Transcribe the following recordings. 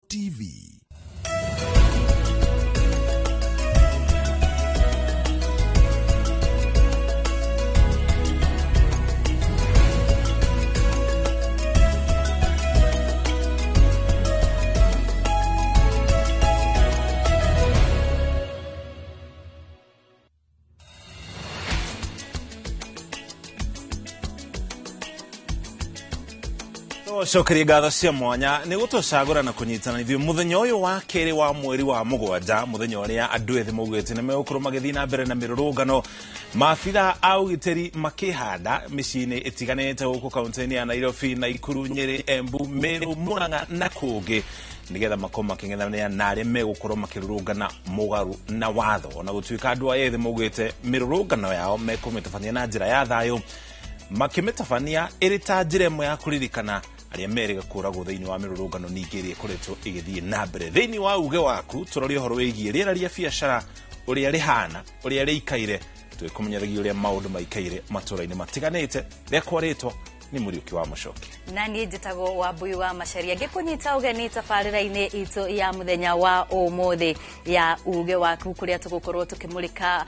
TV. Cokeria ngatho cia mwanya nä gå tå cagå na kå nyitana ithuä må thenya å yå wa kerä wa mweri wa mũgwanja, mũthenya ũrĩa andũ ethĩ maugĩte nĩ megũkorwo magĩthiĩ na mbere na mĩrũrũngano. Maabitha a ũgitĩri makĩhanda mĩciĩ-inĩ ĩtiganĩte gũkũ kaunti-inĩ ya Nairobi, Naikuru, Nyĩrĩ, Embu, Meru, Murang'a na kũngĩ, nĩgetha makorwo makĩng'ethanĩra na arĩa megũkorwo makĩrũrũngana mũgarũ na watho. Ona gũtuĩka andũ aya ethĩ maugĩte mĩrũrũngano yao mekũmĩtabania na njĩra ya thayũ, makĩmĩtabania ĩrĩ ta njĩra ĩmwe ya kũririkana arĩa merĩga kũragwo thĩinĩ wa mĩrũrũngano ningĩ ĩrĩa ĩkoretwo ĩgĩthiĩ na mbere. Thĩinĩ wa uge waku tũrorie ũhoro wĩgiĩ rĩera rĩa biacara ũrĩa rĩhana, ũrĩa rĩikaire, twĩkũmenyithagia ũrĩa maũndũ maikaire matũra-inĩ matiganĩte. Rĩakwa rĩtwa nĩ Mũriũki wa Mũcoki. Na niĩ njĩtagwo Wambui wa Macharia, ngĩkũnyita ũgeni tabarĩra-inĩ itũ ya mũthenya wa ũmũthĩ ya uge waku, kũrĩa tũgũkorwo tũkĩmũrĩka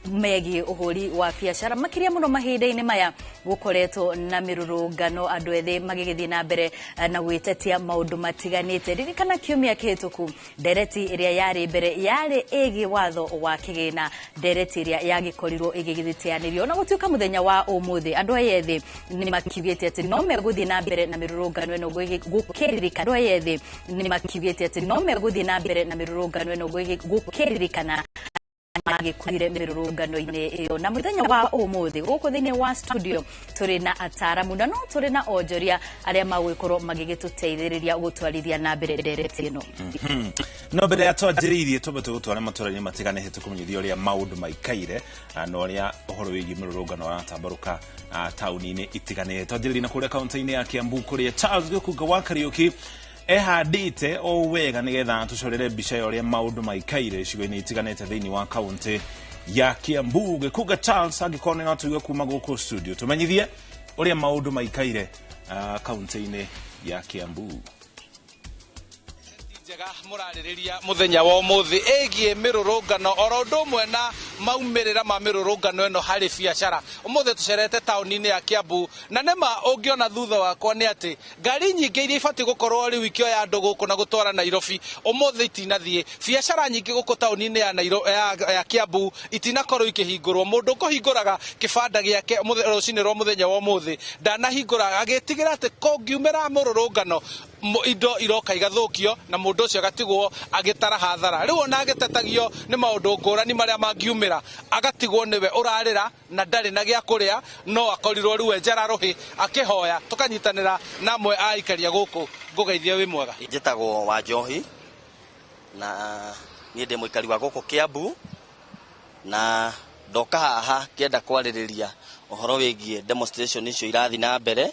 megiĩ ũhũri wa biacara, makĩria mũno mahinda-inĩ maya gũkoretwo na mĩrũrũngano, andũ ethĩ magĩgĩthiĩ na mbere na gwĩtetia maũndũ matiganĩte. Ririkana kiumia kĩhĩtũku ndereti ĩrĩa yarĩ mbere yarĩ ĩgiĩ watho wa kĩgĩna, ndereti ĩrĩa yagĩkorirwo ĩgĩgĩteanĩrio. Na gũtuĩka mũthenya wa ũmũthĩ andũ aya ethĩ nĩ makiugĩte atĩ no megũthiĩ na mbere na mĩrũrũngano ĩno gũkĩririkana. Andũ aya ethĩ nĩ makiugĩte atĩ no megũthiĩ na mbere na mĩrũrũngano ĩno gũkĩririkana magĩkuire mĩrũrũngano-inĩ ĩyo. Na mũthenya wa ũmũthĩ gũkũ thĩinĩ wa studio tũrĩ na ataramu na no tũrĩ na onjoria arĩa magũgĩkorwo magĩgĩtũteithĩrĩria gũtwarithia na mbere ndereti ĩno. No mbere ya twanjĩrĩirie twambe tũgũtwara matũra-inĩ matiganĩte tũkũmenyithia ũrĩa maũndũ maikaire na ũrĩa ũhoro wĩgiĩ mĩrũrũngano ũratambarũka taũni-inĩ itiganĩte. Twanjĩrĩirie na kũrĩa kaunti-inĩ ya Kiambu kũrĩa Charles Gĩkunga wa Kariũki ehandĩte o wega nĩgetha tũcorere mbica ya ũrĩa maũndũ maikaire icigo-inĩ itiganĩte thĩinĩ wa kaunti ya Kiambu. Gĩkunga Charles, angĩkorwo nĩ no tũigue kuma gũkũ studio, tũmenyithie ũrĩa maũndũ maikaire kaunti-inĩ ya Kiambu. Njega mũrarĩrĩria mũthenya wa ũmũthĩ ĩgiĩ mĩrũrũngano oro ũndũ ũmwe na maumĩrĩra ma mĩrũrũngano ĩno harĩ biacara. Ũmũthĩ tũcerete taũni-inĩ ya Kiambu na nĩma ũngĩona thutha wakwa nĩ atĩ ngari nyingĩ iria ibatiĩ gũkorwo rĩu ikĩoya andũ gũkũ na gũtwara Nairobi ũmũthĩ itinathiĩ. Biacara nyingĩ gũkũ taũni-inĩ ya Kiambu itinakorwo ikĩhingũrwo. Mũndũ ũkũhingũraga kĩbanda gĩake rũcinĩ rwa mũthenya wa ũmũthĩ ndanahingũra, agĩtigĩra atĩ kũngiumĩra mũrũrũngano indo iroka igathũkio na mũndũ ũcio agatigwo agĩtara hathara. Rĩu ona agĩtetagio nĩ maũndũ ngũrani marĩa mangiumĩra, agatigwo nĩwe ũrarĩra na ndarĩ na gĩa kũrĩa, no akorirwo rĩu e njara rũhĩ akĩhoya. Tũkanyitanĩra na amwe a aikaria gũkũ. Ngũgeithie wĩ mwega. Njĩtagwo Wanjohi na niĩ ndĩ mũikari wa gũkũ Kiambu, na ndoka haha kĩenda kwarĩrĩria ũhoro wĩgiĩ demonstration icio irathiĩ na mbere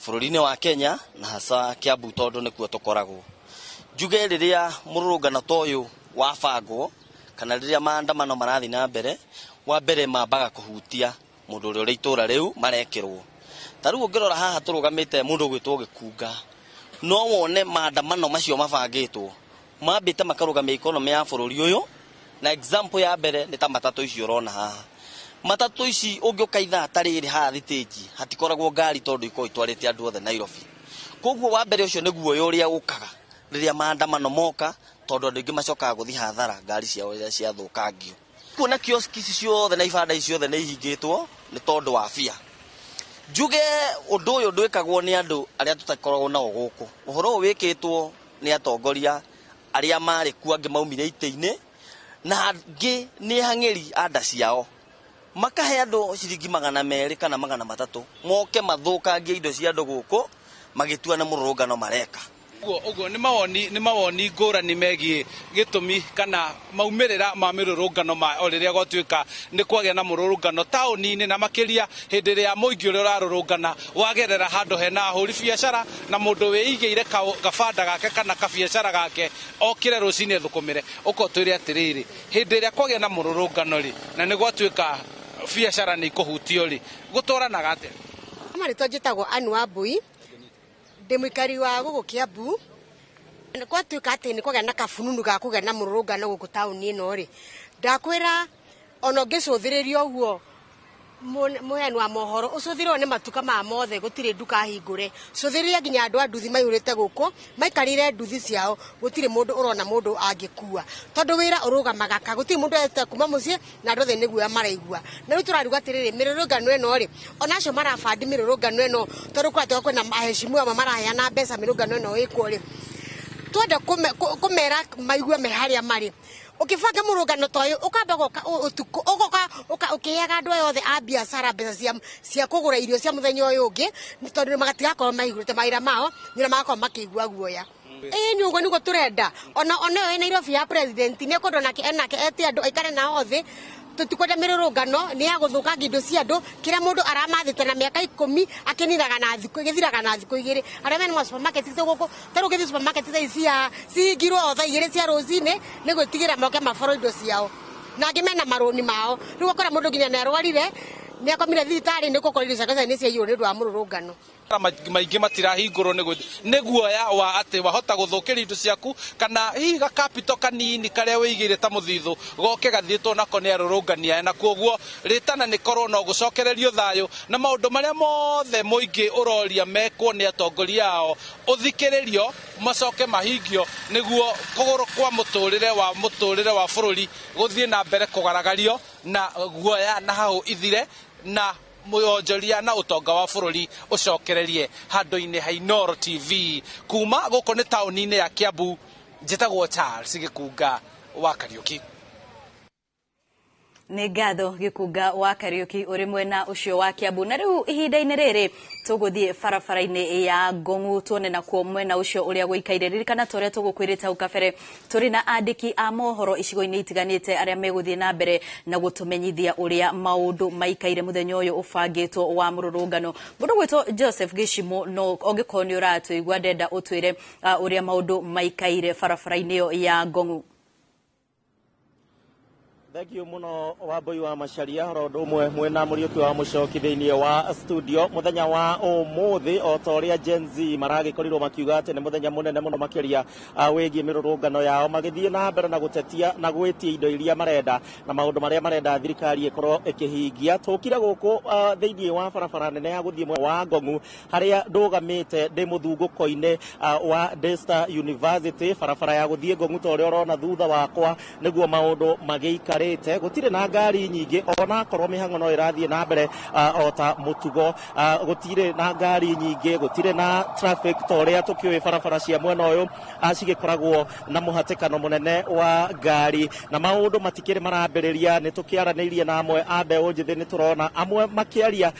bũrũri-inĩ wa Kenya na hasa Kiambu tondũ nĩkuo tũkoragwo. Njuge rĩrĩa mũrũrũngano ta ũyũ wabangwo kana rĩrĩa maandamano marathiĩ na mbere, wa mbere mambaga kũhutia mũndũ ũrĩa ũrĩ itũra rĩu marekĩrwo. Ta rĩu ũngĩrora haha tũrũgamĩte mũndũ ũgwĩtwo Gĩkunga, no wone maandamano macio mabangĩtwo mambĩte makarũgamia economy ya bũrũri ũyũ. Na example ya mbere nĩ ta matatũ icio ũrona haha. Matatũ ici ũngĩũka ithaa ta rĩrĩ haha thitĩnji hatikoragwo ngari tondũ ikoragwo itwarĩte andũ othe Nairobi. Koguo wa mbere ũcio nĩ guoya ũrĩa ũkaga rĩrĩa maandamano moka, tondũ andũ aingĩ macokaga gũthiĩ hathara ngari ciao rĩrĩa ciathũkangio. Kuona kioski ici ciothe na ibanda ici ciothe nĩ ihingĩtwo nĩ tondũ wa bia. Njuge ũndũ ũyũ ndwĩkagwo nĩ andũ arĩa tũtakoragwo nao gũkũ. Ũhoro ũyũ wĩkĩtwo nĩ atongoria arĩa marĩ kuo, angĩ maumire itĩ-inĩ na angĩ nĩ hang'ĩri a nda ciao, makahe andũ ciringi 200 kana 300 moke mathũkangie indo cia andũ gũkũ magĩtua nĩ mũrũrũngano mareka. Ũguo nĩ mawoni ngũrani megiĩ gĩtũmi kana maumĩrĩra ma mĩrũrũngano ma o rĩrĩa gwatuĩka nĩ kwagĩa na mũrũrũngano taũni-inĩ, na makĩria hĩndĩ ĩrĩa mũingĩ ũrĩa ũrarũrũngana wagerera handũ hena ahũri biacara na mũndũ wĩigĩire gabanda gake kana kabiacara gake okĩre rũcinĩ thũkũmĩre. Ũka ũtwĩre atĩrĩrĩ, hĩndĩ ĩrĩa kwagĩa na mũrũrũngano rĩ, na nĩ gwatuĩka biacara nĩ ikũhutio rĩ, gũtwaranaga atĩa? Marĩtwa njĩtagwo Ann Wambui, ndĩ mũikari wa gũkũ Kiambu. Gwatuĩka atĩ nĩ kwagĩa na kabununu ga kũgĩa na mũrũrũngano gũkũ taũni ĩno rĩ, ndakwĩra ona ũngĩcũthĩrĩria ũguo mũheani wa mohoro ũcũthĩrĩrwo nĩ matuka maya mothe gũtirĩ nduka hingũre. Cũthĩrĩria nginya andũ a nduthi maihũrĩte gũkũ maikarĩire nduthi ciao, gũtirĩ mũndũ ũrona mũndũ angĩkua tondũ wĩra ũrũgamaga ka gũtirĩ mũndũ wendete kuma mũciĩ na andũ othe nĩ guoya maraigua. Na rĩu tũraruga atĩrĩrĩ, mĩrũrũngano ĩno rĩ, ona acio marabandi mĩrũrũngano ĩno tondũ kũratuĩka kwĩna aheshimiwa amwe maraheana mbeca mĩrũrũngano ĩno ĩkwo rĩ, twenda kũmera maigue me harĩa marĩ. Ũkĩbanga mũrũngano ta ũyũ ũkamba gũka ũtukũ ũgoka ũkĩheaga andũ aya othe a biacara mbeca cia kũgũra irio cia mũthenya ũyũ ũngĩ tondũ magatigakorwo maihũrĩte mawĩra mao nĩ magakorwo makĩigua guoya. Ĩĩ nĩ ũguo nĩguo tũrenda. Ona ĩyo ĩ Nairobi ya president nĩ ekwendwo nake enake ete andũ aikare nao thĩ. Tũtikwenda mĩrũrũngano nĩ ya gũthũkangia indo cia andũ kĩrĩa mũndũ aramathĩte na mĩaka 10 akĩninaga na thikũ gĩthiraga na thikũ 2. Arĩa mena ma supermarket gũkũ ta rĩu ũngĩthiĩ supermarket thaa ici cihingirwo o thaa 2 cia rũcinĩ nĩ gwĩtigĩra moke maboro indo ciao, na angĩ mena marũni mao. Rĩu ũgakora mũndũ nginya nĩ arwarire nĩ akomire thibitarĩ nĩ gũkorwo irio ciake nĩ ciaiywo nĩ ũndũ wa mũrũrũngano. Maingĩ matirahingũrwo nĩ guoya wa atĩ wahota gũthũkĩria indo ciaku kana hihi gakapito kanini karĩa wĩigĩire ta mũthithũ goke gathiĩtwo nako nĩ arũrũngani aya, na kuoguo rĩtana nĩ korwo no gũcokererio thayũ na maũndũ marĩa mothe mũingĩ ũroria mekwo nĩ atongoria ao ũthikĩrĩrio macoke mahingio nĩguo kũgũrũ kwa mũtũrĩre wa bũrũri gũthiĩ na mbere kũgaragario na guoya na hau ithire na mwonjoria na ũtonga wa bũrũri ũcokererie handũ-inĩ ha Inooro TV. Kuma gũkũ nĩ taũni-inĩ ya Kiambu, njĩtagwo Charles Gĩkunga wa Kariũki. Nĩ ngatho Gĩkunga wa Kariũki ũrĩ mwena ũcio wa Kiambu. Na rĩu ihinda-inĩ rĩrĩ tũgũthiĩ barabara-inĩ ya Ngong'u tuone nakuo mwena ũcio ũrĩa gũikaire. Ririkana ta ũrĩa tũgũkwĩrĩte hau kabere, tũrĩ na andĩki a mohoro icigo-inĩ itiganĩte arĩa megũthiĩ na mbere na gũtũmenyithia ũrĩa maũndũ maikaire mũthenya ũyũ ũbangĩtwo wa mũrũrũngano. Mũndũ gwĩtwo Joseph Gĩcimũ, no ũngĩkorwo nĩ ũratũigua ndenda ũtwĩre ũrĩa maũndũ maikaire barabara-inĩ ĩyo ya Ngong'u. Thank you muno Wambui wa Macharia oro ũndũ ũmwe mwena Mũriũki wa Mũcoki thĩinĩ wa studio mũthenya wa ũmũthĩ o ta ũrĩa Gen Z maragĩkorirwo makiuga atĩ nĩ mũthenya mũnene mũno makĩria wĩgiĩ mĩrũrũngano yao magĩthiĩ na mbere na gũtetia na gwĩtia indo iria marenda na maũndũ marĩa marenda thirikari ĩkorwo ĩkĩhingia. Tũkire gũkũ thĩinĩ wa barabara nene ya gũthiĩ mwena wa Ngong'u harĩa ndũgamĩte ndĩ mũthungũko-inĩ wa Daystar University, barabara ya gũthiĩ Ngong'u ta ũrĩa ũrona thutha wakwa nĩguo maũndũ magĩikara. Gũtirĩ na ngari nyingĩ ona korwo mĩhang'o no ĩrathiĩ na mbere o ta mũtugo, gũtirĩ na ngari nyingĩ, gũtirĩ na traffic ta ũrĩa tũkĩũĩ barabara cia mwena ũyũ cigĩkoragwo na mũhatĩkano mũnene wa ngari na maũndũ matikĩrĩ marambĩrĩria. Nĩ tũkĩaranĩirie na amwe a mbeũ njĩthĩ, nĩ tũrona amwe makĩaria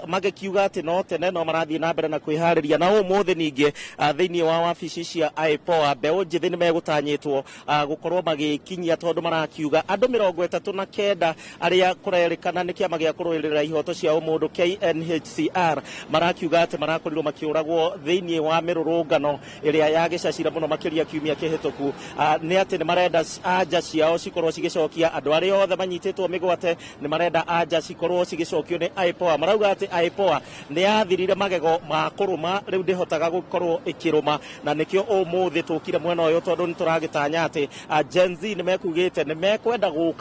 magĩkiuga atĩ no tene no marathiĩ na mbere na kwĩharĩria. Na ũmũthĩ ningĩ thĩinĩ wa wabici cia IPOA mbeũ njĩthĩ nĩ megũtanyĩtwo gũkorwo magĩkinyia tondũ marakiuga andũ 39 arĩa kũrerĩkana nĩ kĩama gĩa kũrũĩrĩra ihoto cia ũmũndũ KNHCR marakiuga atĩ marakorirwo makĩũragwo thĩinĩ wa mĩrũrũngano ĩrĩa yagĩcacira mũno makĩria kiumia kĩhĩtũku. Nĩ atĩ nĩ marenda anja ciao cikorwo cigĩcokia andũ arĩa othe manyitĩtwo mĩgwate, nĩ marenda anja cikorwo cigĩcokio nĩ IPOA. Marauga atĩ IPOA nĩ yathirire magego ma kũrũma, rĩu ndĩhotaga gũkorwo ĩkĩrũma, na nĩkĩo ũmũthĩ tũkire mwena ũyũ tondũ nĩ tũragĩtanya atĩ Gen Z nĩ mekugĩte nĩ mekwenda gũka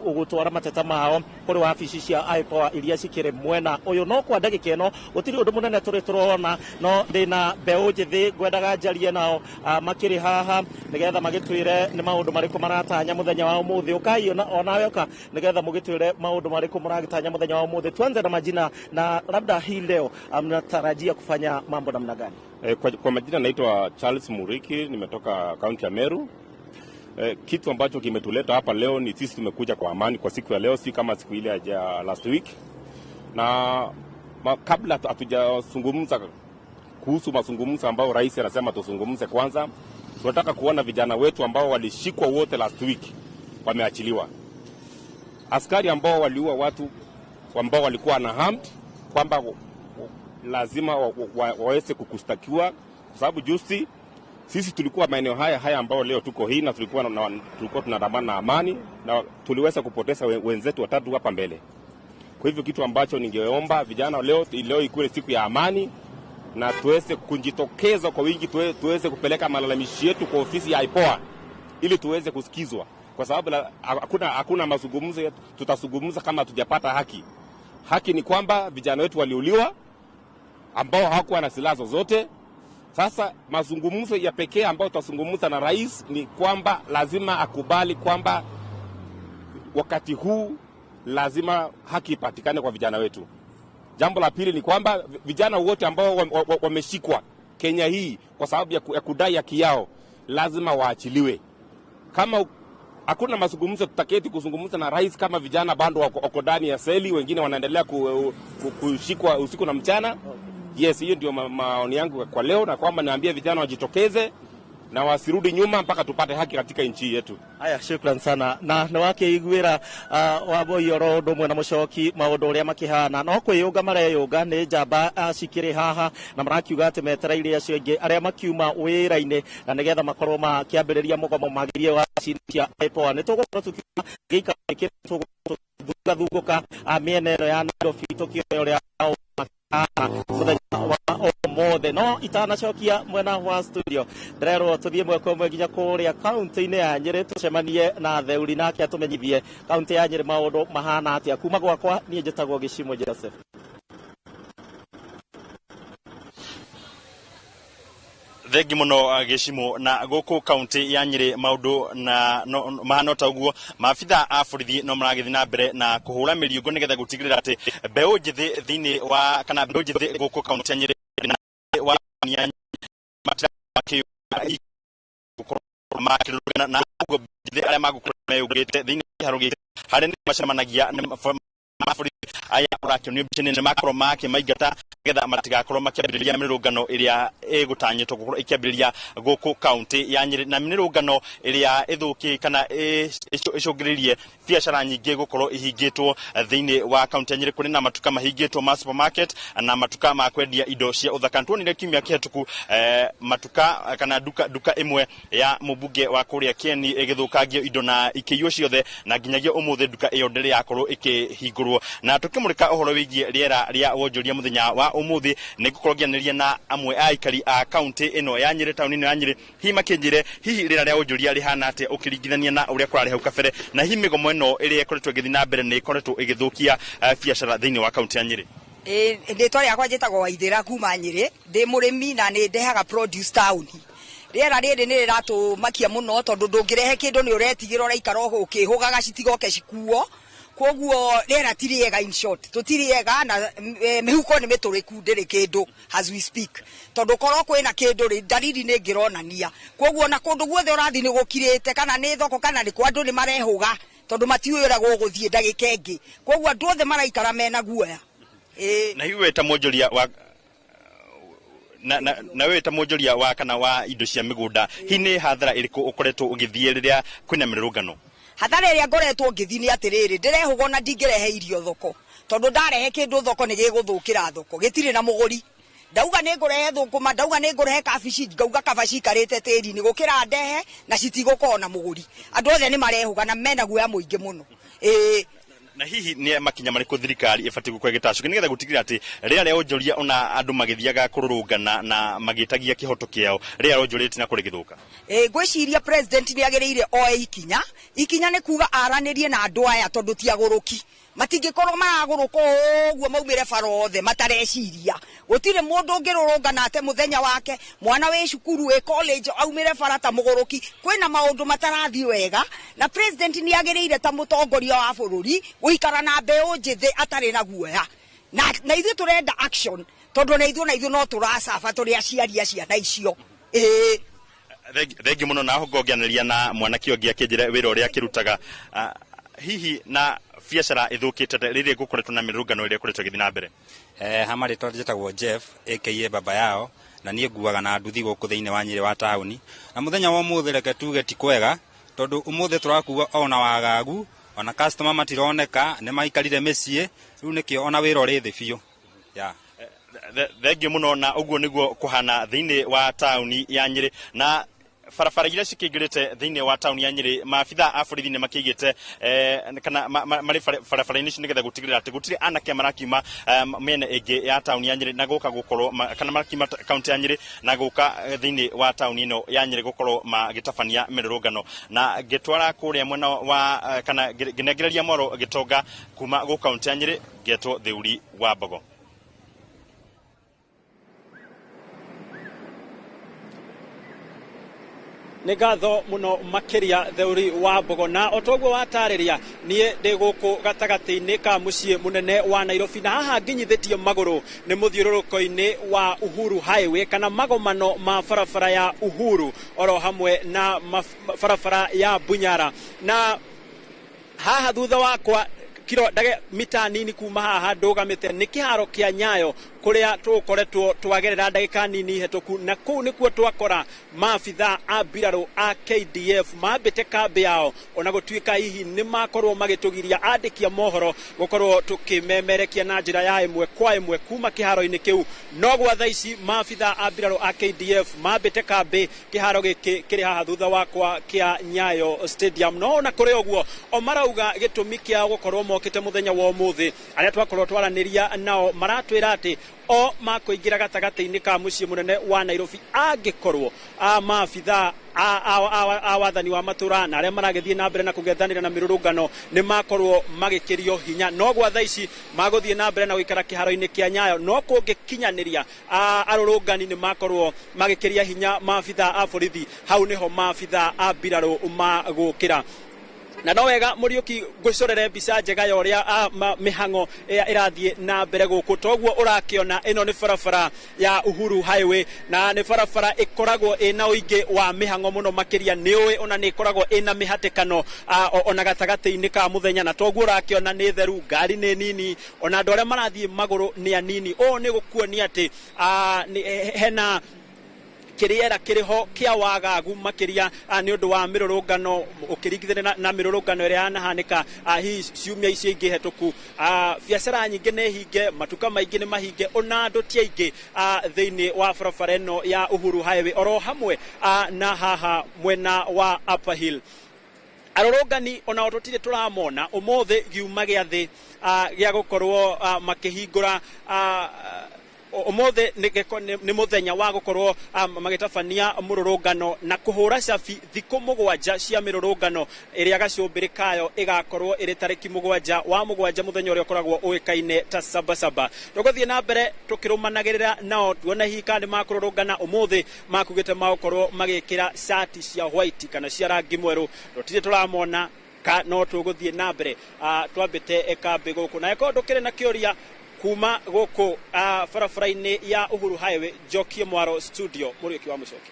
gũtwara mateta mao kũrĩ wabici cia IPOA iria cikĩrĩ mwena ũyũ. No kwa ndagĩka ĩno gũtirĩ ũndũ mũnene tũrĩ tũrona, no ndĩna mbeũ njĩthĩ ngwendaga njarie nao makĩrĩ haha nĩgetha magĩtwĩre nĩ maũndũ marĩkũ maratanya mũthenya wa ũmũthĩ. Ũkai onawe ũka nĩgetha mũgĩtwĩre maũndũ marĩkũ mũragĩtanya mũthenya wa ũmũthĩ. Tuanze na majina na labda hii leo mnatarajia kufanya mambo namna gani? Kwa majina naitwa Charles Muriki, nimetoka kaunti ya Meru. Kitu ambacho kimetuleta hapa leo ni sisi tumekuja kwa amani kwa siku ya leo, si kama siku ile ya last week. Na kabla hatujazungumza kuhusu mazungumzo ambao rais anasema tuzungumze kwanza, tunataka kuona vijana wetu ambao walishikwa wote last week wameachiliwa. Askari ambao waliua watu ambao walikuwa na harmed kwamba lazima waweze kukustakiwa, kwa sababu juzi sisi tulikuwa maeneo haya ambao leo tuko hii na tulikuwa tunaandamana na amani na tuliweza kupoteza wenzetu watatu hapa mbele. Kwa hivyo kitu ambacho ningeomba vijana leo ikuwe siku ya amani, na tuweze kujitokeza kwa wingi, tuweze kupeleka malalamishi yetu kwa ofisi ya IPOA ili tuweze kusikizwa, kwa sababu hakuna mazungumzo tutazungumza kama hatujapata haki. Haki ni kwamba vijana wetu waliuliwa ambao hawakuwa na silaha zozote. Sasa mazungumzo ya pekee ambayo tutazungumza na rais ni kwamba lazima akubali kwamba wakati huu lazima haki ipatikane kwa vijana wetu. Jambo la pili ni kwamba vijana wote ambao wameshikwa Kenya hii kwa sababu ya kudai haki yao lazima waachiliwe. Kama hakuna mazungumzo, tutaketi kuzungumza na rais kama vijana bado wako ndani ya seli, wengine wanaendelea kushikwa usiku na mchana. Yes, hiyo ndio maoni yangu kwa leo, na kwamba niambie vijana wajitokeze na wasirudi nyuma mpaka tupate haki katika nchi yetu. Aya, shukran sana. Na nĩ wakĩiguĩra Wambui oro ũndũ ũmwe na Mũcoki maũndũ ũrĩa makĩhana. No kwĩyũnga mareyũnga nĩ njamba cikĩrĩ haha na marakiuga atĩ metereire acio aingĩ arĩa makiuma wĩra-inĩ na nĩgetha makorwo makĩambĩrĩria mũgomo magĩrie wabici cia IPOA. Nĩ tũgũkorwo tũkiuma gĩikaro gĩkĩ, tũgũthungathungũka mĩena ĩno ya Nairobi tũkĩone ũrĩa mũthenya wa ũmũthĩ. No itanacokia mwena wa studio, ndĩrerwo tũthiĩ ĩmwe kwa ĩmwe nginya kũrĩa kaunti-inĩ ya Nyĩrĩ tũcemanie na Theuri nake atũmenyithie kaunti ya Nyĩrĩ maũndũ mahana atĩa. Kuma gwakwa niĩ njĩtagwo Gĩcimo Joseph. Thengi muno Gĩcimo. Na gũkũ kaunti ya Nyĩrĩ maũndũ na no, mahana ta ũguo, maabitha a borithi no maragĩthiĩ na mbere na kũhũra mĩriũngũ nĩgetha gũtigĩrĩra atĩ mbeũ njĩthĩ thĩinĩ wa kana mbeũ njĩthĩ gũkũ kaunti ya Nyĩrĩ na wa makĩrũgana na ũguo njĩthĩ arĩa magũkorwo meyũngĩte thĩinĩ wa kĩharo gĩkĩ harĩa nĩ macemanagia na maborithi aya ũrakĩonio mbica-inĩ nĩ makorwo makĩmaingata nĩgetha matigakorwo makĩambĩrĩria mĩrũrũngano ĩrĩa ĩgũtanyĩtwo gũkorwo ĩkĩambĩrĩria gũkũ kaunti ya Nyĩrĩ, na mĩrũrũngano ĩrĩa ĩthũkĩ kana ĩcũngĩrĩirie biacara nyingĩ gũkorwo ihingĩtwo thĩinĩ wa kaunti ya Nyĩrĩ. Kũrĩ na matuka mahingĩtwo ma supermarket na matuka ma kwendia indo cia ũthaka. Tuonire kiumia kĩhetũku matuka kana duka ĩmwe ya mũmbunge wa kũrĩa Kieni ĩgĩthũkangio indo na ikĩiywo ciothe, na nginyagia ũmũthĩ nduka ĩyo ndĩrĩ yakorwo ĩkĩhingũrwo. Na tũkĩmũrĩka ũhoro wĩgiĩ rĩera rĩa wonjoria mũthenya wa ũmũthĩ, nĩ ngũkorwo ngĩaranĩria na amwe a aikari a kaunti ĩno ya Nyĩrĩ, taũni ĩno ya Nyĩrĩ, hihi makĩnjĩre hihi rĩera rĩa wonjoria rĩhana atĩa ũkĩringithania na ũrĩa kũrarĩ hau kabere, na hihi mĩgomo ĩno ĩrĩa ĩkoretwo ĩgĩthiĩ na mbere nĩ ĩkoretwo ĩgĩthũkia biacara thĩinĩ wa kaunti ya Nyĩrĩ. Rĩtwa rĩakwa njĩtagwo Waithĩra kuma Nyĩrĩ, ndĩ mũrĩmi na nĩ ndehaga produce taũni. Rĩera rĩrĩ nĩ rĩratũmakia mũno tondũ ndũngĩrehe kĩndũ nĩ ũretigĩra, ũraikara ũkĩhũgaga citigoke cikuo. Koguo rĩera ti rĩega, in short tũtirĩ na mĩhuko nĩ mĩtũrĩku, ndĩrĩ kĩndũ as we speak, tondũ korwo kwĩna kĩndũ rĩ, dalili nĩ ngĩronania. Koguo na kũndũ guothe ũrathiĩ nĩ gũkirĩte, kana nĩ thoko kana nĩ kwa, andũ nĩ marehũga tondũ matiũĩ ũrĩa gũgũthiĩ ndagĩka ĩngĩ. Koguo andũ othe maraikara mena guoya. Na hihi we ta mwonjoria wa na wewe ta mwonjoria wa kana wa indo cia mĩgũnda, hihi nĩ hathara ĩrĩkũ ũkoretwo ũgĩthiĩ rĩrĩa kwĩna mĩrũrũngano? Hathara ĩrĩa ngoretwo ngĩthiĩ nĩ atĩrĩrĩ, ndĩrehũga ona ndingĩrehe irio thoko, tondũ ndarehe kĩndũ thoko nĩ gĩgũthũkĩra thoko, gĩtirĩ na mũgũri. Ndauga nĩ ngũrehe thũkũma, ndauga nĩ ngũrehe kabici, ngauga kaba cikarĩte tĩri-inĩ gũkĩra ndehe na citigũkorwo na mũgũri. Andũ othe nĩ marehũga na mena guoya mũingĩ mũno. Na hihi nĩ makinya marĩkũ thirikari ĩbatiĩ gũkorwo ĩgĩtacũkia nĩgetha gũtigĩrĩra atĩ rĩera rĩa wonjoria ona andũ magĩthiaga kũrũrũngana na magĩtagia kĩhoto kĩao, rĩera rĩa wonjoria rĩtinakorwo rĩgĩthũka? Ngwĩciria president nĩ agĩrĩire oe ikinya. Ikinya nĩ kuga aranĩrie na andũ aya tondũ ti agũrũki, matingĩkorwo maragũrũka ũguo maumĩre bara othe matareciria. Gũtirĩ mũndũ ũngĩrũrũngana ate mũthenya wake, mwana wĩ cukuru wĩ college aumĩre bara ta mũgũrũki. Kwĩna maũndũ matarathiĩ wega na president nĩ agĩrĩire ta mũtongoria wa bũrũri gũikara na mbeũ njĩthĩ atarĩ na guoya. Na ithuĩ tũrenda action tondũ na ithuĩ no tũracaba tũrĩ aciari a ciana icio. Thengi mũno. Na ho ngĩaranĩria na mwanake ũngĩ akĩnjĩra wĩra ũrĩa akĩrutaga, hihi na biacara ĩthũkĩte rĩrĩa gũkoretwo na mĩrũrũngano ĩrĩa ĩkoretwo ĩgĩthiĩ na mbere? Hama rĩtwa njĩtagwo Jeff aka baba yao, na niĩ nguaga na nduthi gũkũ thĩinĩ wa Nyĩrĩ wa taũni. Na mũthenya wa ũmũthĩ reke tuge ti kwega, tondũ ũmũthĩ tũrakua ona wagagu, ona customer matironeka, nĩ maikarire mĩciĩ, rĩu nĩkĩo ona wĩra ũrĩ thĩ biũ. Thengiũ mũno. Na ũguo nĩguo kũhana thĩinĩ wa taũni ya Nyĩrĩ na Barabara iria cikĩingĩrĩte thĩinĩ wa taũni ya Nyĩrĩ, maabitha a borithi nĩ makĩigĩte kana marĩ barabara-inĩ ici nĩgetha gũtigĩrĩra atĩ gũtirĩ anake marakiuma mĩena ĩngĩ ya taũni ya Nyĩrĩ na gũka gũkorwo kana marakiuma kaunti ya Nyĩrĩ na gũka thĩinĩ wa taũni ĩno ya Nyĩrĩ gũkorwo magĩtabania mĩrũrũngano. Na ngĩtwara kũrĩa mwena wa kana ngĩnengereria mwaro gĩtonga kuma gũ kaunti ya Nyĩrĩ, ngetwo Theuri wa Mbogo. Nĩ ngatho mũno makĩria Theuri wa Mbogo, na o toguo watarĩria niĩ ndĩ gũkũ gatagatĩ-inĩ ka mũciĩ mũnene wa Nairobi, na haha nginyithĩtie magũrũ nĩ mũthiũrũrũko-inĩ wa Uhuru Highway kana magomano ma barabara ya Uhuru oro hamwe na barabara ya Bunyara. Na haha thutha wakwa kiro ndage mita nini kuma haha ndũgamĩte nĩ kĩharo kĩa Nyayo kũrĩa tũkoretwo twagerera ndagĩka nini hetũku, na kũu nĩkuo twakora maabitha a mbirarũ a KDF mambĩte kambĩ yao, ona gũtuĩka hihi nĩ makorwo magĩtũgiria andĩki a mohoro gũkorwo tũkĩmemerekia na njĩra ya ĩmwe kwa ĩmwe kuma kĩharo-inĩ kĩu. No gwa thaa ici maabitha a mbirarũ a KDF mambĩte kambĩ kĩharo gĩkĩ kĩrĩ haha thutha wakwa kĩa Nyayo Stadium. No ona kũrĩ ũguo o marauga gĩtũmi kĩao gũkorwo mokĩte mũthenya wa ũmũthĩ, arĩa twakorwo twaranĩria nao maratwĩra atĩ o makũingĩra gatagatĩ-inĩ ka mũciĩ mũnene wa Nairobi angĩkorwo maabitha a wathani wa matũra na arĩa maragĩthiĩ na mbere na kũng'ethanĩra na mĩrũrũngano nĩ makorwo magĩkĩrio hinya. No gwa thaa ici magũthiĩ na mbere na gũikara kĩharo-inĩ kĩa Nyayo, no kũngĩkinyanĩria arũrũngani nĩ makorwo magĩkĩria hinya maabitha a borithi, hau nĩho maabitha a mbirarũ magũkĩra. Na no wega Mũriũki ngũcorere mbica njega ya ũrĩa mĩhang'o ĩrathiĩ na mbere gũkũ. Toguo ũrakĩona ĩno nĩ barabara ya Uhuru Highway, na nĩ barabara ĩkoragwo ĩna ũingĩ wa mĩhang'o mũno makĩria, nĩ ũĩ ona nĩ ĩkoragwo ĩna mĩhatĩkano ona gatagatĩ-inĩ ka mũthenya. Na toguo ũrakĩona nĩ theru, ngari nĩ nini, ona andũ arĩa marathiĩ magũrũ nĩ anini. Ũũ nĩ gũkuonia atĩ hena kĩrĩera kĩrĩho kĩa wagagu makĩria nĩ ũndũ wa mĩrũrũngano ũkĩringithania na mĩrũrũngano ĩrĩa yanahanĩka hihi ciumia icio ingĩ hetũku. Biacara nyingĩ nĩ hinge, matuka maingĩ nĩ mahinge, ona andũ ti aingĩ thĩinĩ wa barabara ĩno ya Uhuru Highway oro hamwe na haha mwena wa Upper Hill. Arũrũngani ona tũtirĩ tũramona ũmũthĩ giuma gĩa thĩ gĩa gũkorwo makĩhingũra. Ũmũthĩ nĩ mũthenya wa gũkorwo magĩtabania mũrũrũngano na kũhũra cabi thikũ 7 cia mĩrũrũngano ĩrĩa gacũmbĩrĩ kayo ĩgakorwo ĩrĩ tarĩki 7 wa 7, mũthenya ũrĩa ũkoragwo ũĩkaine ta Sabasaba. Tũgũthiĩ na mbere tũkĩrũmanagĩrĩra nao tuone hihi kana nĩ makũrũrũngana ũmũthĩ makugĩte magũkorwo magĩkĩra cati cia white kana cia rangi mwerũ. Tũtirĩ tũramona ka no tũgũthiĩ na mbere twambĩte kambĩ gũkũ. Na ĩkorwo ndũkĩrĩ na kĩũria kuma gũkũ barabara-inĩ ya Uhuru Highway, njokie mwaro studio Mũriũki wa Mũcoki.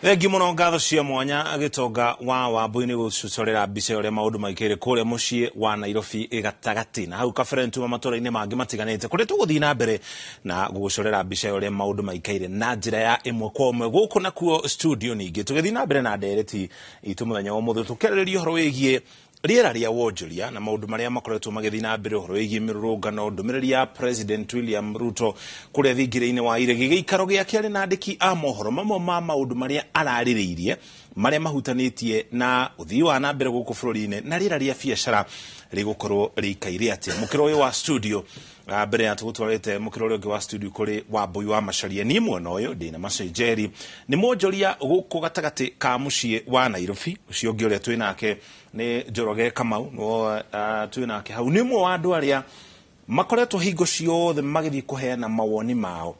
Thengiũ mũno, ngatho cia mwanya Gĩtonga wa Wambui-nĩ gũcorera mbica ũrĩa maũndũ maikaire kũrĩa mũciĩ wa Nairobi gatagatĩ, na hau kabere nĩtuma matũra-inĩ mangĩ matiganĩte kũrĩa tũgũthiĩ na mbere na gũgũcorera mbica ũrĩa maũndũ maikaire na njĩra ya ĩmwe kwa ĩmwe gũkũ nakuo studio. Ningĩ tũgĩthiĩ na mbere na ndereti itũ mũthenya wa ũmũthĩ tũkĩarĩrĩria ũhoro wĩgiĩ rĩera rĩa wonjoria na maũndũ marĩa makoretwo magĩthiĩ na mbere ũhoro wĩgiĩ mĩrũrũngano, ndũmĩrĩri ya President William Ruto kũrĩa thingira-inĩ wa iregi, gĩikaro gĩake arĩ na andĩki a mohoro, mamwe ma maũndũ marĩa ararĩrĩirie marĩa mahutanĩtie na ũthii wa na mbere gũkũ bũrũri-inĩ na rĩera rĩa biacara rĩgũkorwo rĩikaire atĩa. Mũkĩra ũyũ wa studio mbere ya tũgũtwarĩte mũkĩra ũrĩa ũngĩ wa studio kũrĩ Wambui wa Macharia, niĩ mwena ũyũ ndĩna Macenjeri nĩ mwonjoria gũkũ gatagatĩ ka mũciĩ wa Nairobi. Ũcio ũngĩ ũrĩa twĩ nake nĩ Njoroge Kamau, no twĩ nake hau nĩ ũmwe wa andũ arĩa makoretwo hingo ciothe magĩthiĩ kũheana mawoni mao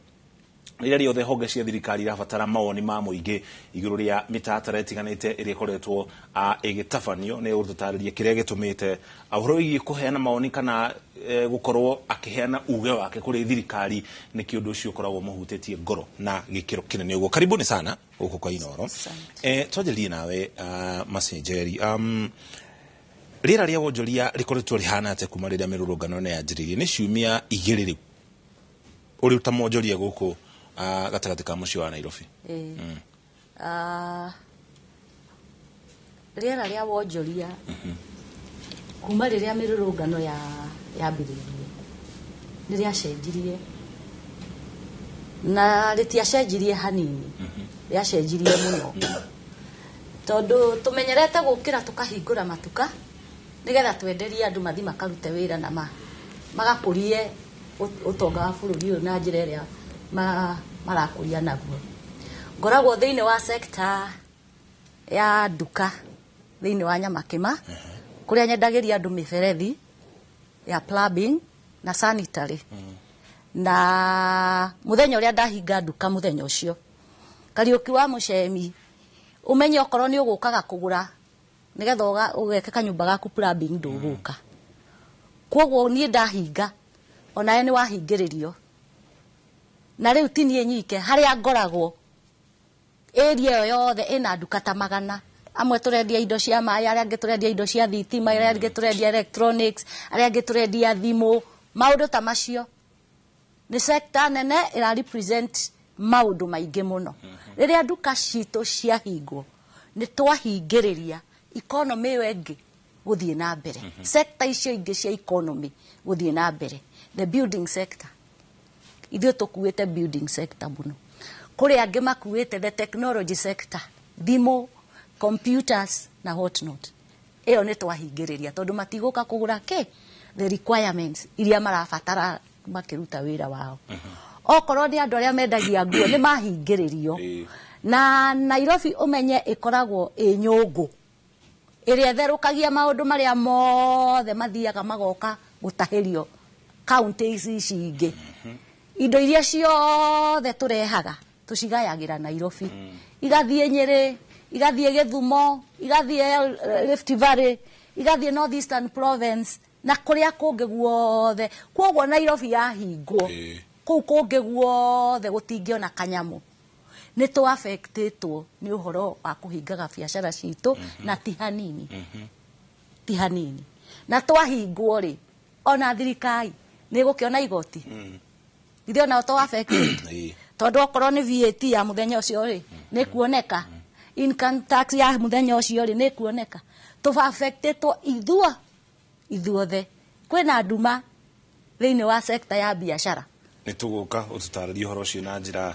rĩrĩa rĩothe honge cia thirikari irabatara mawoni ma mũingĩ igũrũ rĩa mĩtaratara ĩtiganĩte ĩrĩa ĩkoretwo ĩgĩtabanio. Nĩ ũgũtũtarĩria kĩrĩa gĩtũmĩte ũhoro wĩgiĩ kũheana mawoni kana gũkorwo akĩheana uge wake kũrĩ thirikari, nĩkĩ ũndũ ũcio ũkoragwo mũhutĩtie ngoro na gĩkĩro kĩnene ũguo. Karibuni sana gũkũ kwa Inooro. Twanjĩrĩrie nawe Macenjeri, rĩera rĩa wonjoria rĩkoretwo rĩhana atĩa kuma rĩrĩa mĩrũrũngano ĩno yanjĩrĩirie? Nĩ ciumia 2 rĩu ũrĩ ta mwonjoria gũkũ gatagatĩ ka mũciĩ wa Nairobi. Rĩera rĩa wonjoria kuma rĩrĩa mĩrũrũngano yambĩrĩirie nĩ rĩacenjirie, na rĩtiacenjirie hanini. Rĩacenjirie mũno tondũ tũmenyerete gũkĩra tũkahingũra matuka nĩgetha twenderie andũ mathi makarute wĩra na magakũrie ũtonga wa bũrũri ũyũ na njĩra ĩrĩa marakũria naguo. Ngoragwo thĩinĩ wa sector ya nduka thĩinĩ wa Nyamakĩma, kũrĩa nyendagĩria andũ mĩberethi ya plumbing na sanitary. Na mũthenya ũrĩa ndahinga nduka, mũthenya ũcio, Kariũki wa Mũcemi, ũmenye okorwo nĩ ũgũkaga kũgũra nĩgetha ũgeke kanyũmba gaku plumbing, ndũgũka. Koguo niĩ ndahinga, onawe nĩ wahingĩrĩrio. Na rĩu ti niĩ nyike, harĩa ngoragwo area ĩyo yothe ĩna nduka ta 100. Amwe tũrendia indo cia maĩ, arĩa angĩ tũrendia indo cia thitima, arĩa angĩ tũrendia electronics, arĩa angĩ tũrendia thimũ, maũndũ ta macio. Nĩ sector nene ĩra represent maũndũ maingĩ mũno. Rĩrĩa nduka citũ ciahingwo, nĩ twahingĩrĩria economy ĩyo ĩngĩ gũthiĩ na mbere, sector icio ingĩ cia economy gũthiĩ na mbere. The building sector, ithuĩ tũkuĩte building sector mũno. Kũrĩ angĩ makuĩte the technology sector, thimũ, computers na what not. Ĩyo nĩ twahingĩrĩria tondũ matigũka kũgũra kĩ the requirements iria marabatara makĩruta wĩra wao. Okorwo nĩ andũ arĩa mendagia nguo, nĩ mahingĩrĩrio. Na Nairobi ũmenye ĩkoragwo ĩ nyũngũ ĩrĩa ĩtherũkagia maũndũ marĩa mothe mathiaga magoka gũtahĩrio kaunti ici ingĩ. Indo iria ciothe tũrehaga tũcigayagĩra Nairobi, igathiĩ Nyĩrĩ, igathiĩ Gĩthumo, igathiĩ Rift Valley, igathiĩ North Eastern Province na kũrĩa kũngĩ guothe. Koguo Nairobi yahingwo, kũu kũngĩ guothe gũtingĩona kanyamũ. Nĩ tũ affectĩtwo nĩ ũhoro wa kũhingaga biacara citũ, na ti hanini, ti hanini. Na twahingwo rĩ, ona thirikari nĩ ĩgũkĩona igoti ithuĩ onao to affected, tondũ okorwo nĩ VAT ya mũthenya ũcio rĩ, nĩ kuoneka, income tax ya mũthenya ũcio rĩ, nĩ kuoneka. Tũ affectĩtwo ithuothe. Kwĩna nduma thĩinĩ wa sector ya biacara. Nĩ tũgũka ũtũtarĩrie ũhoro ũcio na njĩra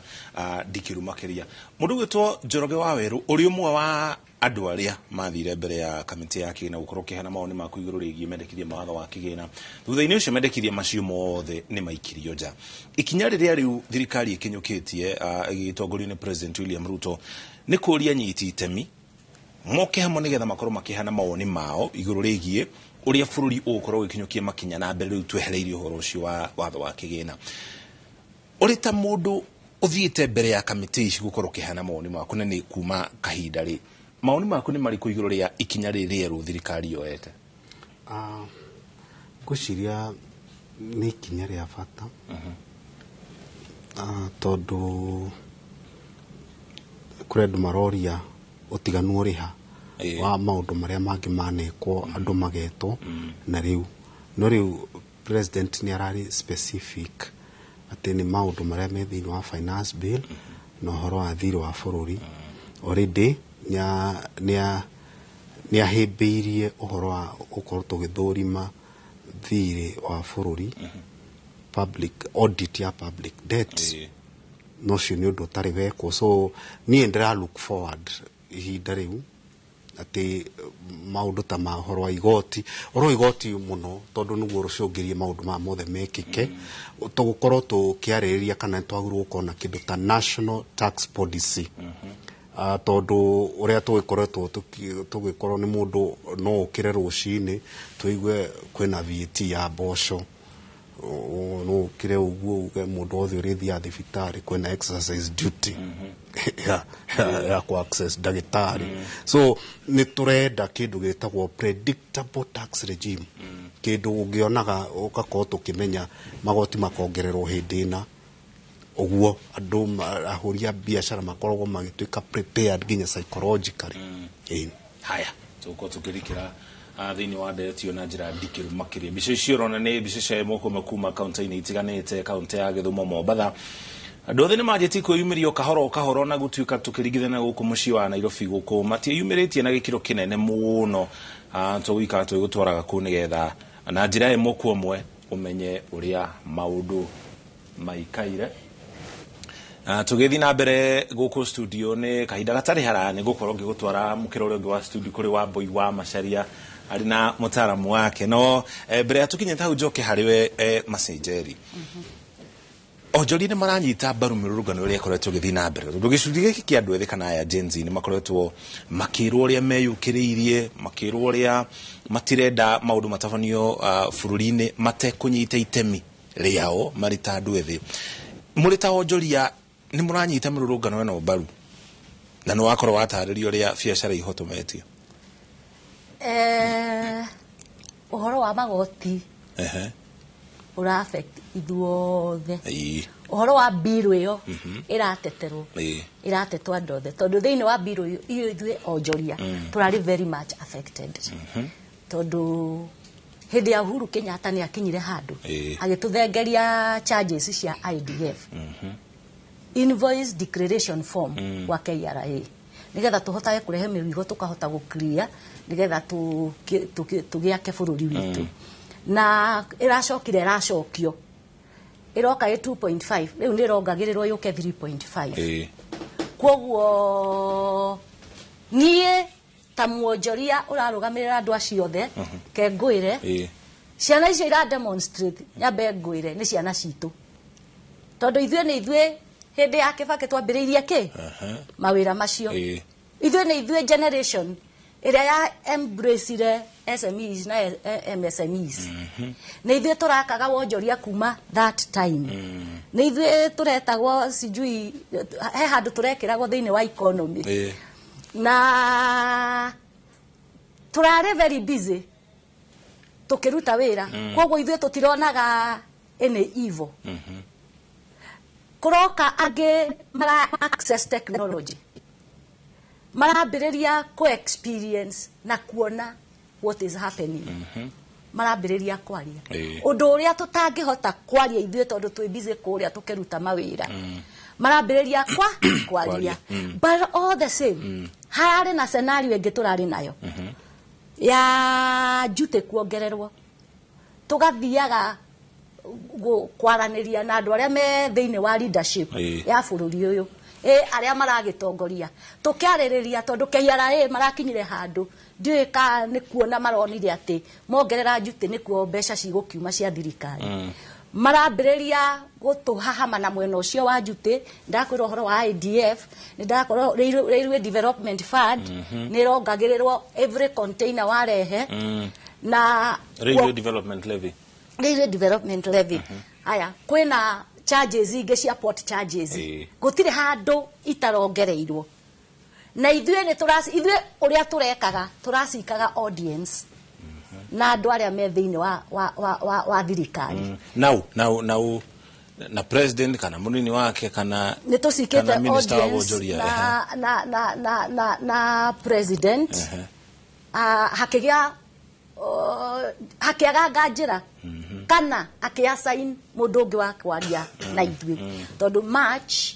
ndikĩru makĩria. Mũndũ ũgwĩtwo Njoroge wa Werũ, ũrĩ ũmwe wa andũ arĩa mathire mbere ya kamĩtĩ ya kĩgĩna gũkorwo ũkĩheana mawoni maku igũrũ rĩgiĩ mendekithia ma watho wa kĩgĩna. Thutha-inĩ ũcio mendekithia macio mothe nĩ maikirio nja. Ikinya rĩrĩa rĩu thirikari ĩkinyũkĩtie ĩgĩtongorio nĩ President William Ruto nĩ kũria anyiti itemi moke hamwe nĩgetha makorwo makĩheana mawoni mao igũrũ rĩgiĩ ũrĩa bũrũri ũgũkorwo ũgĩkinyũkia makinya na mbere rĩu twehereirie ũhoro ũcio wa watho wa kĩgĩna. Ũrĩ ta mũndũ ũthiĩte mbere ya kamĩtĩ ici gũkorwo ũkĩheana mawoni maku, na nĩ kuma kahinda rĩ, mawoni maku nĩ marĩkũ igũrũ rĩa ikinya rĩrĩ rĩerũ thirikari yoete? Ngwĩciria nĩ ikinya rĩa bata, tondũ kũrĩ andũ maroria ũtiganu ũrĩ ha wa maũndũ marĩa mangĩ manekwo andũ magetwo na rĩu. No rĩu president nĩ ararĩ specific atĩ nĩ maũndũ marĩa me thĩinĩ wa finance bill na ũhoro wa thirĩ wa bũrũri. Already nĩ ahĩmbĩirie ũhoro wa gũkorwo tũgĩthũrima thirĩ wa bũrũri, public audit ya public debt. No ũcio nĩ ũndũ ũtarĩ wekwo, so niĩ ndĩra look forward ihinda rĩu atĩ maũndũ ta ma ũhoro wa igoti, ũhoro wa igoti mũno, tondũ nĩguo rũcũngĩrie maũndũ maya mothe mekĩke. Tũgũkorwo tũkĩarĩrĩria kana nĩ twagĩrĩirwo gũkorwo na kĩndũ ta national tax policy, tondũ ũrĩa tũgĩkoretwo tũgĩkorwo nĩ mũndũ no ũkĩre rũcinĩ tũigue kwĩna VAT ya mboco, no ũkĩre ũguo uge mũndũ wothe ũrĩthiaga thibitarĩ kwĩna exercise duty ya ku access ndagĩtarĩ. So nĩ tũrenda kĩndũ gĩtagwo predictable tax regime, kĩndũ ũngĩonaga ũgakorwo tũkĩmenya magoti makongererwo hĩndĩ ĩna ũguo, andũ ahũri a biacara makoragwo magĩtuĩka prepared nginya psychologically. Ĩĩ. Haya, tũgũkorwo tũkĩrikĩra thĩinĩ wa ndereti ĩyo na njĩra ndikĩru makĩria. Mbica icio ũrona nĩ mbica cia ĩmwe kwa ĩmwe kuma kaunti-inĩ itiganĩte, kaunti ya Gĩthumo, Mombatha. Andũ othe nĩ manjĩtie kwĩyumĩria o kahora o kahora, na gũtuĩka tũkĩringithania gũkũ mũciĩ wa Nairobi gũkũ matiĩyumĩrĩtie na gĩkĩro kĩnene mũno. Tũgũikara tũgĩgũtwaraga kũu nĩgetha na njĩra ĩmwe kwa ĩmwe ũmenye ũrĩa maũndũ maikaire. Na tũgĩthiĩ na mbere gũkũ studio nĩ kahinda gatarĩ haraya nĩ gũkorwo ngĩgũtwara mũkĩra ũrĩa ũngĩ wa studio kũrĩ Wambui wa Macharia arĩ na mũtaaramu wake. No mbere ya tũkinyĩte hau njoke harĩ we, Macenjeri, onjoria nĩ maranyita mbaru mĩrũrũngano ĩrĩa ĩkoretwo ĩgĩthiĩ na mbere, tondũ gĩcunjĩ gĩkĩ kĩa andũ ethĩ kana aya Gen Z nĩ makoretwo makĩrwo ũrĩa meyũkĩrĩirie, makĩrwo ũrĩa matirenda maũndũ matabanio bũrũri-inĩ matekũnyita itemi rĩao marĩ ta andũ ethĩ. Mũrĩ ta onjoria nĩ mũranyita mĩrũrũngano ĩno mbaru, na nĩ wakorwo watarĩria ũrĩa biacara ihotometio? Ũhoro wa magoti ũra affect ithuothe. Ũhoro wa bill ĩyo ĩrateterwo, ĩratetwo andũ othe, tondũ thĩinĩ wa bill ĩyo ithuĩ onjoria tũrarĩ very much affected, tondũ hĩndĩ ya Uhuru Kenyatta nĩ akinyire handũ agĩtũthengeria charges cia IDF, invoice declaration form, kwa KRA, nigetha tũhotage kũrehe mĩrigo, tũkahota gũ-clear nigetha tũgĩake bũrũri witũ. Na ĩracokire ĩracokio, ĩroka ĩ 2.5, rĩu nĩ ĩrongagĩrĩrwo yũke 3.5. Koguo niĩ ta mwonjoria ũrarũgamĩrĩra andũ acio othe, ke ngwĩre, ciana icio ira demonstrate, nyambe ngwĩre nĩ ciana citũ, tondũ ithuĩ nĩ ithuĩ hĩndĩ ya Kĩbakĩ twambĩrĩirie kĩ mawĩra macio. Ithuĩ nĩ ithuĩ generation ĩrĩa ya embraceire SMEs na MSMEs. Nĩ ithuĩ tũrakaga wonjoria kuma that time. Nĩ ithuĩ tũretagwo, sijui he handũ tũrekĩragwo thĩinĩ wa economy, na tũrarĩ very busy tũkĩruta wĩra. Koguo ithuĩ tũtironaga any evil. Kũroka angĩ mara access technology, marambĩrĩria kũ experience na kuona what is happening, marambĩrĩria kwaria ũndũ ũrĩa tũtangĩhota kwaria ithuĩ tondũ twĩ busy kũrĩa tũkĩruta mawĩra. Marambĩrĩria kwa kwaria. Kwaria. But all the same, hararĩ na scenario ĩngĩ tũrarĩ nayo ya duty kuongererwo, tũgathiaga kwaranĩria na andũ arĩa me thĩinĩ wa leadership ya bũrũri ũyũ, arĩa maragĩtongoria, tũkĩarĩrĩria, tondũ KRA marakinyire handũ, ndiũĩ ka nĩ kuona maronire atĩ mongerera duty nĩkuo mbeca cigũkiuma cia thirikari. Marambĩrĩria gũtũhahama na mwena ũcio wa duty. Ndakwĩra ũhoro wa IDF, nĩ ndakorwo Railway Development Fund nĩ ĩrongagĩrĩrwo every container warehe na Railway Development Levy. Railway Development Levy. Haya, kwĩna charges ingĩ cia port charges. Gũtirĩ handũ itarongereirwo, na ithuĩ nĩ tũraci, ithuĩ ũrĩa tũrekaga, tũracikaga audience na andũ arĩa me thĩinĩ wa thirikari. Nau nau nau na president kana munini wake kana Nĩ tũcikĩte kana minister wa audience wonjoria? na president. Ah, hakĩgĩa hakĩaganga njĩra kana akĩassign mũndũ ũngĩ wa kwaria na ithuĩ, tondũ March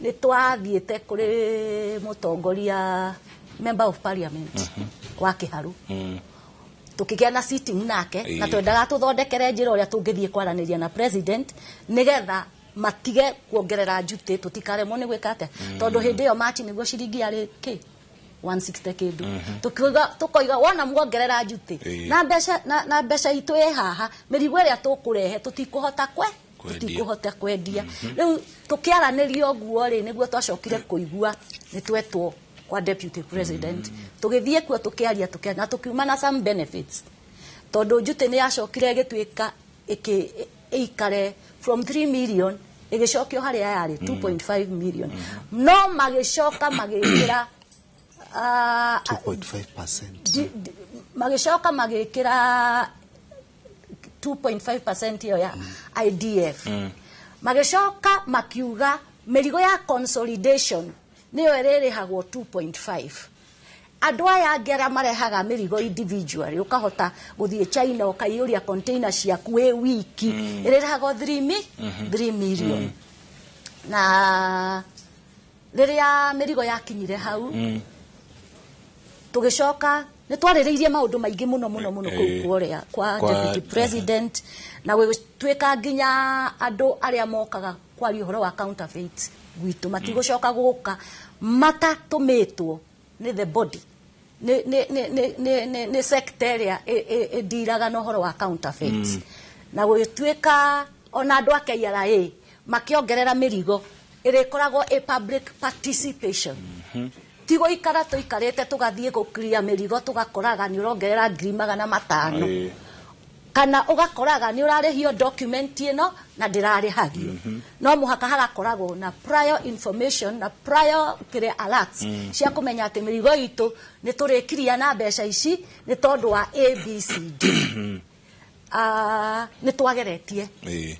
nĩ twathiĩte kũrĩ mũtongoria, member of parliament wa Kĩharu, tukĩgĩa na sitting nake na twendaga tũthondekere njĩra ũrĩa tũngĩthiĩ kwaranĩria na president nĩgetha matige kuongerera duty, tũtikaremwo nĩ gwĩka atĩa, tondũ hĩndĩ ĩyo March nĩguo ciringi yarĩ kĩ 160 kĩndũ. Tukiuga, tukoiga wona muongerera duty na mbeca itũ ĩ haha, mĩrigo ĩrĩa tũkũrehe tũtikũhota kwe Kwendia. Tũtikũhota kwendia. Rĩu tũkĩaranĩria ũguo rĩ, nĩguo twacokire kũigua nĩ twetwo kwa deputy president. Tũgĩthiĩ kuo, tũkĩaria, tũkĩaria na tũkiuma na some benefits, tondũ duty nĩ yacokire ĩgĩtuĩka ĩikare from 3 million ĩgĩcokio harĩa yarĩ 2.5 million, no magĩcoka magĩkĩra 2.5%. Magĩcoka magĩkĩra 2.5% ĩyo ya IDF. Magĩcoka makiuga mĩrigo ya consolidation nĩyo ĩrĩrĩhagwo 2.5. Andũ aya angĩ arĩa marehaga mĩrigo individually, ũkahota gũthiĩ China ũkaiyũria container ciaku wĩ wiki, ĩrĩrĩhagwo 3 million. Na rĩrĩa mĩrigo yakinyire hau, tũgĩcoka nĩ twarĩrĩirie maũndũ maingĩ mũno mũno mũno kũu kũrĩa kwa deputy president, na gũgĩtuĩka nginya andũ arĩa mokaga kwaria ũhoro wa counterfeit. Gwitũ matigũcoka gũka matatũmĩtwo nĩ the body, nĩ sector ĩrĩa ĩndiraga na ũhoro wa counterfeits. Na gũgĩtuĩka ona andũ a KRA makĩongerera mĩrigo ĩrĩkoragwo ĩ public participation, ti gũikara tũikarĩte tũgathiĩ gũkiria mĩrigo, tũgakoraga nĩ ũrongerera 500,000, kana ũgakoraga nĩ ũrarĩhio document ĩno na ndĩrarĩhagio. No mũhaka hagakoragwo na prior information na prior kĩrĩa alerts cia kũmenya atĩ mĩrigo itũ nĩ tũrĩkiria na mbeca ici nĩ tondũ wa ABCD. Nĩ twageretie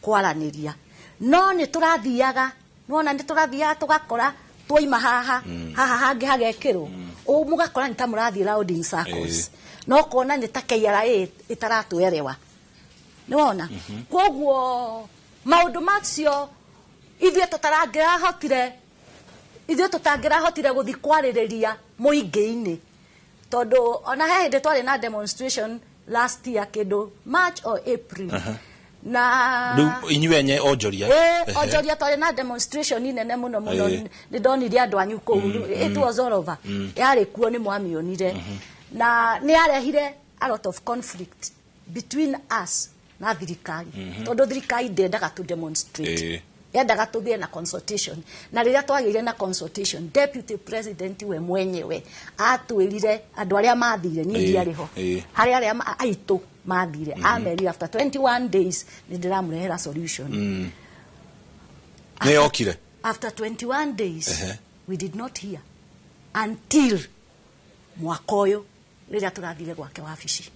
kwaranĩria, no nĩ tũrathiaga, nĩwona, nĩ tũrathiaga tũgakora twaima haha, haha hangĩ hagekĩrwo ũ, mũgakora nĩ ta mũrathiĩ round in circles, no kona nĩ ta KRA ĩtaratwerewa, nĩwona. Koguo maũndũ macio ithuĩ tũtangĩrahotire gũthiĩ kwarĩrĩria mũingĩ-inĩ, tondũ ona he hĩndĩ twarĩ na demonstration last year, kĩndũ March or April, na Rĩu inyuĩ enye onjoria? Ĩ, onjoria twarĩ na demonstration nene mũno mũno. Nĩ ndonire andũ anyu kũu, it was all over, yarĩ kuo, nĩ mwamĩonire, na nĩ yarehire a lot of conflict between us na thirikari, tondũ thirikari ndĩendaga to demonstrate, yendaga tũgĩe na consultation. Na rĩrĩa twagĩire na consultation, deputy president we mwenyewe atwĩrire andũ arĩa mathire, niĩ ndiarĩ ho, harĩ arĩa aitũ mathire, amerire after 21 days nĩ ndĩramũrehera solution. Nĩ yokire? After 21 days, we did not hear until mwaka ũyũ rĩrĩa tũrathire gwake wabici.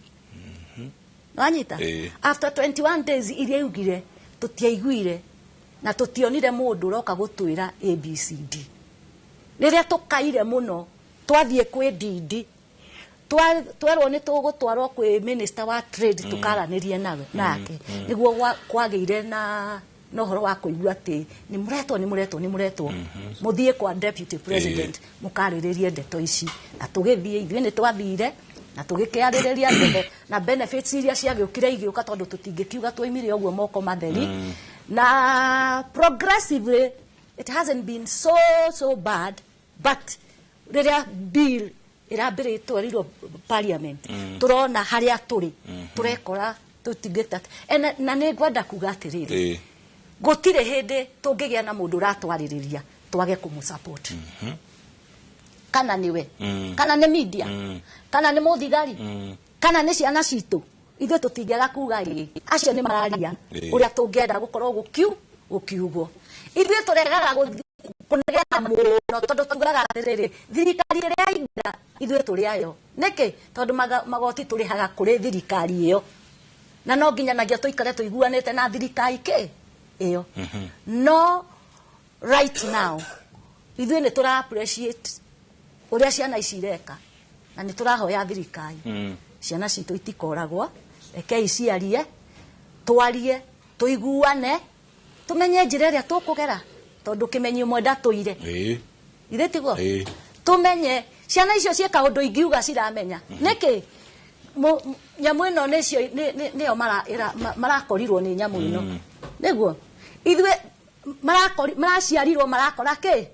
Wanyita? Ĩĩ. After 21 days iria yugire, tũtiaiguire na tũtionire mũndũ ũroka gũtwĩra ABCD. Rĩrĩa tũkaire mũno, twathiĩ kwĩ Ndindi, twerwo nĩ tũgũtwarwo kwĩ minister wa trade tũkaranĩrie nawe nake, nĩguo kwagĩire na ũhoro wa kũigua atĩ nĩ mũretwo, nĩ mũretwo, nĩ mũretwo mũthiĩ kwa deputy president mũkarĩrĩrie ndeto ici. Na tũgĩthiĩ, ithuĩ nĩ twathire na tũgĩkĩarĩrĩria ndeto na benefits iria ciagĩũkire igĩũka, tondũ tũtingĩkiuga twaimire ũguo moko matheri. Na progressively it hasn't been so so bad, but rĩrĩa bill ĩrambĩrĩtwo ĩtwarirwo parliament, tũrona harĩa tũrĩ, tũrekora tũtingĩta. Na nĩ ngwenda kuga atĩrĩrĩ, gũtirĩ hĩndĩ tũngĩgĩa na mũndũ ũratwarĩrĩria twage kũmũ support, kana nĩwe, kana nĩ media, kana nĩ mũthigari, kana nĩ ciana citũ. Ithuĩ tũtingĩaga kuga ĩ acio nĩ mararia ũrĩa tũngĩenda gũkorwo gũkiugwo. Ithuĩ tũregaga kũnegena mũno, tondũ tugaga atĩrĩrĩ, thirikari ĩrĩa yaingĩra, ithuĩ tũrĩ ayo. Nĩkĩ? Tondũ magoti tũrĩhaga kũrĩ thirikari ĩyo, na no nginyanagia tũikare tũiguanĩte na thirikari kĩ ĩyo. No right now ithuĩ nĩ tũra appreciate ũrĩa ciana ici ireka, na nĩ tũrahoya thirikari, ciana citũ itikoragwo, rekei ciarie, twarie, tũiguane, tũmenye njĩra ĩrĩa tũkũgera, tondũ kĩmenyi ũmwe ndatũire. Ithe tiguo? Ĩĩ. Tũmenye ciana icio ciĩ kaũndũ ingiuga ciramenya nĩkĩ. Nyamũ ĩno nĩcio nĩyo marakorirwo nĩ nyamũ ĩno, nĩguo ithuĩ maraciarirwo marakora kĩ?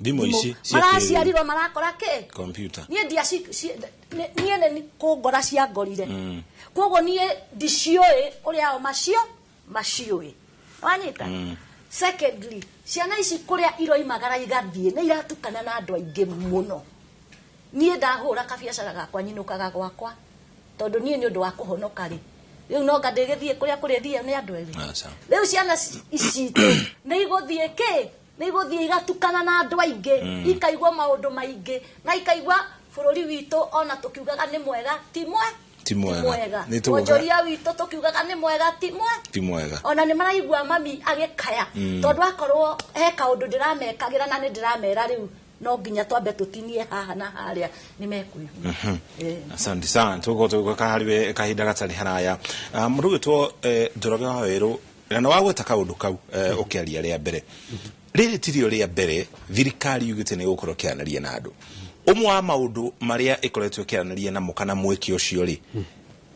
Thimũ ici cia kĩrĩu. Maraciarirwo marakora kĩ? Computer. Niĩ niĩ nĩ kũngora ciangorire, koguo niĩ ndiciũĩ ũrĩa o macio maciũĩ, wanyita? Secondly, ciana ici kũrĩa iroimagara igathiĩ nĩ iratukana na andũ aingĩ mũno. Niĩ ndahũra kabiacara gakwa, nyinũkaga gwakwa, tondũ niĩ nĩ ũndũ wa kũhonoka rĩ, rĩu no nga ndĩgĩthiĩ kũrĩa kũrĩthio nĩ andũ erĩ. Aca. Rĩu ciana citũ nĩ igũthiĩ kĩ, nĩ igũthiĩ igatukana na andũ aingĩ, ikaigua maũndũ maingĩ, na ikaigua bũrũri witũ ona tũkiugaga nĩ mwega ti mwe. Ti mwega. Nĩ Wonjoria witũ tũkiugaga nĩ mwega ti mwe. Ti mwega. Ona nĩ maraigua mami agĩkaya, tondũ akorwo he kaũndũ ndĩramekagĩra na nĩ ndĩramera rĩu no nginya twambe tũtinie haha na harĩa, nĩ mekũigua. Asante sana. Tũgũka harĩ kahinda gatarĩ haraya. Mũndũ ũgwĩtwo Njoroge wa Werũ, na nĩ wagweta kaũndũ kau ũkĩaria rĩa mbere, rĩrĩ tirio rĩa mbere thirikari yugĩte nĩ ĩgũkorwo ĩkĩaranĩria na andũ. Ũmwe wa maũndũ marĩa ĩkoretwo ĩkĩaranĩria namo kana mwĩke ũcio rĩ,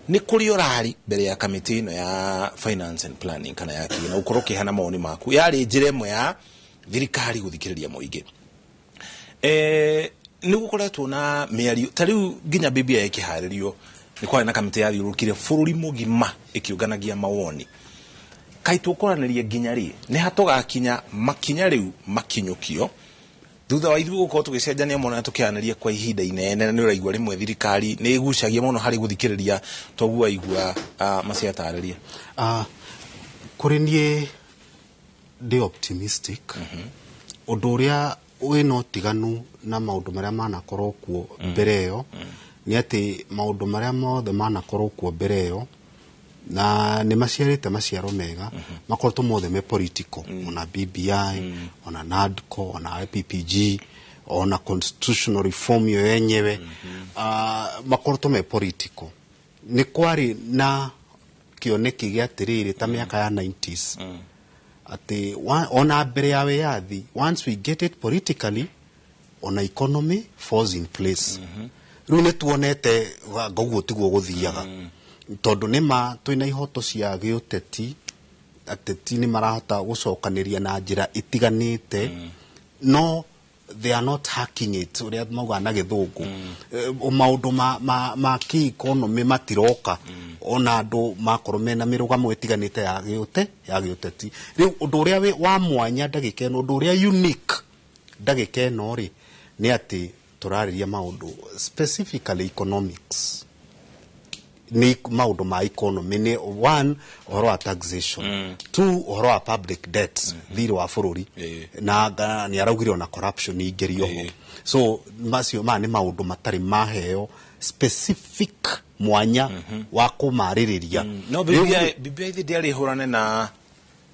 nĩ kũrĩ ũrari mbere ya kamĩtĩ ĩno ya finance and planning kana ya kĩgĩna, gũkorwo ũkĩheana mawoni maku, yarĩ njĩra ĩmwe ya Thirikari gũthikĩrĩria mũingĩ. Nĩ gũkoretwo na mĩario ta rĩu nginya BBI ĩkĩharĩrio, nĩ kwarĩ na kamĩtĩ yathiũrũrũkire bũrũri mũgima ĩkĩũnganagia mawoni. Kaĩ tũkwaranĩria nginya rĩ? Nĩ ha tũgakinya makinya rĩu makinyũkio thutha wa ithuĩ gũkorwo tũgĩcenjania mũno na tũkĩaranĩria kwa ihinda inene? Na nĩ ũraigua rĩmwe thirikari nĩ ĩgucagia mũno harĩ gũthikĩrĩria, toguo waigua maciatarĩria. Kũrĩ niĩ ndĩ optimistic. Ũndũ ũrĩa wĩna ũtiganu na maũndũ marĩa manakorwo kuo mbere ĩyo nĩ atĩ maũndũ marĩa mothe manakorwo kuo mbere ĩyo na nĩ maciarĩte maciaro mega makoretwo mothe me political, ona BBI, ona NADCO, ona IPPG, ona constitutional reform yo yenyewe, makoretwo me political. Nĩ kwarĩ na kĩoneki gĩa atĩrĩrĩ, ta mĩaka ya 90s, atĩ ona mbere ya wĩyathi, once we get it politically, ona economy falls in place. Rĩu nĩ tuonete ũguo tiguo gũthiaga, tondũ nĩ ma twĩna ihoto cia gĩũteti, ateti nĩ marahota gũcokanĩria na njĩra itiganĩte, no they are not hacking it, ũrĩa maugaga na Gĩthũngũ. Maũndũ ma kĩ-economy matiroka ona andũ makorwo mena mĩrũgamo ĩtiganĩte ya gĩũteti. Rĩu ũndũ ũrĩa wa mwanya ndagĩka ĩno, ũndũ ũrĩa unique ndagĩka ĩno rĩ, nĩ atĩ tũrarĩria maũndũ specifically economics, nĩ maũndũ ma economy, nĩ one, ũhoro wa taxation, two, ũhoro wa public debt, thirĩ wa bũrũri, na nĩ araugire ona corruption ingĩrio ho. So macio maya nĩ maũndũ matarĩ maheo specific mwanya wa kũmarĩrĩria. No BBI thĩ ndĩarĩ hũrane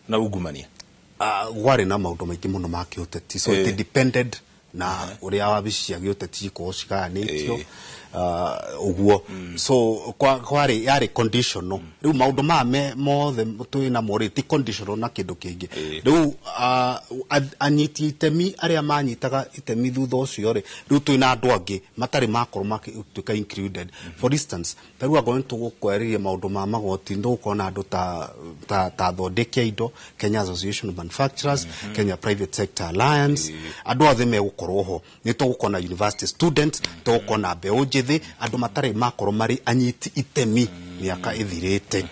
na ungumania. Gwarĩ na maũndũ maingĩ mũno ma kĩũteti, so it depended na ũrĩa wabici cia gĩũteti cikorwo cigayanĩtio ũguo. So kwarĩ yarĩ conditional. Rĩu maũndũ maya mothe twĩ namo rĩ, ti conditional na kĩndũ kĩngĩ. Rĩu anyiti itemi arĩa manyitaga itemi thutha ũcio rĩ, rĩu twĩna andũ angĩ matarĩ makorwo magĩtuĩka included. For instance, ta rĩu angorwo nĩ tũgũkwarĩria maũndũ ma magoti, nĩ tũgũkorwo na andũ ta athondeki a indo, Kenya Association of Manufacturers, Kenya Private Sector Alliance, andũ othe megũkorwo ho. Nĩ tũgũkorwo na university students, tũgũkorwo na mbeũ njĩthĩ, andũ matarĩ makorwo marĩ anyiti itemi mĩaka ĩthirĩte.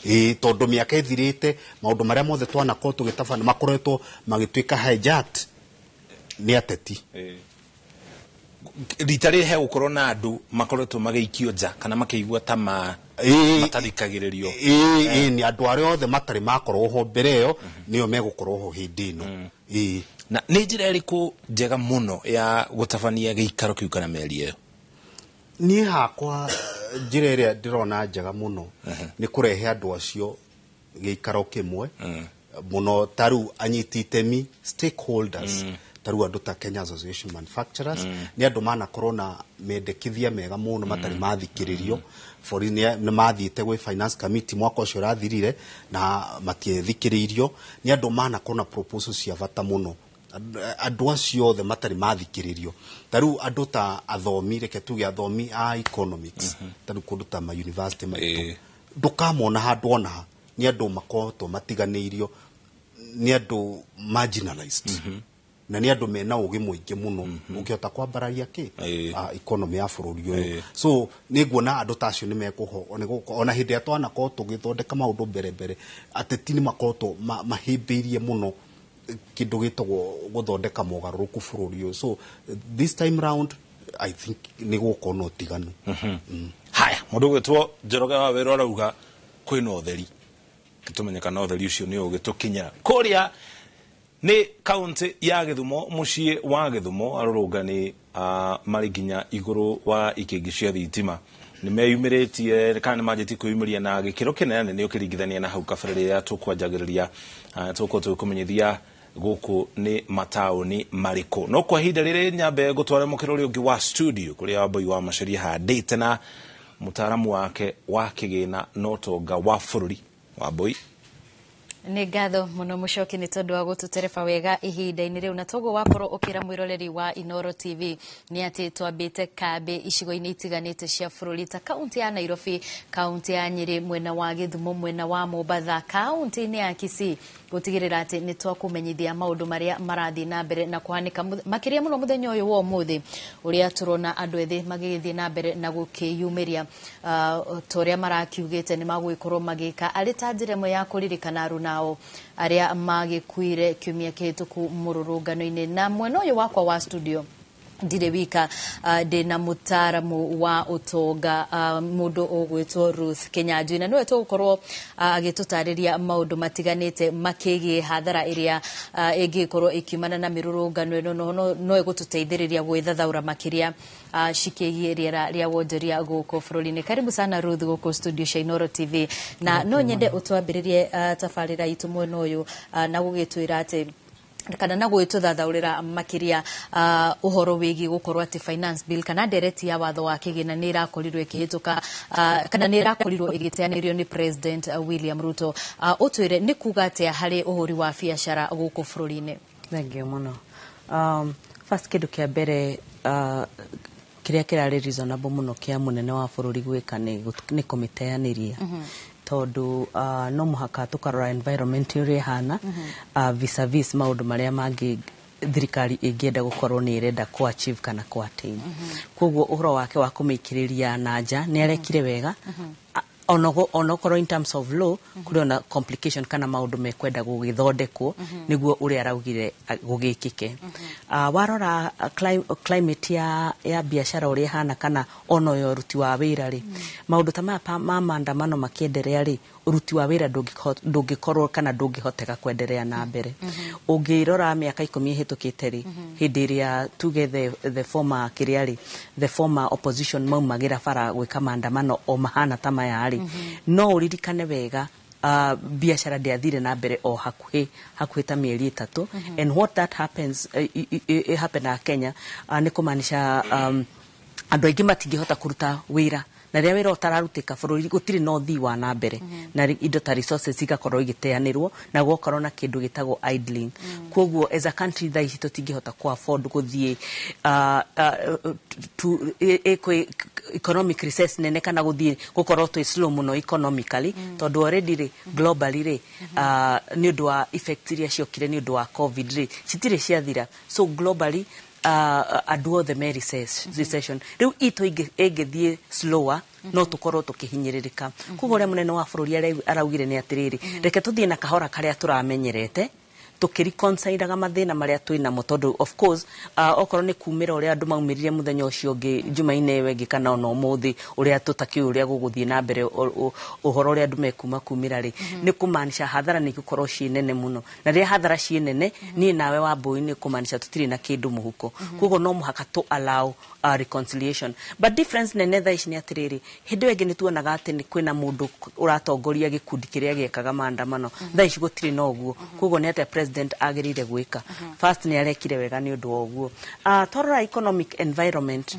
Ĩĩ, tondũ mĩaka ĩthirĩte maũndũ marĩa mothe twanakorwo tũgĩtabana makoretwo magĩtuĩka hijacked nĩ ateti. Rita rĩrĩ hegũkorwo na andũ makoretwo magĩikio nja kana makĩigua ta ma matathikagĩrĩrio. Ĩĩ, nĩ andũ arĩa othe matarĩ makorwo ho mbere ĩyo nĩo megũkorwo ho hĩndĩ ĩno, ĩĩ. Na nĩ njĩra ĩrĩkũ njega mũno ya gũtabania gĩikaro kĩu kana mĩario ĩyo? Niĩ hakwa njĩra ĩrĩa ndĩrona njega mũno nĩ kũrehe andũ acio gĩikaro kĩmwe mũno, ta rĩu anyiti itemi, stakeholders, ta rĩu andũ ta Kenya Association of Manufacturers, nĩ andũ manakorwo na mendekithia mega mũno matarĩ mathikĩrĩrio. For nĩ mathiĩte gwĩ finance committee mwaka ũcio ũrathirire na matiethikĩrĩirio. Nĩ andũ manakorwo na proposals cia bata mũno, andũ acio othe matarĩ mathikĩrĩrio. Ta rĩu andũ ta athomi, reke tuge athomi a economics, ta rĩu kũndũ ta ma university maitũ ndũkamona handũ ona ha. Nĩ andũ makoretwo matiganĩirio, nĩ andũ marginalized, na nĩ andũ mena ũgĩ mũingĩ mũno ũngĩhota kwambararia kĩ economy ya bũrũri ũyũ. So nĩ nguona andũ ta acio nĩ mekũho ona hĩndĩ ĩrĩa twanakorwo tũgĩthondeka maũndũ mbere mbere, ateti nĩ makoretwo mahĩmbĩirie mũno kĩndũ gĩtagwo gũthondeka mogarũrũku bũrũri ũyũ. So this time round I think nĩ gũgũkorwo na ũtiganu. Haya, mũndũ ũgwĩtwo Njoroge wa Wĩra arauga kwĩna ũtheri, tũmenye kana ũtheri ũcio nĩ ũgĩtũkinyĩra. Kũrĩa nĩ kaunti ya Gĩthumo, mũciĩ wa Gĩthumo, arũrũngani marĩ nginya igũrũ wa ikĩngĩ cia thitima nĩ meyumĩrĩtie kana nĩ manjĩtie kwĩyumĩria na gĩkĩro kĩnene nĩ ũkĩringithania na hau kabere rĩrĩa tũkwanjagĩrĩria tũgũkorwo tũgĩkũmenyithia gũkũ nĩ mataũni marĩkũ. No kwa ihinda rĩrĩ nyambe ngũtware mũkĩra ũrĩa ũngĩ wa studio kũrĩa Wambui wa Macharia handĩte na mũtaaramu wake wa kĩgĩna na ũtonga wa bũrũri. Wambui. Nĩ ngatho mũno Mũcoki nĩ tondũ wa gũtũtereba wega ihinda-inĩ rĩu, na toguo wakorwo ũkĩra mwĩroreri wa Inoro TV nĩ atĩ twambĩte kambĩ icigo-inĩ itiganĩte cia bũrũri ta kaunti ya Nairobi, kaunti ya Nyĩrĩ, mwena wa Gĩthumo, mwena wa Mombatha, kaunti-inĩ ya Kisii, gũtigĩrĩra atĩ nĩ twakũmenyithia maũndũ marĩa marathiĩ na mbere na kũhanĩka, makĩria mũno mũthenya ũyũ wa ũmũthĩ ũrĩa tũrona andũ ethĩ magĩgĩthiĩ na mbere na gũkĩyumĩria ta ũrĩa marakiugĩte nĩ magũgĩkorwo magĩka arĩ ta njĩra ĩmwe ya kũririkana arunao arĩa magĩkuire kiumia kĩhĩtũku mũrũrũngano-inĩ. Na mwena ũyũ wakwa wa studio ndirĩ wika, ndĩna mũtaaramu wa ũtonga, mũndũ ũgwĩtwo Ruth Kinyanjui, na nĩwe tũgũkorwo agĩtũtarĩria maũndũ matiganĩte makĩgiĩ hathara ĩrĩa ĩngĩkorwo ĩkiumana na mĩrũrũngano ĩno, no ĩgũtũteithĩrĩria gwĩthathaũra makĩria cikĩgiĩ rĩera rĩa wonjoria gũkũ bũrũri-inĩ. Karibu sana Ruth gũkũ studio cia Inoro TV, na no nyende ũtwambĩrĩrie tabarĩra itũ mwena ũyũ na gũgĩtwĩra atĩ kana na gwĩtũthathaũrĩra makĩria ũhoro wĩgiĩ gũkorwo atĩ finance bill kana ndereti ya watho wa kĩgĩna nĩ ĩrakorirwo ĩkĩhĩtũka kana nĩ ĩrakorirwo ĩgĩteanĩrio nĩ President William Ruto. Ũtwĩre nĩ kuga atĩa harĩ ũhũri wa biacara gũkũ bũrũri-inĩ. Thank you mũno. First, kĩndũ kĩa mbere kĩrĩa kĩrarĩ reasonable mũno kĩa mũnene wa bũrũri gwĩka nĩ kũmĩteanĩria, tondũ no mũhaka tũkarora environment ũrĩa ĩhana vis-a-vis maũndũ marĩa mangĩ thirikari ĩngĩenda gũkorwo nĩ ĩrenda kũ achieve kana kũ attain. Koguo ũhoro wake wa kũmĩikĩrĩria na nja nĩ arekire wega, onokorwo in terms of law kũrĩ ona complication kana maũndũ mekwenda gũgĩthondekwo nĩguo ũrĩa araugire gũgĩkĩke. Warora climate ya biacara ũrĩa ĩhana kana ona ya ũruti wa wĩra rĩ, maũndũ ta maya ma maandamano makĩenderea rĩ, ũruti wa wĩra ndũngĩkorwo kana ndũngĩhoteka kwenderea na mbere. Ũngĩrora mĩaka 10 ĩhĩtũkĩte rĩ, hĩndĩ ĩrĩa tuge the former kĩrĩa rĩ, the former opposition maumagĩra bara gwĩka maandamano o mahana ta maya rĩ, no ũririkane wega biacara ndĩathire na mbere o hakuhĩ hakuhĩ ta mĩeri 3. And what that happens happen Kenya nĩ kũmaanisha andũ aingĩ matingĩhota kũruta wĩra, na rĩrĩa wĩra ũtararutĩka bũrũri gũtirĩ na ũthii wa na mbere, na indo ta resources igakorwo igĩteanĩrwo na gũgakorwo na kĩndũ gĩtagwo idling. Koguo as a country thaa ici tũtingĩhota kũ afford gũthiĩ to kwĩ economic recess nene kana gũthiĩ gũkorwo twĩ slow mũno economically, tondũ already rĩ, globally rĩ, nĩ ũndũ wa effects iria ciokire nĩ ũndũ wa COVID rĩ, citirĩ ciathira. So globally andũ othe me recession. Rĩu itũ ĩngĩthiĩ slower no tũkorwo tũkĩhinyĩrĩrĩka. Koguo ũrĩa mũnene wa bũrũri araugire nĩ atĩrĩrĩ, reke tũthiĩ na kahora karĩa tũramenyerete tũkĩreconcilaga mathĩna marĩa twĩ namo, tondũ of course okorwo nĩ kumĩra ũrĩa andũ maumĩrire mũthenya ũcio ũngĩ Jumaine ĩyo ĩngĩ kana ona ũmũthĩ ũrĩa tũtakĩũĩ ũrĩa gũgũthiĩ na mbere, ũhoro ũrĩa andũ mekuma kumĩra rĩ, nĩ kũmaanisha hathara nĩ igũkorwo ciĩ nene mũno, na rĩrĩa hathara ciĩ nene, niĩ nawe wa mbũi nĩ kũmaanisha tũtirĩ na kĩndũ mũhuko. Koguo no mũhaka tũ allow reconciliation. But difference nene thaa ici nĩ atĩrĩrĩ, hĩndĩ ĩyo ĩngĩ nĩ tuonaga atĩ nĩ kwĩna mũndũ ũratongoria gĩkundi kĩrĩa gĩekaga maandamano. Thaa ici gũtirĩ na ũguo. Koguo nĩ atĩa president agĩrĩire gwĩka? First, nĩ arekire wega nĩ ũndũ wa ũguo. Twarora economic environment,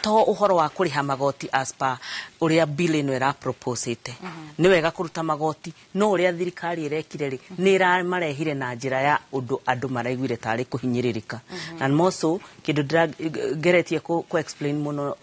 to ũhoro wa kũrĩha magoti as per ũrĩa bill ĩno ĩraproposĩte, nĩ wega kũruta magoti, no ũrĩa thirikari ĩrekire rĩ, nĩ ĩramarehire na njĩra ya ũndũ andũ maraiguire tarĩ kũhinyĩrĩrĩka. And more so kĩndũ ndĩra ngeretie kũ explain mũno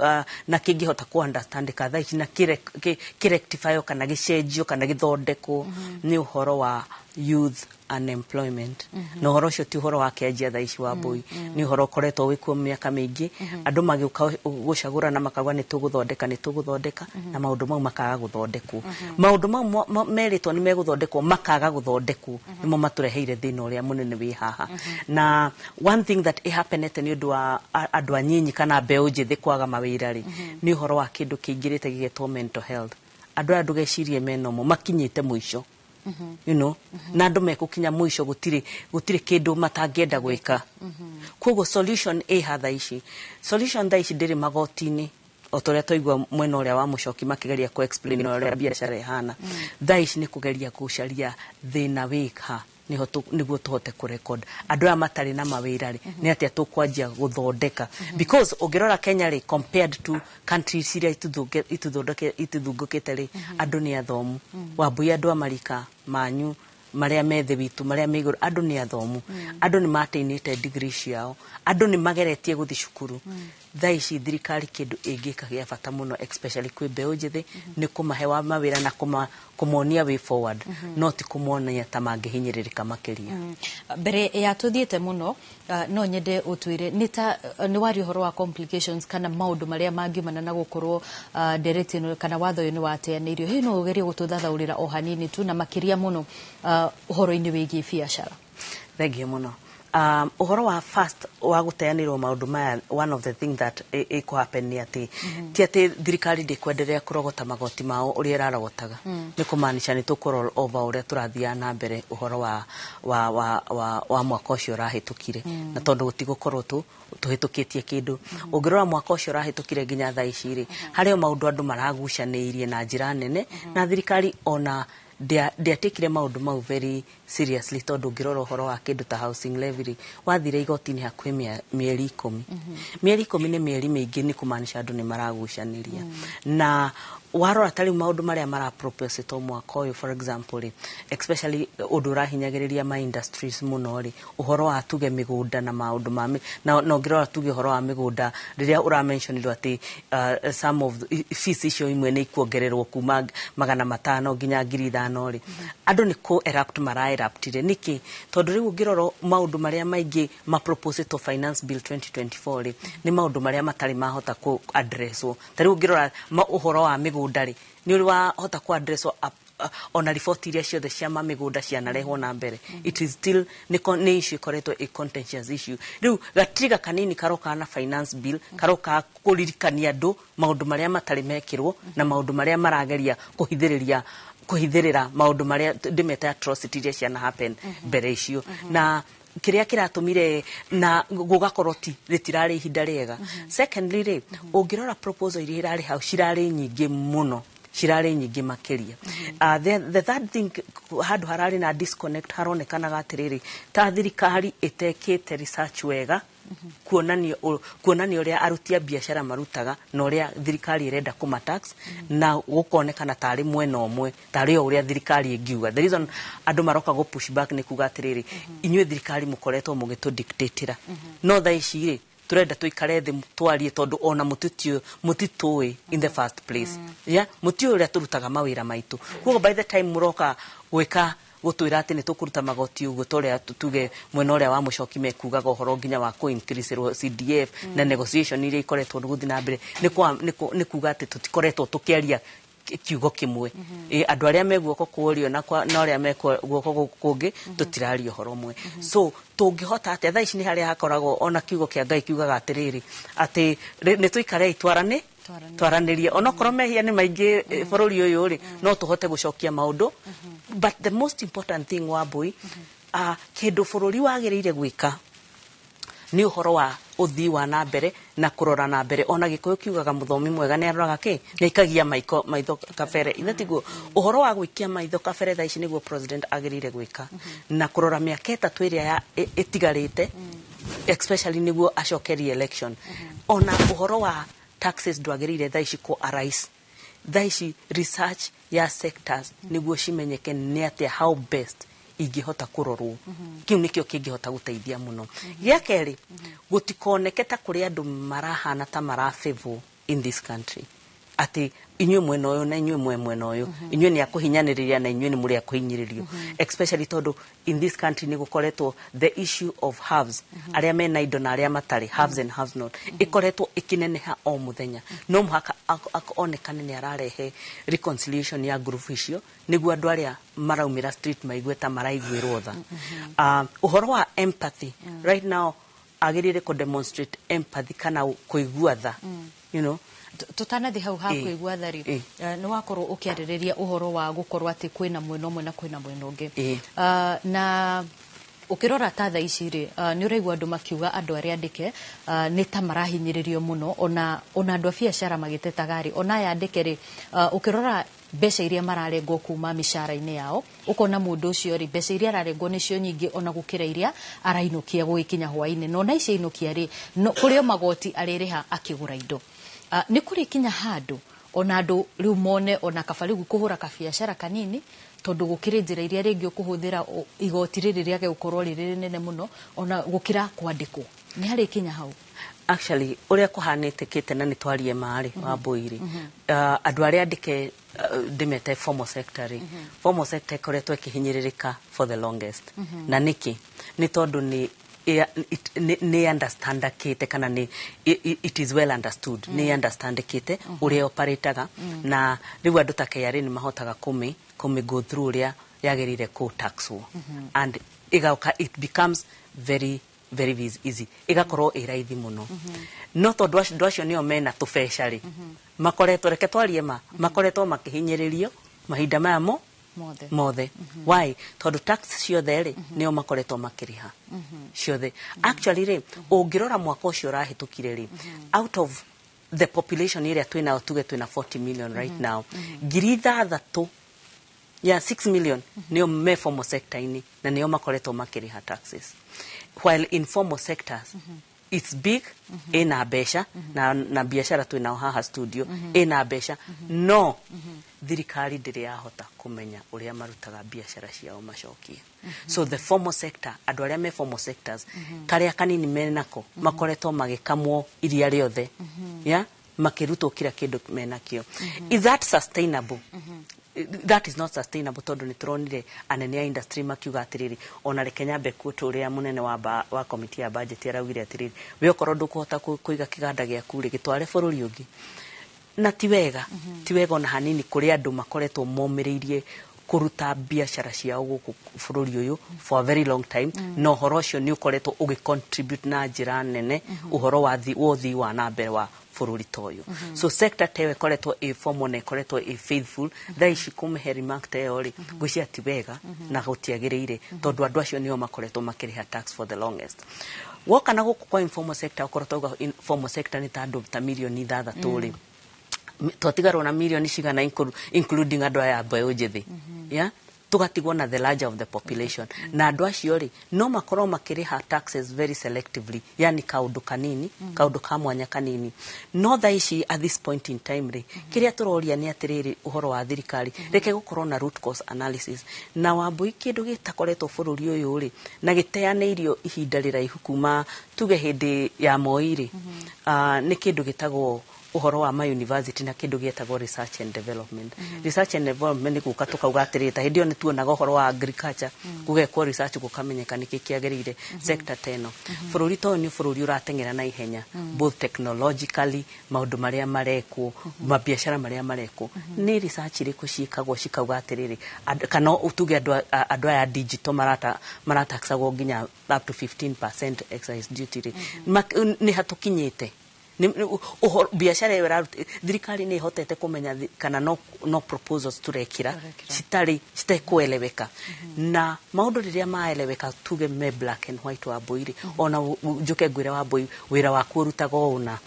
na kĩngĩhota kũ understand ka thaa ici na kĩrectify kana gĩcenjio kana gĩthondekwo nĩ ũhoro wa youth unemployment. Na ũhoro ũcio ti ũhoro wa kĩanjia thaa ici wa mbũi, nĩ ũhoro ũkoretwo wĩkuo mĩaka mĩingĩ. Andũ magĩũka gũcagũrana makauga nĩ tũgũthondeka, nĩ tũgũthondeka, na maũndũ mau makaga gũthondekwo. Maũndũ mau merĩtwo nĩ megũthondekwo makaga gũthondekwo, nĩmo matũreheire thĩna ũrĩa mũnene wĩ haha. Na one thing that ĩhapenete nĩ ũndũ wa andũ anyinyi kana mbeũ njĩthĩ kwaga mawĩra rĩ, nĩ ũhoro wa kĩndũ kĩingĩrĩte gĩgetwo mental health. Andũ aya ndũgecirie menomo makinyĩte mũico, na andũ mekũkinya mũico gũtirĩ kĩndũ matangĩenda gwĩka. Koguo solution ĩ thaa ici, solution thaa ici ndĩrĩ magoti-inĩ o ta ũrĩa twaigua mwena ũrĩa wa mũcoki makĩgeria kũ explain ũrĩa biacara ĩhana. Thaa ici nĩ kũgeria gũcaria thĩna wĩka Niho niguo tuhote ku record andu aya matari na mawira ri, ni atia tukwanjia guthondeka? Because ungirora Kenya ri, compared to countries iria ituthondeke ituthungukite ri, andu ni athomu. Wambui, andu a marika manyu maria me thĩ witũ, maria me igũrũ, andũ nĩ athomu, andũ nĩ mateinĩte degree ciao, andũ nĩ mageretie gũthiĩ cukuru. Thaa ici thirikari kĩndũ ĩngĩka gĩa bata mũno, especially kwĩ mbeũ njĩthĩ, nĩ kũmahe wa mawĩra na kũmonia way forward, no ti kũmonia ta mangĩhinyĩrĩrĩka makĩria. Mbere ya tuthiĩte mũno, no nyende ũtwĩre nĩ ta nĩ waria ũhoro wa complications kana maũndũ marĩa mangiumana na gũkorwo ndereti ĩno kana watho ũyũ nĩ wateanĩirio. Hihi no ũgerie gũtũthathaũrĩra o hanini tu, na makĩria mũno ũhoro-inĩ wĩgiĩ biacara? Thengiũ mũno. Ũhoro wa first wa gũteanĩrwo maũndũ maya, one of the thing that ĩkũ happen nĩ atĩ ti atĩ thirikari ndĩkwenderea kũrogota magoti mao ũrĩa ĩrarogotaga. Nĩ kũmaanisha nĩ tũkũ roll over ũrĩa tũrathiaga na mbere ũhoro wa mwaka ũcio ũrahĩtũkire, na tondũ gũtigũkorwo tũhĩtũkĩtie kĩndũ. Ũngĩrora mwaka ũcio ũrahĩtũkire nginya thaa ici rĩ, harĩ o maũndũ andũ maragucanĩirie na njĩra nene, na thirikari ona ndĩatikire maũndũ mau very seriously, tondũ ũngĩrora ũhoro wa kĩndũ ta housing levy rĩ, wathire igoti-inĩ hakuhĩ mĩeri 10. Mĩeri 10 nĩ mĩeri mĩingĩ, nĩ kũmaanisha andũ nĩ maragucanĩria. Na warora ta rĩu maũndũ marĩa maraproposetwo mwaka ũyũ, for example rĩ, especially ũndũ ũrahinyagĩrĩria ma industries mũno rĩ, ũhoro wa tuge mĩgũnda na maũndũ ma na ũngĩrora tuge ũhoro wa mĩgũnda, rĩrĩa ũramentionirwo atĩ some of fees icio imwe nĩ ikuongererwo kuma 500 nginya 5,000 rĩ, andũ nĩ kũ erupt mara eruptire. Nĩkĩ? Tondũ rĩu ũngĩrora maũndũ marĩa maingĩ maproposetwo Finance Bill 2024 rĩ, nĩ maũndũ marĩa matarĩ mahota kũ addresswo. Ta rĩu ũngĩrora ũhoro wa mĩgũnda rĩ, nĩ ũrĩ wahota kũ addresswo ona riboti iria ciothe cia mamĩgũnda cianarehwo na mbere, it is still nĩ issue ĩkoretwo ĩ contentious issue. Rĩu gatriga kanini karoka na Finance Bill karoka kũririkania andũ maũndũ marĩa matarĩ mekĩrwo na maũndũ marĩa marageria kũhithĩrĩria, kũhithĩrĩra maũndũ marĩa ndĩmeta atrocity iria ciana happen mbere icio, na kĩrĩa kĩratũmire na gũgakorwo ti rĩtirarĩ ihinda rĩega. Secondly rĩ, ũngĩrora proposal iria irarĩ hau cirarĩ nyingĩ mũno, cirarĩ nyingĩ makĩria. The third thing, handũ hararĩ na disconnect, haronekanaga atĩrĩrĩ, ta thirikari ĩtekĩte research wega kuonania ũrĩa aruti a biacara marutaga na ũrĩa thirikari ĩrenda kũma na gũkonekana tarĩ mwena ũmwe, tarĩ o ũrĩa thirikari ĩngiuga. The reason andũ maroka gũ push back nĩ kuga atĩrĩrĩ, inyuĩ thirikari mũkoretwo mũgĩtũ no thaa ici rĩ, turenda tuikare thĩ twarie, tondũ ona mũtitũĩ in the first place, yeah, mũtiũĩ ũrĩa tũrutaga mawĩra maitũ. Koguo by the time mũroka gwĩka gũtwĩra atĩ nĩ tũkũruta magoti ũguo, ta ũrĩa tuge mwena ũrĩa wa mũcoki mekugaga ũhoro nginya wa kũ increase CDF na negotiation iria ikoretwo gũthiĩ na mbere, nĩ kuga atĩ tũtikoretwo tũkĩaria kiugo kĩmwe. Andũ arĩa me guoko kwa ũrĩo na arĩa me guoko gũkũ kũngĩ tũtiraria ũhoro ũmwe. So tũngĩhota atĩa? Thaa ici nĩ harĩa hakoragwo ona kiugo kĩa Ngai kiugaga atĩrĩrĩ, atĩ nĩ tũikarei twarane twaranĩrie, onokorwo mehia nĩ maingĩ bũrũri ũyũ rĩ, no tũhote gũcokia maũndũ. But the most important thing, Wambui, kĩndũ bũrũri wagĩrĩire gwĩka nĩ ũhoro wa ũthii wa na mbere na kũrora na mbere. Ona Gĩkũyũ kiugaga mũthomi mwega nĩ aroraga kĩ nĩ aikagia maitho kabere. Ithe tiguo ũhoro wa gũikia maitho kabere thaa ici nĩguo president agĩrĩire gwĩka na kũrora mĩaka 3 ĩrĩa ĩtigarĩte, especially nĩguo acoke re-election. Ona ũhoro wa taxes ndwagĩrĩire thaa ici kũ arise. Thaa ici research ya sectors nĩguo cimenyeke nĩ atĩa, how best ingĩhota kũrorwo, kĩu nĩkĩo kĩngĩhota gũteithia mũno. Gĩa kerĩ, gũtikoneke ta kũrĩ andũ marahana ta marafavor in this country, atĩ inyuĩ mwena ũyũ na inyuĩ mwe mwena ũyũ, inyuĩ nĩ akũhinyanĩrĩria na inyuĩ nĩ mũrĩ akũhinyĩrĩrio, especially tondũ in this country nĩ gũkoretwo the issue of haves, arĩa mena indo na arĩa matarĩ, haves and haves not, ĩkoretwo ĩkĩneneha o mũthenya. No mũhaka onekane nĩ ararehe reconciliation ya group icio nĩguo andũ arĩa maraumĩra street maigue ta maraiguĩrwo tha. Ũhoro wa empathy, right now agĩrĩire kũ demonstrate empathy kana kũigua tha. Tũtanathiĩ hau ha kũigua tha rĩ, nĩ wakorwo ũkĩarĩrĩria ũhoro wa gũkorwo atĩ kwĩna mwena ũmwe na kwĩna mwena ũngĩ. Na ũkĩrora ta thaa ici rĩ, nĩ ũraigua andũ makiuga andũ arĩa andĩke nĩ ta marahinyĩrĩrio mũno, ona andũ a biacara magĩtetaga rĩ, ona aya andĩke rĩ, ũkĩrora Mbeca iria mararengwo kuma mĩcara-inĩ yao, ũkona mũndũ ũcio rĩ, mbeca iria ararengwo nĩcio nyingĩ ona gũkĩra iria arainũkia gũgĩkinya hwaĩ-inĩ. Na ona icio ainũkia rĩ, no, kũrĩ o magoti arĩrĩha akĩgũra indo. Nĩ kũrĩ kinya handũ ona andũ rĩu mone ona kaba rĩu kũhũra kabiacara kanini, tondũ gũkĩrĩ njĩra iria rĩngĩ ũkũhũthĩra igoti rĩrĩ rĩage gũkorwo rĩrĩ rĩnene mũno ona gũkĩra kwandĩkwo. Nĩ harĩ kinya hau? Actually, ũrĩa kũhanĩtĩkĩte, na nĩ twarie marĩ wa mbũi rĩ, andũ arĩa andĩke, ndĩmete formal sector rĩ, formal sector ĩkoretwo ĩkĩhinyĩrĩrĩka for the longest. Na nĩkĩ? Nĩ tondũ nĩ nĩ understandakĩte kana nĩ it is well understood, nĩ understandĩkĩte ũrĩa operataga, na rĩu andũ ta KRA nĩ mahotaga kũmĩ go through ũrĩa yagĩrĩire kũ taxwo, and ĩgoka it becomes very very easy, ĩgakorwo ĩ raithi mũno. No tondũ andũ acio nĩo mena tũbeca rĩ, makoretwo, reke twarie ma, makoretwo makĩhinyĩrĩrio mahinda maya mo mothe. Mothe. Why? Tondũ tax ciothe rĩ, nĩo makoretwo makĩrĩha ciothe. Actually rĩ, ũngĩrora mwaka ũcio ũrahĩtũkire rĩ, out of the population ĩrĩa twĩnayo, tuge twĩna 40 million right now, 6,000 ya 6 million nĩo me formal sector-inĩ na nĩo makoretwo makĩrĩha taxes, while informal sectors, it's big, ĩna mbeca na biacara twĩnao haha studio ĩna mbeca, no thirikari ndĩrĩ yahota kũmenya ũrĩa marutaga biacara ciao macokie. So the formal sector, andũ arĩa me formal sectors, karĩa kanini menako makoretwo magĩkamwo iria rĩothe, yeah? Makĩrutwo kila kĩndũ menakĩo. Is that sustainable? That is not sustainable, tondũ nĩ tũronire anene a industry makiuga atĩrĩrĩ, ona reke nyambe kuote ũrĩa mũnene wa committee ya budget araugire atĩrĩrĩ, we okorwo ndũkũhota kũiga kĩganda gĩaku rĩ, gĩtware bũrũri ũngĩ. Na ti wega, ti wega ona hanini kũrĩ andũ makoretwo momĩrĩirie kũruta biacara ciao gũkũ bũrũri ũyũ for a very long time, na ũhoro ũcio nĩ ũkoretwo ũgĩ contribute na njĩra nene ũhoro wa ũthii wa na mbere wa bũrũri ta ũyũ. So sector ta ĩyo ĩkoretwo ĩ formal na ĩkoretwo ĩ faithful, thaa ici kũmĩhe remark ta ĩyo rĩ, ngwĩciria ti wega na gũtiagĩrĩire, tondũ andũ acio nĩo makoretwo makĩrĩha tax for the longest. Woka na gũkũ kwa informal sector, okorwo twauga informal sector nĩ ta andũ ta mirioni 6 rĩ, twatigarwo na mirioni cigana including andũ aya mbeũ njĩthĩ, yeah? Tugatigwo na the larger of the population, na andũ acio rĩ, no makorwo makĩrĩha taxes very selectively, yani kaũndũ kanini, kaũndũ ka mwanya kanini. No thaa ici, at this point in time rĩ, kĩrĩa tũroria nĩ atĩrĩrĩ, ũhoro wa thirikari, reke gũkorwo na root cause analysis. Na Wambui, kĩndũ gĩtakoretwo bũrũri ũyũ rĩ, na gĩteanĩirio ihinda rĩraihu kuma tuge hĩndĩ ya Moi rĩ, nĩ kĩndũ gĩtagwo ũhoro wa ma university na kĩndũ gĩetagwo research and development. Research and development nĩ gũka tũkauga atĩrĩrĩ, ta hĩndĩ ĩyo nĩ tuonaga ũhoro wa agriculture, gũgekwo research, gũkamenyeka nĩkĩ kĩagĩrĩire sector ta ĩno. Bũrũri ta ũyũ nĩ bũrũri ũrateng'era na ihenya, both technologically, maũndũ marĩa marekwo, mabiacara marĩa marekwo. Nĩ research irĩkũ ciĩkagwo cikauga atĩrĩrĩ, kana tuge andũ aya digital marataxagwo nginya up to 15% excise duty rĩ, nĩ hatũkinyĩte? Biacara ĩyo ĩraruta, thirikari nĩ ĩhotete kũmenya kana no proposals tũrekĩra citarĩ citekũeleweka? Na maũndũ rĩrĩa maeleweka, tuge me black and white, Wambui rĩ, ona njũke ngwĩre, Wambui, wĩra waku ũrutaga ũũ, na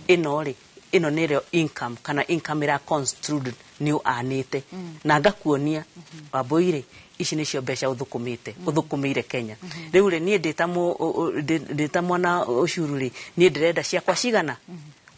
ĩno rĩ, ĩno nĩrĩo income kana income ĩra construed nĩ ũanĩte, na ngakuonia, Wambui rĩ, ici nĩcio mbeca ũthũkũmĩte, ũthũkũmĩire Kenya. Rĩu rĩ, niĩ ndĩ ta mwana ũcuru rĩ, niĩ ndĩrenda ciakwa cigana,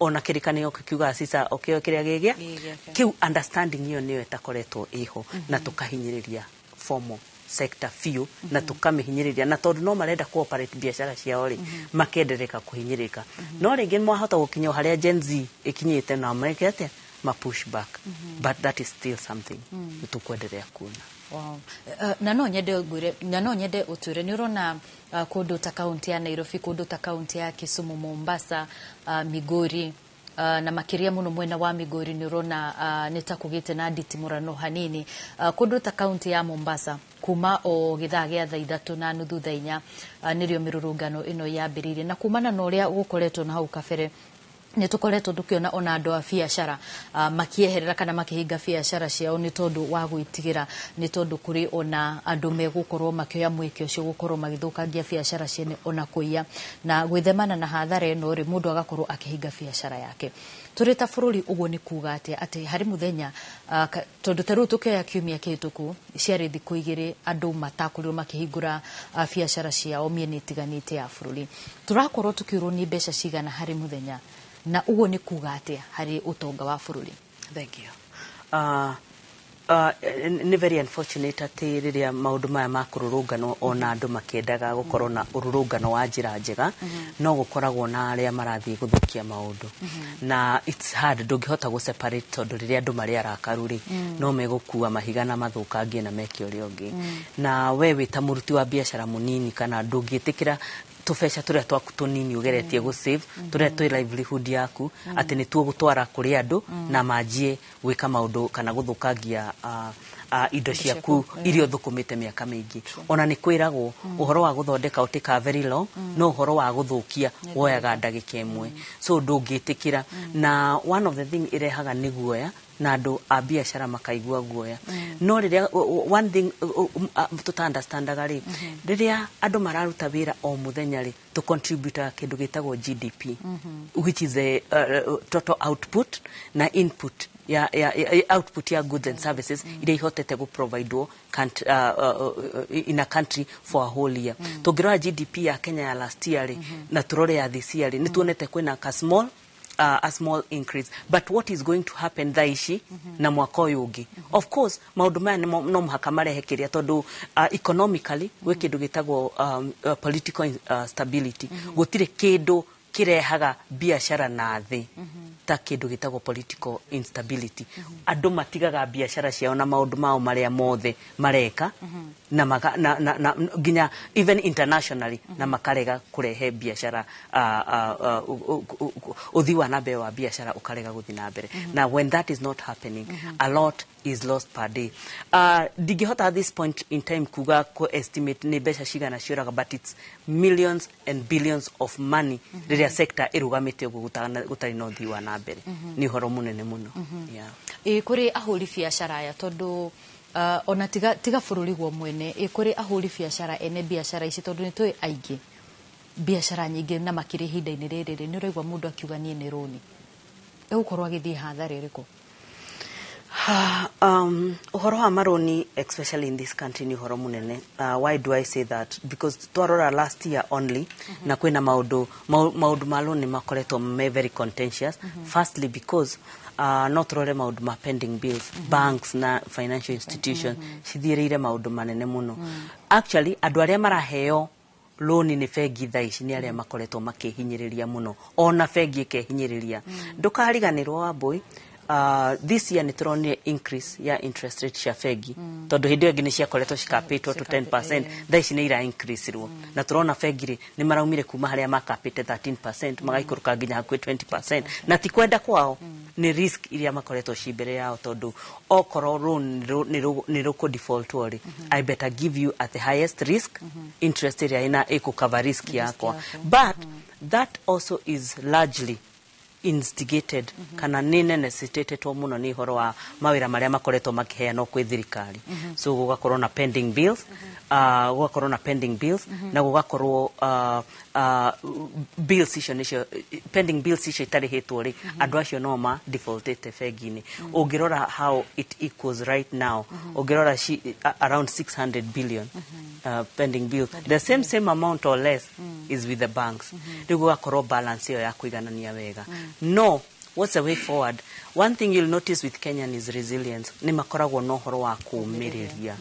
ona kĩrĩkanĩro kiugaga cica okĩo kĩrĩa gĩgĩa Gĩgĩake. Kĩu understanding ĩyo nĩyo ĩtakoretwo ĩho, na tũkahinyĩrĩria formal sector biũ, na tũkamĩhinyĩrĩria, na tondũ no marenda cooperate biacara ciao rĩ, makendereka kũhinyĩrĩka. No rĩngĩ mwahota gũkinya o harĩa Gen Z ĩkinyĩte na meke atĩa, ma push back, but that is still something tũkwenderea kuona. Wow. Na no nyende ngwĩre, na no nyende ũtwĩre, nĩ ũrona kũndũ ta kaunti ya Nairobi, kũndũ ta kaunti ya Kisumu, Mombasa, Migori, na makĩria mũno mwena wa Migori, nĩ ũrona nĩ ta kũgĩte na nditimũrano hanini. Kũndũ ta kaunti ya Mombasa, kuma o gĩthaa gĩa thaa 3:30, thaa 4, nĩrĩo mĩrũrũngano ĩno yambĩrĩirie, na kumana na ũrĩa gũkoretwo na hau kabere. Nĩ tũkoretwo tũkĩona ona andũ a biacara makĩeherera kana makĩhinga biacara ciao nĩ tondũ wa gwĩtigĩra, nĩ tondũ kũrĩ ona andũ megũkorwo makĩoya mweke ũcio gũkorwo magĩthũkangia biacara ciene ona kũiya. Na gwĩthemana na hathara ĩno rĩ, mũndũ agakorwo akĩhinga biacara yake. Tũrĩ ta bũrũri, ũguo nĩ kuga atĩa atĩ harĩ mũthenya, tondũ ta rĩu tũkĩoya kiumia kĩhĩtũku, ciarĩ thikũ 2 andũ matakorirwo makĩhingũra biacara ciao mĩena ĩtiganĩte ya bũrũri, tũrakorwo tũkĩũrwo nĩ mbeca cigana harĩ mũthenya, na ũguo nĩ kuga atĩa harĩ ũtonga wa bũrũri? Thank you. Nĩ very unfortunate atĩ rĩrĩa maũndũ maya ma kũrũrũnganwo, ona andũ makĩendaga gũkorwo na ũrũrũngano wa njĩra njega, no gũkoragwo na arĩa marathiĩ gũthũkia maũndũ, na it's hard, ndũngĩhota gũ separate, tondũ rĩrĩa andũ marĩ arakaru rĩ, no megũkua mahiga na mathũkangie na meke ũrĩa ũngĩ. Na we wĩ ta mũruti wa biacara mũnini, kana ndũngĩtĩkĩra tũbeca tũrĩa twaku tũnini ũgeretie gũ save, tũrĩa twĩ livelihood yaku, atĩ nĩtuo gũtwara kũrĩ andũ na manjie gwĩka maũndũ kana gũthũkangia indo ciaku iria ũthũkũmĩte mĩaka mĩingĩ. Ona nĩ kwĩragwo ũhoro wa gũthondeka ũtĩka very long, no ũhoro wa gũthũkia woyaga ndagĩka 1. So ndũngĩtĩkĩra. Na one of the thing ĩrehaga nĩ guoya, na andũ a biacara makaigua guoya. No rĩrĩa one thing tũta understandaga rĩ, rĩrĩa andũ mararuta wĩra o mũthenya rĩ, tũ contribute kĩndũ gĩtagwo GDP, which is a total output na input ya output ya goods and services iria ihotete gũ providewo in a country for a whole year. Tũngĩrora GDP ya Kenya ya last year rĩ, na tũrore ya this year rĩ, nĩ tuonete kwĩna ka small a small increase. But what is going to happen thaa ici na mwaka ũyũ ũngĩ? Of course maũndũ maya no mũhaka marehe kĩrĩa, tondũ economically gwĩ kĩndũ gĩtagwo political stability. Gũtirĩ kĩndũ kĩrehaga biacara na thĩ ta kĩndũ gĩtagwo political instability. Andũ matigaga biacara ciao na maũndũ mao marĩa mothe mareka na, maka, na nginya even internationally, na makarega kũrehe biacara, ũthii wa na mbere wa biacara ũkarega gũthiĩ na mbere. Na when that is not happening, a lot is lost per day. Ndingĩhota at this point in time kuga ku estimate nĩ mbeca cigana ciũraga, but it's millions and billions of money rĩrĩa sector ĩrũgamĩte ũguo gũtarĩ na ũthii wa na mbere. Nĩ ũhoro mũnene mũno, yeah. Ĩ kũrĩ ahũri biacara aya, tondũ ona tiga bũrũri guo mwene, ĩ kũrĩ ahũri biacara, ene biacara ici, tondũ nĩ tũĩ aingĩ biacara nyingĩ na makĩria ihinda-inĩ rĩrĩ rĩ, nĩ ũraigua mũndũ akiuga niĩ nĩ rũni, egũkorwo agĩthiĩ hathara ĩrĩkũ? Ũhoro wa maroni, especially in this country, nĩ ũhoro mũnene. Why do I say that? Because twarora last year only, na kwĩna maũndũ maũndũ ma loan nĩ makoretwo me very contentious. Firstly, because no tũrore maũndũ ma pending bills, banks na financial institutions cithiĩrĩire maũndũ manene mũno. Actually, andũ arĩa maraheo loni nĩ bengi thaa ici nĩ arĩa makoretwo makĩhinyĩrĩria mũno, ona bengi ĩkehinyĩrĩria. Ndũkariganĩrwo, Wambũi, this year nĩ tũronire increase ya interest rate cia bengi, tondũ hĩndĩ ĩyo ĩngĩ nĩ ciakoretwo cikapĩtwo to 10%, thaa ici nĩ ira increase rwo. Na tũrona bengi rĩ, nĩ maraumire kuma harĩa makapĩte 13% magaikũrũka nginya hakuhĩ 20%, na ti kwenda kwao, nĩ risk iria makoretwo ci mbere yao, tondũ okorwo loan nĩ rũkũ default rĩ, I better give you at the highest risk interest ĩrĩa ĩna ĩkũ cover risk yakwa. But that also is largely instigated kana nĩ necessitatetwo mũno nĩ ũhoro wa mawĩra marĩa makoretwo makĩheanwo kwĩ thirikari. So gũgakorwo na pending bills, gũgakorwo na pending bills, na gũgakorwo bills icio nĩcio pending bills icio itarĩhĩtwo rĩ, andũ acio no ma defaultĩte bengi-inĩ. Ũngĩrora how it equals right now, ũngĩrora around 600 billion pending bills, the same amount or less is with the banks. Rĩu gũgakorwo balance ĩyo ya kũiganania wega. No what's the way forward? One thing you'll notice with Kenyan is resilience. Nĩ makoragwo na ũhoro wa kũũmĩrĩria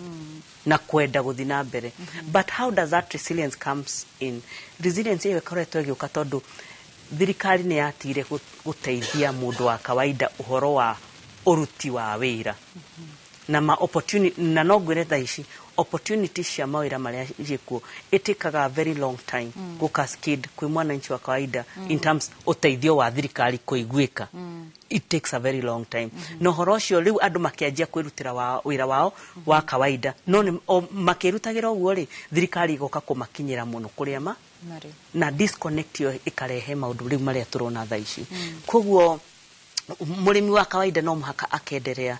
na kwenda gũthiĩ na mbere. But how does that resilience comes in? Resilience ĩyo ĩkoretwo ĩgĩũka tondũ thirikari nĩ yatigire gũteithia mũndũ wa kawaida ũhoro wa ũruti wa wĩra na ma opportunity. Na no ngwĩre thaa ici opportunity cia mawĩra marĩa ciĩkuo, it take a very long time gũ cascade kwĩ mwananchi wa kawaida in terms ũteithio wa thirikari kũiguĩka. It takes a very long time. Na ũhoro ũcio rĩu andũ makĩanjia kwĩrutĩra wĩra wao wa kawaida, no makĩrutagĩra ũguo rĩ, thirikari ĩgoka kũmakinyĩra mũno kũrĩa ma na disconnect ĩyo ĩkarehe maũndũ rĩu marĩa tũrona thaa ici. Koguo mũrĩmi wa kawaida no mũhaka akenderea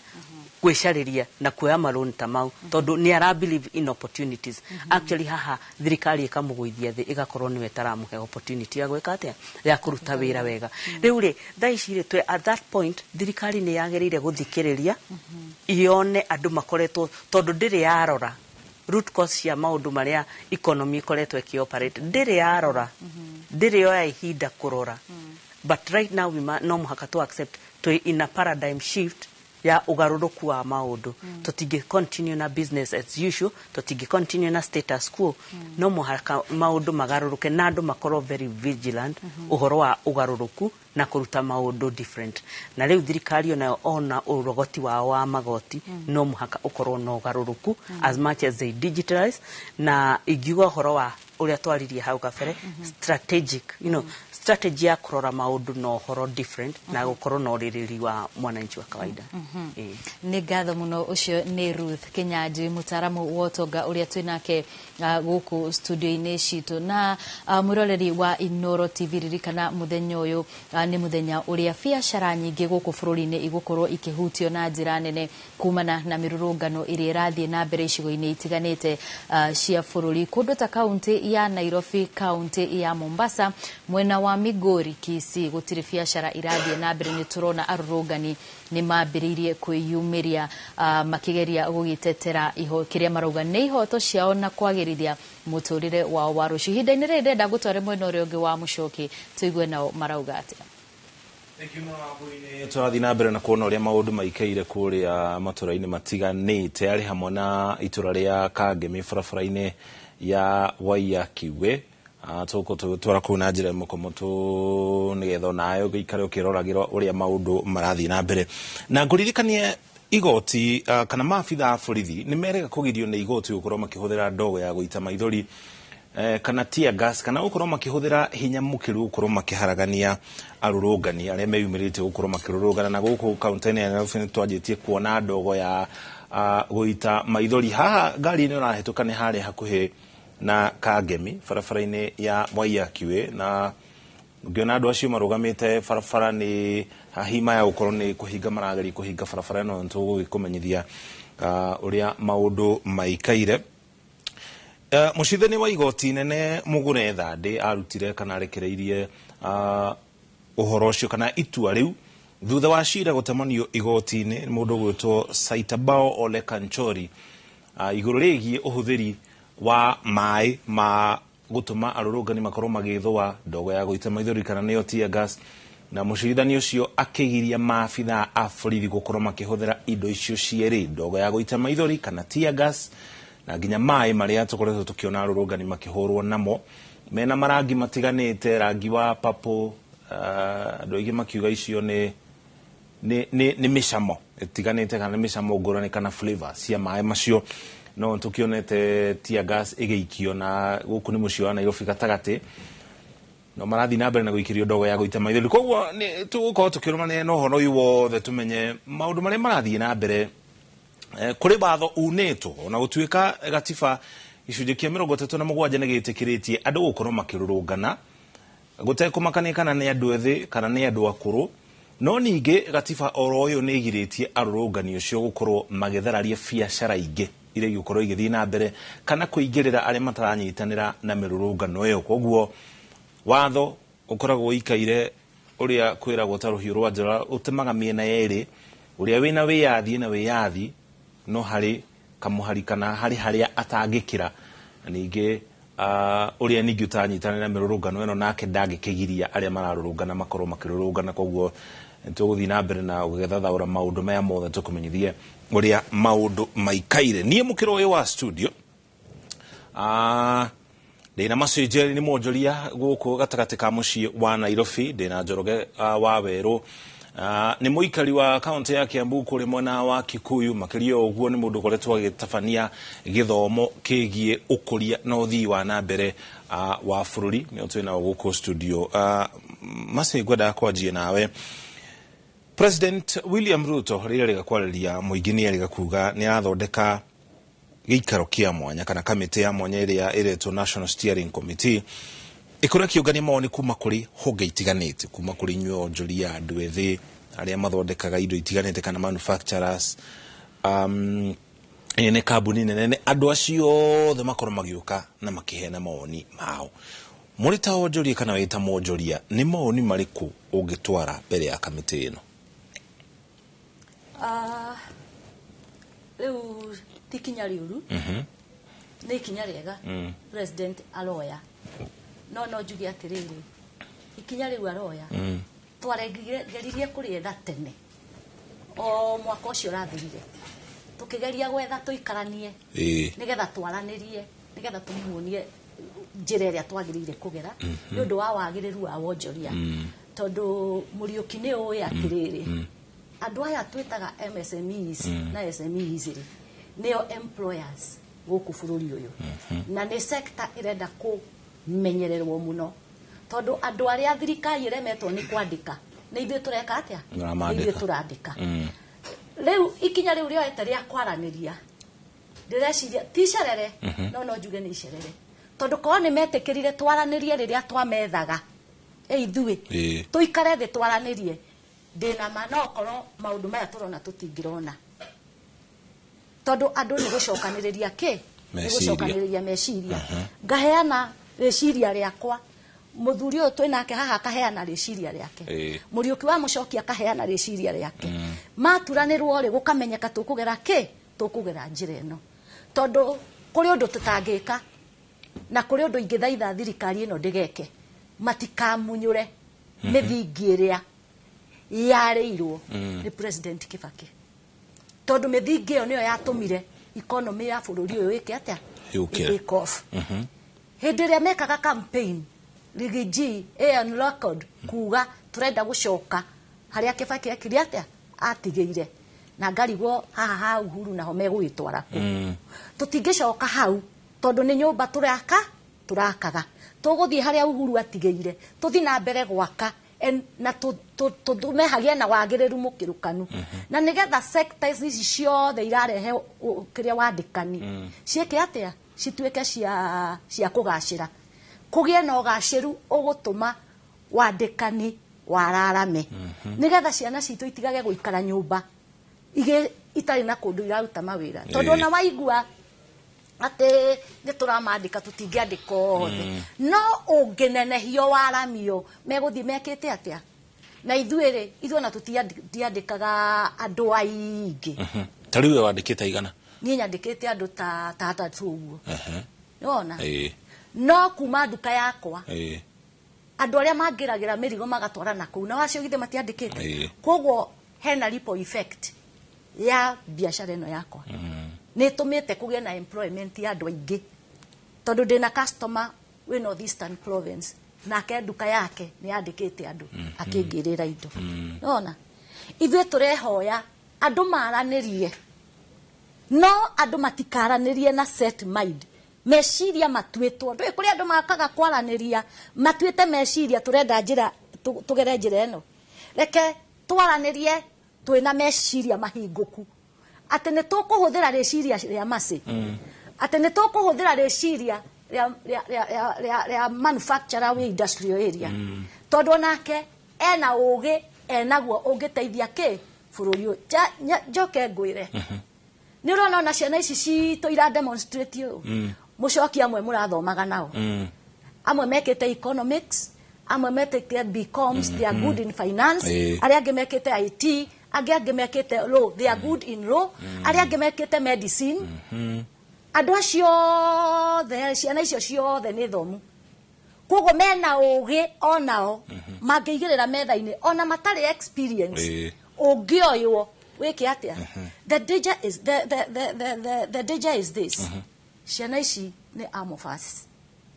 gwĩcarĩria na kuoya marũni ta mau, tondũ nĩ ara believe in opportunities. Actually haha thirikari ĩkamũgũithia thĩ, ĩgakorwo nĩwe ĩtaramũhe opportunity ya gwĩka atĩa, ya kũruta wĩra wega. Rĩu rĩ, thaa ici rĩ, twĩ at that point thirikari nĩ yagĩrĩire gũthikĩrĩria yone andũ makoretwo, tondũ ndĩrĩ yarora root cause cia maũndũ marĩa economy ĩkoretwo ĩkĩoperate, ndĩrĩ yarora, ndĩrĩ yoya ihinda kũrora. But right now no mũhaka to accept twĩ in a paradigm shift ya ũgarũrũku wa maũndũ. Tũtingĩ continue na business as usual, tũtingĩ continue na status quo. No mũhaka maũndũ magarũrũke na andũ makorwo very vigilant ũhoro wa ũgarũrũku na kũruta maũndũ different. Na rĩu thirikari onayo, ona ũrogoti wao wa magoti, no mũhaka ũkorwo na ũgarũrũku as much as they digitalize. Na ingiuga ũhoro wa ũrĩa twaririe hau kabere, strategic strategy ya kũrora maũndũ na ũhoro different na gũkorwo na ũrĩrĩri wa mwananchi wa kawaida. Ĩĩ. Nĩ ngatho mũno. Ũcio nĩ Ruth Kinyanjui, mũtaaramu wa ũtonga ũrĩa twĩ nake gũkũ studio-inĩ citũ. Na mwĩroreri wa Inoro TV, ririkana mũthenya ũyũ nĩ mũthenya ũrĩa biacara nyingĩ gũkũ bũrũri-inĩ igũkorwo ikĩhutio na njĩra nene kumana na mĩrũrũngano ĩrĩa ĩrathiĩ na mbere icigo-inĩ itiganĩte cia bũrũri, kũndũ ta kaunti ya Nairobi, kaunti ya Mombasa, mwena wa Migori, Kisii, gũtirĩ biacara irathiĩ na mbere. Nĩ tũrona arũrũngani nĩ mambĩrĩirie kwĩyumĩria makĩgeria gũgĩtetera kĩrĩa marauga nĩ ihoto ciao na kwagĩrithia mũtũrĩre wao wa rũciũ. Ihinda-inĩ rĩrĩ ndĩrenda ngũtware mwena ũrĩa ũngĩ wa mũcoki, tũigue nao marauga atĩa. Tũrathiĩ na mbere na kuona ũrĩa maũndũ maikaire kũrĩa matũra-inĩ matiganĩte, arĩ hamwe na itũra rĩa Kangemi barabara-inĩ ya Waiyaki. Tũgũkorwo tũgĩtwara kũu na njĩra ĩmwe kwa ĩmwe nĩgetha onawe ũgĩikare ũkĩroragĩra ũrĩa maũndũ marathiĩ na mbere. Na ngũririkanie igoti kana maabitha a borithi nĩ merega kũgirio nĩ igoti gũkorwo makĩhũthĩra ndogo ya gũita maithori kana tear gas, kana gũkorwo makĩhũthĩra hinya mũkĩru gũkorwo makĩharagania arũrũngani arĩa meyumĩrĩtie gũkorwo makĩrũrũngana. Na gũkũ kaunti-inĩ ya Nairobi nĩ twanjĩtie kuona ndogo ya gũita maithori. Haha ngari ĩno ĩrahĩtũka nĩ harĩa hakuhĩ na Kangemi barabara-inĩ ya Waiyaki, na ngĩona andũ acio marũgamĩte barabara nĩ hahima ya gũkorwo nĩ kũhinga marageria kũhinga barabara ĩno. Nĩtũgũgĩkũmenyithia ũrĩa maũndũ maikaire. Mũcithania wa igoti nene Mugure Thande arutire kana arekereirie ũhoro ũcio kana itua rĩu thutha wa cira gũtemanio igoti-inĩ nĩ mũndũ ũgwĩtwo Saitabao Ole Kanchori igũrũ rĩgiĩ ũhũthĩri wa maĩ ma gũtũma arũrũngani makorwo magĩthũa ndogo ya gũita maithori, kana nĩyo tear gas. Na mũcirithania ũcio akĩgiria maabitha a borithi gũkorwo makĩhũthĩra indo icio cierĩ, ndogo ya gũita maithori kana tear gas, na nginya maĩ marĩa tũkoretwo tũkĩona arũrũngani makĩhũrwo namo mena marangi matiganĩte, rangi wa purple. Andũ aingĩ makiuga icio nĩ mĩcamo ĩtiganĩte kana nĩ mĩcamo ngũrani kana flavor cia maĩ macio. No tũkĩonete tear gas ĩgĩikio, na gũkũ nĩ mũciĩ wa Nairobi gatagatĩ no marathiĩ na mbere na gũikĩrio ndogo ya gũita maithori. Koguo nĩ tũgũkorwo tũkĩrũmanĩra na ũhoro ũyũ wothe, tũmenye maũndũ marĩa marathiĩ na mbere. Kũrĩ watho unĩtwo, ona gũtuĩka gatiba gĩcunjĩ kĩa 37 nĩ gĩtĩkĩrĩtie andũ gũkorwo makĩrũrũngana gũtekũmakania kana nĩ andũ ethĩ kana nĩ andũ akũrũ, no ningĩ gatiba oro ũyũ nĩ ĩgirĩtie arũrũngani ũcio gũkorwo magĩthararia biacara ingĩ iria igũkorwo igĩthiĩ na mbere kana kũingĩrĩra arĩa mataranyitanĩra na mĩrũrũngano ĩyo. Koguo watho ũkoragwo ũikaire ũrĩa kwĩragwo ta rũhiũ rwa njora, ũtemaga mĩena yerĩ. Ũrĩa wĩna wĩyathi na wĩyathi, no harĩ kamũhari kana harĩ harĩa atangĩkĩra, na ningĩ ũrĩa ningĩ ũtaranyitanĩra na mĩrũrũngano ĩno nake ndangĩkĩgiria arĩa mararũrũngana makorwo makĩrũrũngana. Koguo tũgũthiĩ na mbere na gũgĩthathaũra maũndũ maya mothe, tũkũmenyithie ũrĩa maũndũ maikaire. Niĩ mũkĩro ũyũ wa studio ndĩna Macenjeri, nĩ mwonjoria gũkũ gatagatĩ ka mũciĩ wa Nairobi. Ndĩna Njoroge wa Werũ, nĩ mũikari wa kaunti ya Kiambu kũrĩ mwena wa Kikuyu. Makĩria ũguo nĩ mũndũ ũkoretwo agĩtabania gĩthomo kĩgiĩ ũkũria na ũthii wa na mbere wa bũrũri, nĩo twĩ nao gũkũ studio. Maci, ngwendaga kwanjia nawe. President William Ruto rĩrĩa rĩga kwarĩria mũingĩ nĩ erĩga kuga nĩ arathondeka gĩikaro kĩa mwanya kana kamĩtĩ ya mwanya ĩrĩa ĩretwo National Steering Committee ĩkorwo ĩkĩũngania mawoni kuma kũrĩ honge itiganĩte, kuma kũrĩ inyuĩ onjoria, andũ ethĩ arĩa mathondekaga indo itiganĩte kana manufacturers, ene kambuni nene, andũ acio othe makorwo magĩũka na makĩheana mawoni mao. Mũrĩ ta onjoria kana wĩ ta mwonjoria, nĩ mawoni marĩkũ ũngĩtwara mbere ya kamĩtĩ ĩno? Rĩu ti ikinya rĩũru, nĩ ikinya rĩega president aroya, no njuge atĩrĩrĩ, ikinya rĩu aroya twaregeririe kũrĩetha tene o mwaka ũcio ũrathirire, tũkĩgeria gwetha tũikaranie nĩgetha twaranĩrie, nĩgetha tũmuonie njĩra ĩrĩa twagĩrĩire kũgera nĩ ũndũ wa wagĩrĩru wa wonjoria, tondũ Mũriũki nĩ ũĩ atĩrĩrĩ, andũ aya twĩtaga MSMEs na SMEs rĩ, nĩo employers gũkũ bũrũri ũyũ, na nĩ sector ĩrenda kũmenyererwo mũno, tondũ andũ arĩa thirikari ĩremetwo nĩ kwandĩka nĩ ithuĩ tũreka atĩa? Nĩ ithuĩ tũrandĩka. Rĩu ikinya rĩu rĩoete rĩa kwaranĩria, ndĩreciria ti icerere, no njuge nĩ icerere, tondũ korwo nĩ metĩkĩrire twaranĩrie rĩrĩa twamethaga ithuĩ tũikare thĩ twaranĩrie, ndĩna ma no korwo maũndũ maya tũrona tũtingĩrona, tondũ andũ nĩ gũcokanĩrĩria kĩ? Nĩ gũcokanĩrĩria meciria. Ngaheana rĩciria rĩakwa, mũthuri ũyũ twĩnake haha akaheana rĩciria rĩake, Mũriũki wa Mũcoki akaheana rĩciria rĩake, maturanĩrwo rĩ gũkamenyeka tũkũgera kĩ? Tũkũgera njĩra ĩno, tondũ kũrĩ ũndũ tũtangĩka na kũrĩ ũndũ ingĩthaitha thirikari ĩno ndĩgeke, matikamunyũre mĩthingi ĩrĩa yarĩirwo nĩ President Kibaki, tondũ mĩthingi ĩyo nĩyo yatũmire economy ya bũrũri ũyũ ĩke atĩa? Take off. Hĩndĩ ĩrĩa mekaga campaign, Riggy G on record kuga tũrenda gũcoka harĩa Kibaki ekire atĩa? Atigĩire, na ngarigwo haha ha Uhuru naho megũgĩtwara kũ. Tũtingĩcoka hau tondũ nĩ nyũmba tũraka tũrakaga, tũgũthiĩ harĩa Uhuru atigĩire, tũthiĩ na mbere gwaka na tũtũme hagĩe na wagĩrĩru mũkĩrũkanu, na nĩgetha sectors ici ciothe irarehe kĩrĩa wandĩkani ciĩke atĩa? Cituĩke cia kũgacĩra, kũgĩe na ũgacĩru ũgũtũma wandĩkani wararame, nĩgetha ciana citũ itigage gũikara nyũmba itarĩ na kũndũ iraruta mawĩra, tondũ ona waigua atĩ nĩ tũramandĩka tũtingĩandĩka othe, no ũngĩnenehio waramio megũthiĩ mekĩte atĩa? Na ithuĩ rĩ, ithuĩ ona tũtiandĩkaga andũ aingĩ. Ta rĩu we wandĩkĩte igana? Niĩ nyandĩkĩte andũ ta atatũ ũguo. Nĩwona? No kuma nduka yakwa andũ arĩa mangĩragĩra mĩrigo magatwara na kũu, na wacio githĩ matiandĩkĩte? Koguo hena ripple effect ya biacara ĩno yakwa, nĩ ĩtũmĩte kũgĩe na employment ya andũ aingĩ, tondũ ndĩna customer wĩ North Eastern Province, nake nduka yake nĩ yandĩkĩte andũ akĩngĩrĩra indo. Nĩwona? Ithuĩ tũrehoya andũ maranĩrie, no andũ matikaranĩrie na set mind, meciria matuĩtwo. Ndũĩ kũrĩ andũ makaga kwaranĩria matuĩte meciria, tũrenda njĩra tũgere njĩra ĩno, reke twaranĩrie twĩna meciria mahingũku, atĩ nĩ tũkũhũthĩra rĩciria rĩa Mercy, atĩ nĩ tũkũhũthĩra rĩciria rĩa manufacturer wĩ industrial area, tondũ onake ena ũgĩ enaguo ũngĩteithia kĩ bũrũri ũyũ. Njoke ngwĩre, nĩ ũrona ona ciana ici citũ ira demonstrate ũũ, Mũcoki amwe mũrathomaga nao, amwe mekĩte economics, amwe mekĩte BComs, they are good in finance, arĩa angĩ mekĩte IT, angĩ mekĩte law, they are good in law, arĩa angĩ mekĩte medicine. Andũ acio othe, ciana icio ciothe nĩ thomu, koguo mena ũgĩ onao mangĩigĩrĩra metha-inĩ ona matarĩ experience, ũngĩoywo wĩke atĩa? The danger is the danger is this, ciana ici nĩ amorphous,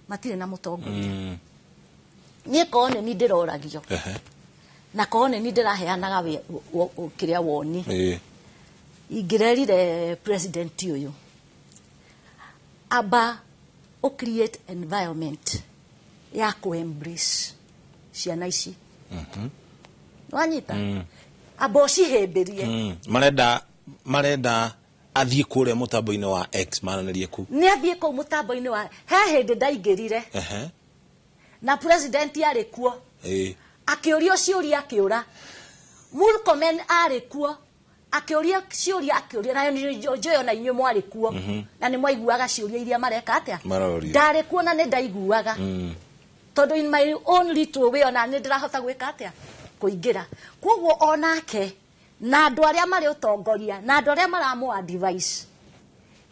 matirĩ na mũtongoria. Niĩ korwo nĩ niĩ ndĩroragio, na korwo nĩ niĩ ndĩraheanaga kĩrĩa woni, ingĩrerire president ũyũ amba ũ create environment ya kũ embrace ciana ici. Wanyita? Amba ũcihĩmbĩrie. Marenda athiĩ kũrĩa mũtambo-inĩ wa X maranĩrie ku. Nĩ athiĩ kũu mũtambo-inĩ wa he hĩndĩ ndaingĩrire na president arĩ kuo, akĩũrio ciũria akĩũra. Murkomen arĩ kuo, akĩũria ciũria akĩũria, nayo njũĩ ona inyuĩ mwarĩ kuo, na nĩ mwaiguaga ciũria iria mareka atĩa. Maroria. Ndarĩ kuo na nĩ ndaiguaga, tondũ in my own little way ona nĩ ndĩrahota gwĩka atĩa, kũingĩra. Koguo onake na andũ arĩa marĩ ũtongoria na andũ arĩa maramũ advice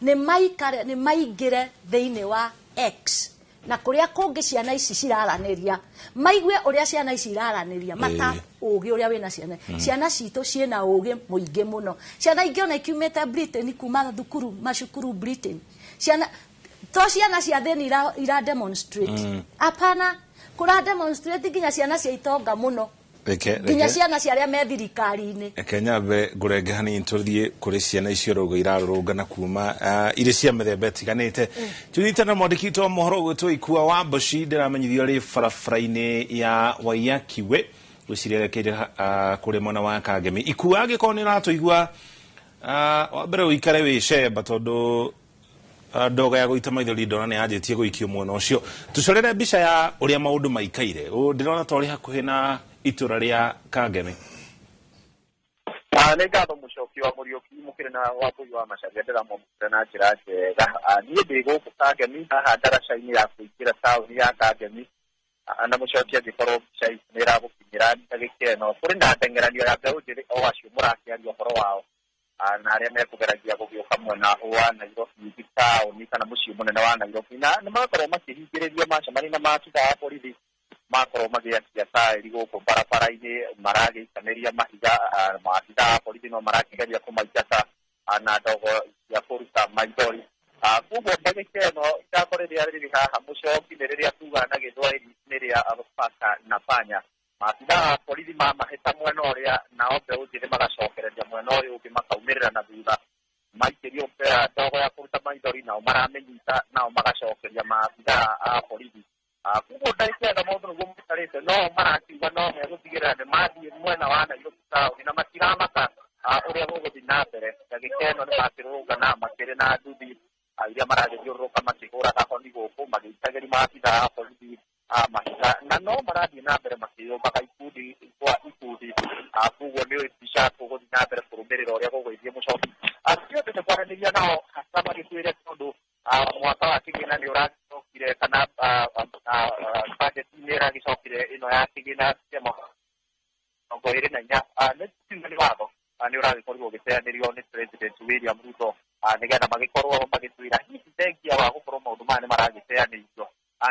nĩ maikare, nĩ maingĩre thĩinĩ wa X na kũrĩa kũngĩ ciana ici ciraranĩria, maigue ũrĩa ciana ici iraranĩria, mata ũgĩ ũrĩa wĩna ciana. Ciana citũ ciĩna ũgĩ mũingĩ mũno. Ciana ingĩ ona ikiumĩte Britain, kuma thukuru, macukuru Britain, ciana to ciana cia thĩni ira demonstrate. Hapana, kũra demonstrate nginya ciana cia itonga mũno, nginya ciana cia arĩa me thirikari-inĩ. Reke nyambe ngũrenge hanini tũthiĩ kũrĩ ciana icio rauga irarũrũngana kuma irĩ cia mĩthemba ĩtiganĩte. Tũnyitana na mwandĩki witũ wa mohoro ũgwĩtwo Ikua wa Mboci, ndĩramenyithio arĩ barabara-inĩ ya Waiyaki gwĩciria erekeire kũrĩa mwena wa Kangemi. Ikua, angĩkorwo nĩ ũratũigua, wa mbere ũikare wĩ cemba tondũ ndogo ya gũita maithori ndona nĩ yanjĩtie gũikio mwena ũcio. Tũcorere mbica ya ũrĩa maũndũ maikaire. Ndĩrona ta ũrĩ hakuhĩ na itũra rĩa Kangemi. Nĩ ngatho Mũcoki wa Mũriũki, mũkĩrĩ na Wambui wa Macharia, ndĩramwamũkĩra na njĩra njega. Niĩ ndĩ gũkũ Kangemi haha ndaraca-inĩ ya kũingĩra taũni ya Kangemi. Na Mũcoki, angĩkorwo mbica ici nĩ ĩragũkinyĩra ndagĩka ĩno, kũrĩ na ndeng'eranio ya mbeũ njĩthĩ o acio mũrakĩaria ũhoro wao, na arĩa mekũgeragia gũgĩũka mwena wa Nairobi taũni kana mũciĩ mũnene wa Nairobi, na nĩ makorwo makĩhingĩrĩrio macemania na maabitha a borithi, makorwo magĩakia taĩri gũkũ barabara-inĩ, maragĩikanĩria mahiga. Maabitha a borithi no marakĩgeria kũmaingata na ndogo cia kũruta maithori. Koguo ndagĩka ĩno ithako rĩrĩa rĩrĩ haha, Mũcoki, nĩ rĩrĩa tugaga na Gĩthwaĩri nĩ rĩa paka na panya. Maabitha a borithi mamahĩta mwena ũrĩa, nao mbeũ njĩthĩ magacokereria mwena ũyũ ũngĩ, makaumĩrĩra na thutha, maikĩrio ndogo ya kũruta maithori, nao maramĩnyita, nao magacokeria maabitha a borithi. Koguo ndagĩka ĩno maũndũ nĩguo maikarĩte, no marakiuga no megũtigĩrĩra nĩ mathiĩ mwena wa Nairobi taũni na matiramaka ũrĩa gũgũthiĩ na mbere. Ndagĩka ĩno nĩ makĩrũrũngana makĩrĩ na nduthi iria maragĩthiũrũrũka makĩhũraga honi gũkũ, magĩitagĩria maabitha a borithi mahiga, na no marathiĩ na mbere makĩyũmbaga ikundi kwa ikundi. Koguo nĩ mbica tũgũthiĩ na mbere kũrũmĩrĩra ũrĩa gũgũthiĩ, Mũcoki. Tũtiotete kwaranĩria nao hasa magĩtwĩre tondũ mwaka wa kĩgĩna nĩ ũragĩcokire, kana budget nĩ ĩragĩcokire ĩno ya kĩgĩna kĩa mwaka 24, nĩ kiuga nĩ watho nĩ ũragĩkorirwo ũgĩteanĩrio nĩ President William Ruto, nĩgetha magĩkorwo magĩtwĩra hihi thengia wa gũkorwo maũndũ maya nĩ maragĩteanĩirio,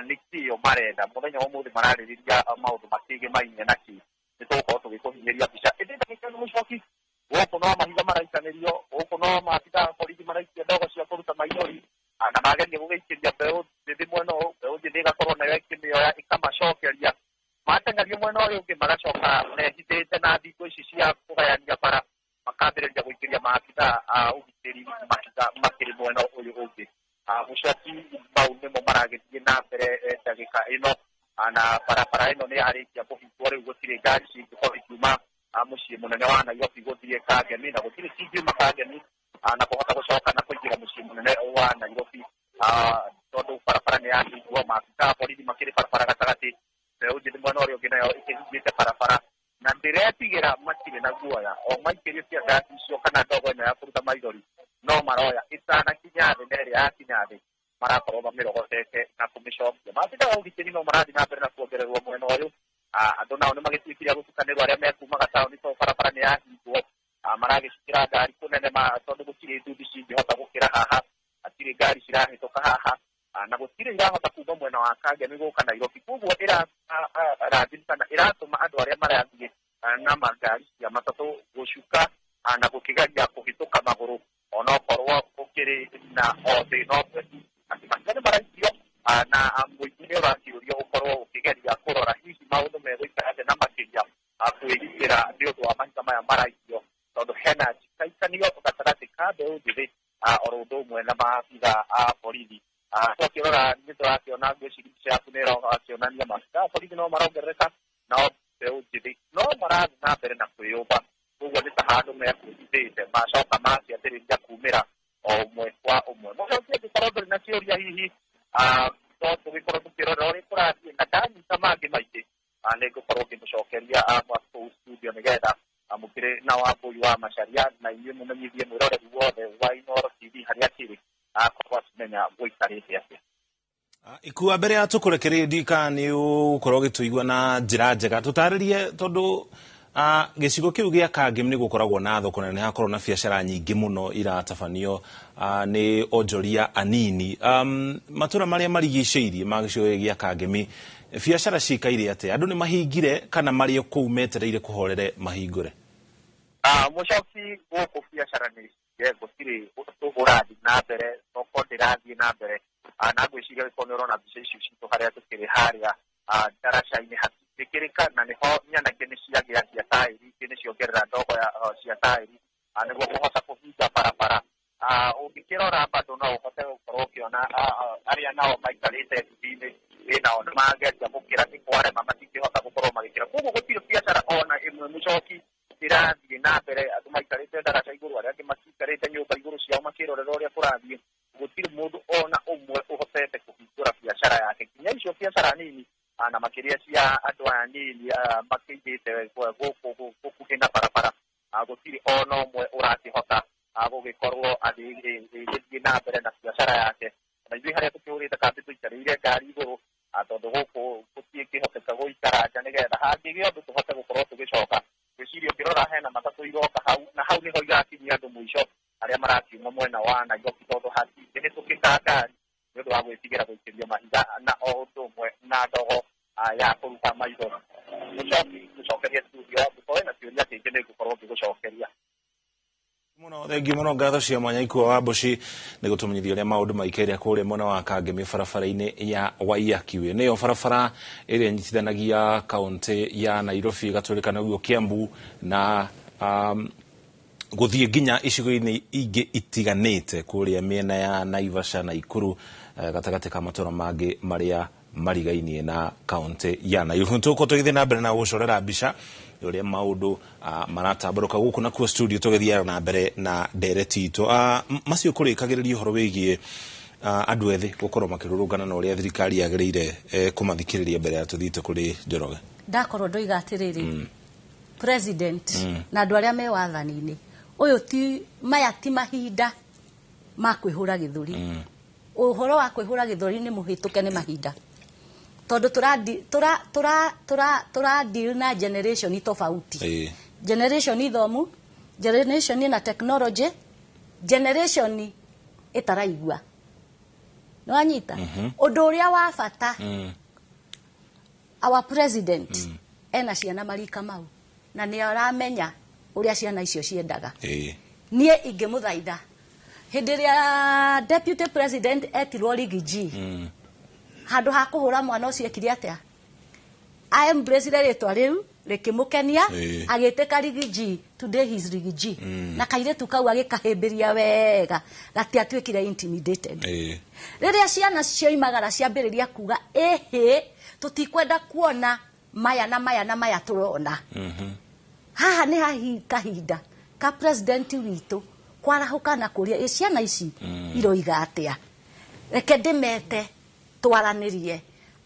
nĩ kĩo marenda. Mũthenya wa ũmũthĩ mararĩrĩria maũndũ makĩgĩmainie na kĩ nĩ tũgũkorwo tũgĩkũhinyĩria mbica. Ĩndĩ ndagĩka ĩno, Mũcoki, gũkũ no mahiga maraikanĩrio, gũkũ no maabitha a borithi maraikia ndogo cia kũruta maithori, na mageria gũgĩikĩria mbeũ njĩthĩ mwena ũyũ, mbeũ njĩthĩ ĩgakorwo nayo ĩkĩmĩoya ĩkamacokeria, mateng'erio mwena ũyũ ũngĩ magacoka mehithĩte na thingo ici cia kũgayania bara, makambĩrĩria gũikĩria maabitha a ũgitĩri mahiga makĩrĩ mwena ũyũ ũngĩ. Mũcoki, mau nĩmo maragĩthiĩ na mbere ndagĩka ĩno, na barabara ĩno nĩ yarĩkia kũhingwo rĩu, gũtirĩ ngari cingĩkorwo ikiuma mũciĩ mũnene wa Nairobi gũthiĩ Kangemi, na gũtirĩ cingiuma Kangemi na kũhota gũcoka na kũingĩra mũciĩ mũnene wa Nairobi, tondũ barabara nĩ yahingwo, maabitha a borithi makĩrĩ barabara gatagatĩ, mbeũ njĩthĩ mwena ũrĩa ũngĩ nayo ĩkĩhingĩte barabara, na ndĩretigĩra matirĩ na guoya o maikĩrio cia ngasi icio kana ndogo ĩno ya kũruta maithori, no maroya ĩtanakinya thĩ, na ĩrĩa yakinya thĩ marakorwo mamĩrogotete na kũmĩcokia. Maabitha a ũgitĩri no marathiĩ na mbere na kuongererwo mwena ũyũ. Andũ nao nĩ magĩtuĩkire a gũtukanĩrwo arĩa mekumaga taũni tondũ barabara nĩ yahingwo, maragĩcikĩra ngari kũnene tondũ gũtirĩ nduthi cingĩhota gũkĩra haha, hatirĩ ngari cirahĩtũka haha, na gũtirĩ irahota kuma mwena wa Kangemi gũka Nairobi. Koguo ĩrathimi kana ĩratũma andũ arĩa marathiĩ na mangari cia matatũ gũcuka na gũkĩgeria kũhĩtũka magũrũ, onokorwo gũkĩrĩ na o thĩna ũmwe tu atĩ mahiga nĩ maraikio, na mũingĩ nĩ ũrakĩũrio ũkorwo ũkĩgeria kũrora hihi maũndũ megũikara atĩa, na makĩria kwĩgitĩra nĩ ũndũ wa mahiga maya maraikio, tondũ hena njikaikanio gatagatĩ ka mbeũ njĩthĩ oro ũndũ ũmwe na maabitha a borithi. Twakĩrora nĩ tũrakĩona, ngwĩciria mbica yaku nĩ ĩrakĩonania maabitha a borithi no marongerereka, nao mbeũ njĩthĩ no marathiĩ na mbere na kwĩyũmba. Koguo Handũ mekwĩhithĩte macoka makĩambĩrĩria kumĩra o ũmwe kwa ũmwe. Mũcoki, angĩkorwo ndũrĩ na kĩũria, hihi no tũgĩkorwo tũkĩrora ũrĩa kũrathiĩ, na ndanyita mangĩ maingĩ nĩ ngũkorwo ngĩmũcokeria kũu studio, nĩgetha mũkĩrĩ na Wambũi wa Macaria na inyuĩ mũmenyithie mwĩroreri wothe wa Inooro TV harĩa akĩrĩ, akorwo akĩmenya gũikarĩte atĩa. Ikua, mbere ya tũkũrekererie, ndika nĩ ũgũkorwo ũgĩtũigua na njĩra njega, tũtarĩrie, tondũ gĩcigo kĩu gĩa Kangemi nĩ gũkoragwo na thoko na nĩ hakorwo na biacara nyingĩ mũno iratabanio nĩ onjoria anini. Matũra marĩa marigicĩirie ma gĩcigo gĩkĩ gĩa Kangemi, biacara cikaire atĩa? Andũ nĩ mahingire kana marĩ o kũu metereire kũhorere mahingũre? Mũcoki, gũkũ biacara nĩ cie, gũtirĩ ũndũ ũrathiĩ na mbere, thoko ndĩrathiĩ na mbere. Na ngwĩciria gĩkorwo nĩ ũrona mbica icio citũ harĩa tũkĩrĩ harĩa ndaraca-inĩ, hatingĩkĩrĩka, na nĩho nyanake nĩ ciagĩakia taĩri ingĩ, nĩ ciongerera ndogo ya cia taĩri nĩguo kũhota kũhinga barabara. Ũngĩkĩrora bado no ũhote gũkorwo ũkĩona arĩa nao maikarĩte nduthi-inĩ nao nĩ mageria gũkĩra, nĩ kwarema, matingĩhota gũkorwo magĩkĩra. Koguo gũtirĩ biacara ona ĩmwe, mũcoki, ĩrathiĩ na mbere. Andũ maikarĩte ndaraca igũrũ, arĩa angĩ makikarĩte nyũmba igũrũ ciao makĩrorera ũrĩa kũrathiĩ. Gũtirĩ mũndũ ona ũmwe ũhotete kũhingũra biacara yake, nginya icio biacara nini na makĩria cia andũ aya nini makĩigĩte gũkũ gũkuhĩ na barabara. Gũtirĩ ona ũmwe ũrakĩhota gũgĩkorwo agĩthiĩ na mbere na biacara yake. Na ithuĩ harĩa tũkĩhũrĩte kambĩ tũikarĩire ngari igũrũ, tondũ gũkũ gũtingĩhoteka gũikara nja, nĩgetha hangĩgĩa ũndũ tũhote gũkorwo tũgĩcoka. Ngwĩciria ũngĩrora hena matatũ iroka hau, na hau nĩho igakinyia andũ mũico arĩa marakiuma mwena wa Nairobi, tondũ hatingĩhĩtũkĩka ngari nĩ ũndũ wa gwĩtigĩra gũikĩrio mahiga na o ũndũ ũmwe na ndogo ya kũruta maitho. Mũcoki, gũcokeria studio, angĩkorwo na kĩũria kĩngĩ nĩ ngũkorwo ngĩgũcokeria. Muno thengiũ mũno, ngatho cia mwanya, Ikua wa Mbuci, nĩ gũtũmenyithia ũrĩa maũndũ maikaire kũrĩa mwena wa Kangemi, barabara-inĩ ya Waiyaki. Nĩyo barabara ĩrĩa ĩnyitithanagia kaũntĩ ya Nairobi, ĩgatũrĩkana ũguo Kiambu, na gũthiĩ nginya icigo-inĩ ingĩ itiganĩte kũrĩa mĩena ya Naivasha na Ikuru, gatagatĩ ka matũra mangĩ marĩa marigainie na kaũntĩ ya Nairobi. Tũgũkorwo tũgĩthiĩ na mbere na gũcorera mbica ũrĩa maũndũ maratambũrũka gũkũ nakuo studio, tũgĩthiaga na mbere na ndereti itũ. Macio kũrĩkagĩrĩria ũhoro wĩgiĩ andũ ethĩ gũkorwo makĩrũrũngana na ũrĩa thirikari yagĩrĩire kũmathikĩrĩria, mbere ya tũthiĩte kũrĩ Njoroge. Ndakorwo ndoiga atĩrĩrĩ, president na andũ arĩa me wathani-inĩ ũyũ, ti maya ti mahinda ma kwĩhũra gĩthũri. Ũhoro wa kwĩhũra gĩthũri nĩ mũhĩtũke nĩ mahinda, tondũ tũra tũra tũra tũra deal na generation tofauti, generation ithomu, generation ĩna technology, generation ĩtaraigua. Nĩ wanyita? Ũndũ ũrĩa wa bata, our president ena ciana marika mau, na nĩ aramenya ũrĩa ciana icio ciendaga. Niĩ ingĩmũthaitha, hĩndĩ ĩrĩa deputy president etirwo Riggy G, handũ ha kũhũra mwana ũcio, ekire atĩa? Aembracire rĩtwa rĩu, rĩkĩmũkenia. Agĩtĩka Riggy G. Today he is Riggy G. Na kairĩtu kau agĩkahĩmbĩria wega, gatiatuĩkire intimidated. Rĩrĩa ciana cioimagara ciambĩrĩria kuga, ĩhĩ, tũtikwenda kuona maya na maya na maya tũrona haha, nĩ hahi kahinda ka president witũ kwarahũka na kũria, ĩ ciana ici iroiga atĩa? Reke ndĩmete twaranĩrie.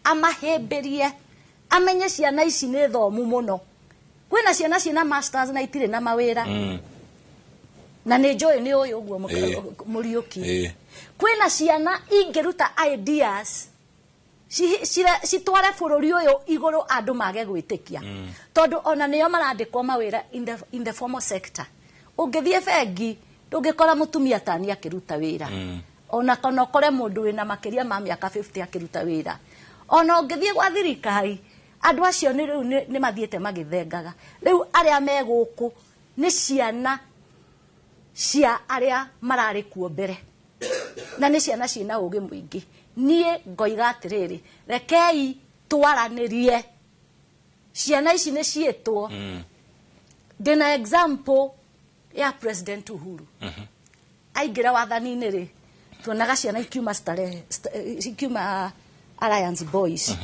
Amahĩmbĩrie, amenye ciana ici nĩ thomu mũno. Kwĩna ciana ciĩna masters na itirĩ na mawĩra. Na nĩ njũĩ nĩ ũyũ ũguo Mũriũki. Kwĩna ciana ingĩruta ideas citware bũrũri ũyũ igũrũ, andũ mage gwĩtĩkia, tondũ ona nĩo marandĩkwo mawĩra in the formal sector. Ũngĩthiĩ bengi, ndũngĩkora mũtumia tani akĩruta wĩra, ona kana ũkore mũndũ wĩna makĩria ma mĩaka 50 akĩruta wĩra. Ona ũngĩthiĩ gwa thirikari, andũ acio nĩ rĩu nĩ mathiĩte magĩthengaga. Rĩu arĩa me gũkũ nĩ ciana cia arĩa mararĩ kuo mbere, na nĩ ciana ciĩna ũgĩ mũingĩ. Niĩ ngoiga atĩrĩrĩ, rekei twaranĩrie, ciana ici nĩ ciĩtwo. Ndĩna example ya President Uhuru. Aingĩra wathani-inĩ rĩ, tuonaga ciana ikiuma Starehe, ikiuma Alliance Boys,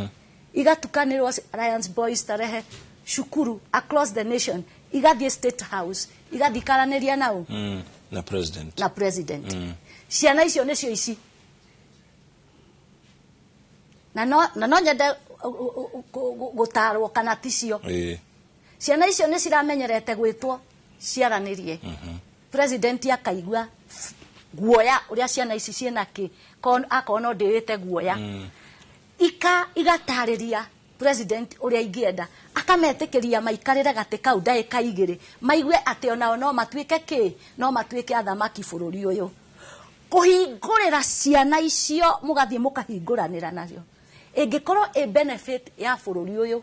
igatukanĩrwo Alliance Boys, Starehe, cukuru across the nation. Igathiĩ State House, igathiĩ ikaranĩria nao. Na president. Na president. Ciana icio nĩcio ici, na no nyende gũtarwo kana ticio. Ciana icio nĩ ciramenyerete gwĩtwo ciaranĩrie, president akaigua guoya ũrĩa ciana ici ciĩna kĩ, akorwo no ndĩwĩte guoya. Ika igatarĩria president ũrĩa ingĩenda, akametĩkĩria maikarĩre gatĩ kau ndagĩka 2, maigue atĩ onao no matuĩke kĩ, no matuĩke athamaki bũrũri ũyũ. Kũhingũrĩra ciana icio, mũgathiĩ mũkahingũranĩra nacio, ĩngĩkorwo ĩ benefit ya bũrũri ũyũ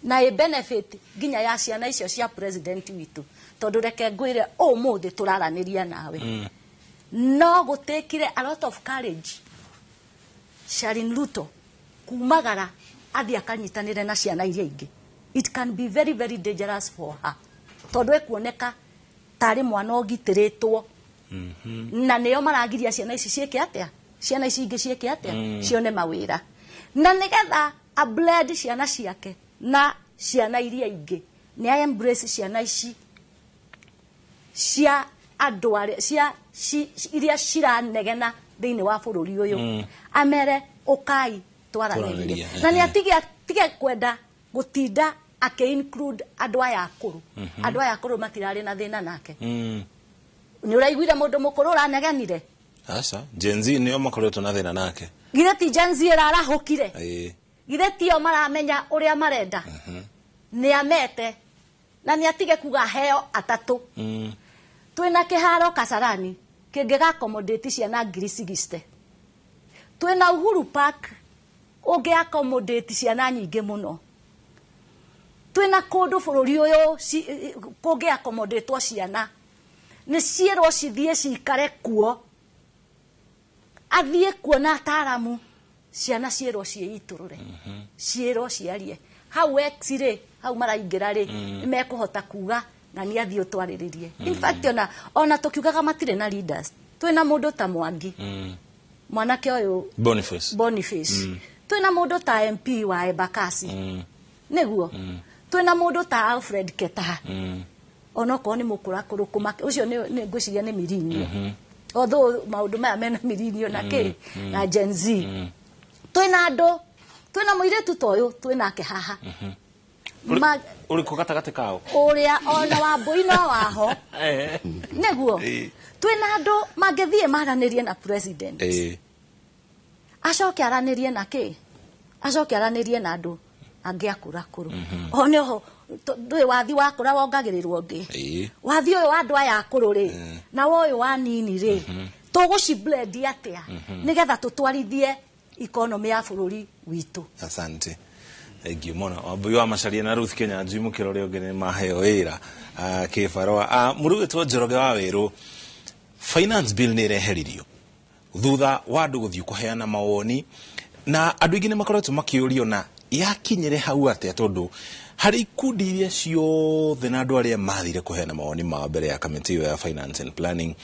na ĩ benefit nginya ya ciana icio cia president witũ, tondũ reke ngwĩre, ũmũthĩ tũraranĩria nawe, no gũtĩkire a lot of courage Sharin Ruto kumagara athiĩ akanyitanĩre na ciana iria ingĩ. It can be very very dangerous for her, tondũ ekuoneka tarĩ mwana ũgitĩrĩtwo, na nĩo maragiria ciana ici ciĩke atĩa, ciana ici ingĩ ciĩke atĩa, cione mawĩra, na nĩgetha a blend ciana ciake na ciana iria ingĩ, nĩ a embrace ciana ici cia andũ arĩa cia iria ciranegena thĩinĩ wa bũrũri ũyũ, amere ũkai twaranĩrie. Twaranĩrie, Na nĩ atige kwenda gũtinda akĩ include andũ aya akũrũ. Andũ aya akũrũ matirarĩ na thĩna nake. Nĩ ũraiguire mũndũ mũkũrũ ũranegenire? Aca, Gen Z nĩo makoretwo na thĩna nake. Githĩ ti Gen Z ĩrarahũkire? Ĩĩ. Githĩ tio maramenya ũrĩa marenda? Nĩ amete na nĩ atige kuga heo atatũ. Twĩna kĩharo Kasarani kĩngĩga accommodate ciana 60,000. Twĩna Uhuru Park ũngĩ accommodate ciana nyingĩ mũno. Twĩna kũndũ bũrũri ũyũ kũngĩ accommodate ciana, nĩ ciĩrwo cithiĩ cikare kuo, athiĩ kuo na ataramu, ciana ciĩrwo ciĩitũrũre, ciĩrwo ciarie hau. X rĩ, hau maraingĩra rĩ, nĩ mekũhota kuga na nĩ athiĩ ũtwarĩrĩrie. In fact, ona tũkiugaga matirĩ na leaders, twĩna mũndũ ta Mwangi, mwanake ũyũ. Boniface. Boniface. Twĩna mũndũ ta MP wa Embakasi, nĩguo twĩna mũndũ ta Alfred Ketaha, onokorwo nĩ mũkũrakũrũ kũmake ũcio, nĩ ngwĩciria nĩ mirinio, although maũndũ maya mena mirinio na kĩ na Gen Z. Twĩna andũ, twĩna mũirĩtu ta ũyũ twĩnake haha. Ũrĩkũ gatagatĩ kao? Ũrĩa ona Wambũi no waho, nĩguo twĩna andũ mangĩthiĩ maranĩrie na president, acoke aranĩrie na kĩ, acoke aranĩrie na andũ angĩ akũrakũrũ. O nĩho ndũĩ wathi wakũra wongagĩrĩrwo ũngĩ. Wathi ũyũ wa andũ aya akũrũ rĩ, na ũyũ wa nini rĩ, tũgũciblend atĩa nĩgetha tũtwarithie economy ya bũrũri witũ? Asante, thank you mũno, Wambui wa Macaria na Ruth Kenyanjui. Mũkĩra ũrĩa ũngĩ nĩ maheo wĩra kĩbarũa. Mũrugĩtwo Njoroge wa Wĩrũ, finance bill nĩ ĩreheririo thutha wa andũ gũthiĩ kũheana mawoni, na andũ aingĩ nĩ makoretwo makĩũrio na yakinyĩre hau atĩa, tondũ harĩ ikundi iria ciothe na andũ arĩa mathire kũheana mawoni mao mbere ya kamĩtĩ ĩyo ya finance and planning,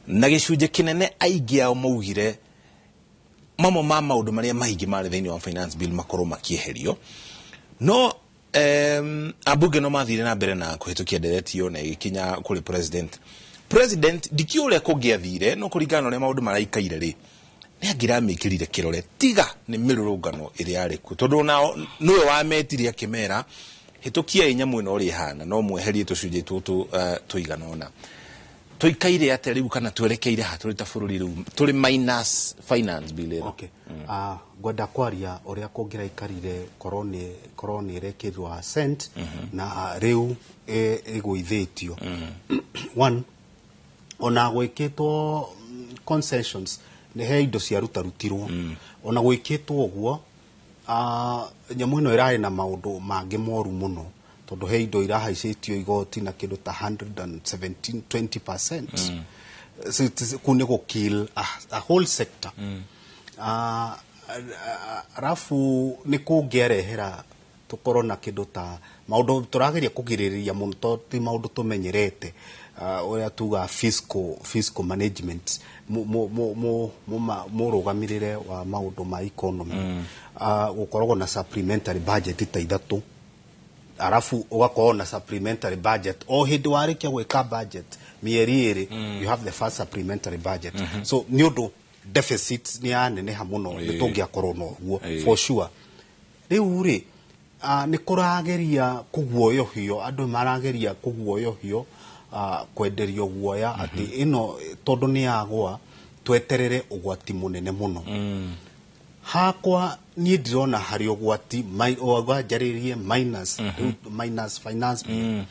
na gĩcunjĩ kĩnene aingĩ ao maugire mamwe ma maũndũ marĩa maingĩ marĩ thĩinĩ wa finance bill makorwo makĩeherio. No ambunge no mathire na mbere na kũhĩtũkia ndereti ĩyo na ĩgĩkinya kũrĩ president. President ndikiũ ũrĩa kũngĩathire, no kũringana na ũrĩa maũndũ maraikaire rĩ, nĩ angĩramĩkĩrire kĩrore, tiga nĩ mĩrũrũngano ĩrĩa yarĩ kuo, tondũ nao nĩwe wametire akĩmera hĩtũkiai nyamũ ĩno ũrĩa ĩhana, no mweherie tũcunjĩ tũtũ tũigana ũna. Tũikaire atĩa rĩu, kana twerekeire ha tũrĩ ta bũrũri rĩu tũrĩ minus finance bill ĩno? Okay. Ngwenda kwaria ũrĩa kũngĩraikarire korwo nĩ ĩrekĩrirwo assent na rĩu ĩgũithĩtio. One, ona gwĩkĩtwo concessions, nĩ he indo ciarutarutirwo, ona gwĩkĩtwo ũguo, nyamũ ĩno ĩrarĩ na maũndũ mangĩ moru mũno, tondũ he indo irahaicĩtio igoti na kĩndũ ta 117 20%. So kũu nĩ gũ kill a whole sector. Arabu nĩ kũngĩarehera tũkorwo na kĩndũ ta maũndũ tũrageria kũgirĩrĩria mũno, tondũ ti maũndũ tũmenyerete, ũrĩa tuga fiscal management, mũrũgamĩrĩre wa maũndũ ma economy. Gũkoragwo na supplementary budget ta ithatũ Arafu ũgakorwo na supplementary budget o hĩndĩ warĩkia gwĩka budget mĩeri 2, you have the first supplementary budget. So nĩ ũndũ deficit nĩ yaneneha mũno, nĩ tũngĩakorwo na ũguo for sure. Rĩu rĩ, nĩ kũrageria kũguoyohio, andũ marageria kũguoyohio, kwenderio guoya atĩ ĩno tondũ nĩ yagwa tweterere ũgwati mũnene mũno. Hakwa niĩ ndirona harĩ ũgwati, wanjarĩrie minus, minus finance bill.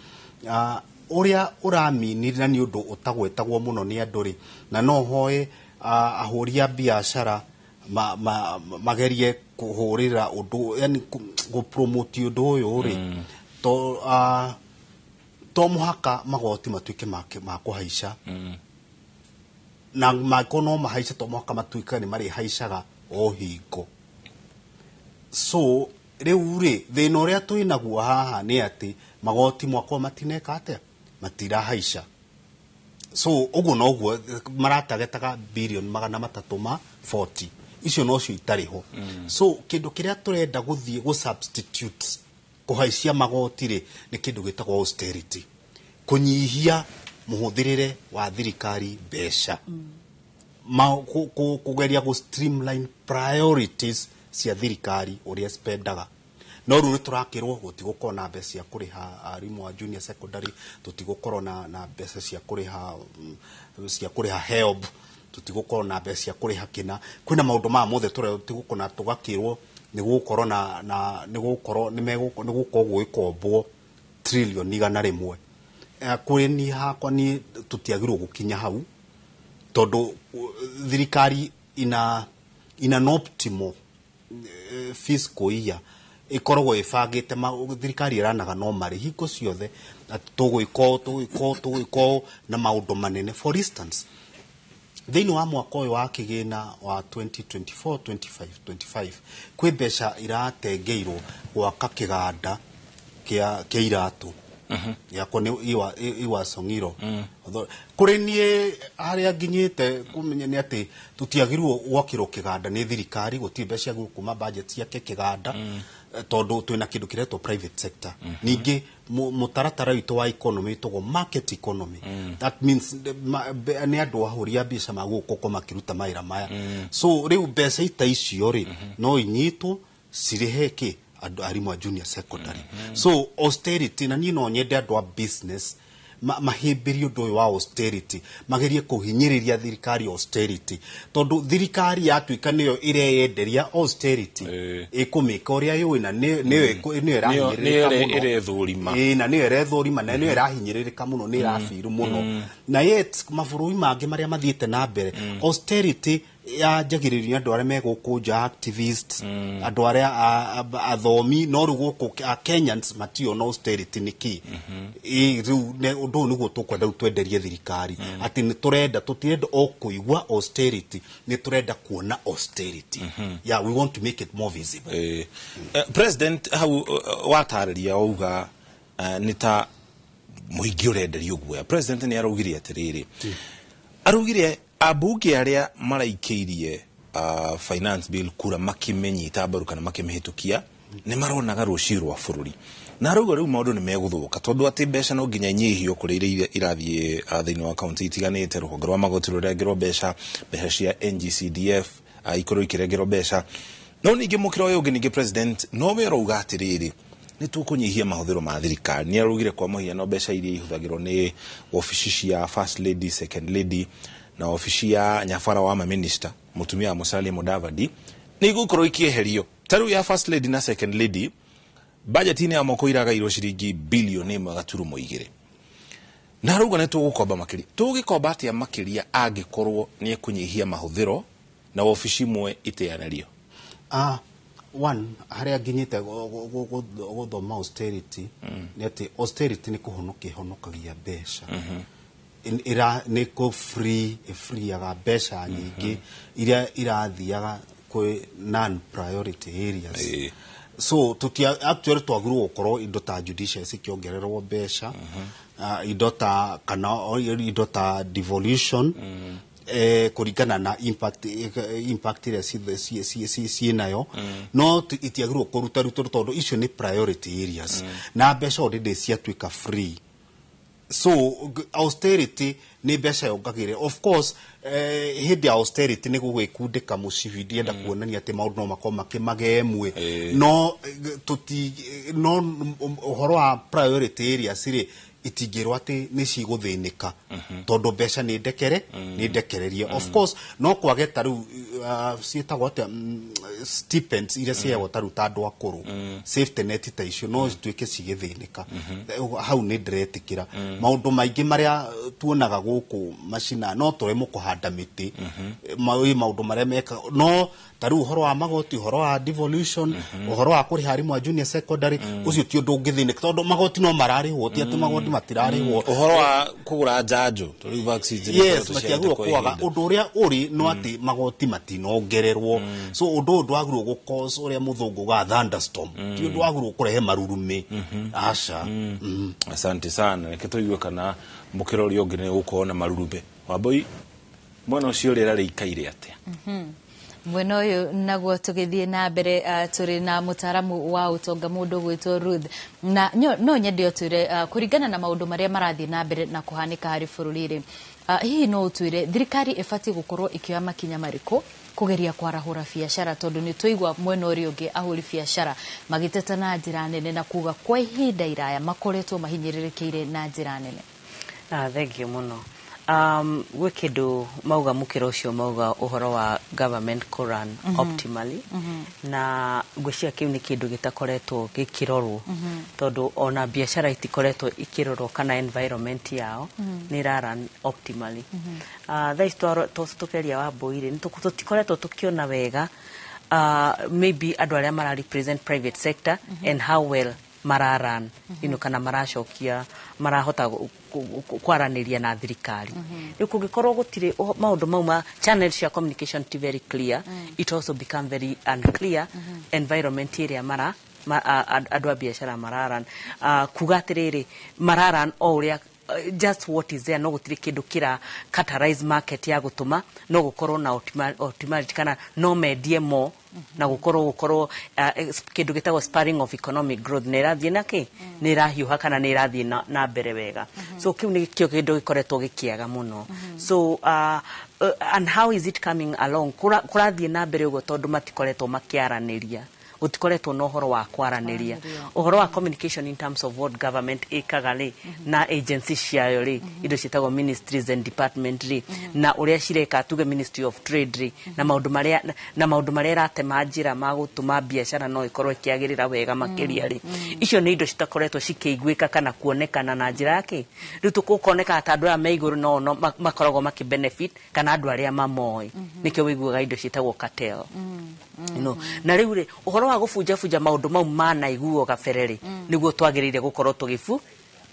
Ũrĩa ũramini na nĩ ũndũ ũtagwetagwo mũno nĩ andũ rĩ, na no hoe ahũri a biacara magerie kũhũrĩra ũndũ, yani gũpromote ũndũ ũyũ rĩ, to mũhaka magoti matuĩke ma kũhaica, na mangĩkorwo no mahaice, to mũhaka matuĩke nĩ marĩhaicaga o hingo. So rĩu rĩ, thĩna ũrĩa twĩ naguo haha nĩ atĩ magoti mwaka ũyũ matineka atĩa, matirahaica. So ũguo noguo maratagetaga bilioni 340, icio nocio itarĩ ho. So kĩndũ kĩrĩa tũrenda gũthiĩ gũ substitute kũhaicia magoti rĩ, nĩ kĩndũ gĩtagwo austerity, kũnyihia mũhũthĩrĩre wa thirikari mbeca, kũgeria gũ streamline priorities cia thirikari ũrĩa spendaga. No rĩu nĩtũrakĩrwo gũtigũkorwo na mbeca cia kũrĩha arimũ a junior secondary, tũtigũkorwo na mbeca cia kũrĩha cia kũrĩha HELB, tũtigũkorwo na mbeca cia kũrĩha kĩna. Kwĩna maũndũ maya mothe tũtigũkorwo na, tũgakĩrwo nĩ gũgũkorwo na nĩ gũgũkorwo nĩ gũgũkorwo gũgĩkombwo trilioni 100. Kũrĩ niĩ hakwa, niĩ tũtiagĩrĩirwo gũkinya hau, tondũ thirikari ina an optimal fiscal year ĩkoragwo ĩbangĩte, thirikari ĩranaga no marĩ hingo ciothe atĩ tũgwĩka ũũ, tũgwĩka ũũ, tũgwĩka ũũ na maũndũ manene. For instance, thĩinĩ wa mwaka ũyũ wa kĩgĩna wa 2024 25 25, kwĩ mbeca iratengeirwo gwaka kĩganda kĩa iratũ gĩakwo nĩ Iwasong'iro. Kũrĩ niĩ harĩa nginyĩte kũmenya nĩ atĩ tũtiagĩrĩirwo gwakĩrwo kĩganda nĩ thirikari, gũtirĩ mbeca ciagĩrĩirwo kuma budget ciake kĩganda, tondũ twĩna kĩndũ kĩretwo private sector. Ningĩ mũtaratara witũ wa economy wĩtagwo market economy. That means nĩ andũ ahũri a mbiacara magũgũkorwo makĩruta mawĩra maya. So rĩu mbeca ita icio rĩ, no inyitwo cirĩhe kĩ andũ arimũ a junior secondary. So austerity, na niĩ no nyende andũ a business mahĩmbĩrie ũndũ ũyũ wa austerity, magerie kũhinyĩrĩria thirikari austerity, tondũ thirikari yatuĩka nĩyo ĩreyenderia austerity, ĩkũmĩka ũrĩa yũĩ, na nĩyo ĩrahinyĩrĩrĩka mũno. Ĩrethũrima. Ĩĩ, na nĩyo ĩrethũrima, na nĩyo ĩrahinyĩrĩrĩka mũno, nĩ ĩrabiru mũno. Na yet mabũrũri mangĩ marĩa mathiĩte na mbere, austerity yanjagĩrĩrio nĩ andũ arĩa me gũkũ nja, activists, andũ arĩa athomi, no rĩu gũkũ a Kenyans mationa austerity nĩ kĩ. Ĩ rĩu ũndũ ũyũ nĩguo tũkwenda rĩu twenderie thirikari, atĩ nĩ tũrenda, tũtirenda o kũigua austerity, nĩ tũrenda kuona austerity. Yeah, we want to make it more visible. President, hau watarĩria wauga nĩ ta mũingĩ ũrenderio guoya. President nĩ araugire atĩrĩrĩ, araugire ambunge arĩa maraikĩirie finance bill kura makĩmĩnyita mbaru kana makĩmĩhĩtũkia nĩ maronaga rũciũ rwa bũrũri, na arauga rĩu maũndũ nĩ megũthũka, tondũ atĩ mbeca no nginya inyihio kũrĩ iria irathiĩ thĩinĩ wa kaunti itiganĩte, rũhonge rwa magoti rũrengerwo mbeca, mbeca cia NGCDF ikorwo ikĩrengerwo mbeca. No ningĩ mũkĩra ũyũ ũngĩ, ningĩ president nowe ũrauga atĩrĩrĩ, nĩ tũkũnyihia mahũthĩro ma thirikari. Nĩ araugire kwa mũhiano mbeca iria ihũthagĩrwo nĩ wabici cia first lady, second lady na wabici ya nyabara wa maminista mũtumia wa Musalia Mudavadi nĩ igũkorwo ikĩeherio. Ta rĩu ya first lady na second lady, bajeti-inĩ ya mwaka iragairwo ciringi bilioni 1.2, na arauga nĩ tũgũkomba makĩria. Tũgĩkomba atĩa makĩria angĩkorwo nĩ ekũnyihia mahũthĩro na wabici imwe iteanĩrio? One, harĩa nginyĩte gũthoma austerity nĩ atĩ austerity nĩ kũhonokia ĩhonokagia mbeca, ira nĩ kũ free ĩfreeaga mbeca nyingĩ iria irathiaga kwĩ non priority areas. So tutia actually twagĩrĩirwo gũkorwo indo ta judiciary cikĩongererwo mbeca, indo ta kana indo ta devolution. Kũringana na impact ĩrĩa ciĩnayo, no itiagĩrĩirwo kũruta rutwo tondũ icio nĩ priority areas na mbeca already ciatuĩka free. So austerity nĩ mbeca yongagĩrĩra. Of course, hĩndĩ ya austerity nĩ gũgwĩkundĩka mũcibi, ndienda kuonania atĩ maũndũ no makorwo makĩmagemwe, no tũti no ũhoro wa priority areas rĩ, itingĩrwo atĩ nĩ cigũthĩnĩka tondũ mbeca nĩ ndekere, nĩ ndekererie. Of course, no kwage ta rĩu ciĩtagwo atĩa, stipends iria ciheagwo ta rĩu ta andũ akũrũ, safety net ta icio no cituĩke cigĩthĩnĩka. Hau nĩ ndĩretĩkĩra maũndũ maingĩ marĩa tuonaga gũkũ macina no tũremwo kũhanda mĩtĩ, maũndũ marĩa meka, no ta rĩu ũhoro wa magoti, ũhoro wa devolution, ũhoro wa kũrĩha arimũ a junior secondary, ũcio ti ũndũ ũngĩthĩnĩka tondũ magoti no mararĩhwo, ti atĩ magoti matirarĩhwo. Ũhoro wa kũgũra njanjo, to rĩu vaccines nĩ Yes, ikoretwo matiagĩrĩirwo ciagĩte kwa kwaga. ihinda. Ũndũ ũrĩa ũrĩ no atĩ magoti matinongererwo, so ũndũ ũyũ ndwagĩrĩirwo gũ cause ũrĩa mũthũngũ ugaga thunderstorm, ti ũndũ wagĩrĩirwo kũrehe marurumĩ, aca. Asante sana. Reke tũigue kana mũkĩra ũrĩa ũngĩ nĩ gũkorwo na marurumĩ. Wambui, mwena ũcio rĩera rĩikaire atĩa? Mwena ũyũ naguo tũgĩthiĩ na mbere, tũrĩ na mũtaaramu wa ũtonga, mũndũ ũgwĩtwo Ruth, na no nyende ũtwĩre, kũringana na maũndũ marĩa marathiĩ na mbere na kũhanĩka harĩ bũrũri rĩ, hihi no ũtwĩre thirikari ĩbatiĩ gũkorwo ĩkĩoya makinya marĩkũ kũgeria kwarahũra biacara, tondũ nĩ tũigua mwena ũrĩa ũngĩ ahũri biacara magĩteta na njĩra nene na kuga kwa ihinda iraya makoretwo mahinyĩrĩrĩkĩire na njĩra nene? Ah, thank you mũno. Gwĩ kĩndũ mauga mũkĩra ũcio, mauga ũhoro wa government kũ-run optimally, na ngwĩciria kĩu nĩ kĩndũ gĩtakoretwo gĩkĩrorwo, tondũ ona biacara itikoretwo ikĩrorwo kana environment yao nĩ ĩra-run optimally. Thaa ici tũkĩaria wa mbũi-rĩ, tũtikoretwo tũkĩona wega maybe andũ arĩa mara represent private sector and how well mara-run kana maracokia, marahota kwaranĩria na thirikari. Rĩu kũngĩkorwo gũtirĩ maũndũ mau ma channels cia communication ti very clear, it also become very unclear environment ĩrĩa mara andũ a biacara mararan, kuga atĩrĩrĩ, mararan o ũrĩa, just what is there, no gũtirĩ kĩndũ kĩra catalyze market ya gũtũma no gũkorwo na optimality kana no mendie more na gũkorwo kĩndũ gĩtagwo spurring of economic growth nĩ ĩrathiĩ na kĩ, nĩ ĩrahiũha kana nĩ ĩrathiĩ na mbere wega. So kĩu nĩkĩo kĩndũ gĩkoretwo gĩkĩaga mũno. So and how is it coming along? Kũrathiĩ na mbere ũguo tondũ matikoretwo makĩaranĩria, gũtikoretwo na ũhoro wa kwaranĩria, ũhoro wa communication in terms of what government ĩkaga rĩ, na agency ciayo rĩ, indo ciĩtagwo ministries and department rĩ, na ũrĩa cireka, tuge Ministry of Trade rĩ, na maũndũ marĩa ĩratema njĩra ma gũtũma biacara no ĩkorwo ĩkĩagĩrĩra wega makĩria rĩ, icio nĩ indo citakoretwo cikĩiguĩka kana kuonekana na njĩra ya kĩ rĩu tũkũkoneka ta andũ aya me igũrũ no makoragwo makĩ benefit kana andũ arĩa mamoĩ. Nĩkĩo wĩiguaga indo ciĩtagwo cartel. Na rĩu rĩ, ũhoro wa gũbunjabunja maũndũ mau manaiguo gabere rĩ, nĩguo twagĩrĩire gũkorwo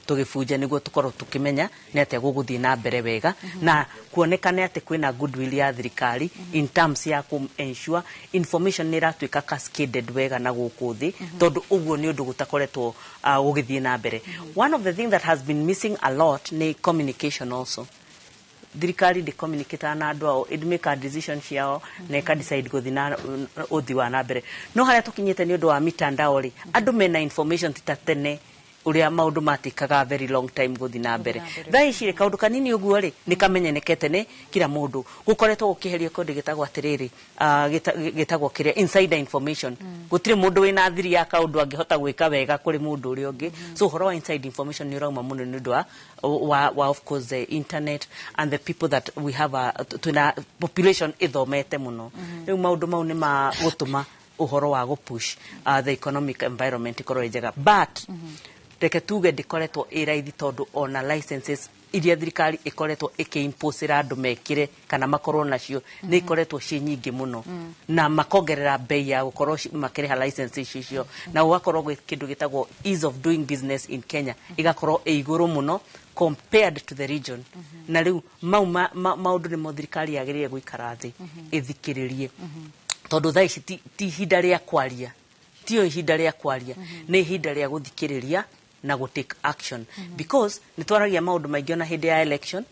tũgĩbunja nĩguo tũkorwo tũkĩmenya nĩ atĩa gũgũthiĩ na mbere wega na kuonekane atĩ kwĩna goodwill ya thirikari in terms ya kũ ensure information nĩ ĩratuĩka cascaded wega na gũkũ thĩ, tondũ ũguo nĩ ũndũ gũtakoretwo gũgĩthiĩ na mbere. One of the things that has been missing a lot nĩ communication also. Thirikari ndĩ communicate na andũ ao, ĩ make a decision ciao na ĩka decide gũthiĩ na ũthi wa na mbere. No harĩa tũkinyĩte nĩ ũndũ wa mitandao rĩ, andũ mena information ti ta tene ũrĩa maũndũ matĩkaga very long time gũthiĩ na mbere. Thaa ici rĩ, kaũndũ kanini ũguo rĩ, nĩ kamenyenekete nĩ kila mũndũ. Gũkoretwo gũkĩherio kĩndũ gĩtagwo atĩrĩrĩ, gĩtagwo kĩrĩa insider information. Gũtirĩ mũndũ wĩna thiri ya kaũndũ angĩhota gwĩka wega kũrĩ mũndũ ũrĩa ũngĩ. So ũhoro wa inside information nĩ ũrauma mũno nĩ ũndũ wa of course the internet and the people that we have, twĩna population ĩthomete mũno. Rĩu maũndũ mau nĩ ma gũtũma ũhoro wa gũpush the economic environment ĩkorwo ĩ njega, but reke tuge ndĩkoretwo ĩ raithi tondũ ona licenses iria thirikari ĩkoretwo ĩkĩimposĩra andũ mekĩre kana makorwo nacio nĩ ikoretwo ciĩ nyingĩ mũno, na makongerera bei ya gũkorwo makĩrĩha license icio, na gũgakorwo gwĩ kĩndũ gĩtagwo ease of doing business in Kenya ĩgakorwo ĩ igũrũ mũno compared to the region. Na rĩu mau maũndũ nĩmo thirikari yagĩrĩire gũikara thĩ ĩthikĩrĩrie, tondũ thaa ici ti ihinda rĩa kwaria, tiyo ihinda rĩa kwaria, nĩ ihinda rĩa gũthikĩrĩria na gũ take action, because nĩ twaragia maũndũ maingĩ ona hĩndĩ ya election.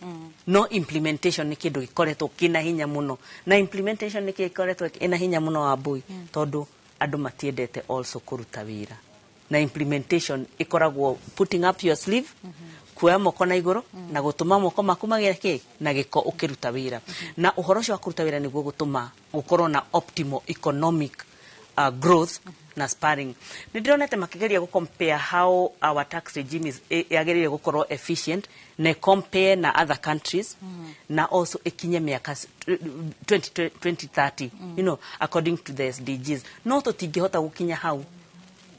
No implementation nĩ kĩndũ gĩkoretwo kĩna hinya mũno, na implementation nĩ gĩkoretwo ĩna hinya mũno wa mbui, tondũ andũ matiendete also kũruta wĩra, na implementation ĩkoragwo putting up your sleeve, kuoya moko na igũrũ na gũtũma moko maku magĩe kĩ na gĩko ũkĩruta wĩra. Na ũhoro ũcio wa kũruta wĩra nĩguo gũtũma gũkorwo na optimal economic growth na sparring. Nĩ ndĩronete makĩgeria gũ compare how our tax regime is yagĩrĩire gũkorwo efficient na compare na other countries, na also ĩkinye mĩaka 20, 2030, according to the SDGs. No tũtingĩhota gũkinya hau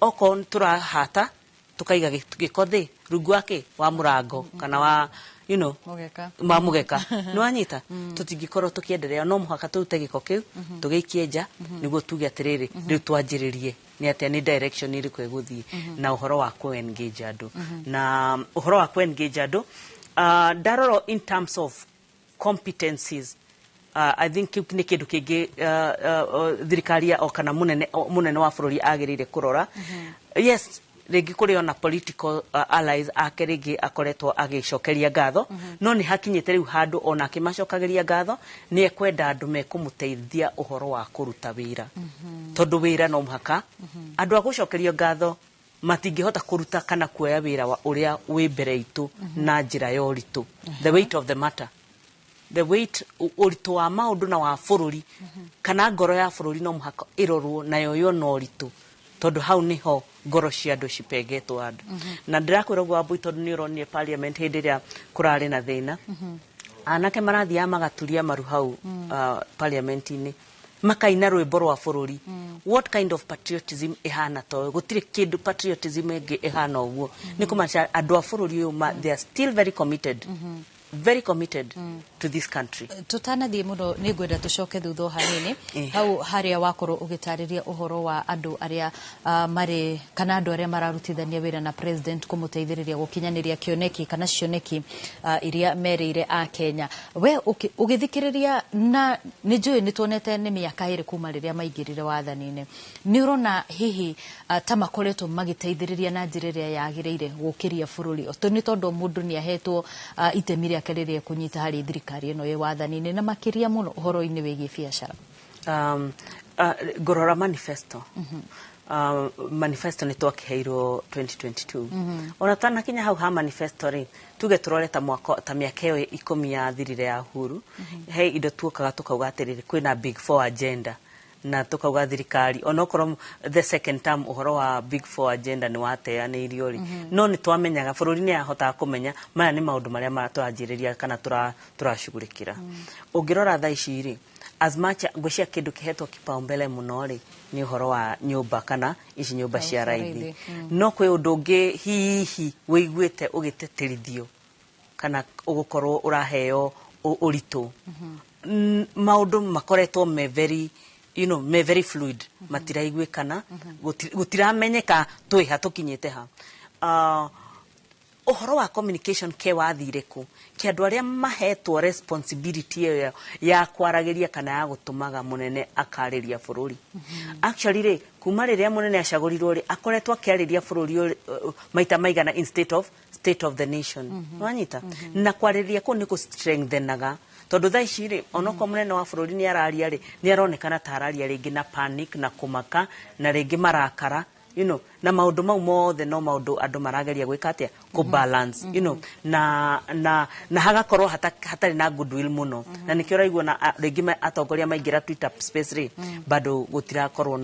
okorwo tũrahata tukaiga gĩko thĩ rungu wa kĩ wa mũrango kana wa Mũgeka. Ma mũgeka, nĩ wanyita? Tũtingĩkorwo tũkĩenderea. No mũhaka tũrute gĩko kĩu tũgĩikie nja nĩguo tuge atĩrĩrĩ, rĩu twanjĩrĩrie nĩ atĩa, nĩ direction ĩrĩkũ ĩgũthiĩ na ũhoro wa kũ engage andũ, na ũhoro wa kũ engage andũ, ndarora in terms of competencies, I think kĩu nĩ kĩndũ kĩngĩ thirikari o kana mũnene wa bũrũri agĩrĩire kũrora. Yes, rĩngĩ kũrĩ ona political allies ake rĩngĩ akoretwo agĩcokeria ngatho, no nĩ hakinyĩte rĩu handũ ona akĩmacokagĩria ngatho nĩ ekwenda andũ mekũmũteithia ũhoro wa kũruta wĩra, tondũ wĩra no mũhaka andũ a gũcokerio ngatho matingĩhota kũruta kana kuoya wĩra wa ũrĩa wĩ mbere itũ na njĩra ya ũritũ. The weight of the matter, the weight, ũritũ wa maũndũ na wa bũrũri kana ngoro ya bũrũri no mũhaka ĩrorwo na yoywo na ũritũ, tondũ hau nĩho ngoro cia andũ cipengetwo andũ. Na ndĩrakwĩra ũguo, Wambui, tondũ nĩ ũronire parliament hĩndĩ ĩrĩa kũrarĩ na thĩna, anake marathiaga magaturia maru hau parliament-inĩ makaina rwĩmbo rwa bũrũri. What kind of patriotism ĩhana toyo? Gũtirĩ kĩndũ patriotism ĩngĩ ĩhana ũguo. Nĩ kũmaanisha andũ a bũrũri ũyũ they are still very committed, very committed to this country. Tutanathiĩ mũno, nĩ ngwenda tũcoke thutha o hanini hau harĩa wakorwo ũgĩtarĩria ũhoro wa andũ arĩa marĩ kana andũ arĩa mararutithania wĩra na president kũmũteithĩrĩria gũkinyanĩria kĩoneki kana cioneki iria merĩire a Kenya. We ũgĩthikĩrĩria, na nĩ njũĩ nĩ tuonete nĩ mĩaka 2 kuma rĩrĩa maingĩrire wathani-inĩ, nĩ ũrona hihi ta makoretwo magĩteithĩrĩria na njĩra ĩrĩa yagĩrĩire gũkĩria bũrũri? Nĩ tondũ mũndũ nĩ ahetwo itemi rĩake rĩrĩa ekũnyita harĩ thirikari ĩno ĩ wathani-inĩ, na makĩria mũno ũhoro-inĩ wĩgiĩ biacara. Ngũrora manifesto. Manifesto nĩ twakĩheirwo 2022. Ona tanakinya hau ha manifesto rĩ, tuge tũrore ta mwaka ta mĩaka ĩyo 10 yathirire ya Uhuru, he indo tuokaga tukauga atĩrĩrĩ, kwĩna Big Four agenda, na tukauga thirikari onokorwo the second term ũhoro wa Big Four agenda nĩ wateanĩirio rĩ, no nĩ twamenyaga bũrũri nĩ yahotaga kũmenya maya nĩ maũndũ marĩa tũranjĩrĩria kana tũracugurĩkĩra. Ũngĩrora thaa ici rĩ, as much ngwĩciria kĩndũ kĩhetwo kipaumbele mũno rĩ, nĩ ũhoro wa nyũmba kana ici nyũmba cia raithi. Raithi. No kwĩ ũndũ ũngĩ hihi wĩiguĩte ũgĩtĩtĩrithio kana ũgũkorwo ũraheo ũritũ? Maũndũ makoretwo me very me very fluid, matiraiguĩkana, gũtiramenyeka twĩ ha, tũkinyĩte ha. Ũhoro wa communication ke wathire kũ kĩ andũ arĩa mahetwo responsibility ĩyo ya kwaragĩria kana ya gũtũmaga mũnene akarĩria bũrũri? Actually rĩ, kuma rĩrĩa mũnene acagũrirwo rĩ, akoretwo akĩarĩria bũrũri maita maigana in state of the nation, wanyita? Na kwarĩria kũu nĩ kũ strengthenaga, tondũ thaa ici rĩ, onokorwo mũnene wa bũrũri nĩ araria rĩ, nĩ aronekana ta araria rĩngĩ na panic na kũmaka na rĩngĩ marakara, na maũndũ mau mothe no maũndũ andũ marageria gwĩka atĩa, kũ balance, na hagakorwo hatarĩ na goodwill mũno. Na nĩkĩo ũraigua na rĩngĩ atongoria maingĩra Twitter space rĩ, bado gũtirakorwo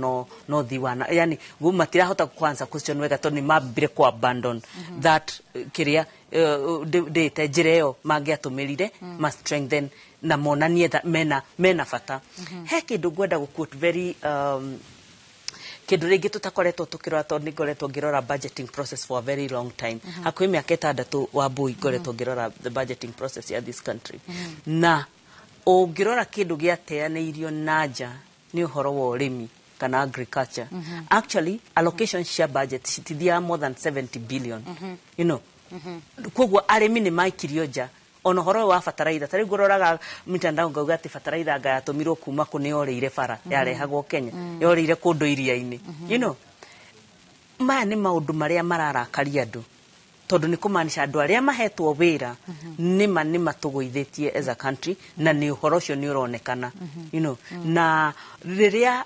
no thiwana, yani matirahota ku answer question wega, tondũ nĩ mambire ku abandon that kĩrĩa ndĩte njĩra ĩyo mangĩatũmĩrire ma strengthen na monanie mena bata. He kĩndũ ngwenda gũ quote very kĩndũ rĩngĩ tũtakoretwo tũkĩrora, tondũ nĩ ngoretwo ngĩrora budgeting process for a very long time, hakuhĩ mĩaka 6 wa mbui ngoretwo ngĩrora the budgeting process ya this country. Na ũngĩrora kĩndũ gĩateanĩirio na nja nĩ ũhoro wa ũrĩmi kana agriculture. Actually allocation cia budget citithiaga more than 70 billion. Koguo arĩmi nĩ maikirio nja. Ona ũhoro ũyũ wa bataraitha, ta rĩu ngũroraga mitandao ngauga atĩ bataraitha anga yatũmirwo kuma kũ, nĩ yorĩire bara yarehagwo Kenya, yorĩire kũndũ iria-inĩ. Maya nĩ maũndũ marĩa mararakaria andũ. Tondũ nĩ kũmaanisha andũ arĩa mahetwo wĩra nĩma nĩ matũgũithĩtie as a country, na nĩ ũhoro ũcio nĩ ũronekana na rĩrĩa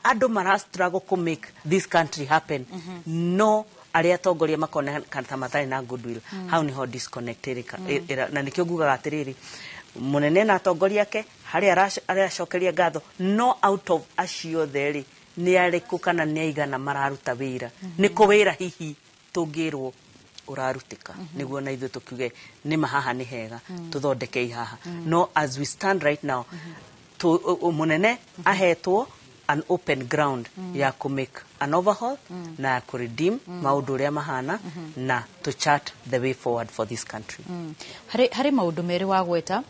andũ mara struggle kũ make this country happen, no arĩa atongoria makoneka ta matarĩ na goodwill, hau niho disconnect ĩrĩka na nĩkĩo ngugaga atĩrĩrĩ, mũnene na atongoria ake harĩa aracokeria ngatho, no out of acio othe rĩ, nĩ arĩkũ kana nĩ aigana mararuta wĩra? Nĩ kũ wĩra hihi tũngĩrwo ũrarutĩka nĩguo na ithuĩ tũkiuge nĩma haha nĩ hega, tũthondekei haha? No as we stand right now, mũnene ahetwo an open ground ya kũ make an overhaul na ya kũ redeem maũndũ ũrĩa mahana na to chart the way forward for this country. Harĩ maũndũ merĩ wagweta,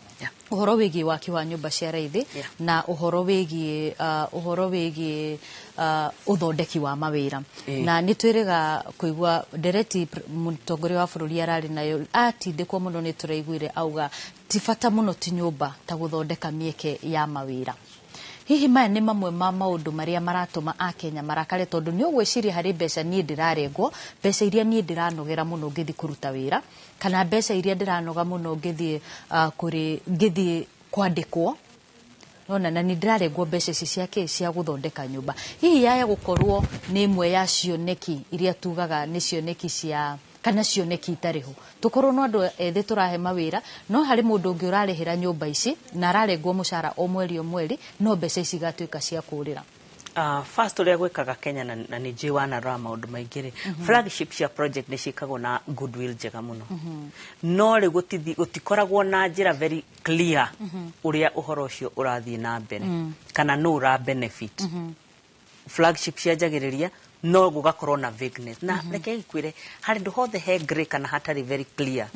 ũhoro wĩgiĩ waki wa nyũmba cia raithi na ũhoro wĩgiĩ ũthondeki wa mawĩra. Na nĩ twĩrĩga kũigua ndereti mũtongoria wa bũrũri ararĩ nayo atindĩkwo mũno, nĩ tũraiguire auga ti bata mũno ti nyũmba ta gũthondeka mĩeke ya mawĩra. Hihi maya nĩ mamwe ma maũndũ marĩa maratũma akenya marakare? Tondũ nĩ ũgwĩciria harĩ mbeca niĩ ndĩrarengwo, mbeca iria niĩ ndĩranogera mũno ngĩthiĩ kũruta wĩra, kana mbeca iria ndĩranoga mũno ngĩthiĩ kũrĩ ngĩthiĩ kwandĩkwo nona, na nĩ ndĩrarengwo mbeca ici ciake cia gũthondeka nyũmba. Hihi yaya gũkorwo nĩ ĩmwe ya cioneki iria tugaga nĩ cioneki cia kana cioneki itarĩ ho, tũkorwo no andũ ethĩ tũrahe mawĩra, no harĩ mũndũ ũngĩ ũrarĩhĩra nyũmba ici na ararengwo mũcara o mweri o mweri, no mbeca ici igatuĩka cia kũrĩra? First, ũrĩa gwĩkaga Kenya, na nĩ njũĩ wanarora maũndũ maingĩ rĩ, flagship cia project nĩ ciĩkagwo na goodwill njega mũno, no rĩ gũtikoragwo na njĩra very clear ũrĩa ũhoro ũcio ũrathiĩ na mbere kana nũ ũra benefit. Flagship cianjagĩrĩria no gũgakorwo na vagueness, na reke ngwĩre, handũ hothe he grey kana hatarĩ very clear,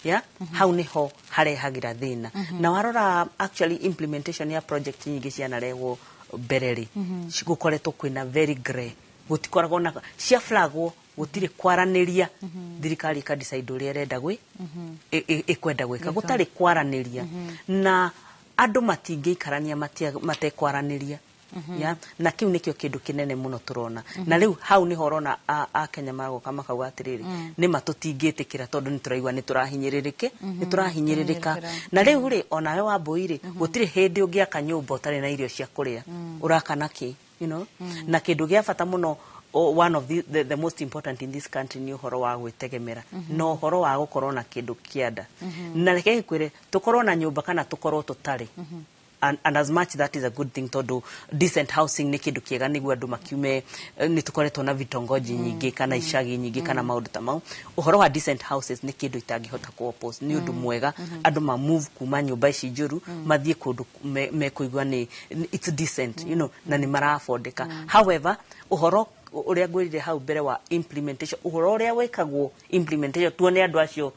yeah? Hau niho harehagĩra thĩna. Na warora actually implementation ya project nyingĩ cianarehwo mbere rĩ, gũkoretwo kwĩna very grey, gũtikoragwo na cia flagwo, gũtirĩ kwaranĩria, thirikari ĩka decide ũrĩa ĩrenda gwĩ ĩkwenda gwĩka gũtarĩ kwaranĩria, na andũ matingĩikarania matekwaranĩria. Ya, na kĩu nĩkĩo kĩndũ kĩnene mũno tũrona. Na rĩu hau nĩho ũrona akenya magoka makauga atĩrĩrĩ, nĩma tũtingĩtĩkĩra tondũ nĩ tũraigua nĩ tũrahinyĩrĩrĩke, nĩ tũrahinyĩrĩrĩka. Na rĩu rĩ, onawe Wambũi rĩ, gũtirĩ hĩndĩ ũngĩaka nyũmba ũtarĩ na irio cia kũrĩa. Ũraka nakĩ? Na kĩndũ gĩa bata mũno, one of the most important in this country nĩ ũhoro wa gwĩtegemera na ũhoro wa gũkorwo na kĩndũ kĩanda. Na reke ngwĩre, tũkorwo na nyũmba kana tũkorwo tũtarĩ, and as much that is a good thing, tondũ decent housing nĩ kĩndũ kĩega nĩguo andũ makiume nĩ tũkoretwo na vitongoji nyingĩ kana icagi nyingĩ kana maũndũ ta mau. Ũhoro wa decent houses nĩ kĩndũ itangĩhota ku oppose, nĩ ũndũ mwega andũ ma move kuma nyũmba ici njũru mathiĩ kũndũ mekũigua nĩ it's decent na nĩ mara-affordĩka. However, ũhoro ũrĩa ngwĩrire hau mbere wa implementation, ũhoro ũrĩa wĩkagwo implementation, tuone andũ acio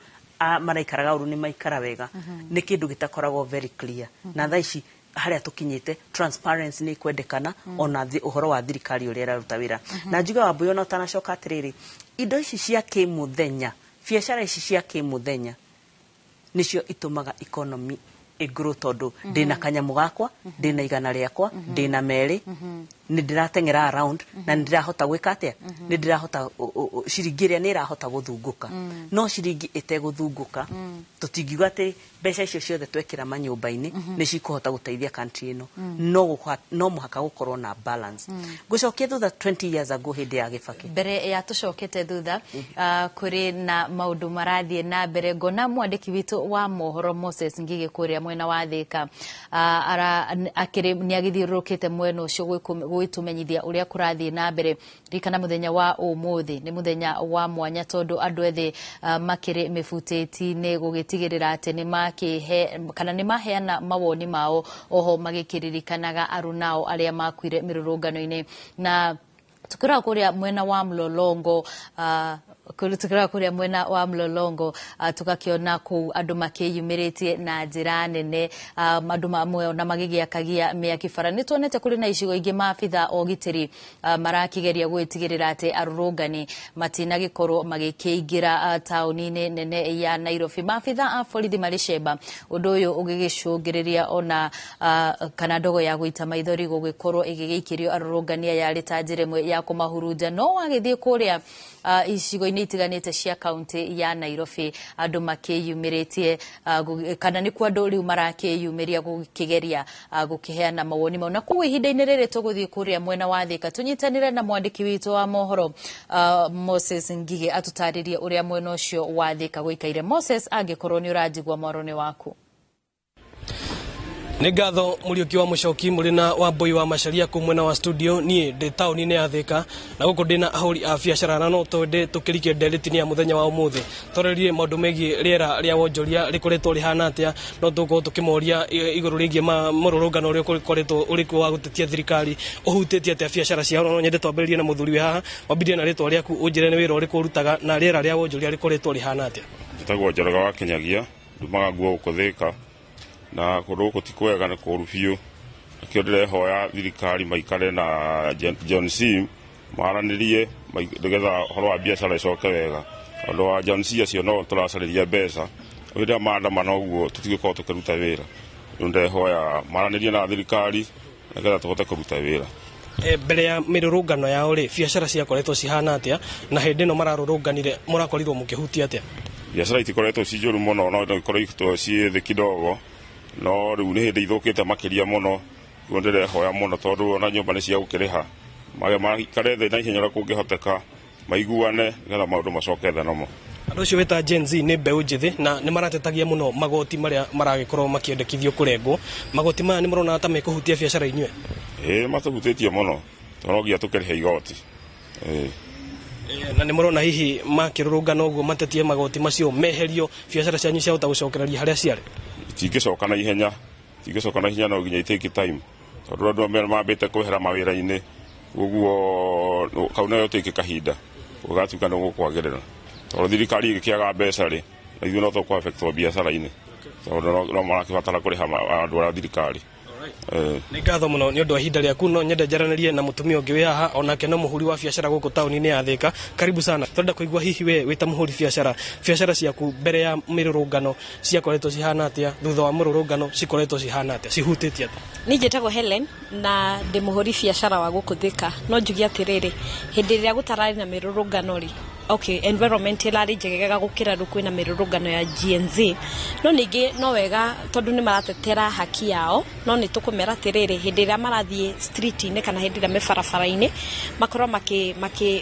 maraikaraga ũru nĩ maikara wega, nĩ kĩndũ gĩtakoragwo very clear. Na thaa ici harĩa tũkinyĩte, transparency nĩ ikwendekana ona ũhoro wa thirikari ũrĩa ĩraruta wĩra. Na njuge, Wambũi, ona ũtanacoka, atĩrĩrĩ, indo ici cia kĩmũthenya, biacara ici cia kĩmũthenya nĩcio itũmaga economy ĩgrow, tondũ ndĩna kanyamũ gakwa, ndĩna 100 rĩakwa, ndĩna 2, nĩ ndĩrateng'era around na nĩ ndĩrahota gwĩka atĩa, nĩ ndĩrahota ciringi ĩrĩa nĩ ĩrahota gũthungũka. No ciringi ĩtegũthungũka, tũtingiuga atĩ mbeca icio ciothe twekĩra manyũmba-inĩ nĩ cikũhota gũteithia country ĩno. No mũhaka gũkorwo na balance. Ngũcokia thutha 20 years ago, hĩndĩ ya Gĩbakĩ. Mbere ya tũcokete thutha, kũrĩ na maũndũ marathiĩ na mbere. Ngona mwandĩki witũ wa mohoro Moses Ngigĩ kũrĩa mwena wa Thĩka, akĩrĩ nĩ agĩthiũrũrũkĩte mwena ũcio gwĩtũmenyithia ũrĩa kũrathiĩ na mbere. Ririkana mũthenya wa ũmũthĩ nĩ mũthenya wa mwanya, tondũ andũ ethĩ makĩrĩ mĩbutĩti-inĩ gũgĩtigĩrĩra atĩ nĩ makĩhe kana nĩ maheana mawoni mao, oho magĩkĩririkanaga arunao arĩa makuire mĩrũrũngano-inĩ. Na tukĩrora kũrĩa mwena wa Mlolongo, tukĩrora kũrĩa mwena wa Mlolongo, tũgakĩona kũu andũ makĩyumĩrĩtie na njĩra nene, andũ mamwe ona magĩgĩakagia mĩaki bara. Nĩ tuonete kũrĩ na icigo ingĩ maabitha a ũgitĩri marakĩgeria gwĩtigĩrĩra atĩ arũrũngani matinagĩkorwo magĩkĩingĩra taũni-inĩ nene ya Nairobi. Maabitha a borithi marĩ cemba, ũndũ ũyũ ũgĩgĩcũngĩrĩria ona kana ndogo ya gũita maithori gũgĩkorwo ĩgĩgĩikĩrio arũrũngani aya yarĩ ta njĩra ĩmwe ya kũmahurunja. No wagĩthiĩ kũrĩa icigo-inĩ itiganĩte cia kaunti ya Nairobi andũ makĩyumĩrĩtie kana nĩkuo andũ rĩu marakĩyumĩria gũkĩgeria gũkĩheana mawoni mao. Na koguo ihinda-inĩ rĩrĩ tũgũthiĩ kũrĩa mwena wa Thika tũnyitanĩre na mwandĩki witũ wa mohoro Moses Ngige atũtarĩrie ũrĩa mwena ũcio wa Thika gũikaire. Moses, angĩkorwo nĩ ũranjigua mwaro-inĩ waku. Nĩ ngatho Mũriũki wa Mũcoki mũrĩ na Wambui wa Macharia kũu mwena wa studio. Niĩ ndĩ taũni-inĩ ya Thika na gũkũ ndĩ na ahũri a biacara, na no twende tũkĩrikie ndereti-inĩ ya mũthenya wa ũmũthĩ twarĩrie maũndũ megiĩ rĩera rĩa wonjoria rĩkoretwo rĩhana atĩa. No tũgũkorwo tũkĩmoria igũrũ rĩgiĩ mũrũrũngano ũrĩa ũkoretwo ũrĩ kuo wa gũtetia thirikari ũhutĩtie atĩa biacara ciao. No nyende twambĩrĩrie na mũthuri wĩ haha, wambĩrĩrie na rĩtwa rĩaku, ũnjĩre nĩ wĩra ũrĩkũ ũrutaga na rĩera rĩa wonjoria rĩkoretwo rĩhana atĩa. Njĩtagwo Njoroge wa Kinyagia, ndumaga nguo gũkũ Thika, na kũndũ gũkũ ti kwega, nĩ kũũru biũ. Nakĩo ndĩrehoya thirikari maikare na John C maranĩrie nĩgetha ũhoro wa biacara ĩcoke wega. Tondũ wa John C acio no tũracarĩria mbeca, hĩndĩ ĩrĩa maandamana ũguo tũtigũkorwo tũkĩruta wĩra. Rĩu ndĩrehoya maranĩrie na thirikari nĩgetha tũhote kũruta wĩra. Mbere ya mĩrũrũngano yao rĩ, biacara ciakoretwo cihana atĩa, na hĩndĩ ĩno mararũrũnganire mũrakorirwo mũkĩhutia atĩa? Biacara itikoretwo ci njũru mũno, no ikoretwo ciĩ thĩ kidogo, no rĩu nĩ hĩndĩ ithũkĩte makĩria mũno. Rĩu ndĩrehoya mũno tondũ ona nyũmba nĩ cia gũkĩrĩha, maikare thĩ na ihenya ũrĩa kũngĩhoteka, maiguane nĩgetha maũndũ macoke thĩ nomo. Andũ acio wĩta Gen Z nĩ mbeũ njĩthĩ na nĩ maratetagia mũno magoti marĩa maragĩkorwo makĩendekithio kũrengwo. Magoti maya nĩ mũrona ta mekũhutia biacara inyuĩ? Ĩĩ, matũhutĩtie mũno tondũ no nginya tũkĩrĩhe igoti. Na nĩ mũrona hihi makĩrũrũngana ũguo matetie magoti macio meherio, biacara cianyu ciahota gũcokereria harĩa ciarĩ? Itingĩcoka na ihenya, itingĩcoka na ihenya, no nginya itake time tondũ andũ amwe mambĩte kwehera mawĩra-inĩ, ũguo kau nayo take kahinda gũgatuĩka nĩ gũkwagĩrĩra. Tondũ thirikari ĩgĩkĩaga mbeca rĩ, na ithuĩ no tũkũ affectwo biacara-inĩ tondũ no marakĩbatara kũrĩha andũ a thirikari. Nĩ ngatho mũno nĩ ũndũ wa ihinda rĩaku. No nyende njaranĩrie na mũtumia ũngĩ wĩ haha, onake no mũhũri wa biacara gũkũ taũni-inĩ ya Thika. Karibu sana. Tũrenda kũigua hihi we wĩ ta mũhũri biacara, biacara ciaku mbere ya mĩrũrũngano ciakoretwo cihana atĩa, thutha wa mũrũrũngano cikoretwo cihana atĩa, cihutĩtie atĩa? Niĩ njĩtagwo Helen na ndĩ mũhũri biacara wa gũkũ Thika. No njuge atĩrĩrĩ, hĩndĩ ĩrĩa gũtararĩ na mĩrũrũngano rĩ, okay, environment ĩrarĩ njegega gũkĩra rĩu kwĩna mĩrũrũngano ya Gen Z. No ningĩ no wega tondũ nĩ maratetera haki yao, no nĩ tũkũmera atĩrĩrĩ, hĩndĩ ĩrĩa marathiĩ street-inĩ kana hĩndĩ ĩrĩa me barabara-inĩ, makorwo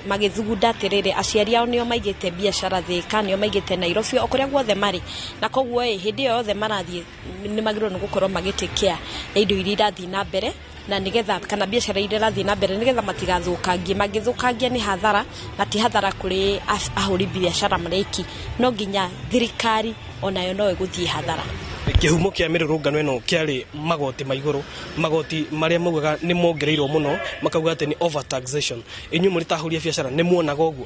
magĩthugunda atĩrĩrĩ, aciari ao nĩo maigĩte biacara Thika, nĩo maigĩte Nairobi, o kũrĩa guothe marĩ. Na koguo ĩ, hĩndĩ ĩyo yothe marathiĩ nĩ magĩrĩirwo nĩ gũkorwo magĩtake care ya indo iria irathiĩ na mbere, na nĩgetha kana biacara iria irathiĩ na mbere nĩgetha matigathũkangie. Mangĩthũkangia nĩ hathara, na ti hathara kũrĩ ahũri biacara mareki, no nginya thirikari onayo no ĩgũthiĩ hathara. Kĩhumo kĩa mĩrũrũngano ĩno kĩarĩ magoti ma igũrũ, magoti marĩa maugaga nĩ mongereirwo mũno, makauga atĩ nĩ overtaxation. Inyuĩ mũrĩ ta ahũri a biacara nĩ muonaga ũguo?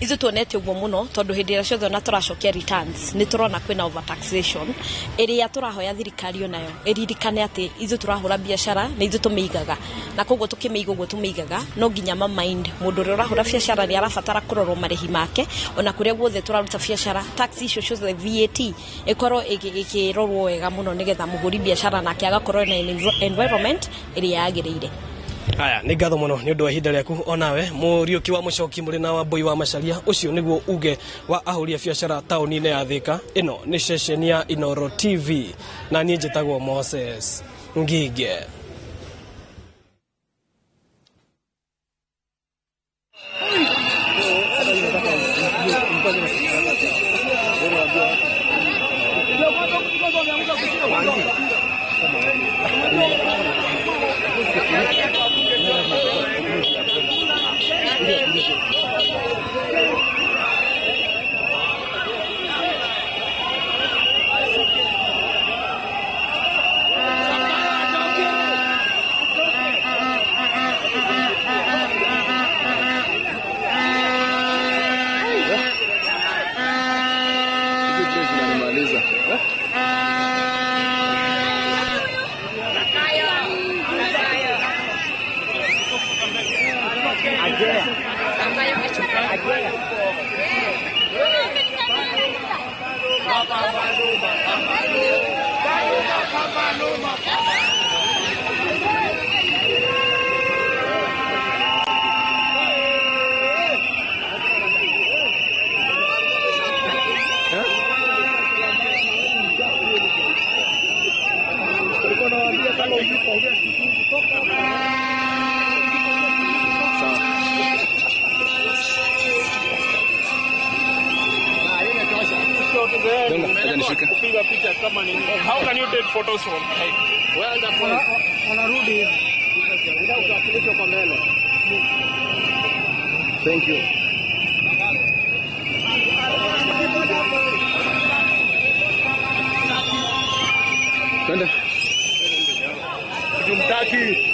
Ithuĩ tuonete ũguo mũno tondũ hĩndĩ ĩrĩa ciothe ona tũracokia returns nĩ tũrona kwĩna overtaxation ĩrĩa tũrahoya thirikari onayo ĩririkane atĩ ithuĩ tũrahũra biacara na ithuĩ tũmĩigaga, na koguo tũkĩmĩiga ũguo tũmĩigaga no nginya ma mind mũndũ ũrĩa ũrahũra biacara nĩ arabatara kũrorwo marĩhi make, ona kũrĩa guothe tũraruta biacara tax icio ciothe VAT ĩkorwo ĩkĩrorwo wega mũno nĩgetha mũhũri biacara nake agakorwo na environment ĩrĩa yagĩrĩire. Aya, nĩ ngatho mũno nĩ ũndũ wa ihinda rĩaku. Onawe Mũriũki wa Mũcoki mũrĩ na Wambui wa Macharia, ũcio nĩguo uge wa ahũri a biacara taũni-inĩ ya Thika. Ĩno nĩ ceceni ya Inooro TV na niĩ njĩtagwo Moses Ngige. ama nini? How can you take photos from behind? Wanarudi hivi. Ndio utapeleka kwa mbele. Thank you. Twende. Tumtaki.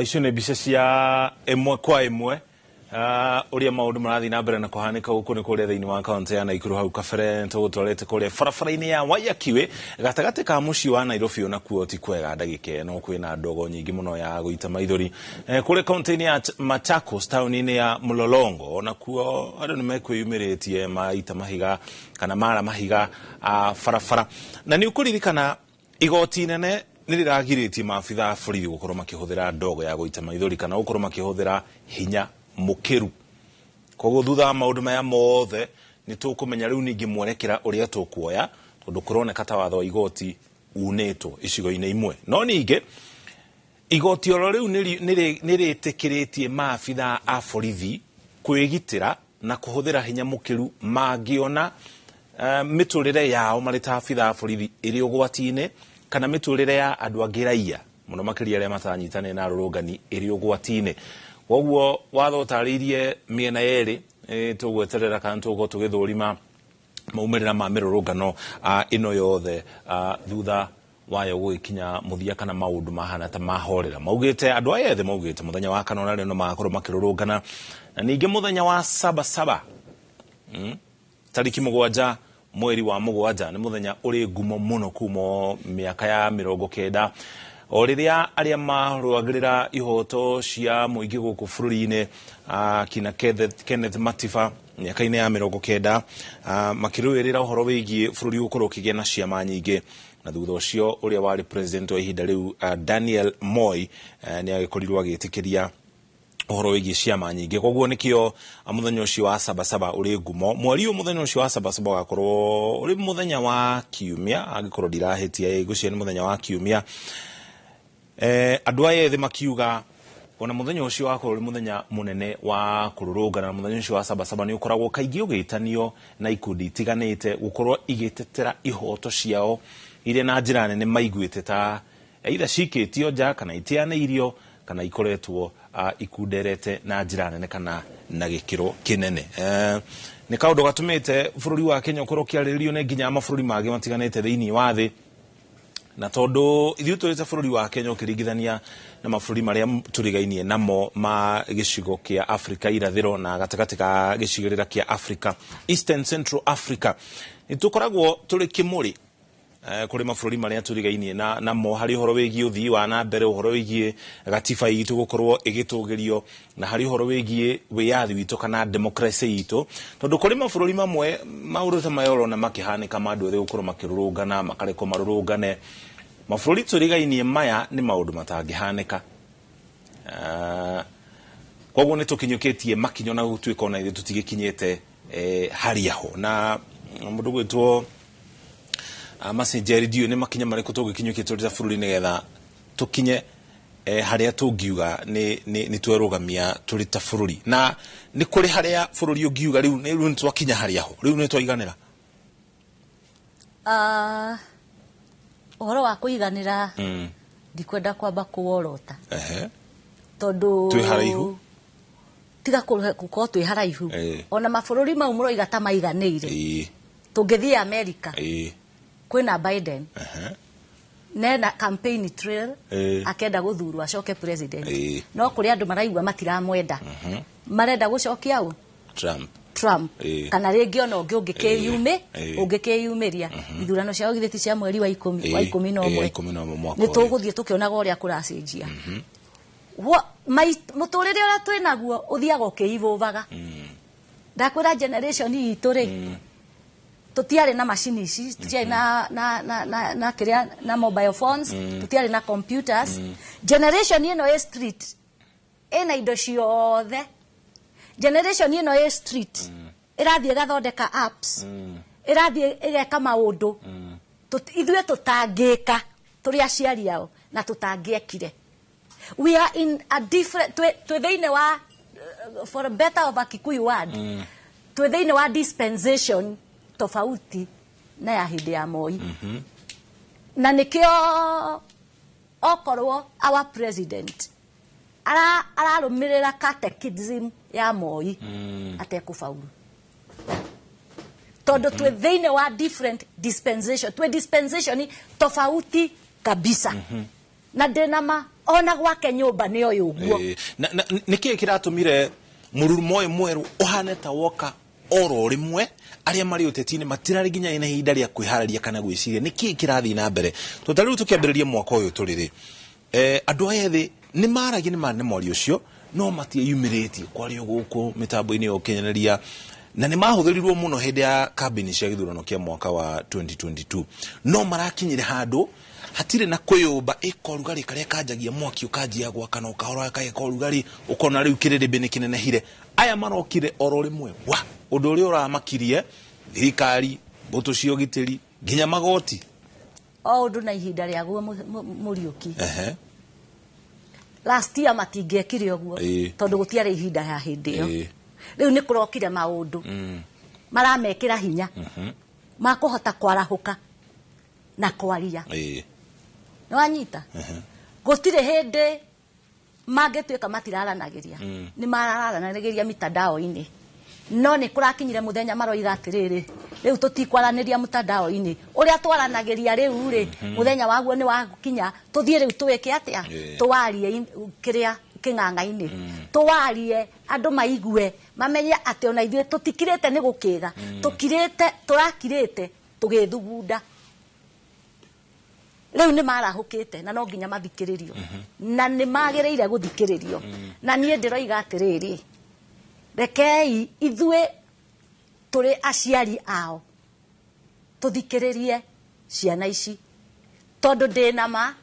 Icio nä mbica cia ĩmwe kwa ĩmwe ũrĩa maũndũ marathiĩ na mbere na kũhanĩka gũkũ nĩ kũrĩa thĩinĩ wa kaunti ya Naikuru hau kabere tũgũtwarĩte kũrĩa barabara-inĩ ya Waiyaki gatagatĩ ka mũciĩ wa Nairobi onakuo ti kwega ndagĩka ĩno kwĩna ndogo nyingĩ mũno ya gũita maithori. Kũrĩa kaunti-inĩ ya Machakos taũni-inĩ ya Mlolongo onakuo andũ nĩ mekwĩyumĩrĩtie maita mahiga kana mara mahiga barabara. Na nĩ ũkũririkana igoti inene Nĩ rĩragirĩtie maabitha a borithi gũkorwo makĩhũthĩra ndogo ya gũita maithori kana gũkorwo makĩhũthĩra hinya mũkĩru. Koguo thutha wa maũndũ maya mothe nĩ tũkũmenya rĩu ningĩ mwerekera ũrĩa tũkuoya, tondũ kũroneka ta watho wa igoti unĩtwo icigo-inĩ imwe. No ningĩ igoti oro rĩu nĩ rĩtĩkĩrĩtie maabitha a borithi kwĩgitĩra na kũhũthĩra hinya mũkĩru mangĩona mĩtũrĩre yao marĩ ta abitha a borithi ĩrĩ ũgwati-inĩ, kana mĩtũrĩre ya andũ angĩ raia mũno makĩria arĩa mataranyitanĩra na arũrũngani ĩrĩ ũgwati-inĩ. Koguo watho ũtarĩirie mĩena yerĩ, tũgweterera kana tũgũkorwo tũgĩthũrima maumĩrĩra ma mĩrũrũngano ĩno yothe thutha wayo gũgĩkinya mũthia kana maũndũ mahana ta mahorera. Maugĩte andũ aya ethĩ maugĩte mũthenya wa kana ona rĩo no magakorwo makĩrũrũngana, na ningĩ mũthenya wa sabasaba tariki 7 mweri wa 7 nĩ mũthenya ũrĩ ngumo mũno kuma mĩaka ya 90 o rĩrĩa arĩa marũagĩrĩra ihoto cia mũingĩ gũkũ bũrũri-inĩ kina Kenneth Matiba mĩaka-inĩ ya 90 makĩrũĩrĩra ũhoro wĩgiĩ bũrũri gũkorwo ũkĩgĩa na ciama nyingĩ. Na thutha ũcio ũrĩa warĩ president wa ihinda rĩu Daniel Moi nĩ agĩkorirwo agĩtĩkĩria ũhoro wĩgiĩ ciama nyingĩ. Koguo nĩkĩo mũthenya ũcio wa sabasaba ũrĩ ngumo. Mweri ũyũ mũthenya ũcio wa sabasaba ũgakorwo ũrĩ mũthenya wa kiumia, angĩkorwo ndirahĩtia, ngwĩciria nĩ mũthenya wa kiumia. Andũ aya ethĩ makiuga ona mũthenya ũcio wakorwo ũrĩ mũthenya mũnene wa kũrũrũngana, na mũthenya ũcio wa sabasaba nĩ ũkoragwo kaingĩ ũgĩtanio na ikundi itiganĩte gũkorwo igĩtetera ihoto ciao iria na njĩra nene maiguĩte ta either cikĩtio nja kana itianĩirio kana ikoretwo ikunderete na njĩra nene kana na gĩkĩro kĩnene. Nĩ kaũndũ gatũmĩte bũrũri wa Kenya ũkorwo ũkĩarĩrĩrio nĩ nginya mabũrũri mangĩ matiganĩte thĩinĩ wa thĩ, na tondũ ithuĩ tũrĩ ta bũrũri wa Kenya ũkĩringithania na mabũrũri marĩa tũrigainie namo ma gĩcigo kĩa Afrika irathĩro na gatagatĩ ka gĩcigĩrĩra kĩa Afrika, Eastern Central Africa, nĩ tũkoragwo tũrĩ kĩmũrĩ kũrĩ mabũrũri marĩa tũrigainie namo harĩ ũhoro wĩgiĩ ũthii wa na mbere, ũhoro wĩgiĩ gatiba itũ gũkorwo ĩgĩtũgĩrio, na harĩ ũhoro wĩgiĩ wĩyathi witũ kana democracy itũ, tondũ kũrĩ mabũrũri mamwe maũndũ ta maya ũrona makĩhanĩka ma andũ ethĩ gũkorwo makĩrũrũngana makarekwo marũrũngane. Mabũrũri tũrigainie maya nĩ maũndũ matangĩhanĩka. Koguo nĩ tũkinyũkĩtie makinyo na gũtuĩka ona ithuĩ tũtigĩkinyĩte harĩa ho. Na mũndũ gwĩtwo Macenjeri, ndiũĩ nĩ makinya marĩkũ tũngĩkinyũkia tũrĩ ta bũrũri nĩgetha tũkinye harĩa tũngiuga nĩ twerũgamia tũrĩ ta bũrũri, na nĩ kũrĩ harĩa bũrũri ũngiuga rĩu nĩ twakinya harĩa ho, rĩu nĩ twaiganĩra. Ũhoro wa kũiganĩra ndikwenda kwamba kũworota tondũ twĩ haraihu, tiga gũkorwo twĩ haraihu. Ona mabũrũri mau mũroiga ta maiganĩire, tũngĩthiĩ America kwĩna Biden nena campaign trail akenda gũthurwo acoke president, no kũrĩ andũ maraigua matiramwenda, marenda gũcokia ũ Trump kana rĩngĩ ona ũngĩ ũngĩkĩyumĩria ithurano ciao githĩ ti cia mweri wa 11 nĩ tũgũthiĩ tũkĩonaga ũrĩa kũracenjia. Mũtũrĩre ũrĩa twĩnaguo ũthiaga ũkĩivũvaga. Ndakwĩra generation itũ rĩ, tũtiarĩ na macini ici, tũtiarĩ na kĩrĩa na mobile phones, tũtiarĩ na computers. Generation ĩno ĩ street ĩna indo ciothe. Generation ĩno ĩ street ĩrathiĩ ĩgathondeka apps, ĩrathiĩ ĩgeka maũndũ ithuĩ tũtangĩka tũrĩ aciari ao na tũtangĩekire. We are in a different, twĩ thĩinĩ wa, for a better of a Kikuyu word, twĩ thĩinĩ wa dispensation tofauti na ya hĩndĩ ya Moi. Na nĩkĩo okorwo our president ararũmĩrĩra catechism ya Moi atekũfaulu, tondũ twĩ thĩinĩ wa different dispensation, twĩ dispensation tofauti kabisa. Na ndĩna ma ona gwake nyũmba nĩ ũyũ ũguo. Nĩkĩĩ kĩratũmire mũrurumo ũyũ mwerũ ũhane ta woka oro rĩmwe arĩa marĩ ũteti-inĩ matirarĩ nginya na ihinda rĩa kwĩharĩria kana gwĩciria nĩkĩĩ kĩrathiĩ na mbere? Tondũ ta rĩu tũkĩambĩrĩria mwaka ũyũ tũrĩ rĩ, andũ aya ethĩ nĩ maragia nĩ mwario ũcio no matieyumĩrĩtie kwario gũkũ mĩtambo-inĩ ya ũkinyanĩria, na nĩ mahũthĩrirwo mũno hĩndĩ ya kambĩini cia gĩthurano kĩa mwaka wa 2022, no marakinyire handũ Hatirĩ na kwĩyũmba ĩka ũrugarĩ karĩa kanjagia mwaki ũkanjia gwakana ũkahora kageka ũrugarĩ ũkona rĩu kĩrĩrĩmbĩ nĩ kĩnenehire. Aya marokire oro rĩmwe wa ũndũ ũrĩa ũramakirie thirikari, mbũtũ cia ũgitĩri, nginya magoti. O ũndũ na ihinda rĩaguo, Mũriũki. Last year matingĩekire ũguo tondũ gũtiarĩ ihinda ya hĩndĩ ĩyo. Rĩu nĩ kũrokire maũndũ maramekĩra hinya makũhota kwarahũka na kwaria. Nĩ wanyita? Gũtirĩ hĩndĩ mangĩtuĩka matiraranagĩria. Nĩ mararanagĩria mitandao-inĩ, no nĩ kũrakinyire mũthenya maroiga atĩrĩrĩ, rĩu tũtikwaranĩria mtandao-inĩ ũrĩa twaranagĩria rĩu rĩ. Mũthenya waguo nĩ wakinya, tũthiĩ rĩu twĩke atĩa? Tũwarie kĩrĩa kĩng'ang'a-inĩ, tũwarie andũ maigue, mamenye atĩ ona ithuĩ tũtikirĩte nĩ gũkĩga. Tũkirĩte, tũrakirĩte tũgĩthugunda. Rĩu nĩ marahũkĩte na no nginya mathikĩrĩrio na nĩ magĩrĩire gũthikĩrĩrio. Na niĩ ndĩroiga atĩrĩrĩ, rekei ithuĩ tũrĩ aciari ao tũthikĩrĩrie ciana ici, tondũ ndĩna ma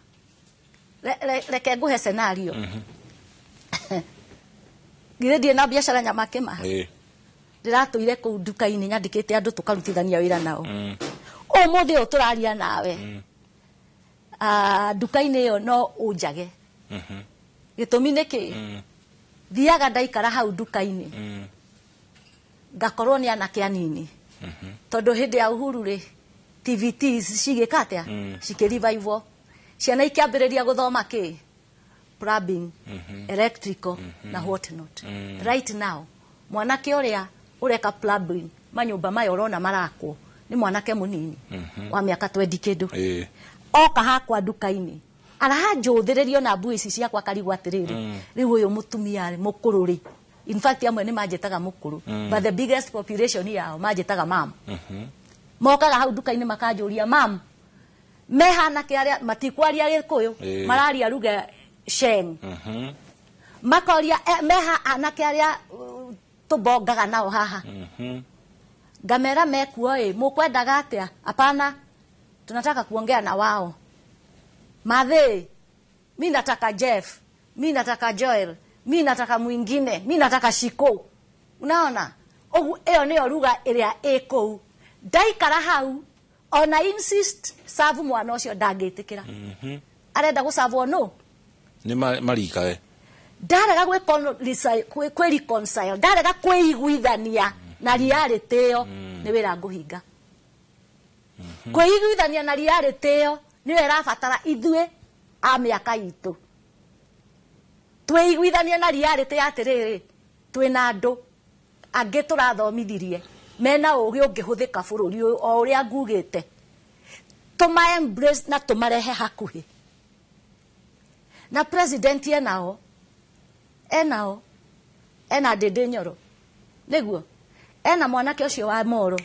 reke ngũhe scenario. Githĩ ndirĩ na biacara Nyamakĩma? Ndĩratũire kũu nduka-inĩ nyandĩkĩte andũ tũkarutithania wĩra nao. Ũmũthĩ ũyũ tũraria nawe, nduka-inĩ ĩyo no ũnjage. Gĩtũmi nĩ kĩ? Thiaga ndaikara hau nduka-inĩ ngakorwo nĩ anake anini, tondũ hĩndĩ ya Uhuru rĩ, TVET cigĩka atĩa? Cikĩrevivwo, ciana ikĩambĩrĩria gũthoma kĩ plumbing, electrical na what not. Right now mwanake ũrĩa ũreka plumbing manyũmba maya ũrona marakwo nĩ mwanake mũnini wa mĩaka 20 kĩndũ. Oka hakwa nduka-inĩ aranjũthĩrĩrio na mbui ici ciakwa, akarigwo atĩrĩrĩ, rĩu ũyũ mũtumia rĩ, mũkũrũ rĩ. In fact amwe nĩ manjĩtaga mũkũrũ, but the biggest population yao manjĩtaga mam. Mokaga hau nduka-inĩ makanjũria, "Mam, mehanake arĩa matikwaria Gĩkũyũ?" Mararia lugha Sheng. Makoria, "Meha anake arĩa tũbongaga nao haha?" Ngamera mekuo. Ĩ mũkwendaga atĩa? "Hapana, tunataka kuongea na wao madhe. Mi nataka Jeff, mi nataka Joel, mi nataka mwingine, mi nataka Shiko." Unaona ũguo, ĩyo nĩyo lugha ĩrĩa ĩ kũu. Ndaikara hau ona insist serve mwana ũcio, ndangĩtĩkĩra. Arenda gũcavwo no Nĩ marikawe. Ndarega kwĩ reconcile, ndarega kwĩiguithania na reality ĩyo, nĩ wĩra ngũhinga. Kwĩiguithania na reality ĩyo nĩyo ĩrabatara ithuĩ a mĩaka itũ twĩiguithanie na reality ya atĩrĩrĩ, twĩna andũ angĩ tũrathomithirie mena ũgĩ ũngĩhũthĩka bũrũri ũyũ o ũrĩa ngugĩte, tũma embrace na tũmarehe hakuhĩ na president. Enao ena Ndĩndĩ Nyoro, nĩguo ena mwanake ũcio wa Moro.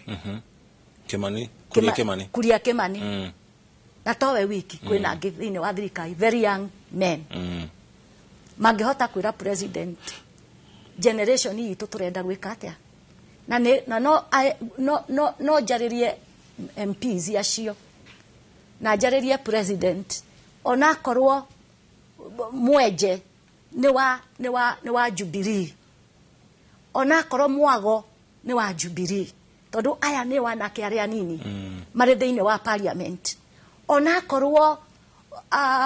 Kimani, Kuria Kimani. Kuria Kimani. Na towe wiki, kwĩna angĩ thĩinĩ wa thirikari, very young men mangĩhota kwĩra president generation itũ tũrenda gwĩka atĩa. Na nĩ na no no no no njarĩrie MPs acio na njarĩrie president, onakorwo mwenje nĩ wa Jubilee, onakorwo mwago nĩ wa Jubilee, tondũ aya nĩ wanake arĩa anini marĩ thĩinĩ wa parliament, onakorwo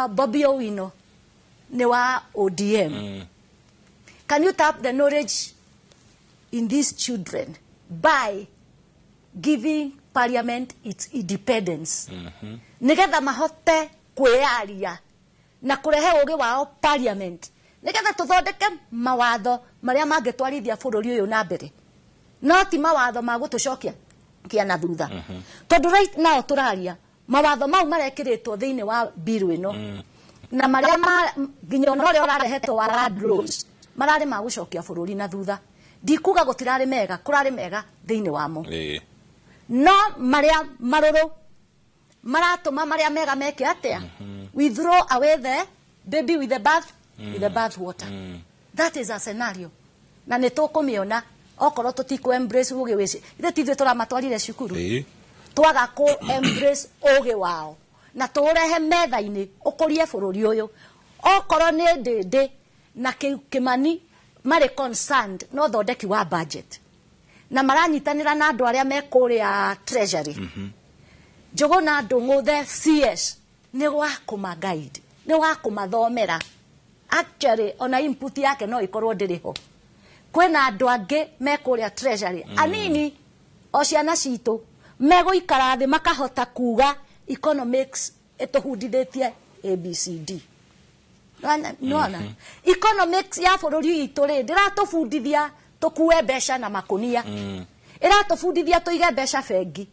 Bobby Owino nĩ wa ODM. Can you tap the knowledge in these children by giving parliament its independence, nigetha mahote kwĩyaria na kũrehe ũgĩ wao parliament, nigetha tũthondeke mawatho marĩa mangĩtwarithia bũrũri ũyũ na mbere, no ti mawatho ma gũtũcokia kia na thutha? Tondũ right now tũraria mawatho mau marekĩrĩtwo thĩinĩ wa bill ĩno na marĩa nginya ona ũrĩa ũrarehetwo wa land laws mararĩ ma gũcokia bũrũri na thutha. Ndikuga gũtirarĩ mega, kũrarĩ mega thĩinĩ wamo, no marĩa marũrũ maratũma marĩa mega meke atĩa? We throw away the baby with the bath water. That is a scenario na nĩ tũkũmĩona okorwo tũtikũ embrace ũgĩ wĩci. Ithe ti ithuĩ tũramatwarire cukuru? Twaga kũ embrace ũgĩ wao. Na tũũrehe metha-inĩ ũkũrie bũrũri ũyũ. Okorwo nĩ Ndĩndĩ na Kĩmani marĩ concerned na ũthondeki wa budget na maranyitanĩra na andũ arĩa me kũrĩa treasury, Njũgũna Ndũng'ũ the CS nĩ wa kũma guide, nĩ wa kũmathomera. Actually, ona input yake no ikorwo ndĩrĩ ho. Kwĩna andũ angĩ me kũrĩa treasury, anini o ciana citũ, megũikara thĩ makahota kuga economics ĩtũhundithĩtie ABCD. Nĩwona economics ya bũrũri witũ rĩ, ndĩratũbundithia tũkue mbeca na makũnia, ĩratũbundithia tũige mbeca bengi,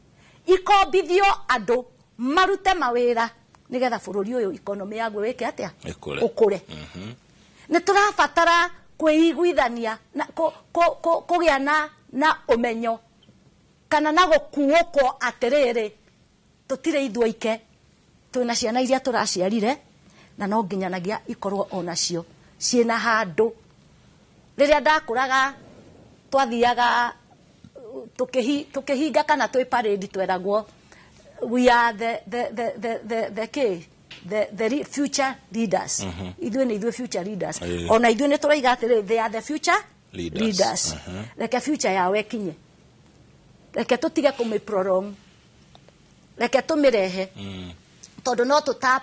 ikombithio andũ marute mawĩra nĩgetha bũrũri ũyũ economy yaguo wĩke atĩa? Ĩkũre. Ũkũre. Nĩ tũrabatara kwĩiguithania na kũgĩa na ũmenyo kana na gũkuũkwo atĩrĩrĩ, tũtirĩ ithuĩ twĩna ciana iria tũraciarire na no nginyanagia ikorwo onacio ciĩna handũ. Rĩrĩa ndakũraga twathiaga tũkĩhinga kana twĩ parade tweragwo we are the K, the future leaders. Ithuĩ nĩ ithuĩ future leaders. Ona ithuĩ nĩ tũroiga atĩrĩ, they are the future leaders. Leaders. Reke future yao ĩkinye, reke tũtige kũmĩ prolong, reke tũmĩrehe, tondũ no tũ tap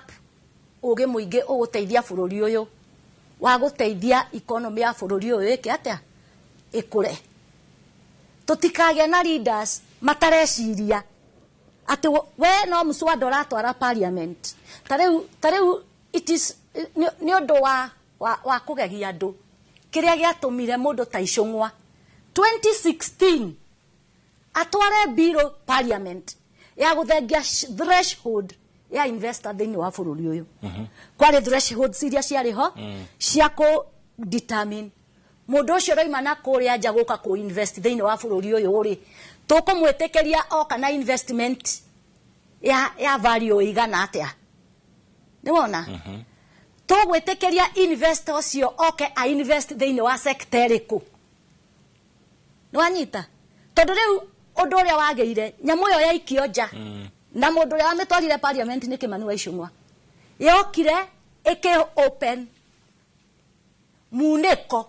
ũgĩ mũingĩ ũgũteithia bũrũri ũyũ, wa gũteithia economy ya bũrũri ũyũ ĩke atĩa? Ĩkũre. Tũtikagĩa na leaders matareciria atĩ we no mũswada ũratwara parliament. Ta rĩu it is nĩ ũndũ wa kũgegia andũ kĩrĩa gĩatũmire mũndũ ta Icũng'wa 2016 atware bill parliament ya gũthengia threshold ya investor thĩinĩ wa bũrũri ũyũ. Kwarĩ thresholds iria ciarĩ ho cia kũ determine mũndũ ũcio ũraima na kũrĩa nja gũka kũ invest thĩinĩ wa bũrũri ũyũ rĩ, tũkũmwĩtĩkĩria oka na investment ya value ĩigana atĩa. Nĩwona tũgwĩtĩkĩria investor ũcio oke a invest thĩinĩ wa sector ĩrĩkũ. Nĩwanyita? Tondũ rĩu ũndũ ũrĩa wagĩire nyamũ ĩyo yaikio nja na mũndũ ũrĩa wamĩtwarire parliament nĩ Kĩmani wa Icũng'wa, yokire ĩkĩ open munĩko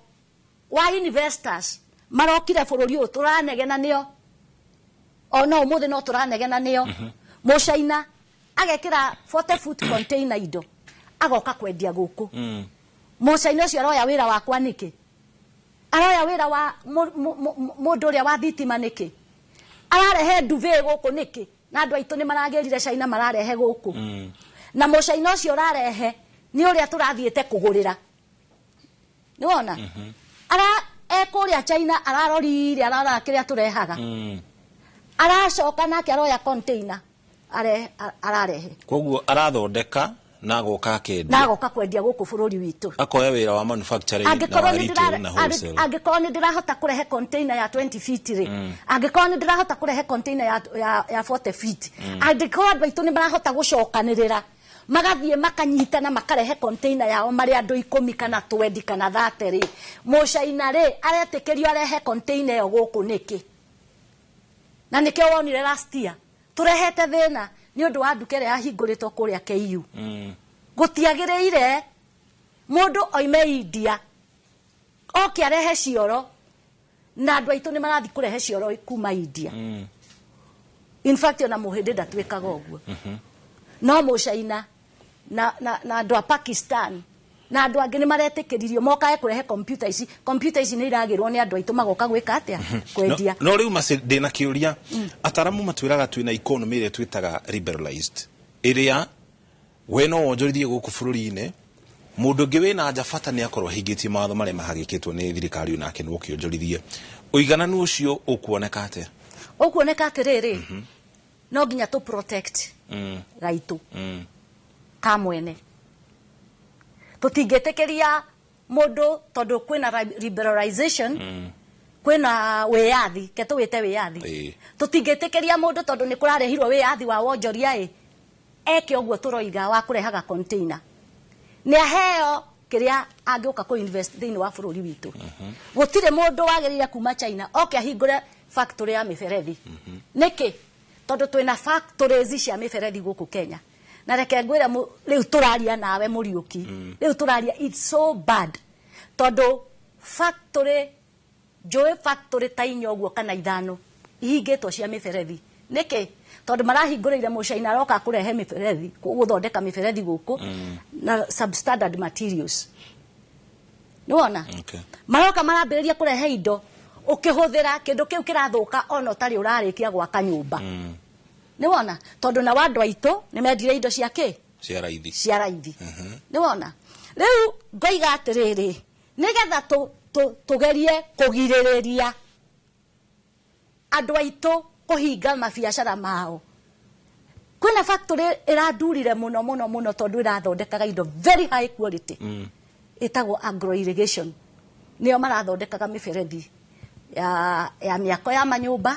wa investors marokire bũrũri ũyũ tũranegena nĩo, ona ũmũthĩ no tũranegena nĩo. Mũcaina agekĩra 40 foot container indo agoka kwendia gũkũ. Mũcaina ũcio aroya wĩra wakwa nĩkĩ? Aroya wĩra wa mũndũ ũrĩa wa thitima nĩkĩ? Ararehe nduve gũkũ nĩkĩ? Na andũ aitũ nĩ maragĩrire China mararehe gũkũ. Na mũcaina ũcio ũrarehe nĩ ũrĩa tũrathiĩte kũgũrĩra. Nĩwona? Ara ekũrĩa China ararorire ararora kĩrĩa tũrehaga. Aracoka nake aroya container ararehe. Koguo arathondeka na agoka akendia. Na agoka kwendia gũkũ bũrũri witũ. Akoya wĩra wa manufacturing na wa retail na wholesale. Angĩkorwo nĩ ndĩrahota kũrehe container ya 20 feet rĩ, angĩkorwo nĩ ndĩrahota kũrehe container ya 40 feet, angĩkorwo andũ aitũ nĩ marahota gũcokanĩrĩra magathiĩ makanyitana makarehe container yao marĩ andũ 10 kana 20 kana 30 rĩ, mũcaina rĩ aretĩkĩrio arehe container ĩyo gũkũ nĩkĩ? Na nĩkĩo wonire last year tũrehete thĩna nĩ ũndũ wa nduka ĩrĩa yahingũrĩtwo kũrĩa KU. Gũtiagĩrĩire mũndũ oime India oke arehe cioro, na andũ aitũ nĩ marathiĩ kũrehe cioro kuma India. In fact ona mũhĩndĩ ndatwĩkaga ũguo. No mũcaina na andũ a Pakistan na andũ angĩ nĩ maretĩkĩririo mokae kũrehe computer ici. Computer ici nĩ iragĩrwo nĩ andũ aitũ magoka gwĩka atĩa? Kwendia. No rĩu Mercy, ndĩna kĩũria. Ataramu matwĩraga twĩna economy ĩrĩa twĩtaga liberalized, ĩrĩa we no wonjorithie gũkũ bũrũri-inĩ, mũndũ ũngĩ wĩna nja bata nĩ akorwo ahingĩtie mawatho marĩa mahagĩkĩtwo nĩ thirikari, onake nĩ ũkĩonjorithie. Ũigananu ũcio ũkuoneka atĩa? Ũkuoneka atĩrĩrĩ, no nginya tũ protect gaitũ ka mwene. Tũtingĩtĩkĩria mũndũ tondũ kwĩna liberalization, kwĩna wĩyathi, ke tũwĩte wĩyathi. Tũtingĩtĩkĩria mũndũ tondũ nĩ kũrarehirwo wĩyathi wa wonjoria ĩ, eke ũguo tũroiga wa kũrehaga container. Nĩ aheo kĩrĩa angĩũka kũ invest thĩinĩ wa bũrũri witũ. Gũtirĩ mũndũ wagĩrĩire kuma China oke ahingũre factory ya mĩberethi. Nĩkĩ? Tondũ twĩna factories cia mĩberethi gũkũ Kenya. Na reke ngwĩre rĩu tũraria nawe Mũriũki, rĩu tũraria, it's so bad, tondũ factory njũĩ, factory ta 4 ũguo kana 5 ihingĩtwo cia mĩberethi. Nĩkĩ? Tondũ marahingũrĩire mũcaina aroka kũrehe mĩberethi, gũthondeka mĩberethi gũkũ na substandard materials. Nĩwona? Maroka marambĩrĩria kũrehe indo, ũkĩhũthĩra kĩndũ kĩu kĩrathũka ona ũtarĩ ũrarĩkia gwaka nyũmba. Nĩwona? Tondũ na andũ aitũ nĩ mendire indo cia kĩ? Cia raithi. Cia raithi. Nĩwona? Rĩu ngoiga atĩrĩrĩ, nĩgetha tũgerie kũgirĩrĩria andũ aitũ kũhinga mabiacara mao, kwĩna factory ĩrandurire mũno mũno mũno, tondũ ĩrathondekaga indo very high quality, ĩtagwo Agro Irrigation. Nĩo marathondekaga mĩberethi ya mĩako ya manyũmba.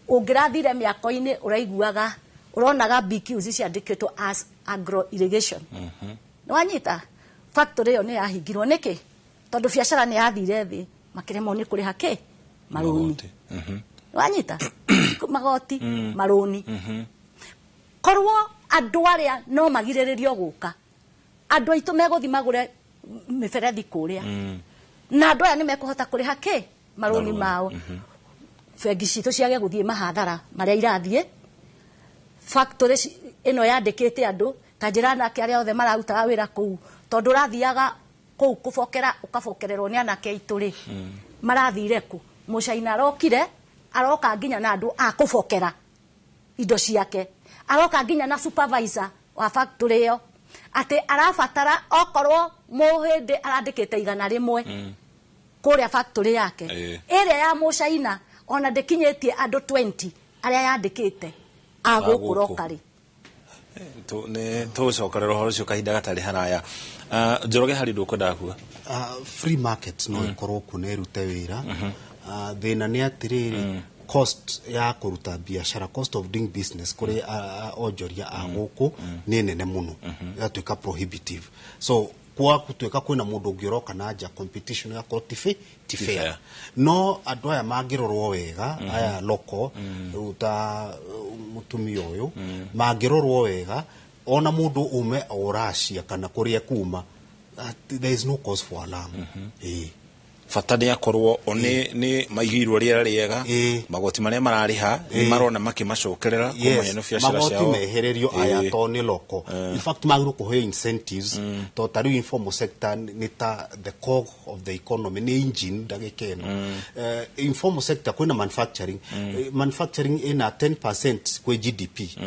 Ũngĩrathire mĩako-inĩ, ũraiguaga, ũronaga BQs ciandĩkĩtwo as Agro Irrigation. Nĩwanyita? Factory ĩyo nĩ yahingirwo. Nĩkĩ? Tondũ biacara nĩ yathire thĩ, makĩremwo nĩ kũrĩha kĩ? Marũni. Nĩwanyita? Magoti, marũni. Korwo andũ arĩa no magirĩrĩrio gũka, andũ aitũ megũthi magũre mĩberethi kũrĩa, na andũ aya nĩ mekũhota kũrĩha kĩ? Marũni mao. Bengi citũ ciage gũthiĩ mahathara marĩa irathiĩ. Factory ĩno yandĩkĩte andũ, ta njĩra anake arĩa othe mararutaga wĩra kũu, tondũ ũrathiaga kũu kũbokera, ũkabokererwo nĩ anake aitũ rĩ, marathire kũ? Mũcaina arokire, aroka nginya na andũ a kũbokera indo ciake, aroka nginya na supervisor wa factory ĩyo, atĩ arabatara okorwo mũhĩndĩ arandĩkĩte 100 kũrĩa factory yake, ĩrĩa ya mũcaina ona ndĩkinyĩtie andũ 20 arĩa yandĩkĩte a gũkũ roka rĩ. Nĩ tũgũcokerera ũhoro ũcio kahinda gatarĩ haraya. Njoroge, harĩ ũndũ ũkwendaga kuga? Free market no ĩkorwo kuo na ĩrute wĩra. Thĩna nĩ atĩrĩrĩ, cost ya kũruta biacara, cost of doing business kũrĩ onjoria a gũkũ nĩ nene mũno, ĩgatuĩka prohibitive. So kwa gũtuĩka kwĩna mũndũ ũngĩ ũroka na nja, competition ĩgakorwo ti fair. Fair. No andũ aya mangĩrorwo wega, aya local, rĩu ta mũtumia ũyũ, mangĩrorwo wega, ona mũndũ ume o Russia kana kũrĩa kuma, there is no cause for alarm. Ĩĩ. Bata nĩ akorwo o nĩ maigĩirwo rĩera rĩega, magoti marĩa mararĩha nĩ marona makĩmacokerera kumania na biacara Magoti ciao. mehererio aya to nĩ local. In fact, magĩrĩirwo kũheo incentives, to ta rĩu informal sector nĩ ta the core of the economy, nĩ engine ndagĩka ĩno. Informal sector, kwĩna manufacturing. Manufacturing ĩna 10% kwĩ GDP.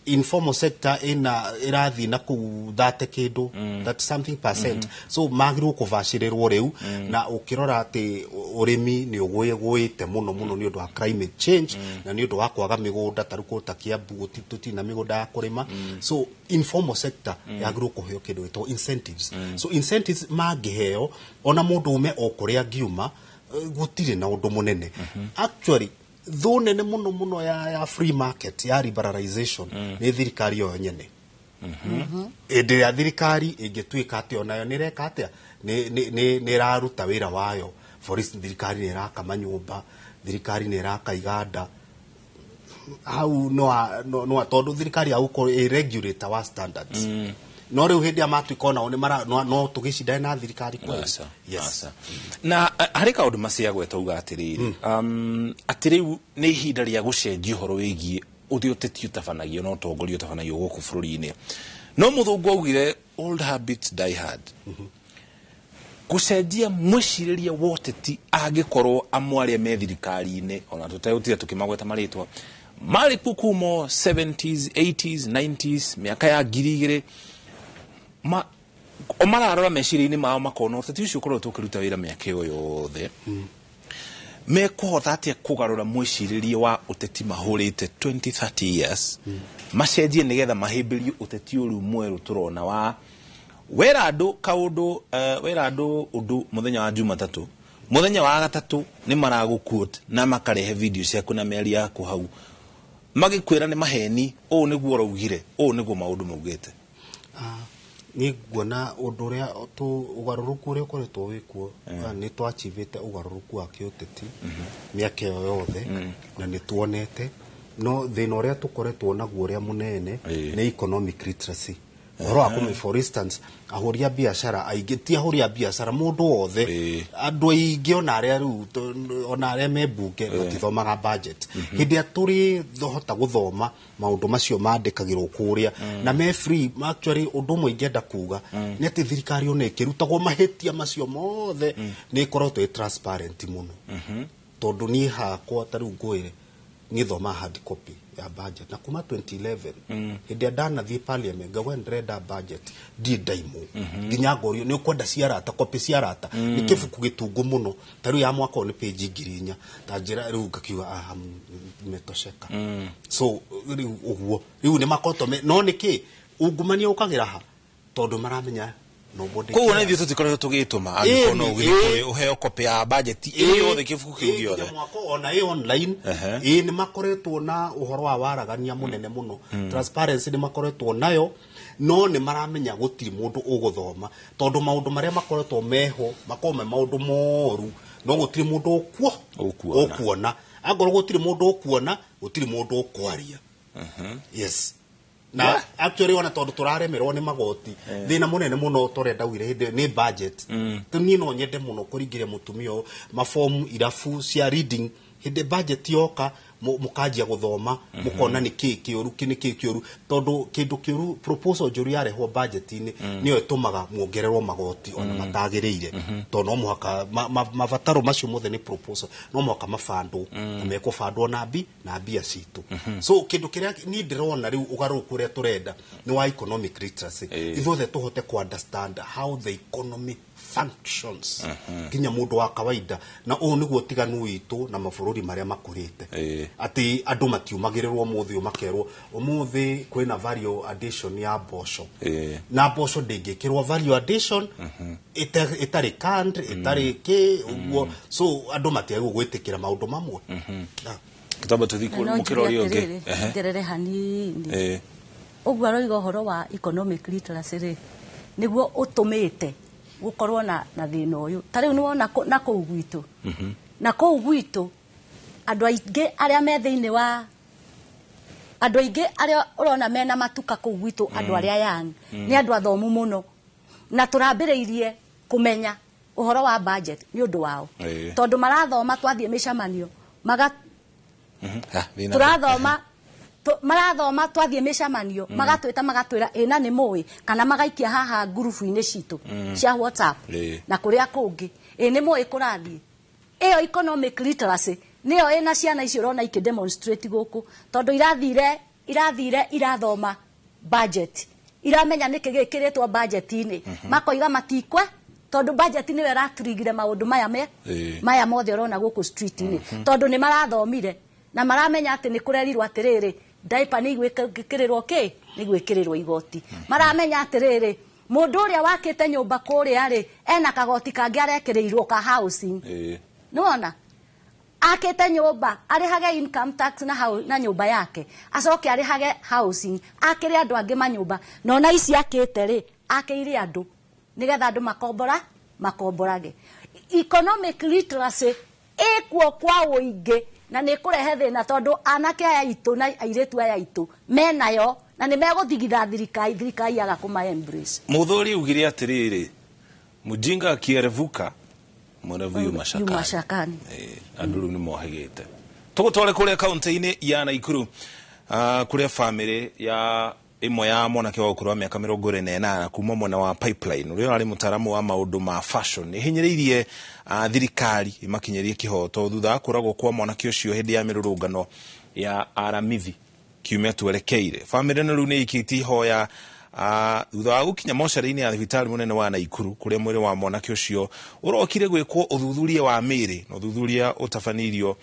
Informal sector ĩna ĩrathiĩ na kũu 30 kĩndũ, that something percent. So magĩrĩirwo kũbacĩrĩrwo rĩu. Na ũkĩrora atĩ ũrĩmi nĩ ũgũĩte mũno mũno nĩ ũndũ wa climate change na nĩ ũndũ wa kwaga mĩgũnda, ta rĩu kũndũ ta Kiambu tũtirĩ na mĩgũnda ya kũrĩma. So informal sector yagĩrĩirwo kũheo kĩndũ gĩtagwo incentives. So incentives mangĩheo, ona mũndũ ume o kũrĩa angiuma, gũtirĩ na ũndũ mũnene. Actually, thũ nene mũno mũno ya free market, ya liberalization, nĩ thirikari yo nyene. Hĩndĩ ĩrĩa thirikari ĩngĩtuĩka atĩ onayo nĩ ĩreka atĩa, nĩ ĩraruta wĩra wayo, for instance, thirikari nĩ ĩraka manyũmba, thirikari nĩ ĩraka iganda hau, no tondũ thirikari ya gũkorwo ĩ regulator wa standards. No rĩu hĩndĩ ĩrĩa matuĩka onao nĩ mara no tũgĩcindane na thirikari kweli. Aca, Yes. aca. Na harĩ kaũndũ maciagweta uga atĩrĩrĩ, atĩ rĩu nĩ ihinda rĩa gũcenjia ũhoro wĩgiĩ ũrĩa ũteti ũtabanagio na ũtongoria ũtabanagio gũkũ bũrũri-inĩ. No mũthũngũ augire, "Old habits die hard." Gũcenjia mwĩcirĩrie wa ũteti, angĩkorwo amwe arĩa me thirikari-inĩ, ona tũtegũtinda tũkĩmagweta marĩtwa, marĩ kuo kuma 70s, 80s, 90s, mĩaka ya 2000, o mararora meciria-inĩ mao makona ũteti ũcio ũkoretwo ũkĩruta wĩra mĩaka ĩyo yothe, mekũhota atĩa kũgarũra mwĩcirĩrie wa ũteti mahũrĩte 20 30 years, macenjie nĩgetha mahĩmbĩrie ũteti ũrĩu mwerũ tũrona wa wera andũ kaũndũ, wera andũ ũndũ mũthenya wa Jumatatũ, mũthenya wa gatatũ nĩ maragũ na makarehe video ciaku na mĩario yaku hau magĩkwĩra nĩ maheni, ũũ nĩguo ũraugire, ũũ nĩguo maũndũ maugĩte? Niĩ nguona ũndũ ũrĩa ũgarũrũku ũrĩa ũkoretwo wĩkuo, nĩ twachivĩte ũgarũrũku wa kĩũteti mĩaka ĩyo yothe, na nĩ tuonete No thĩna ũrĩa tũkoretwo naguo ũrĩa mũnene nĩ economic literacy, ũhoro wa kũmĩ, for instance, ahũri a biacara aingĩ, ti ahũri a biacara, mũndũ wothe, andũ aingĩ, ona arĩa rĩu ona arĩa me mbunge matithomaga budget. Hĩndĩ ĩrĩa tũrĩ hota gũthoma maũndũ macio mandĩkagĩrwo kũrĩa na me free. Actually, ũndũ ũmwe ingĩenda kuga nĩ atĩ thirikari ona ĩkĩrutagwo mahĩtia macio mothe nĩ ĩkoretwo ĩ transparent mũno, tondũ niĩ hakwa ta rĩu ngwĩre, niĩ thoma hard copy ya budget na kuma 2011 hĩndĩ ĩrĩa ndanathiĩ parliament ngauga ndĩrenda budget, ndirĩ ndaimwo, nginya ngorio nĩ ũkwenda cia rata, copy cia rata. Nĩ kĩbuku gĩtungu mũno, ta rĩu ya mwaka ũyũ nĩ page 4000. Ta njĩra rĩu ngakiuga, "Aha, nimetosheka." So rĩu ũguo rĩu nĩ makoretwo no nĩkĩ ungumania ũkagĩra ha? Tondũ maramenya nobody Koguo na cares. ithuĩ tũtikoretwo tũgĩtũma angĩkorwo no ũgĩthiĩ kũrĩ ũheo copy ya budget ĩ yothe, kĩbuku kĩu gĩothe. Nginya mwaka ona ĩ online. Ĩ nĩ makoretwo na ũhoro wa waragania mũnene mũno. Transparency nĩ makoretwo nayo, no nĩ maramenya gũtirĩ mũndũ ũgũthoma, tondũ maũndũ marĩa makoretwo meho makorwo me maũndũ moru, no gũtirĩ mũndũ ũkuo Ũkuona. Ũkuona. Angorwo gũtirĩ mũndũ ũkuona, gũtirĩ mũndũ ũkwaria. Yes, na actually ona tondũ tũraremerwo nĩ magoti, thĩna mũnene mũno tũrĩa ndaugire hĩndĩ ĩyo nĩ budget. Niĩ no nyende mũno kũringĩria mũtumia ũyũ mabomu irabu cia reading hĩndĩ budget yoka, mũkanjia gũthoma, mũkona nĩ kĩ kĩũru, kĩ nĩ kĩ kĩũru, tondũ kĩndũ kĩũru, proposal njũru yarehwo budget-inĩ nĩyo ĩtũmaga muongererwo magoti ona matagĩrĩire, tondũ no mũhaka mabataro macio mothe nĩ proposal, no mũhaka mabandwo na mekũbandwo na mbi na mbia citũ. So kĩndũ kĩrĩa niĩ ndĩrona rĩu, ũgarũrũku ũrĩa tũrenda nĩ wa economic literacy, ithuothe tũhote ku understand how the economy functions, nginya mũndũ wa kawaida. Na ũũ nĩguo ũtiganu witũ na mabũrũri marĩa makũrĩte, atĩ andũ matiumagĩrĩrwo ũmũthĩ ũyũ makerwo ũmũthĩ kwĩna value addition ya mboco, na mboco ndĩngĩkĩrwo value addition ĩtarĩ canned, ĩtarĩ kĩ ũguo. So andũ matiagĩrĩirwo gwĩtĩkĩra maũndũ mamwe. Tũtamba tũthiĩ Na no mũkĩra njuge ũrĩa ũngĩ. atĩrĩrĩ, ngerere hanini. Ũguo aroiga ũhoro wa economic literacy rĩ, nĩguo ũtũmĩte gũkorwo na thĩna ũyũ. Ta rĩu nĩwona na kũu gwitũ, na kũu gwitũ andũ aingĩ arĩa me thĩinĩ wa, andũ aingĩ arĩa ũrona mena matuka kũu gwitũ, andũ arĩa young, nĩ andũ athomu mũno, na tũrambĩrĩirie kũmenya ũhoro wa budget nĩ ũndũ wao, tondũ marathoma, twathiĩ mĩcemanio maga Ah, thiĩ na mbere. Tũrathoma marathoma, twathiĩ mĩcemanio magatwĩta, magatwĩra ĩna nĩ mũĩ, kana magaikia haha ngurubu-inĩ citũ cia WhatsApp na kũrĩa kũngĩ, ĩ nĩ mũĩ kũrathiĩ. Ĩyo economic literacy nĩyo ĩna ciana icio ũrona ikĩ demonstrate gũkũ, tondũ irathire irathoma budget, iramenya nĩkĩ gĩkĩrĩtwo budget-inĩ. Makoiga matikwe, tondũ budget nĩyo ĩraturigire maũndũ maya me maya mothe ũrona gũkũ street-inĩ, tondũ nĩ marathomire na maramenya atĩ nĩ kũrerirwo atĩrĩrĩ, diaper nĩ igwĩkĩrĩrwo kĩ, nĩ igwĩkĩrĩrwo igoti. Maramenya atĩrĩrĩ, mũndũ ũrĩa wakĩte nyũmba kũrĩa rĩ, ena kagoti kangĩ arekĩrĩirwo ka housing. Nĩwona akĩte nyũmba arĩhage income tax na, na nyũmba yake, acoke arĩhage housing, akĩre andũ angĩ manyũmba, na ona ici akĩte rĩ, akĩire andũ nĩgetha andũ makombora makomborage. Economic literacy ĩkuo kwa ũingĩ na nĩ ĩkũrehe thĩna, tondũ anake aya aitũ na airĩtu aya aitũ menayo na nĩ megũthigitha thirikari, thirikari yaga kũma embrace. Mũthuri ugire atĩrĩrĩ, mjinga akierevuka, mwerevu yu yu mashakani. Mashakani. Andũ rĩu nĩ mohĩgĩte. Tũgũtware kũrĩa kaunti-inĩ ya Naikuru, kũrĩa bamĩrĩ ya ĩmwe ya mwanake wa ũkũrũ wa mĩaka 28 kuma mwena wa Pipeline, ũrĩa ũrarĩ mũtaaramu wa maũndũ ma fashion, nĩ hinyĩrĩirie thirikari ĩmakinyĩrie kĩhoto thutha wa kũragwo kwa mwanake ũcio hĩndĩ ya mĩrũrũngano ya Aramithi kiumia twerekeire. Bamĩrĩ ĩno rĩu nĩ ĩikĩtie ihoya thutha wa gũkinya mocarĩ-inĩ ya thibitarĩ mũnene wa Naikuru, kũrĩa mwĩrĩ wa mwanake ũcio ũrokire gwĩkwo ũthuthuria wa mĩĩrĩ, na ũthuthuria ũtabanĩirio,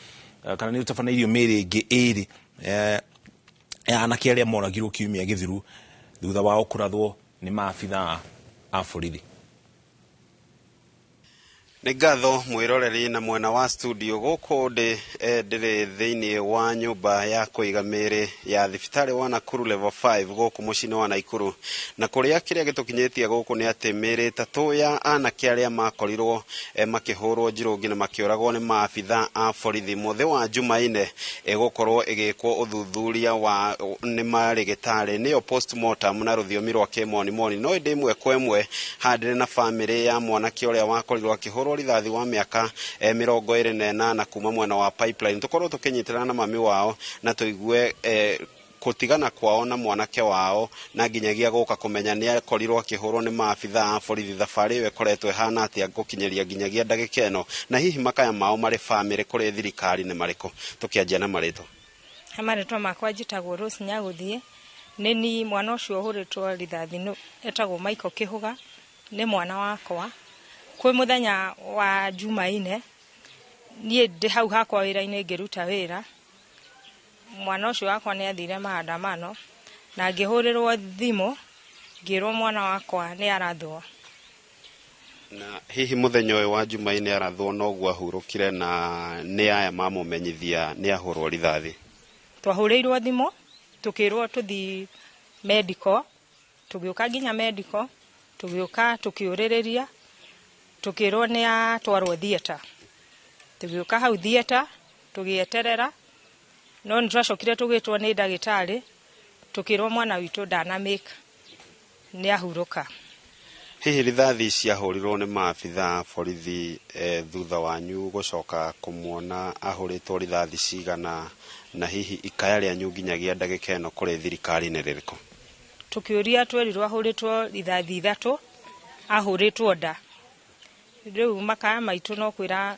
kana nĩ ũtabanĩirio mĩĩrĩ ĩngĩ ĩrĩ ya anake arĩa moragirwo kiumia gĩthiru thutha wao kũrathwo nĩ maabithaa a borithi. Nĩ ngatho mwĩroreri na mwena wa studio gũkũ ndĩ ndĩrĩ thĩinĩ wa nyũmba ya kũiga mĩĩrĩ ya thibitarĩ wa Nakuru level 5 gũkũ mũciĩ-inĩ wa Nakuru, na kũrĩa kĩrĩa gĩtũkinyĩtie gũkũ nĩ atĩ mĩĩrĩ 3 ya anake arĩa makorirwo makĩhũrwo njirũngi na makĩũragwo nĩ maabitha a borithi mũthĩ wa Jumaine ĩgũkorwo ĩgĩkwo ũthuthuria wa nĩ marĩgĩtarĩ nĩyo postmortem na rũthiomi rwa kĩmonimoni. No ĩndĩ ĩmwe kwa ĩmwe handĩrĩ na bamĩrĩ ya mwanake ũrĩa wakorirwo akĩhũrwo rithathi wa mĩaka 28 kuma mwena wa Pipeline, tukorwo tukinyitana na mami wao na tuigue kutigana kwao na mwanake wao na nginyagia guka kumenya ni akorirwo akihurwo ni maabitha a borithi. Thabarĩ ĩyo ĩkoretwo ĩhana atĩa gũkinyĩria nginyagia ndagĩka ĩno, na hihi makaya mao marĩ bamĩrĩ kũrĩ thirikari nĩ marĩkũ? Tũkĩanjia na marĩtwa. Marĩtwa makwa njĩtagwo Rose Nyagũthiĩ. Nĩ ni mwana ũcio ũhũrĩtwo rithathi etagwo Michael Kĩhũga, nĩ mwana wakwa. Kwĩ mũthenya wa Jumaine niĩ ndĩ hau hakwa wĩra-inĩ ngĩruta wĩra, mwana ũcio wakwa nĩ athire maandamano na ngĩhũrĩrwo thimũ ngĩrwo mwana wakwa nĩ arathwo. Na hihi mũthenya ũyũ wa Jumaine arathwo noguo ahurũkire, na nĩ aya mamũmenyithia nĩ ahũrwo rithathi? Twahũrĩirwo thimũ tũkĩrwo tũthi medical, tũgĩũka nginya medical, tũgĩũka tũkĩũrĩrĩria, tũkĩrwo nĩ atwarwo theatre. Tũgĩũka hau theatre tũgĩeterera, no nĩ twacokire tũgĩtwo nĩ ndagĩtarĩ tũkĩrwo mwana witũ ndanamĩka, nĩ ahurũka. Hihi rithathi ciahũrirwo nĩ maabitha a borithi thutha wanyu gũcoka kũmuona ahũrĩtwo rithathi cigana, na hihi ikaya rĩanyu nginyagia ndagĩka ĩno kũrĩ thirikari nĩ rĩrĩkũ? Tũkĩũria twerirwo ahũrĩtwo rithathi 3, ahũrĩtwo nda. Rĩu makaya maitũ no kwĩra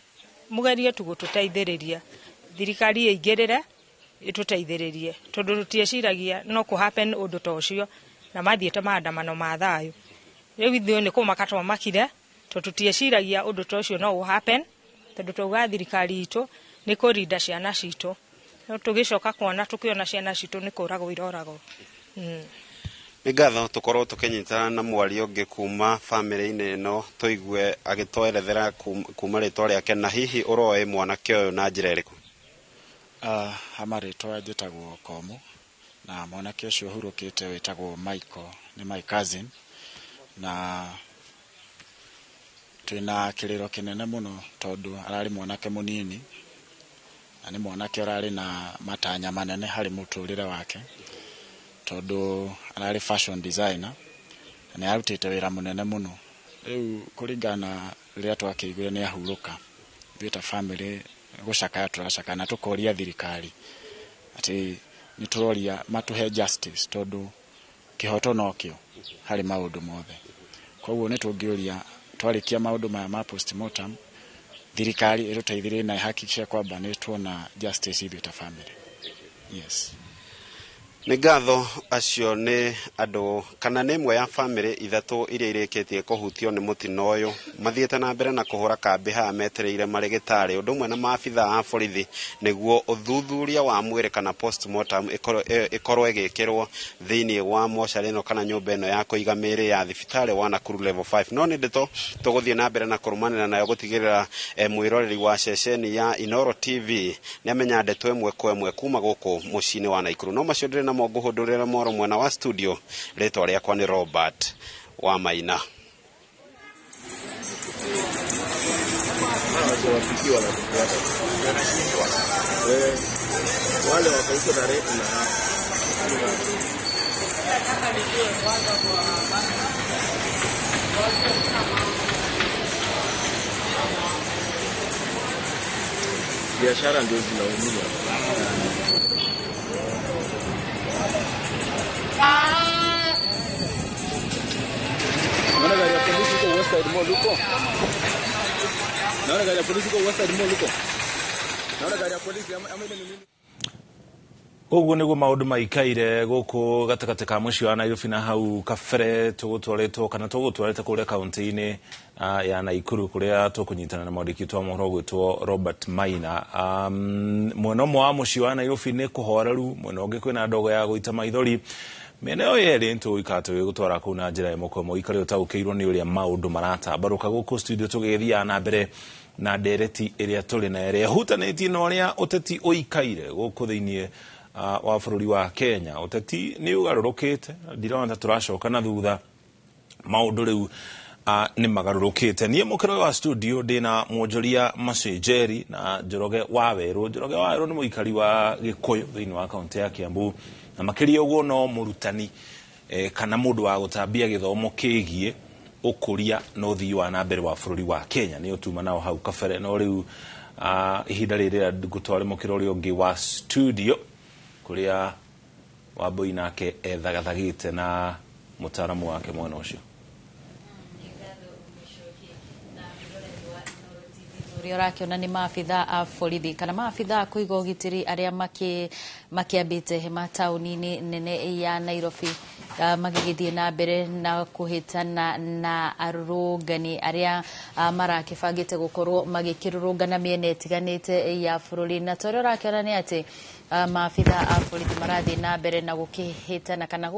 mũgerie tu gũtũteithĩrĩria, thirikari ĩingĩrĩre ĩtũteithĩrĩrie, tondũ tũtieciragia no kũ happen ũndũ ta ũcio, na mathiĩte maandamano ma thayũ. Rĩu ithuĩ nĩ kũmaka twamakire, tondũ tũtieciragia ũndũ ta ũcio no ũ happen, tondũ twauga thirikari itũ nĩ kũrinda ciana citũ. No tũgĩcoka kuona tũkĩona ciana citũ nĩ kũragwo iroragwo. Nĩ ngatho tũkorwo tũkĩnyitana na mwaria ũngĩ kuma bamĩrĩ-inĩ ĩno tũigue agĩtwerethera kuma rĩtwa rĩake, na hihi ũroĩ mwanake ũyũ na njĩra ĩrĩkũ? Ha marĩtwa njĩtagwo Komu, na mwanake ũcio ũhurũkĩte wĩtagwo Michael, nĩ my cousin, na twĩna kĩrĩro kĩnene mũno tondũ ararĩ mwanake mũnini, na nĩ mwanake ũrarĩ na matanya manene harĩ mũtũrĩre wake, tondũ ararĩ fashion designer na nĩ arutĩte wĩra mũnene mũno. Rĩu kũringana na rĩrĩa twakĩiguire nĩ ahurũka, ithuĩ ta family gũcakaya tũracakaya na tũkoria thirikari atĩ nĩ tũroria matũhe justice, tondũ kĩhoto nokĩo harĩ maũndũ mothe. Koguo nĩ tũngĩũria twarĩkia maũndũ maya ma postmortem, thirikari ĩtũteithĩrĩrie na ĩhakikishe kwamba nĩ tuona justice ithuĩ ta family. Yes. Nĩ ngatho acio nĩ andũ kana nĩ ĩmwe ya bamĩrĩ 3 iria irĩkĩtie kũhutio nĩ mũtino ũyũ, mathiĩte na mbere na kũhũra kambĩ haha metereire marĩgĩtarĩ ũndũ ũmwe na maabitha a borithi nĩguo ũthuthuria wa mwĩrĩ kana postmortem ĩkorwo ĩgĩkĩrwo thĩinĩ wa mocarĩ ĩno kana nyũmba ĩno ya kũiga mĩĩrĩ ya thibitarĩ wa Nakuru level 5. No nĩ ndeto tũgũthiĩ na mbere na kũrũmanĩra nayo gũtigĩrĩra mwĩroreri wa ceceni ya Inooro TV nĩ amenya ndeto ĩmwe kwa ĩmwe kuma gũkũ mũciĩ-inĩ wa Nakuru. No macio ndĩrĩ na monguhundurira moro mwena wa studio, rĩtwa rĩakwa nĩ Robert wa Maina. Wale wako huko na biashara ndio zinaumia. Naona gari ya polisi iko Westside Mall huko. Naona gari ya polisi iko Westside Mall huko. Naona gari ya polisi ama ile ni nini? Koguo niguo maundu maikaire guku gatagati ka muciĩ wa Nairobi na hau kabere tũgũtwarĩtwo kana tũgũtwarĩte kũrĩa kaunti-inĩ ya Nakuru kũrĩa tũkũnyitana na mwandĩki witũ wa mohoro gwĩtwo Robert Maina. Mwena ũmwe wa mũciĩ wa Nairobi nĩ kũhoreru, mwena ũngĩ kwĩna ndogo ya gũita maithori. Mĩena ĩyo yerĩ nĩtũgũikara tũgĩgũtwara kũu na njĩra ĩmwe kwa ĩmwe ũikare ũtaũkĩirwo nĩ ũrĩa maũndũ maratambarũka gũkũ studio tũgĩthiaga na mbere na ndereti ĩrĩa tũrĩ na ĩrĩa ĩhutanĩtie na ũrĩa ũteti ũikaire gũkũ thĩinĩ wa bũrũri wa Kenya. Ũteti nĩ ũgarũrũkĩte, ndirona ta tũracoka na thutha, maũndũ rĩu nĩ magarũrũkĩte. Niĩ mũkĩro wa studio ndĩna mwonjoria Macenjeri na Njoroge wa Werũ. Njoroge wa Werũ nĩ mũikari wa Gĩkũyũ thĩinĩ wa kaũntĩ ya Kiambu, na makĩria ũguo no mũrutani kana mũndũ wa gũtambia gĩthomo kĩgiĩ ũkũria na ũthii wa na mbere wa bũrũri wa Kenya. Nĩ ũtuma nao hau kabere, no rĩu ihinda rĩrĩa ngũtware mũkĩro ũrĩa ũngĩ wa studio kũrĩa Wambui nake ethagathagĩte na mũtaaramu wake mwena ũcio. Ũrĩa ũrakĩona nĩ maabitha a borithi kana maabitha a kũiga ũgitĩri arĩa makĩambĩte hema taũni-inĩ nene ya Nairobi, magĩgĩthiĩ na mbere na kũhĩtana na arũrũngani arĩa marakĩbangĩte gũkorwo magĩkĩrũrũngana mĩena ĩtiganĩte ya bũrũri. Na ta ũrĩa ũrakĩona nĩ atĩ maabitha a borithi marathiĩ na mbere na gũkĩhĩtana kana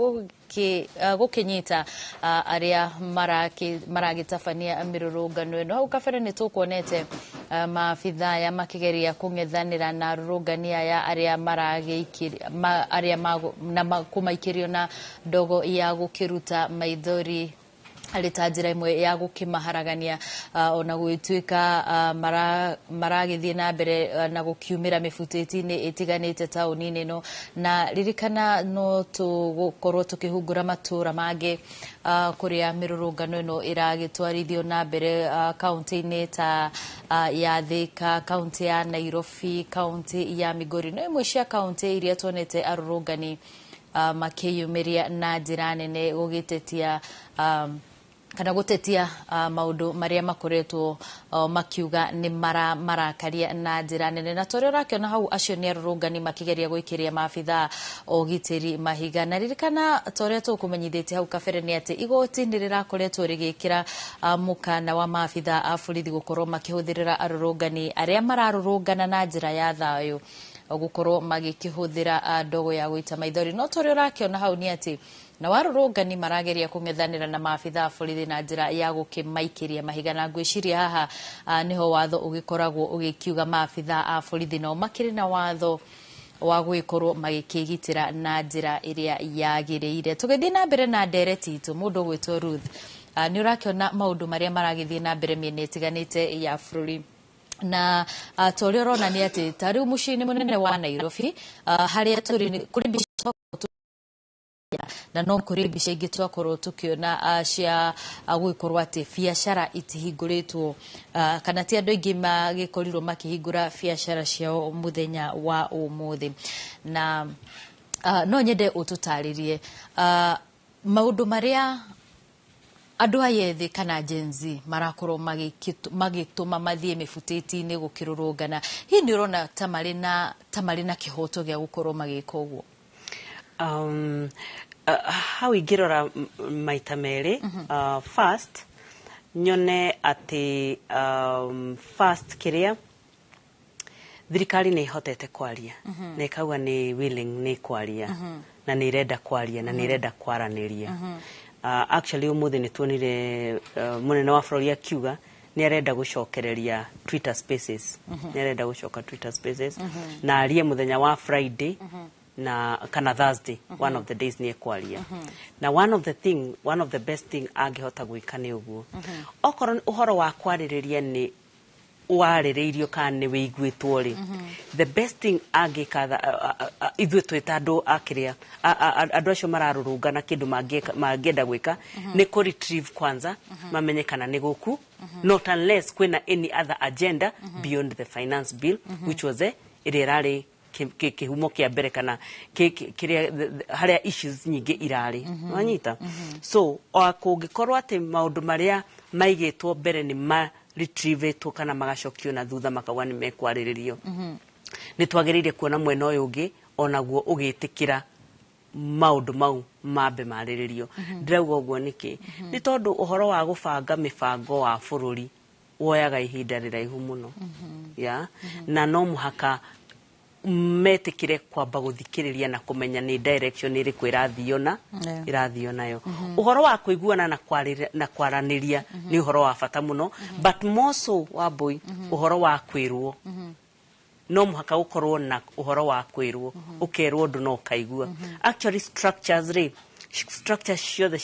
gũkĩnyita arĩa maragĩtabania mĩrũrũngano ĩno. Hau kabere nĩ tũkuonete maabitha aya makĩgeria kũng'ethanĩra na arũrũngani aya arĩa arĩa na kũmaikĩrio na ndogo ya gũkĩruta maithori arĩ ta njĩra ĩmwe ya gũkĩmaharagania, ona gũgĩtuĩka maragĩthiĩ na mbere na gũkiumĩra mĩbutĩti-inĩ ĩtiganĩte taũni-inĩ ĩno. Na ririkana no tũgũkorwo tũkĩhungura matũra mangĩ kũrĩa mĩrũrũngano ĩno ĩragĩtwarithio na mbere, kaũntĩ-inĩ ta ya Thika, kaũntĩ ya Nairobi, kaũntĩ ya Migori. No imwe cia kaũntĩ iria tuonete arũrũngani makĩyumĩria na njĩra nene gũgĩtetia kana gũtetia maũndũ marĩa makoretwo makiuga nĩ marakaria na njĩra nene. Na torĩa ũrakĩona hau, acio nĩ arũrũngani makĩgeria gũikĩria maabitha ũgitĩri mahiga. Na ririkana torĩa tũkũmenyithĩtie hau kabere nĩ atĩ igoti nĩ rĩrakoretwo rĩgĩkĩra mũkana wa maabitha a borithi gũkorwo makĩhũthĩrĩra arũrũngani arĩa mararũrũngana na njĩra ya thayũ gũkorwo magĩkĩhũthĩra ndogo ya gũita maithori. No torĩa ũrakĩona hau nĩ atĩ na warũrũngani marageria kũng'ethanĩra na maabitha a borithi na njĩra ya gũkĩmaikĩria mahiga. Na ngwĩciria haha nĩho watho ũgĩkoragwo ũgĩkiuga maabitha a borithi nao makĩrĩ na watho wa gũgĩkorwo magĩkĩgitĩra na njĩra ĩrĩa yagĩrĩire. Tũgĩthiĩ na mbere na ndereti itũ, mũndũ ũgwĩtwo Ruth, nĩ ũrakĩona maũndũ marĩa maragĩthiĩ na mbere mĩena ĩtiganĩte ya bũrũri. Na ta ũrĩa ũrona nĩ atĩ ta rĩu mũciĩ-inĩ mũnene wa Nairobi, harĩa tũrĩ kũrĩ mbica na no kũrĩ mbica ingĩ twakorwo tũkĩona cia gũgĩkorwo atĩ biacara itihingũrĩtwo, kana ti andũ aingĩ magĩkorirwo makĩhingũra biacara ciao mũthenya wa ũmũthĩ. Na no nyende ũtũtarĩrie maũndũ marĩa andũ aya ethĩ kana Gen Z marakorwo magĩtũma mathiĩ mĩbutĩti-inĩ gũkĩrũrũngana. Hihi nĩ ũrona ta marĩ na kĩhoto gĩa gũkorwo magĩka ũguo? Hau ingĩrora maita merĩ. First nyone atĩ first kĩrĩa thirikari nĩ ĩhotete kwaria, na ĩkauga nĩ willing nĩ kwaria, na nĩ ĩrenda kwaria, na nĩ ĩrenda kwaranĩria. Actually ũmũthĩ nĩ tuonire mũnene wa bũrũri akiuga nĩ arenda gũcokereria Twitter Spaces, nĩ arenda gũcoka Twitter Spaces, na arie mũthenya wa Friday na kana Thursday, one of the days nĩ ekwaria. Na one of the thing, one of the best thing angĩhota gwĩka nĩ ũguo, okorwo ũhoro wa kwarĩrĩria nĩ warĩrĩirio kana nĩ wĩiguĩtwo rĩ, the best thing angĩka ithuĩ twĩ ta andũ a kĩrĩa andũ acio mararũrũngana kĩndũ mangĩenda gwĩka nĩ kũ retrieve kwanza, mamenye kana nĩ gũku, not unless kwĩna any other agenda beyond the finance bill, which was ĩrĩa ĩrarĩ kĩhumo kĩa mbere kana kĩrĩa harĩa issues nyingĩ irarĩ. Wanyita? So kũngĩkorwo atĩ maũndũ marĩa maigĩtwo mbere nĩ ma retrievetwo kana magacokio na thutha makauga nĩ mekwarĩrĩrio, nĩ twagĩrĩire kuona mwena ũyũ ũngĩ onaguo ũgĩtĩkĩra maũndũ mau mambe marĩrĩrio. Ndĩrauga ũguo nĩkĩ? Nĩ tondũ ũhoro wa gũbanga mĩbango wa bũrũri woyaga ihinda rĩraihu mũno, ya na no mũhaka Metikire kwamba guthikiriria na kumenya ni direction iriku irathio na irathio nayo. Uhoro wa kuiguana na na kwaraniria ni uhoro wa bata muno, but more so, Wambui, uhoro wa kwirwo. No muhaka ukorwo na uhoro wa kwirwo, ukerwo undu no ukaigua. Actually, structures ri, structures ciothe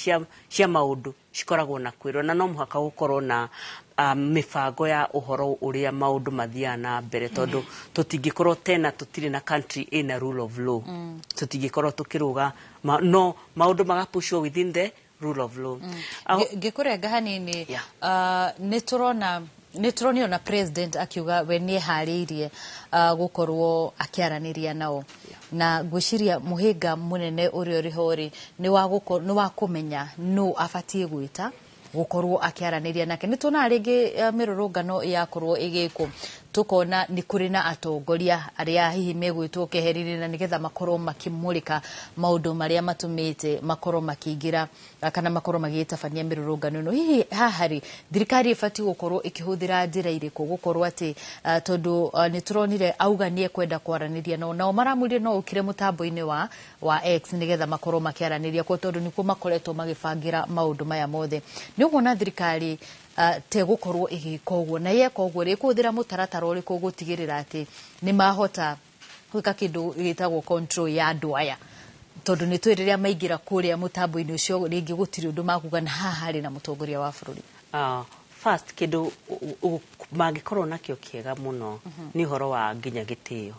cia maundu cikoragwo na kwirwo, na no muhaka gukorwo na mibango ya uhoro uria maundu mathiaga na mbere, tondu tutingĩkorwo tena tutire na country ina rule of law. Tutingĩkorwo tukiruga no maundu magapushwo within the rule of law. Ngĩkũrenga hanini, nĩ tũrona, nĩ tũronio na president akiuga we nĩ eharĩirie gũkorwo akĩaranĩria nao, na ngwĩciria mũhĩnga mũnene ũrĩa ũrĩ ho rĩ nĩ wa kũmenya nũ abatiĩ gwĩta gũkorwo akĩaranĩria nake. Nĩ tuonaga rĩngĩ mĩrũrũngano yakorwo ĩgĩkwo, tukona nĩ kũrĩ na atongoria arĩa hihi megwĩtwo keheri-inĩ na nĩgetha makorwo makĩmũrĩka maũndũ marĩa matũmĩte makorwo makĩingĩra kana makorwo magĩtabania mĩrũrũngano ĩno. Hihi haha rĩ, thirikari ĩbatiĩ gũkorwo ĩkĩhũthĩra njĩra irĩkũ gũkorwo atĩ tondũ nĩ tũronire auga nĩ ekwenda kwaranĩria nao, nao maramwĩrire no ũkire mũtambo-inĩ wa X nĩgetha makorwo makĩaranĩria kuo, tondũ nĩkuo makoretwo magĩbangĩra maũndũ maya mothe. Nĩ ũkuona thirikari te gũkorwo ĩgĩka ũguo, na yeka ũguo rĩ, ĩkũhũthĩra mũtaratara ũrĩkũ gũtigĩrĩra atĩ nĩ mahota gwĩka kĩndũ gĩtagwo control ya andũ aya, tondũ nĩ tũĩ rĩrĩa maingĩra kũrĩa mũtambo-inĩ ũcio rĩngĩ gũtirĩ ũndũ makuga na haha harĩ na mũtongoria wa bũrũri? First, kĩndũ mangĩkorwo nakĩo kĩega mũno nĩ ũhoro wa nginya gĩtĩo,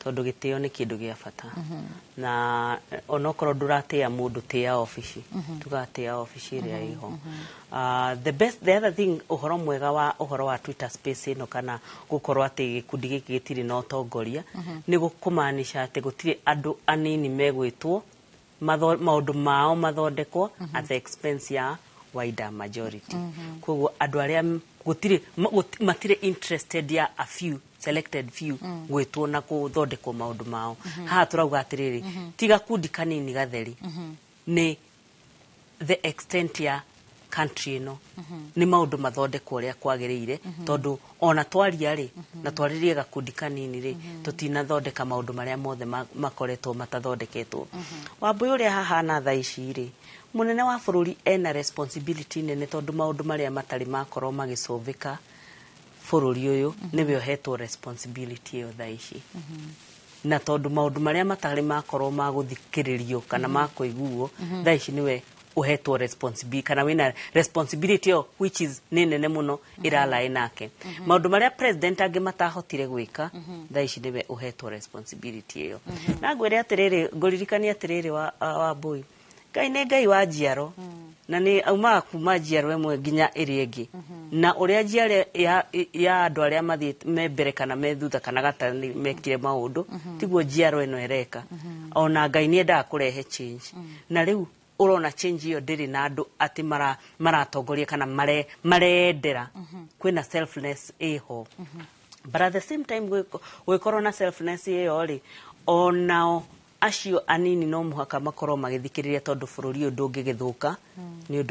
tondũ gĩtĩo nĩ kĩndũ gĩa bata. Na onokorwo ndũratĩa mũndũ, tĩa obici, tugatĩa obici ĩrĩa ĩho. The best, the other thing, ũhoro mwega wa ũhoro wa Twitter Space ĩno kana gũkorwo atĩ gĩkundi gĩkĩ gĩtirĩ na ũtongoria nĩ gũkũmaanisha atĩ gũtirĩ andũ anini megwĩtwo maũndũ mao mathondekwo at the expense ya wider majority. Koguo andũ arĩa gũtirĩ matirĩ interested ya a few selected few gwĩtwo na gũthondekwo maũndũ mao. Haha tũrauga atĩrĩrĩ, ti gakundi kanini gatheri, nĩ the extent ya country ĩno, nĩ maũndũ mathondekwo ũrĩa kwagĩrĩire, tondũ ona twaria rĩ na twarĩrie gakundi kanini rĩ, tũtinathondeka maũndũ marĩa mothe makoretwo matathondeketwo. Wambui, ũrĩa hahana thaa ici rĩ, mũnene wa bũrũri ena responsibility nene, tondũ maũndũ marĩa matarĩ makorwo magĩcũvĩka bũrũri ũyũ, nĩwe ũhetwo responsibility ĩyo thaa ici. Na tondũ maũndũ marĩa matarĩ makorwo ma gũthikĩrĩrio kana ma kũiguo, thaa ici nĩwe ũhetwo responsibility kana wĩna responsibility ĩyo, which is nĩ nene mũno, ĩralaĩ nake. Maũndũ marĩa president angĩ matahotire gwĩka, thaa ici nĩwe ũhetwo responsibility ĩyo. Na ngwĩre atĩrĩrĩ, ngũririkanie atĩrĩrĩ, wa Wambui, Ngai nĩ Ngai wa njiaro, na nĩ aumaga kuma njiaro ĩmwe nginya ĩrĩa ĩngĩ, na ũrĩa njiaro ya andũ arĩa mathiĩte me mbere kana me thutha kana gatagatĩ mekire maũndũ tiguo njiaro ĩno ĩreka. Ona Ngai nĩ endaga kũrehe change, na rĩu ũrona change ĩyo ndĩrĩ na andũ atĩ maratongoria kana marendera. Kwĩna selfless ĩho, but at the same time gwĩkorwo na selfless ĩyo rĩ, onao acio anini no mũhaka makorwo magĩthikĩrĩria, tondũ bũrũri ũyũ ndũngĩgĩthũka nĩ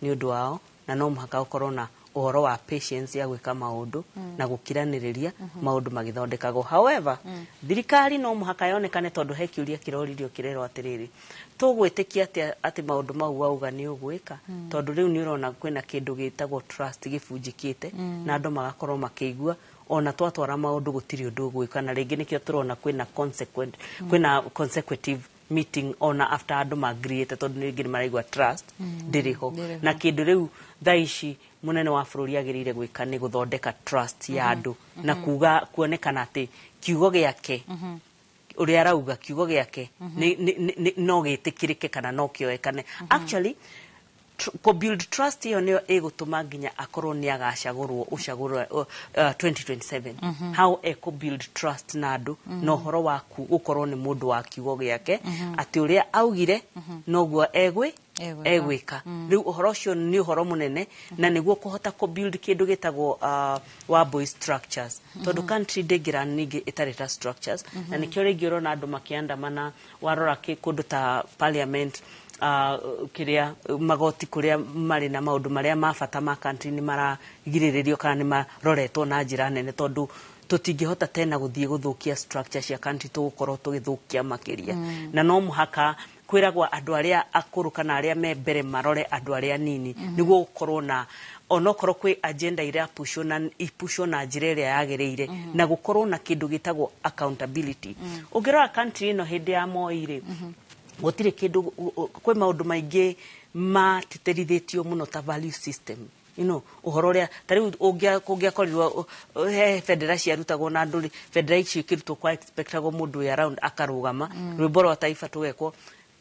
ũndũ wao, na no mũhaka ũkorwo na ũhoro wa patience ya gwĩka maũndũ na gũkiranĩrĩria maũndũ magĩthondekagwo. However, thirikari no mũhaka yonekane, tondũ he kĩũria kĩroririo kĩrerwo atĩrĩrĩ, tũgwĩtĩkia atĩa atĩ maũndũ mau wauga nĩ ũgwĩka? Tondũ rĩu nĩ ũrona kwĩna kĩndũ gĩtagwo trust gĩbunjĩkĩte, na andũ magakorwo makĩigua ona twatwara maũndũ gũtirĩ ũndũ ũgwĩka. Na rĩngĩ nĩkĩo tũrona kwĩna consequent, kwĩna consecutive meeting ona after andũ magriĩte, tondũ rĩngĩ nĩ maraigua trust ndĩrĩ ho. Ndĩrĩ ho. Na kĩndũ rĩu thaa ici mũnene wa bũrũri agĩrĩire gwĩka nĩ gũthondeka trust ya andũ na kuga kuonekana atĩ kiugo gĩake, ũrĩa arauga, kiugo gĩake no gĩtĩkĩrĩke kana no kĩoekane. Actually, kũ build trust ĩyo nĩyo ĩgũtũma nginya akorwo nĩ agacagũrwo ũcagũrwo 2027. How ekũ build trust na andũ na ũhoro waku gũkorwo nĩ mũndũ wa kiugo gĩake, atĩ ũrĩa augire noguo egwĩ Egwĩka. egwĩka. Rĩu ũhoro ũcio nĩ ũhoro mũnene, na nĩguo kũhota kũ build kĩndũ gĩtagwo Wambui structures, tondũ country ndĩngĩra ningĩ ĩtarĩ ta structures. Na nĩkĩo rĩngĩ ũrona andũ makĩandamana, warora kũndũ ta parliament, kĩrĩa magoti kũrĩa marĩ na maũndũ marĩa ma bata ma country nĩ maragirĩrĩrio kana nĩ maroretwo na njĩra nene, tondũ Tũtingĩhota tena gũthiĩ gũthũkia structure cia country, tũgũkorwo tũgĩthũkia makĩria. Na no mũhaka kwĩragwo andũ arĩa akũrũ kana arĩa me mbere marore andũ arĩa anini, nĩguo gũkorwo na onokorwo kwĩ agenda irapushwo na ipushwo na njĩra ĩrĩa yagĩrĩire, na gũkorwo na kĩndũ gĩtagwo accountability. Ũngĩrora country ĩno hĩndĩ ya Moi rĩ, gũtirĩ kĩndũ, kwĩ maũndũ maingĩ matĩtĩrithĩtio mũno ta value system, ũhoro ũrĩa ta rĩu kũngĩakorirwo he bendera ciarutagwo na andũ rĩ, bendera icio ikĩrutwo kwa expectagwo mũndũ wĩ around akarũgama, rwĩmbo rwa taifa tũgekwo.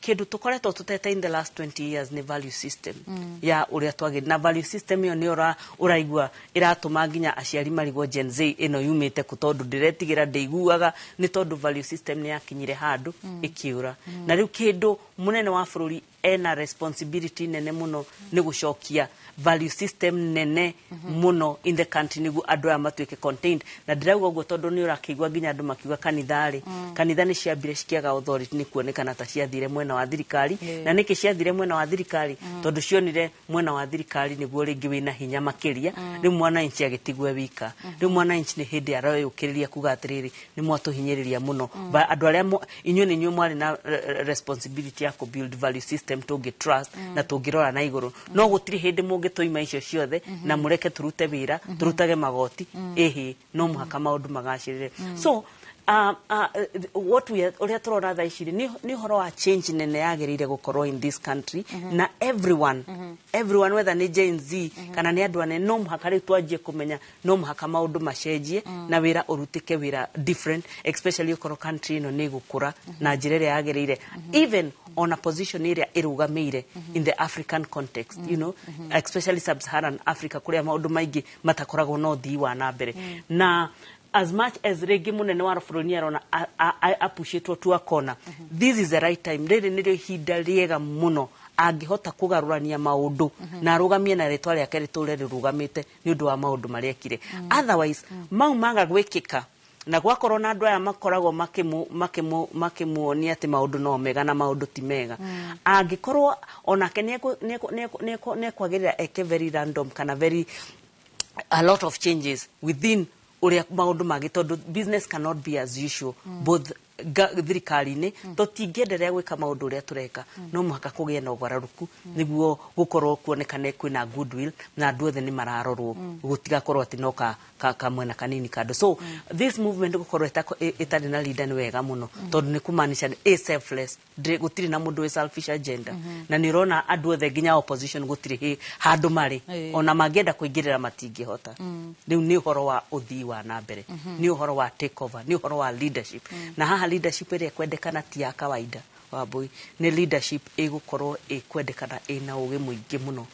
Kĩndũ tũkoretwo tũtete in the last 20 years nĩ value system ya ũrĩa twagĩrĩire, na value system ĩyo nĩ ũraigua ĩratũma nginya aciari marigwo Gen Z ĩno yumĩte kũ, tondũ ndĩretigĩra ndĩiguaga, nĩ tondũ value system nĩ yakinyire handũ ĩkĩũra. Na rĩu kĩndũ mũnene wa bũrũri ena responsibility nene mũno nĩ gũcokia value system nene mũno in the country, nĩguo andũ aya matuĩke contained. Na ndĩrauga ũguo tondũ nĩ ũrakĩigua nginya andũ makiuga kanitha rĩ, kanitha nĩ ciambire cikĩaga authority, nĩ kuonekana ta ciathire mwena wa thirikari. Na nĩkĩ ciathire mwena wa thirikari? Tondũ cionire mwena wa thirikari nĩguo rĩngĩ wĩna hinya makĩria. Rĩu mwananchi agĩtigwe wika. Rĩu mwananchi nĩ hĩndĩ areyũkĩrĩria kuga atĩrĩrĩ, nĩ mwatũhinyĩrĩria mũno. Andũ arĩa inyuĩ nĩ inyuĩ mwarĩ na responsibility ya kũ build value system tũngĩ trust na tũngĩrora na igũrũ, no gũtirĩ hĩndĩ mũngĩtũima icio ciothe na mũreke tũrute wĩra, tũrutage magoti. Ĩhĩ, no mũhaka maũndũ magacĩrĩre. So what we are, ũrĩa tũrona thaa ici rĩ, nĩ ũhoro wa change nene yagĩrĩire gũkorwo in this country, na everyone, whether nĩ Gen Z kana nĩ andũ anene, no mũhaka rĩu twanjie kũmenya no mũhaka maũndũ macenjie na wĩra ũrutĩke wĩra different, especially ũkorwo country ĩno nĩ ĩgũkũra na njĩra ĩrĩa yagĩrĩire, even ona position ĩrĩa ĩrũgamĩire in the African context, especially sub-Saharan Africa, kũrĩa maũndũ maingĩ matakoragwo na ũthii wa na mbere. Na as much as rĩngĩ mũnene wa bũrũri nĩ arona apushĩtwo to a corner, this is the right time. Rĩrĩ nĩrĩo ihinda rĩega mũno angĩhota kũgarũrania maũndũ na arũgamie na rĩtwa rĩake rĩtũre rĩrũgamĩte nĩ ũndũ wa maũndũ marĩa ekire. Otherwise mau maga gwĩkĩka na gwakorwo na andũ aya makoragwo makĩmuonia atĩ maũndũ no mega na maũndũ ti mega, angĩkorwo onake nĩekwagĩrĩra eke very random kana very a lot of changes within ũrĩa maũndũ mangĩ, tondũ business cannot be as usual. Both thirikari-inĩ tũtingĩenderea gwĩka maũndũ ũrĩa tũreka, no mũhaka kũgĩe na ũgarũrũku nĩguo gũkorwo kuonekane kwĩna goodwill na andũ othe nĩ mararorwo, gũtigakorwo atĩ no ka kamwena kanini kando. So this movement gũkorwo ĩtarĩ na leader nĩ wega mũno, tondũ nĩ kumaanisha ĩ selfless. Gũtirĩ na mũndũ wĩ selfish agenda, na nĩ ũrona andũ othe nginya opposition gũtirĩ handũ marĩ, ona mangĩenda kũingĩrĩra matingĩhota. Rĩu nĩ ũhoro wa ũthii wa na mbere, nĩ ũhoro wa take over, nĩ ũhoro wa leadership. Na haha leadership ĩrĩa ĩkwendekana ti ya kawaida, Wambui, nĩ leadership ĩgũkorwo ĩkwendekana ĩna ũgĩ mũingĩ mũno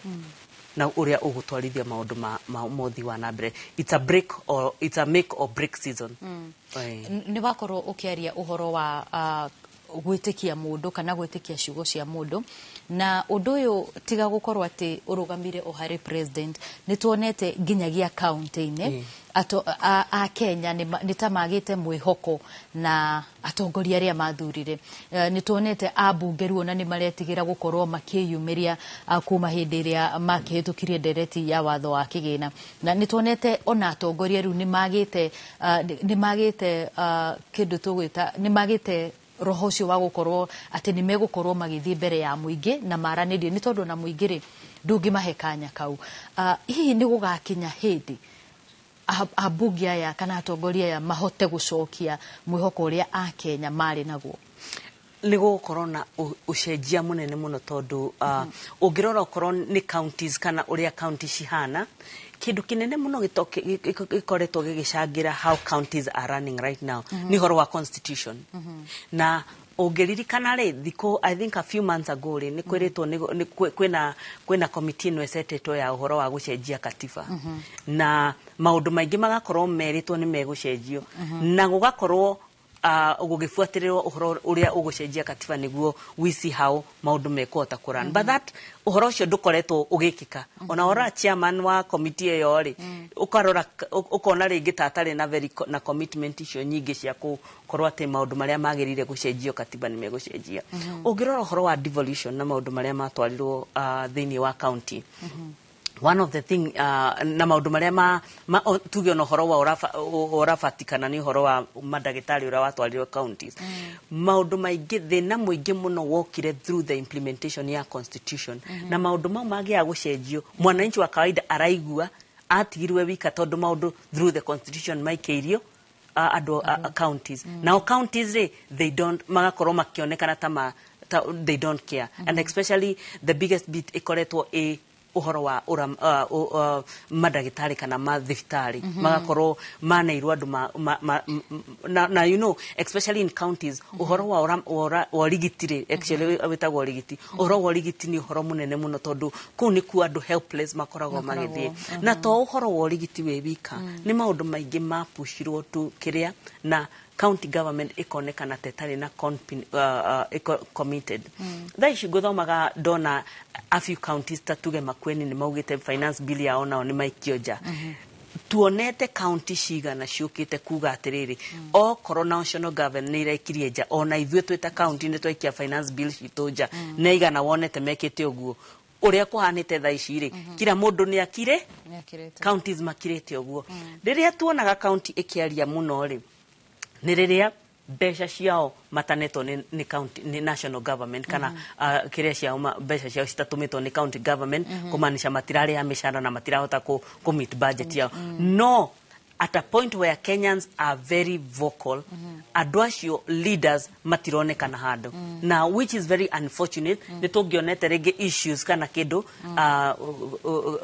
na ũrĩa ũgũtwarithia maũndũ ma ũthii wa na mbere. It's a break or it's a make or break season. Nĩ wakorwo ũkĩaria ũhoro wa gwĩtĩkia mũndũ kana gwĩtĩkia ciugo cia mũndũ, na ũndũ ũyũ tiga gũkorwo atĩ ũrũgamire o harĩ president, nĩ tuonete nginyagia kaunti-inĩ a Kenya nĩ ta magĩte mwĩhoko na atongoria arĩa mathurire. Nĩ tuonete ambunge rĩu ona nĩ maretigĩra gũkorwo makĩyumĩria kuma hĩndĩ ĩrĩa makĩhĩtũkirie ndereti ya watho wa kĩgĩna, na nĩ tuonete ona atongoria rĩu nĩ magĩte kĩndũ tũgwĩta nĩ magĩte roho ũcio wa gũkorwo atĩ nĩ megũkorwo magĩthiĩ mbere ya mũingĩ na maranĩrie, nĩ tondũ na mũingĩ rĩ ndũngĩmahe kanya kau. Hihi nĩ gũgakinya hĩndĩ ambunge aya kana atongoria aya mahote gũcokia mwĩhoko ũrĩa akenya marĩ naguo? Nĩ gũgũkorwo na ũcenjia mũnene mũno, tondũ ũngĩrora okorwo nĩ counties kana ũrĩa county cihana, kĩndũ kĩnene mũno gĩkoretwo gĩgĩcangĩra how counties are running right now nĩ ũhoro wa constitution. Na ũngĩririkana rĩ, thikũ I think a few months ago rĩ, nĩ kwĩrĩtwo nĩ kwĩna committee ĩno ĩcetetwo ya ũhoro wa gũcenjia katiba, na maũndũ maingĩ magakorwo merĩtwo nĩ megũcenjio, na gũgakorwo gũgĩbuatĩrĩrwo ũhoro ũrĩa ũgũcenjia katiba nĩguo we see how maũndũ mekũhota kũrun. But that ũhoro ũcio ndũkoretwo ũgĩkĩka. Ona warora chairman wa committee ĩyo rĩ, ũkarora ũkona rĩngĩ ta atarĩ na very na commitment icio nyingĩ cia gũkorwo atĩ maũndũ marĩa magĩrĩire gũcenjio katiba nĩ megũcenjia. Ũngĩrora ũhoro wa devolution na maũndũ marĩa matwarirwo thĩinĩ wa county, One of the thing, na maũndũ marĩa ma tuge ona ũhoro wa ũrabatikana nĩ ũhoro wa mandagĩtarĩ ũrĩa watwarirwo counties. Maũndũ maingĩ, thĩna mũingĩ mũno wokire through the implementation ya constitution, na maũndũ mau mangĩaga gũcenjio, mwananchi wa kawaida araigua atigirwe wika, tondũ maũndũ through the constitution maikĩirio andũ counties. Nao counties rĩ, they don't, magakorwo makĩonekana ta they don't care. And especially the biggest bit ĩkoretwo ĩ ũhoro wa mandagĩtarĩ kana mathibitarĩ. Magakorwo maneirwo andũ ma, ma, ma, m- na, na especially in counties, ũhoro wa ũrigiti rĩ, actually wĩtagwo ũrigiti, ũhoro wa ũrigiti nĩ ũhoro mũnene mũno, tondũ kũu nĩkuo andũ helpless makoragwo magĩthiĩ. Na to ũhoro wa ũrigiti wĩ wika, nĩ maũndũ maingĩ mapushirwo tu kĩrĩa na county government ĩkonekana ta ĩtarĩ na committed. Thaa ici ngũthomaga ndona a few counties, ta tuge Makueni, nĩ maugĩte finance bill yao nao nĩ maikio nja. Tuonete county cigana ciũkĩte kuga atĩrĩrĩ, okorwo national government nĩ irekirie nja, ona ithuĩ twĩ ta county nĩ twaikia finance bill citũ nja. Nĩ aigana wonete mekĩte ũguo? Ũrĩa kũhanĩte thaa ici rĩ, kila mũndũ nĩ akire. Nĩakirĩte. Counties makirĩte ũguo. Rĩrĩa tuonaga county ĩkĩaria mũno rĩ, nĩ rĩrĩa mbeca ciao matanetwo nĩ county, nĩ national government, kana kĩrĩa ciao mbeca ciao citatũmĩtwo nĩ county government, kũmaanisha matirarĩha mĩcara na matirahota kũ meet budget yao. No at a point where Kenyans are very vocal, andũ acio leaders matironekana handũ, na which is very unfortunate. Nĩ tũngĩonete rĩngĩ issues kana kĩndũ,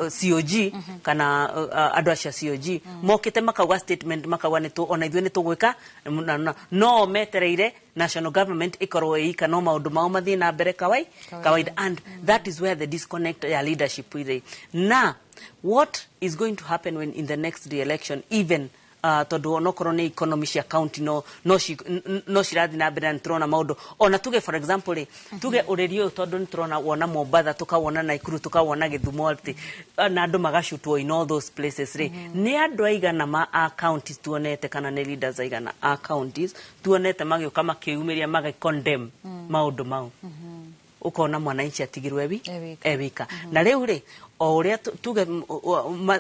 COG kana andũ acio a COG mokĩte makauga statement, makauga ona ithuĩ nĩ tũgwĩka no metereire national government ĩkorwo ĩika, no maũndũ mao mathiĩ na mbere kawaida. And that is where the disconnect ya leadership ĩrĩ. Na what is going to happen when in the next re-election even, tondũ onokorwo nĩ economy cia county no cirathiĩ na mbere, na nĩtũrona maũndũ, ona tuge for example rĩ, tuge ũrĩri ũyũ, tondũ nĩtũrona wona Mombatha, tũkawona Naikuru, tũkawona Gĩthumo, atĩ na andũ magacutwo in all those places rĩ, nĩ andũ aigana ma a counties tuonete, kana nĩ leaders aigana a counties tuonete magĩũka makĩyumĩria magĩ condemn maũndũ mau? Ũkona mwananchi atigirwo ewi E wika. E wika. Na rĩu rĩ, o ũrĩa tuge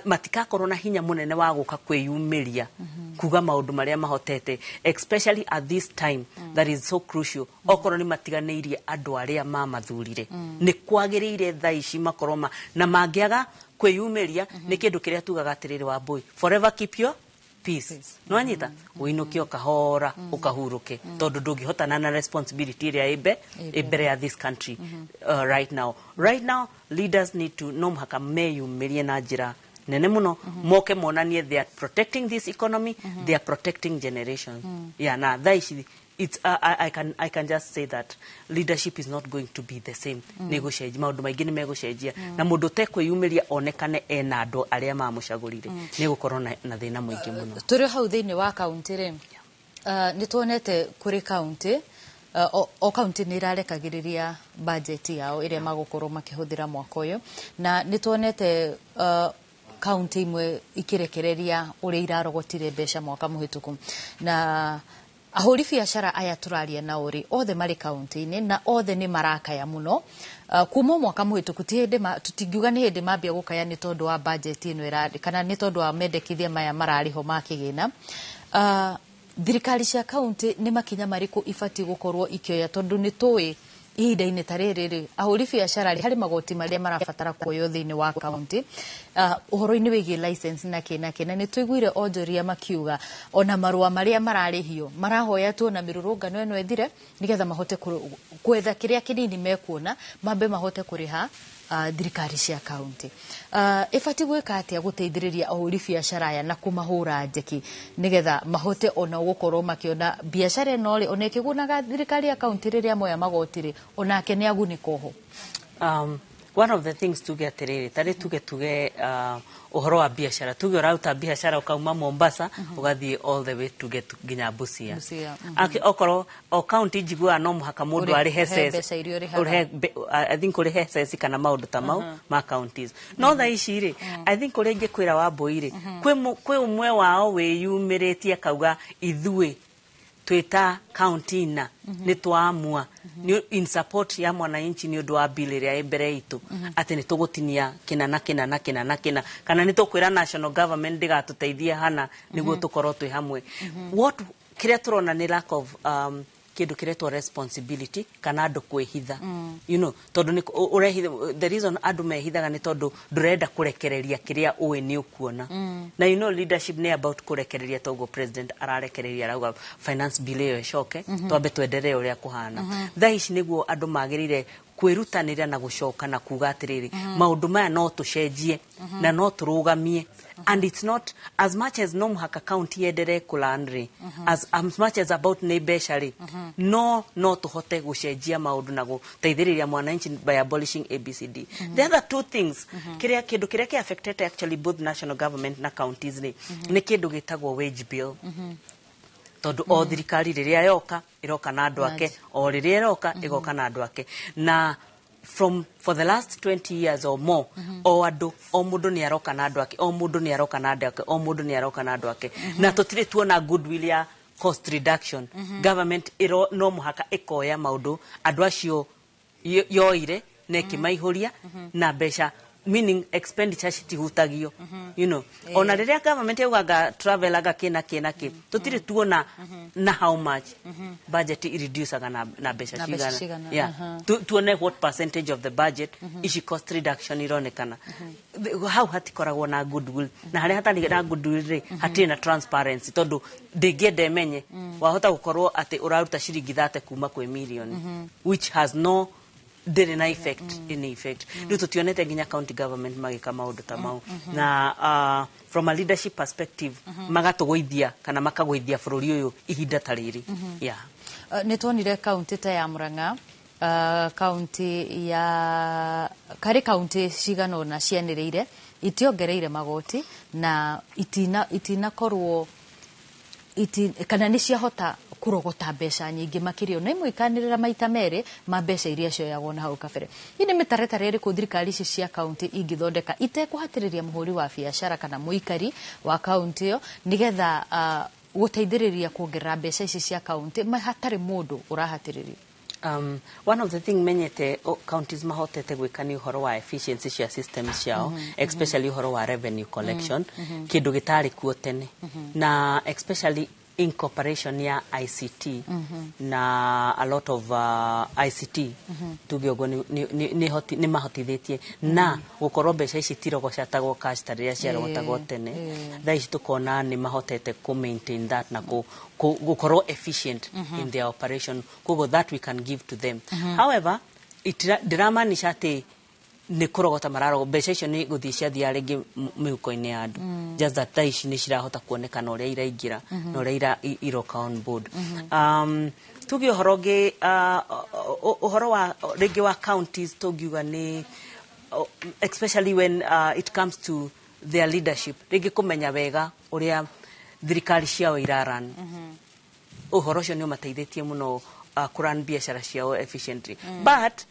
matikakorwo na hinya mũnene wa gũka kwĩyumĩria kuga maũndũ marĩa mahotete, especially at this time that is so crucial, okorwo nĩ matiganĩirie andũ arĩa mamathurire. Nĩ kwagĩrĩire thaa ici makorwo na mangĩaga kwĩyumĩria, nĩ kĩndũ kĩrĩa tugaga atĩrĩrĩ, wa boy, forever keep your peace. Nĩwanyita ũinũke o kahora, ũkahurũke, tondũ ndũngĩhotana na responsibility ĩrĩa ĩ mbere ya this country right now. Right now leaders need to, no mũhaka meyumĩrie na njĩra nene mũno, moke monanie they are protecting this economy, they are protecting generations. Yeah, na thaa ici it's I can just say that leadership is not going to be the same. Nĩ gũcenjia, maũndũ maingĩ nĩ megũcenjia, na mũndũ ũtekwĩyumĩria onekane ena andũ arĩa mamũcagũrire, nĩ gũkorwo na thĩna mũingĩ mũno. Tũrĩ hau thĩinĩ wa kaunti rĩ, nĩ tuonete kũrĩ kaunti, o kaunti nĩ ĩrarekagĩrĩria budget yao ĩrĩa magũkorwo makĩhũthĩra mwaka ũyũ, na nĩ tuonete kaunti imwe ikĩrekereria ũrĩa irarogotire mbeca mwaka mũhĩtũku. Na ahũri biacara aya tũraria nao rĩ, othe marĩ kaunti-inĩ na othe nĩ marakaya mũno kuma mwaka mũhĩtũku. Ti hĩndĩ tũtingiuga nĩ hĩndĩ mambia gũkaya nĩ tondũ wa budget ĩno ĩrarĩ, kana nĩ tondũ wa mendekithia maya mararĩ ho ma kĩgĩna. Thirikari cia kaunti nĩ makinya marĩkũ ibatiĩ gũkorwo ikĩoya, tondũ nĩ tũĩ ihinda-inĩ ta rĩrĩ rĩ, ahũri biacara rĩ, harĩ magoti marĩa marabatara kuoywo thĩinĩ wa kaunti, ũhoro-inĩ wĩgiĩ license na kĩ na kĩ, na nĩ tũiguire onjoria makiuga ona marũa marĩa mararĩhio marahoya tu ona mĩrũrũngano ĩno ĩthire, nĩgetha mahote gwetha kĩrĩa kĩnini mekuona, mambe mahote kũrĩha thirikari cia kaunti. Ĩbatiĩ gwĩka atĩa gũteithĩrĩria ahũri biacara aya na kũmahũra njeki, nĩgetha mahote ona gũkorwo makĩona biacara ĩno rĩ, ona ĩkĩgunaga thirikari ya kaunti rĩrĩa moya magoti rĩ, onake nĩ agunĩka oho? One of the things, tuge atĩrĩrĩ, tarĩ tuge ũhoro wa biacara, tuge ũraruta biacara ũkauma Mombasa ũgathiĩ all the way tuge nginya Busia. Busia. Okorwo o county njiguaga no mũhaka mũndũ arĩhe he cess mbeca iria ũrĩhaga. Ũrĩhe I think ũrĩhe cess kana maũndũ ta mau ma counties. No thaa ici rĩ, I think ũrĩa ingĩkwĩra wa mbũi rĩ, kwĩ ũmwe wao wĩyumĩrĩtie akauga ithuĩ Twĩ ta county na nĩ twaamua in support ya mwananchi nĩ ũndũ wa bill ĩrĩa ĩ mbere itũ atĩ nĩ tũgũtinia kĩna na kĩna na kĩna na kĩna, kana nĩ tũkwĩra national government ndĩgatũteithie hana nĩguo tũkorwo twĩ hamwe. What kĩrĩa tũrona nĩ lack of kĩndũ kĩretwo responsibility kana andũ kwĩhitha, tondũ nĩ ũrehitha. The reason andũ mehithaga nĩ tondũ ndũrenda kũrekereria kĩrĩa ũĩ nĩ ũkuona. Na leadership nĩ about kũrekereria, toguo president ararekereria, arauga finance bill ĩyo ĩcoke, twambe twenderee ũrĩa kũhana. Thaa ici nĩguo andũ magĩrĩire kwĩrutanĩria na gũcoka na kuga atĩrĩrĩ, maũndũ maya no tũcenjie na no tũrũgamie. And it's not as much as no mũhaka county yenderee kũlan rĩ, as much as about nĩ mbeca rĩ, no tũhote gũcenjia maũndũ na gũteithĩrĩria mwananchi by abolishing ABCD. The other two things, kĩrĩa kĩndũ kĩrĩa kĩ affected actually both national government na counties rĩ, nĩ kĩndũ gĩtagwo wage bill, tondũ o thirikari rĩrĩa yoka ĩroka na andũ ake, o rĩrĩa ĩroka ĩgoka na andũ ake, na from for the last 20 years or more, o andũ, o mũndũ nĩ aroka na andũ ake, o mũndũ nĩ aroka na andũ ake, o mũndũ nĩ aroka na andũ ake, na tũtirĩ tuona goodwill ya cost reduction. Government ĩro no mũhaka ĩkoya maũndũ andũ acio yoire na ĩkĩmaihũria na mbeca, meaning expenditure citihutagio. Ona rĩrĩa government yaugaga travel aga kĩ na kĩ na kĩ, tũtirĩ tuona na how much budget ireducaga na mbeca Na mbeca cigana. cigana, Yeah. Tuone what percentage of the budget ici cost reduction ironekana. Hau hatikoragwo na goodwill, na harĩa hatarĩ na goodwill rĩ, hatirĩ na transparency, tondũ ndĩngĩenda ĩmenye wahota gũkorwo atĩ ũraruta ciringi 30 kuma kwĩ million, which has no ndĩrĩ na effect, any effect. Rĩu tũtionete nginya county government magĩka maũndũ ta mau, na from a leadership perspective magatũgũithia kana makagũithia bũrũri ũyũ ihinda ta rĩrĩ, yeah. Nĩ tuonire kaunti ta ya Murang'a, kaunti ya karĩ kaunti cigana ũna cianĩrĩire itiongereire magoti na itinakorwo kana nĩ ciahota kũrogota mbeca nyingĩ makĩria, na imwe ikanĩrĩra maita merĩ ma mbeca iria cioyagwo na hau kabere. Hii nĩ mĩtaratara ĩrĩkũ thirikari ici cia kaunti ingĩthondeka itekũhatĩrĩria mũhũri wa biacara kana mũikari wa kaunti ĩyo, nĩgetha gũteithĩrĩria kuongerera mbeca ici cia kaunti hatarĩ mũndũ ũrahatĩrĩrio? One of the thing menyete counties mahotete gwĩka nĩ ũhoro wa efficiency cia systems ciao, especially ũhoro wa revenue collection, kĩndũ gĩtarĩ kuo tene, na especially incorporation ya ICT na a lot of ICT, tuge ũguo, nĩ mahotithĩtie na gũkorwo mbeca ici tirogocatagwo cash ta rĩrĩa ciarogotagwo tene. Thaa ici tũkona nĩ mahotete kũ maintain that na gũkorwo efficient in their operation, koguo that we can give to them. However, ndiramaanisha atĩ nĩ kũrogota mararogo mbeca icio, nĩ gũthiĩ ciathiaga rĩngĩ mĩhuko-inĩ ya andũ, just that thaa ici nĩ cirahota kuonekana ũrĩa iraingĩra na ũrĩa iroka on board. Tuge ũhoro ũngĩ, ũhoro wa rĩngĩ wa counties, tũngiuga nĩ especially when it comes to their leadership, rĩngĩ kũmenya wega ũrĩa thirikari ciao iraran, ũhoro ũcio nĩ ũmateithĩtie mũno kũrun biacara ciao efficiently. But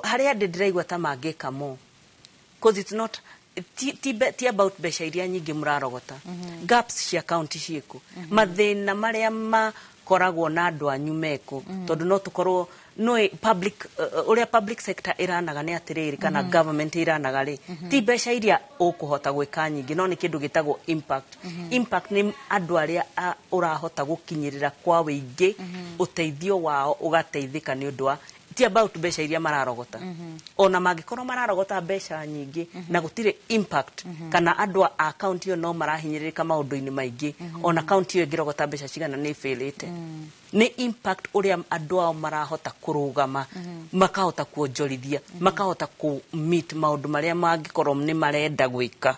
harĩa ndĩ ndĩraigua ta mangĩka more, cause it's not ti about mbeca iria nyingĩ mũrarogota. Gaps cia county ciĩkũ, mathĩna marĩa makoragwo na andũ anyu mekũ, tondũ no tũkorwo no public, ũrĩa public sector ĩranaga nĩ atĩrĩrĩ, kana government ĩranaga rĩ, ti mbeca iria ũkũhota gwĩka nyingĩ, no nĩ kĩndũ gĩtagwo impact. Impact nĩ andũ arĩa ũrahota gũkinyĩrĩra kwa wĩingĩ, ũteithio wao ũgateithĩka nĩ ũndũ wa, ti about mbeca iria mararogota. Ona mangĩkorwo mararogota mbeca nyingĩ na gũtirĩ impact, kana andũ a county ĩyo no marahinyĩrĩrĩka maũndũ-inĩ maingĩ, ona county ĩyo ĩngĩrogota mbeca cigana nĩ ĩbĩrĩte. Nĩ impact ũrĩa andũ ao marahota kũrũgama, makahota kuonjorithia, makahota kũ meet maũndũ marĩa mangĩkorwo nĩ marenda gwĩka.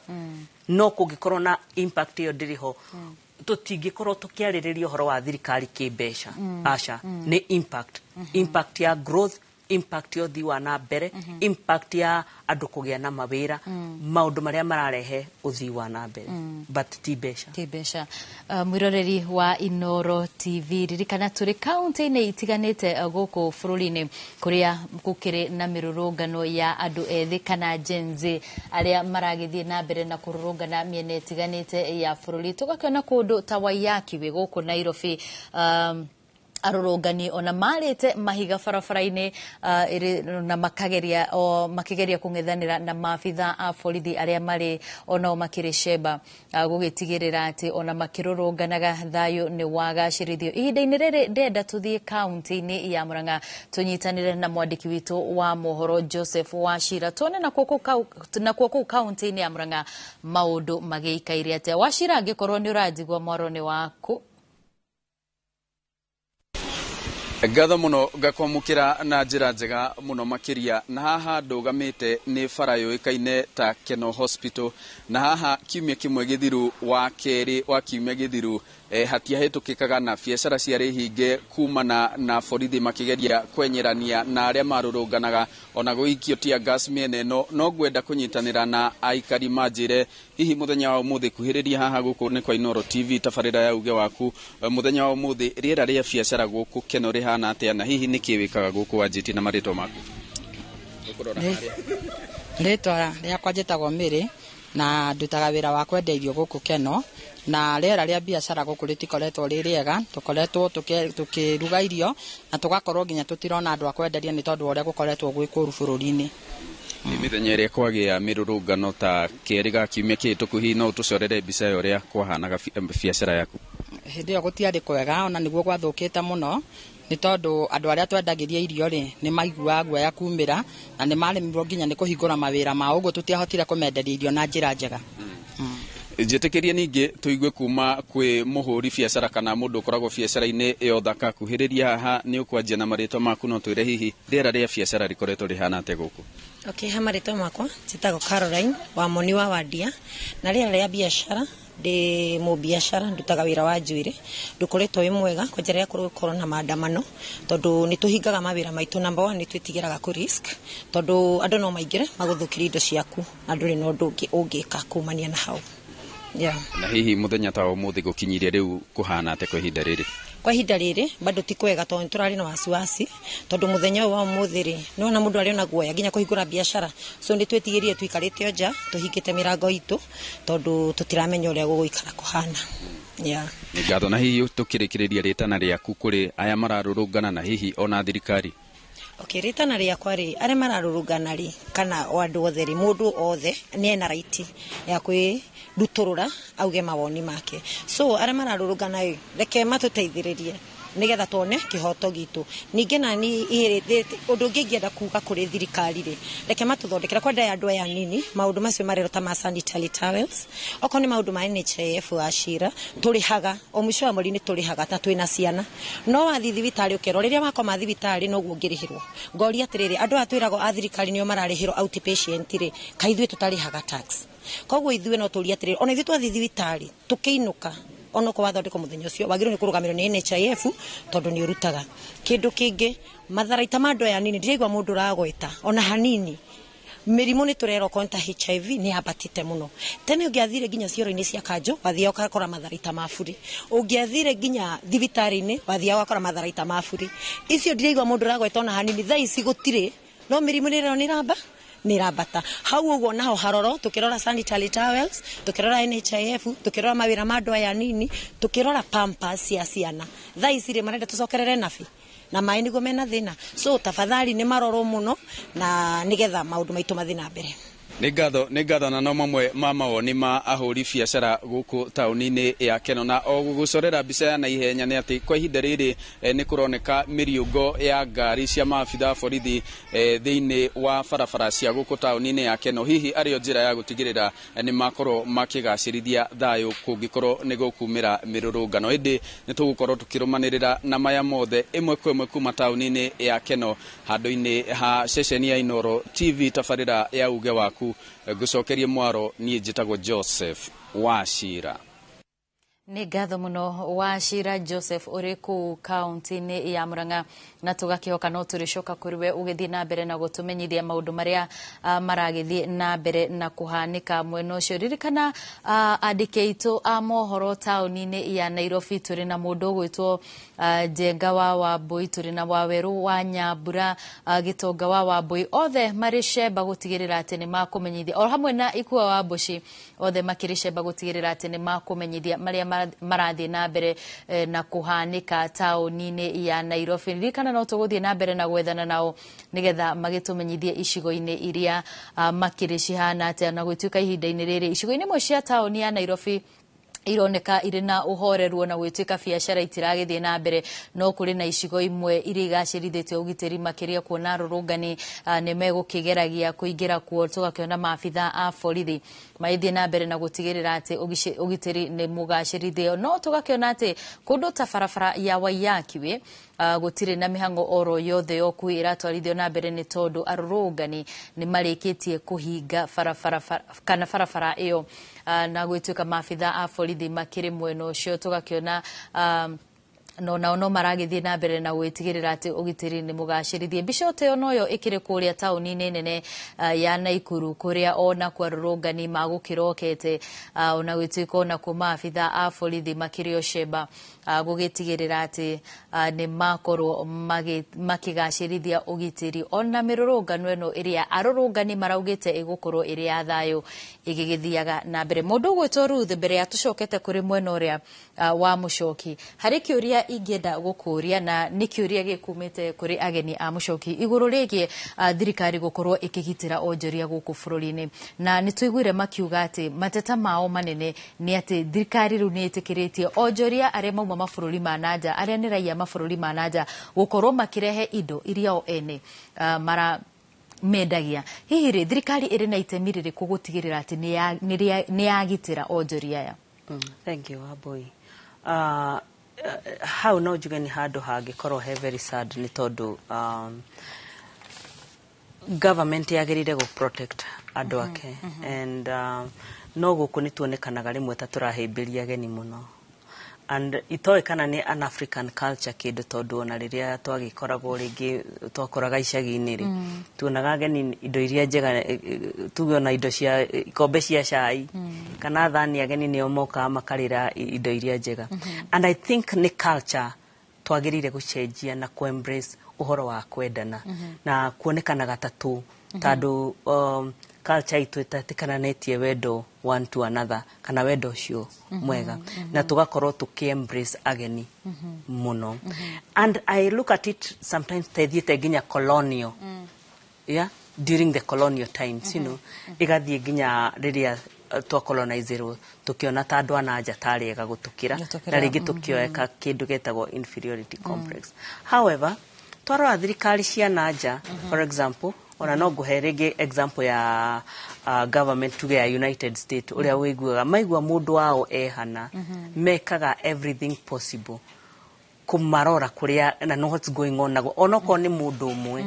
No kũngĩkorwo na impact ĩyo ndĩrĩ ho, tũtingĩkorwo tũkĩarĩrĩria ũhoro wa thirikari kĩmbeca. Aca, nĩ impact, impact ya growth. Impact ya ũthii wa na mbere, impact ya andũ kũgĩa na mawĩra, maũndũ marĩa mararehe ũthii wa na mbere, but ti mbeca. Ti mbeca. Mwĩroreri wa Inoro TV, ririkana tũrĩ kaunti-inĩ itiganĩte gũkũ bũrũri-inĩ kũrĩa gũkĩrĩ na mĩrũrũngano ya andũ ethĩ kana Gen Z arĩa maragĩthiĩ na mbere na kũrũrũngana mĩena ĩtiganĩte ya bũrũri. Tũgakĩona kũndũ ta Waiyaki wĩ gũkũ Nairobi, arũrũngani ona marĩte mahiga barabara-inĩ na makageria o makigeria kũng'ethanĩra na maabitha a borithi arĩa marĩ onao makĩrĩ cemba, gũgĩtigĩrĩra atĩ ona makĩrũrũnganaga thayũ nĩ wagacĩrithio. Ihinda-inĩ rĩrĩ ndĩrenda tũthiĩ kaunti-inĩ ya Murang'a tũnyitanĩre na mwandĩki witũ wa mohoro Joseph Wachira, tuone nakuo kũu kaunti-inĩ ya Murang'a maũndũ magĩikaire atĩa. Wachira, angĩkorwo nĩ ũranjigua mwaro-inĩ waku. Ngatho muno ngakwamũkĩra na njĩra njega mũno makĩria. Na haha ndũgamĩte nĩ bara yũĩkaine ta Keno Hospital, na haha kiumia kĩmwe gĩthiru wa kerĩ wa kiumia gĩthiru hatiahĩtũkĩkaga na biacara ciarĩ hinge kumana na borithi makĩgeria kwenyerania na arĩa marũrũnganaga ona gũikio tear gas mĩena ĩno. No ngwenda kũnyitanĩra na aikari manjĩre hihi mũthenya wa ũmũthĩ, kuhĩrĩria haha gũkũ nĩ kwa Inoro TV tabarĩra ya uge waku, mũthenya wa ũmũthĩ rĩera rĩa biacara gũkũ Keno rĩhana atĩa, na hihi nĩkĩ wĩkaga gũkũ wanjĩtie na marĩtwa maku? Rĩtwa rĩakwa njĩtagwo Mary na ndutaga wĩra wa kwendia irio gũkũ Keno, na rĩera rĩa biacara gũkũ rĩtikoretwo rĩ rĩega. Tũkoretwo tũkĩruga irio na tũgakorwo nginya tũtirona andũ a kwenderia nĩ tondũ wa ũrĩa gũkoretwo gwĩ kũũru bũrũri-inĩ. Nĩ mĩthenya ĩrĩa kwagĩa mĩrũrũngano ta kerĩ ga kiumia kĩhĩtũku, hihi no ũtũcorere mbica ya ũrĩa kwahanaga biacara yaku? Hĩndĩ ĩyo gũtiarĩ kwega, ona nĩguo gwathũkĩte mũno nĩ tondũ andũ arĩa twendagĩria irio rĩ nĩ maiguaga guoya kumĩra na nĩ maremirwo nginya nĩ kũhingũra mawĩra mao, ũguo tũtiahotire kũmenderia irio na njĩra njega. Njĩtĩkĩrie ningĩ tũigue kuma kwĩ mũhũri biacara kana mũndũ ũkoragwo biacara-inĩ ya ũthaka. Kuhĩrĩria haha nĩ ũkwanjia na marĩtwa maku, no twĩre hihi rĩera rĩa biacara rĩkoretwo rĩhana atĩa gũkũ? Okay, ha marĩtwa makwa njĩtagwo Caroline wa Moni wa Wandia, na rĩera rĩa biacara ndĩ mũbiacara, ndutaga wĩra wa njuĩrĩ, ndũkoretwo wĩ mwega kwanja rĩrĩa kũrĩ na maandamano tondũ nĩ tũhingaga mawĩra maitũ. Number one, nĩ twĩtigĩraga kũ risk tondũ andũ no maingĩre magũthũkĩrie indo ciaku na ndũrĩ na ũndũ ũngĩ ũngĩka kumania na hau. Yeah. Na hihi mũthenya ta ũmũthĩ gũkinyirie rĩu kũhana atĩa kwa ihinda rĩrĩ? Kwa ihinda rĩrĩ bado ti kwega tondũ tũrarĩ na wasiwasi tondũ mũthenya ũyũ wa ũmũthĩ rĩ nĩwona mũndũ arĩ ona guoya nginya kũhingũra biacara, so nĩ twĩtigĩrire tũikarĩte o nja tũhingĩte mĩrango itũ tondũ tũtiramenya ũrĩa gũgũikara kũhana. Yeah. Nĩ ngatho. Na hihi tũkĩrĩkĩrĩria rĩtana rĩaku kũrĩ aya mararũrũngana na hihi ona thirikari? Okay, rĩtana rĩakwa rĩ arĩa mararũrũngana rĩ kana o andũ othe rĩ, mũndũ othe nĩ ena right ya kwĩrutũrũra auge mawoni make, so arĩa mararũrũngana rĩ reke matũteithĩrĩrie nĩgetha tuone kĩhoto gitũ. Ningĩ nani ũndũ ũngĩ ingĩenda kuga kũrĩ thirikari rĩ, reke matũthondekere kwenda ya andũ aya nini maũndũ macio marerwo ta ma sanitary towels, okorwo nĩ maũndũ ma NHIF wa cira tũrĩhaga o mũico wa mweri nĩ tũrĩhaga ta twĩna ciana, no wathiĩ thibitarĩ ũkerwo rĩrĩa wakoma thibitarĩ noguo ũngĩrĩhĩrwo. Ngoria atĩrĩrĩ, andũ aya twĩragwo a thirikari nĩo mararĩhĩrwo outpatient rĩ, kaĩ ithuĩ tũtarĩhaga tax? Koguo ithuĩ no tũrie atĩrĩrĩ, ona ithuĩ twathiĩ thibitarĩ tũkĩinũka onokorwo wathondekwo mũthenya ũcio wagĩrĩirwo nĩ kũrũgamĩrĩrwo nĩ NHIF tondũ nĩ ũrutaga. Kĩndũ kĩngĩ, matharaita ma andũ aya nini ndiraigua mũndũ ũragweta ona hanini. Mĩrimũ nĩ tũrerwo okorwo nĩ ta HIV nĩ yambatĩte mũno. Tene ũngĩathire nginya cioro-inĩ cia kanjũ wathiaga ũgakora matharaita ma buri, ũngĩathire nginya thibitarĩ-inĩ wathiaga ũgakora matharaita ma buri. Icio ndiraigua mũndũ ũragweta ona hanini. Thaa ici gũtirĩ, no mĩrimũ nĩ ĩrerwo nĩ ĩrambata. Hau ũguo naho haroro tũkĩrora sanitary towels, tũkĩrora NHIF, tũkĩrora mawĩra ma andũ aya nini, tũkĩrora pampers cia ciana. Thaa ici rĩ marenda tũcokerere nabi na maĩ nĩguo mena thĩna, so tafadhali nĩ marorwo mũno na nĩgetha maũndũ maitũ mathiĩ na mbere. Nĩ ngatho. Na no mamwe ma mawoni ma ahũri biacara gũkũ taũni-inĩ ya Keno. Na o gũgũcorera mbica ya naihenya nĩ atĩ kwa ihinda rĩrĩ nĩ kũroneka mĩriũngo ya ngari cia maabitha a borithi thĩinĩ wa barabara cia gũkũ taũni-inĩ ya Keno, hihi arĩo njĩra ya gũtigĩrĩra nĩ makorwo makĩgacĩrithia thayũ kũngĩkorwo nĩ gũkumĩra mĩrũrũngano. Ĩndĩ nĩ tũgũkorwo tũkĩrũmanĩrĩra na maya mothe ĩmwe kwa ĩmwe kuma taũni-inĩ ya Keno handũ-inĩ ha ceceni ya Inoro TV tabarĩra ya uge waku. Ngũcokerie mwaro, niĩ njĩtagwo Joseph Wachira. Nĩ ngatho mũno Wachira Joseph ũrĩ kũu kaunti-inĩ ya Murang'a, na tũgakĩhoka no tũrĩcoka kũrĩ we ũgĩthiĩ na mbere na gũtũmenyithia maũndũ marĩa maragĩthiĩ na mbere na kũhanĩka mwena ũcio. Ririkana andĩki aitũ a mohoro taũni-inĩ ya Nairobi, tũrĩ na mũndũ ũgwĩtwo Njenga wa Wambui, tũrĩ na Wawerũ wa Nyambura, Gĩtonga wa Wambui, othe marĩ cemba gũtigĩrĩra atĩ nĩ makũmenyithia, o hamwe na Ikua wa Mbuci, othe makĩrĩ cemba gũtigĩrĩra atĩ nĩ makũmenyithia marĩa marathiĩ na mbere na kũhanĩka taũni-inĩ ya Nairobi. Ririkana no tũgũthiĩ na mbere na gwethana nao nĩgetha magĩtũmenyithie icigo-inĩ iria makĩrĩ cihana atĩa, na gwĩtuĩka ihinda-inĩ rĩrĩ icigo-inĩ imwe cia taũni ya Nairobi ironeka irĩ na ũhoreru na gwĩtuĩka biacara itiragĩthiĩ na mbere, no kũrĩ na icigo imwe iria igacĩrithĩtio ũgitĩri makĩria, kuona arũrũngani nĩ megũkĩgeragia kũingĩra kuo. Tũgakĩona maabitha a borithi magĩthiĩ na mbere na gũtigĩrĩra atĩ ũgitĩri nĩ mũgacĩrithio, no tũgakĩona atĩ kũndũ ta barabara ya Waiyaki gũtirĩ na mĩhang'o oro yothe ya ũkuui ĩratwarithio na mbere, nĩ tondũ arũrũngani nĩ marĩkĩtie kũhinga barabara kana barabara ĩyo, na gwĩtuĩka maabitha a borithi makĩrĩ mwena ũcio. Tũgakĩona no nao no maragĩthiĩ na mbere na gwĩtigĩrĩra atĩ ũgitĩri nĩ mũgacĩrithie. Mbica ta ĩyo noyo ĩkĩrĩ kũrĩa taũni-inĩ nene ya Naikuru, kũrĩa onakuo arũrũngani magũkĩrokete, ona gwĩtuĩka onakuo maabitha a borithi makĩrĩ o cemba gũgĩtigĩrĩra atĩ nĩ makorwo makĩgacĩrithia ũgitĩri, ona mĩrũrũngano ĩno ĩrĩa arũrũngani maraugĩte ĩgũkorwo ĩrĩ ya thayũ ĩgĩgĩthiaga na mbere. Mũndũ ũgwĩtwo Ruth, mbere ya tũcokete kũrĩ mwena ũrĩa wa mũcoki, harĩ kĩũria ingĩenda gũkũria, na nĩ kĩũria gĩkumĩte kũrĩ ageni a mũcoki igũrũ rĩgiĩ thirikari gũkorwo ĩkĩgitĩra onjoria gũkũ bũrũri-inĩ, na nĩ tũiguire makiuga atĩ mateta mao manene nĩ atĩ thirikari rĩu nĩ ĩtĩkĩrĩtie onjoria arĩa mauma mabũrũri ma nanja, arĩa nĩ raia mabũrũri ma nanja, gũkorwo makĩrehe indo iria o ene mara mendagia. Hihi rĩ, thirikari ĩrĩ na itemi rĩrĩkũ gũtigĩrĩra atĩ nĩ yagitĩra onjoria aya? Thank you, Wambui. Hau no njuge nĩ handũ hangĩkorwo he very sad, nĩ tondũ government yagĩrĩire gũ protect andũ ake, and no gũkũ nĩ tuonekanaga rĩmwe ta tũrahĩmbĩria ageni mũno, and itoĩ kana nĩ an African culture kĩndũ, tondũ ona rĩrĩa twagĩkoragwo rĩngĩ twakoraga icagi-inĩ rĩ, tuonaga ageni indo iria njega, tuge ona indo cia ikombe cia cai kana thani, ageni nĩo mokaga makarĩra indo iria njega. And I think nĩ culture twagĩrĩire gũcenjia na kũ embrace ũhoro wa kwendana na kuonekanaga ta tũ tondũ culture itũ ĩtetĩkananĩtie wendo one to another kana wendo ũcio mwega, na tũgakorwo tũkĩ embrace ageni mũno. And I look at it sometimes ta ĩthiĩte nginya colonial, yeah, during the colonial times, ĩgathiĩ nginya rĩrĩa twacolonizirwo, tukiona ta andũ a nanja tarĩ ega gũtũkĩra, na rĩngĩ tũkĩoeka kĩndũ gĩtagwo inferiority complex. However, twarora thirikari cia nanja, for example, ona no ngũhe rĩngĩ example ya government tuge ya United States, ũrĩa wĩiguaga maigua mũndũ wao ehana, mekaga everything possible kũmarora kũrĩa na know what's going on nago, onokorwo nĩ mũndũ ũmwe.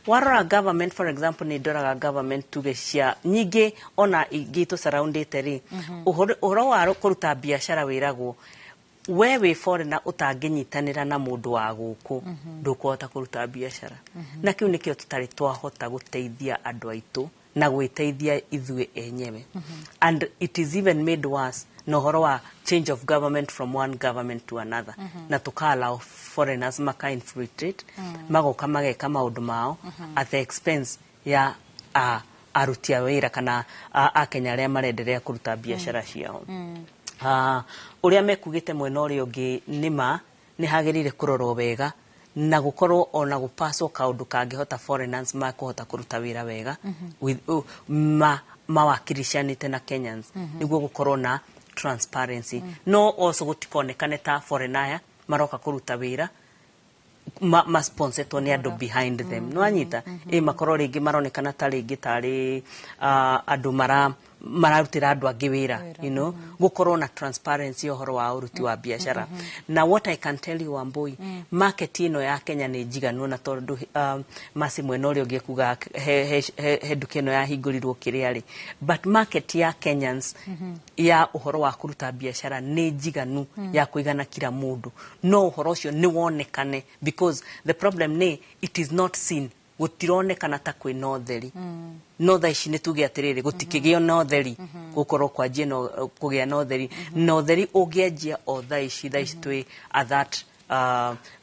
Warora government, for example, nĩ ndoraga government tuge cia nyingĩ ona ingĩ tũsurroundĩte rĩ, ũhoro wa kũruta biacara wĩragwo we wĩ foreigner ũtangĩnyitanĩra na mũndũ wa gũkũ ndũkũhota kũruta biacara. Na kĩu nĩkĩo tũtarĩ twahota gũteithia andũ aitũ na gwĩteithia ithuĩ enyewe. And it is even made worse na ũhoro wa change of government from one government to another, na tũka allow foreigners maka infiltrate, magoka mageka maũndũ mao at the expense ya aruti a wĩra kana akenya arĩa marenderea kũruta biacara ciao. Ũrĩa mekugĩte mwena ũrĩa ũngĩ, nĩma nĩ hagĩrĩire kũrorwo wega na gũkorwo ona gũpaswo kaũndũ kangĩhota foreigners makũhota kũruta wĩra wega with mawakiricanĩte na Kenyans, nĩguo gũkorwo na transparency. No also gũtikonekane ta foreigner aya maroka kũruta wĩra ma sponsoretwo nĩ andũ behind them, nĩ wanyita? Ĩ makorwo rĩngĩ maronekana ta rĩngĩ tarĩ andũ mara Mararutĩra andũ angĩ wĩra, gũkorwo na transparency ũhoro wa ũruti wa biacara. Na what I can tell you, Wambui, market ĩno ya Kenya nĩ njiganu, na tondũ Mercy mwena ũrĩa ũngĩ kuga he nduka ĩno yahingũrirwo kĩrĩa rĩ, but market ya Kenyans ya ũhoro wa kũruta biacara nĩ njiganu ya kũigana kila mũndũ, no ũhoro ũcio nĩ wonekane, because the problem nĩ it is not seen, gũtironekana ta kwĩna ũtheri. No thaa ici nĩ tuge atĩrĩrĩ, gũtikĩgĩa na ũtheri, gũkorwo kwanjia no kũgĩa na ũtheri, na ũtheri ũngĩanjia o thaa ici. Thaa ici twĩ at that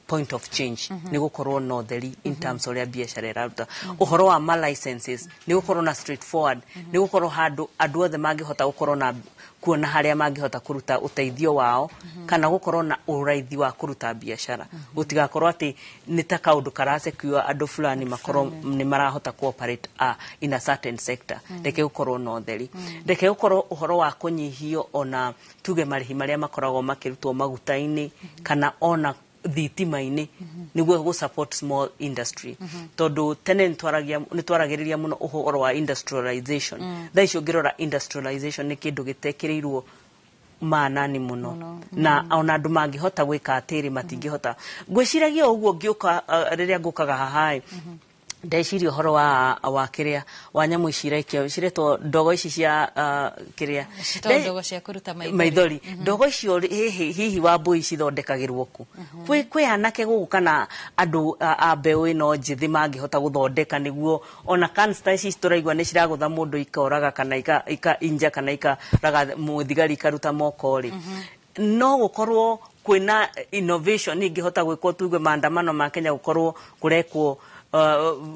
point of change, nĩ gũkorwo na ũtheri in terms ũrĩa biacara ĩraruta, ũhoro wa ma licenses, nĩ gũkorwo na straightforward, nĩ gũkorwo handũ andũ othe mangĩhota gũkorwo na kuona harĩa mangĩhota kũruta ũteithio wao kana gũkorwo na ũraithi wa kũruta biacara. Gũtigakorwo atĩ nĩ ta kaũndũ karasecure andũ fulani makorwo nĩ marahota cooperate in a certain sector. Reke gũkorwo na ũtheri, reke gũkorwo ũhoro wa kũnyihio ona tuge marĩhi marĩa makoragwo makĩrutwo maguta-inĩ kana ona thitima-inĩ, nĩguo gũ support small industry, tondũ tene nĩ twaragĩrĩria mũno ũhoro wa industrialization. Thaa ici ũngĩrora, industrialization nĩ kĩndũ gĩtekĩrĩirwo maanani mũno, na ona andũ mangĩhota gwĩka atĩrĩ, matingĩhota. Ngwĩciragia ũguo ngĩũka, rĩrĩa ngũkaga haha ndeciria ũhoro wa kĩrĩa wa nyamũ ici iraikio ciretwo ndogo ici cia kĩrĩa. Citagwo ndogo cia kũruta maithori. Maithori. Ndogo icio hihi Wambui cithondekagĩrwo kũ? Kwĩ anake gũkũ kana andũ a mbeũ ĩno njĩthĩ mangĩhota gũthondeka, nĩguo ona cancer ici tũraigua nĩ ciragũtha mũndũ ikoraga kana ika inja kana ikaraga mũthigari ikaruta moko rĩ, no gũkorwo kwĩna innovation ingĩhota gwĩkwo, tuge maandamano ma Kenya gũkorwo kũrekwo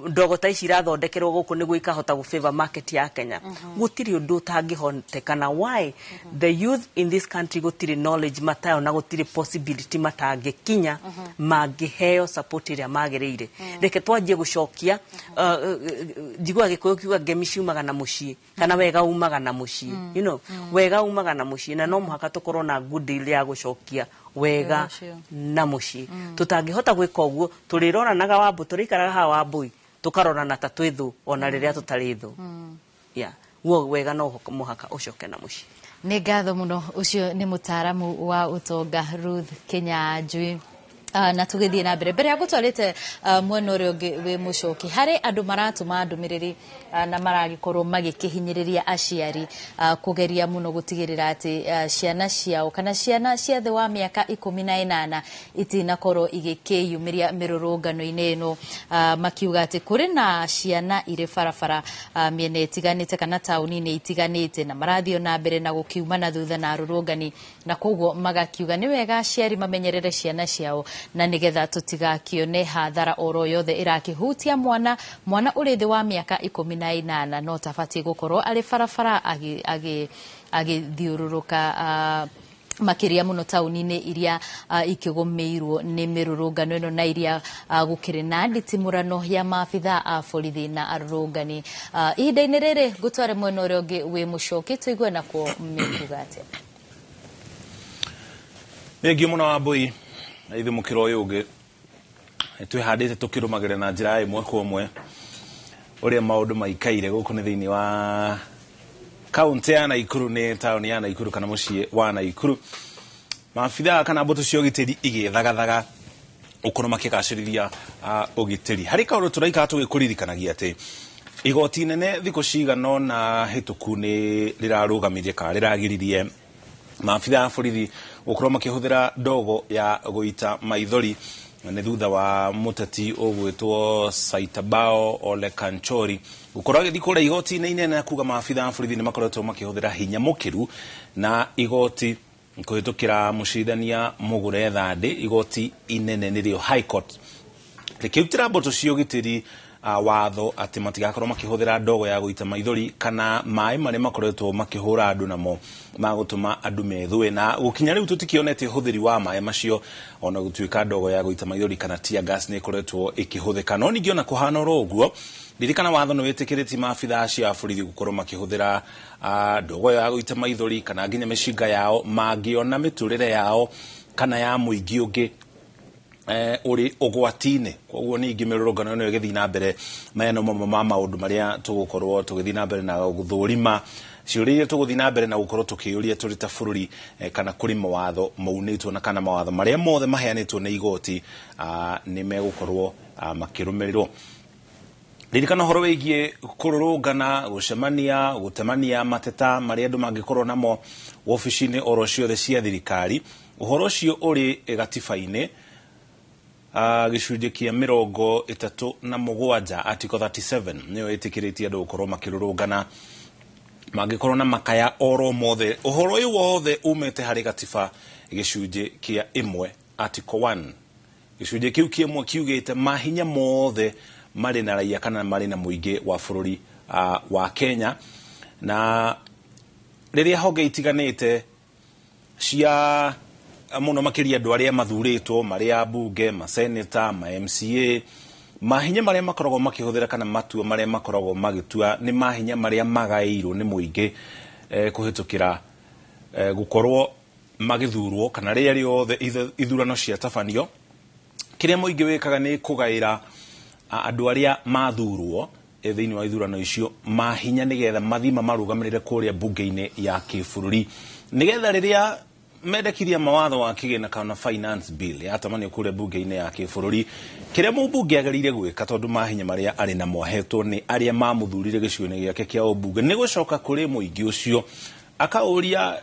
ndogo ta ici irathondekerwo gũkũ nĩguo ikahota gũ favor market ya Kenya. Gũtirĩ ũndũ ũtangĩhotekana. Why the youth in this country gũtirĩ knowledge matayo na gũtirĩ possibility matangĩkinya mangĩheo support ĩrĩa magĩrĩire? Reke twanjie gũcokia, njiguaga Gĩkũyũ kiuga ngemi ciumaga na mũciĩ kana wega umaga na mũciĩ. Wega umaga na mũciĩ, na no mũhaka tũkorwo na good deal ya gũcokia wega ũcio. Na mũciĩ. Tũtangĩhota gwĩka ũguo, tũrĩroranaga, Wambũ, tũrĩikaraga haha, Wambũi, tũkarorana ta twĩ thũ ona rĩrĩa tũtarĩ thũ. Yeah, guo wega no mũhaka ũcoke na mũciĩ. Nĩ ngatho mũno. Ũcio nĩ mũtaaramu wa ũtonga Ruth Kinyanjui. Na tũgĩthiĩ na mbere, mbere ya gũtwarĩte mwena ũrĩa ũngĩ wĩ mũcoki, harĩ andũ maratũma ndũmĩrĩri na maragĩkorwo magĩkĩhinyĩrĩria aciari kũgeria mũno gũtigĩrĩra atĩ ciana ciao kana ciana cia thĩ wa mĩaka 18 itinakorwo igĩkĩyumĩria mĩrũrũngano-inĩ ĩno, makiuga atĩ kũrĩ na ciana irĩ barabara mĩena ĩtiganĩte kana taũni-inĩ itiganĩte na marathiĩ na mbere na gũkiuma na thutha na arũrũngani, na koguo magakiuga nĩ wega aciari mamenyerere ciana ciao na nĩgetha tũtigakĩone hathara oro yothe ĩrakĩhutia mwana ũrĩ thĩ wa mĩaka 18 no tabatiĩ gũkorwo arĩ barabara agĩthiũrũrũka, makĩria mũno taũni-inĩ iria ikĩgũmĩirwo nĩ mĩrũrũngano ĩno na iria gũkĩrĩ na nditimũrano ya maabitha a borithi na arũrũngani. Ihinda-inĩ rĩrĩ ngũtware mwena ũrĩa ũngĩ wĩ mũcoki, tũigue nakuo mekuga atĩa. Thengiũ mũno, Wambui. Na ithuĩ mũkĩra ũyũ ũngĩ twĩhandĩte tũkĩrũmagĩrĩra na njĩra ya ĩmwe kwa ĩmwe ũrĩa maũndũ maikaire gũkũ nĩ thĩinĩ wa kaunti ya Naikuru, nĩ taũni ya Naikuru kana mũciĩ wa Naikuru, maabitha kana mbũtũ cia ũgitĩri igĩthagathaga ũkorwo makĩgacĩrithia ũgitĩri. Harĩ kaũndũ tũraikara tũgĩkũririkanagia atĩ igoti inene thikũ cigana ũna hĩtũku nĩ rĩrarũgamirie kana rĩragiririe maabitha a borithi gũkorwo makĩhũthĩra ndogo ya gũita maithori. Nĩ thutha wa mũteti ũgwĩtwo Saitabao Ole Kanchori gũkorwo agĩthiĩ kũrĩa igoti-inĩ inene na kuga maabitha a borithi nĩ makoretwo makĩhũthĩra hinya mũkĩru, na igoti kũhĩtũkĩra mũcirithania Mũgũre Thandĩ, igoti inene nĩrĩo High Court, rĩkĩrutĩra mbũtũ cia ũgitĩri watho atĩ matigakorwo makĩhũthĩra ndogo ya gũita maithori kana maĩ marĩa makoretwo makĩhũra andũ namo magũtũma andũ methũe. Na gũkinya rĩu tũtikĩonete ũhũthĩri wa maĩ macio, ona gũtuĩka ndogo ya gũita maithori kana tear gas nĩ ĩkoretwo ĩkĩhũthĩka. No ningĩ ona kũhana oro ũguo, ririkana watho nĩ wĩtĩkĩrĩtie maabitha acio a borithi gũkorwo makĩhũthĩra ndogo ya gũita maithori kana nginya mĩcinga yao mangĩona mĩtũrĩre yao kana ya mũingĩ ũngĩ ũrĩ ũgwati-inĩ. Koguo ningĩ mĩrũrũngano ĩno ĩgĩthiĩ na mbere, maya no mamwe ma maũndũ marĩa tũgũkorwo tũgĩthiĩ na mbere na gũthũrima Ciũria iria tũgũthiĩ na mbere na gũkorwo tũkĩyũria tũrĩ ta bũrũri, kana kũrĩ mawatho maunĩtwo na kana mawatho marĩa mothe maheanĩtwo nĩ igoti nĩ megũkorwo makĩrũmĩrĩrwo. Ririkana ũhoro wĩgiĩ kũrũrũngana, gũcemania, gũtemania mateta marĩa andũ mangĩkorwo namo wabici-inĩ oro ciothe cia thirikari. Ũhoro ũcio ũrĩ gatiba-inĩ, gĩcunjĩ kĩa 37, article 37 nĩyo ĩtĩkĩrĩtie andũ gũkorwo makĩrũrũngana mangĩkorwo na makaya oro mothe. Ũhoro ũyũ wothe umĩte harĩ gatiba gĩcunjĩ kĩa 1, article 1. Gĩcunjĩ kĩu kĩmwe kiugĩte mahinya mothe marĩ na raia kana marĩ na mũingĩ wa bũrũri wa Kenya. Na rĩrĩa honge itiganĩte cia mũno makĩria andũ arĩa mathurĩtwo, marĩ a mbunge, maseneta, ma MCA, mahinya marĩa makoragwo makĩhũthĩra kana matua marĩa makoragwo magĩtua nĩ mahinya marĩa magaĩirwo nĩ mũingĩ kũhĩtũkĩra gũkorwo magĩthurwo kana rĩrĩa rĩothe ithurano ciatabanio. Kĩrĩa mũingĩ wĩkaga nĩ kũgaĩra andũ arĩa mathurwo thĩinĩ wa ithurano icio mahinya nĩgetha mathiĩ mamarũgamĩrĩre kũrĩa mbunge-inĩ ya kĩbũrũri, nĩgetha rĩrĩa mendekithia mawatho wa kĩgĩna kana finance bill yatamanio kũrĩa mbunge-inĩ ya kĩbũrũri, kĩrĩa mũmbunge agĩrĩire gwĩka tondũ mahinya marĩa arĩ namo ahetwo nĩ arĩa mamũthurire gĩcigo-inĩ gĩake kĩa ũmbunge nĩ gũcoka kũrĩ mũingĩ ũcio akaũria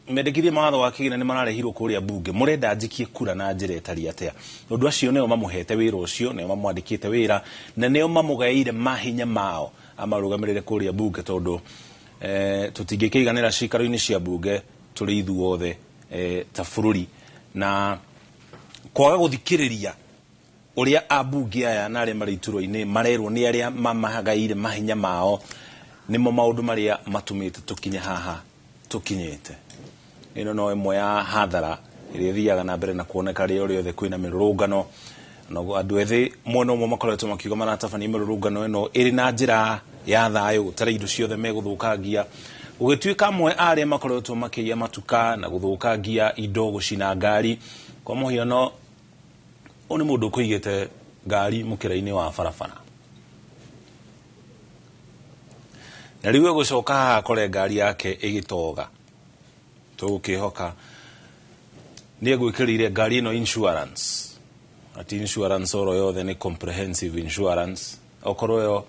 mendekithia mawatho wa kĩgĩna nĩ mararehirwo kũrĩa mbunge, mũrenda njikie kura na njĩra ĩtariĩ atĩa? Ũndũ acio nĩo mamũhete wĩra ũcio, nĩo mamwandĩkĩte wĩra na nĩo mamũgaĩire mahinya mao amarũgamĩrĩre kũrĩa mbunge, tondũ tũtingĩkĩiganĩra cikaro-inĩ cia mbunge tũrĩ ithuothe ta bũrũri. Na kwaga gũthikĩrĩria ũrĩa ambunge aya na arĩa marĩ iturwa-inĩ marerwo nĩ arĩa mamagaĩire mahinya mao nĩmo maũndũ marĩa matũmĩte tũkinye haha tũkinyĩte. Ĩno no ĩmwe ya hathara ĩrĩa ĩthiaga na mbere na kuoneka rĩrĩa rĩothe kwĩna mĩrũrũngano. Na andũ ethĩ mwena ũmwe makoretwo makiuga maratabania mĩrũrũngano ĩno ĩrĩ na njĩra ya thayũ, gũtarĩ indo ciothe megũthũkangia. Gũgĩtuĩka amwe a arĩa makoretwo makĩiya matuka na gũthũkangia indo, gũcina ngari. Kwa mũhiano, ũyũ nĩ mũndũ ũkũigĩte ngari mũkĩra-inĩ wa barabara, na rĩu egũcoka haha akore ngari yake ĩgĩtoga. Tũgũkĩhoka nĩ egwĩkĩrĩire ngari ĩno insurance, ati insurance oro yothe nĩ comprehensive insurance, okorwo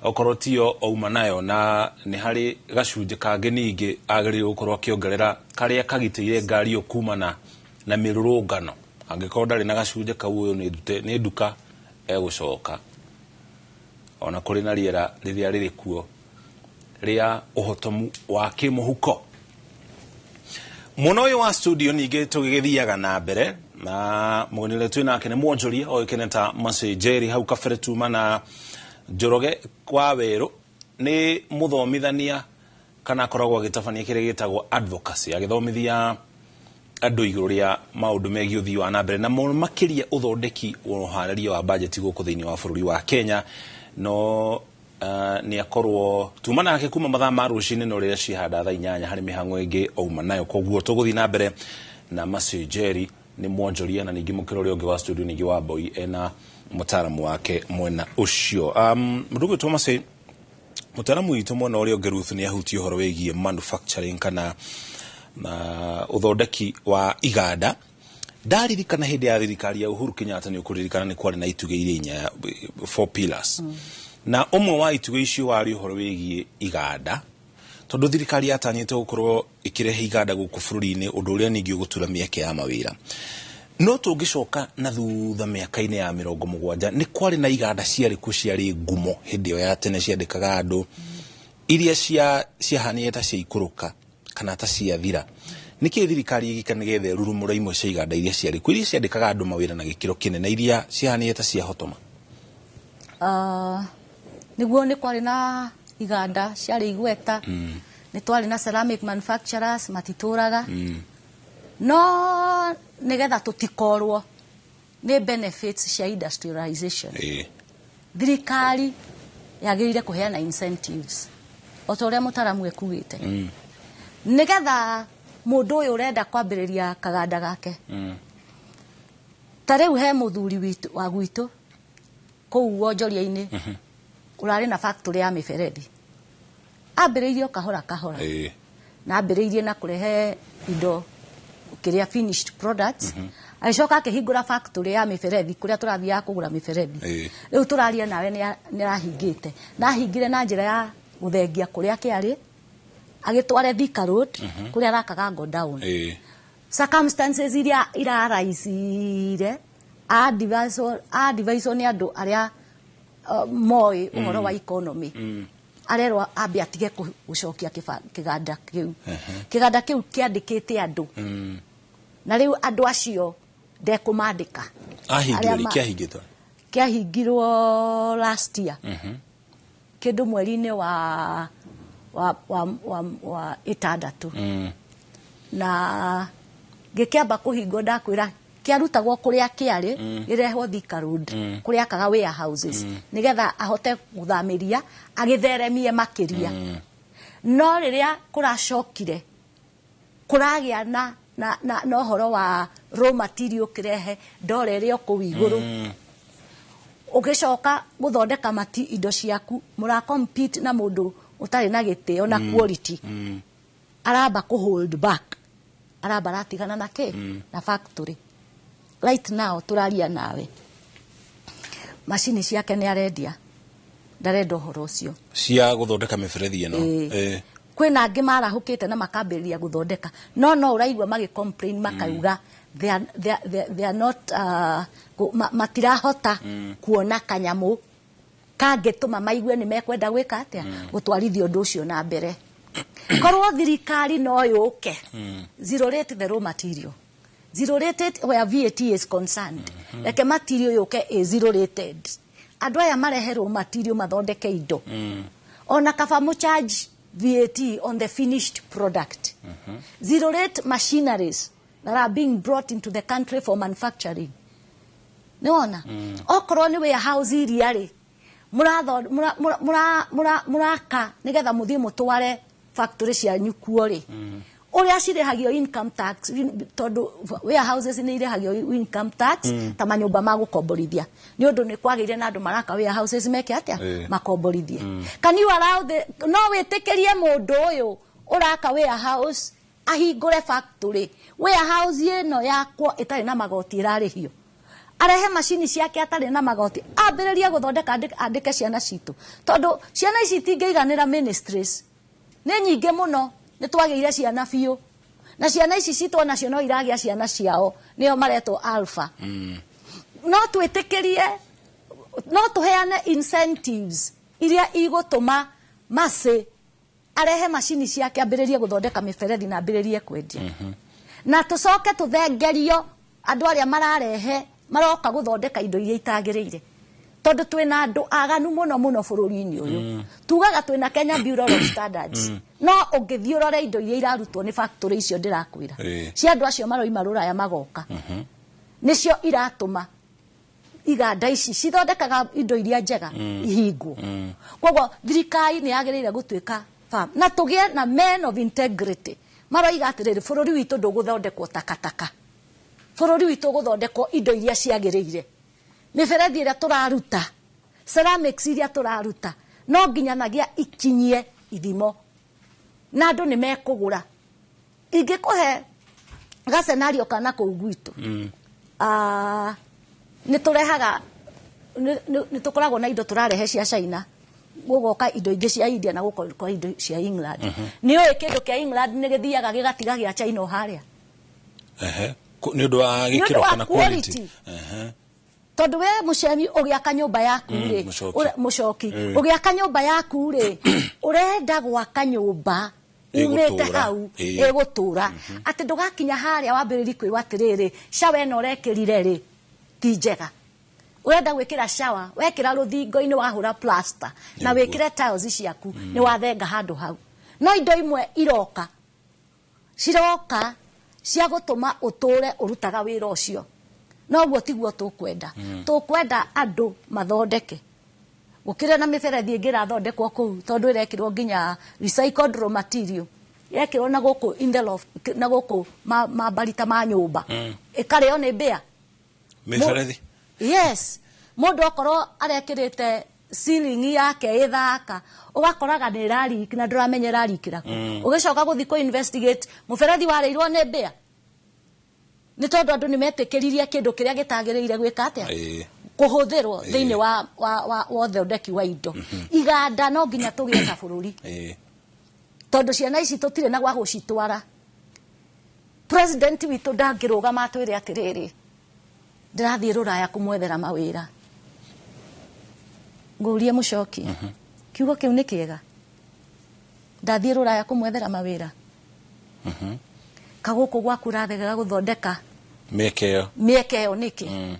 okorwo tiyo auma nayo, na nĩ harĩ gacunjĩ kangĩ ningĩ agĩrĩirwo gũkorwo akĩongerera karĩa kagitĩire ngari ĩyo kumana na mĩrũrũngano. Angĩkorwo ndarĩ na gacunjĩ kau, ũyũ nĩ nduka egũcoka. Ona kũrĩ na rĩera rĩrĩa rĩrĩ kuo rĩa ũhotomu wa kĩmũhuko. Mwena ũyũ wa studio ningĩ tũgĩgĩthiaga na mbere na mũgeni ũrĩa twĩ nake nĩ mwonjoria oĩkaine ta Mercy Njeri, hau kabere tuma na Njoroge wa Werũ. Nĩ mũthomithania kana akoragwo agĩtabania kĩrĩa gĩtagwo advocacy, agĩthomithia andũ igũrũ rĩa maũndũ megiĩ ũthii wa na mbere na mũno makĩria ũthondeki wa ũharĩria wa bajeti gũkũ thĩinĩ wa bũrũri wa Kenya. No nĩ akorwo tuma nake kuma mathaa ma rũcinĩ no rĩrĩa cihanda thaa 8 harĩ mĩhang'o ĩngĩ auma nayo. Koguo tũgũthiĩ na mbere na Mercy Njeri nĩ mwonjoria, na ningĩ mũkĩra ũrĩa ũngĩ wa studio ningĩ wa Mboi ena mũtaaramu wake mwena ũcio. Mũndũ ũgwĩtwo Mercy, mũtaaramu witũ mwena ũrĩa ũngĩ Ruth nĩ ahutie ũhoro wĩgiĩ manufacturing kana ũthondeki wa iganda. Ndaririkana hĩndĩ ya thirikari ya Uhuru Kenyatta, nĩ ũkũririkana nĩ kwarĩ na itugĩ iria inya, 4 pillars. Na ũmwe wa itugĩ icio warĩ ũhoro wĩgiĩ iganda, tondũ thirikari yatanyĩte gũkorwo ĩkĩrehe iganda gũkũ bũrũri-inĩ, ũndũ ũrĩa ningĩ ũgũtura mĩeke ya mawĩra. No tũngĩcoka na thutha mĩaka-inĩ ya 70, nĩ kwarĩ na iganda ciarĩ kuo ciarĩ ngumo hĩndĩ ĩyo ya tene, ciandĩkaga andũ, iria ciahanire ta ciaikũrũka kana ta ciathira. Nĩkĩ thirikari ĩgĩka nĩgetha ĩrurumũre imwe cia iganda iria ciarĩ kuo, iria ciandĩkaga andũ mawĩra na gĩkĩro kĩnene, iria ciahanire ta ciahotoma? Nĩguo nĩ kwarĩ na iganda ciarĩ igweta, nĩ twarĩ na ceramic manufacturers matitũraga. No nĩgetha tũtikorwo nĩ benefits cia industrialization, thirikari yagĩrĩire kũheana incentives o ta ũrĩa mũtaramu ekugĩte, nĩgetha mũndũ ũyũ ũrenda kwambĩrĩria kaganda gake. Ta rĩu he mũthuri witũ wa gwitũ kũu wonjoria-inĩ, ũrarĩ na factory ya mĩberethi. Ambĩrĩirie o kahora kahora, na ambĩrĩirie na kũrehe indo kĩrĩa finished products. Agĩcoka akĩhingũra factory ya mĩberethi kũrĩa tũrathiaga kũgũra mĩberethi. Rĩu tũraria nawe nĩ arahingĩte, na ahingire na njĩra ya gũthengia kũrĩa kĩarĩ, agĩtware Thika Road, kũrĩa arakaga godown. Circumstances iria iraraicire advisor nĩ andũ arĩa moĩ ũhoro wa economy, arerwo ambe atige gũcokia kĩganda kĩu. Kĩganda kĩu kĩandĩkĩte andũ, na rĩu andũ acio ndekũmandĩka. Ahingirwo Arĩa rĩ? Kĩahingĩtwo? Kĩahingirwo last year, kĩndũ mweri-inĩ wa 6. Na gĩkĩamba kũhingwo, ndakwĩra kĩarutagwo kũrĩa kĩarĩ, gĩrehwo Thika Road, kũrĩa akaga warehouses, nĩgetha ahote gũthamĩria agĩtheremie makĩria. No rĩrĩa kũracokire kũragĩa na ũhoro wa raw material, kĩrehe ndora ĩrĩa o kũu igũrũ, ũgĩcoka gũthondeka mati indo ciaku, mũra compete na mũndũ ũtarĩ na gĩtĩo na quality. Aramba kũ hold back, aramba aratigana na kĩ, na factory. Right now tũraria nawe, macini ciake nĩ arendia, ndarenda ũhoro ũcio. Cia gũthondeka mĩberethi ĩno? Ĩĩ. Kwĩna angĩ marahũkĩte na makambĩrĩria gũthondeka, no ũraigua magĩ complain, makauga they are not matirahota kuona kanyamũ kangĩtũma maigue nĩ mekwenda gwĩka atĩa, gũtwarithia ũndũ ũcio na mbere. Korwo thirikari no yũke zero rate the raw material, zero rated where VAT is concerned, reke material yũke ĩ zero rated, andũ aya marehe raw material mathondeke indo, ona kaba mũcharge VAT on the finished product. Zero rate machineries that are being brought into the country for manufacturing. Nĩwona, okorwo nĩ warehouse iria rĩ mũraka nĩgetha mũthiĩ mũtware factory cianyu kuo rĩ, ũrĩa cirĩhagio income tax, tondũ warehouses nĩ irĩhagio income tax ta manyũmba ma gũkomborithia, nĩ ũndũ nĩ kwagĩire na andũ maraka warehouses meke atĩa? Makomborithie. Can you allow the, no wĩtĩkĩrie mũndũ ũyũ ũraka warehouse ahingũre factory, warehouse ĩno yakwo ĩtarĩ na magoti ĩrarĩhio, arehe macini ciake atarĩ na magoti, ambĩrĩrie gũthondeka, andĩke ciana citũ, tondũ ciana ici itingĩiganĩra, ministries nĩ nyingĩ mũno, nĩ twagĩire ciana biũ, na ciana ici citũ onacio no iragĩa ciana ciao, nĩo maretwo alpha. No twĩtĩkĩrie, no tũheane incentives iria igũtũma macĩ arehe macini ciake, ambĩrĩrie gũthondeka mĩberethi na ambĩrĩrie kwendia, na tũcoke tũthengerio andũ arĩa mararehe, maroka gũthondeka indo iria itagĩrĩire, tondũ twĩna andũ aganu mũno mũno bũrũri-inĩ ũyũ. Tugaga twĩna Kenya Bureau of Standards, no ũngĩthiĩ ũrore indo iria irarutwo nĩ factory icio ndĩrakwĩra, cia andũ acio maroima rũraya magoka, nĩcio iratũma iganda ici cithondekaga indo iria njega ihingwo. Koguo thirikari nĩ yagĩrĩire gũtuĩka firm, na tũgĩe na men of integrity maroiga atĩrĩrĩ, bũrũri witũ ndũgũthondekwo takataka, bũrũri witũ ũgũthondekwo indo iria ciagĩrĩire, mĩberethi ĩrĩa tũraruta, ceramics iria tũraruta, no nginyanagia ikinyie ithimo na andũ nĩ mekũgũra. Ingĩkũhe gacenario kana kũu gwitũ, nĩ tũrehaga, nĩ tũkoragwo na indo tũrarehe cia China, gũgoka indo ingĩ cia India, na gũgoka indo cia England. Nĩ ũĩ kĩndũ kĩa England nĩ gĩthiaga gĩgatiga gĩa China o harĩa? Ehe. Nĩ ũndũ wa Nĩ ũndũ gĩkĩro wa kana quality. Quality. Tondũ we mũcemi ũgĩaka nyũmba yaku rĩ, Mũcoki. Mũcoki, ũgĩaka nyũmba yaku rĩ, ũrenda gwaka nyũmba umĩte Ĩgũtũũra. hau ĩgũtũra, atĩ ndũgakinya harĩa wambĩrĩri kwĩrwo atĩrĩrĩ, shower ĩno ũrekĩrire rĩ ti njega. Ũrenda gwĩkĩra shower, wekĩra rũthingo-inĩ, wahũra plaster na wĩkĩre tiles ciaku, nĩ wathenga handũ hau. No indo imwe iroka, ciroka cia gũtũma ũtũre ũrutaga wĩra ũcio, noguo tiguo tũkwenda. Tũkwenda andũ mathondeke, gũkĩrĩ na mĩberethi ĩngĩ ĩrathondekwo kũu, tondũ ĩrekĩrwo nginya recycled raw material, ĩrekĩrwo na gũkũ in the loft, na gũkũ mambarita ma nyũmba, ĩkarĩo nĩ mbĩa. Mĩberethi? Yes, mũndũ okorwo arekĩrĩte ceiling yake ĩthaka, ũgakoraga nĩ ĩrariki na ndũramenya ĩrarikĩra kũ. Ũgĩcoka gũthiĩ kũ investigate, mũberethi warĩirwo nĩ mbĩa, nĩ tondũ andũ nĩ metĩkĩririe kĩndũ kĩrĩa gĩtagĩrĩire gwĩka atĩa, kũhũthĩrwo thĩinĩ wa ũthondeki wa indo. Iganda no nginya tũgĩe ta bũrũri, tondũ ciana ici tũtirĩ na gwa gũcitwara. President witũ ndangĩrũgama atwĩre atĩrĩrĩ, ndĩrathiĩ rũraya kũmwethera mawĩra. Ngũrie mũcoki, kiugo kĩu nĩ kĩega? Ndathiĩ rũraya kũmwethera mawĩra, kagũkũ gwaku ũrathegega gũthondeka mĩeke ĩyo. Mĩeke ĩyo nĩkĩ?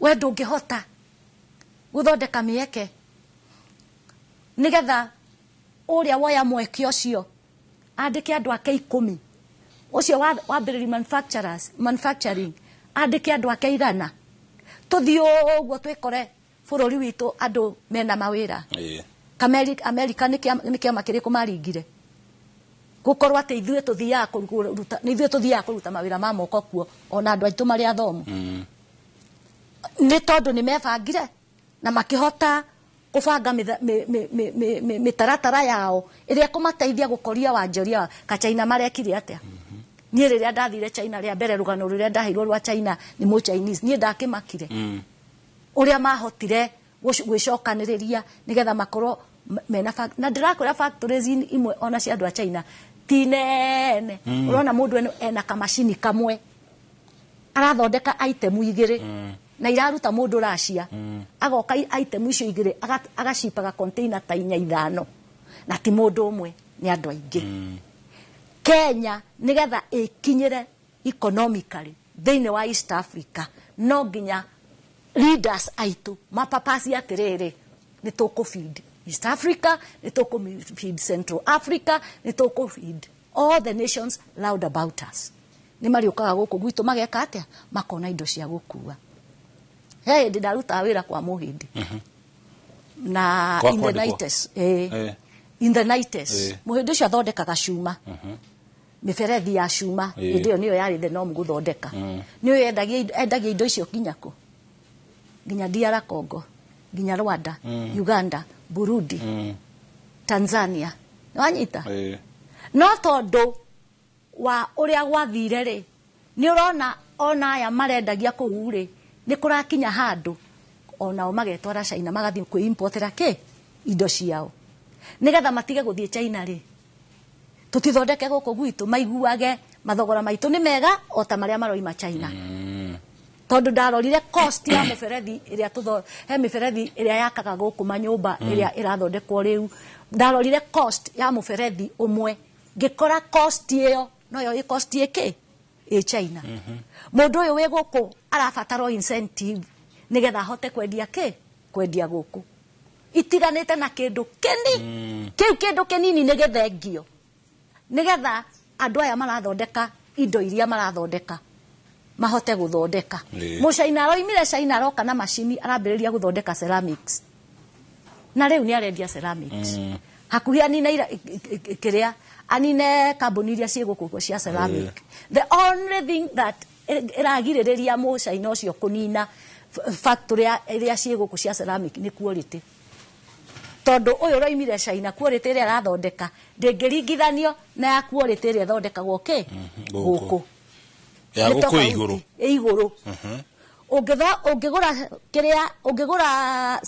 We ndũngĩhota gũthondeka mĩeke nĩgetha ũrĩa woya mweke ũcio andĩke andũ ake 10, ũcio wambĩrĩri manufacturers, manufacturing, andĩke andũ ake 100, tũthiĩ ũguo twĩkore bũrũri witũ andũ mena mawĩra. Amerika nĩ kĩama kĩrĩkũ maringire gũkorwo atĩ ithuĩ tũthiaga kũruta, nĩ ithuĩ tũthiaga kũruta mawĩra ma moko kuo, ona andũ aitũ marĩ athomu? Nĩ tondũ nĩ mebangire na makĩhota kũbanga mĩtaratara yao ĩrĩa ĩkũmateithia gũkoria wanjoria. Ka China marekire atĩa? Niĩ rĩrĩa ndathire China rĩa mbere, rũgano rũrĩa ndaheirwo rwa China nĩ mũ Chinese, niĩ ndakĩmakire ũrĩa mahotire gwĩcokanĩrĩria nĩgetha makorwo mena na ndĩrakwĩra factories imwe ona cia andũ a China ti nene. Ũrona mũndũ ena kamacini kamwe arathondeka item 2 na iraruta mũndũ Russia, agoka item icio 2 agacipaga container ta 4 5, na ti mũndũ ũmwe, nĩ andũ aingĩ. Kenya nĩgetha ĩkinyĩre economically thĩinĩ wa East Africa, no nginya leaders aitũ mapapasi atĩrĩrĩ, nĩ tũkũ feed East Africa, nĩ tũkũ feed Central Africa, nĩ tũkũ feed all the nations round about us. Nĩ marĩũkaga gũkũ gwitũ mageka atĩa? Makona indo cia gũkua. He hĩndĩ ndarutaga wĩra kwa Mũhĩndĩ na Kwa in the kwandĩkwo? 90s, in the 90s. Mũhĩndĩ ũcio athondekaga cuma, mĩberethi ya cuma. Hĩndĩ ĩyo nĩyo yarĩ the norm gũthondeka. Nĩyo endagia indo icio nginya kũ? Nginya DR Congo, nginya Rwanda, Uganda, Burundi, Tanzania. Nĩwanyita? No tondũ wa ũrĩa gwathire rĩ, nĩ ũrona ona aya marendagia kũu rĩ, nĩ kũrakinya handũ onao magetwara China, magathiĩ kwĩ-importera kĩ indo ciao nĩgetha matige gũthiĩ China rĩ. Tũtithondeke gũkũ gwitũ maiguage mathogora maitũ nĩ mega o ta marĩa maroima China? Tondũ ndarorire cost ya mũberethi ĩrĩa tũtho he mĩberethi ĩrĩa yakaga gũkũ manyũmba, ĩrĩa ĩrathondekwo rĩu, ndarorire cost ya mũberethi ũmwe, ngĩkora cost ĩyo noyo ĩ cost ĩkĩ ĩ China. Mũndũ ũyũ wĩ gũkũ arabatara incentive nĩgetha ahote kwendia kĩ, kwendia gũkũ itiganĩte na kĩndũ kĩni kĩu, kĩndũ kĩnini nĩ gĩthengio nĩgetha andũ aya marathondeka indo iria marathondeka mahote gũthondeka. Mũcaina aroimire China, aroka na macini, arambĩrĩria gũthondeka ceramics, na rĩu nĩ arendia ceramics hakuhĩ anine kĩrĩa, anine kambuni iria ciĩ gũkũ cia ceramic. The only thing that ĩragirĩrĩria mũcaina ũcio kũnina factory iria ciĩ gũkũ cia ceramic nĩ quality, tondũ ũyũ ũroimire China, quality ĩrĩa arathondeka ndĩngĩringithanio na ya quality ĩrĩa ĩthondekagwo kĩ gũkũ. Ya Nĩ gũkũ tofauti. Igũrũ. Ĩ igũrũ. Ũngĩgũra kĩrĩa, ũngĩgũra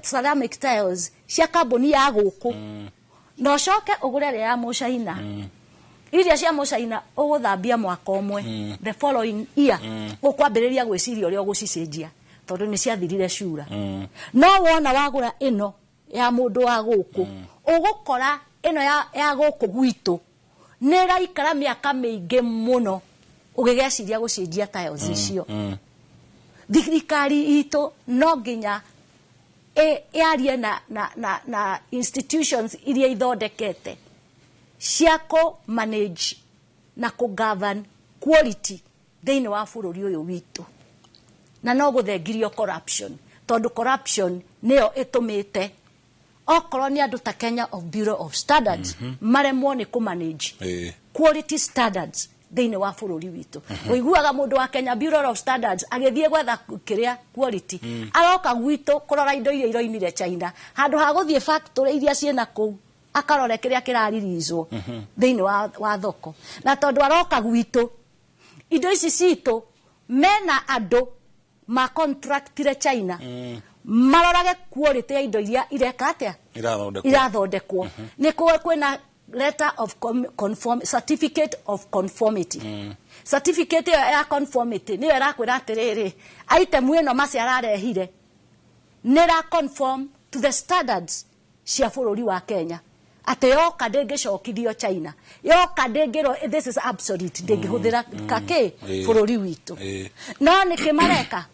ceramic tiles cia kambuni ya gũkũ na ũcoke ũgũre ĩrĩa ya mũcaina, iria cia mũcaina ũgũthambia mwaka ũmwe, the following year ũkwambĩrĩria gwĩciria ũrĩa ũgũcicenjia tondũ nĩ ciathirire cura. No wona wagũra ĩno ya mũndũ wa gũkũ, ũgũkora ĩno ya gũkũ gwitũ nĩ ĩraikara mĩaka mĩingĩ mũno ũgĩgeciria gũcenjia tiles icio. Thirikari itũ no nginya ĩarie na institutions iria ithondekete cia kũ manage na kũ govern quality thĩinĩ wa bũrũri ũyũ witũ, na no gũthengirio corruption, tondũ corruption nĩyo ĩtũmĩte okorwo nĩ andũ ta Kenya of Bureau of Standards maremwo nĩ kũ manage quality standards. Thĩinĩ wa bũrũri witũ, ũiguaga mũndũ wa Kenya Bureau of Standards agĩthiĩ gwetha kĩrĩa quality, aroka gwitũ kũrora indo iria iroimire China, handũ ha gũthiĩ factory iria ciĩna kũu akarore kĩrĩa kĩraririzwo thĩinĩ wa thoko. Na tondũ aroka gwitũ indo ici citũ, mena andũ ma contractire China marorage quality ya indo iria ireka atĩa, irathondekwo. Irathondekwo. Nĩ kwĩna letter of conform, certificate of conformity. Certificate ĩyo ya conformity nĩyo ĩrakwĩra atĩrĩrĩ, item ĩno maci ararehire nĩ ĩra conform to the standards cia bũrũri wa Kenya, atĩ yoka ndĩngĩcokithio China, yoka ndĩngĩrwo this is absolute, ndĩngĩhũthĩra kakĩ bũrũri witũ. No nĩkĩ mareka?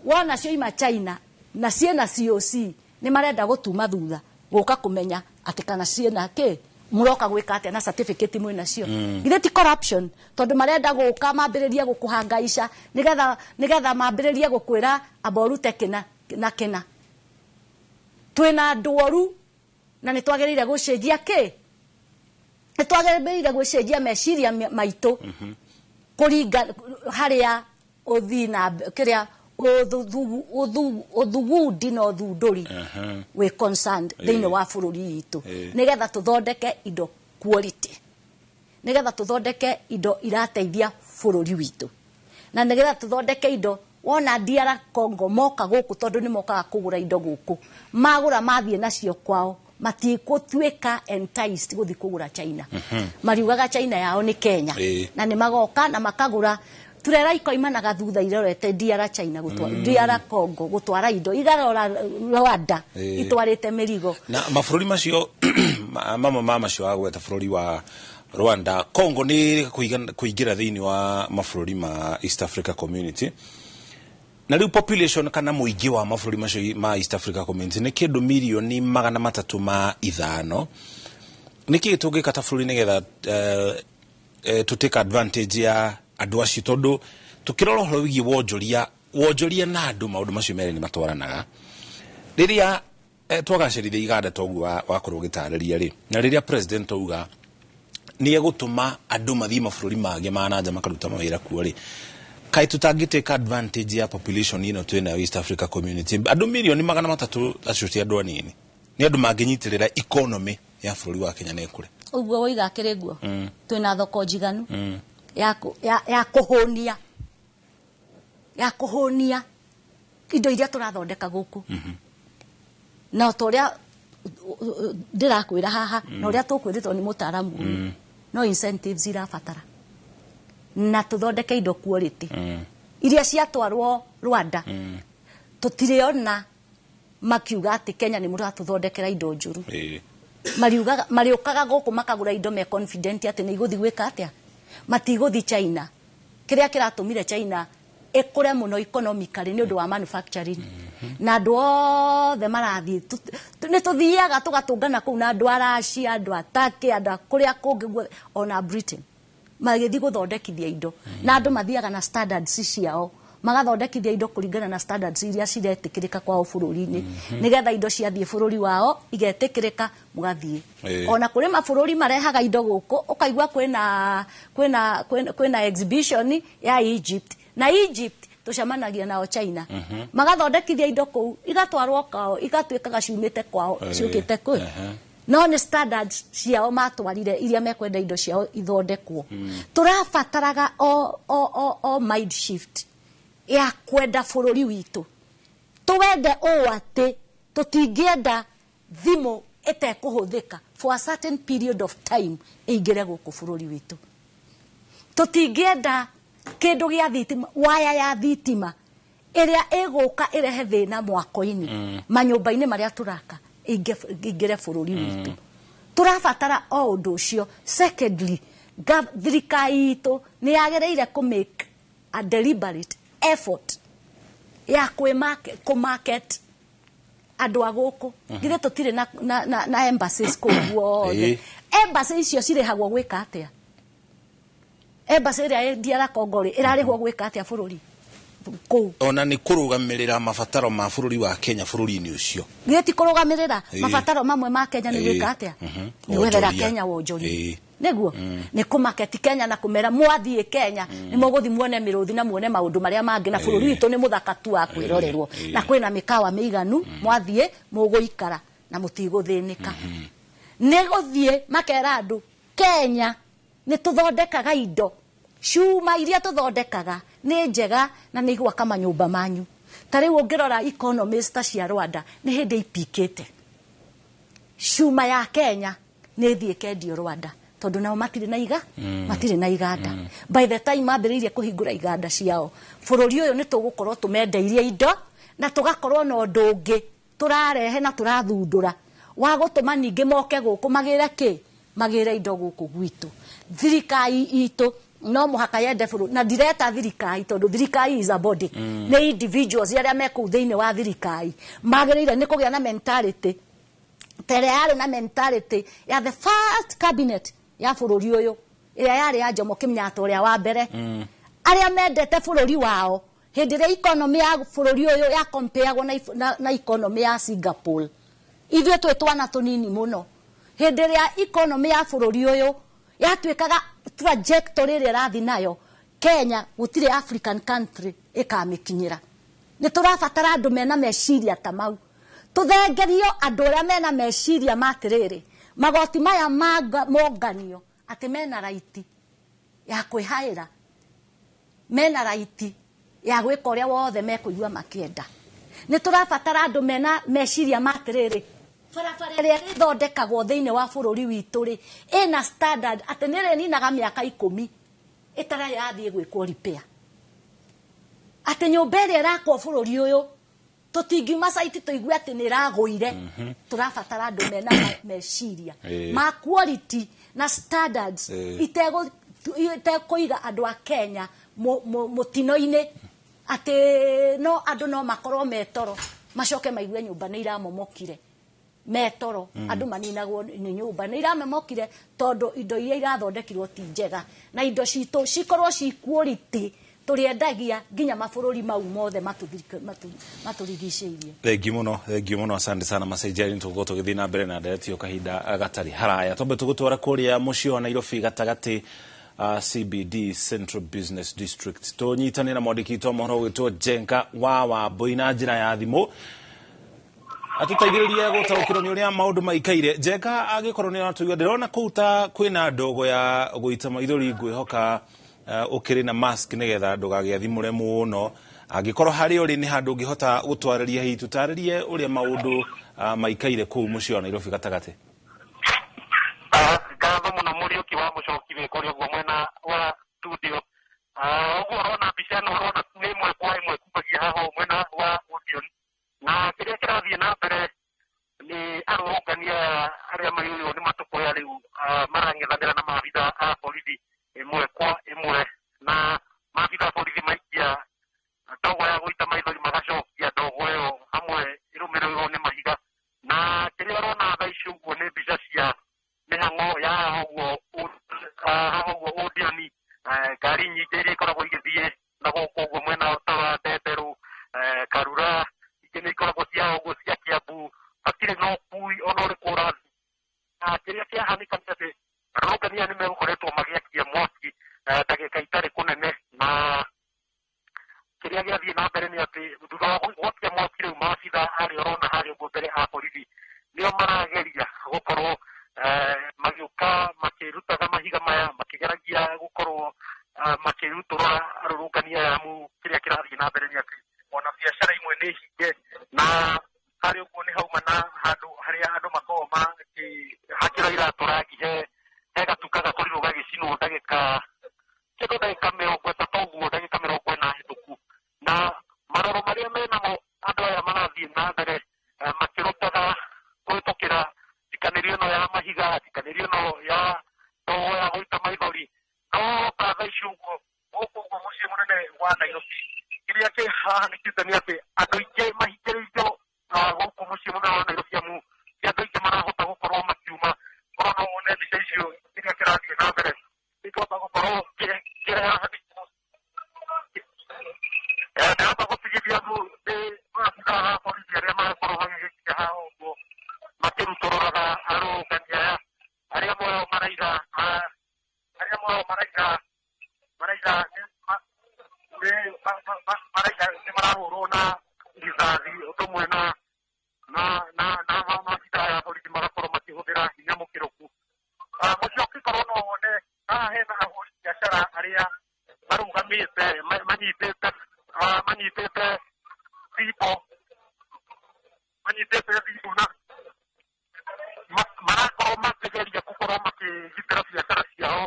Wona cioima China na ciĩna COC, nĩ marenda gũtuma thutha gũka kũmenya atĩ kana ciĩna kĩ, mũroka gwĩka atĩa na certificate mwĩ nacio. Githĩ ti corruption? Tondũ marenda gũka mambĩrĩrie gũkũhangaica nĩgetha mambĩrĩrie gũkwĩra amba ũrute kĩna na kĩna. Twĩna andũ oru na nĩ twagĩrĩire gũcenjia kĩ, nĩ twagĩrĩire gũcenjia meciria maitũ kũringa harĩa ũthii na kĩrĩa ũthugundi na ũthundũri wĩ concerned thĩinĩ wa bũrũri witũ, nĩgetha tũthondeke indo quality, nĩgetha tũthondeke indo irateithia bũrũri witũ, na nĩgetha tũthondeke indo. Wona DR Congo moka gũkũ, tondũ nĩ mokaga kũgũra indo gũkũ, magũra mathiĩ nacio kwao, matigũtuĩka enticed gũthiĩ kũgũra China. Mariugaga China yao nĩ Kenya. Na nĩ magoka na makagũra. Turera ikoimanaga thutha irorete DR China gũtwara, DR Congo gũtwara indo, igarora Rwanda itwarĩte mĩrigo. Na mabũrũri macio mamwe ma macio wagweta, bũrũri wa Rwanda, Congo nĩ kũingĩra thĩinĩ wa mabũrũri ma East Africa Community, na rĩu population kana mũingĩ wa mabũrũri macio ma East Africa Community nĩ kĩndũ mirioni 305. Nĩ kĩĩ tũngĩka ta bũrũri nĩgetha to take advantage ya andũ acio? Tondũ tũkĩrora ũhoro wĩgiĩ wonjoria, wonjoria na andũ, maũndũ macio merĩ nĩ matwaranaga. Rĩrĩa twagacĩrithia iganda toguo wakorwo ũgĩtarĩria rĩ, na rĩrĩa president auga nĩ egũtũma andũ mathiĩ mabũrũri mangĩ ma nanja makaruta mawĩra kuo rĩ, kaĩ tũtangĩ take advantage ya population ĩno twĩnayo East Africa Community? Andũ mirioni 300 acio ti andũ anini, nĩ andũ mangĩnyitĩrĩra economy ya bũrũri wa Kenya na ĩkũre. Ũguo woiga akĩrĩ guo, twĩna thoko njiganu ya kũhũnia indo iria tũrathondeka gũkũ. Na ta ũrĩa ndĩrakwĩra haha na ũrĩa tũkwĩrĩtwo nĩ mũtaaramu ũyũ, no incentives irabatara na tũthondeke indo quality iria ciatwarwo Rwanda. Tũtirĩona makiuga atĩ Kenya nĩ mũratũthondekera indo njũru. Mariugaga, marĩũkaga gũkũ makagũra indo me confident atĩ nĩ igũthiĩ gwĩka atĩa, matigũthiĩ China. Kĩrĩa kĩratũmire China ĩkũre mũno economically nĩ ũndũ wa manufacturing, na andũ othe marathiĩ, nĩ tũthiaga tũgatũngana kũu na andũ a Russia, andũ a Turkey, andũ a kũrĩa kũngĩ guothe, ona Britain, magĩthiĩ gũthondekithia indo. Na andũ mathiaga na standards ciao, magathondekithia indo kũringana na standards iria ciretĩkĩrĩka kwao bũrũri-inĩ, nĩgetha indo ciathiĩ bũrũri wao igetĩkĩrĩka, mũgathiĩ. Ona kũrĩ mabũrũri marehaga indo gũkũ, ũkaigua kwĩna exhibition ya Egypt, na Egypt tũcemanagia nao China, magathondekithia indo kũu, igatwarwo kwao, igatuĩkaga ciumĩte kwao ciũkĩte kũ, no nĩ standards ciao matwarire iria mekwenda indo ciao ithondekwo. Tũrabataraga o mind shift ya kwenda bũrũri witũ, tũwende ũũ atĩ tũtingĩenda thimũ ĩtekũhũthĩka for a certain period of time ĩingĩre gũkũ bũrũri witũ. Tũtingĩenda kĩndũ gĩa thitima, waya ya thitima ĩrĩa ĩgũka ĩrehe thĩna mwako-inĩ, manyũmba-inĩ marĩa tũraka, ĩingĩre bũrũri witũ. Tũrabatara o ũndũ ũcio. Secondly, thirikari itũ nĩ yagĩrĩire kũ make a deliberate effort ya kũ market andũ a gũkũ. Githĩ tũtirĩ na embassies kũu guothe? Embassy icio cirĩhagwo gwĩka atĩa? Embassy ĩrĩa ĩ DR Congo rĩ, ĩrarĩhwo gwĩka atĩa bũrũri kũu? Ona nĩ kũrũgamĩrĩra mabataro ma bũrũri wa Kenya bũrũri-inĩ ũcio. Githĩ ti kũrũgamĩrĩra mabataro mamwe ma Kenya? Nĩ gwĩka atĩa? Nĩ gwethera Wonjoria. Kenya wonjoria. Nĩguo nĩ kũmaketi Kenya na kũmera mwathiĩ Kenya nĩ mũgũthiĩ muone mĩrũthi na muone maũndũ marĩa mangĩ na bũrũri witũ nĩ mũthaka tu wa kwĩrorerwo na kwĩna mĩkawa mĩiganu, mwathiĩ mũgũikara na mũtigũthĩnĩka. Nĩ gũthiĩ makera andũ Kenya nĩ tũthondekaga indo, cuma iria tũthondekaga nĩ njega na nĩ igwaka manyũmba manyu. Ta rĩu ũngĩrora economist ta cia Rwanda nĩ hĩndĩ ipikĩte cuma ya Kenya nĩ ĩthiĩ ĩkendio Rwanda tondũ nao matirĩ na iga matirĩ na iganda. By the time mambĩrĩirie kũhingũra iganda ciao, bũrũri ũyũ nĩ tũgũkorwo tũmendeirie indo na tũgakorwo na ũndũ ũngĩ tũrarehe na tũrathundũra wa gũtũma ningĩ moke gũkũ magĩre kĩ, magĩre indo gũkũ gwitũ. Thirikari itũ no mũhaka yende bũrũri, na ndireta thirikari tondũ thirikari is a body. Nĩ individuals arĩa me kũu thĩinĩ wa thirikari magĩrĩire nĩ kũgĩa na mentality ta ĩrĩa yarĩ na mentality ya the first cabinet ya bũrũri ũyũ ĩrĩa yarĩ ya Jomo Kenyatta ũrĩa wa mbere, arĩa mendete bũrũri wao. Hĩndĩ ĩrĩa economy ya bũrũri ũyũ ya compareagwo na economy ya Singapore, ithuĩ twĩ twana tũnini mũno. Hĩndĩ ĩrĩa economy ya bũrũri ũyũ yatuĩkaga trajectory ĩrĩa ĩrathiĩ nayo, Kenya gũtirĩ African country ĩkamĩkinyĩra. Nĩ tũrabatara andũ mena meciria ta mau, tũthengerio andũ arĩa mena meciria ma atĩrĩrĩ, magoti maya monganio atĩ mena raiti ya kwĩhaĩra, mena raiti ya gwĩka ũrĩa wothe mekũigua makĩenda. Nĩ tũrabatara andũ mena meciria ma atĩrĩrĩ, barabara ĩrĩa ĩthondekagwo thĩinĩ wa bũrũri witũ rĩ, ĩna standard atĩ nĩ ĩrĩninaga mĩaka 10 ĩtarĩ yathiĩ gwĩkwo repair. Atĩ nyũmba ĩrĩa ĩrakwo bũrũri ũyũ tũtingiuma site tũigue atĩ nĩ ĩragũire. Tũrabatara andũ mena meciria ma quality na standards itekũiga andũ a Kenya mũtino-inĩ atĩ no andũ no makorwo metoro macoke maigue nyũmba nĩ iramomokire metoro. Andũ maninagwo nĩ nyũmba nĩ iramomokire tondũ indo iria irathondekirwo ti njega, na indo citũ cikorwo ci quality tũrĩendagia nginya mabũrũri mau mothe matũrigicĩirie. Thengiũ mũno, thengiũ mũno, asante sana Masai. Tũgũkorwo tũgĩthiĩ na mbere na ndereti ĩyo kahinda gatarĩ haraya. Twambe tũgũtwara kũrĩa mũciĩ wa Nairobi gatagatĩ, CBD, Central Business District, tũnyitane na mwandĩki witũ wa mohoro ũgwĩtwo Njenga wa Wambũi na njĩra ya thimũ atũteithĩrĩrie gũtaũkĩrwo nĩ ũrĩa maũndũ maikaire. Njenga, angĩkorwo nĩ ũratũigua, ndĩrona kũu ta kwĩna ndogo ya gũita maithori, ngwĩhoka ũkĩrĩ na mask nĩgetha ndũgagĩathimũre mũno. Angĩkorwo harĩa ũrĩ nĩ handũ ũngĩhota gũtwarĩria, hihi tũtarĩrie ũrĩa maũndũ maikaire kũu mũciĩ wa Nairobi gatagatĩ. Ngatho mũno Mũriũki wa Mũcoki wĩ kũrĩa ũguo mwena wa studio. Ũguo ũrona mbica ĩno ũrona nĩ ĩmwe kwa ĩmwe kumagia haha mwena wa Odeon, na kĩrĩa kĩrathiĩ na mbere nĩ arũrũngani aya arĩa maiyũirwo nĩ matũkũya rĩu marang'ethanĩra na maabitha a borithi ĩmwe kwa ĩmwe, na maabitha a borithi maikia ndogo ya gũita maithori magacokia ndogo ĩyo hamwe ĩrũmĩrĩirwo nĩ mahiga. Na kĩrĩa ũrona thaa ici ũguo nĩ mbica cia mĩhang'o ya haha ũguo Odeon, ngari nyingĩ iria ikoragwo igĩthiĩ na gũkũ ũguo mwena ta wa Ndenderũ, Karura, ingĩ nĩ ikoragwo cia ũguo cia Kiambu, hatirĩ na ũkui ona ũrĩkũ ũrathiĩ. Na kĩrĩa kĩahanĩka nĩ atĩ arũrũngani aya nĩ megũkoretwo magĩakia mwaki ndagĩka itarĩ kũnene, na kĩrĩa gĩathiĩ na mbere nĩ atĩ thutha wa gwakia mwaki rĩu maabitha arĩa ũrona harĩa ũguo mbere a borithi nĩo marageria gũkorwo magĩũka makĩrutaga mahiga maya, makĩgeragia gũkorwo makĩrutũrũra arũrũngani aya amu kĩrĩa kĩrathiĩ na mbere nĩ atĩ ona biacara imwe nĩ hinge, na harĩa ũguo nĩ hauma na handũ harĩa andũ makoragwo makĩhakĩra iratũ rangi, he gatuka gakorirwo gagĩcinwo ndagĩka kĩndũ ndagĩka 30 ũguo, ndagĩka 40 hĩtũku. Na maroro marĩa menamo andũ aya marathiĩ na mbere makĩrutaga kũhĩtũkĩra njikanĩrio ĩno ya mahiga, njikanĩrio ĩno ya ndogo ya gũita maithori. No ta thaa ici ũguo gũkũ ũguo mũciĩ mũnene wa Nairobi, kĩrĩa kĩhahanĩkĩte nĩ atĩ andũ aingĩ mahingĩrĩirio gũkũ mũciĩ mũnene wa Nairobi amu ti andũ aingĩ marahota gũkorwo makiuma. Korwo no wone mbica icio kĩrĩa kĩrathiĩ na mbere nĩkĩhota gũkorwo kĩrehahanĩkĩte. Ndĩrahota gũtigithia amu nĩ maabitha a borithi arĩa marakorwo magĩgĩkinya haha ũguo makĩrutũrũraga arũrũngani aya arĩa moyo maraiga Amwe ao maraiga maraiga nĩ marahũrwo na rithathi ũndũ ũmwe na maabitha ya borithi magakorwo makĩhũthĩra hinya mũkĩrũku. Mũcoki korwo no wone haha hena ahũri biacara arĩa marũgamĩte manyitĩte thimbo na marakorwo makĩgeria gũkorwo makĩgitĩra biacara ciao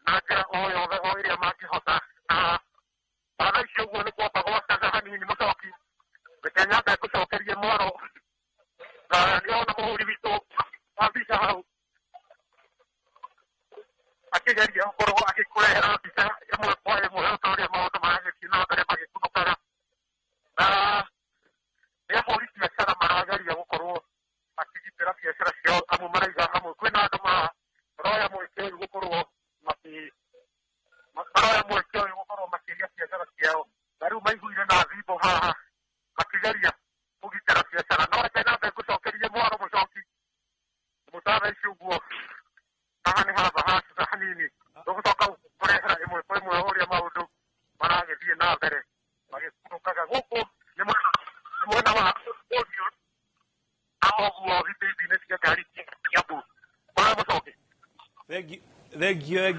na njĩra o yothe o ĩrĩa mangĩhota. Na thaa ici ũguo nĩ kwamba gwakaga hanini mũcoki, reke nyambe ngũcokerie mwaro. Na nĩona mũhũri witũ wa mbica hau akĩgeria gũkorwo agĩkũrehera mbica ĩmwe kwa ĩmwe ota ũrĩa maũndũ maragĩthiĩ na mbere magĩkunũkaga. Na nĩ ahũri biacara marageria gũkorwo makĩgitĩra biacara ciao, amwe maraiga amwe kwĩna andũ maroya mweke ũyũ gũkorwo makĩria biacara ciao, na rĩu maiguire na thimbo haha makĩgeria kũgitĩra biacara. No reke nyambe ngũcokerie mwaro mũcoki mũtara ici ũguo haha nĩ haba hacuca hanini, tũgũcoka kũrehera ĩmwe kwa ĩmwe ũrĩa maũndũ maragĩthiĩ na mbere magĩkunũkaga. Gũkũ nĩ mwena wa ũthiũ na ũguo thitĩnji-inĩ cia ngari cia Kiambu. Kũrĩa mũcoki.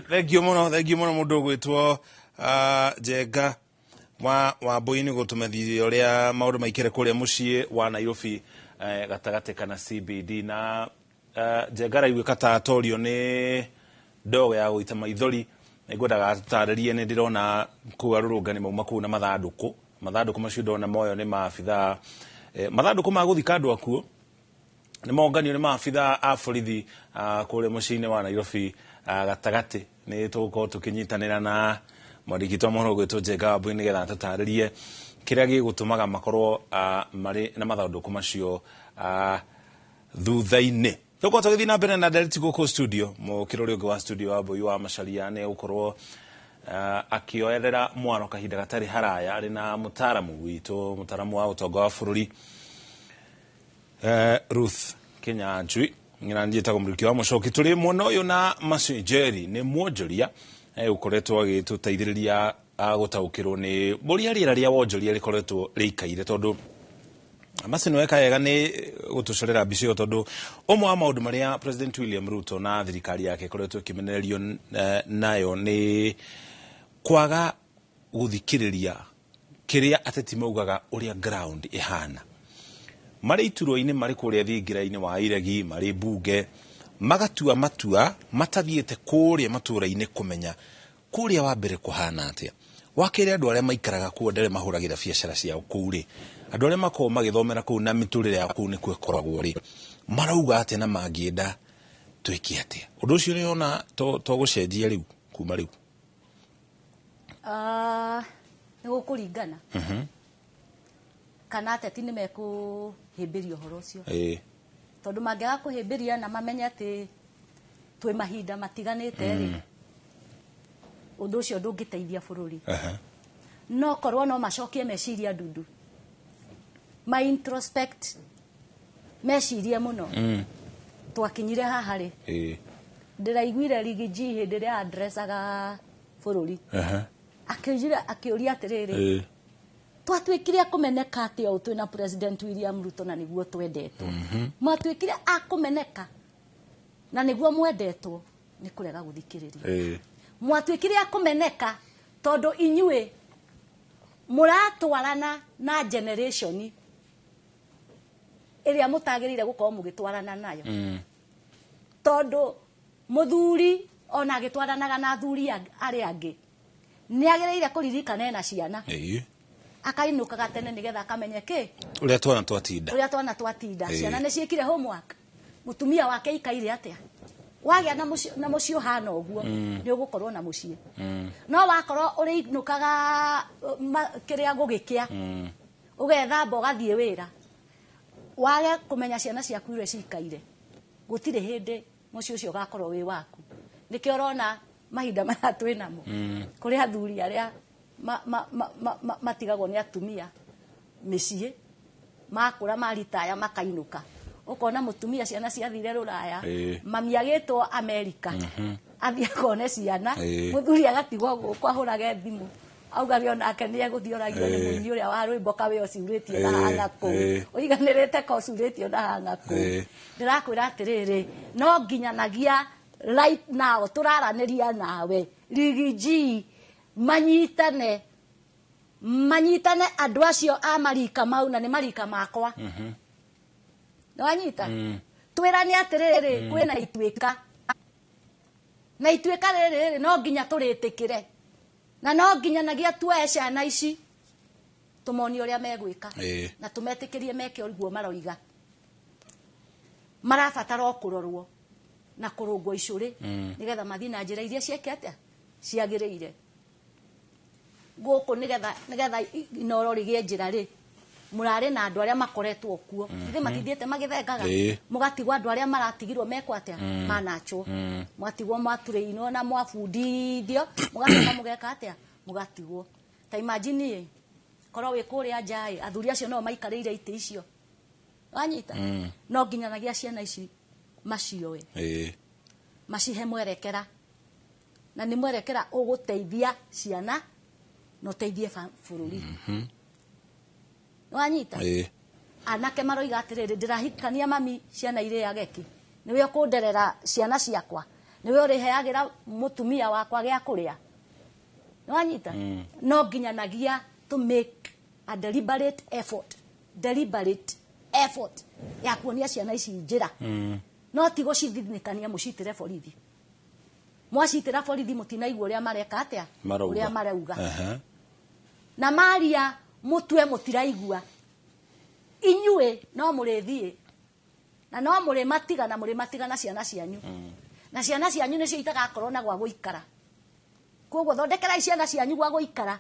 Thengio mũno mũndũ ũgwĩtwo Njenga wa Wambui nĩ gũtũmethia ũrĩa maũndũ maikere kũrĩa mũciĩ wa Nairobi gatagatĩ kana CBD. Na Njenga araiguĩka ta atorio nĩ ndogo ya gũita maithori. Nĩngwendaga atũtarĩrie, nĩ ndĩrona kũu arũrũngani mauma kũu na mathandũkũ macio ndona moyo nĩ maabithaa, mathandũkũ ma gũthika andũ akuo nĩ monganio nĩ maabithaa a borithi kũrĩa mũciĩ-inĩ wa Nairobi gatagatĩ. Nĩ tũgũkorwo tũkĩnyitanĩra na mwandĩki witũ wa mohoro ũgwĩtwo Njenga Wambui nĩgetha atũtarĩrie kĩrĩa gĩgũtũmaga makorwo marĩ na mathandũkũ macio thutha-inĩ. Tũgũkorwo tũgĩthiĩ na mbere na ndereti gũkũ studio. Mũkĩrũri ũngĩ wa studio Wambui wa Macharia nĩ gũkorwo akĩoerera mwaro kahinda gatarĩ haraya arĩ na mũtaaramu witũ, mũtaaramu wa ũtonga wa bũrũri Ruth Kinyanjui. Na njĩtagwo Mũrĩki wa Mũcoki. Tũrĩ mwena ũyũ na Mercy Njeri nĩ mwonjoria ũkoretwo agĩtũteithĩrĩria gũtaũkĩrwo nĩ ũrĩa rĩera rĩa wonjoria rĩkoretwo rĩikaire, tondũ Mercy nĩ weka wega nĩ gũtũcorera mbica ĩyo, tondũ ũmwe wa maũndũ marĩa President William Ruto na thirikari yake ĩkoretwo ĩkĩmenererio nayo nĩ kwaga gũthikĩrĩria kĩrĩa ateti maugaga ũrĩa ground ĩhana. Marĩ iturwa-inĩ, marĩ kũrĩa thingira-inĩ wa iregi, marĩ mbunge, magatua matua matathiĩte kũrĩa matũũra-inĩ kũmenya kũrĩa wa mbere kũhana atĩa. Wa kerĩ, andũ arĩa maikaraga kũu, andũ arĩa mahũragĩra biacara ciao kũu rĩ, andũ arĩa makoragwo magĩthomera kũu na mĩtũrĩre yao kũu nĩkuo ĩkoragwo rĩ, marauga atĩa na mangĩenda twĩke atĩa? Ũndũ ũcio nĩũrona to gũcenjia rĩu kuma rĩu? Nĩ gũkũringana kana ateti nĩ mekũhĩmbĩria ũhoro ũcio, tondũ mangĩaga kũhĩmbĩria na mamenye atĩ twĩ mahinda matiganĩte rĩ, ũndũ ũcio ndũngĩteithia bũrũri. No korwo no macokie meciria ndundu, ma introspect, mecirie mũno. Twakinyire haha rĩ, ndĩraiguire Riggy G hĩndĩ ĩrĩa addressaga bũrũri, akĩũria atĩrĩrĩ, twatuĩkire a kũmeneka atĩa ũũ twĩna President William Ruto na nĩguo twendetwo? Mwatuĩkire a kũmeneka na nĩguo mwendetwo nĩ kũrega gũthikĩrĩria. Mwatuĩkire a kũmeneka tondũ inyuĩ mũratwarana na generation ĩrĩa mũtagĩrĩire gũkorwo mũgĩtwarana nayo. Tondũ mũthuri ona agĩtwaranaga na athuri arĩa angĩ nĩ agĩrĩire kũririkana ena ciana, akainũkaga tene nĩgetha akamenye kĩ ũrĩa twana twatinda, ũrĩa twana twatinda, ciana nĩ ciĩkire homework, mũtumia wake aikaire atĩa. Wagĩa na mũciĩ ũhana ũguo nĩ ũgũkorwo na mũciĩ. No wakorwo ũrĩinũkaga kĩrĩa gũgĩkĩa, ũgethamba ũgathiĩ wĩra, wage kũmenya ciana ciaku iria cikaire, gũtirĩ hĩndĩ mũciĩ ũcio ũgakorwo wĩ waku. Nĩkĩo ũrona mahinda maya twĩ namo kũrĩ athuri arĩa matigagwo nĩ atumia mĩciĩ, makũra maritaya makainũka, ũkona mũtumia ciana ciathire rũraya, mami agĩtwo Amerika, Athiĩ akone ciana, mũthuri agatigwo gũkũ ahũrage thimũ augage onake nĩ egũthiĩ oragio nĩ mũini ũrĩa wa rwĩmbo kawe ũcurĩtie na hanga kũu, ũiganĩrĩte ka ũcurĩtio na hanga kũu. Ndĩrakwĩra atĩrĩrĩ, no nginyanagia right now tũraranĩria nawe Riggy G manyitane manyitane andũ acio a marika mau, na nĩ marika makwa. Nĩwanyita? Twĩrane atĩrĩrĩ, kwĩna ituĩka na ituĩka rĩrĩ no nginya tũrĩtĩkĩre, na no nginyanagia tuoe ciana ici tũmonie ũrĩa megwĩka na tũmetĩkĩrie meke ũguo maroiga. Marabatara o kũrorwo na kũrũngwo icũrĩ nĩgetha mathiĩ na njĩra iria cieke atĩa ciagĩrĩire gũkũ, nĩgetha inoro rĩgĩe njĩra rĩ. Mũrarĩ na andũ arĩa makoretwo kuo, ithe matithiĩte magĩthengaga, mũgatigwo andũ arĩa maratigirwo mekwo atĩa, manachwo, mwatigwo mwaturĩinwo na mwabundithio, mũgacoka mũgeka atĩa, mũgatigwo. Ta imagine korwo wĩ kũrĩa nja ĩ, athuri acio no maikarĩire itĩ icio, wanyita? No nginyanagia ciana ici macioe, macihe mwerekera, na nĩ mwerekera ũgũteithia ciana na ũteithie bũrũri. Wanyita? Anake maroiga atĩrĩrĩ, ndĩrahikania mami, ciana irĩage kĩ? Nĩwe ũkũnderera ciana ciakwa, nĩwe ũrĩheagĩra mũtumia wakwa gĩa kũrĩa. Nĩwanyita? No nginyanagia to make a deliberate effort, deliberate effort ya kuonia ciana ici njĩra, no ti gũcithinĩkania mũcitĩre borithi. Mwacitĩra borithi mũtinaigua ũrĩa mareka atĩa, ũrĩa marauga, na maria mutue mũtiraigua, inyuĩ no mũrĩthiĩ na no mũrĩmatiga, na mũrĩmatiga na ciana cianyu, na ciana cianyu nĩcio itagakorwo na gwa gũikara. Koguo thondekerai ciana cianyu gwa gũikara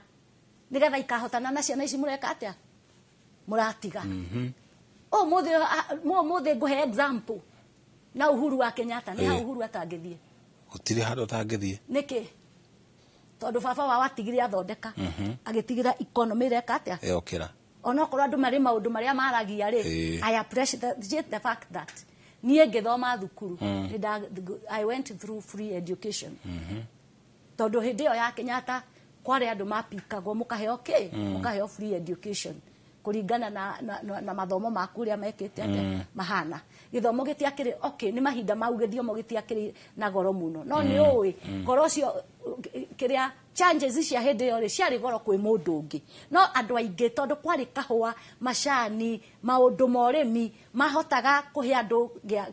nĩgetha ikahotana na ciana ici mũreka atĩa, mũratiga. Ũmũthĩ ngũhe example na Uhuru wa Kenyatta. Nĩ ha Uhuru atangĩthiĩ? Gũtirĩ handũ atangĩthiĩ. Nĩkĩ? Tondũ baba wao atigire athondeka, agĩtigĩra economy ĩreka atĩa, ĩokĩra. Onokorwo andũ marĩ maũndũ marĩa maragia rĩ, I appreciate the fact that niĩ ngĩthoma thukuru, I went through free education, tondũ hĩndĩ ĩyo ya Kenyatta kwarĩ andũ mapikagwo mũkaheo kĩ, mũkaheo free education kũringana na mathomo maku ũrĩa mekĩte atĩa, mahana. Gĩthomo gĩtiakĩrĩ, okay, nĩ mahinda mau gĩthiomo gĩtiakĩrĩ na goro mũno, no nĩ ũĩ goro ũcio kĩrĩa changes cia hĩndĩ ĩyo rĩ ciarĩ goro kwĩ mũndũ ũngĩ, no andũ aingĩ tondũ kwarĩ kahũa, macani, maũndũ ma ũrĩmi mahotaga kũhe andũ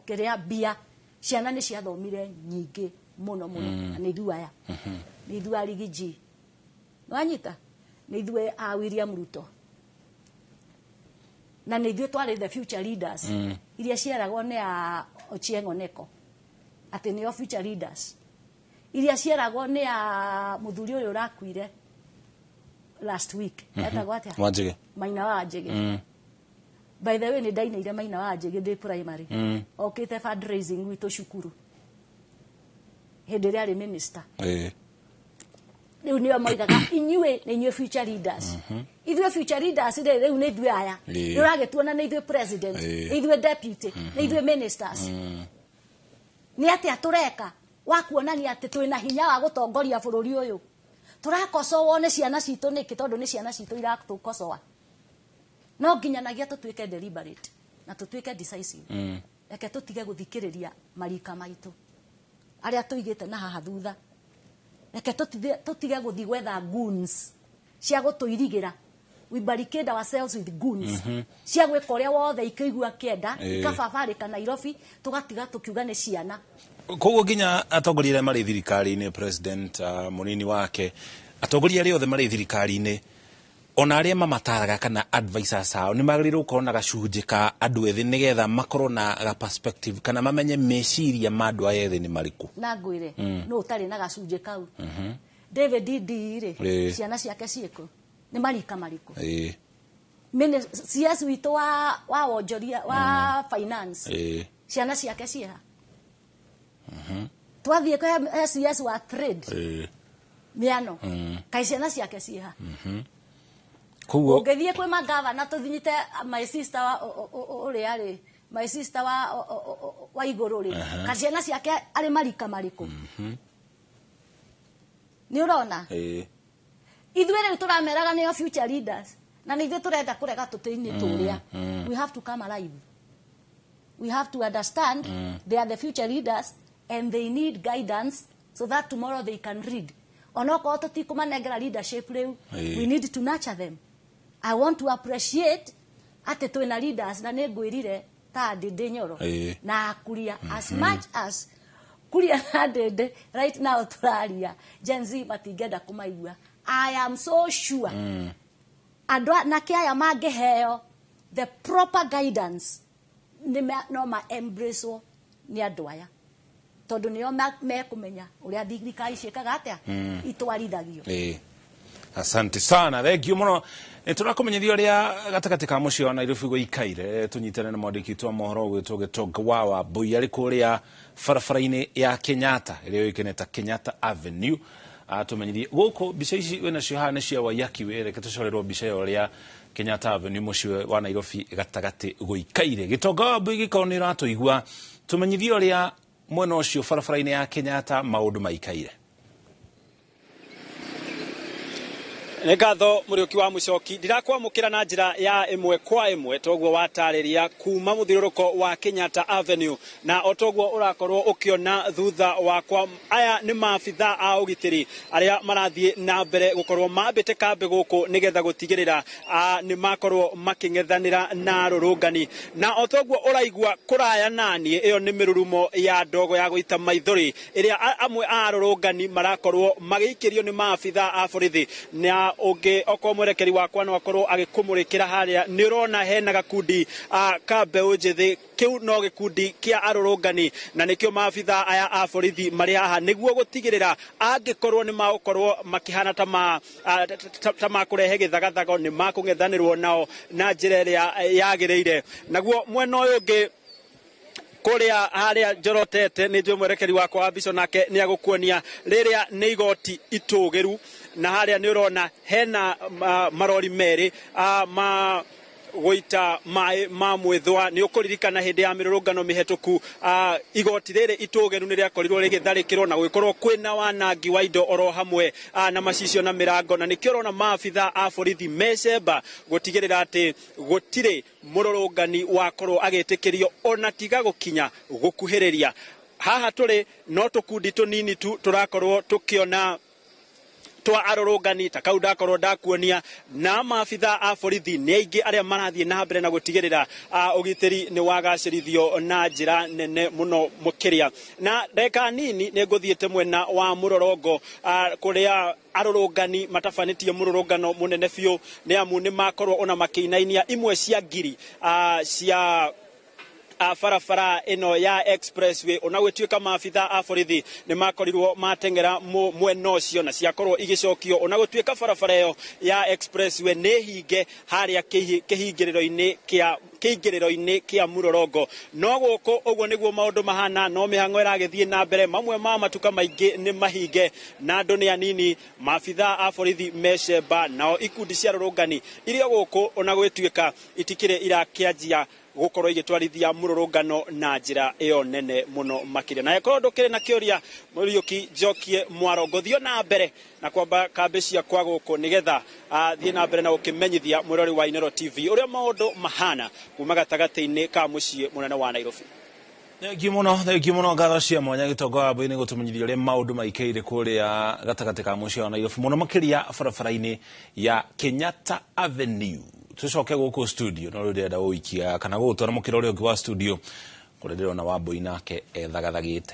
kĩrĩa mbia. Ciana nĩ ciathomire nyingĩ mũno mũno, na nĩ ithuĩ aya, nĩ ithuĩ a Riggy G, nĩwanyita? Nĩ ithuĩ a William Ruto, na nĩ ithuĩ twarĩ the future leaders iria cieragwo nĩ a Ochieng Oneko atĩ nĩo future leaders, iria cieragwo nĩ a mũthuri ũyũ ũrakuire last week, etagwo atĩa? Wanjige. Maina wa Njĩgĩ. By the way, nĩ ndainĩire Maina wa Njĩgĩ ndĩ primary, okĩte fundraising gwitũ cukuru hĩndĩ ĩrĩa arĩ minister. Rĩu nĩo moigaga inyuĩ nĩ inyuĩ future leaders. Ithuĩ future leaders rĩ, rĩu nĩ ithuĩ aya. Nĩ ũragĩtuona nĩ ithuĩ president, nĩ ithuĩ deputy, nĩ ithuĩ ministers. Nĩ atĩa tũreka wa kuonania atĩ twĩna hinya wa gũtongoria bũrũri ũyũ? Tũrakocowo nĩ ciana citũ nĩkĩ? Tondũ nĩ ciana citũ iratũkocoa. No nginyanagia tũtuĩke deliberate na tũtuĩke decisive. Reke tũtige gũthikĩrĩria marika maitũ arĩa tũigĩte na haha thutha. Reke tũtige gũthiĩ gwetha goons cia gũtũirigĩra. We barricade ourselves with goons cia gwĩka ũrĩa wothe ikĩigua kĩenda, ikababarĩka Nairobi, tũgatiga tũkiuga nĩ ciana. Koguo nginya atongoria arĩa marĩ thirikari-inĩ, president, mũnini wake, atongoria arĩa othe marĩ thirikari-inĩ, ona arĩa mamataraga kana advisors ao, nĩ magĩrĩirwo gũkorwo na gacunjĩ ka andũ ethĩ nĩgetha makorwo na ga perspective kana mamenye meciria ma andũ aya ethĩ nĩ marĩkũ. Na ngwĩre, nũ ũtarĩ na gacunjĩ kau? David Ndii rĩ, ciana ciake ciĩkũ? Nĩ marika marĩkũ? CS witũ wa wonjoria wa finance, ciana ciake ciĩha? Twathiĩ kwĩ CS wa trade, mĩano, kaĩ ciana ciake ciĩha? Koguo ũngĩthiĩ kwĩ magavana, tũthinyite my sister wa ũrĩa rĩ, my sister wa igũrũ rĩ, ka ciana ciake arĩ marika marĩkũ? Nĩ ũrona ithuĩ rĩu tũrameraga nĩo future leaders, na nĩ ithuĩ tũrenda kũrega tũtĩ-inĩ tũrĩa. We have to come alive. We have to understand they are the future leaders and they need guidance so that tomorrow they can read. Onokorwo tũtikũmanengera leadership rĩu, we need to nurture them. I want to appreciate atĩ twĩna leaders, na nĩ ngwĩrire ta Ndĩndĩ Nyoro na Kuria, as much as Kuria na Ndĩndĩ right now tũraria, Gen Z matingĩenda kũmaigua. I am so sure andũ nake aya mangĩheo the proper guidance no ma embrace nĩ andũ aya, tondũ nĩo mekũmenya ũrĩa thirikari ciĩkaga atĩa, itwarithagio. Asante sana, thank you muno. Nĩ tũrakũmenyithia ũrĩa gatagatĩ ka mũciĩ wa Nairobi gũikaire. Tũnyitane na mwandĩki witũ wa mohoro ũgwĩtwo Gĩtonga wa Wambui arĩ kũrĩa barabara-inĩ ya Kenyatta ĩrĩa yũĩkaine ta Kenyatta Avenue, atũmenyithie gũkũ mbica ici wĩnacio haha nĩ cia Waiyaki. Reke tũcorerwo mbica ya ũrĩa Kenyatta Avenue mũciĩ wa Nairobi gatagatĩ gũikaire. Gĩtonga wa Wambui, gĩkorwo nĩ ũratũigua, tũmenyithie ũrĩa mwena ũcio barabara-inĩ ya Kenyatta maũndũ maikaire. Nĩ ngatho, Mũrĩũki wa Mũcoki. Ndirakwamũkĩra na njĩra ya ĩmwe kwa ĩmwe toguo watarĩria kuma mũthiũrũrũko wa Kenyatta Avenue, na o toguo ũrakorwo ũkĩona thutha wakwa, aya nĩ maabitha a ũgitĩri arĩa marathiĩ na mbere gũkorwo mambĩte kambĩ gũkũ nĩgetha gũtigĩrĩra nĩ makorwo makĩng'ethanĩra na arũrũngani. Na o toguo ũraigua kũraya naniĩ, ĩyo nĩ mĩrurumo ya ndogo ya gũita maithori ĩrĩa amwe a arũrũngani marakorwo magĩikĩrio nĩ maabitha a borithi. Na ũngĩ okorwo mwerekeri wakwa no akorwo agĩkũmũrĩkĩra harĩa, nĩ ũrona hena gakundi ka mbeũ njĩthĩ. Kĩu no gĩkundi kĩa arũrũngani, na nĩkĩo maabitha aya a borithi marĩ haha nĩguo gũtigĩrĩra angĩkorwo nĩ magũkorwo makĩhana ta makũrehe gĩthagathago, nĩ makũng'ethanĩrwo nao na njĩra ĩrĩa yagĩrĩire. Naguo mwena ũyũ ũngĩ kũrĩa harĩa njorotete, nĩ njũĩ mwerekeri wakwa wa mbica nake nĩ agũkuonia, rĩrĩa nĩ igoti itũgĩru, na harĩa nĩ ũrona hena marori merĩ ma gũita maĩ ma mwĩthwa. Nĩ ũkũririkana hĩndĩ ya mĩrũrũngano mĩhetũku, igoti rĩrĩ itũgĩru nĩ rĩakorirwo rĩgĩtharĩkĩrwo na gũgĩkorwo kwĩna wanangi wa indo oro hamwe na macicio na mĩrango, na nĩkĩo ũrona maabitha a borithi mecemba gũtigĩrĩra atĩ gũtirĩ mũrũrũngani wakorwo agĩtĩkĩrio ona tiga gũkinya gũkuhĩrĩria haha tũrĩ. No tũkundi tũnini tu tũrakorwo tũkĩona twa arũrũngani ta kau ndakorwo ndakuonia, na maabitha a borithi nĩ aingĩ arĩa marathiĩ na mbere na gũtigĩrĩra ũgitĩri nĩ wagacĩrithio na njĩra nene mũno mũkĩria. Na ndagĩka nini nĩ ngũthiĩte mwena wa mũrorongo kũrĩa arũrũngani matabanĩtie mũrũrũngano mũnene biũ, nĩ amu nĩ makorwo ona makĩinainia imwe cia ngiri cia barabara ĩno ya expressway, ona gũtuĩka maabitha a borithi nĩ makorirwo mateng'era mwena ũcio na ciakorwo igĩcokio, ona gũtuĩka barabara ĩyo ya expressway nĩ hinge harĩa kĩhingĩrĩro-inĩ kĩa kĩingĩrĩro-inĩ kĩa mũrorongo. No gũkũ ũguo nĩguo maũndũ mahana, no mĩhang'o ĩragĩthiĩ na mbere. Mamwe ma matuka maingĩ nĩ mahinge na andũ nĩ anini, maabitha a borithi mecemba, nao ikundi cia rũrũngani iria gũkũ ona gwĩtuĩka itikĩrĩ irakĩanjia gũkorwo igĩtwarithia mũrũrũngano na njĩra ĩyo nene mũno makĩria. Na ĩkorwo ndũkĩrĩ na kĩũria, Mũriũki, njokie mwaro ngũthiĩ na mbere na kwamba kambĩ ciakwa gũkũ nĩgetha thiĩ na mbere na gũkĩmenyithia mwĩrori wa Inooro TV ũrĩa maũndũ mahana kuma gatagatĩ-inĩ ka mũciĩ mũnene wa Nairobi. Thengiũ mũno, thengiũ mũno, ngatho cia mwanya Gĩtonga wa Mbui nĩ gũtũmenyithia ũrĩa maũndũ maikaire kũrĩa gatagatĩ ka mũciĩ wa Nairobi, mũno makĩria barabara-inĩ ya Kenyatta Avenue. Tũcoke gũkũ studio, no rĩu ndĩrenda gũikia kana gũgũtwara mũkĩra ũrĩa ũngĩ wa studio kũrĩa ndĩrona Wambui nake ethagathagĩte.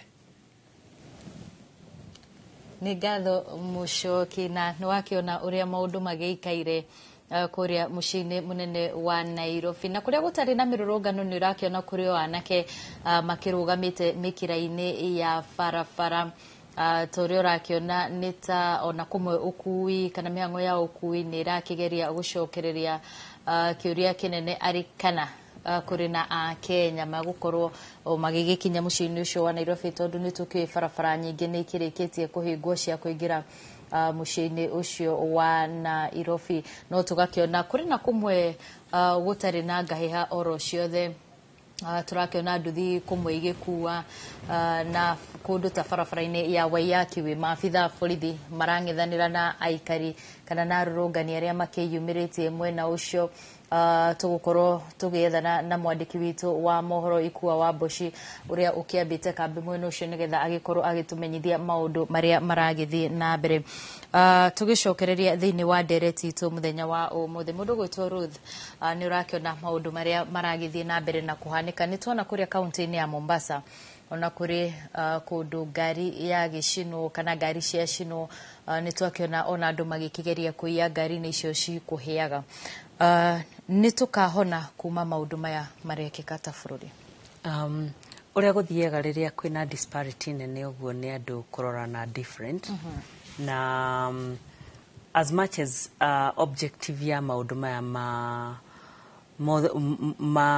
Nĩ ngatho, Mũcoki, na nĩ wakĩona ũrĩa maũndũ magĩikaire kũrĩa mũciĩ-inĩ mũnene wa Nairobi, na kũrĩa gũtarĩ na mĩrũrũngano nĩ ũrakĩona kũrĩ o anake makĩrũgamĩte mĩkĩra-inĩ ya barabara, ta ũrĩa ũrakĩona nĩ ta ona kũmwe ũkui kana mĩhang'o ya ũkui nĩ ĩrakĩgeria gũcokereria. Kĩũria kĩnene arĩ kana kũrĩ na akenya magũkorwo magĩgĩkinya mũciĩ-inĩ ũcio wa Nairobi, tondũ nĩ tũkĩũĩ barabara nyingĩ nĩ ikĩrĩkĩtie kũhingwo cia kũingĩra mũciĩ-inĩ ũcio wa Nairobi. No tũgakĩona kũrĩ na kũmwe gũtarĩ na ngahĩha oro ciothe. Tũrakĩona nduthi kũmwe igĩkua na kũndũ ta barabara-inĩ ya Waiyaki wĩ maabitha borithi marang'ethanĩra na aikari kana na arũrũngani arĩa makĩyumĩrĩtie mwena ũcio. Tũgũkorwo tũgĩethana na mwandĩki witũ wa mohoro Ikua wa Mboci ũrĩa ũkĩambĩte kambĩ mwena ũcio nĩgetha agĩkorwo agĩtũmenyithia maũndũ marĩa maragĩthiĩ na mbere. Tũgĩcokereria thĩinĩ wa ndereti itũ mũthenya wa ũmũthĩ, mũndũ gwĩtwo Ruth, nĩ ũrakĩona maũndũ marĩa maragĩthiĩ na mbere na kũhanĩka. Nĩ tuona kũrĩa kaunti-inĩ ya Mombasa ona kũrĩ kũndũ ngari yagĩcinwo kana ngari ciacinwo. Nĩ twakĩona ona andũ magĩkĩgeria kũiya ngari-inĩ icio cikũhĩaga. Nĩ tũkahona kuma maũndũ maya marekĩka ta bũrũri? Ũrĩa gũthiaga rĩrĩa kwĩna disparity nene ũguo nĩ andũ kũrorana different. Na as much as objective ya maũndũ maya ma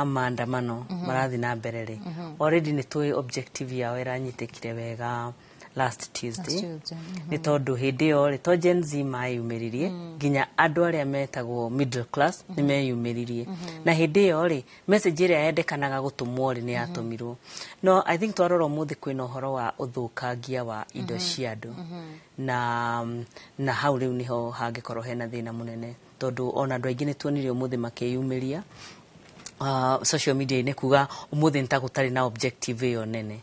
maandamano marathiĩ na mbere rĩ, already nĩ tũĩ objective yao ĩranyitĩkire wega last Tuesday. Last Tuesday. Nĩ tondũ hĩndĩ ĩyo rĩ, to Gen Z mayumĩririe, nginya andũ arĩa metagwo middle class nĩ meyumĩririe. Na hĩndĩ ĩyo rĩ, message ĩrĩa yendekanaga gũtũmwo rĩ, nĩ yatũmirwo. No I think twarora ũmũthĩ kwĩna ũhoro wa ũthũkangia wa indo cia andũ, na hau rĩu nĩho hangĩkorwo hena thĩna mũnene, tondũ ona andũ aingĩ nĩ tuonire ũmũthĩ makĩyumĩria social media-inĩ kuga ũmũthĩ nĩ ta gũtarĩ na objective ĩyo nene.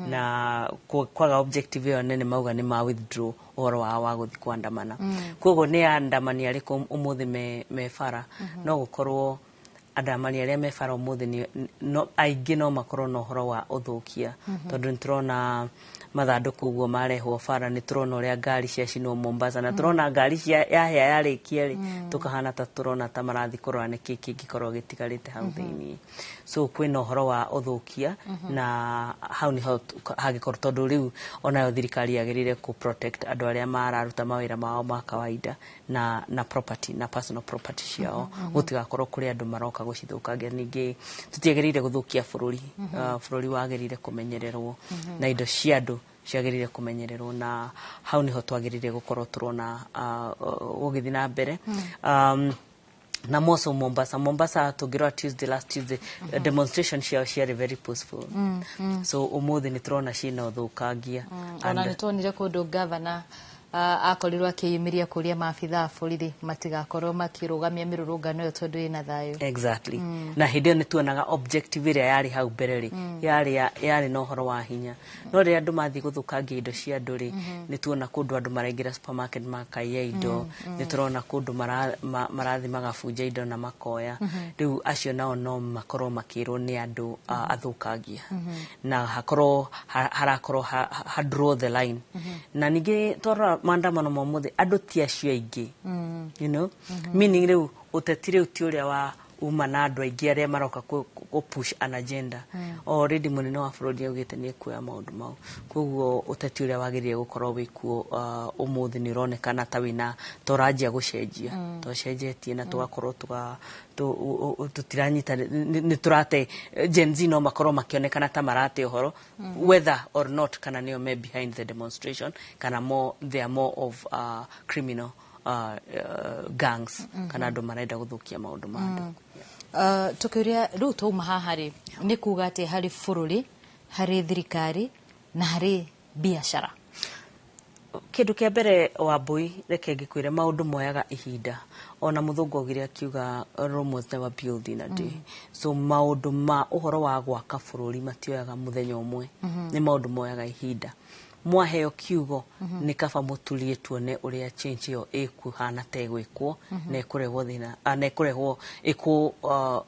Na kwaga objective ĩyo nene, mauga nĩ ma withdraw ũhoro wao wa gũthiĩ kuandamana. Koguo nĩ andamani arĩkũ ũmũthĩ me bara? No gũkorwo andamani arĩa me bara ũmũthĩ no, aingĩ no makorwo na ũhoro wa ũthũkia, tondũ nĩ tũrona mathandũkũ ũguo marehwo bara, nĩ tũrona ũrĩa ngari ciacinwo Mombasa, na tũrona ngari cia yahĩa yarĩkia rĩ, tũkahana ta tũrona ta marathiĩ kũrora nĩkĩ kĩngĩkorwo gĩtigarĩte hau thĩiniĩ. So kwĩna ũhoro wa ũthũkia, na hau nĩho hangĩkorwo, tondũ rĩu onayo thirikari yagĩrĩire kũ protect andũ arĩa mararuta mawĩra mao ma kawaida na property na personal property ciao, gũtigakorwo kũrĩ andũ maroka gũcithũkangia. Ningĩ tũtiagĩrĩire gũthũkia bũrũri. Bũrũri wagĩrĩire kũmenyererwo na indo cia andũ ciagĩrĩire kũmenyererwo, na hau nĩho twagĩrĩire gũkorwo tũrona gũgĩthiĩ na mbere. Na moso Mombasa tũngĩrora Tuesday, last Tuesday, demonstration ciao ciarĩ very peaceful. So ũmũthĩ nĩ tũrona ciĩna ũthũkangia. Ona nĩ tuonire kũndũ gavana akorirwo akĩyumĩria kũria maabitha a borithi matigakorwo makĩrũgamia mĩrũrũngano ĩyo tondũ ĩna thayũ. Exactly. Na hĩndĩ ĩyo nĩ tuonaga objective ĩrĩa yarĩ hau mbere rĩ, yarĩ na ũhoro wa hinya. No rĩrĩa andũ mathiĩ gũthũkangia indo cia andũ rĩ, nĩ tuona kũndũ andũ maraingĩra supermarket makaiya indo, nĩ tũrona kũndũ marathiĩ magabunja indo na makoya. Rĩu acio nao no makorwo makĩrwo nĩ andũ athũkangia, na hakorwo harakorwo ha draw the line. Na ningĩ twarora maandamano ma ũmũthĩ, andũ ti acio aingĩ, meaning rĩu ũteti rĩu ti ũrĩa wa uma na andũ aingĩ arĩa maroka kũ push an agenda. Already mũnene wa bũrũri augĩte nĩ ekuoya maũndũ mau, koguo ũteti ũrĩa wagĩrĩire gũkorwo wĩkuo ũmũthĩ nĩ ũronekana ta wĩna ta ũranjia gũcenjia, tũcenjetie na tũgakorwo tũtiranyita nĩ tũrate. Gen Z no makorwo makĩonekana ta marate ũhoro, whether or not kana nĩo me behind the demonstration kana more, they are more of criminal gangs kana andũ marenda gũthũkia maũndũ ma andũ. Tũkĩũria rĩu twauma haha rĩ, nĩ kuga atĩ harĩ bũrũri, harĩ thirikari na harĩ biacara? Kĩndũ kĩa mbere, Wambui, reke ngĩkwĩre, maũndũ moyaga ihinda. Ona mũthũngũ augire akiuga, "Rome was never built in a day." So maũndũ ma ũhoro wa gwaka bũrũri matioyaga mũthenya ũmwe, nĩ maũndũ moyaga ihinda. Mwaheo kiugo, nĩ kaba mũturie tuone ũrĩa change ĩyo ĩkũhana ta ĩgwĩkwo na ĩkũrehwo thĩna, na ĩkũrehwo ĩkũ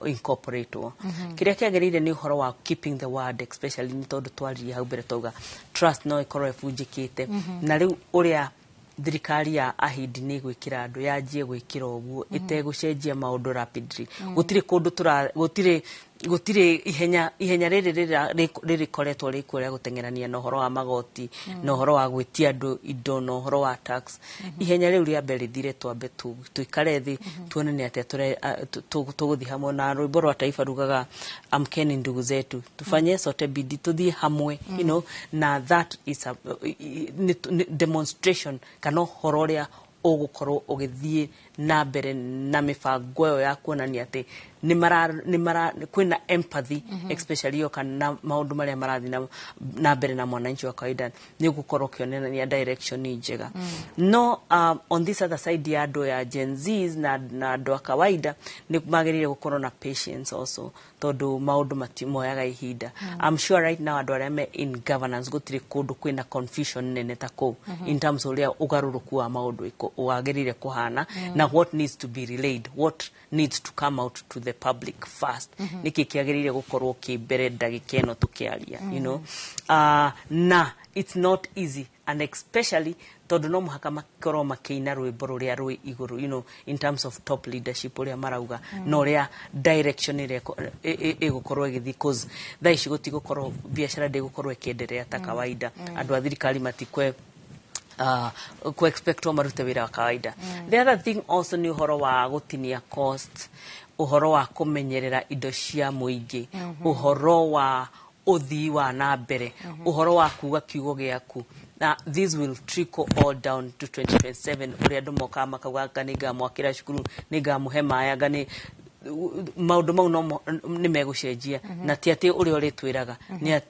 incorporatewo. Kĩrĩa kĩagĩrĩire nĩ ũhoro wa keeping the word, especially nĩ tondũ twaririe hau mbere twauga trust no ĩkorwo ĩbunjĩkĩte. Na rĩu ũrĩa thirikari ya ahindi nĩ ĩgwĩkĩra andũ yanjie gwĩkĩra ũguo ĩtegũcenjia maũndũ rapidly, gũtirĩ kũndũ tũra gũtirĩ ihenya rĩrĩ rĩrĩkoretwo rĩkuo rĩa gũteng'erania na ũhoro wa magoti na ũhoro wa gwĩtia andũ indo na ũhoro wa tax. Ihenya rĩu rĩambe rĩthire, twambe tũikare thĩ tuone nĩ atĩa tũgũthiĩ hamwe. Na rwĩmbo rwa taifa rugaga, "Amkeni ndugu zetu, tufanye sote bidii," tũthiĩ hamwe, na that is a nĩ demonstration kana ũhoro ũrĩa ũgũkorwo ũgĩthiĩ na mbere na mĩbango ĩyo ya kuonania atĩ Nĩ mara nĩ mara kwĩna empathy, especially yoka na maũndũ marĩa marathiĩ na mbere na mwananchi wa kawaida, nĩ ũgũkorwo ũkĩonania direction njega. No on this other side ya andũ ya Gen Zs na andũ a kawaida, nĩ magĩrĩire gũkorwo na patience also, tondũ maũndũ matimoyaga ihinda. I'm sure right now andũ arĩa me in governance, gũtirĩ kũndũ kwĩna confusion nene ta kũu in terms ũrĩa ũgarũrũku wa maũndũ wagĩrĩire kũhana na what needs to be relayed, what needs to come out to the public first, nĩkĩ kĩagĩrĩire gũkorwo kĩ mbere ndagĩka ĩno tũkĩaria. Na it's not easy, and especially tondũ no mũhaka makorwo makĩina rwĩmbo rũrĩa rwĩ igũrũ in terms of top leadership, ũrĩa marauga na ũrĩa direction ĩrĩa ĩgũkorwo ĩgĩthiĩ, cause thaa ici gũtigũkorwo biacara ndĩgũkorwo ĩkĩenderea ta kawaida. Andũ a thirikari matikwe ku expectwo marute wĩra wa kawaida. The other thing also nĩ ũhoro wa gũtinia cost, ũhoro wa kũmenyerera indo cia mũingĩ, ũhoro wa ũthii wa na mbere, ũhoro wa kuga kiugo gĩaku, na this will trickle all down to 2027, ũrĩa andũ mokaga makauga, anga nĩ ngamwakĩra cukuru, nĩ ngamũhe maĩ, anga nĩ maũndũ mau no nĩ megũcenjia. Na ti atĩ ũrĩa ũrĩtwĩraga,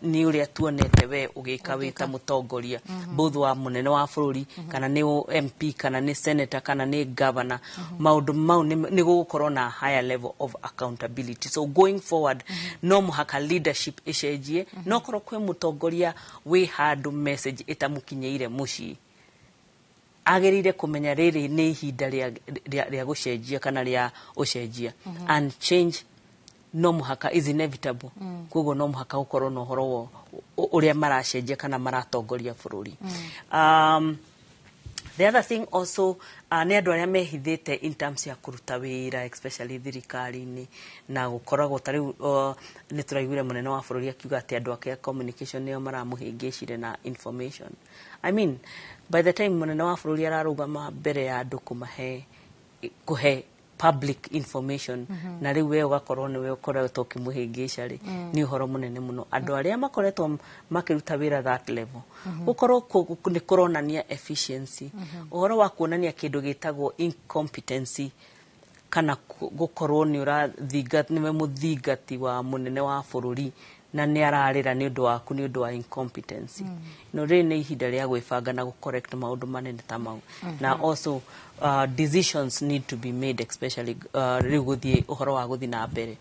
nĩ ũrĩa tuonete we ũgĩka wĩ ta mũtongoria, both wa mũnene wa bũrũri, kana nĩ MP, kana nĩ senator, kana nĩ governor. Maũndũ mau nĩ gũgũkorwo na higher level of accountability. So going forward, no mũhaka leadership ĩcenjie. No korwo kwĩ mũtongoria wĩ handũ message ĩtamũkinyĩire mũciĩ, agĩrĩire kũmenya rĩrĩ nĩ ihinda rĩa gũcenjia kana rĩa ũcenjia, and change no mũhaka, is inevitable. Koguo no mũhaka gũkorwo na ũhoro wa ũrĩa maracenjia kana maratongoria bũrũri. The other thing also, nĩ andũ arĩa mehithĩte in terms ya kũruta wĩra, especially thirikari-inĩ, na gũkoragwo ta rĩu nĩ tũraiguire mũnene wa bũrũri akiuga atĩ andũ ake a communication nĩo maramũhĩngĩcire na information. I mean, by the time mũnene wa bũrũri ararũgama mbere ya andũ kũmahe, kũhe public information, na rĩu we ũgakorwo nĩwe ũkoretwo ũkĩmũhĩngĩca rĩ, nĩ ũhoro mũnene mũno. Andũ arĩa makoretwo makĩruta wĩra that level, gũkorwo nĩ kũronania efficiency, ũhoro wa kuonania kĩndũ gĩtagwo incompetency, kana gũkorwo nĩ ũrathinga, nĩwe mũthingati wa mũnene wa bũrũri na nĩ ararĩra nĩ ũndũ waku, nĩ ũndũ wa incompetency. No rĩrĩ nĩ ihinda rĩa gwĩbanga na gũ-correct maũndũ manene ta mau. Na also decisions need to be made, especially rĩu gũthiĩ ũhoro wa gũthiĩ na mbere,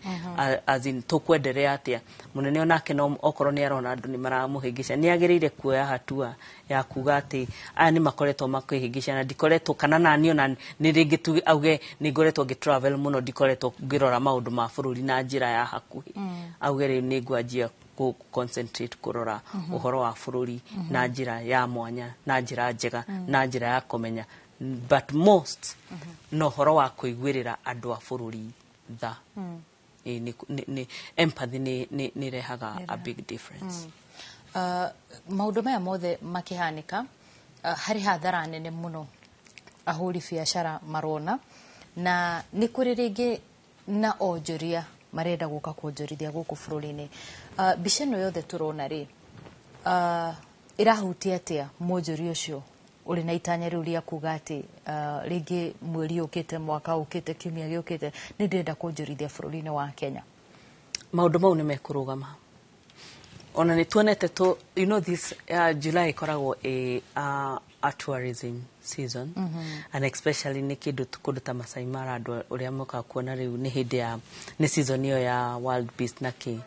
as in tũkwenderea atĩa. Mũnene onake no okorwo nĩ arona andũ nĩ maramũhĩngĩca, nĩ agĩrĩire kuoya hatua ya kuga atĩ aya nĩ makoretwo makĩhĩngĩca na ndikoretwo, kana nani ona nĩ rĩngĩ tuge auge nĩ ngoretwo ngĩ travel mũno, ndikoretwo ngĩrora maũndũ ma bũrũri na njĩra ya hakuhĩ. Auge rĩu nĩ ngwanjia kũ concentrate kũrora ũhoro wa bũrũri na njĩra ya mwanya, na njĩra njega, na njĩra ya kũmenya, but most na ũhoro wa kũiguĩrĩra andũ a bũrũri tha. Ĩ, nĩ empathy nĩ ĩrehaga a big difference. Maũndũ maya mothe makĩhanĩka, harĩ hathara nene mũno ahũri biacara marona, na nĩ kũrĩ rĩngĩ na onjoria marenda gũka kuonjorithia gũkũ bũrũri-inĩ. Mbica ĩno yothe tũrona rĩ, ĩrahutia atĩa mwonjoria ũcio ũrĩ na itanya rĩu rĩa kuga atĩ rĩngĩ mweri ũkĩte, mwaka ũkĩte, kiumia gĩũkĩte nĩ ndĩrenda kuonjorithia bũrũri-inĩ wa Kenya? Maũndũ mau nĩ mekũrũgama. Ona nĩ tuonete tu, this July ĩkoragwo ĩ a tourism season, and especially nĩ kĩndũ kũndũ ta Masai Mara, andũ ũrĩa mokaga kuona rĩu nĩ hĩndĩ ya nĩ season ĩyo ya wild beast na kĩ.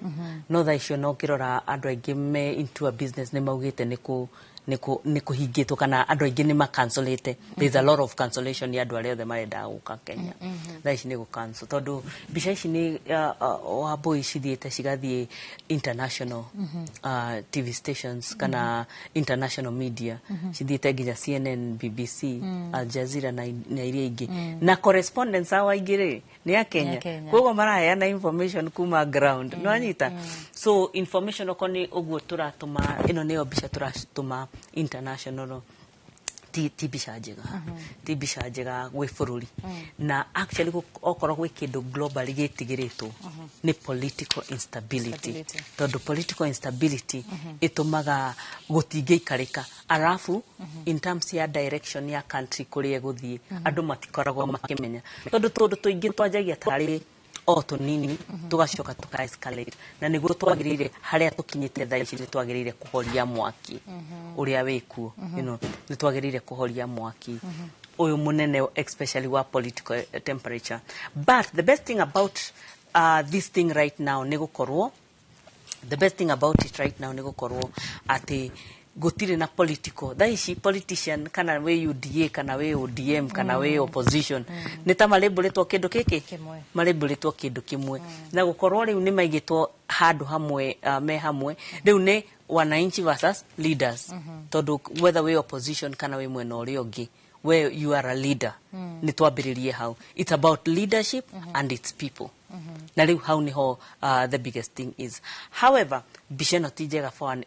No thaa icio no ũkĩrora andũ aingĩ me into a business nĩ maugĩte nĩ kũhingĩtwo, kana andũ aingĩ nĩ macancelĩte. There is a lot of cancellation ya andũ arĩa othe marendaga gũka Kenya. Thaa ici nĩ gũ cancel, tondũ mbica ici nĩ Wambũi cithiĩte cigathiĩ international TV stations kana international media, cithiĩte nginya CNN, BBC, Al Jazeera na iria ingĩ, na correspondents ao aingĩ rĩ nĩ a Kenya. Kenya. Koguo maraheana information kuma ground, mm. Nwanyita? So information okorwo nĩ ũguo tũratũma, ĩno nĩyo mbica tũratũma international, ti mbica njega, ti mbica njega gwĩ bũrũri. Na actually okorwo gwĩ kĩndũ globally gĩtigĩrĩtwo nĩ political instability, Stability. Tondũ political instability ĩtũmaga gũtingĩikarĩka, arabu in terms ya direction ya country kũrĩa ĩgũthiĩ, andũ matikoragwo makĩmenya, tondũ tũndũ tũingĩ twanjagia tarĩ O tũnini, tũgacoka tũka escalate, na nĩguo twagĩrĩire harĩa tũkinyĩte thaa ici, nĩ twagĩrĩire kũhoria mwaki ũrĩa wĩkuo. Nĩ twagĩrĩire kũhoria mwaki ũyũ mũnene, especially wa political temperature. But the best thing about this thing right now nĩ gũkorwo, the best thing about it right now nĩ gũkorwo atĩ gũtirĩ na political thaa ici. Politician, kana wĩ UDA, kana wĩ ODM, kana wĩ opposition, nĩ ta marĩmbũrĩtwo kĩndũ gĩkĩ. Kĩmwe. Marĩmbũrĩtwo kĩndũ kĩmwe, na gũkorwo rĩu nĩ maigĩtwo handũ hamwe, me hamwe rĩu nĩ wananchi versus leaders, tondũ whether wĩ opposition kana wĩ mwena ũrĩa ũngĩ, where you are a leader, nĩ twambĩrĩrie hau. It's about leadership and its people, na rĩu hau niho the biggest thing is. However, mbica ĩno ti njega for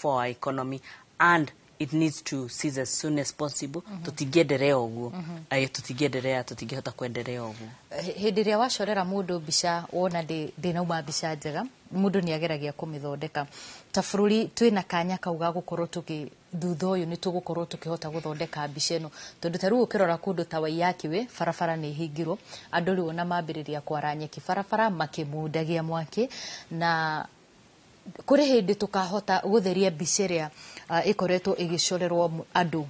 our economy, and it needs to cease as soon as possible. Tũtingĩenderea ũguo. Ĩĩ, tũtingĩenderea, tũtingĩhota kwenderea ũguo. Hĩndĩ ĩrĩa wacorera mũndũ mbica, wona ndĩnauma mbica njega, mũndũ nĩ ageragia kũmĩthondeka. Ta bũrũri twĩna kanya kau ga gũkorwo tũkĩ thutha ũyũ nĩ tũgũkorwo tũkĩhota gũthondeka mbica ĩno, tondũ ta rĩu ũkĩrora kũndũ ta Waiyaki Way, barabara nĩ ihingirwo, andũ rĩu ona mambĩrĩria kwara nyeki barabara makĩmundagia mwaki, na kũrĩ hĩndĩ tũkahota gũtheria mbica ĩrĩa ĩkoretwo ĩgĩcorerwo andũ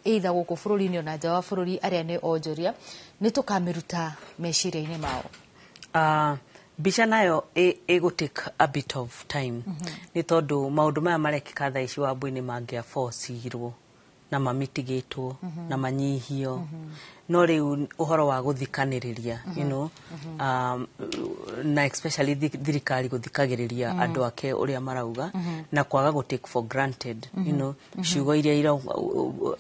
either gũkũ bũrũri-inĩ ona nja wa bũrũri arĩa nĩ onjoria, nĩ tũkamĩruta meciria-inĩ mao. Mbica nayo ĩgũ take a bit of time, nĩ tondũ maũndũ maya marekĩka thaa ici, Wambui, nĩ mangĩabocirwo na mamitigĩtwo na manyihio, no rĩu ũhoro wa gũthikanĩrĩria, na especially thirikari gũthikagĩrĩria andũ ake ũrĩa marauga, na kwaga gũ take for granted ciugo iria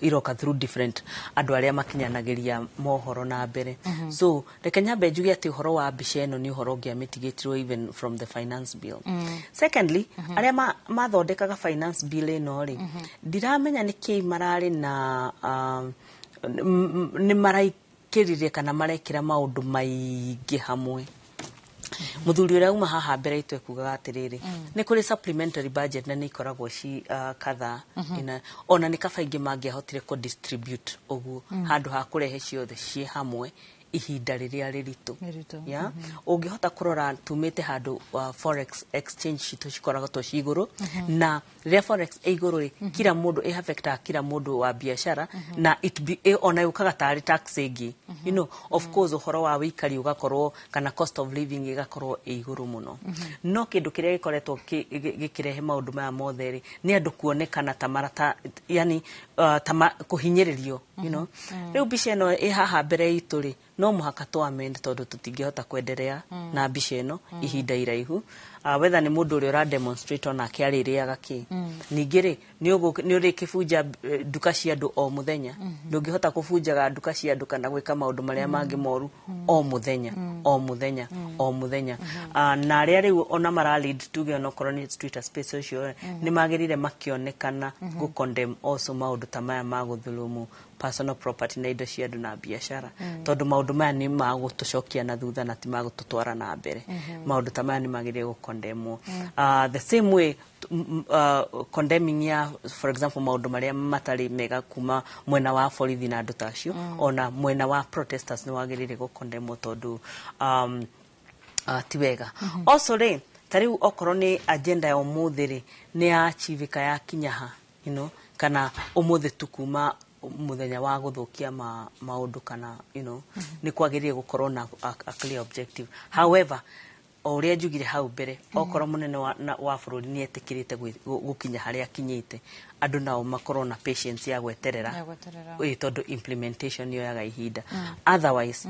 iroka through different andũ arĩa makinyanagĩria mohoro na mbere. So reke nyambe njuge atĩ ũhoro wa mbica ĩno nĩ ũhoro ũngĩamĩtigĩtirwo even from the finance bill. Secondly, arĩa mathondekaga finance bill ĩno rĩ, ndiramenya nĩ kĩĩ mararĩ na nĩ maraikĩrire kana marekĩra maũndũ maingĩ hamwe. Mũthuri ũrĩa uma haha mbere itũ ekugaga atĩrĩrĩ, nĩ kũrĩ supplementary budget na nĩ ikoragwo ci kadhaa. Ona nĩ kaba ingĩ mangĩahotire kũ distribute ũguo handũ ha kũrehe ciothe ciĩ hamwe ihinda rĩrĩa rĩritũ. Rĩritũ. Yeah? Ũngĩhota kũrora tumĩte handũ forex exchange citũ cikoragwo ci igũrũ, na rĩrĩa forex ĩ igũrũ rĩ, kila mũndũ ĩ affectaga kila mũndũ wa biacara, na it be, ona yũkaga tarĩ tax ĩngĩ. Of course, ũhoro wa wĩikari ũgakorwo kana cost of living ĩgakorwo ĩ igũrũ mũno. No kĩndũ kĩrĩa gĩkoretwo gĩkĩrehe maũndũ maya mothe rĩ, nĩ andũ kuonekana ta marata, yani ta kũhinyĩrĩrio. Rĩu mbica ĩno ĩ haha mbere itũ rĩ, no mũhaka tũ amend, tondũ tũtingĩhota kwenderea na mbica ĩno ihinda iraihu. Whether nĩ mũndũ ũrĩa ũra demonstrate onake arĩrĩaga kĩ. Ningĩ rĩ, nĩ ũrĩkĩbunja nduka cia andũ o mũthenya? Ndũngĩhota kũbunjaga nduka cia andũ kana gwĩka maũndũ marĩa mangĩ moru o mũthenya, o mũthenya, o mũthenya. Na arĩa rĩu ona mara lead, tuge onokorwo nĩ Twitter space ũcio, nĩ magĩrĩire makĩonekana gũ condemn also maũndũ ta maya ma gũthulumu personal property na indo cia andũ na biacara, tondũ maũndũ maya nĩ magũtũcokia na thutha na ti magũtũtwara na mbere. Maũndũ ta maya nĩ magĩrĩire gũkondemwo. The same way condemning ya, for example, maũndũ marĩa matarĩ mega kuma mwena wa borithi na andũ ta acio, ona mwena wa protesters nĩ wagĩrĩire gũkondemwo, tondũ ti wega. Also rĩ, ta rĩu okorwo nĩ agenda ya ũmũthĩ rĩ, nĩ yachivĩka yakinya ha, kana ũmũthĩ tu kuma mũthenya wa gũthũkia maũndũ kana nĩ kwagĩrĩire gũkorwo na a clear objective. However, o ũrĩa njugire hau mbere, okorwo mũnene wa bũrũri nĩ etĩkĩrĩte gũkinya harĩa akinyĩte, andũ nao makorwo na patience ya gweterera. Ya gweterera. Ĩĩ, tondũ implementation yoyaga ihinda. Otherwise,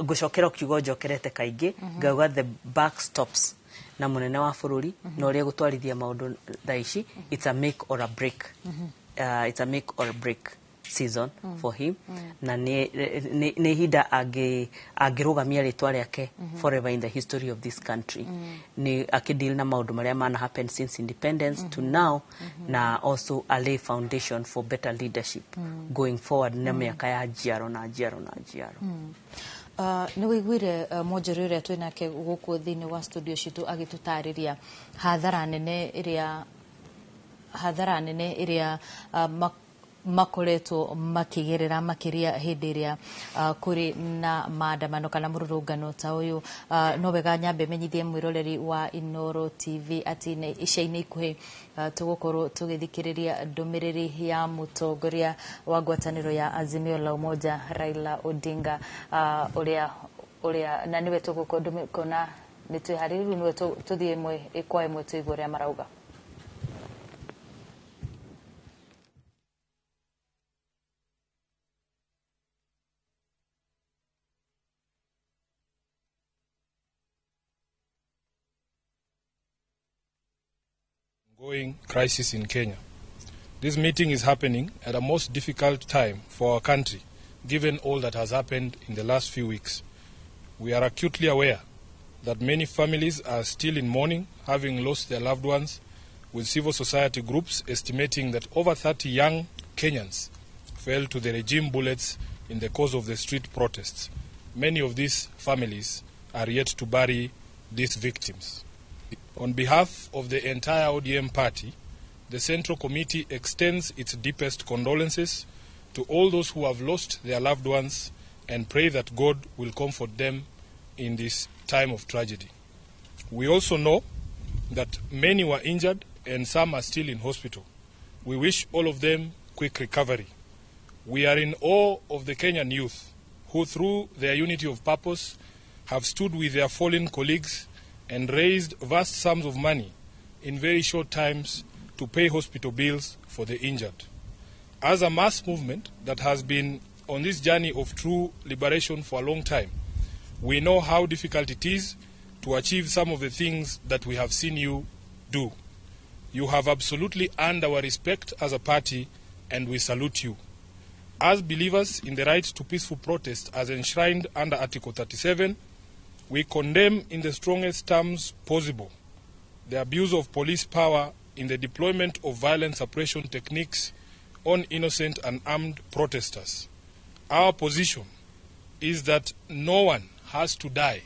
ngũcokera o kiugo njokerete kaingĩ, ngauga the buck stops na mũnene wa bũrũri na ũrĩa gũtwarithia maũndũ thaa ici. It's a make or a break. It's a make or break season for him, na nĩ ihinda angĩrũgamia rĩtwa rĩake forever in the history of this country, nĩ akĩdeal na maũndũ marĩa mana happen since independence to now, na also a lay foundation for better leadership going forward na mĩaka ya njiaro na njiaro na njiaro. Nĩ wĩiguire mwonjoria ũrĩa twĩnake gũkũ thĩinĩ wa studio citũ agĩtũtarĩria hathara nene ĩrĩa Makoretwo makigerera makiria hindi iria kuri na maandamano kana mururungano ta uyu. No wega nyambe menyithie mwiroreri wa Inoro TV ati ica-inĩ ikuhĩ tugukorwo tugithikiriria ndumiriri ya mutongoria wa ngwataniro ya Azimio la Umoja Raila Odinga, uria na niwe tugukona nĩ twĩharĩrĩirie niwe tũthiĩ ĩmwe kwa ĩmwe tũigue ũrĩa marauga. Ongoing crisis in Kenya. This meeting is happening at a most difficult time for our country, given all that has happened in the last few weeks. We are acutely aware that many families are still in mourning, having lost their loved ones, with civil society groups estimating that over 30 young Kenyans fell to the regime bullets in the course of the street protests. Many of these families are yet to bury these victims. On behalf of the entire ODM party, the Central Committee extends its deepest condolences to all those who have lost their loved ones and pray that God will comfort them in this time of tragedy. We also know that many were injured and some are still in hospital. We wish all of them quick recovery. We are in awe of the Kenyan youth who, through their unity of purpose, have stood with their fallen colleagues and raised vast sums of money in very short times to pay hospital bills for the injured. As a mass movement that has been on this journey of true liberation for a long time, we know how difficult it is to achieve some of the things that we have seen you do. You have absolutely earned our respect as a party, and we salute you. As believers in the right to peaceful protest as enshrined under Article 37, we condemn in the strongest terms possible the abuse of police power in the deployment of violent suppression techniques on innocent and armed protesters. Our position is that no one has to die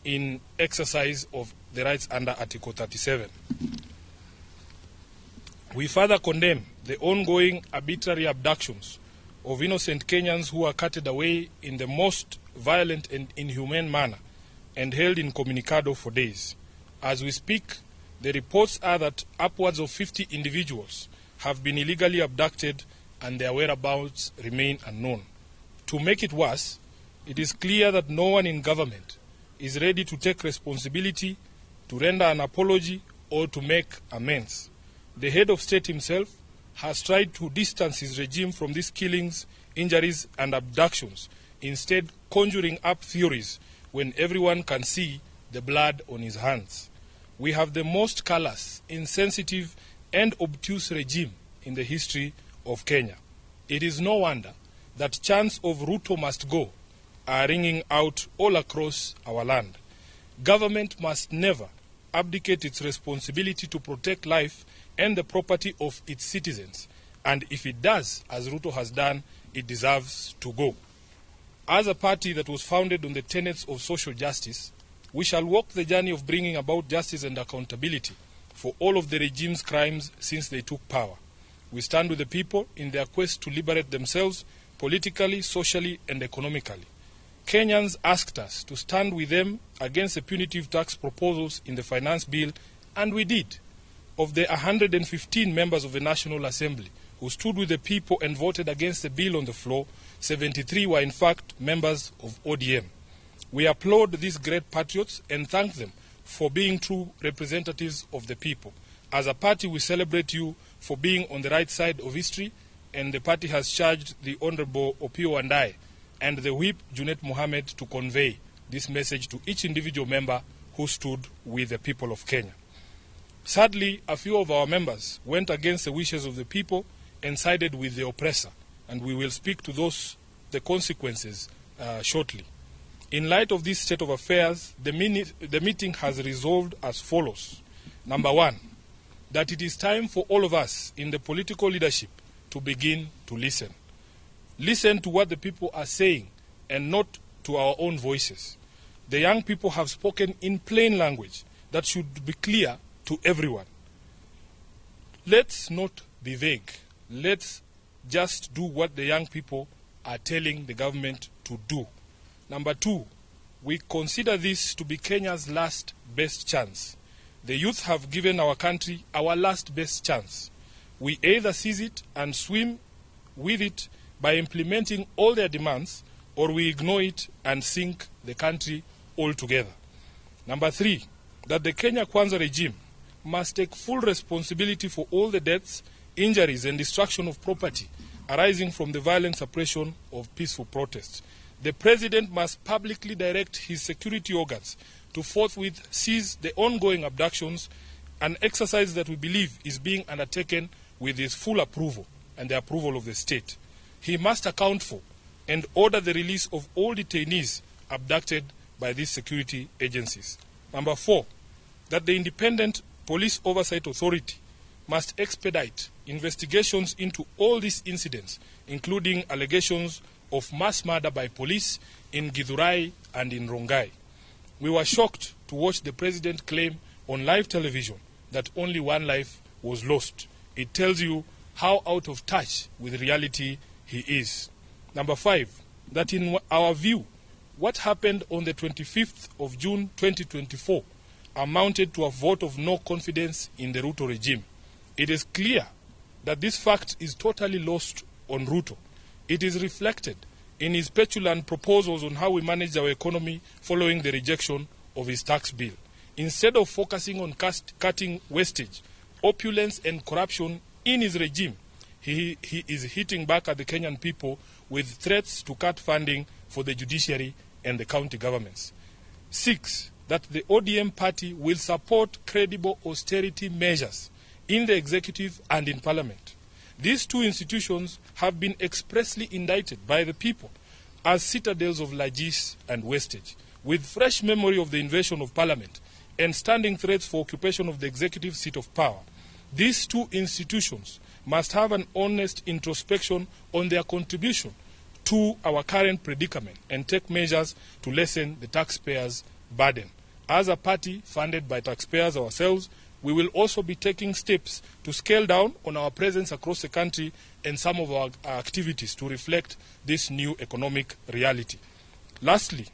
in exercise of the rights under Article 37. We further condemn the ongoing arbitrary abductions of innocent Kenyans who are carted away in the most violent and inhumane manner and held incommunicado for days. As we speak, the reports are that upwards of 50 individuals have been illegally abducted and their whereabouts remain unknown. To make it worse, it is clear that no one in government is ready to take responsibility, to render an apology, or to make amends. The head of state himself has tried to distance his regime from these killings, injuries, and abductions, instead conjuring up theories when everyone can see the blood on his hands. We have the most callous, insensitive, and obtuse regime in the history of Kenya. It is no wonder that chants of Ruto must go are ringing out all across our land. Government must never abdicate its responsibility to protect life and the property of its citizens. And if it does, as Ruto has done, it deserves to go. As a party that was founded on the tenets of social justice, we shall walk the journey of bringing about justice and accountability for all of the regime's crimes since they took power. We stand with the people in their quest to liberate themselves politically, socially, and economically. Kenyans asked us to stand with them against the punitive tax proposals in the finance bill, and we did. Of the 115 members of the National Assembly who stood with the people and voted against the bill on the floor, 73 were in fact members of ODM. We applaud these great patriots and thank them for being true representatives of the people. As a party, we celebrate you for being on the right side of history, and the party has charged the Honorable Opiyo Wandayi and the Whip, Junet Mohammed, to convey this message to each individual member who stood with the people of Kenya. Sadly, a few of our members went against the wishes of the people and sided with the oppressor, and we will speak to those, the consequences shortly. In light of this state of affairs, the meeting has resolved as follows. Number one, that it is time for all of us in the political leadership to begin to listen. Listen to what the people are saying and not to our own voices. The young people have spoken in plain language that should be clear to everyone. Let's not be vague. Let's just do what the young people are telling the government to do. Number 2, we consider this to be Kenya's last best chance. The youth have given our country our last best chance. We either seize it and swim with it by implementing all their demands, or we ignore it and sink the country altogether. Number 3, that the Kenya Kwanza regime must take full responsibility for all the deaths, injuries, and destruction of property arising from the violent suppression of peaceful protests. The president must publicly direct his security organs to forthwith seize the ongoing abductions, an exercise that we believe is being undertaken with his full approval and the approval of the state. He must account for and order the release of all detainees abducted by these security agencies. Number 4, that the Independent Police Oversight Authority must expedite investigations into all these incidents, including allegations of mass murder by police in Githurai and in Rongai. We were shocked to watch the president claim on live television that only one life was lost. It tells you how out of touch with reality he is. Number 5, that in our view, what happened on the 25th of June 2024 amounted to a vote of no confidence in the Ruto regime. It is clear that this fact is totally lost on Ruto. It is reflected in his petulant proposals on how we manage our economy following the rejection of his tax bill. Instead of focusing on cutting wastage, opulence and corruption in his regime, he is hitting back at the Kenyan people with threats to cut funding for the judiciary and the county governments. 6, that the ODM party will support credible austerity measures in the executive and in parliament. These two institutions have been expressly indicted by the people as citadels of largesse and wastage, with fresh memory of the invasion of parliament and standing threats for occupation of the executive seat of power. These two institutions must have an honest introspection on their contribution to our current predicament and take measures to lessen the taxpayers' burden. As a party funded by taxpayers ourselves, we will also be taking steps to scale down on our presence across the country and some of our activities to reflect this new economic reality. Lastly,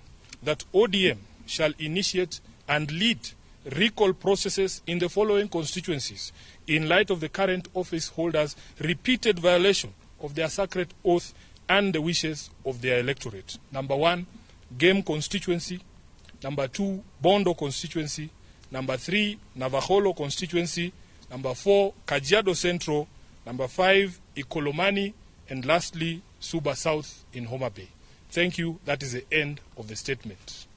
that ODM shall initiate and lead recall processes in the following constituencies in light of the current office holders' repeated violation of their sacred oath and the wishes of their electorate. Number 1, Game constituency. Number 2, Bondo constituency. Number 3, Navaholo constituency. Number 4, Kajiado Central. Number 5, Ikolomani. And lastly, Suba South in Homa Bay. Thank you. That is the end of the statement.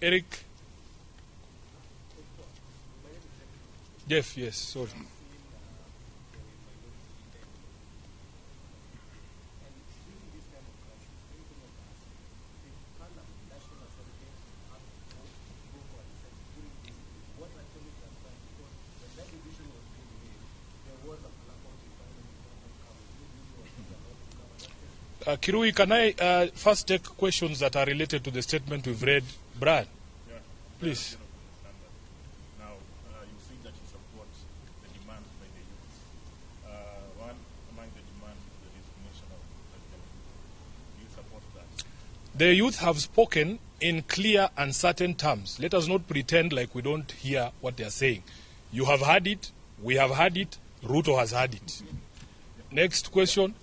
Eric. Jeff, yes, sorry. Kirui, can I first take questions that are related to the statement we've read? Brian, yeah, please. Now, you say that you support the demands by the youth. One among the demands is the resignation of President Ruto. Do you support that? The youth have spoken in clear and certain terms. Let us not pretend like we don't hear what they are saying. You have heard it, we have heard it, Ruto has heard it. Next question.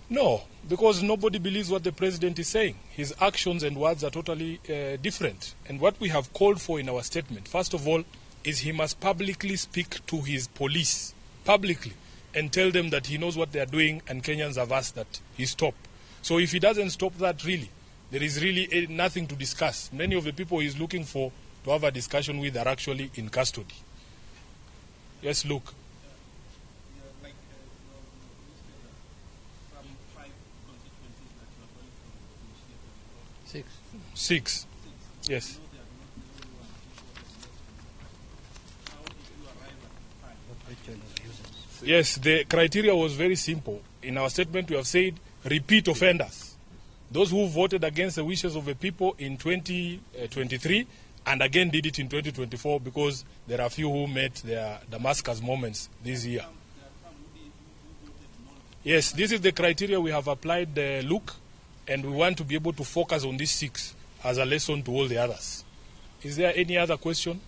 No, because nobody believes what the president is saying. His actions and words are totally different. And what we have called for in our statement, first of all, is he must publicly speak to his police, publicly, and tell them that he knows what they are doing and Kenyans have asked that he stop. So if he doesn't stop that, really, there is really nothing to discuss. Many of the people he's looking for to have a discussion with are actually in custody. Yes, Luke. Six. Yes. Yes, the criteria was very simple. In our statement, we have said repeat offenders. Those who voted against the wishes of the people in 2023 and again did it in 2024, because there are few who met their Damascus moments this year. Yes, this is the criteria we have applied, Luke, and we want to be able to focus on these 6 as a lesson to all the others. Is there any other question?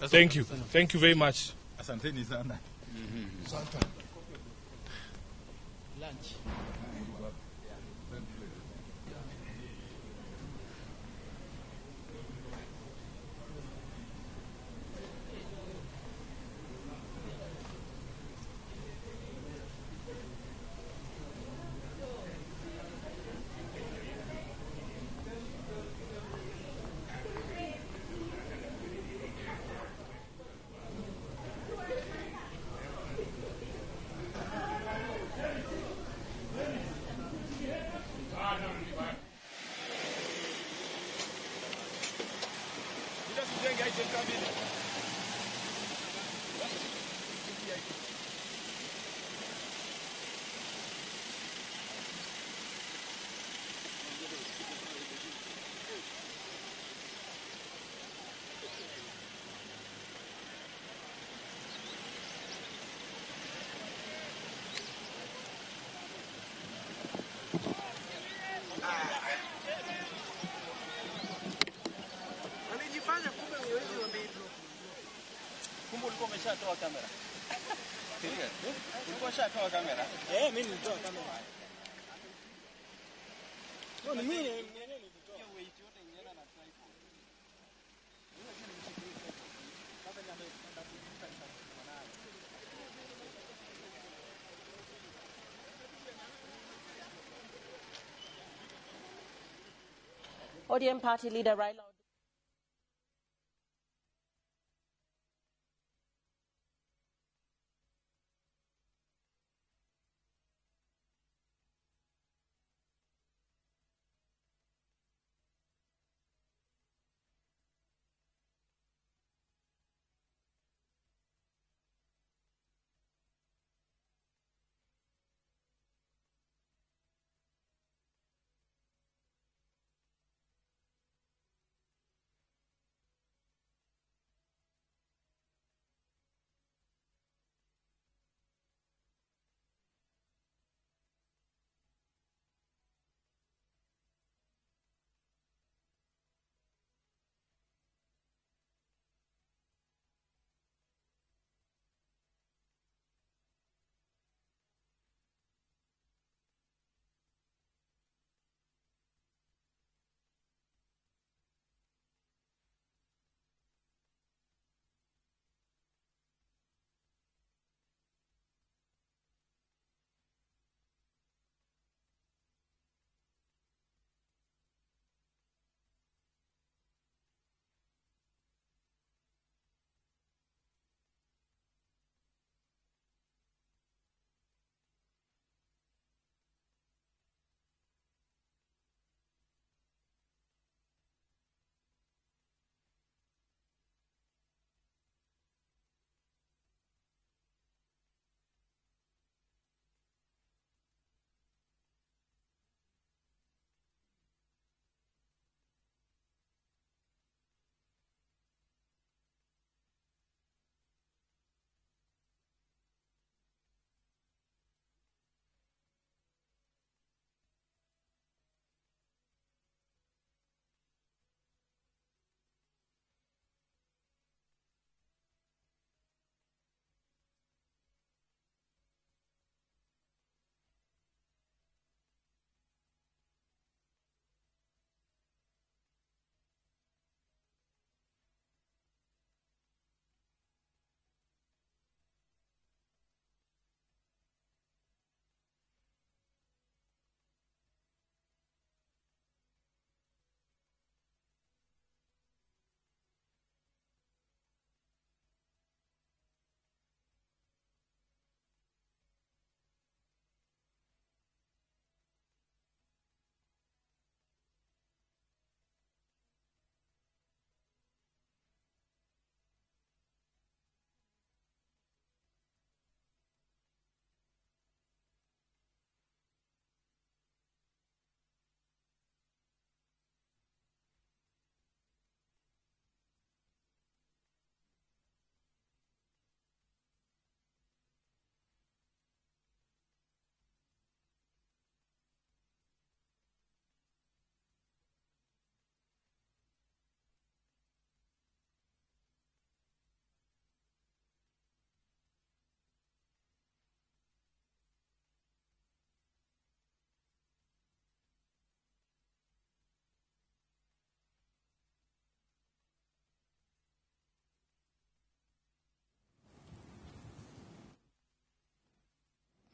Thank you. Thank you very much. Asanteni sana. Lunch. Umeshatoa kamera. Serious? Ulikuwa ushatoa kamera? Eh, mimi nilitoa kamera. No, ni mimi mwenyewe nilitoa. Hiyo weight yote inaenda na tripod. Sasa niambie ndio nayo. ODM party leader Raila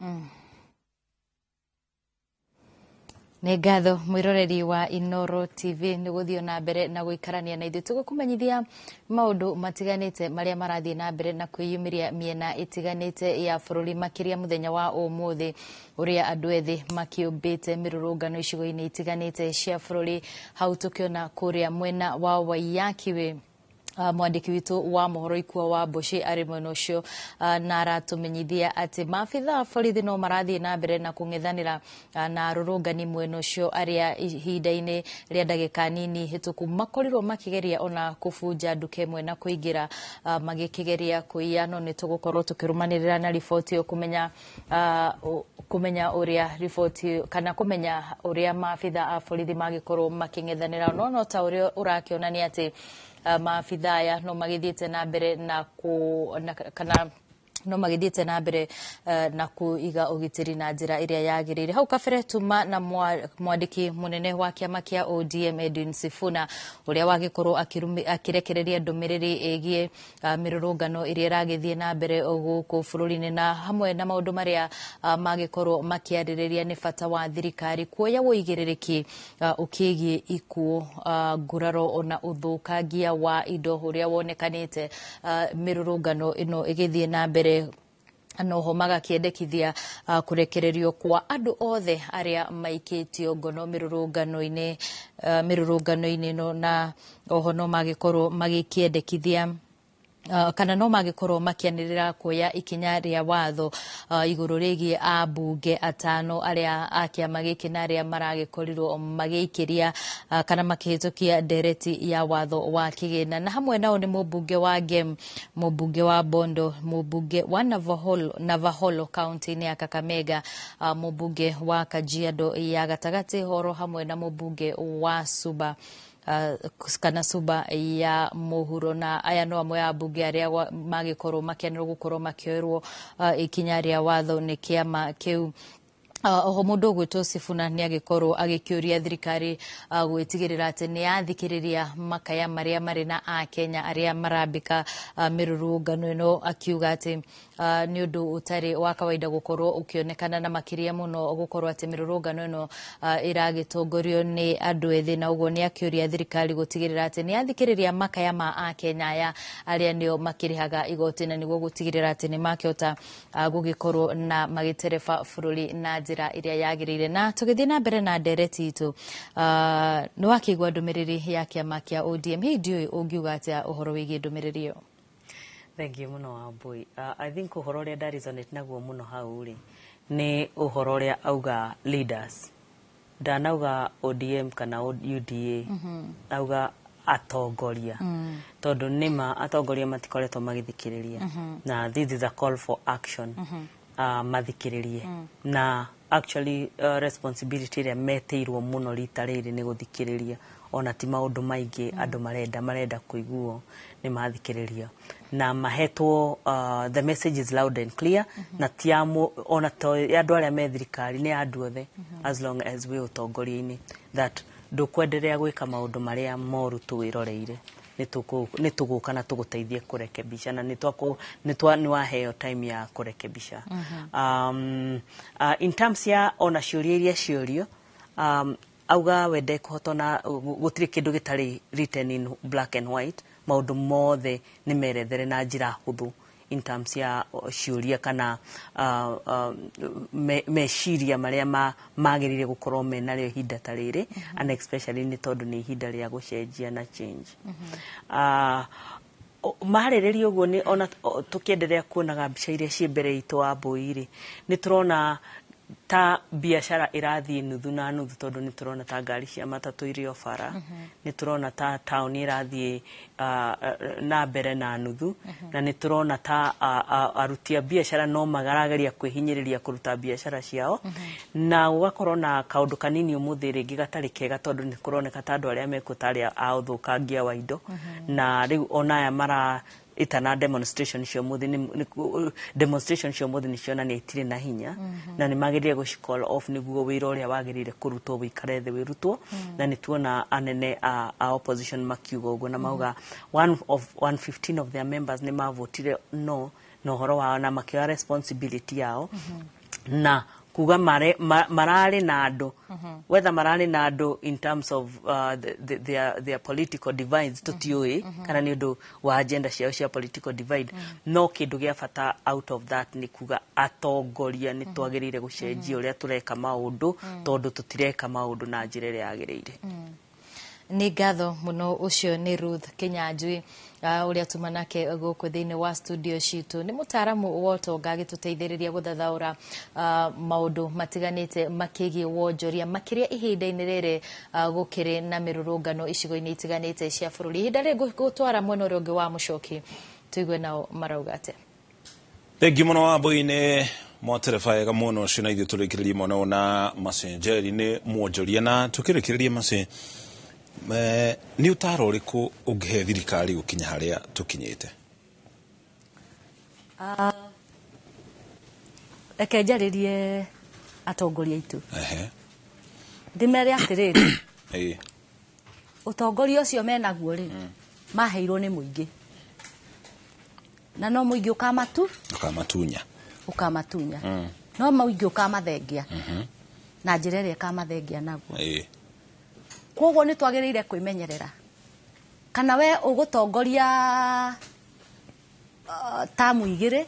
Nĩ ngatho mwĩroreri wa Inoro TV nĩ gũthiĩ na mbere na gũikarania na ithuĩ tũgũkũmenyithia maũndũ matiganĩte marĩa marathiĩ na mbere na kwĩyumĩria mĩena ĩtiganĩte ya bũrũri, makĩria mũthenya wa ũmũthĩ ũrĩa andũ ethĩ makĩũmbĩte mĩrũrũngano icigo-inĩ itiganĩte cia bũrũri. Hau tũkĩona kũrĩa mwena wa Waiyaki mwandĩki witũ wa mohoro Ikua wa Mboci arĩ mwena ũcio, na aratũmenyithia atĩ maabitha a borithi no marathiĩ na mbere na kũng'ethanĩra na arũrũngani mwena ũcio arĩa ihinda-inĩ rĩa ndagĩka nini hĩtũku makorirwo makĩgeria ona kũbunja nduka ĩmwe na kũingĩra, magĩkĩgeria kũiya. No nĩ tũgũkorwo tũkĩrũmanĩrĩra na riboti ĩyo kũmenya ũrĩa riboti kana kũmenya ũrĩa maabitha a borithi magĩkorwo makĩng'ethanĩra. No ta ũrĩa ũrakĩonania atĩ maabitha aya no magĩthiĩte na mbere na kana no magĩthiĩte na mbere na kũiga ũgitĩri na njĩra ĩrĩa yagĩrĩire. Hau kabere tuma na mwandĩki mũnene wa kĩama kĩa ODM Edwin Sifuna ũrĩa wagĩkorwo akĩrekereria ndũmĩrĩri ĩgiĩ mĩrũrũngano ĩrĩa ĩragĩthiĩ na mbere gũkũ bũrũri-inĩ, na hamwe na maũndũ marĩa magĩkorwo makĩarĩrĩria nĩ bata wa thirikari kuoya ũigĩrĩrĩki ũkĩgiĩ ikuũ, nguraro ona ũthũkangia wa indo ũrĩa wonekanĩte mĩrũrũngano ĩno ĩgĩthiĩ na mbere. Noho magakĩendekithia kũrekererio kwa andũ othe arĩa maikĩtio ngono mĩrũrũngano-inĩ ĩno, na oho no magĩkorwo magĩkĩendekithia kana no magĩkorwo makĩanĩrĩra kuoya ikinya rĩa watho igũrũ rĩgiĩ ambunge atano arĩa a kĩama gĩkĩ na arĩa maragĩkorirwo magĩikĩria kana makĩhĩtũkia ndereti ya watho wa kĩgĩna. Na hamwe nao nĩ mũmbunge wa Gem, mũmbunge wa Bondo, mũmbunge wa Navaholo kaunti-inĩ ya Kakamega, mũmbunge wa Kajiado ya gatagatĩ horo hamwe na mũmbunge wa Suba kana Suba ya mũhuro. Na aya no amwe a mbunge arĩa magĩkorwo makĩanĩrwo gũkorwo makĩoerwo ikinya rĩa watho nĩ kĩama kĩu. Oho mũndũ ũgwĩtwo Sifuna nĩ agĩkorwo agĩkĩũria thirikari gwĩtigĩrĩra atĩ nĩ yathikĩrĩria makaya marĩa marĩ na akenya arĩa marambĩka mĩrũrũngano ĩno, akiuga atĩ nĩ ũndũ ũtarĩ wa kawaida gũkorwo ũkĩonekana na makĩria mũno gũkorwo atĩ mĩrũrũngano ĩno ĩragĩtongorio nĩ andũ ethĩ, na ũguo nĩ akĩũria thirikari gũtigĩrĩra atĩ nĩ yathikĩrĩria makaya ma akenya aya arĩa nĩo makĩrĩhaga igoti, na nĩguo gũtigĩrĩra atĩ nĩ makĩhota gũgĩkorwo na magĩtereba bũrũri na njĩra ĩrĩa yagĩrĩire. Na tũgĩthiĩ na mbere na ndereti itũ, nĩ wakĩigua ndũmĩrĩri ya kĩama kĩa ODM. Hihi ndiũĩ ũngiuga atĩa ũhoro wĩgiĩ ndũmĩrĩri ĩyo? Thank you mũno Wambui. I think ũhoro ũrĩa nda resonate naguo mũno hau rĩ nĩ ũhoro ũrĩa auga leaders, ndanauga ODM kana UDA, auga atongoria, tondũ nĩma atongoria matikoretwo magĩthikĩrĩria, na this is a call for action. Mathikĩrĩrie na actually responsibility ĩrĩa metĩirwo mũno rita rĩrĩ nĩ gũthikĩrĩria, ona ti maũndũ maingĩ andũ marenda kũiguo nĩ mathikĩrĩria na mahetwo. The message is loud and clear, na ti ona to andũ arĩa me thirikari, nĩ andũ othe, as long as wĩ ũtongoria-inĩ, that ndũkwenderea gwĩka maũndũ marĩa moru tũwĩroreire, nĩ tũgũka na tũgũteithie kũrekebisha, na nĩ waheo time ya kũrekebisha. In terms ya ona ciũria iria ciũrio, auga wende kũhotona gũtirĩ kĩndũ gĩtarĩ written in black and white, maũndũ mothe nĩ merethere na njĩra hũthũ in terms ya ciũria kana meciria marĩa magĩrĩire gũkorwo menarĩo ihinda ta rĩrĩ, and especially nĩ tondũ nĩ ihinda rĩa gũcenjia na change. Marĩrĩria ũguo nĩ ona tũkĩenderea kuonaga mbica iria ciĩ mbere itũ Wambui rĩ, nĩ tũrona ta biacara ĩrathiĩ nuthu na nuthu, tondũ nĩ tũrona ta ngari cia matatũ irĩ o bara, nĩ tũrona ta taũni ĩrathiĩ na mbere na nuthu, na nĩ tũrona ta aruti a biacara no marageria kwĩhinyĩrĩria kũruta biacara ciao, na gũgakorwo na kaũndũ kanini ũmũthĩ rĩngĩ gatarĩ kega, tondũ nĩ kũroneka ta andũ arĩa mekuo tarĩ a ũthũkangia wa indo, na rĩu ona aya mara itana demonstration cia ũmũthĩ, demonstration cia ũmũthĩ nĩ cionania itirĩ na hinya, na nĩ magĩrĩire gũci call off nĩguo wĩra ũrĩa wagĩrĩire kũrutwo wĩikare thĩ wĩrutwo. Na nĩ tuona anene a opposition makiuga ũguo, na mauga one of 115 of their members nĩ mavotire no na ũhoro wao na makĩoya responsibility yao. Na kuga mararĩ na andũ, whether mararĩ na andũ in terms of their political divides, tũtiũĩ kana nĩ ũndũ wa agenda ciao cia political divide. No kĩndũ gĩa bata out of that nĩ kuga atongoria nĩ twagĩrĩire gũcenjia ũrĩa tũreka maũndũ, tondũ tũtireka maũndũ na njĩra ĩrĩa yagĩrĩire. Nĩ ngatho mũno. Ũcio nĩ Ruth Kinyanjui, ũrĩa tuma nake gũkũ thĩinĩ wa studio citũ, nĩ mũtaaramu wa ũtonga, agĩtũteithĩrĩria gũthathaũra maũndũ matiganĩte makĩgiĩ wonjoria, makĩria ihinda-inĩ rĩrĩ gũkĩrĩ na mĩrũrũngano icigo-inĩ itiganĩte cia bũrũri. Ihinda rĩrĩ ngũtwara mwena ũrĩa ũngĩ wa mũcoki, tũigue nao marauga atĩa. Thengiũ mũno Wambui-nĩ mwatereba wega mwena ũcio, na ithuĩ tũrĩkĩrĩrie mwena ũyũ na Macenjeri nĩ mwonjoria. Na tũkĩrĩkĩrĩria, Mace, nĩ ũtaro ũrĩkũ ũngĩhe thirikari gũkinya harĩa tũkinyĩte? Reke njarĩrie atongoria aitũ, ndĩmere atĩrĩrĩ, ũtongoria ũcio menaguo rĩ, maheirwo nĩ mũingĩ, na no mũingĩ ũkamatu ũkamatunya. Ũkamatunya. No mũingĩ ũkamathengia na njĩra ĩrĩa ĩkamathengia naguo. Koguo nĩ twagĩrĩire kwĩmenyerera kana we ũgũtongoria tamu 2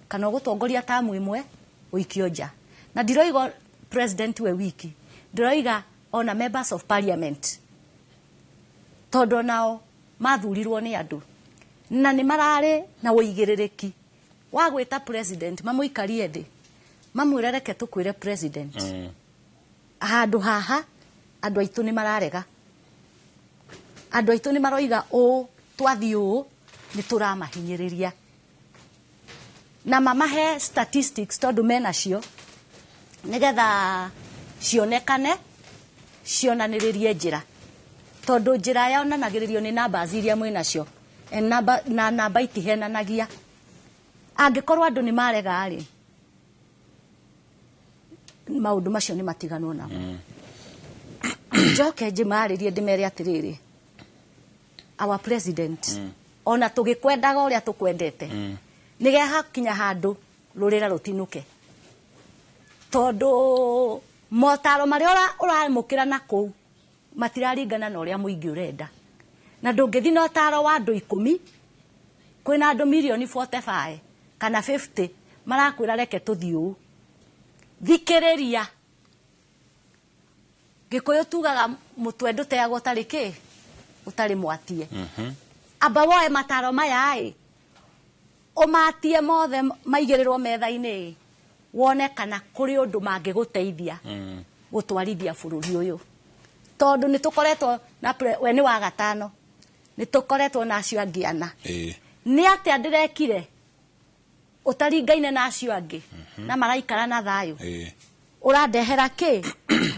kana ũgũtongoria tamu 1, ũikio nja. Na ndiroiga president we wiki, ndiroiga ona members of parliament, tondũ nao mathurirwo nĩ andũ na nĩ mararĩ na ũigĩrĩrĩki wa gwĩta president, mamũikarie thĩ, mamwĩre, "Reke tũkwĩre president, handũ haha andũ aitũ nĩ mararega, andũ aitũ nĩ maroiga ũũ, twathiĩ ũũ nĩ tũramahinyĩrĩria," na mamahe statistics tondũ menacio, nĩgetha cionekane cionanĩrĩrie njĩra, tondũ njĩra yonanagĩrĩrio nĩ numbers iria mwĩnacio. And namba, na namba itihenanagia. Angĩkorwo andũ nĩ marega rĩ, maũndũ macio nĩ matiganwo namo. Njoke njĩmarĩrie, ndĩmere atĩrĩrĩ, our president, ona tũgĩkwendaga ũrĩa tũkwendete, nĩ hakinya handũ rũrĩra rũtinũke, tondũ motaro marĩa ũramũkĩra na kũu matiraringana na ũrĩa mũingĩ ũrenda. Na ndũngĩthiĩ na ũtaro wa andũ 10, kwĩna andũ mirioni 45 kana 50 marakwĩra reke tũthiĩ ũũ. Thikĩrĩria. Gĩkũyũ tugaga mũtwe ndũteagwo ũtarĩ kĩ, ũtarĩ mwatie. Amba woe mataro maya ĩ, ũmatie mothe maigĩrĩrwo metha-inĩ ĩ, wone kana kũrĩ ũndũ mangĩgũteithia gũtwarithia bũrũri ũyũ, tondũ nĩ tũkoretwo na we nĩ wa gatano, nĩ tũkoretwo na acio angĩ ana. Nĩ atĩa ndĩrekire ũtaringaine na acio angĩ na maraikara na thayũ? Ũrandehera kĩ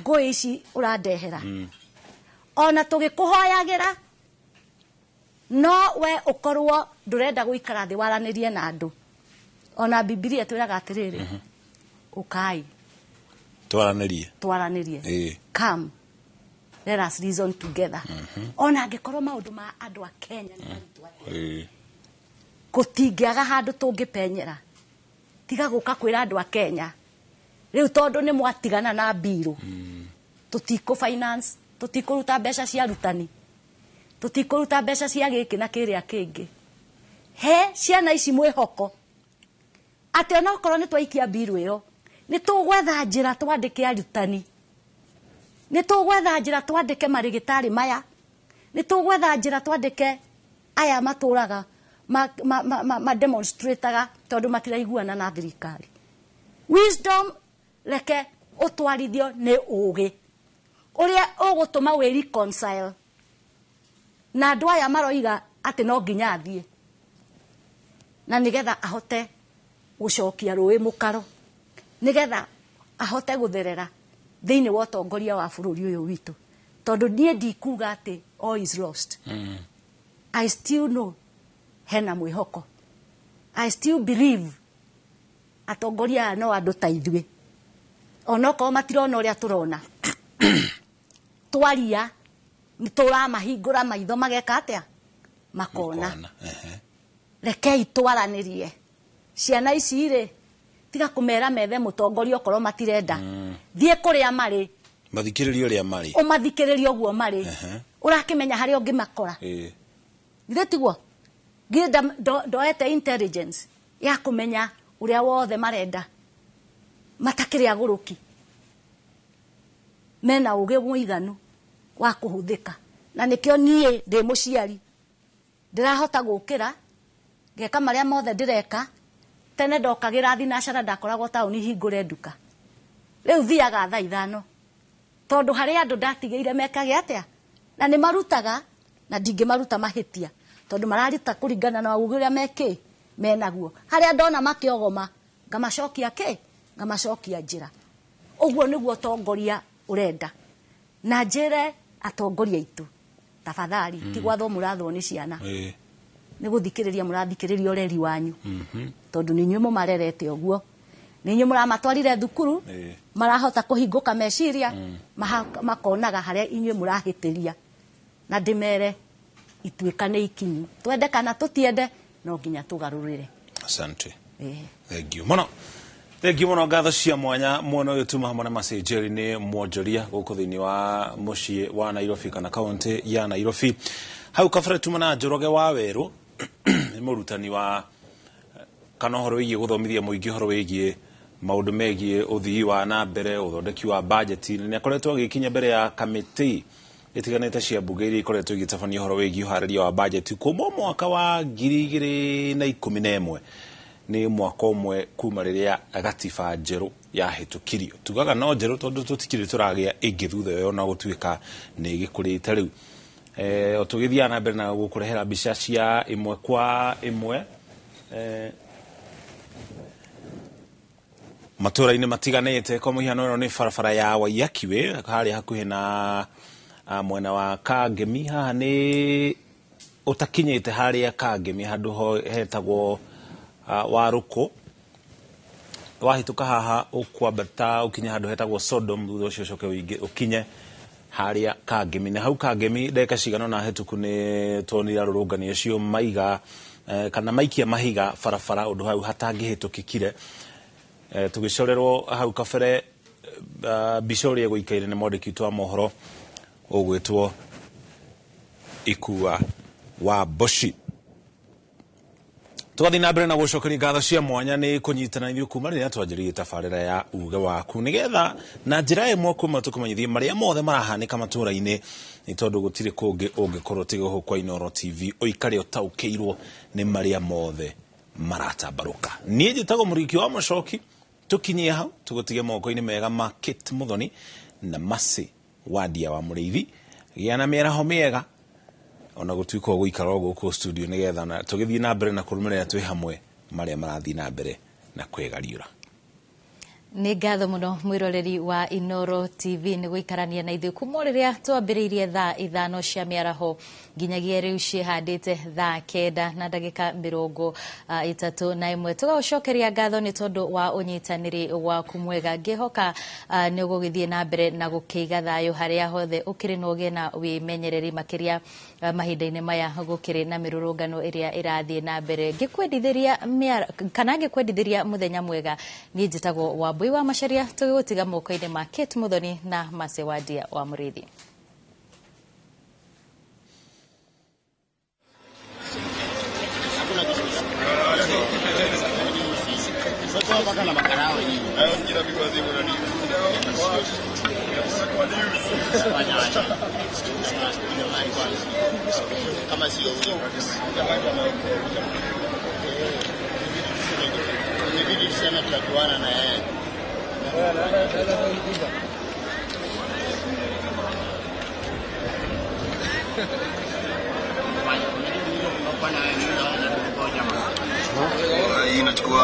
ngũĩ ici ũrandehera? Ona tũgĩkũhoyagĩra, no we ũkorwo ndũrenda gũikara thĩ waranĩrie na andũ. Ona Bibilia twĩraga atĩrĩrĩ, ũkai twaranĩrie. Twaranĩrie. Come, let us reason together. Ona angĩkorwo maũndũ ma andũ a Kenya nĩ maritũ atĩa, gũtingĩaga handũ tũngĩpenyera. Tiga gũka kwĩra andũ a Kenya rĩu tondũ nĩ mwatigana na mbirũ, tũtikũ finance, tũtikũruta mbeca cia arutani, tũtikũruta mbeca cia gĩkĩ na kĩrĩa kĩngĩ. He ciana ici mwĩhoko atĩ onokorwo nĩ twaikia mbirũ ĩyo, nĩ tũgwetha njĩra twandĩke arutani, nĩ tũgwetha njĩra twandĩke marĩgĩtarĩ maya, nĩ tũgwetha njĩra twandĩke aya matũraga ma demonstrataga tondũ matiraiguana na thirikari. Wisdom, reke ũtwarithio nĩ ũgĩ ũrĩa ũgũtũma wĩ reconcile na andũ aya maroiga atĩ no nginya athiĩ, na nĩgetha ahote gũcokia rũĩ mũkaro, nĩgetha ahote gũtherera thĩinĩ wa ũtongoria wa bũrũri ũyũ witũ, tondũ niĩ ndikuga atĩ all is lost. I still know hena mwĩhoko. I still believe atongoria aya no andũ ta ithuĩ, onokorwo matirona ũrĩa tũrona. Twaria nĩ tũramahingũra maitho, mageka atĩa? Makona. Rekei twaranĩrie. Ciana ici rĩ, Tiga kũmera methe mũtongoria okorwo matirenda. Thiĩ kũrĩa marĩ. Mathikĩrĩrie ũrĩa marĩ. Ũmathikĩrĩrie ũguo marĩ. Ũrakĩmenya harĩa ũngĩmakora. Githĩ tiguo? Githĩ ndoete intelligence ya kũmenya ũrĩa wothe marenda. Matakĩrĩ agũrũki. Mena ũgĩ mũiganu wa kũhũthĩka. Na nĩkĩo niĩ ndĩ mũciari. Ndĩrahota gũkĩra ngeka marĩa mothe ndĩreka. Tene ndokagĩra thinacara ndakoragwo taũni hingũre nduka. Rĩu thiaga thaa 5. Tondũ harĩ andũ ndatigĩire mekage atĩa? Na nĩ marutaga na ndingĩmaruta mahĩtia. Tondũ mararuta kũringana na ũgĩ ũrĩa mekĩ menaguo. Harĩa ndona makĩogoma ngamacokia kĩ? Ngamacokia njĩra. Ũguo nĩguo ũtongoria ũrenda. Na njĩre atongoria aitũ tafadhali ti gwathwo mũrathwo nĩ ciana. Nĩ gũthikĩrĩria mũrathikĩrĩria ũreri wanyu. Tondũ nĩ inyuĩ mũmarerete ũguo. Nĩ inyuĩ mũramatwarire thukuru, marahota kũhingũka meciria, makonaga harĩa inyuĩ mũrahĩtĩria. Na ndĩmere ituĩka nĩ ikinyu. Twende kana tũtiende no nginya tũgarũrĩre. Asante. Thank you mũno. Thank you mũno ngatho cia mwanya mwena ũyũ tuma hamwe na Mercy Njeri nĩ mwonjoria gũkũ thĩinĩ wa mũciĩ wa Nairobi kana kaunti ya Nairobi. Hau kabere tuma na Njoroge wa Werũ nĩ mũrutani wa kana ũhoro wĩgiĩ gũthomithia mũingĩ ũhoro wĩgiĩ maũndũ megiĩ ũthii wa na mbere ũthondeki wa bajeti nĩ akoretwo agĩkinya mbere ya kamĩtĩ itiganĩte cia mbunge iria ikoretwo igĩtabania ũhoro wĩgiĩ ũharĩria wa bajeti kuma mwaka wa 2011 nĩ mwaka ũmwe kuma rĩrĩa gatiba njerũ yahĩtũkirio. Tugaga no njerũ tondũ tũtikĩrĩ tũragĩa ĩngĩ thutha ĩyo na gũtuĩka nĩ ĩgĩkũrĩte rĩu. O tũgĩthiaga na mbere na gũkũrehera mbica cia ĩmwe kwa ĩmwe matũra-inĩ matiganĩte. Kwa mũhiano ĩno nĩ barabara ya Waiyaki harĩa hakuhĩ na mwena wa Kangemi. Haha nĩ ũtakinyĩte harĩa Kangemi handũ hetagwo Warũkũ. Wahĩtũka haha ũkwambata ũkinye handũ hetagwo Sodom, thutha ũcio ũcoke ũkinye harĩa Kangemi. Na hau Kangemi ndagĩka cigana ũna hĩtũku nĩ tuonire arũrũngani acio maiga kana maikia mahiga barabara ũndũ hau hatangĩhĩtũkĩkire. Tũgĩcorerwo hau kabere mbica ũrĩa ĩgũikaire nĩ mwandĩki witũ wa mohoro ũgwĩtwo Ikua wa Mboci. Tũgathiĩ na mbere na gũcokeria ngatho cia mwanya nĩ kũnyitana ithuĩ kuma rĩrĩa twanjĩrĩirie tabarĩra ya uge waku nĩgetha na njĩra ĩmwe kuma tũkũmenyithie marĩa mothe marahanĩka matũra-inĩ nĩ tondũ gũtirĩ kũngĩ ũngĩkorwo tiga gũkũ kwa Inooro TV ũikare ũtaũkĩirwo nĩ marĩa mothe maratambarũka. Niĩ njĩtagwo Mũriki wa Mũcoki, tũkinyie hau tũgũtige moko-inĩ mega ma Kate Muthoni na Mercy Wandia wa Mũrĩithi. Gĩa na mĩaraho mĩega ona gũtuĩka ũgũikara gũkũ studio nĩgetha na tũgĩthiĩ na mbere na kũrũmĩrĩra twĩ hamwe marĩa marathiĩ na mbere na kwĩgariũra. Nĩ ngatho mũno mwĩroreri wa Inooro TV nĩ gũikarania na ithuĩ kuma rĩrĩa twambĩrĩirie thaa 5 cia mĩaraho nginyagia rĩu ciĩhandĩte thaa 9 na ndagĩka 31. Tũgagũcokeria ngatho nĩ tondũ wa ũnyitanĩri waku mwega. Ngĩhoka nĩ ũgũgĩthiĩ na mbere na gũkĩiga thayũ harĩa hothe ũkĩrĩ na ũgĩe na wĩmenyereri makĩria mahinda-inĩ maya gũkĩrĩ na mĩrũrũngano ĩrĩa ĩrathiĩ na mbere. Ngĩkwendithĩria kana ngĩkwendithĩria mũthenya mwega. Niĩ njĩtagwo Wambui wa Macharia, tũgĩgũtiga moko-inĩ ma Kate Muthoni na Mercy Wandia wa Mũrĩithi.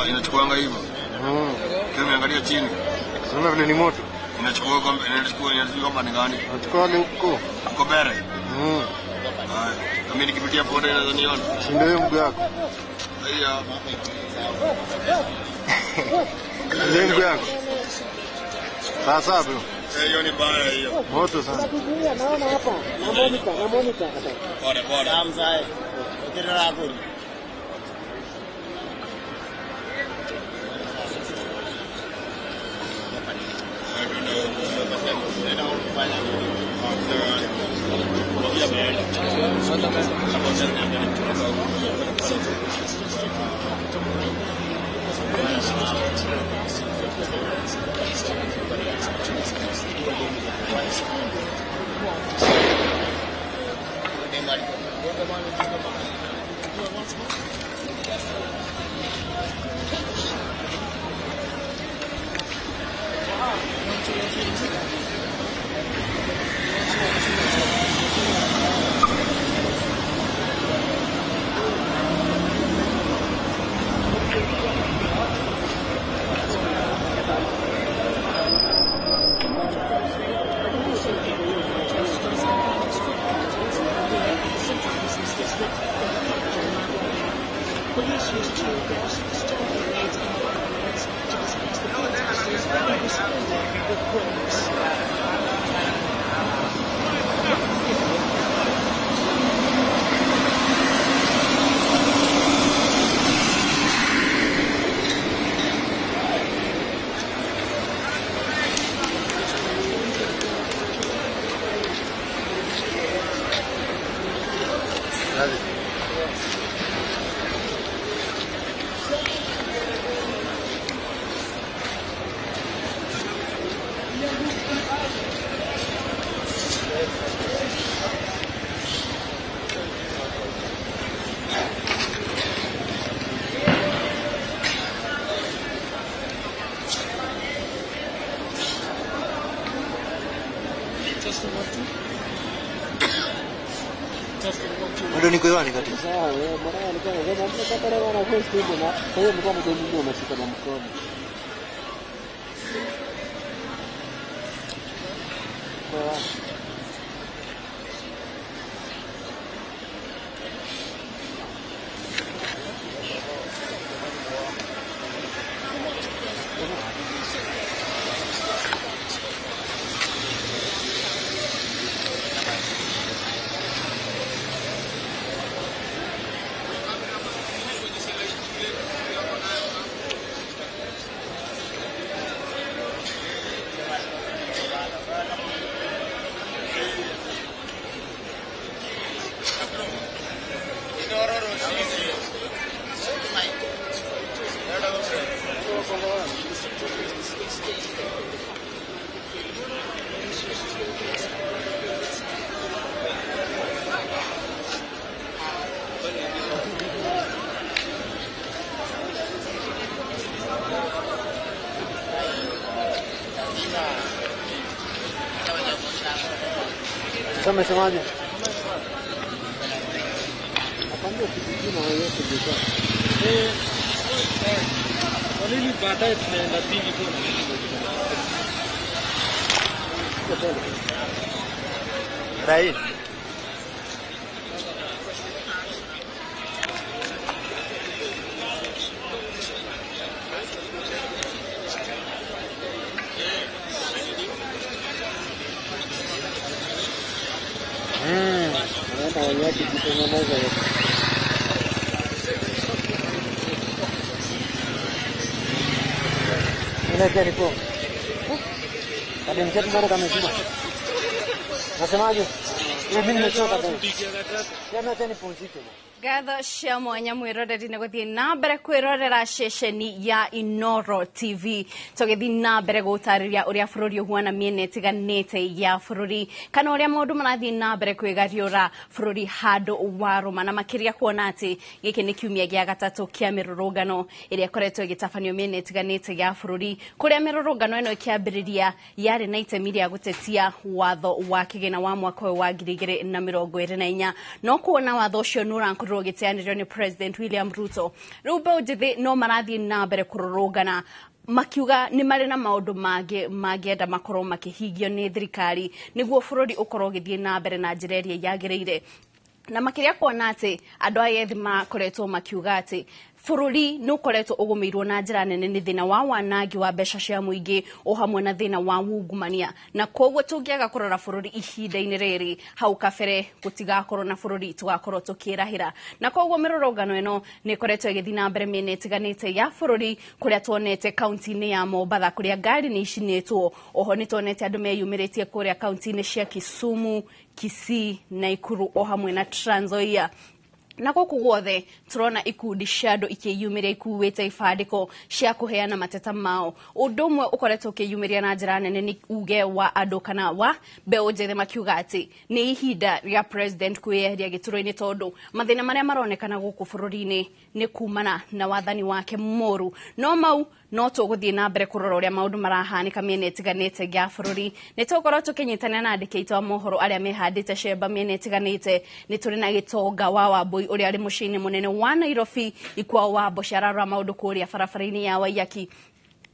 Inachukuanga hivyo. Ukiangalia chini. Unaona vile ni moto. Inachukua kama ni gani? Inachukua wale huko. Huko mbele. Haya, mimi nikipitia boda inaweza niona. Si ndio hiyo mguu yako? Haya. Ndio mguu yako. Sasa bro. Hiyo ni baya hiyo. Moto sana. Naona hapa. Na Monica. Bora bora. Mzae. Ukirara kuri. Police used tear gas, stun grenades and rubber bullets to disperse the protesters who responded with rocks. Bado niko hewani katika. Sawa, mara alikuwa anasema mnataka leo na voice hiyo na kwa hiyo mlikuwa mdomo unashika na mkono. Kwa Sasa umesemaje? Nakwambia kijijini na wewe kijijini. Kwa nini baadaye tunaenda pigi tu na Rai. Naenda wenyewe kujitengeneza yote. Ile niko. Kadem chetu bado kamezima. Nasemaje? Mimi nimechoka bwana. Yaani acha nipumzike bwana. Ngatho cia mwanya mwiroreri nĩ gũthiĩ na mbere kwĩrorera ceceni ya Inoro TV tũgĩthiĩ na mbere gũtarĩria ũrĩa bũrũri ũhuana mĩena ĩtiganĩte ya bũrũri kana ũrĩa maũndũ marathiĩ na mbere kwĩgariũra bũrũri handũ warũma na makĩria kuona atĩ gĩkĩ nĩ kiumia gĩa gatatũ kĩa mĩrũrũngano ĩrĩa ĩkoretwo ĩgĩtabanio mĩena ĩtiganĩte ya bũrũri kũrĩa mĩrũrũngano ĩno ĩkĩambĩrĩria yarĩ na itemi rĩa gũtetia watho wa kĩgĩna wa mwaka ũyũ wa 2024 no kuona watho ũcio nĩ ũrakorirwo ũgĩteanĩrio nĩ President William Ruto rĩu mbeũ njĩthĩ no marathiĩ na mbere kũrũrũngana makiuga nĩ marĩ na maũndũ mangĩ mangĩenda makorwo makĩhingio nĩ thirikari nĩguo bũrũri ũkorwo ũgĩthiĩ na mbere na njĩra ĩrĩa yagĩrĩire na makĩria kuona atĩ andũ aya ethĩ makoretwo makiuga atĩ Bũrũri nĩ ũkoretwo ũgũmĩirwo na njĩra nene nĩ thĩna wa wanangi wa mbeca cia mũingĩ o hamwe na thĩna wa ungumania, na koguo tũngĩaga kũrora bũrũri ihinda-inĩ rĩrĩ, hau kabere gũtigakorwo na bũrũri, tũgakorwo tũkĩrahĩra. Na koguo mĩrũrũngano ĩno nĩ ĩkoretwo ĩgĩthiĩ na mbere mĩena ĩtiganĩte ya bũrũri, kũrĩa tuonete kaunti-inĩ ya Mombatha kũrĩa ngari nĩ icinĩtwo. Oho nĩ tuonete andũ meyumĩrĩtie kũrĩa kaunti-inĩ cia Kisumu, Kisii, Nakuru o hamwe na Trans Nzoia. Na gũkũ guothe tũrona ikundi cia andũ ikĩyumĩria ikuĩte ibandĩko cia kũheana mateta mao. Ũndũ ũmwe ũkoretwo ũkĩyumĩria na njĩra nene nĩ uge wa andũ kana wa mbeũ njĩthĩ, makiuga atĩ nĩ ihinda rĩa president kwĩyeheria gĩturwa-inĩ, tondũ mathĩna marĩa maronekana gũkũ bũrũri-inĩ nĩ kumana na wathani wake mũru. No mau no tũgũthiĩ na mbere kũrora ũrĩa maũndũ marahanĩka mĩena ĩtiganĩte ya bũrũri. Nĩ tũgũkorwo tũkĩnyitanĩra na andĩki aitũ a mohoro arĩa mehandĩte cemba mĩena ĩtiganĩte. Nĩ tũrĩ na Gĩtonga wa Wambũi ũrĩa arĩ mũciĩ-inĩ mũnene wa Nairobi, Ikwao wa Mboco ararora maũndũ kũrĩa barabara-inĩ ya Waiyaki,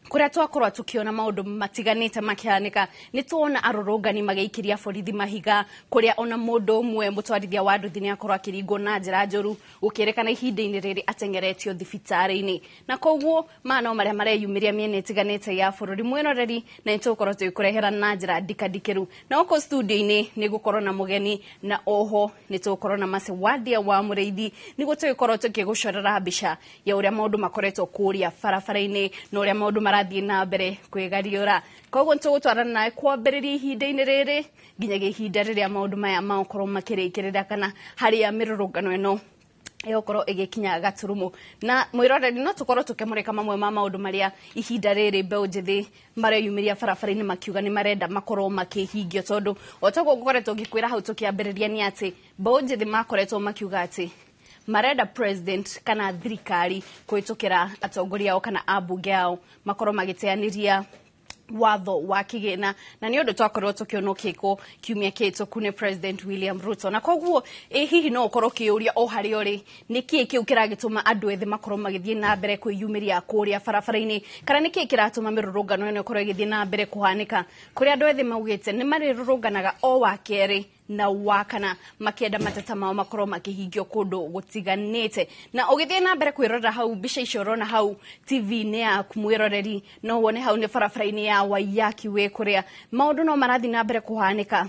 kũrĩa twakorwo tukiona maũndũ matiganĩte makĩhanĩka. Nĩ tuona arũrũngani magĩikĩria borithi mahiga, kũrĩa ona mũndũ ũmwe mũtwarithia wa nduthi nĩ akorwo akĩringwo na njĩra njũru, gũkĩrĩkana ihinda-inĩ rĩrĩ ateng'eretio thibitarĩ-inĩ. Na koguo maya no marĩa mareyumĩria mĩena ĩtiganĩte ya bũrũri, mwĩroreri, na nĩ tũgũkorwo tũgĩkũrehera na njĩra ndikandikĩru. Na gũkũ studio-inĩ nĩ gũkorwo na mũgeni, na oho nĩ tũgũkorwo na Mercy Wandia wa Mũrĩithi, nĩguo tũgĩkorwo tũkĩgũcorera mbica ya ũrĩa maũndũ makoretwo kũrĩa barabara-inĩ na ũrĩa maũndũ marathiĩ na mbere kwĩgariũra. Koguo nĩtũgũtwarana nawe kwambĩrĩria ihinda-inĩ rĩrĩ nginyagia ihinda rĩrĩa maũndũ maya magũkorwo makĩrĩkĩrĩra, kana harĩa mĩrũrũngano ĩno ĩgũkorwo ĩgĩkinya gaturumo. Na mwĩroreri, no tũkorwo tũkĩmũrĩka mamwe ma maũndũ marĩa ihinda rĩrĩ mbeũ njĩthĩ mareyumĩria barabara-inĩ makiuga nĩ marenda makorwo makĩhingio, tondũ o taguo ngũkoretwo ngĩkwĩra hau tũkĩambĩrĩria nĩ atĩ mbeũ njĩthĩ makoretwo makiuga atĩ marenda president kana thirikari kũhĩtũkĩra atongoria ao kana ambunge ao makorwo magĩteanĩria watho wa kĩgĩna, na nĩ ũndũ twakorirwo tũkĩona ũgĩkwo kiumia kĩhĩtũku nĩ President William Ruto. Na koguo ĩ hihi no ũkorwo ũkĩyũria o harĩa ũrĩ, nĩ kĩĩ kĩu kĩragĩtũma andũ ethĩ makorwo magĩthiĩ na mbere kwĩyumĩria kũrĩa barabara-inĩ, kana nĩ kĩĩ kĩratũma mĩrũrũngano ĩno ĩkorwo ĩgĩthiĩ na mbere kũhanĩka, kũrĩa andũ ethĩ maugĩte nĩ marĩrũrũnganaga o wa kerĩ na wa kana makĩenda mateta mao makorwo makĩhingio kũndũ gũtiganĩte. Na ũgĩthiĩ na mbere kwĩrorera hau mbica icio ũrona hau TV-inĩ yaku, mwĩroreri, no wone hau nĩ barabara-inĩ ya Waiyaki wĩ, kũrĩa maũndũ no marathiĩ na mbere kũhanĩka,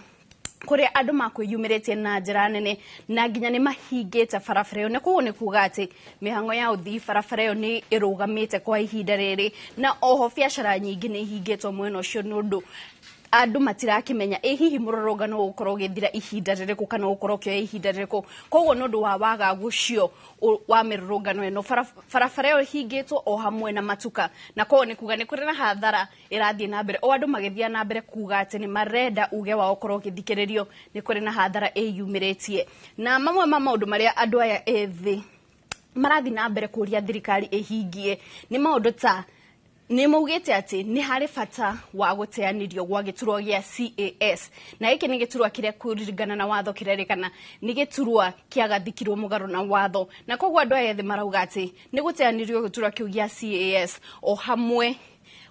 kũrĩa andũ makwĩyumĩrĩtie na njĩra nene na nginya nĩ mahingĩte barabara ĩyo. Na koguo nĩ kuga atĩ mĩhang'o ya ũthii barabara ĩyo nĩ ĩrũgamĩte kwa ihinda rĩrĩ, na oho biacara nyingĩ nĩ ihingĩtwo mwena ũcio, nĩ ũndũ andũ matirakĩmenya ĩ hihi mũrũrũngano ũgũkorwo ũgĩthira ihinda rĩrĩkũ kana ũgũkorwo ũkĩoya ihinda rĩrĩkũ. Koguo nĩ ũndũ wa wagagu ũcio wa mĩrũrũngano ĩno, barabara ĩyo ĩhingĩtwo o hamwe na matuka, na koguo nĩ kuga nĩ kũrĩ na hathara ĩrathiĩ na mbere. O andũ magĩthiĩ na mbere kuga atĩ nĩ marenda uge wao ũkorwo ũgĩthikĩrĩrio, nĩ kũrĩ na hathara ĩyumĩrĩtie. Na mamwe ma maũndũ marĩa andũ aya ethĩ marathiĩ na mbere kũria thirikari ĩhingie nĩ maũndũ ta nĩ maugĩte atĩ nĩ harĩ bata wa gũteanĩrio gwa gĩturwa gĩa CAS, na gĩkĩ nĩ gĩturwa kĩrĩa kũringana na watho kĩrerĩkana nĩ gĩturwa kĩagathĩkirwo mũgarũ na watho. Na koguo andũ aya ethĩ marauga atĩ nĩ gũteanĩrio gĩturwa kĩu gĩa CAS, o hamwe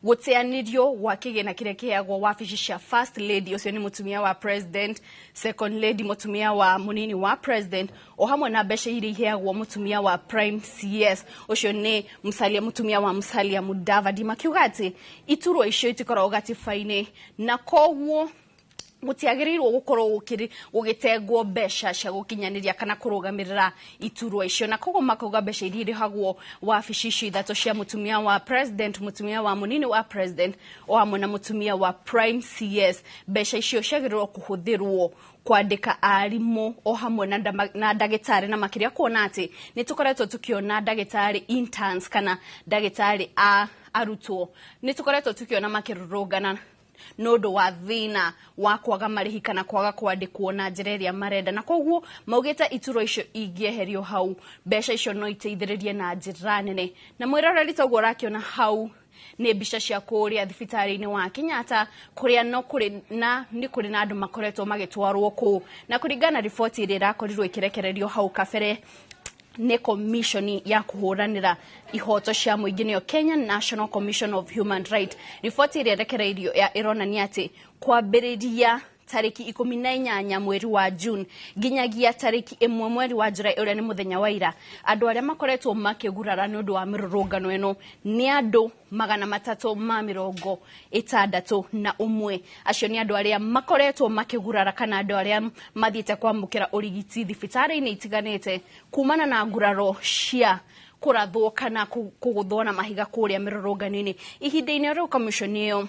gũteanĩrio gwa kĩgĩna kĩrĩa kĩheagwo wabici cia First Lady, ũcio nĩ mũtumia wa president, Second Lady, mũtumia wa mũnini wa president, o hamwe na mbeca iria iheagwo mũtumia wa Prime CS, ũcio nĩ Musalia, mũtumia wa Musalia Mudavadi, makiuga atĩ iturwa icio itikoragwo gatiba-inĩ, na koguo gũtiagĩrĩirwo gũkorwo gũgĩtengwo mbeca cia gũkinyanĩria kana kũrũgamĩrĩra iturwa icio. Na koguo makauga mbeca iria irĩhagwo wabici icio ithatũ cia mũtumia wa president, mũtumia wa mũnini wa president, o hamwe na mũtumia wa Prime CS, mbeca icio ciagĩrĩirwo kũhũthĩrwo kwandĩka arimũ o hamwe na ndagĩtarĩ, na makĩria kuona atĩ nĩ tũkoretwo tũkĩona ndagĩtarĩ interns kana ndagĩtarĩ a arutwo, nĩ tũkoretwo tũkĩona makĩrũrũngana nĩ ũndũ wa thĩna wa kwaga marĩhi kana kwaga kwandĩkwo na njĩra ĩrĩa marenda. Na koguo maugĩte iturwa icio ingĩeherio hau, mbeca icio no iteithĩrĩrie na njĩra nene. Na mwĩroreri, toguo ũrakĩona hau nĩ mbica cia kũrĩa thibitarĩ-inĩ wa Kenyatta, kũrĩa no kũrĩ na nĩ kũrĩ na andũ makoretwo magĩtwarwo kũu, na kũringana na riboti ĩrĩa ĩrakorirwo ĩkĩrekererio hau kabere nĩ commission ya kũhũranĩra ihoto cia mũingĩ, nĩyo Kenya National Commission of Human Rights, riboti ĩrĩa ĩrekereirio ĩronania atĩ kwambĩrĩria Tarĩki 18 mweri wa June nginyagia tarĩki 1 mweri wa July, ũrĩa nĩ mũthenya wa ira, andũ arĩa makoretwo makĩgurara nĩ ũndũ wa mĩrũrũngano ĩno nĩ andũ 361. Acio nĩ andũ arĩa makoretwo makĩgurara kana andũ arĩa mathiĩte kwamũkĩra ũrigiti thibitarĩ-inĩ itiganĩte kumana na nguraro cia kũrathwo kana kũgũthwo na mahiga kũrĩa mĩrũrũngano-inĩ. Ihinda-inĩ rĩu commission ĩyo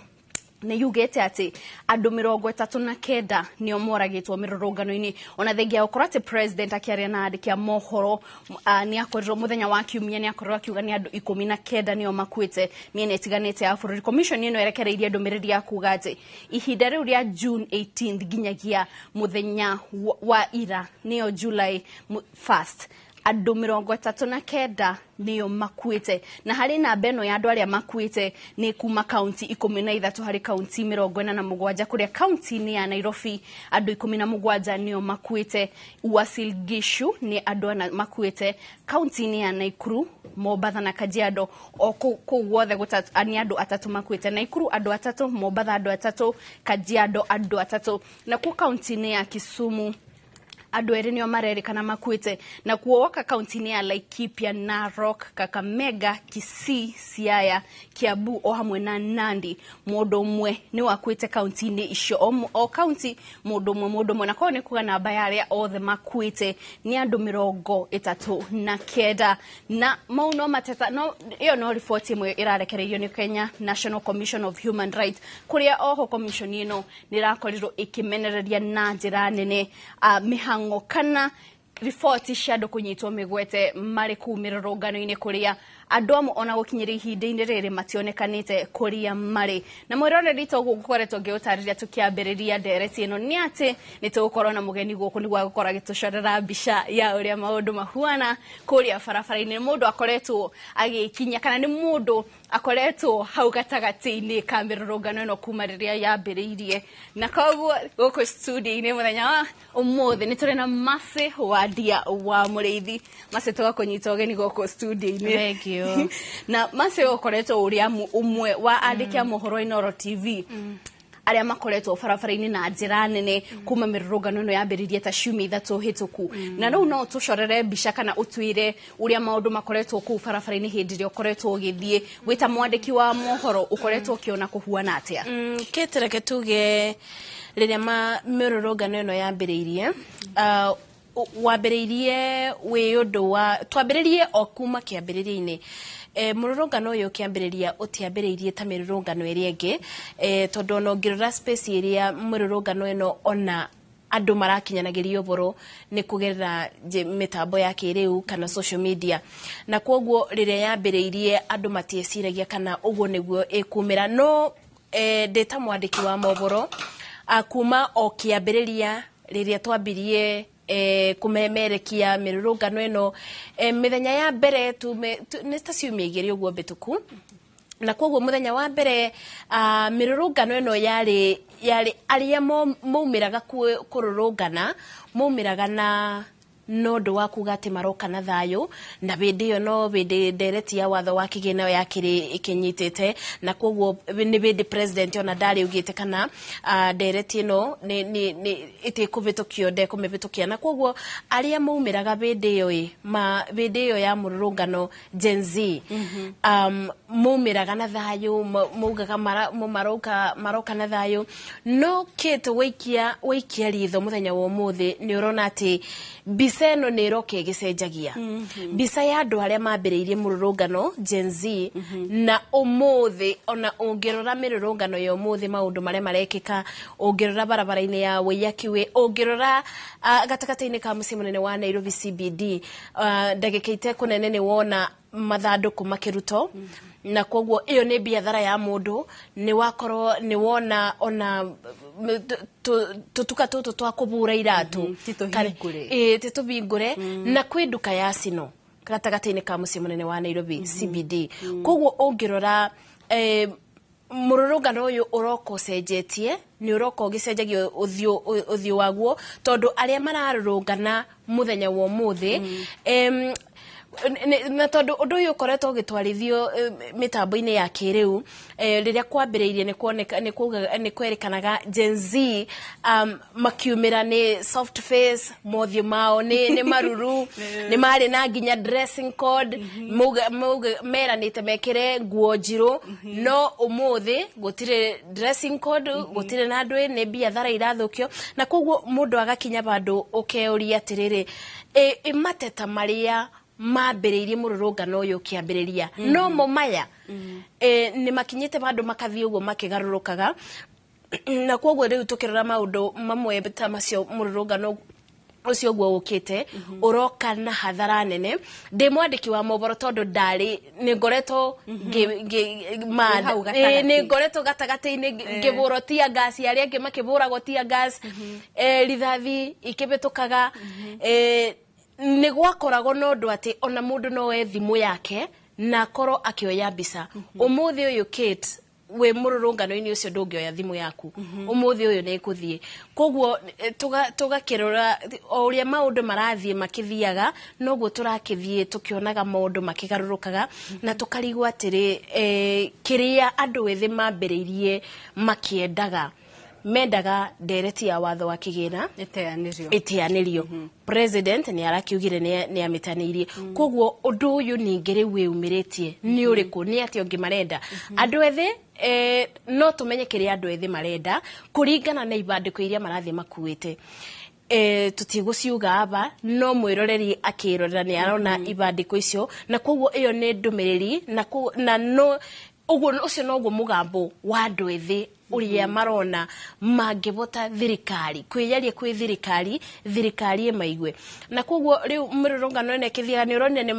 nĩ yugĩte atĩ andũ 39 nĩo moragĩtwo mĩrũrũngano-inĩ. Ona thengia ya gũkorwo atĩ president akĩaria na andĩki a mohoro nĩ akorirwo mũthenya wa kiumia nĩ akorirwo akiuga nĩ andũ 19 nĩo makuĩte mĩena ĩtiganĩte ya bũrũri. Commission ĩno ĩrekereirie ndũmĩrĩri ya kuga atĩ ihinda rĩu rĩa June 18 nginyagia mũthenya wa ira nĩyo July 1st, andũ 39 nĩo makuĩte. Na harĩ namba ĩno ya andũ arĩa makuĩte nĩ kuma kaunti 13 harĩ kaunti 47, kũrĩa kaunti-inĩ ya Nairobi andũ 17 nĩo makuĩte, Uasin Gishu nĩ andũ ana makuĩte, kaunti-inĩ ya Nakuru, Mombatha na Kajiado o kũu guothe nĩ andũ 3 makuĩte. Nakuru andũ 3, Mombatha andũ 3, Kajiado andũ 3. Nakuo kaunti-inĩ ya Kisumu andũ 2 nĩo marerĩkana makuĩte. Na kuo woka kaunti-inĩ ya Laikipia, Narok, Kakamega, Kisii, Siaya, Kiambu o hamwe na Nandi mũndũ ũmwe nĩ wakuĩte kaunti-inĩ icio. O kaunti mũndũ ũmwe. Na koguo nĩ kuga namba ya arĩa othe makuĩte nĩ andũ 39. Na mau no mateta no ĩyo no riboti ĩmwe ĩrarekereirio nĩ Kenya National Commission of Human Rights, kũrĩa oho commission ĩno nĩ ĩrakorirwo ĩkĩmenereria na njĩra nene mĩhang'o kana riboti cia andũ kũnyitwo mĩgwete marĩ kũu mĩrũrũngano-inĩ, kũrĩa andũ amwe ona gũkinyĩria ihinda-inĩ rĩrĩ mationekanĩte kũrĩa marĩ. Na mwĩroreri ta ũguo ngũkoretwo ngĩũtarĩria tũkĩambĩrĩria ndereti ĩno nĩ atĩ nĩ tũgũkorwo na mũgeni gũkũ nĩguo agũkorwo agĩtũcorera mbica ya ũrĩa maũndũ mahuana kũrĩa barabara-inĩ. Nĩ mũndũ akoretwo agĩkinya kana nĩ mũndũ akoretwo hau gatagatĩ-inĩ ka mĩrũrũngano ĩno kuma rĩrĩa yambĩrĩirie. Na koguo gũkũ studio-inĩ mũthenya wa ũmũthĩ nĩ tũrĩ na Mercy Wandia wa Mũrĩithi. Mercy, tũgakũnyita ũgeni gũkũ studio-inĩ. Thank you. Na Mercy ũkoretwo ũrĩa ũmwe wa andĩki a mohoro Inooro TV arĩa makoretwo barabara-inĩ na njĩra nene kuma mĩrũrũngano ĩno yambĩrĩirie ta ciumia 3 hĩtũku. Na rĩu no ũtũcorere mbica kana ũtwĩre ũrĩa maũndũ makoretwo kũu barabara-inĩ hĩndĩ ĩrĩa ũkoretwo ũgĩthiĩ wĩ ta mwandĩki wa mohoro, ũkoretwo ũkĩona kũhuana atĩa? Kate, reke tuge rĩrĩa mĩrũrũngano ĩno yambĩrĩirie, wambĩrĩirie wĩ ũndũ wa twambĩrĩrie o kuma kĩambĩrĩria-inĩ. Mũrũrũngano ũyũ ũkĩambĩrĩria ũtiambĩrĩirie ta mĩrũrũngano ĩrĩa ĩngĩ, tondũ ona ũngĩrora space ĩrĩa mĩrũrũngano ĩno ona andũ marakinyanagĩria ũhoro nĩ kũgerera mĩtambo ya kĩrĩu kana social media. Na koguo rĩrĩa yambĩrĩirie andũ matieciragia kana ũguo nĩguo ĩkumĩra. No ndĩ ta mwandĩki wa mohoro kuma o kĩambĩrĩria rĩrĩa twambirie kũmemerekia mĩrũrũngano ĩno, mĩthenya ya mbere nĩ ta ciumia 2 ũguo mbĩtũku. Na koguo mũthenya wa mbere mĩrũrũngano ĩno yarĩ arĩa maumĩraga kũrũrũngana maumĩraga na no ũndũ wa kuga atĩ maroka na thayũ, na hĩndĩ ĩyo no hĩndĩ ndereti ya watho wa kĩgĩna yakĩrĩ ĩkĩnyitĩte, na koguo nĩ hĩndĩ president ona ndarĩ augĩte kana ndereti ĩno nĩ ĩtĩkũhĩtũkio, ndekũmĩhĩtũkia. Na koguo arĩa maumĩraga hĩndĩ ĩyo hĩndĩ ĩyo ya mũrũrũngano Gen Z, maumĩraga na thayũ, maugaga maroka na thayũ. No Kate, waikia ritho mũthenya wa ũmũthĩ nĩ ũrona atĩ mbica ĩno nĩ ĩroka ĩgĩcenjagia. Mbica ya andũ arĩa mambĩrĩirie mũrũrũngano Gen Z na ũmũthĩ, ona ũngĩrora mĩrũrũngano ya ũmũthĩ maũndũ marĩa marekĩka, ũngĩrora barabara-inĩ ya Waiyaki Way, ũngĩrora gatagatĩ-inĩ ka mũciĩ mũnene wa Nairobi CBD, ndagĩka itekũnene nĩ wona mathandũkũ makĩrutwo. Na koguo ĩyo nĩ biathara ya mũndũ, nĩ wakorwo nĩ wona ona tũtuka tũtũ twa kũbura iratũ ti tũhingũre, na kwĩ nduka ya Sino gatagatĩ-inĩ ka mũciĩ mũnene wa Nairobi CBD. Koguo ũngĩrora mũrũrũngano ũyũ ũroka ũcenjetie, nĩ ũroka ũgĩcenjagia ũthiũ waguo, tondũ arĩa mararũrũngana mũthenya wa ũmũthĩ Na tondũ ũndũ ũyũ ũkoretwo ũgĩtwarithio mĩtambo-inĩ ya kĩrĩu, rĩrĩa kwambĩrĩirie nĩ kuoneka nĩ kuuga nĩ kwerĩkanaga Gen Z makiumĩra nĩ soft face, mothiũ mao nĩ maruru, nĩ marĩ na nginya dressing code, mauga meranĩte mekĩre nguo njirũ. No ũmũthĩ gũtirĩ dressing code, gũtirĩ na ndũĩ, nĩ biathara irathũkio, na koguo mũndũ agakinya handũ ũkeuria atĩrĩrĩ, ĩ mateta marĩa mambĩrĩirie mũrũrũngano ũyũ ũkĩambĩrĩria no mo maya nĩ makinyĩte handũ makathiĩ ũguo makĩgarũrũkaga. Na koguo rĩu tũkĩrora maũndũ mamwe ta macio, mũrũrũngano ũcio ũguo ũkĩte ũroka na hathara nene. Ndĩ mwandĩki wa mohoro, tondũ ndarĩ nĩ ngoretwo Wĩ hau gatagatĩ. Nĩ ngoretwo gatagatĩ-inĩ ngĩbũrwo tear gas, arĩa angĩ makĩbũragwo tear gas, rithathi ikĩbĩtũkaga, nĩ gwakoragwo na ũndũ atĩ ona mũndũ no oe thimũ yake na akorwo akĩoya mbica. Ũmũthĩ ũyũ, Kate, wĩ mũrũrũngano-inĩ ũcio ndũngĩoya thimũ yaku. Ũmũthĩ ũyũ nĩ ĩkũthiĩ. Koguo tũgakĩrora o ũrĩa maũndũ marathiĩ makĩthiaga, noguo tũrakĩthiĩ tũkĩonaga maũndũ makĩgarũrũkaga, na tũkarigwo atĩrĩ, kĩrĩa andũ ethĩ mambĩrĩirie makĩendaga, mendaga ndereti ya watho wa kĩgĩna ĩteanĩrio, ĩteanĩrio. President nĩ arakiugire nĩ amĩtanĩirie. Koguo ũndũ ũyũ ningĩ rĩu wĩumĩrĩtie nĩ ũrĩkũ? Nĩ atĩa ũngĩ marenda andũ ethĩ? No tũmenye kĩrĩa andũ ethĩ marenda kũringana na ibandĩko iria marathiĩ makuĩte. Tũtigũciuga aba, no mwĩroreri akĩrorera nĩ arona ibandĩko icio, na koguo ĩyo nĩ ndũmĩrĩri na no ũguo ũcio noguo mũgambo wa andũ ethĩ ũrĩa marona mangĩbota thirikari kwĩyaria kwĩ thirikari, thirikari ĩmaigue. Na koguo rĩu mĩrũrũngano ĩno ĩkĩthiaga, nĩ ũronire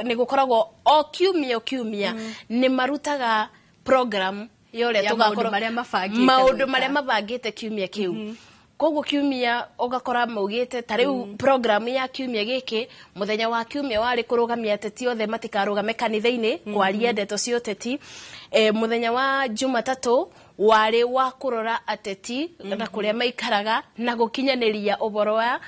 nĩ gũkoragwo o kiumia o kiumia nĩ marutaga program ya ũrĩa Ya tũgakorwo maũndũ marĩa mabangĩte maũndũ gwĩka. Marĩa mabangĩte kiumia kĩu. Koguo kiumia ũgakora maugĩte ta rĩu program ya kiumia gĩkĩ, mũthenya wa kiumia warĩ kũrũgamia ateti othe matikarũgame kanitha-inĩ kwaria ndeto cia ũteti. Mũthenya wa Jumatatũ warĩ wa kũrora ateti na kũrĩa maikaraga na gũkinyanĩria ũhoro wa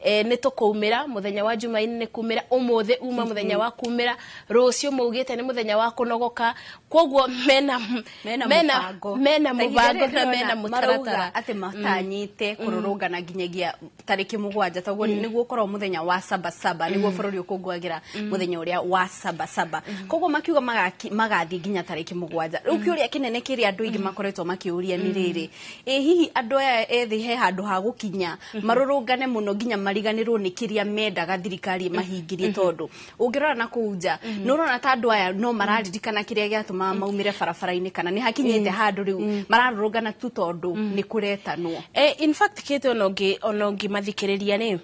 nĩ tũkũumĩra mũthenya wa Jumaine, nĩ kumĩra ũmũthĩ uma mũthenya wa kumĩra, rũciũ maugĩte nĩ mũthenya wa kũnogoka. Koguo mena mena mena mũbango. Mena Ta ihinda mũbango rĩrĩ na mena ndĩrona mũtaratara. marauga atĩ matanyĩte kũrũrũngana nginyagia tarĩki 7, toguo nĩguo ũkorwo mũthenya wa Sabasaba, nĩguo bũrũri ũkũngũagĩra mũthenya ũrĩa wa Sabasaba. Koguo makiuga magathiĩ nginya tarĩki 7. Rĩu kĩũria kĩnene kĩrĩa andũ aingĩ makoretwo makĩũria nĩ rĩrĩ, ĩ hihi andũ aya ethĩ he handũ ha gũkinya marũrũngane mũno nginya mariganĩrwo nĩ kĩrĩa mendaga thirikari ĩmahingĩrie? Tondũ ũngĩrora na kũu nja, nĩ ũrona ta andũ aya no mararirikana kĩrĩa gĩatũmaga maumĩre barabara-inĩ, kana nĩ hakinyĩte handũ rĩu mararũrũngana tu tondũ nĩ kũretanwo? In fact, kĩte ona ũngĩmathikĩrĩria rĩ,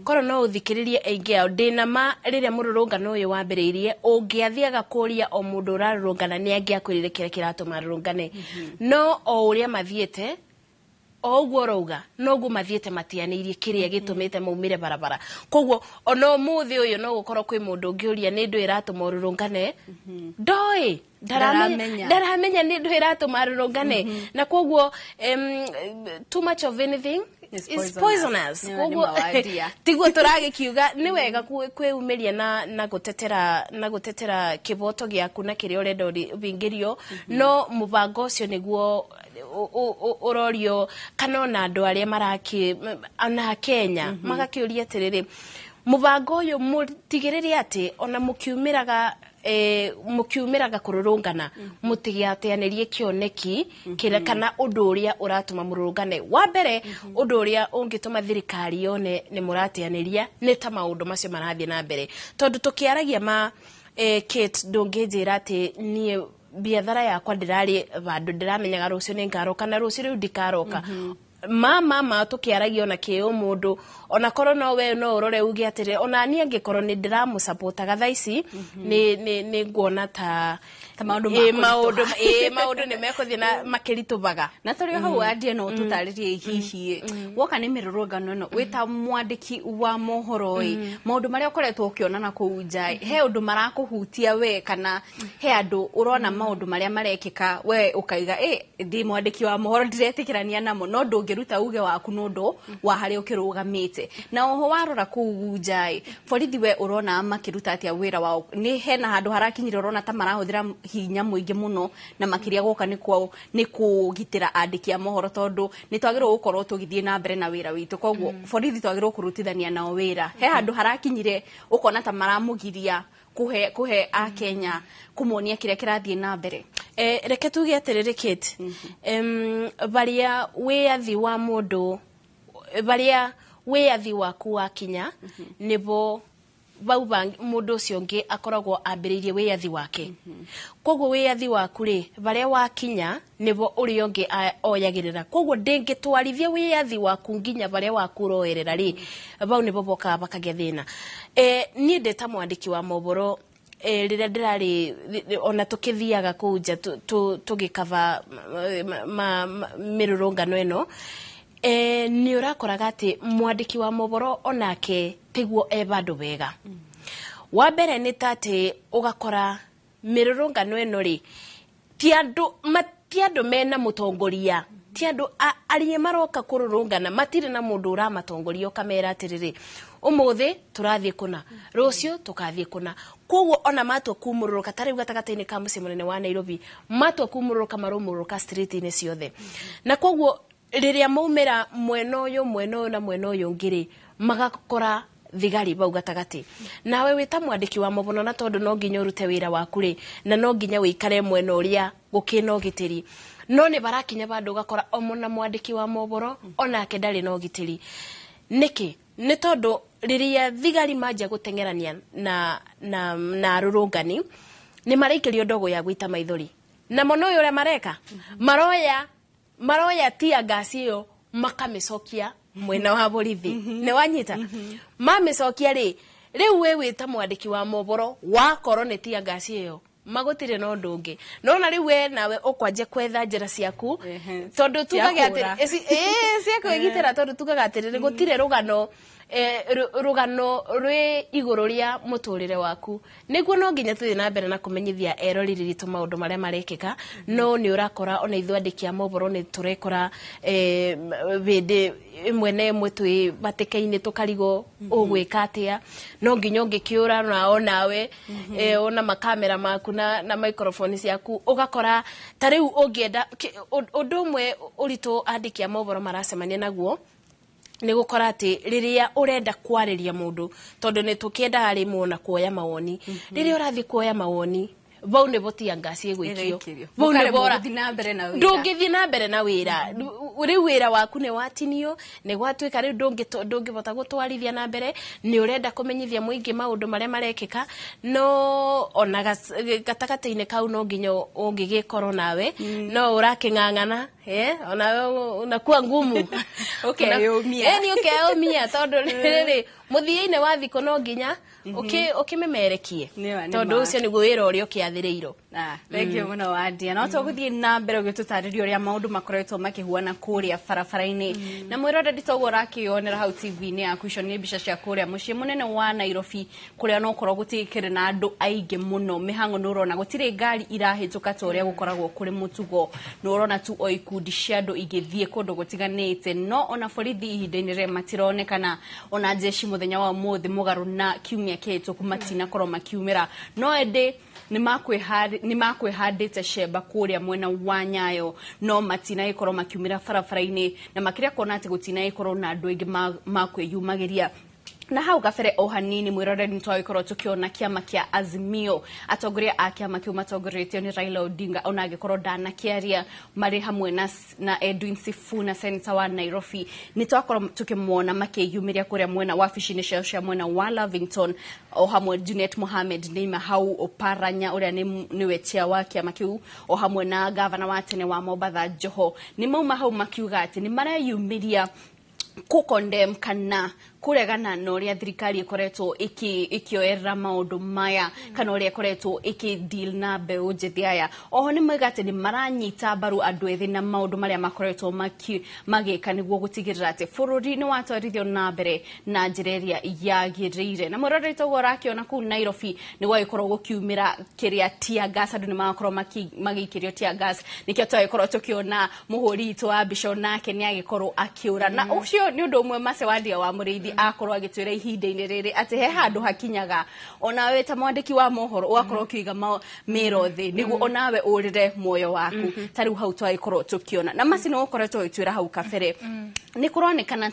korwo no ũthikĩrĩrie aingĩ ao, ndĩna ma rĩrĩa mũrũrũngano ũyũ wambĩrĩirie, ũngĩathiaga kũria o mũndũ ũrarũrũngana, nĩ angĩakwĩrire kĩrĩa kĩratũma arũrũngane. No o ũrĩa mathiĩte, o ũguo ũrauga, noguo mathiĩte matianĩirie kĩrĩa gĩtũmĩte maumĩre barabara. Koguo ona ũmũthĩ ũyũ no gũkorwo kwĩ mũndũ ũngĩũria nĩ ndũ ĩratũma ũrũrũngane, ndoĩ. Ndaramenya. Ndaramenya nĩ ndũ ĩratũma arũrũngane. Na koguo too much of anything is is poisonous. Poisonous. Nĩ Koguo mawandia. tiguo tũragĩkiuga nĩ wega kwĩumĩria na gũtetera kĩboto gĩaku na kĩrĩa ũrenda ũhingĩrio, no mũbango ũcio nĩguo ũrorio, kana ona andũ arĩa maraki ona Kenya magakĩũria atĩrĩrĩ, mũbango ũyũ mũtigĩrĩre atĩ ona mũkiumĩraga kũrũrũngana mũtigateanĩrie kĩoneki kĩrĩa kana ũndũ ũrĩa ũratũma mũrũrũngane. Wa mbere, ũndũ ũrĩa ũngĩtũma thirikari yone nĩ mũrateanĩria nĩ ta maũndũ macio marathiĩ na mbere, tondũ tũkĩaragia ma Kate, ndũngĩnjĩra atĩ niĩ biathara yakwa ndĩrarĩ vandũ ndĩramenyaga rũciũ nĩ ngaroka na rũciũ rĩu ndikaroka. Ma tũkĩaragia ona kĩ ũmũndũ, ona korwo no we no ũrore uge atĩrĩ, ona niĩ angĩkorwo nĩ ndĩramũcapotaga thaa ici, nĩ nguona ta Ta maũndũ maũndũ makũritũha. Maũndũ nĩ mekũthiĩ na makĩritũbaga. Na tũrĩ o hau, Andie, no tũtarĩrie hihi woka nĩ mĩrũrũngano ĩno, wĩ ta mwandĩki wa mohoro ĩ, maũndũ marĩa ũkoretwo ũkĩona na kũu nja ĩ, he ũndũ marakũhutia we, kana he andũ ũrona maũndũ marĩa marekĩka we ũkaiga ĩ ndĩ mwandĩki wa mohoro ndiretĩkĩrania namo, no ndũngĩruta uge waku nĩ ũndũ wa harĩa ũkĩrũgamĩte? Na oho warora kũu nja ĩ, borithi we ũrona makĩruta atĩa wĩra wao? Nĩ hena handũ harakinyire ũrona ta marahũthĩra hinya mũingĩ mũno, na makĩria gũka nĩ kũgitĩra andĩki a mohoro, tondũ nĩ twagĩrĩirwo gũkorwo tũgĩthiĩ na mbere na wĩra witũ, koguo borithi twagĩrĩirwo kũrutithania nao wĩra? He handũ harakinyire ũkona ta maramũgiria kũhe akenya kũmonia kĩrĩa kĩrathiĩ na mbere? Reke tuge atĩrĩrĩ, Kate, barĩa wĩyathi wa mũndũ, barĩa wĩyathi waku wakinya, nĩbo bau mũndũ ũcio ũngĩ akoragwo ambĩrĩirie wĩyathi wake. Koguo wĩyathi waku rĩ, barĩa wakinya nĩbo ũrĩa ũngĩ oyagĩrĩra. Koguo ndĩngĩtwarithia wĩyathi waku nginya barĩa waku ũroerera rĩ, bau nĩbo bokaga bakagĩa thĩna. Niĩ ndĩ ta mwandĩki wa mohoro, rĩrĩa ndĩrarĩ ona tũkĩthiaga kũu nja tũgĩkaba mĩrũrũngano ĩno, nĩ ũrakoraga atĩ mwandĩki wa mohoro onake tiguo e bandũ wega. Wa mbere nĩ ta atĩ ũgakora mĩrũrũngano ĩno rĩ, ti andũ mena mũtongoria, ti andũ arĩa maroka kũrũrũngana matirĩ na mũndũ ũramatongoria ũkamera atĩrĩrĩ, ũmũthĩ tũrathiĩ kũna, rũciũ tũkathiĩ kũna. Koguo ona matua kumũrũrũka ta rĩu gatagatĩ-inĩ ka mũciĩ mũnene wa Nairobi, matua kumũrũrũka marũmũrũrũka street-inĩ ciothe, na koguo rĩrĩa maumĩra mwena ũyũ, mwena ũyũ na mwena ũyũ ũngĩ rĩ, magakora thigari bau gatagatĩ. Nawe wĩ ta mwandĩki wa mohoro, na tondũ no nginya ũrute wĩra waku rĩ, na no nginya wĩikare mwena ũrĩa gũkĩna ũgitĩri, no nĩ barakinya bandũ ũgakora omona mwandĩki wa mohoro onake ndarĩ na ũgitĩri. Nĩkĩ? Nĩ tondũ rĩrĩa thigari manjia gũteng'erania na arũrũngani, nĩ maraikĩrio ndogo ya gũita maithori, na mũno ũyũ ũrĩa mareka, maroya tia ngasi ĩyo makamĩcokia mwena wa borithi. Nĩ wanyita? Mamĩcokia rĩ, rĩu we wĩ ta mwandĩki wa mohoro wakorwo nĩ tia ngasi ĩyo magũtirĩ na ũndũ ũngĩ, nona rĩu we nawe ũkwanjia kwetha njĩra ciaku, tondũ tugaga kũũra. atĩ cia kwĩgitĩra, tondũ tugaga atĩrĩrĩ, gũtirĩ rũgano rwĩ igũrũ rĩa mũtũrĩre waku. Nĩguo no nginya tũthiĩ na mbere na kũmenyithia eroreri ritũ maũndũ marĩa marekĩka, no nĩ ũrakora ona ithuĩ andĩki a mohoro nĩ tũrekora hĩndĩ ĩmwe na ĩmwe twĩ batĩka-inĩ, tũkarigwo ũgwĩka atĩa. No nginya ũngĩkĩũra nao nawe ona makamera maku na microphone ciaku, ũgakora ta rĩu ũngĩenda ũndũ ũmwe ũritũ andĩki a mohoro maracemania naguo nĩ gũkora atĩ rĩrĩa ũrenda kwarĩria mũndũ, tondũ nĩ tũkĩendaga rĩmwe ona kuoya mawoni, rĩrĩa ũrathiĩ kuoya mawoni, bau nĩbo tia ngasi ĩgũikio. Ĩgaikĩrio. Bau nĩbo Mũkaremwo gũthiĩ na mbere na wĩra. Ndũngĩthiĩ na mbere na wĩra. Rĩu wĩra waku nĩ watinio, nĩ gwatuĩka rĩu ndũngĩhota gũtwarithia na mbere. Nĩ ũrenda kũmenyithia mũingĩ maũndũ marĩa marekĩka, no ona gatagatĩ-inĩ kau no nginya ũngĩgĩkorwo nawe no ũrakĩng'ang'ana, onawe unakuwa ngumu. Ũkeyũmia. Nĩ ũkeyũmia, tondũ rĩrĩ mũthia-inĩ wa thikũ no nginya ũkĩmemerekie, Nĩma, nĩma. tondũ ũcio nĩguo wĩra ũrĩa ũkĩathĩrĩirwo. Thank you mũno, Wandia. No tũgũthiĩ na mbere ũgĩtũtarĩria ũrĩa maũndũ makoretwo makĩhuana kũrĩa barabara-inĩ. Na mwĩroreri, toguo ũrakĩonera hau TV-inĩ yaku, icio nĩ mbica cia kũrĩa mũciĩ mũnene wa Nairobi, kũrĩa no korwo gũtikĩrĩ na andũ aingĩ mũno. Mĩhang'o nĩ ũrona gũtirĩ ngari irahĩtũka ta ũrĩa gũkoragwo kũrĩ mũtugo, nĩ ũrona tu o ikundi cia andũ igĩthiĩ kũndũ gũtiganĩte. No ona borithi ihinda-inĩ rĩrĩ matironekana, ona jeshi mũthenya wa ũmũthĩ, mũgarũ na kiumia kĩhĩtũku, matinakorwo makiumĩra, no ĩndĩ nĩ makwĩhandĩte cemba kũrĩa mwena wa Nyayo, no matinagĩkorwo makiumĩra barabara-inĩ, na makĩria kuona atĩ gũtinagĩkorwo na andũ aingĩ makwĩyumagĩria. Na hau gabere o hanini, mwĩroreri, nĩ twagĩkorwo tũkĩona kĩama kĩa Azimio, atongoria a kĩama kĩu matongoretio nĩ Raila Odinga, ona angĩkorwo ndanakĩaria, marĩ hamwe na Edwin Sifuna, senator wa Nairobi, nĩ twakorwo tũkĩmona makĩyumĩria kũrĩa mwena wabici-inĩ ciao cia mwena wa Lavington. O hamwe Junet Mohamed nĩima hau, Oparanya ũrĩa nĩwe chair wa kĩama kĩu, o hamwe na gavana wa tene wa Mombatha Joho, nĩ mauma hau makiuga atĩ nĩ mareyumĩria. Kũ-condemn kana kũregana na ũrĩa thirikari ĩkoretwo ĩkĩoerera maũndũ maya, kana ũrĩa ĩkoretwo ĩkĩ-deal na mbeũ njĩthĩ aya. Oho nĩ moiga atĩ nĩ maranyita mbaru andũ ethĩ na maũndũ marĩa makoretwo magĩka nĩguo gũtigĩrĩra atĩ bũrũri nĩ watwarithio na mbere na njĩra ĩrĩa yagĩrĩire. Na mwĩroreri, toguo ũrakĩona kũu Nairobi nĩ gwagĩkorwo gũkiumĩra kĩrĩa tear gas, andũ nĩ magakorwo magĩikĩrio tear gas, nĩkĩo twagĩkorwo tũkĩona mũhũri witũ wa mbica nake nĩ agĩkorwo akĩũra. Na ũcio nĩ ũndũ ũmwe Mace Wandia wa Mũrĩithi akorwo agĩtwĩra ihinda-inĩ rĩrĩ atĩ he handũ hakinyaga onawe ta mwandĩki wa mohoro ũgakorwo ũkĩiga mĩro thĩ nĩguo onawe ũrĩre muoyo waku. Ta rĩu hau twagĩkorwo tũkĩona na Maci nĩ ũkoretwo ũgĩtwĩra hau kabere, nĩ kũronekana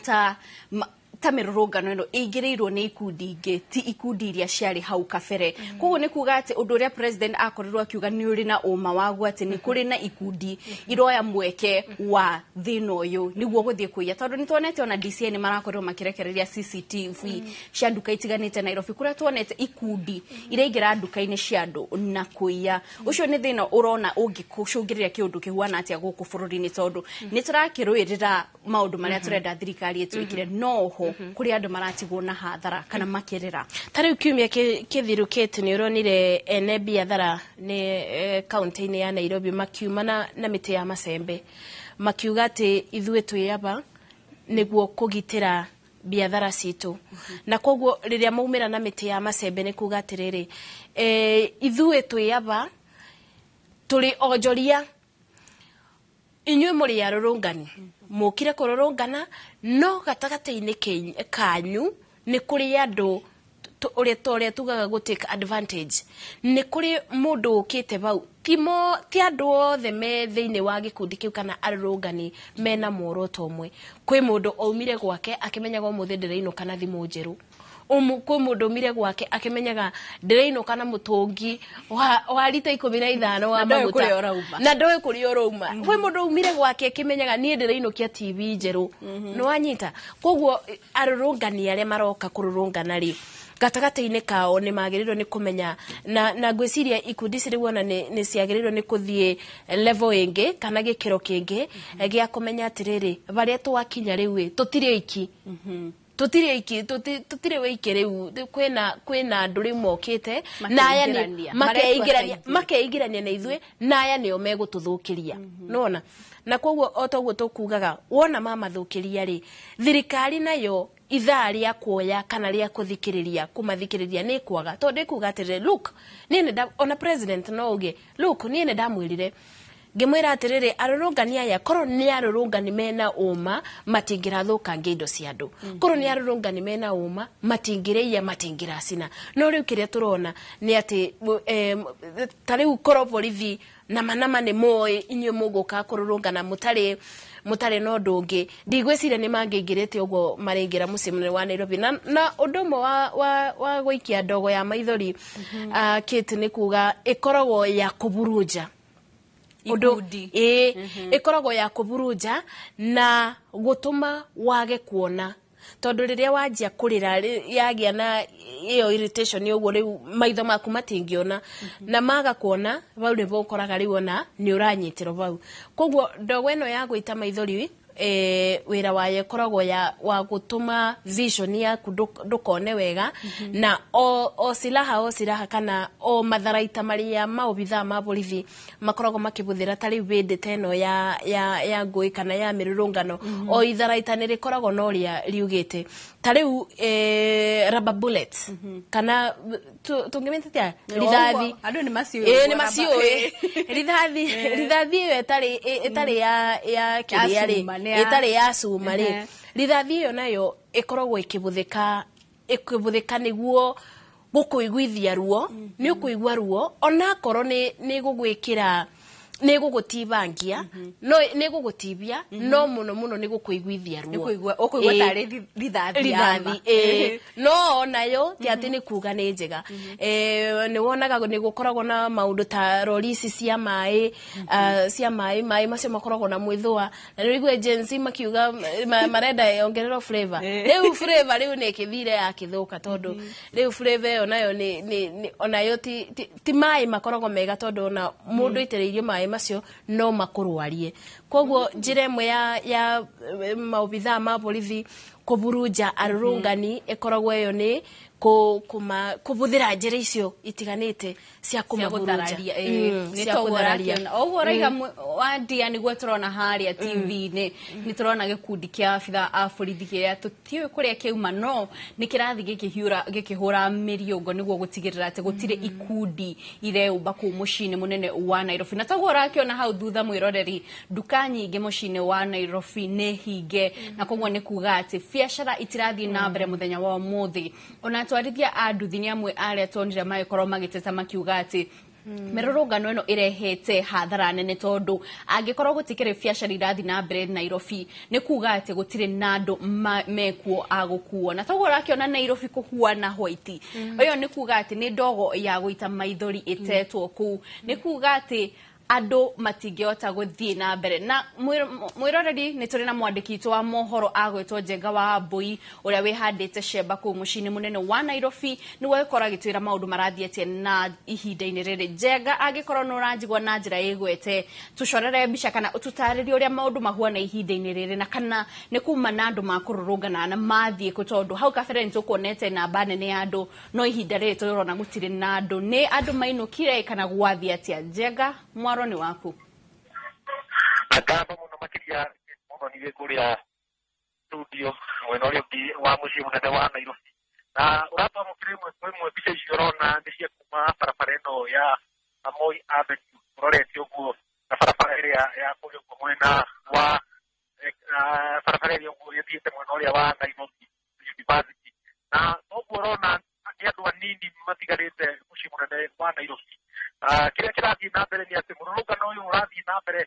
ta mĩrũrũngano ĩno ĩingĩrĩirwo nĩ ikundi ingĩ, ti ikundi iria ciarĩ hau kabere. Koguo nĩ kuga atĩ ũndũ ũrĩa president akorirwo akiuga nĩ ũrĩ na ũma waguo, atĩ nĩ kũrĩ na ikundi iroya mweke wa thĩna ũyũ nĩguo gũthiĩ kũiya, tondũ nĩ tuonete ona DCI nĩ marakorirwo makĩrekereria CCTV cia nduka itiganĩte Nairobi, kũrĩa tuonete ikundi iraingĩra nduka-inĩ cia andũ na kũiya. Ũcio nĩ thĩna ũrona ũngĩcũngĩrĩria kĩũndũ kĩhuana atĩa gũkũ bũrũri-inĩ, tondũ nĩ tũrakĩrũĩrĩra maũndũ marĩa tũrenda thirikari ĩtwĩkĩre, no ho kũrĩ andũ maratigwo na hathara kana makĩrĩra? Ta rĩu kiumia kĩthiru kĩtũ nĩ ũronire ene biathara nĩ kaunti-inĩ ya Nairobi makiuma na mĩtĩ ya macembe, makiuga atĩ ithuĩ twĩ aba nĩguo kũgitĩra biathara citũ. Na koguo rĩrĩa maumĩra na mĩtĩ ya macembe nĩ kuga atĩrĩrĩ, ithuĩ twĩ aba tũrĩ onjoria, inyuĩ mũrĩ arũrũngani mũkire kũrũrũngana, no gatagatĩ-inĩ kanyu nĩ kũrĩ andũ ũrĩa ta ũrĩa tugaga gũ take advantage. Nĩ kũrĩ mũndũ ũkĩte bau, ti andũ othe me thĩinĩ wa gĩkundi kĩu kana arũrũngani mena muoroto ũmwe. Kwĩ mũndũ aumire gwake akĩmenyaga ũmũthĩ ndĩrainũka na thimũ njerũ. Kwĩ mũndũ umire gwake akĩmenyaga ndĩrainũka na mũtũngi wa rita 15 wa Na ndoĩ maguta. Kũrĩa ũrauma. Na ndoĩ kũrĩa ũrauma. Kwĩ mũndũ umire gwake akĩmenyaga niĩ ndĩrainũkia TV njerũ. Nĩ wanyita? Koguo arũrũngani arĩa maroka kũrũrũngana rĩ, gatagatĩ-inĩ kao nĩ magĩrĩirwo nĩ kũmenya na ngwĩciria ikundi ici rĩu ona nĩ ciagĩrĩirwo nĩ kũthiĩ level ĩngĩ kana gĩkĩro kĩngĩ gĩa kũmenya atĩrĩrĩ, barĩa twakinya rĩu ĩ, tũtirĩ oiki, tũtirĩ oiki, tũtirĩ wĩike rĩu. Kwĩna andũ rĩu mokĩte na aya nĩ Makeingĩrania. makeingĩrania Maretua aingĩ. Makeingĩrania na ithuĩ, na aya nĩo megũtũthũkĩria, nona na koguo o toguo tũkugaga, wona mamathũkĩria rĩ, thirikari nayo ithaa rĩa kuoya kana rĩa kũthikĩrĩria kũmathikĩrĩria nĩ kwaga, tondũ ĩkuga atĩrĩrĩ, look, niĩ nĩ ona president no auge, look, niĩ nĩ ndamwĩrire ngĩmwĩra atĩrĩrĩ, arũrũngani aya korwo nĩ arũrũngani mena ũma matingĩrathũkangia indo cia andũ, korwo nĩ arũrũngani mena ũma matingĩrĩia, matingĩracina. No rĩu kĩrĩa tũrona nĩ atĩ ta rĩu korwo borithi nama nama nĩ moĩ inyuĩ mũgũka kũrũrũngana mũtarĩ na ũndũ ũngĩ, ndigwĩciria nĩ mangĩingĩrĩte ũguo maraingĩra mũciĩ mũnene wa Nairobi. Na ũndũ ũmwe wa gũikia ndogo ya maithori, Kate, nĩ kuga ĩkoragwo ya kũburunja ũndũ. Ikundi. Ĩĩ, ĩkoragwo ya kũburunja na gũtũma wage kuona, tondũ rĩrĩa wanjia kũrĩra yagĩa na ĩyo irritation ũguo, rĩu maitho maku matingĩona, na maga kuona bau nĩbo ũkoraga rĩu ona nĩ ũranyitĩrwo bau. Koguo ndogo ĩno ya gũita maithori, wĩra wayo ĩkoragwo ya wa gũtũma vision yaku ndũkone wega. Na o silaha kana o matharaita marĩa maobithaa ma borithi makoragwo makĩbũthĩra ta rĩu hĩndĩ ta ĩno ya ngũĩ kana ya mĩrũrũngano, o itharaita nĩ rĩkoragwo na ũrĩa riugĩte. Ta rĩu rubber bullet kana tũngĩmĩta atĩa, rithathi. Andũ nĩ maciũĩ. Ĩĩ, nĩ ũguo. Maciũĩ rithathi ĩyo ĩtarĩ ya kĩrĩa rĩ, cuma, nĩ ya- ĩtarĩ ya cuma rĩ, rithathi ĩyo nayo ĩkoragwo ĩkĩbũthĩka nĩguo gũkũiguithia ruo. Nĩ ũkũigua ruo onakorwo nĩ gũgwĩkĩra, nĩ gũgũtibangia, no nĩ gũgũtibia, no mũno mũno nĩ gũkũiguithia ruo. Nĩ kũigua ũkũigua tarĩ rithathi ya ma. Rithathi, ĩĩ, no onayo ti atĩ nĩ kuga nĩ njega. Nĩ wonaga nĩ gũkoragwo na maũndũ ta rori ici cia maĩ, cia maĩ, maĩ macio makoragwo na mwĩthũa, na nĩ ũigue Gen Z makiuga marenda yongererwo flavor. Rĩu flavor rĩu nĩ ĩkĩthire yakĩthũka, tondũ rĩu flavor ĩyo nayo nĩ onayo ti maĩ makoragwo mega, tondũ ona mũndũ aitĩrĩirio maĩ macio no makũrwarie. Koguo njĩra ĩmwe ya maobithaa ma borithi kũburunja arũrũngani ĩkoragwo ĩyo nĩ kũbũthĩra njĩra icio itiganĩte cia kũmaburunja. Nĩ toguo ũrakĩona ũguo ũraiga wandia nĩguo tũrona harĩa TV-inĩ. Nĩ tũrona gĩkundi kĩa abithaa a borithi kĩrĩa tũtiũĩ kũrĩa kĩauma, no nĩ kĩrathiĩ gĩkĩhũra mĩriũngo nĩguo gũtigĩrĩra atĩ gũtirĩ ikundi ireũmba kũu mũciĩ-inĩ mũnene wa Nairobi. Na toguo ũrakĩona hau thutha mwĩroreri, nduka nyingĩ mũciĩ-inĩ wa Nairobi nĩ hinge, na koguo nĩ kuga atĩ biacara itirathiĩ na mbere mũthenya wa ũmũthĩ. Ona atwarithia a nduthi nĩ amwe arĩa tuonire magĩkorwo magĩteta makiuga atĩ mĩrũrũngano ĩno ĩrehete hathara nene, tondũ angĩkorwo gũtikĩrĩ biacara irathiĩ na mbere Nairobi nĩ kuga atĩ gũtirĩ na andũ mekuo a gũkuo. Na toguo ũrakĩona Nairobi kũhuana white, ĩyo nĩ kuga atĩ nĩ ndogo ya gũita maithori ĩtetwo kũu, nĩ kuga atĩ andũ matingĩhota gũthiĩ na mbere. Na mwĩroreri, nĩ tũrĩ na mwandĩki witũ wa mohoro agwĩtwo Njenga wa Mbui ũrĩa wĩhandĩte cemba kũu mũciĩ-inĩ mũnene wa Nairobi, nĩguo agĩkorwo agĩtwĩra maũndũ marathiĩ atĩa na ihinda-inĩ rĩrĩ. Njenga, angĩkorwo nĩ ũranjigua na njĩra ĩgwete, tũcorere mbica kana ũtũtarĩrie ũrĩa maũndũ mahuana ihinda-inĩ rĩrĩ, na kana nĩ kuma na andũ makũrũrũngana na mathiĩ kũ, tondũ hau kabere nĩ tũkuonete namba nene ya andũ, no ihinda rĩrĩ tũrona gũtirĩ na andũ. Nĩ andũ mainũkire kana gwathiĩ atĩa? Njenga, mwaro nĩ waku. Ngatho mũno makĩria mũthonire kũrĩa studio mwena ũrĩa ũngĩ wa mũciĩ mũnene wa Nairobi. Na ũratwamũkĩra ĩmwe kwa ĩmwe mbica icio ũrona nĩ cia kuma barabara ĩno ya Moi Avenue ũrorete ũguo, na barabara ĩrĩa ya kũrĩa ũguo mwena wa barabara ĩrĩa ũguo ĩthiĩte mwena ũrĩa wa Nairobi University. Na ũguo ũrona nĩ andũ anini matigarĩte mũciĩ mũnene wa Nairobi. Kĩrĩa kĩrathiĩ na mbere nĩ atĩ mũrũrũngano ũyũ ũrathiĩ na mbere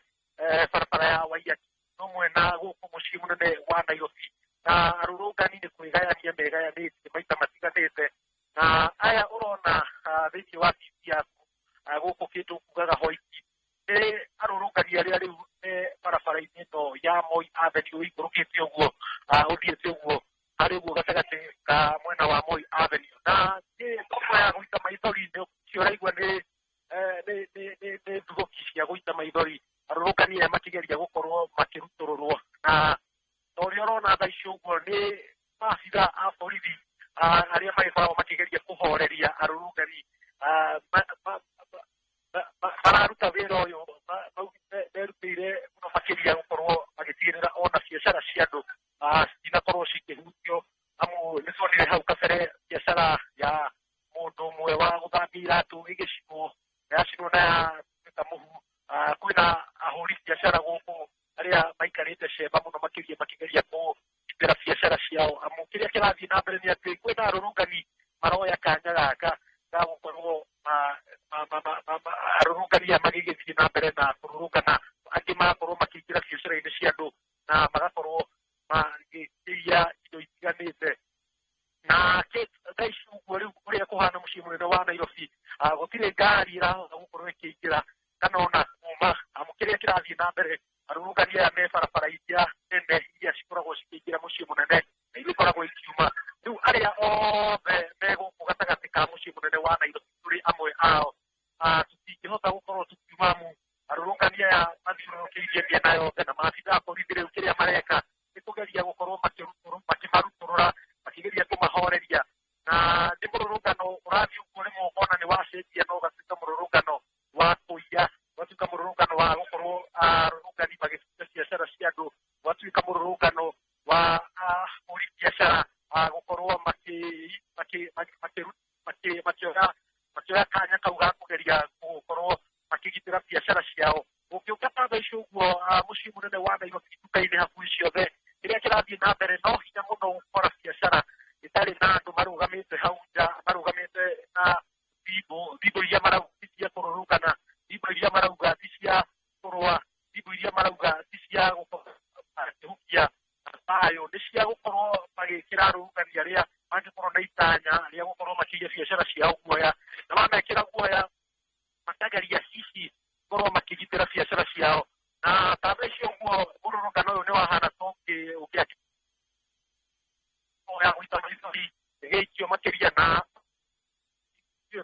barabara ya Waiyaki no mwena gũkũ mũciĩ mũnene wa Nairobi, na arũrũngani nĩ kwĩgayania megayanĩtie maita matiganĩte. Na aya ũrona thĩinĩ wa TV yaku gũkũ kĩndũ kugaga white nĩ arũrũngani arĩa rĩu me barabara-inĩ ĩno ya Moi Avenue ũikũrũkĩte ũguo ũthiĩte ũguo harĩ ũguo gatagatĩ ka mwena wa Moi Avenue. Na nĩ ndogo ya gũita maithori nĩ ũraigua nĩ nduthũki cia gũita maithori, arũrũngani aya makĩgeria gũkorwo makĩrutũrũrwo. Na ũrĩa ũrona thaa ici ũguo nĩ maabithaa a borithi arĩa magĩkoragwo makĩgeria kũhoreria arũrũngani, mararuta wĩra ũyũ merutĩire mũno makĩria gũkorwo magĩtigĩrĩra ona biacara cia andũ citinakorwo cikĩhutio, amu nĩ tuonire hau kabere biacara ya mũndũ ũmwe wa gũthambia iratũ ĩgĩcinwo, yacinwo na yatuĩka mũhu. Kwĩna ahũri biacara gũkũ arĩa maikarĩte cemba mũno makĩria makĩgeria kũgitĩra biacara ciao, amu kĩrĩa kĩrathiĩ na mbere nĩ atĩ kwĩna arũrũngani maroya kanya gaka ga gũkorwo arũrũngani aya magĩgĩthiĩ na mbere na kũrũrũngana, angĩ magakorwo makĩingĩra biacara-inĩ cia andũ na magakorwo magĩkĩiya indo itiganĩte. Na thaa ici ũguo rĩu ũrĩa kũhana mũciĩ mũnene wa Nairobi, gũtirĩ ngari ĩrahota gũkorwo ĩkĩingĩra kana ona kuma, amu kĩrĩa kĩrathiĩ na mbere arũrũngani aya me barabara iria nene iria cikoragwo cikĩingĩra mũciĩ mũnene na iria ikoragwo ikiuma. Rĩu arĩa othe me gũkũ gatagatĩ ka mũciĩ mũnene wa Nairobi tũrĩ amwe ao, tũtingĩhota gũkorwo tũkiuma amu arũrũngani aya mathiũrũrũkĩirie mĩena yothe, na maabithaa a borithi rĩu kĩrĩa mareka nĩ kũgeria gũkorwo makĩmarutũrũra, makĩgeria kũmahoreria. Na nĩ mũrũrũngano ũrathiĩ ũguo rĩmwe ũkona nĩ wacenjia na ũgatuĩka mũrũrũngano wa kũiya, ũgatuĩka mũrũrũngano wa gũkorwo arũrũngani magĩbunja biacara cia andũ, ũgatuĩka mũrũrũngano wa ahũri biacara gũkorwo makĩoya kanya kau ga kũgeria gũkorwo makĩgitĩra biacara ciao. Ũngĩũka ta thaa ici ũguo mũciĩ mũnene wa Nairobi nduka-inĩ hakuhĩ ciothe, kĩrĩa kĩrathiĩ na mbere no hinya mũno gũkora biacara ĩtarĩ na andũ marũgamĩte hau nja, marũgamĩte na thimũ iria marauga ti cia kũrũrũngana, thimũ iria marauga ti cia kũrũa, thimũ iria marauga ti cia gũkorwo makĩhukia thayũ, nĩ cia gũkorwo magĩkĩra arũrũngani arĩa mangĩkorwo na itanya rĩa gũkorwo makĩiya biacara ciao guoya, na mamekĩra guoya makageria hihi gũkorwo makĩgitĩra biacara ciao. Na ta thaa ici ũguo mũrũrũngano ũyũ nĩ wahana ta ũngĩakĩoya gũita maithori ĩgĩikio makĩria, na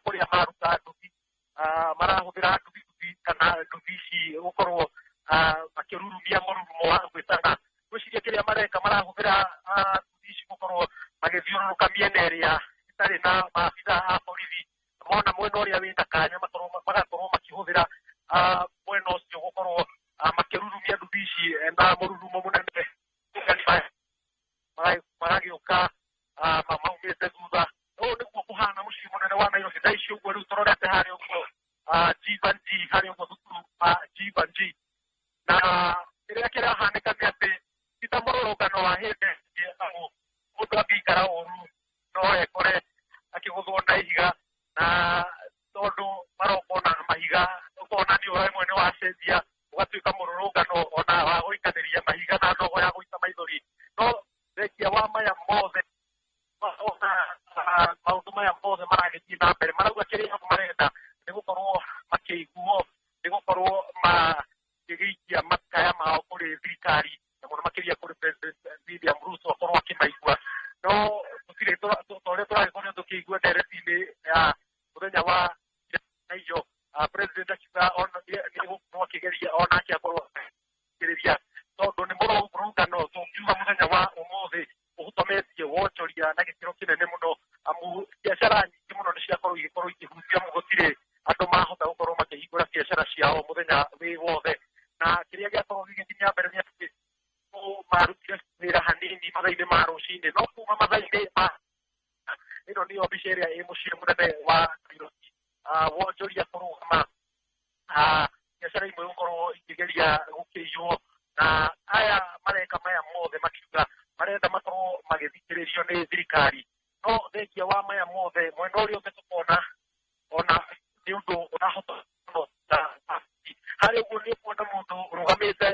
kũrĩa maruta nduthi, marahũthĩra nduthi kana nduthi ici mũrurumo wa gwĩtana. Ngwĩciria kĩrĩa mareka marahũthĩra nduthi ici gũkorwo magĩthiũrũrũka mĩena ĩrĩa ĩtarĩ na maabitha a borithi, mona mwena ũrĩa wĩna kanya magakorwo makĩhũthĩra mwena ũcio gũkorwo makĩrurumia nduthi ici na mũrurumo mũnene, magagĩũka maumĩte thutha. Ũũ nĩguo kũhana mũciĩ mũnene wa Nairobi thaa ici ũguo. Rĩu tũrorete harĩa ũguo Jeevanjee, harĩa ũguo thukuru wa Jeevanjee, na kĩrĩa kĩrahanĩka nĩ atĩ ti ta mũrũrũngano wa hĩndĩ ĩngĩ, amu mũndũ angĩikara ũru no ekore akĩgũthwo na ihiga, na tondũ maroka ona mahiga ũkona nĩ ũremwe nĩ wacenjia ũgatuĩka mũrũrũngano ona wa gũikanĩria mahiga na ndogo ya gũita maithori. No thengia wa maya mothe, ona maũndũ maya mothe maragĩthiĩ na mbere, marauga kĩrĩa marenda nĩ gũkorwo makĩiguo, nĩ gũkorwo makĩgĩikia makaya mao kũrĩ thirikari, na mũno makĩria kũrĩ President William Ruto akorwo akĩmaigua. No tũtirĩ ta ũrĩa tũragĩkorirwo tũkĩigua ndereti-inĩ ya mũthenya wa irio, President akiuga ona nĩ gũkorwo akĩgeria onake akorwo akĩrĩria, tondũ nĩ mũrũrũngano tũngiuga mũthenya wa ũmũthĩ ũhotometie wonjoria na gĩkĩro kĩnene mũno, amu biacara nyingĩ mũno nĩ ciakorwo igĩkorwo ikĩhutia, gũtirĩ andũ mahota gũkorwo makĩhingũra biacara ciao mũthenya wĩ wothe. Na kĩrĩa gĩakorwo gĩgĩthiĩ na mbere nĩ atĩ marutire wĩra hanini mathaa-inĩ ma rũcinĩ, no kuma mathaa-inĩ ma ĩno nĩyo mbica ĩrĩa ĩ mũciĩ mũnene wa Nairobi, wonjoria kũrũgama, biacara imwe gũkorwo ikĩgeria gũkĩiywo, na aya mareka maya mothe makiuga marenda makorwo magĩthikĩrĩrio nĩ thirikari. No thengia wa maya mothe, mwena ũrĩa ũngĩ tũkona ona nĩ ũndũ ũrahota harĩ ũguo nĩ ũkuona mũndũ ũrũgamĩte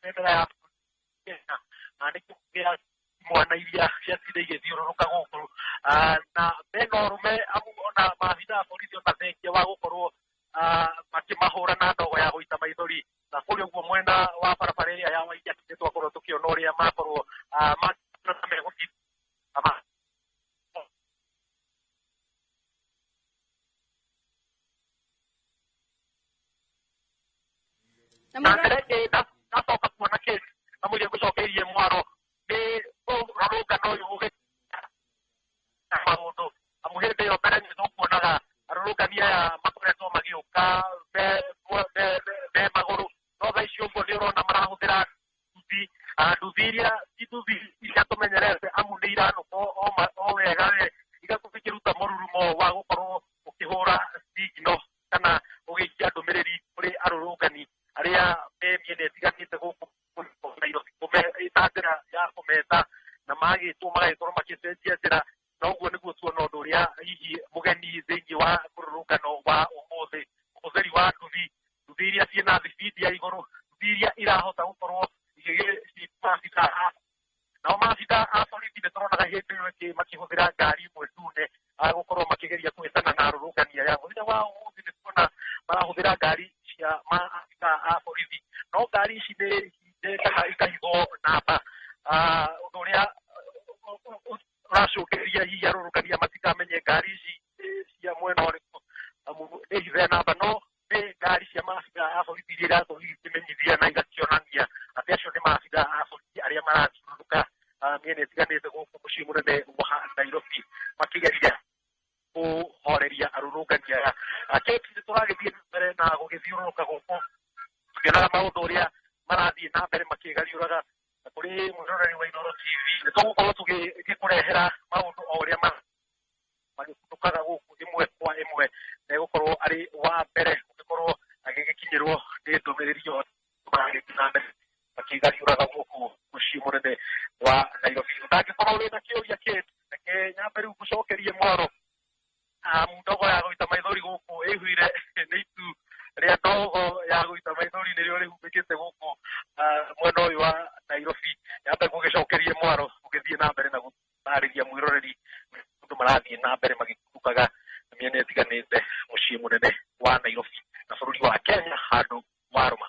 bendera ya Kenya, na nĩ kĩa mwana iria ciatinda igĩthiũrũrũka gũkũ, na mena ũrũme, amu ona maabitha a borithi ona thengia wa gũkorwo makĩmahũra na ndogo ya gũita maithori, na kũrĩa ũguo mwena wa barabara ĩrĩa ya Waiyaki nĩ twakorwo tũkĩona ũrĩa makorwo megũthiĩ. Na mbere ĩngĩ ndacoka kuona kĩsi na mũiria ngũcokeirie mwaro nĩ mũrũrũngano ũyũ ũgĩka maũndũ, amu hĩndĩ ĩyo mbere nĩ tũkuonaga arũrũngani aya makoretwo magĩũka me magũrũ, no thaa ici ũguo nĩ ũrona marahũthĩra nduthi, nduthi iria ti nduthi iria tũmenyerete, amu nĩ iranũka o wega we igakorwo ikĩruta mũrurumo wa gũkorwo ũkĩhũra signal kana ũgĩikia ndũmĩrĩri kũrĩ arũrũngani arĩa me mĩena ĩtiganĩte gũkũ Nairobi, ta njĩra ya kũmeta, na magĩtwo magagĩkorwo magĩcenjia njĩra. Na ũguo nĩguo tuona ũndũ ũrĩa hihi mũgeni thĩinĩ wa mũrũrũngano wa ũmũthĩ, ũhũthĩri wa nduthi, nduthi iria ciĩna thibindi ya igũrũ, nduthi iria irahota gũkorwo igĩgĩcita maabitha. Nao maabitha a borithi nĩ tũronaga hĩndĩ ĩyo ĩngĩ makĩhũthĩra ngari ĩmwe ndune gũkorwo makĩgeria kũhĩtana na arũrũngani aya. Mũthenya wa ũmũthĩ nĩ tuona marahũthĩra ngari cia maabitha a borithi, no ngari ici nĩ kana ikahithwo namba, ũndũ ũrĩa ũracũngĩrĩria hihi arũrũngani matikamenye ngari ici cia mwena ũrĩkũ, amu nĩ hithe namba, no nĩ ngari cia maabitha a borithi iria irakorwo ikĩmenyithia na igakĩonania atĩ acio nĩ maabitha a borithi arĩa marathiũrũrũka mĩena ĩtiganĩte gũkũ mũciĩ mũnene wa Nairobi makĩgeria kũhoreria arũrũngani aya. Kate, nĩ tũragĩthiĩ na mbere na gũgĩthiũrũrũka gũkũ tũkĩonaga maũndũ ũrĩa marathiĩ na mbere makĩgariũraga, na kũrĩ mwĩroreri wa Inooro TV nĩ tũgũkorwo tũgĩkũrehera maũndũ o ũrĩa magĩkunũkaga gũkũ ĩmwe kwa ĩmwe, na egũkorwo arĩ wa mbere ũgĩkorwo agĩgĩkinyĩrwo nĩ ndũmĩrĩri ĩyo maragĩthiĩ na mbere makĩgariũraga gũkũ mũciĩ mũnene wa Nairobi. Ũtangĩkorwo wĩna kĩũria, Kate, reke nyambe rĩu ngũcokerie mwaro, ndogo ya gũita maithori gũkũ ĩhuire nĩ itu rĩa ndogo ya gũita maithori nĩrĩo rĩhumbĩkĩte gũkũ mwena ũyũ wa Nairobi. Nyambe ngũgĩcokerie mwaro ũgĩthiĩ na mbere na gũtarĩria mwĩroreri ũndũ marathiĩ na mbere magĩkunũkaga mĩena ĩtiganĩte mũciĩ mũnene wa Nairobi na bũrũri wa Kenya handũ warũma.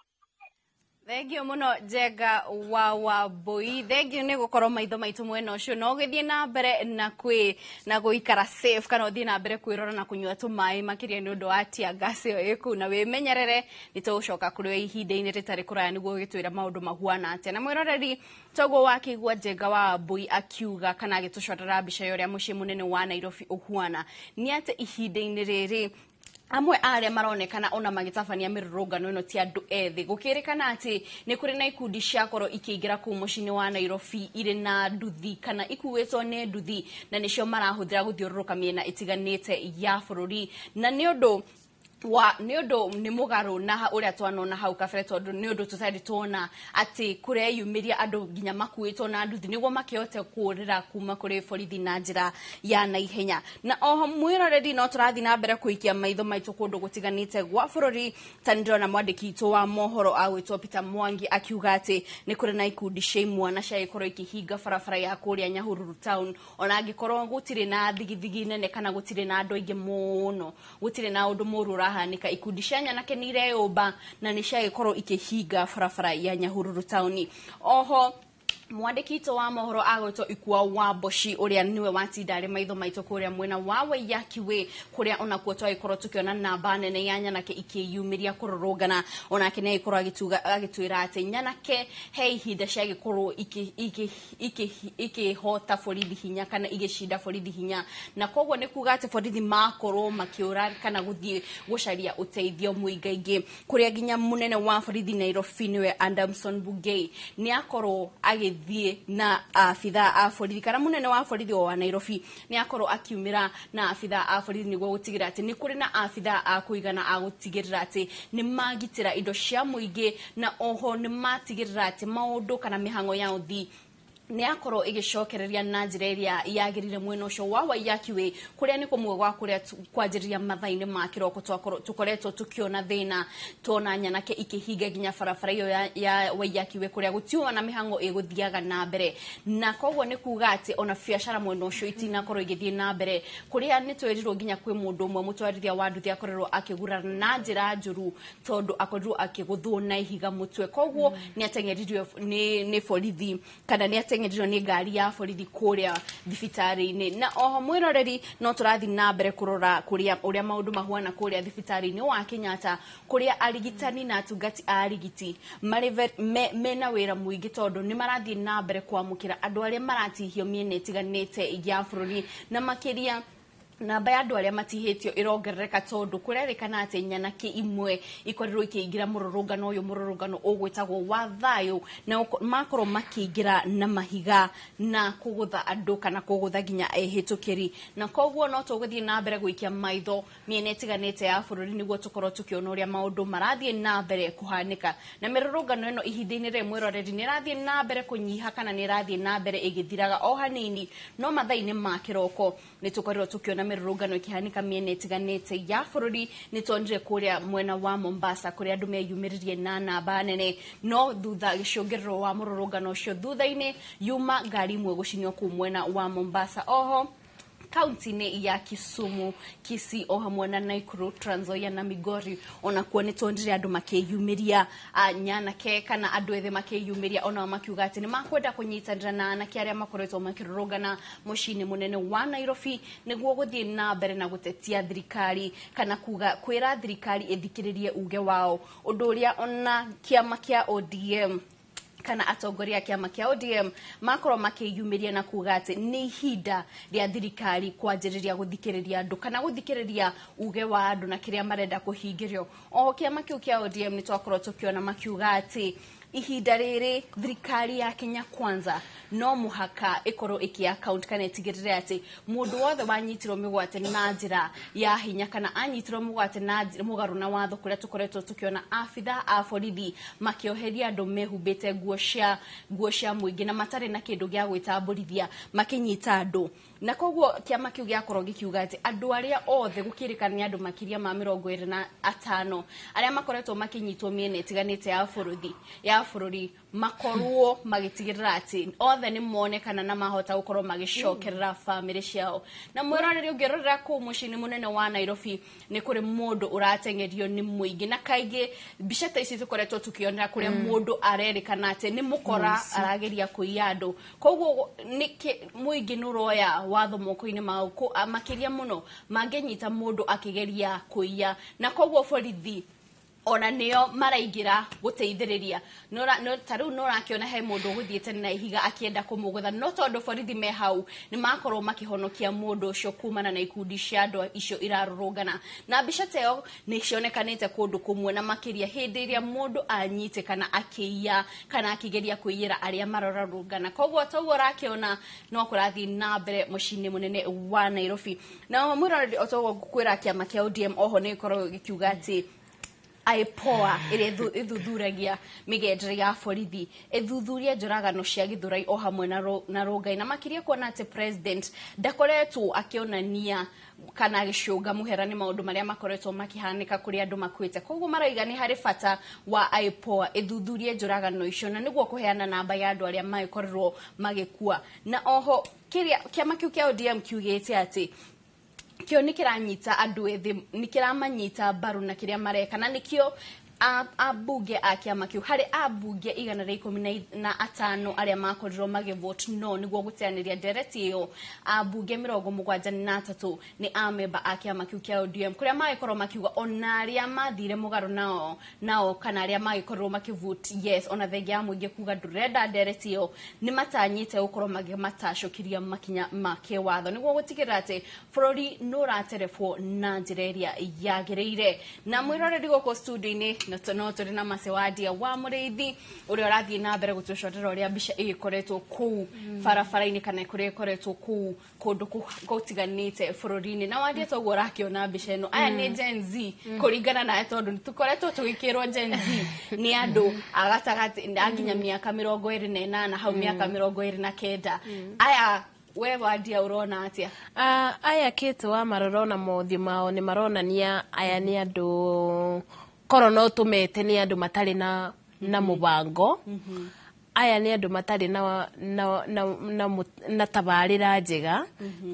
Thank you mũno. Muno Njenga wa Wambui, thengiũ nĩ gũkorwo maitho maitũ mwena ũcio na ũgĩthiĩ na mbere na kwĩ na gũikara safe kana ũthiĩ na mbere kwĩrora na kũnyua tũmaĩ makĩria nĩ ũndũ wa tear gas ĩyo ĩ kũu, na wĩmenyerere. Nĩ tũgũcoka kũrĩ we ihinda-inĩ rĩtarĩ kũraya nĩguo ũgĩtwĩra maũndũ mahuana atĩa. Na mwĩroreri, toguo wakĩigua Njenga wa Wambui akiuga kana agĩtũcorera mbica ya ũrĩa mũciĩ mũnene wa Nairobi ũhuana, nĩ atĩ ihinda-inĩ rĩrĩ amwe arĩa maronekana ona magĩtabania mĩrũrũngano ĩno ti andũ ethĩ. Gũkĩrĩkana atĩ nĩ kũrĩ na ikundi ciakorwo ikĩingĩra kũu mũciĩ-inĩ wa Nairobi irĩ na nduthi kana ikuĩtwo nĩ nduthi, na nĩcio marahũthĩra gũthiũrũrũka mĩena ĩtiganĩte ya bũrũri, na nĩ ũndũ wa nĩ ũndũ nĩ mũgarũ na ũrĩa twanona hau kabere, tondũ nĩ ũndũ tũtarĩ tuona atĩ kũreyumĩria andũ nginya makuĩtwo na nduthi nĩguo makĩhote kũũrĩra kuma kũrĩ borithi na njĩra ya naihenya. Na oho mwĩroreri, no tũrathiĩ na mbere kũikia maitho maitũ kũndũ gũtiganĩte gwa bũrũri. Ta nĩndĩrona mwandĩki witũ wa mohoro agwĩtwo Peter Mwangi akiuga atĩ nĩ kũrĩ na ikundi cia imwana ciagĩkorwo ikĩhinga barabara ya kũrĩa Nyahururu town, ona angĩkorwo gũtirĩ na thigithigi nene kana gũtirĩ na andũ aingĩ mũno, gũtirĩ na ũndũ mũũru ũrahanĩka. Ikundi cia nyanake nĩ ireyũmba na nĩ ciagĩkorwo ikĩhinga barabara ya Nyahururu town. Oho mwandĩki witũ wa mohoro agwĩtwo Ikua wa Mboci, ũrĩa nĩwe watinda arĩ maitho maitũ kũrĩa mwena wa Waiyaki Way, kũrĩa onakuo twagĩkorwo tũkĩona namba nene ya nyanake ikĩyumĩria kũrũrũngana, onake nĩ agĩkorwo agĩtwĩra atĩ nyanake he ihinda ciagĩkorwo ikĩhota borithi hinya kana igĩcinda borithi hinya, na koguo nĩ kuga atĩ borithi makorwo makĩũra kana gũthiĩ gũcaria ũteithio mũingaingĩ, kũrĩa nginya mũnene wa borithi Nairobi nĩwe Adamson Bungei nĩ akorwo agĩthiĩ na abithaa a borithi, kana mũnene wa borithi wa Nairobi nĩ akorwo akiumĩra na abithaa a borithi nĩguo gũtigĩrĩra atĩ nĩ kũrĩ na abithaa a kũigana a gũtigĩrĩra atĩ nĩ magitĩra indo cia mũingĩ, na oho nĩ matigĩrĩra atĩ maũndũ kana mĩhang'o ya ũthii nĩ akorwo ĩgĩcokereria na njĩra ĩrĩa yagĩrĩire mwena ũcio wa Waiyaki Way, kũrĩa nĩ kũmwe gwa kũrĩa kwanjĩrĩria mathaa-inĩ ma kĩroko tũkoretwo tũkĩona thĩna, tuona nyanake ikĩhinga nginya barabara ĩyo ya Waiyaki Way, kũrĩa gũtiuma na mĩhang'o ĩgũthiaga na mbere, na koguo nĩ kuga atĩ ona biacara mwena ũcio itinakorwo igĩthiĩ na mbere, kũrĩa nĩ twerirwo nginya kwĩ mũndũ ũmwe mũtwarithia wa nduthi akorirwo akĩgurara na njĩra njũru tondũ akorirwo akĩgũthwo na ihiga mũtwe, koguo nĩ ateng'eririo nĩ borithi kana nĩ ateng'eririo nĩ ngari ya borithi kũrĩa thibitarĩ-inĩ. Na oho mwĩroreri, no tũrathiĩ na mbere kũrora kũrĩa ũrĩa maũndũ mahuana kũrĩa thibitarĩ-inĩ wa Kenyatta, kũrĩa arigitani na atungati a arigiti marĩ mena wĩra mũingĩ tondũ nĩ marathiĩ na mbere kwamũkĩra andũ arĩa maratihio mĩena ĩtiganĩte ya bũrũri, na makĩria namba ya andũ arĩa matihĩtio ĩrongerereka tondũ kũrerĩkana atĩ nyanake imwe ikorirwo ikĩingĩra mũrũrũngano ũyũ, mũrũrũngano ũgwĩtagwo wa thayũ, na makorwo makĩingĩra na mahiga na kũgũtha andũ kana kũgũtha nginya ehĩtũkĩri, na koguo no tũgũthiĩ na mbere gũikia maitho mĩena ĩtiganĩte ya bũrũri nĩguo tũkorwo tũkĩona ũrĩa maũndũ marathiĩ na mbere kũhanĩka. Na mĩrũrũngano ĩno ihinda-inĩ rĩrĩ mwĩroreri nĩ ĩrathiĩ na mbere kũnyiha kana nĩ ĩrathiĩ na mbere ĩgĩthiraga o hanini, no mathaa-inĩ ma kĩroko nĩ tũkorirwo tũkĩona mĩrũrũngano ĩkĩhanĩka mĩena ĩtiganĩte ya bũrũri. Nĩ tuonire kũrĩa mwena wa Mombasa kũrĩa andũ meyumĩririe na namba nene, no thutha gĩcũngĩrĩro wa mũrũrũngano ũcio thutha-inĩ yuma ngari imwe gũcinwo kũu mwena wa Mombasa. Oho kaunti-inĩ ya Kisumu, Kisii o hamwe na Nakuru, Trans Nzoia na Migori, onakuo nĩ tuonire andũ makĩyumĩria, nyanake kana andũ ethĩ makĩyumĩria onao makiuga atĩ nĩ makwenda kũnyitanĩra na anake arĩa makoretwo makĩrũrũngana mũciĩ-inĩ mũnene wa Nairobi nĩguo gũthiĩ na mbere na gũtetia thirikari kana kuga kwĩra thirikari ĩthikĩrĩrie uge wao, ũndũ ũrĩa ona kĩama kĩa ODM kana atongoria a kĩama kĩa ODM makorwo makĩyumĩria na kuga atĩ nĩ ihinda rĩa thirikari kwanjĩrĩria gũthikĩrĩria andũ kana gũthikĩrĩria uge wa andũ na kĩrĩa marenda kũhingĩrio. Oho kĩama kĩu kĩa ODM nĩ twakorwo tũkĩona makiuga atĩ ihinda rĩrĩ thirikari ya Kenya Kwanza no mũhaka ĩkorwo ĩkĩ account kana ĩtigĩrĩre atĩ mũndũ wothe wanyitirwo mĩgwate na njĩra ya hinya kana anyitirwo mĩgwate na mũgarũ na watho, kũrĩa tũkoretwo tũkĩona abithaa a borithi makĩoheria andũ mehumbĩte nguo cia mũingĩ na matarĩ na kĩndũ gĩa gwĩtambũrithia makĩnyita andũ. Na koguo kĩama kĩu gĩakorwo gĩkiuga atĩ andũ arĩa othe gũkĩrĩkana nĩ andũ makĩria ma 25 arĩa makoretwo makĩnyitwo mĩena ĩtiganĩte ya ya bũrũri makorwo magĩtigĩrĩra atĩ othe nĩ monekana na mahota gũkorwo magĩcokerera bamĩrĩ ciao. Na mwĩroreri, ũngĩrorera kũu mũciĩ-inĩ mũnene wa Nairobi, nĩ kũrĩ mũndũ ũrateng'erio nĩ mũingĩ, na kaingĩ mbica ta ici tũkoretwo tũkĩonera kũrĩa mũndũ arerĩkana atĩ nĩ mũkora Mũici. arageria kũiya andũ. Koguo nĩkĩ mũingĩ nĩ ũroya watho moko-inĩ mao, makĩria mũno mangĩnyita mũndũ akĩgeria kũiya, na koguo borithi ona nĩo maraingĩra gũteithĩrĩria. Ta rĩu nĩ ũrakĩona he mũndũ ũgũthiĩte na ihiga akĩenda kũmũgũtha, no tondũ borithi me hau nĩ makorwo makĩhonokia mũndũ ũcio kumana na ikundi cia andũ icio irarũrũngana. Na mbica ta ĩyo nĩ cionekanĩte kũndũ kũmwe, na makĩria hĩndĩ ĩrĩa mũndũ anyitĩkana akĩiya kana akĩgeria kũiyĩra arĩa mararũrũngana. Koguo toguo ũrakĩona no kũrathiĩ na mbere mũciĩ-inĩ mũnene wa Nairobi. Na mwĩroreri, o toguo ngũkwĩra, kĩama kĩa ODM oho nĩ gĩkoragwo gĩkiuga atĩ IPOA ĩrĩa ĩthuthuragia mĩgendere ya borithi ĩthuthurie njũragano cia Gĩthũrai o hamwe na Rongai, na makĩria kuona atĩ president ndakoretwo akĩonania kana agĩcũnga mũhera nĩ maũndũ marĩa makoretwo makĩhanĩka kũrĩa andũ makuĩte. Koguo marauga nĩ harĩ bata wa IPOA ĩthuthurie njũragano icio na nĩguo kũheana namba ya andũ arĩa magĩkorirwo magĩkua. Na oho kĩrĩa kĩama kĩu kĩa ODM kiugĩte atĩ kĩo nĩ kĩranyita andũ ethĩ, nĩ kĩramanyita mbaru na kĩrĩa mareka, na nĩkĩo ambunge a kĩama kĩu, harĩ ambunge 115 arĩa makorirwo magĩvote no nĩguo gũteanĩria ndereti ĩyo, ambunge 73 nĩ amemba a kĩama kĩu kĩa ODM, kũrĩa magĩkorwo makiuga ona arĩa mathire mũgarũ nao kana arĩa magĩkorirwo makĩvote yes, ona thengia ya mũingĩ kuga ndũrenda ndereti ĩyo, nĩ matanyĩte gũkorwo makĩmatacũkĩria makinya ma kĩwatho nĩguo gũtigĩrĩra atĩ bũrũri nĩ ũraterebwo na njĩra ĩrĩa yagĩrĩire. Na mwĩroreri, gũkũ studio-inĩ no tũrĩ na Macewadia wa Mũrĩithi ũrĩa ũrathiĩ na mbere gũtũcorera ũrĩa mbica ĩgĩkoretwo kũu barabara-inĩ kana kũrĩa ĩkoretwo kũu kũndũ gũtiganĩte bũrũri-inĩ. Na Wandia, toguo ũrakĩona mbica ĩno, aya nĩ Gen Z kũringana nawe, tondũ nĩ tũkoretwo tũgĩkĩrwo Gen Z nĩ andũ a gatagatĩ a nginya mĩaka 28 hau, mĩaka 29. Aya we Wandia ũrona atĩa? Aya kĩtũ wa marora ona mothiũ mao nĩ maronania aya nĩ andũ korwo no tũmete nĩ andũ matarĩ na mũbango. Aya nĩ andũ matarĩ na tabarĩra njega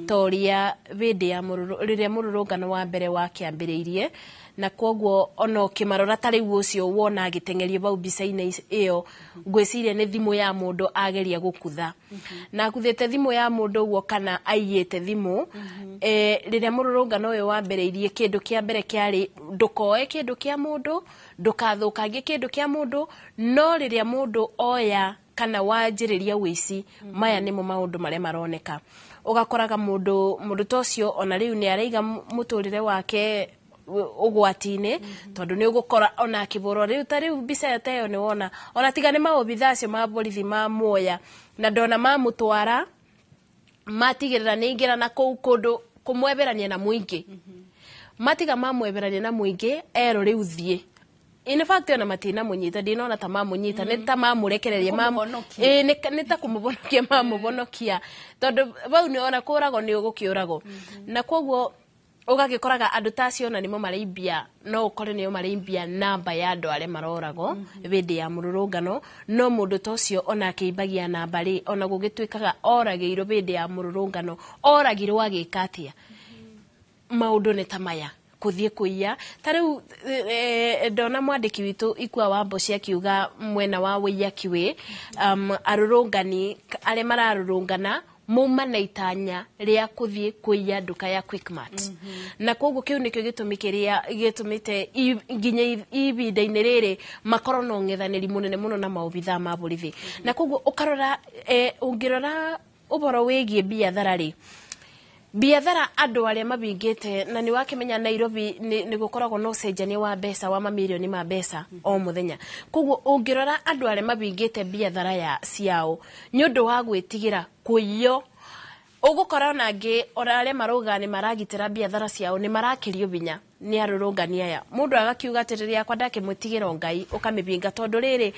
ta ũrĩa hĩndĩ ya rĩrĩa mũrũrũngano wa mbere wakĩambĩrĩirie. Na koguo ona ũkĩmarora ta rĩu ũcio wona agĩteng'erio bau mbica-inĩ ĩyo, ngwĩciria nĩ thimũ ya mũndũ ageria gũkutha, na akuthĩte thimũ ya mũndũ ũguo kana aiyĩte thimũ. Rĩrĩa mũrũrũngano ũyũ wambĩrĩirie, kĩndũ kĩa mbere kĩarĩ ndũkoe kĩndũ kĩa mũndũ, ndũkathũkangie kĩndũ kĩa mũndũ. No rĩrĩa mũndũ oya kana wanjĩrĩria ũici, maya nĩmo maũndũ marĩa maroneka. Ũgakoraga mũndũ ta ũcio ona rĩu nĩ araiga mũtũrĩre wake ũgwati-inĩ, tondũ nĩ ũgũkora ona akĩbũrwo rĩu. Ta rĩu mbica ta ĩyo nĩ wona, ona tiga nĩ maobitha acio ma borithi mamuoya na ndona mamũtwara matigĩrĩra nĩ aingĩra na kũu kũndũ kũmweberania na mũingĩ, matiga mamweberania na mũingĩ, erwo rĩu thiĩ. In fact, ona matinamũnyita, ndinona ta mamũnyita, nĩ ta mamũrekereria. Kũmũhonokia. Ĩĩ, nĩ ta kũmũhonokia mamũhonokia, tondũ bau nĩ ona kũragwo nĩ ũgũkĩũragwo. Na koguo ũgagĩkoraga andũ ta acio ona nĩmo maraimbia, no ũkore nĩo maraimbia namba ya andũ arĩa maroragwo hĩndĩ ya mũrũrũngano. No mũndũ ta ũcio ona akĩimbagia namba rĩ, ona gũgĩtuĩkaga oragĩirwo hĩndĩ ya mũrũrũngano, oragirwo agĩka atĩa? Maũndũ nĩ ta maya, kũthiĩ kũiya. Ta rĩu ndona mwandĩki witũ Ikua wa Mboci akiuga mwena wa Waiyaki Way, arũrũngani arĩa mararũrũngana mauma na itanya rĩa kũthiĩ kũiya nduka ya Quickmart. Na koguo kĩu nĩkĩo gĩtũmi kĩrĩa gĩtũmĩte nginya ihinda-inĩ rĩrĩ makorwo na ũng'ethanĩri mũnene mũno na maobithaa ma borithi. Na koguo ũkarora, ũngĩrora ũhoro wĩgiĩ biathara rĩ, biathara andũ arĩa mabingĩte, na nĩ wakĩmenya Nairobi nĩ gũkoragwo na ũcenjania wa mbeca wa mamirioni ma mbeca o mũthenya. Koguo ũngĩrora andũ arĩa mabingĩte biathara ya ciao nĩ ũndũ wa gwĩtigĩra kũiywo, ũgũkora ona angĩ ona arĩa marauga nĩ maragitĩra biathara ciao nĩ marakĩrio hinya nĩ arũrũngani aya. Mũndũ agakiuga atĩrĩrĩ, yakwa ndakĩmwĩtigĩra Ngai, ũkamĩbinga, tondũ rĩrĩ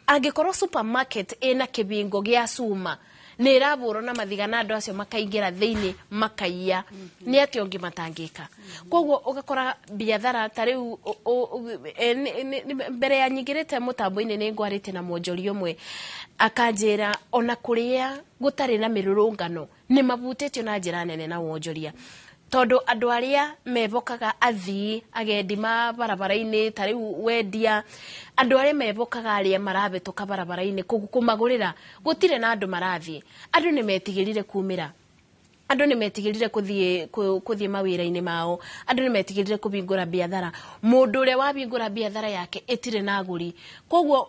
angĩkorwo supermarket ĩna kĩbingo gĩa cuma Nĩ ĩrabũrwo na mathiga na andũ acio makaingĩra thĩinĩ makaiya, nĩ atĩa ũngĩ matangĩka? Koguo ũgakora biathara ta rĩu mbere ya nyingĩrĩte mũtambo-inĩ nĩ ngwarĩte na mwonjoria ũmwe akanjĩra ona kũrĩa gũtarĩ na mĩrũrũngano nĩ mabutĩtio na njĩra nene na wonjoria, tondũ andũ arĩa mebokaga athii agendi ma barabara-inĩ, ta rĩu wendia, andũ arĩa mebokaga arĩa marabĩtũka barabara-inĩ kũmagũrĩra, gũtirĩ na andũ marathiĩ. Andũ nĩ metigĩrire kumĩra, andũ nĩ metigĩrire kũthiĩ mawĩra-inĩ mao, andũ nĩ metigĩrire kũhingũra biathara. Mũndũ ũrĩa wahingũra biathara yake ĩtirĩ na agũri, koguo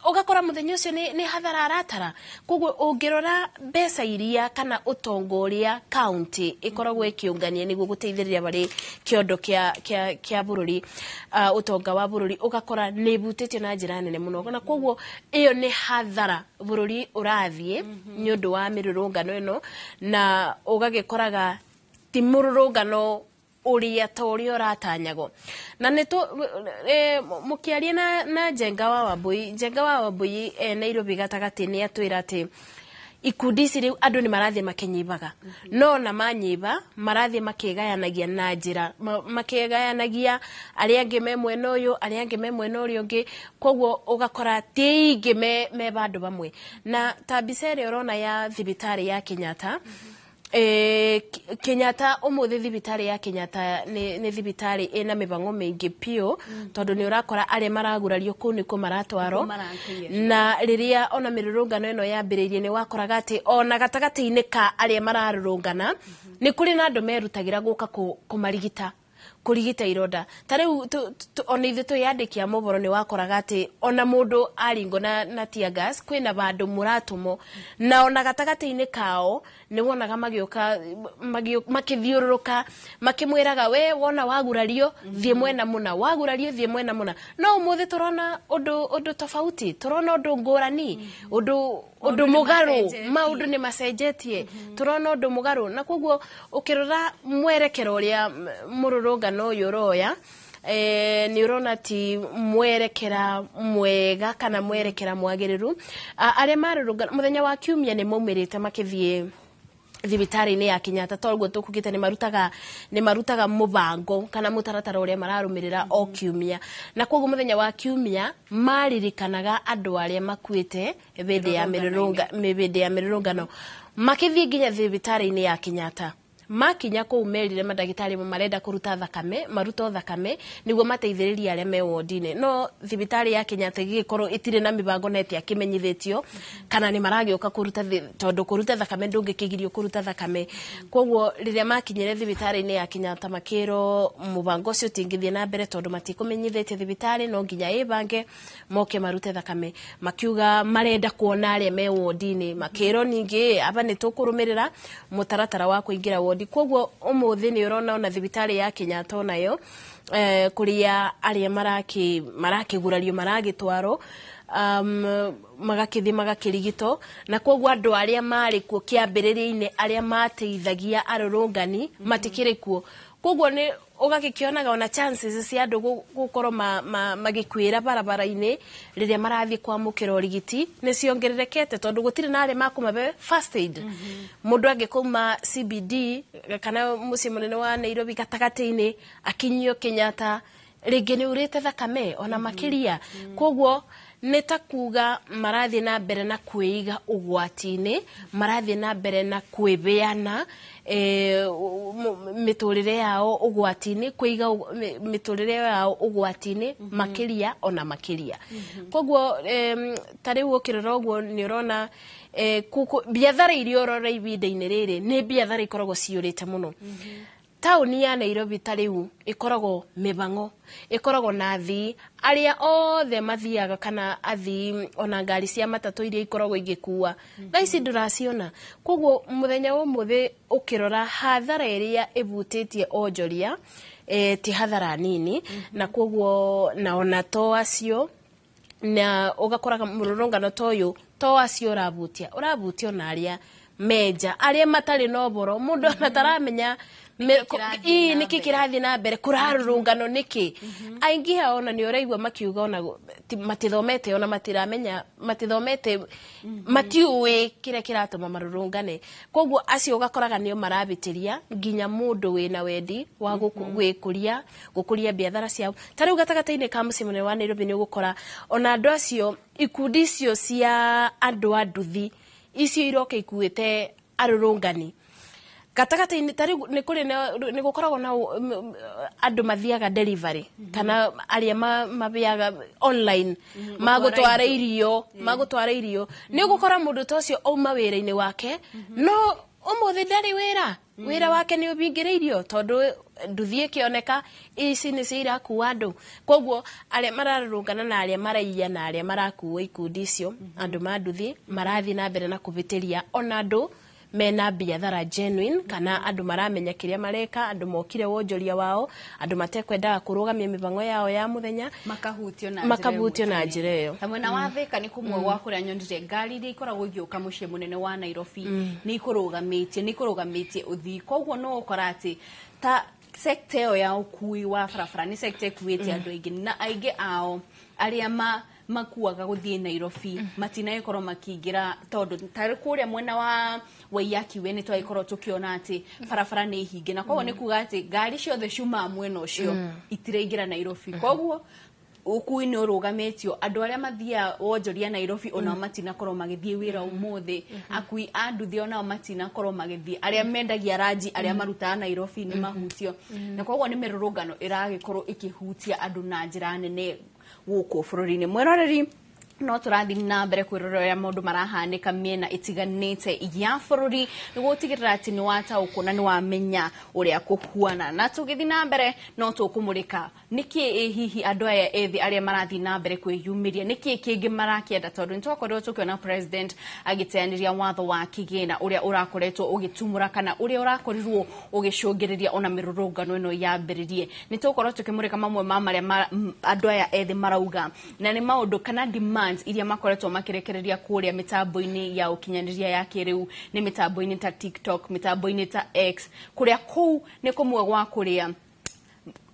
ũgakora mũthenya ũcio nĩ hathara aratara. Koguo ũngĩrora mbeca iria kana ũtonga ũrĩa county ĩkoragwo ĩkĩũngania nĩguo gũteithĩrĩria harĩ kĩondo kĩa bũrũri, ũtonga wa bũrũri, ũgakora nĩ ĩbutĩtio na njĩra nene mũno, na koguo ĩyo nĩ hathara bũrũri ũrathiĩ nĩ ũndũ wa mĩrũrũngano ĩno. Na ũgagĩkoraga ti mũrũrũngano ũrĩa ta ũrĩa ũratanyagwo. Na nĩ mũkĩaria na Njenga wa Wambui, Njenga wa Wambui Nairobi gatagatĩ, nĩ atwĩra atĩ ikundi ici rĩu andũ nĩ marathiĩ makĩnyibaga, no na manyiba marathiĩ makĩgayanagia na njĩra makĩgayanagia, arĩa angĩ me mwena ũyũ, arĩa angĩ me mwena ũrĩa ũngĩ. Koguo ũgakora ti aingĩ me bandũ bamwe. Na ta mbica ĩrĩa ũrona ya thibitarĩ ya Kenyatta, Kenyatta ũmũthĩ, thibitarĩ ya Kenyatta nĩ thibitarĩ ĩna mĩbango mĩingĩ piũ, tondũ nĩ ũrakora arĩa maragurario kũu nĩkuo maratwarwo. Na rĩrĩa ona mĩrũrũngano ĩno yambĩrĩirie, nĩ wakoraga atĩ ona gatagatĩ-inĩ ka arĩa mararũrũngana nĩ kũrĩ na andũ merutagĩra gũka kũmarigita, kũrigita ironda. Ta rĩu ona ithuĩ twĩyandĩki a mohoro, nĩ wakoraga atĩ ona mũndũ aringwo na tear gas, kwĩna vandũ mũratũmwo, na ona gatagatĩ-inĩ kao nĩ wonaga magĩũka makĩthiũrũrũka makĩmwĩraga, "We wona wagurario, thiĩ mwena mũna, wagurario, thiĩ mwena mũna." No ũmũthĩ tũrona ũndũ tofauti, tũrona ũndũ ngũrani, ũndũ mũgarũ. Maũndũ nĩ macenjetie, tũrona ũndũ mũgarũ. Na koguo ũkĩrora mwerekero ũrĩa mũrũrũngano ũyũ ũroya, nĩ ũrona ti mwerekera mwega kana mwerekera mwagĩrĩru. Arĩa marũrũngana mũthenya wa kiumia nĩ maumĩrĩte makĩthiĩ thibitarĩ-inĩ ya Kenyatta, toguo tũkugĩte nĩ marutaga mũbango kana mũtaratara ũrĩa mararũmĩrĩra o kiumia, na koguo mũthenya wa kiumia maririkanaga andũ arĩa makuĩte hĩndĩ ya mĩrũrũngano. Makĩthiĩ nginya thibitarĩ-inĩ ya Kenyatta. Makinya kũu, merire mandagĩtarĩ marenda kũruta thakame, marutwo thakame nĩguo mateithĩrĩrie arĩa me wodi-inĩ. No thibitarĩ ya Kenyatta ĩgĩkorwo ĩtirĩ na mĩbango na ĩtiakĩmenyithĩtio kana nĩ maragĩũka kũruta, tondũ kũruta thakame ndũngĩkĩgirio kũruta thakame. Koguo rĩrĩa makinyire thibitarĩ-inĩ ya Kenyatta, makĩrwo mũbango ũcio ũtingĩthiĩ na mbere tondũ matikũmenyithĩtie thibitarĩ, no nginya ĩbange moke marute thakame. Makiuga marenda kuona arĩa me wodi-inĩ, makĩrwo ningĩ aba nĩ tũkũrũmĩrĩra mũtaratara wa kũingĩra wodi. Koguo ũmũthĩ nĩ ũrona ona thibitarĩ ya Kenyatta onayo, kũrĩa arĩa marakĩgurario maragĩtwarwo, magakĩthiĩ magakĩrigitwo, na koguo andũ arĩa marĩ kuo kĩambĩrĩria-inĩ, arĩa mateithagia arũrũngani, matikĩrĩ kuo. Koguo nĩ ũgagĩkĩonaga ona chances cia andũ gũkorwo magĩkuĩra barabara-inĩ rĩrĩa marathiĩ kwamũkĩra ũrigiti nĩ ciongererekete, tondũ gũtirĩ na arĩa makũmabe first aid. Mũndũ angĩkauma CBD kana mũciĩ mũnene wa Nairobi gatagatĩ-inĩ akinyio Kenyatta, rĩngĩ nĩ urĩte thakame ona makĩria. Koguo nĩ ta kuga marathiĩ na mbere na kwĩiga ũgwati-inĩ, marathiĩ na mbere na kwĩbeana mĩtũrĩre yao ũgwati-inĩ, kwĩiga mĩtũrĩre yao ũgwati-inĩ makĩria ona makĩria. Koguo ta rĩu ũkĩrora ũguo, nĩ ũrona biathara iria ũrora ihinda-inĩ rĩrĩ nĩ biathara ikoragwo ciyũrĩte mũno. Taũni ya Nairobi ta rĩu ĩkoragwo mĩbang'o, ĩkoragwo na athii arĩa othe mathiaga, kana athii ona ngari cia matatũ iria ikoragwo igĩkua, thaa ici ndũraciona. Koguo mũthenya wa ũmũthĩ ũkĩrora hathara ĩrĩa ĩbutĩtie onjoria, ti hathara nini. Na koguo na ona to acio, na ũgakoraga mũrũrũngano ta ũyũ to acio ũrabutia ona arĩa Menja arĩa matarĩ na ũboro mũndũ ona taramenya ii nĩkĩ kĩrathiĩ na mbere, kũrarũrũngano nĩkĩ. Aingĩ ao ona nĩ ũraigua makiuga ona matithomete, ona matiramenya, matithomete, matiũĩ kĩrĩa kĩratũma marũrũngane. Koguo acio ũgakoraga nĩo marabĩtĩria nginya mũndũ wĩna wendi wa gwĩkũria, gũkũria biathara ciao. Ta rĩu gatagatĩ-inĩ ka mũciĩ mũnene wa Nairobi nĩ ũgũkora ona andũ acio, ikundi icio cia andũ a nduthi icio iroka ikuĩte arũrũngani gatagatĩ-inĩ. Ta rĩu nĩ kũrĩ nĩ gũkoragwo na andũ mathiaga delivery kana arĩa mabeaga online magũtwara irio, magũtwara irio. Nĩ ũgũkora mũndũ ta ũcio auma wĩra-inĩ wake, no ũmũthĩ ndarĩ wĩra, wĩra wake nĩ ũbingĩrĩirio tondũ nduthi ĩkĩoneka ici nĩcio irakua andũ. Koguo arĩa mararũrũngana na arĩa maraiya na arĩa marakuo ikundi icio andũ ma nduthi marathiĩ na mbere na kũbĩtĩria ona andũ mena biathara genuine, kana andũ maramenya kĩrĩa mareka, andũ mokire wonjoria wao, andũ matekwendaga kũrũgamia mĩbango yao ya mũthenya, makahutio na njĩra makahutio ĩmwe. Na njĩra ĩyo. Ta mwena wa Thika nĩ kũmwe gwa kũrĩa nyonire ngari iria ikoragwo igĩũka mũciĩ mũnene wa Nairobi nĩ ikũrũgamĩtie ũthii. Koguo no ũkora atĩ ta sector ĩyo ya ũkui wa barabara nĩ sector ĩkuĩte andũ aingĩ, na aingĩ ao arĩa makuaga gũthiĩ Nairobi matinagĩkorwo makĩingĩra, tondũ ta kũrĩa mwena wa Waiyaki we nĩ twagĩkorwo tũkĩona atĩ barabara nĩ hinge, na koguo nĩ kuga atĩ ngari ciothe ciumaga mwena ũcio itiraingĩra Nairobi. Koguo ũkui nĩ ũrũgamĩtio, andũ arĩa mathiaga wonjoria Nairobi onao matinakorwo magĩthiĩ wĩra ũmũthĩ, akui a nduthi onao matinakorwo magĩthiĩ, arĩa mendagia ranji, arĩa marutaga Nairobi nĩ mahutio. Na koguo nĩ mĩrũrũngano ĩragĩkorwo ĩkĩhutia andũ na njĩra nene gũkũ bũrũri-inĩ. Mwĩroreri, no tũrathiĩ na mbere kwĩrorera ũrĩa maũndũ marahanĩka mĩena ĩtiganĩte ya bũrũri nĩguo gũtigĩrĩra atĩ nĩ wataũkwo na nĩ wamenya ũrĩa kũhuana. Na tũgĩthiĩ na mbere no tũkũmũrĩka nĩkĩ ĩ hihi andũ aya ethĩ arĩa marathiĩ na mbere kwĩyumĩria, nĩkĩ kĩngĩ marakĩenda, tondũ nĩ twakorirwo tũkĩona president agĩteanĩria watho wa kĩgĩna ũrĩa ũrakoretwo ũgĩtumũra kana ũrĩa ũrakorirwo ũgĩcũngĩrĩria ona mĩrũrũngano ĩno yambĩrĩrie. Nĩ tũgũkorwo tũkĩmũrĩka mamwe ma marĩa andũ aya ethĩ marauga na nĩ maũndũ kana demands iria makoretwo makĩrekereria kũrĩa mĩtambo-inĩ ya ũkinyanĩria ya kĩrĩu, nĩ mĩtambo-inĩ ta TikTok, mĩtambo-inĩ ta X, kũrĩa kũu nĩ kũmwe gwa kũrĩa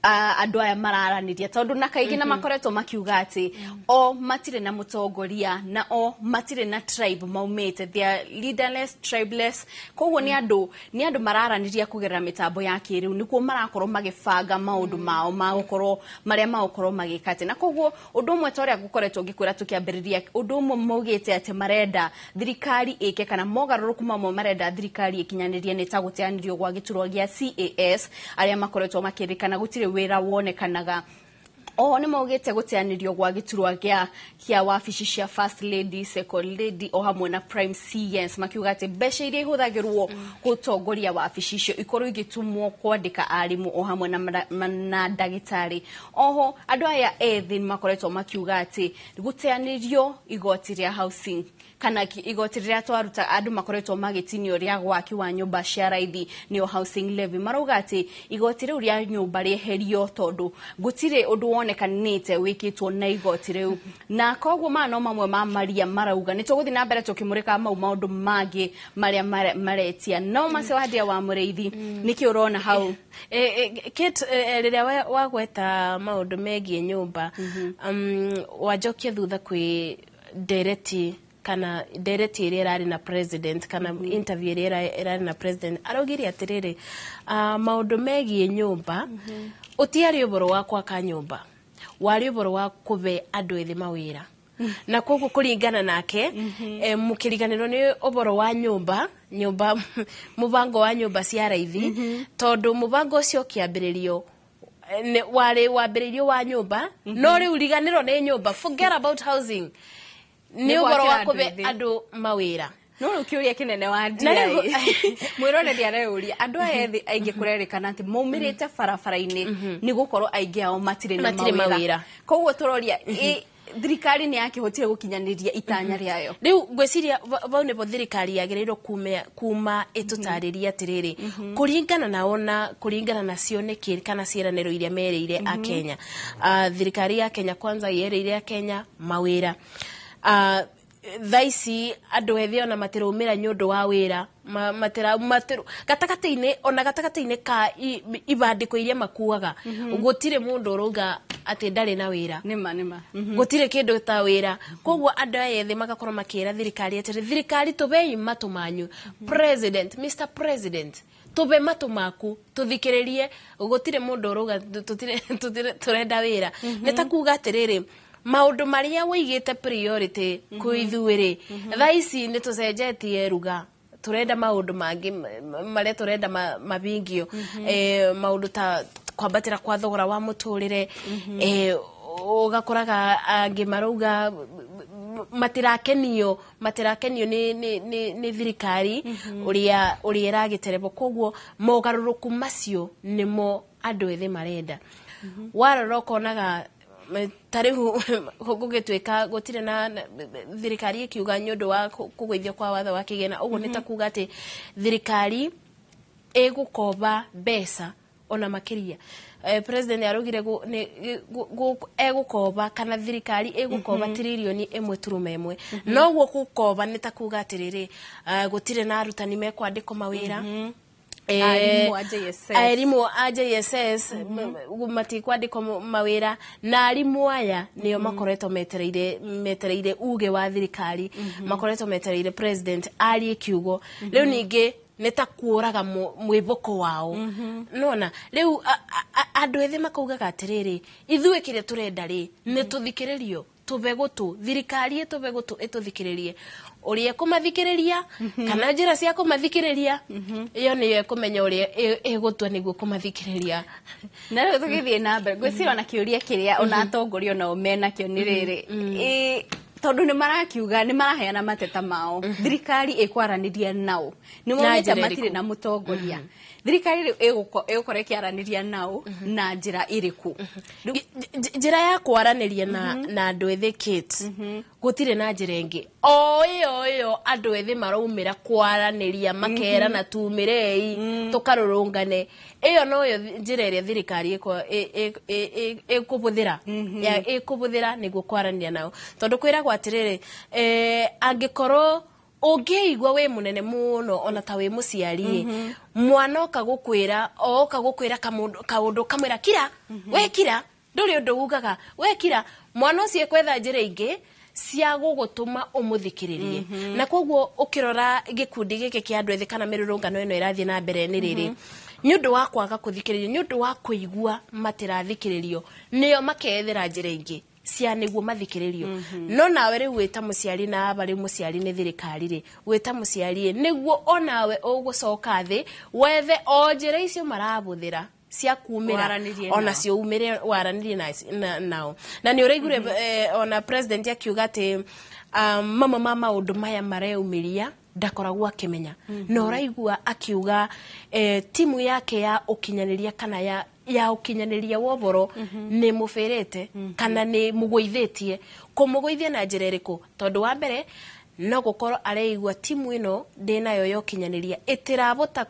andũ aya mararanĩria, tondũ na kaingĩ na makoretwo makiuga atĩ o matirĩ na mũtongoria na o matirĩ na tribe maumĩte, they are leaderless, tribeless. Koguo nĩ andũ mararanĩria kũgerera mĩtambo ya kĩrĩu nĩkuo marakorwo magĩbanga maũndũ mao magũkorwo marĩa magũkorwo magĩka atĩ. Na koguo ũndũ ũmwe ta ũrĩa ngũkoretwo ngĩkwĩra tũkĩambĩrĩria, ũndũ ũmwe maugĩte atĩ marenda thirikari ĩke kana mogarũrũku mamwe marenda thirikari ĩkinyanĩrie nĩ ta gũteanĩrio gwa gĩturwa gĩa CAS arĩa makoretwo makĩrĩkana gũtirĩ wĩra wonekanaga. Oho nĩ maugĩte gũteanĩrio gwa gĩturwa kĩa wabici cia first lady, second lady o hamwe na prime CS, makiuga atĩ mbeca iria ihũthagĩrwo gũtongoria wabici icio ikorwo igĩtumwo kwandĩka arimũ o hamwe na ndagĩtarĩ. Oho andũ aya ethĩ nĩ makoretwo makiuga atĩ gũteanĩrio igoti rĩa housing kana igoti rĩrĩa twaruta andũ makoretwo magĩtinio rĩa gwaki wa nyũmba cia raithi, nĩo housing levy. Marauga atĩ igoti rĩu rĩa nyũmba rĩeherio tondũ gũtirĩ ũndũ wonekanĩte wĩkĩtwo na igoti rĩu. Na koguo maya no mamwe ma maria marauga. Nĩ tũgũthiĩ na mbere tũkĩmũrĩka mau maũndũ mangĩ marĩa maretia. No Macewandia wa Mũrĩithi, nĩkĩ ũrona hau? Kate, rĩrĩa wagweta maũndũ megiĩ nyũmba, wanjokia thutha kwĩ ndereti kana ndereti ĩrĩa ĩrarĩ na president kana interview ĩrĩa ĩrarĩ na president. Araugire atĩrĩrĩ, maũndũ megiĩ nyũmba ũtiarĩ ũboro wa gwaka nyũmba, warĩ ũboro wa kũbe andũ ethĩ mawĩra. Na koguo kũringana nake, mũkĩriganĩrwo nĩ ũboro wa nyũmba, mũbango wa nyũmba cia raithi, tondũ mũbango ũcio ũkĩambĩrĩrio warĩ wambĩrĩirio wa nyũmba, no rĩu riganĩrwo nĩ nyũmba, forget about housing, nĩ ũboro wa gwakĩra andũ kũbe ethĩ. Andũ mawĩra. No rĩu kĩũria kĩnene wa Na ndia mwĩroreri areyũria, andũ aya ethĩ aingĩ kũrerĩkana atĩ maumĩrĩte barabara-inĩ nĩ gũkorwo aingĩ ao matirĩ na Matirĩ mawĩra. Koguo tũroria, thirikari nĩ yakĩhotire gũkinyanĩria itanya rĩayo? Rĩu ngwĩciria vau nĩvo thirikari yagĩrĩirwo kuma ĩtũtarĩrie atĩrĩrĩ, kũringana nao na kũringana na cioneki kana ciĩranĩro iria merĩire akenya. Thirikari ya Kenya Kwanza yerĩire akenya mawĩra. Thaa ici andũ ethĩ ona matiraumĩra nĩ ũndũ wa wĩra, gatagatĩ-inĩ, ona gatagatĩ-inĩ ka ibandĩko iria makuaga, gũtirĩ mũndũ ũrauga atĩ ndarĩ na wĩra. Nĩma nĩma. Gũtirĩ kĩndũ ta wĩra. Koguo andũ aya ethĩ magakorwo makĩra thirikari atĩrĩ, thirikari, tũbei matũ manyu. President, Mr President, tũbe matũ maku tũthikĩrĩrie. Gũtirĩ mũndũ ũrauga tũrenda wĩra. Nĩ ta kuga atĩrĩrĩ, maũndũ marĩa wũigĩte priority kwĩ ithuĩ rĩ, thaa ici nĩ tũcenjetie ruga, turenda maũndũ mangĩ marĩa turenda mabingio, maũndũ ta kwambatĩra kwa thogora wa mũtũrĩre. Ũgakoraga angĩ marauga matirakenio nĩ thirikari ũrĩa ĩragĩtereba. Koguo mogarũrũku macio nĩmo andũ ethĩ marenda. Warora ũkonaga ta rĩu gũgĩtuĩka gũtirĩ na thirikari ĩkiuga nĩ ũndũ wa kũgũithio kwa watho wa kĩgĩna, ũguo nĩ ta kuga atĩ thirikari ĩgũkomba mbeca ona makĩria. President araugire egũkomba, kana thirikari ĩgũkomba 1.1 tiririoni. Noguo gũkomba nĩ ta kuga atĩrĩrĩ, gũtirĩ na arutani mekwandĩkwo mawĩra. Arimũ a JSS. Arimũ a JSS matikwandĩkwo mawĩra, na arimũ aya nĩo makoretwo metereire uge wa thirikari, makoretwo metereire president arie kiugo. Rĩu ningĩ nĩ ta kũraga mwĩboko wao. Nona rĩu andũ ethĩ makaugaga atĩrĩrĩ, ithuĩ kĩrĩa tũrenda rĩ, nĩ tũthikĩrĩrio, tũbe gũtũ, thirikari ĩtũbe gũtũ ĩtũthikĩrĩrie. Ũrĩa ĩkũmathikĩrĩria kana njĩra cia kũmathikĩrĩria, ĩyo nĩyo ĩkũmenya ũrĩa ĩgũtua nĩguo kũmathikĩrĩria. Na rĩu tũgĩthiĩ na mbere, ngwĩciria ona kĩũria kĩrĩa ona atongoria onao menakĩo nĩ rĩrĩ, tondũ nĩ marakiuga nĩ maraheana mateta mao, thirikari ĩkwaranĩria nao nĩ Na maugĩte njĩra matirĩ ĩrĩkũ? na mũtongoria. Thirikari rĩu ĩgũkorwo ĩkĩaranĩria nao na njĩra ĩrĩkũ? Njĩra ya kwaranĩria na andũ ethĩ, Kate, gũtirĩ na njĩra ĩngĩ o ĩyo andũ ethĩ maraumĩra kwaranĩria, makerana tumĩrei tũkarũrũngane. Ĩyo noyo njĩra ĩrĩa thirikari ĩkũbũthĩra nĩguo kwaranĩria nao, tondũ kwĩragwo atĩrĩrĩ, angĩkorwo ũngĩigua wĩ mũnene mũno, ona ta wĩ mũciari, mwana oka gũkwĩra, oka gũkwĩra kaũndũ, kamwĩra kira, we kira, ndũrĩ ũndũ ugaga, we kira, mwana ũcio ekwetha njĩra ingĩ cia gũgũtũma ũmũthikĩrĩrie. Na koguo ũkĩrora gĩkundi gĩkĩ kĩa andũ ethĩ kana mĩrũrũngano ĩno ĩrathiĩ na mbere nĩ rĩrĩ, nĩ ũndũ wa kwaga kũthikĩrĩrio, nĩ ũndũ wa kũigua matirathikĩrĩrio, nĩo makethera njĩra ingĩ cia nĩguo mathikĩrĩrio. No nawe rĩu wĩta mũciari, na aba rĩu mũciari nĩ thirikari rĩ, wĩta mũciari ĩ, nĩguo onawe ũgũcoka thĩ wethe o njĩra icio marabũthĩra cia kumĩra Waranĩrie ona nao. cio umĩre waranĩrie nao. Na nĩ ũraiguire ona president akiuga atĩ mamwe ma maũndũ maya mareumiria ndakoragwo akĩmenya. Na ũraigua akiuga timu yake ya ũkinyanĩria kana ya ũkinyanĩria wa ũhoro nĩ mũbĩrĩte kana nĩ mũgũithĩtie. Kũmũgũithia na njĩra ĩrĩkũ? Tondũ wa mbere no gũkorwo areigua timu ĩno ndĩnayo ya ũkinyanĩria ĩtirabota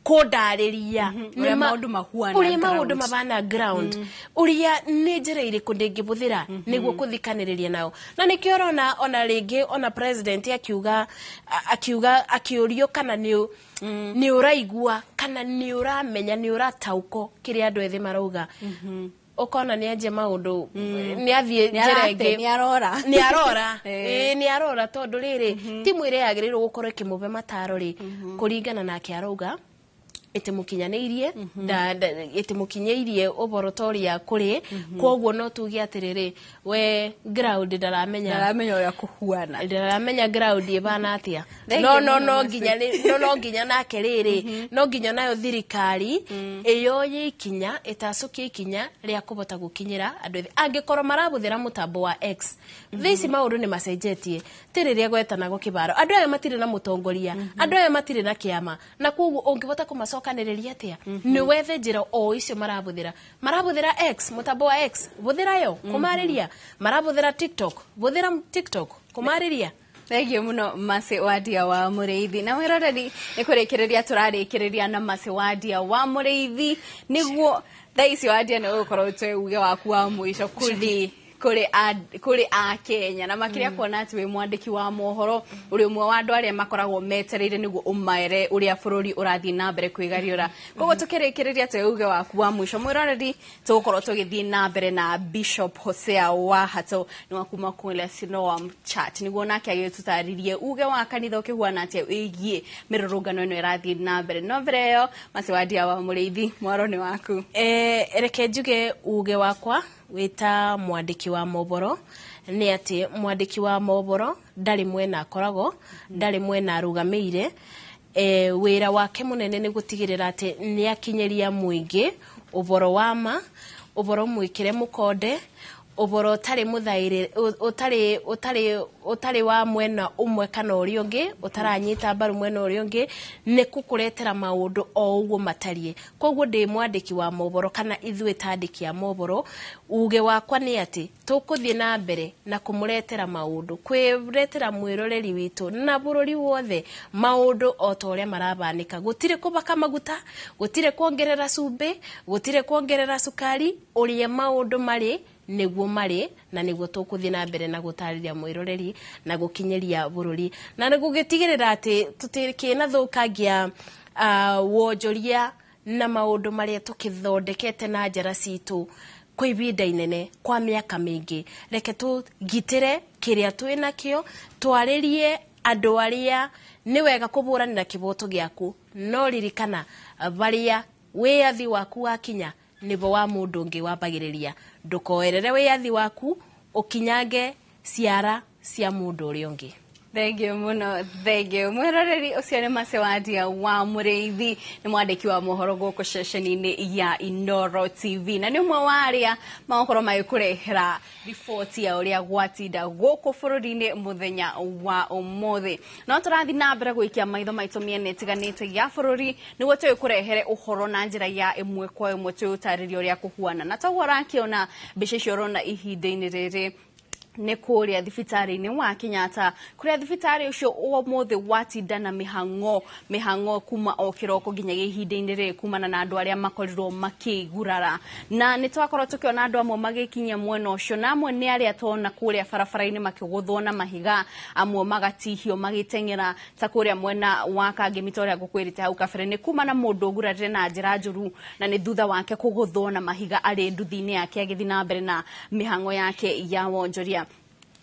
kũndarĩria Ũrĩa maũndũ mahuana ũrĩa maũndũ ground. mabana ground, ũrĩa nĩ njĩra irĩkũ ndĩngĩbũthĩra nĩguo kũthikanĩrĩria nao. Na nĩkĩo ũrona ona rĩngĩ ona president akiuga akĩũrio kana nĩ ũraigua kana nĩ ũramenya, nĩ ũrataũkwo kĩrĩa andũ ethĩ marauga, ũkona nĩ anjia maũndũ, nĩ athiĩ Nĩ njĩra arate, ĩngĩ. nĩ arora. Nĩ arora. Eh. Ĩĩ, nĩ arora, tondũ rĩrĩ timu ĩrĩa yagĩrĩirwo gũkorwo ĩkĩmũbe mataro rĩ, kũringana nake arauga ĩtĩmũkinyanĩirie, ĩtĩmũkinyĩirie ũboro ta ũrĩa kũrĩ. Koguo no tuge atĩrĩrĩ, we ground ndaramenya. Ndaramenya ũrĩa kũhuana. Ndaramenya ground ĩbana atĩa. Thank No you no mũno, no Mercy. nginya no nginya nake rĩrĩ, no nginya nayo thirikari ĩyoye ikinya, ĩtacũkie ikinya rĩa kũbota gũkinyĩra andũ ethĩ angĩkorwo marabũthĩra mũtambo wa X. Thaa ici maũndũ nĩ macenjetie, ti rĩrĩa gwetanagwo kĩbaro. Andũ aya matirĩ na mũtongoria, andũ aya matirĩ na kĩama, na koguo ũngĩbota kũmacokanĩrĩria atĩa? Nĩ wethe njĩra o icio marabũthĩra X, mũtambo wa X, bũthĩra yo kũmarĩria. Marabũthĩra TikTok, bũthĩra TikTok kũmarĩria. Thengiũ mũno, Mercy Wandia wa Mũrĩithi. Na mwĩroreri, nĩ kũrĩkĩrĩria tũrarĩkĩrĩria na Mercy Wandia wa Mũrĩithi, nĩguo thaa ici Wandia nĩ ũgũkorwo ũtwe uge waku wa mũico kũthi Kuri a Kenya na makiria kuona ati wi mwandiki wa mohoro uri umwe wa andu aria makoragwo metereire niguo umaere uria bururi urathii na mbere kwigariura. Koguo tukirikiria te uge waku wa mwisho mwiroreri, tugukorwo tugithii na mbere na Bishop Hosea wa Hato ni wa kuma kule Siloam Church niguo nake agitutaririe uge wa kanitha ukihuana atia wigie mirurungano ino irathii na mbere. No mbere iyo Maciwadia wa Muriithi, mwaro ni waku. Reke njuge uge wakwa wita mwandiki wa mohoro ni ati mwandiki wa mohoro ndari mwena akoragwo, ndari mwena arugamĩire. Wĩra wake mũnene nĩ gũtigĩrĩra atĩ nĩ akinyeria mũingĩ ũboro wa ma, ũboro mwĩkĩre mũkonde, ũboro ũtarĩ mũthaire, ũtarĩ wa mwena ũmwe kana ũrĩa ũngĩ, ũtaranyita mbaru mwena ũrĩa ũngĩ, nĩ gũkũretera maũndũ o ũguo matariĩ. Koguo ndĩ mwandĩki wa mohoro kana ithuĩ ta andĩki a mohoro, uge wakwa nĩ atĩ tũkũthiĩ na mbere na kũmũretera maũndũ, kwĩretera mwĩroreri witũ na bũrũri wothe maũndũ o ta ũrĩa marabanĩka. Gũtirĩ kũbaka maguta, gũtirĩ kuongerera cumbĩ, gũtirĩ kuongerera cukari, ũrĩa maũndũ marĩ niguo marĩ, na niguo tũkũthiĩ na mbere na gũtarĩria mwĩroreri na gũkinyĩria bũrũri na nĩ gũgĩtigĩrĩra atĩ tũtikĩnathũkangia wonjoria na maũndũ marĩa tũkĩthondekete na njara citũ kwa ibinda inene kwa mĩaka mĩingĩ. Reke tũgitĩre kĩrĩa twĩ nakĩo, twarĩrie andũ arĩa nĩ wega kũbũranĩra kĩboto gĩaku, no ririkana barĩa wĩyathi waku wakinya nibo wa mundu ungi wambagiriria. Ndukoerere wiyathi waku ukinyange ciara cia mundu uria ungi. Thank you muno, thank you. Mwiroreri ucio ni Maciwadia wa Muriithi, ni mwandiki wa mohoro guku ceceni-ini ya Inoro TV, na ni umwe wa aria magokorwo magikurehera riboti ya uria gwatinda guku bururi-ini muthenya wa umuthi. No turathi na mbere guikia maitho maitu miena itiganite ya bururi niguo twikurehere uhoro na njira ya imwe kwa imwe twiutaririe uria kuhuana. Na toguo urakiona mbica icio urona ihinda-ini riri nĩ kũrĩa thibitarĩ-inĩ wa Kenyatta, kũrĩa thibitarĩ ũcio ũmũthĩ watinda na mĩhang'o kuma o kĩroko nginya ihinda-inĩ rĩrĩ kumana na andũ arĩa makorirwo makĩgurara. Na nĩ twakorwo tũkĩona andũ amwe magĩkinyia mwena ũcio, na amwe nĩ arĩa tuona kũrĩa barabara-inĩ makĩgũthwo na mahiga, amwe magatihio magĩteng'era ta kũrĩa mwena wa Kangemi ta ũrĩa ngũkwĩrĩte hau kabere, nĩ kuma na mũndũ ũgurarire na njĩra njũru na nĩ thutha wake kũgũthwo na mahiga arĩ nduthi-inĩ yake agĩthiĩ na mbere na mĩhang'o yake ya wonjoria.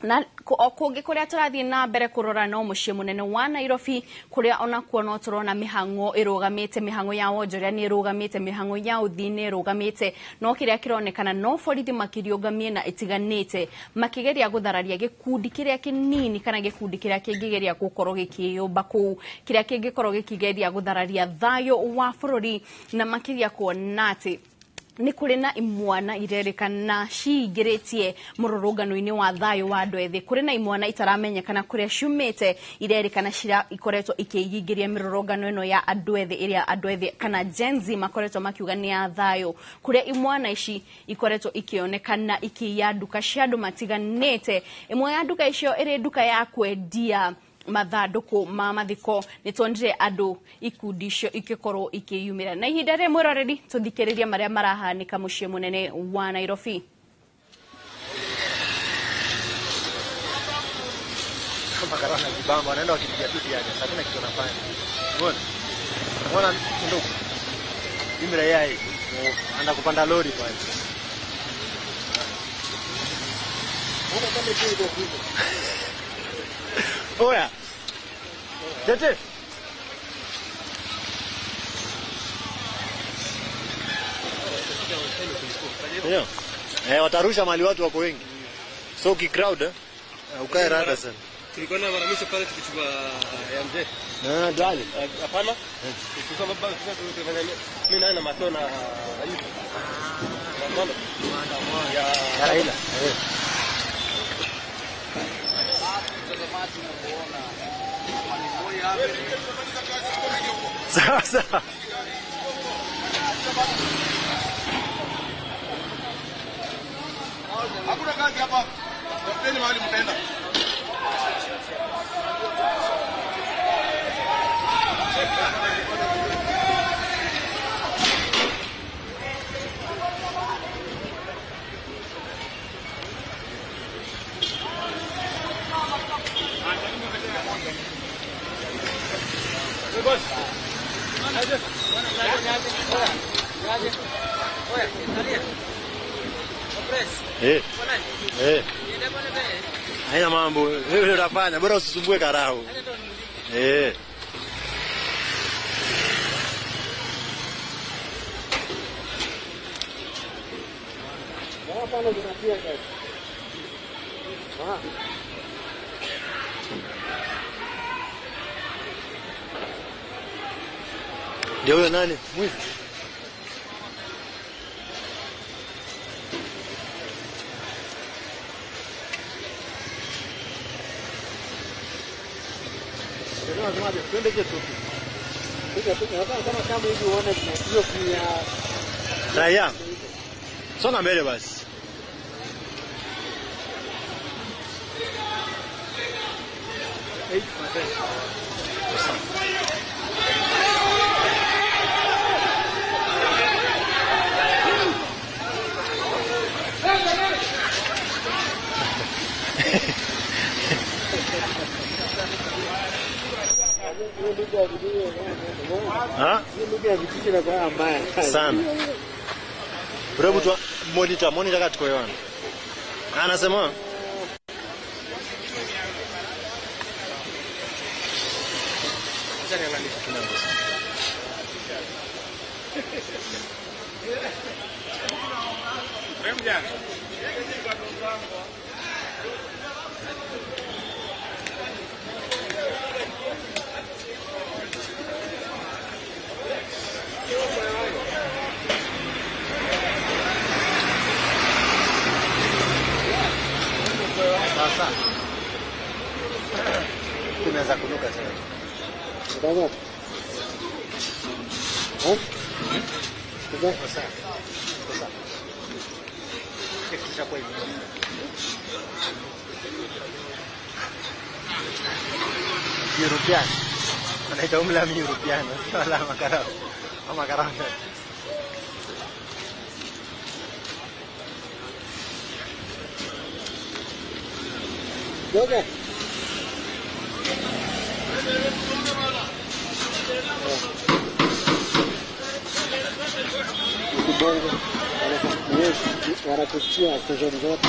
Na o kũngĩ kũrĩa tũrathiĩ na mbere kũrora no mũciĩ mũnene wa Nairobi, kũrĩa onakuo no tũrona mĩhang'o ĩrũgamĩte, mĩhang'o ya wonjoria nĩ ĩrũgamĩte, mĩhang'o ya ũthii nĩ ĩrũgamĩte, no kĩrĩa kĩronekana no borithi makĩriũnga mĩena ĩtiganĩte makĩgeria gũthararia gĩkundi kĩrĩa kĩnini kana gĩkundi kĩrĩa kĩngĩgeria gũkorwo gĩkĩyũmba kũu, kĩrĩa kĩngĩkorwo gĩkĩgeria gũthararia thayũ wa bũrũri, na makĩria kuona atĩ nĩ kũrĩ na imwana irerĩkana cingĩrĩtie mũrũrũngano-inĩ wa thayũ wa andũ ethĩ. Kũrĩ na imwana itaramenyekana kũrĩa ciumĩte, irerĩkana ikoretwo ikĩingĩria mĩrũrũngano ĩno ya andũ ethĩ, ĩrĩa andũ ethĩ kana Gen Z makoretwo makiuga nĩ ya thayũ, kũrĩa imwana ici ikoretwo ikĩonekana ikĩiya nduka cia andũ matiganĩte. Ĩmwe ya nduka icio ĩrĩ nduka ya kwendia mathandũkũ ma mathiko. Nĩ tuonire andũ ikundi icio ikikorwo ikĩyumĩra. Na ihinda rĩrĩ mwĩroreri, tũthikĩrĩrie marĩa marahanĩka mũciĩ mũnene wa Nairobi. Makarana kibamba wanaenda wakipiga tu tiaga, hakuna kitu wanafanya. Umeona? Umeona ndugu? Mimi raia hii anaenda kupanda lori pale. Unaona kama tu iko huko. Oya. Tete. Ndio. Watarusha mali watu wako wengi. So ki crowd ukae rada sana. Tulikuwa na mara mwisho pale tukichukua ya mzee. Ah, dali. Hapana. Tulikuwa baba tulikuwa mimi na matona Ayubu. Na mama. Ya Raila. Sasa. Hakuna kazi hapa. Tafuteni mahali mtaenda. Eh. Eh. Haina mambo. Wewe unafanya bora usisumbue karau. Eh. Ndio huyo nani? Mwizi. Raia, songa mbele basi. Ha? Sana. Hebu tu monitor, monitor katika yoana. Anasema Sasa tumeanza kunuka sasa. Sasa. Sasa. Kisha kwa hivi. European. Wanaita umlami European, wala makarao. Ama makarao. Okay. Wanakuchia stesheni zote.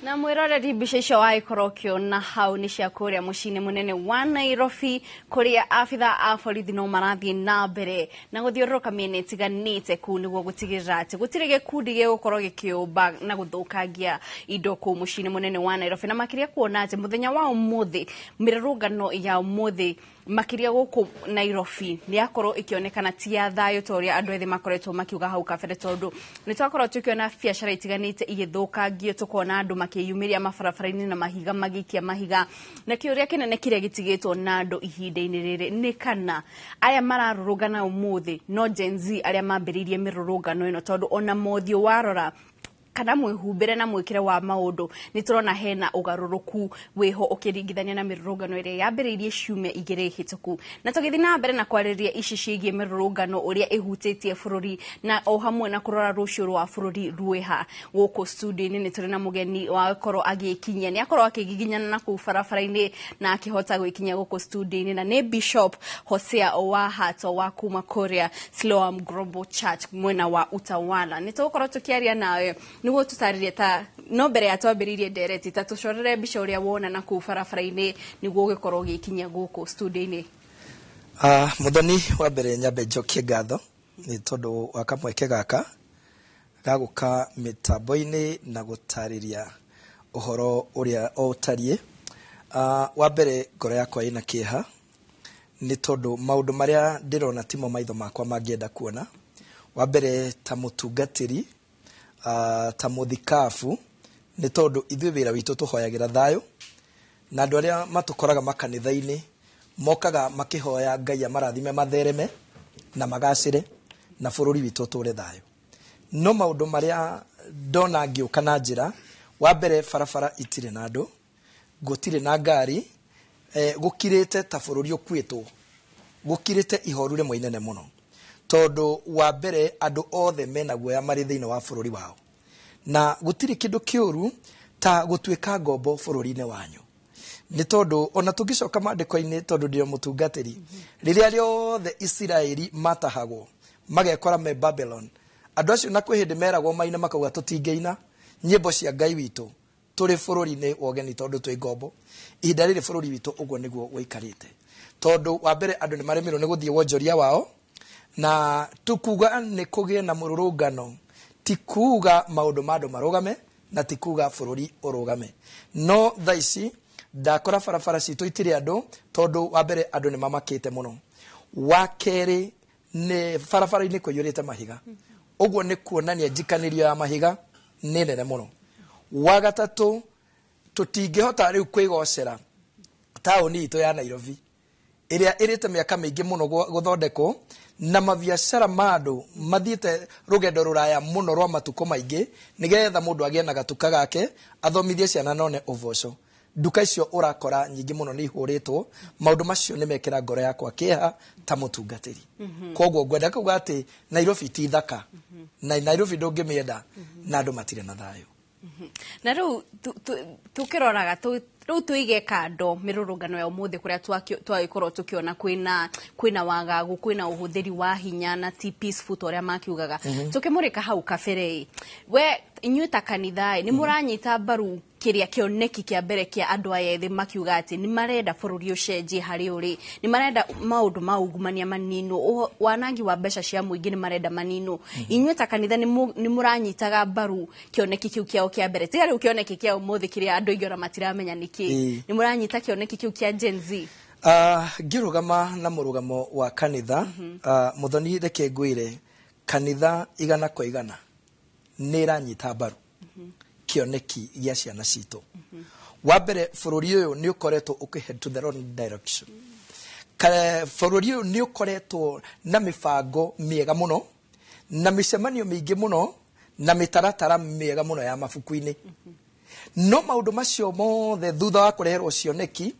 Na mwiroreri mbica icio wagĩkorwo ũkĩona hau nĩ cia kũrĩa mũciĩ-inĩ mũnene wa Nairobi kũrĩa abitha a borithi no marathiĩ na mbere na gũthiũrũrũka mĩena ĩtiganĩte kũu nĩguo gũtigĩrĩra atĩ gũtirĩ gĩkundi gĩgũkorwo gĩkĩũmba na gũthũkangia indo kũu mũciĩ-inĩ mũnene wa Nairobi, na makĩria kuona atĩ mũthenya wa ũmũthĩ mĩrũrũngano ya ũmũthĩ makiria guku Nairobi ni yakorwo ikionekana ti ya thayo ta uria andu ethi makoretwo makiuga hau kabere, tondu ni twakorwo tukiona biacara itiganite igithukangio, tukona andu makiyumiria mabarabara-ini na mahiga magikia mahiga, na kiuria kinene kiria gitigitwo na andu ihinda-ini riri ni kana aya mararurungana umuthi no Gen Z aria mambiriirie mirurungano ino, tondu ona mothiũ warora kana mwihumbire na mwikire wa maundu ni turona hena ugaruruku wiho ukiringithania na mirurungano iria yambiriirie ciumia igiri hituku. Na tugithi na mbere na kwariria ici cigie mirurungano uria ihutitie bururi na o hamwe na kurora rucio rwa bururi rwiha. Guku studio-ini ni turi na mugeni wa korwo agikinyia, ni akorwo akigiginyana na kuu barabara-ini na akihota gwikinyia guku studio-ini, na ni Bishop Hosea Owahato wa kuma kuria Siloam Global Church mwena wa Utawala. Ni tugukorwo tukiaria nawe niguo tutaririe ta no mbere ya twambiririe ndereti ta tucorere mbica uria wona na kuu barabara-ini niguo ugikorwo ugikinyia guku studio-ini. Muthoni wa mbere nyambe njokie ngatho ni tondu wa kamweke gaka ga guka mitambo-ini na gutariria uhoro uria utarie. Wa mbere ngoro yakwa ina kieha ni tondu maundu maria ndirona timo maitho makwa mangienda kuona. Wa mbere ta mutungatiri, ta muthikabu, ni tondu ithuĩ wĩra witũ tũhoyagĩra thayũ na andũ arĩa matũkoraga makanitha-inĩ mokaga makĩhoya Ngai amarathime mathereme na magacĩre na bũrũri witũ ũtũre thayũ. No maũndũ marĩa ndona ngĩũka na njĩra, Wa mbere barabara itirĩ na andũ, gũtirĩ na ngari, gũkirĩte ta bũrũri ũkuĩtwo, gũkirĩte ihoru rĩmwe inene mũno, tondũ wa mbere andũ othe mena guoya marĩ thĩinĩ wa bũrũri wao, na gũtirĩ kĩndũ kĩũru ta gũtuĩka ngombo bũrũri-inĩ wanyu. Nĩ tondũ ona tũngĩcoka maandĩko-inĩ, tondũ ndĩ o mũtungatĩri, rĩrĩa rĩothe Isiraeli matahagwo magekora me Babylon, andũ acio na kwĩ hĩndĩ meragwo maine makauga tũtingĩina nyĩmbo cia Ngai witũ tũrĩ bũrũri-inĩ wa ũgeni tondũ twĩ ngombo. Ihinda rĩrĩ bũrũri witũ ũguo nĩguo ũikarĩte, tondũ wa mbere andũ nĩ maremirwo nĩ gũthiĩ wonjoria wao, na tukuga nĩ kũgĩe na mũrũrũngano ti kuga maũndũ ma andũ marũgame na ti kuga bũrũri ũrũgame. No thaa ici ndakora barabara citũ itirĩ andũ, tondũ wa mbere andũ nĩ mamakĩte mũno, wa kerĩ nĩ barabara-inĩ kũiyũrĩte mahiga, ũguo nĩ kuonania njikanĩrio ya mahiga nĩ nene mũno. Wa gatatũ tũtingĩhota rĩu kwĩgocera taũni itũ ya Nairobi ĩrĩa ĩrĩte mĩaka mĩingĩ mũno gũthondekwo, na mabiacara ma andũ mathiĩte rũgendo rũraya mũno rwa matukũ maingĩ nĩgetha mũndũ agĩe na gatuka gake athomithie ciana none ũboco. Nduka icio ũrakora nyingĩ mũno nĩ ihũrĩtwo. Maũndũ macio nĩ mekĩra ngoro yakwa kĩeha ta mũtungatĩri. Koguo ngwenda kuga atĩ Nairobi ti thaka, na Nairobi ndũngĩmĩenda na andũ matirĩ na thayũ. Na rĩu tũkĩroraga rĩu tũige kando mĩrũrũngano ya ũmũthĩ kũrĩa twagĩkorwo tũkĩona kwĩna wagagu, kwĩna ũhũthĩri wa hinya na ti peaceful ta ũrĩa makiugaga. Tũkĩmũrĩka hau kabere, we inyuĩ ta kanitha nĩ mũranyita mbaru kĩrĩa kĩoneki kĩa mbere kĩa andũ aya ethĩ makiuga atĩ nĩ marenda bũrũri ũcenjie harĩ ũrĩ, nĩ marenda maũndũ ma ungumania maninwo, wanangi wa mbeca cia mũingĩ nĩ marenda maninwo. Inyuĩ ta kanitha nĩ mũranyitaga mbaru kĩoneki kĩu kĩao kĩa mbere, tiga rĩu kĩoneki kĩa ũmũthĩ kĩrĩa andũ aingĩ ona matiramenya nĩ kĩĩ. Nĩ mũranyita kĩoneki kĩu kĩa Gen Z? Ngĩrũgama na mũrũgamo wa kanitha, Mũthoni, reke ngwĩre kanitha 100 kwa 100 nĩ ĩranyita mbaru kĩoneki gĩa ciana citũ. Wa mbere bũrũri ũyũ nĩ ũkoretwo ũkĩ head to the wrong direction. Bũrũri ũyũ nĩ ũkoretwo na mĩbango mĩega mũno na mĩcemanio mĩingĩ mũno na mĩtaratara mĩega mũno ya mabuku-inĩ. No maũndũ macio mothe thutha wa kũreherwo cioneki,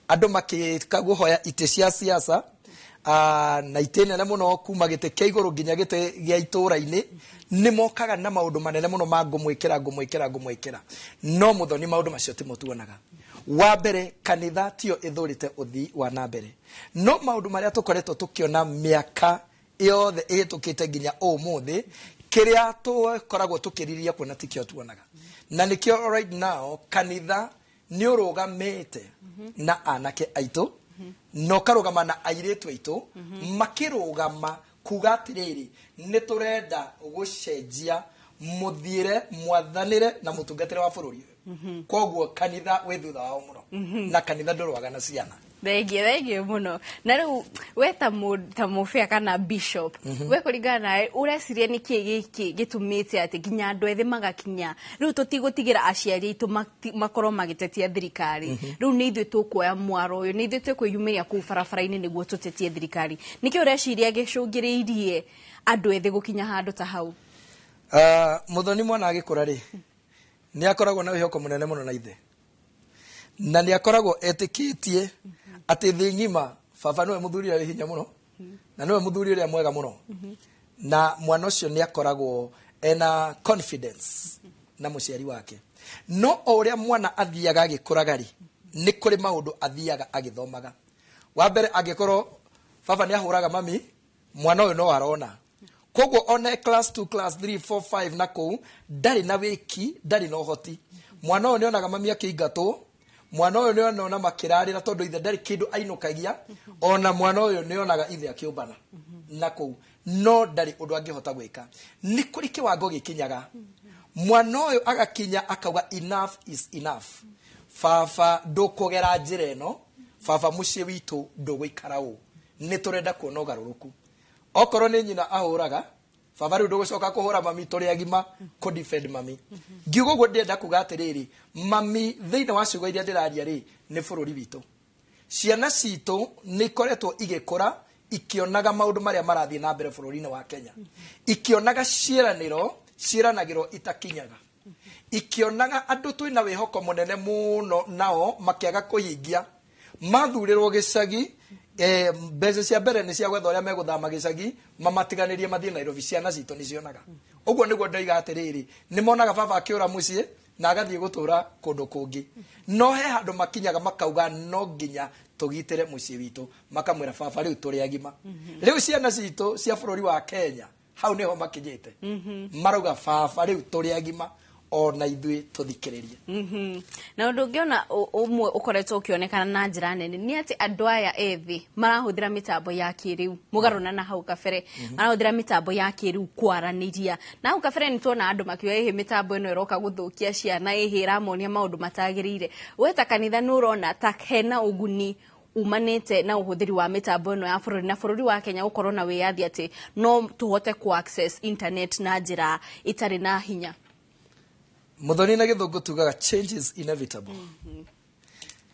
andũ makĩka kũhoya itĩ cia siasa, na itĩ nene mũno kuma gĩtĩ kĩa igũrũ nginya gĩtĩ gĩa itũũra-inĩ, nĩ mokaga na maũndũ manene mũno ma ngũmwĩkĩra ngũmwĩkĩra ngũmwĩkĩra. No Mũthoni, maũndũ macio timo tuonaga. Wa mbere kanitha tiyo ĩthũrĩte ũthii wa na mbere, no maũndũ marĩa tũkoretwo tũkĩona mĩaka yothe ĩhĩtũkĩte nginya ũmũthĩ, kĩrĩa tũkoragwo tũkĩrirĩria kuona tikĩo tuonaga. Na nĩkĩo right now kanitha nĩ ũrũgamĩte na anake aitũ, na ũkarũgama na airĩtu aitũ, makĩrũgama kuga atĩrĩrĩ, nĩ tũrenda gũcenjia mũthiĩre, mwathanĩre na mũtungatĩre wa bũrũri ũyũ. Koguo kanitha wĩ thutha wao mũno, na kanitha ndũrũaga na ciana. Thengiũ mũno. Na rĩu we ta mũbĩa kana bishop, we kũringana nawe ũreciria nĩkĩĩ gĩkĩ gĩtũmĩte atĩ nginya andũ ethĩ magakinya rĩu tũtigũtigĩra aciari aitũ makorwo magĩtetia thirikari, rĩu nĩ ithuĩ tũkuoya mwaro ũyũ, nĩ ithuĩ tũkwĩyumĩria kũu barabara-inĩ nĩguo tũtetie thirikari. Nĩkĩĩ ũreciria gĩcũngĩrĩirie andũ ethĩ gũkinya handũ ta hau? Mũthoni, mwana agĩkũra rĩ, nĩ akoragwo na wĩhoko mũnene mũno na ithe, na nĩ akoragwo etĩkĩtie atĩ thĩ ng'ima baba nĩwe mũthuri ũrĩa wĩ hinya mũno, na nĩwe mũthuri ũrĩa mwega mũno, na mwana ũcio nĩ akoragwo ena confidence na mũciari wake. No o ũrĩa mwana athiaga agĩkũraga rĩ, nĩ kũrĩ maũndũ athiaga agĩthomaga. Wa mbere, angĩkorwo baba nĩ ahũraga mami, mwana ũyũ no arona. Koguo one class 2, class 3, 4, 5 na kũu ndarĩ na wĩki, ndarĩ na ũhoti. Mwana ũyũ nĩonaga mami akĩingatwo, mwana ũyũ nĩona makĩrarĩra tondũ ithe ndarĩ kĩndũ ainũkagia, ona mwana ũyũ nĩonaga ithe akĩũmbana na kũu, no ndarĩ ũndũ angĩhota gwĩka. Nĩ kũrĩ kĩwango gĩkinyaga mwana ũyũ agakinya akauga enough is enough. Baba ndũkũgera njĩra ĩno, baba mũciĩ witũ ndũgũikara ũũ, nĩ tũrenda kuona ũgarũrũku. Okorwo nĩ nyina ahũraga, baba rĩu ndũgũcoka kũhũra mami, tũrĩ agima kũ defend mami. Ngiuga ũguo ndĩrenda kuga atĩrĩrĩ, mami thĩinĩ wa ciugo iria ndĩraria rĩ, nĩ bũrũri witũ. Ciana citũ nĩ ikoretwo igĩkũra ikĩonaga maũndũ marĩa marathiĩ na mbere bũrũri-inĩ wa Kenya, ikĩonaga ciĩranĩro ciĩranagĩrwo itakinyaga. Ikĩonaga andũ twĩna wĩhoko mũnene mũno nao makĩaga kũhingia. Mathurĩrwo gĩcagi, mbeca cia mbere nĩ cia gwetha ũrĩa megũthama gĩcagi, mamatiganĩrie mathiĩ Nairobi. Ciana citũ nĩ cionaga. Ũguo nĩguo ndoiga atĩrĩrĩ, nĩ monaga baba akĩũra mũciĩ na agathiĩ gũtũra kũndũ kũngĩ. No he handũ makinyaga makauga no nginya tũgitĩre mũciĩ witũ, makamwĩra baba rĩu tũrĩ agima. Rĩu ciana citũ cia bũrũri wa Kenya hau nĩho makinyĩte, marauga baba rĩu tũrĩ agima, ona ithuĩ tũthikĩrĩrie. Na ũndũ ũngĩ ona ũmwe ũkoretwo ũkĩonekana na njĩra nene nĩ atĩ andũ aya ethĩ marahũthĩra mĩtambo ya kĩrĩu mũgarũna na hau kabere, marahũthĩra mĩtambo ya kĩrĩu kwaranĩria. Na hau kabere nĩ tuona andũ makiuga ĩhĩ mĩtambo ĩno ĩroka gũthũkia ciana, ĩhĩ ĩramonia maũndũ matagĩrĩire. We ta kanitha nĩ ũrona ta hena ũguni umanĩte na ũhũthĩri wa mĩtambo ĩno ya bũrũri, na bũrũri wa Kenya gũkorwo na wĩyathi atĩ no tũhote ku access internet na njĩra ĩtarĩ na hinya? Muthoni, na gĩthũngũ tugaga change is inevitable.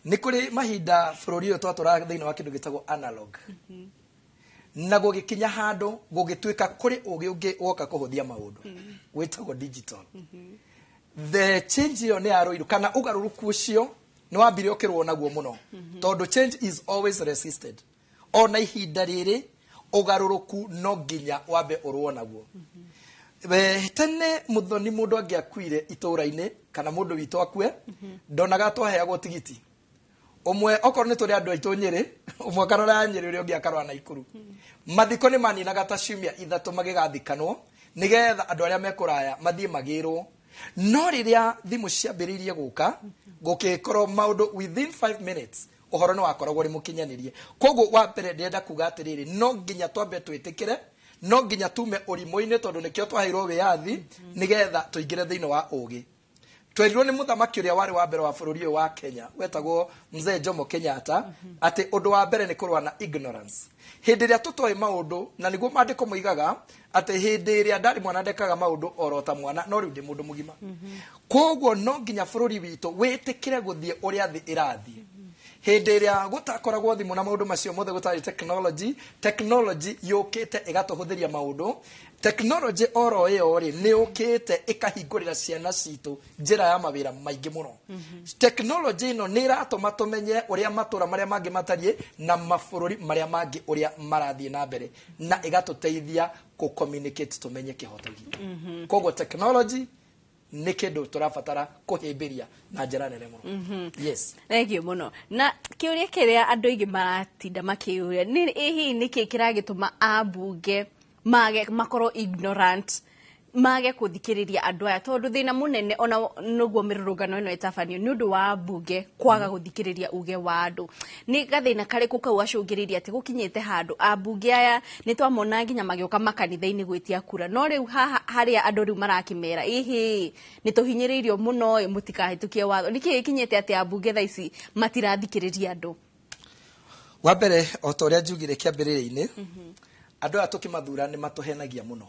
Nĩ kũrĩ mahinda bũrũri ũyũ twatũraga thĩinĩ wa kĩndũ gĩtagwo analog, na gũgĩkinya handũ gũgĩtuĩka kũrĩ ũgĩ ũngĩ woka kũhũthia maũndũ wĩtagwo digital. The change ĩyo nĩ yarũirwo, kana ũgarũrũku ũcio nĩ wambire ũkĩrwo naguo mũno, tondũ change is always resisted. Ona ihinda rĩrĩ ũgarũrũku no nginya wambe ũrũo naguo. Tene Muthoni, mũndũ angĩakuire itũũra-inĩ kana mũndũ witũ akue, ndonaga twaheagwo tigiti ũmwe. Okorwo nĩ tũrĩ andũ aitũ Nyĩrĩ, ũmwe akarora ya Nyĩrĩ, ũrĩa ũngĩ akarora Naikuru. Mathiko nĩ maninaga ta ciumia 3 magĩgathikanwo, nĩgetha andũ arĩa mekũraya mathiĩ magĩrwo. No rĩrĩa thimũ ciambĩrĩirie gũka, gũgĩkorwo maũndũ within 5 minutes ũhoro nĩ wakoragwo ũrĩ mũkinyanĩrie. Koguo wa mbere ndĩrenda kuga atĩrĩrĩ, no nginya twambe twĩtĩkĩre, no nginya tume ũrimũ-inĩ, tondũ nĩkĩo twaheirwo wĩyathi, nĩgetha tũingĩre thĩinĩ wa ũgĩ. Twerirwo nĩ mũthamaki ũrĩa warĩ wa mbere wa bũrũri ũyũ wa Kenya wetagwo Mzee Jomo Kenyatta atĩ ũndũ wa mbere nĩ kũrũa na ignorance, hĩndĩ ĩrĩa tũtoĩ maũndũ. Na nĩguo maandĩko moigaga atĩ hĩndĩ ĩrĩa ndarĩ mwana ndekaga maũndũ oro ta mwana, no rĩu ndĩ mũndũ mũgima. Koguo no nginya bũrũri witũ wĩtĩkĩre gũthiĩ ũrĩa thĩ ĩrathiĩ. Hĩndĩ ĩrĩa gũtakoragwo thimũ na maũndũ macio mothe, gũtarĩ technology, technology yũkĩte ĩgatũhũthĩria maũndũ. Technology oro ĩyo rĩ, nĩ yũkĩte ĩkahingũrĩra ciana citũ njĩra ya mawĩra maingĩ mũno. Technology ĩno nĩ ĩratũma tũmenye ũrĩa matũra marĩa mangĩ matariĩ na mabũrũri marĩa mangĩ ũrĩa marathiĩ na mbere, na ĩgatũteithia kũ communicate tũmenye kĩhoto gitũ. Koguo technology nĩ kĩndũ tũrabatara kũhĩmbĩria na njĩra nene mũno, yes. Thank you mũno. Na kĩũria kĩrĩa andũ aingĩ maratinda makĩũria nĩ ĩ hihi nĩkĩ kĩragĩtũma ambunge mage makorwo ignorant, mage kũthikĩrĩria andũ aya? Tondũ thĩna mũnene ona nĩguo mĩrũrũngano ĩno ĩtabanio nĩ ũndũ wa ambunge kwaga gũthikĩrĩria uge wa andũ. Nĩ gathĩna karĩkũ kau gacũngĩrĩirie atĩ gũkinyĩte handũ ambunge aya nĩ twamona nginya magĩũka makanitha-inĩ gwĩtia kura, no rĩu haha harĩa andũ rĩu marakĩmera ĩhĩ nĩ tũhinyĩrĩirio mũno ĩ, mũtikahĩtũkie watho? Nĩkĩ gĩkinyĩte atĩ ambunge thaa ici matirathikĩrĩria andũ? Wa mbere, o ta ũrĩa njugire kĩambĩrĩria-inĩ, andũ aya tũkĩmathura nĩ matũhenagia mũno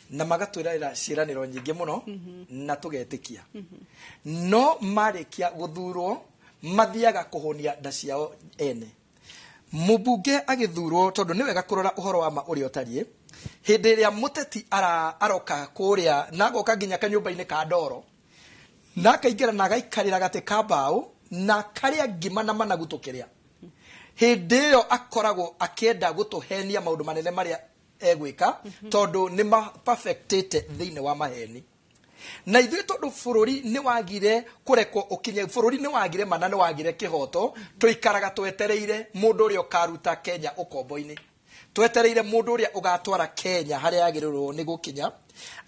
na magatwĩrĩra ciĩranĩro nyingĩ mũno na tũgetĩkia. No marĩkia gũthurwo mathiaga kũhũnia nda ciao ene. Mũmbunge agĩthurwo, tondũ nĩ wega kũrora ũhoro wa ma ũrĩa ũtariĩ, hĩndĩ ĩrĩa mũteti aroka kũrĩa na agoka nginya kanyũmba-inĩ ka ndoro na akaingĩra na agaikarĩra gatĩ ka mbaũ na karĩa ngima na managu tũkĩrĩa, hĩndĩ ĩyo akoragwo akĩenda gũtũhenia maũndũ manene marĩa egwĩka, tondũ nĩ ma perfectĩte thĩinĩ wa maheni. Na ithuĩ tondũ bũrũri nĩ wagire kũrekwo ũkinye, bũrũri nĩ wagire mana, nĩ wagire kĩhoto, tũikaraga twetereire mũndũ ũrĩa ũkaruta Kenya ũkombo-inĩ, twetereire mũndũ ũrĩa ũgatwara Kenya harĩa yagĩrĩirwo nĩ gũkinya.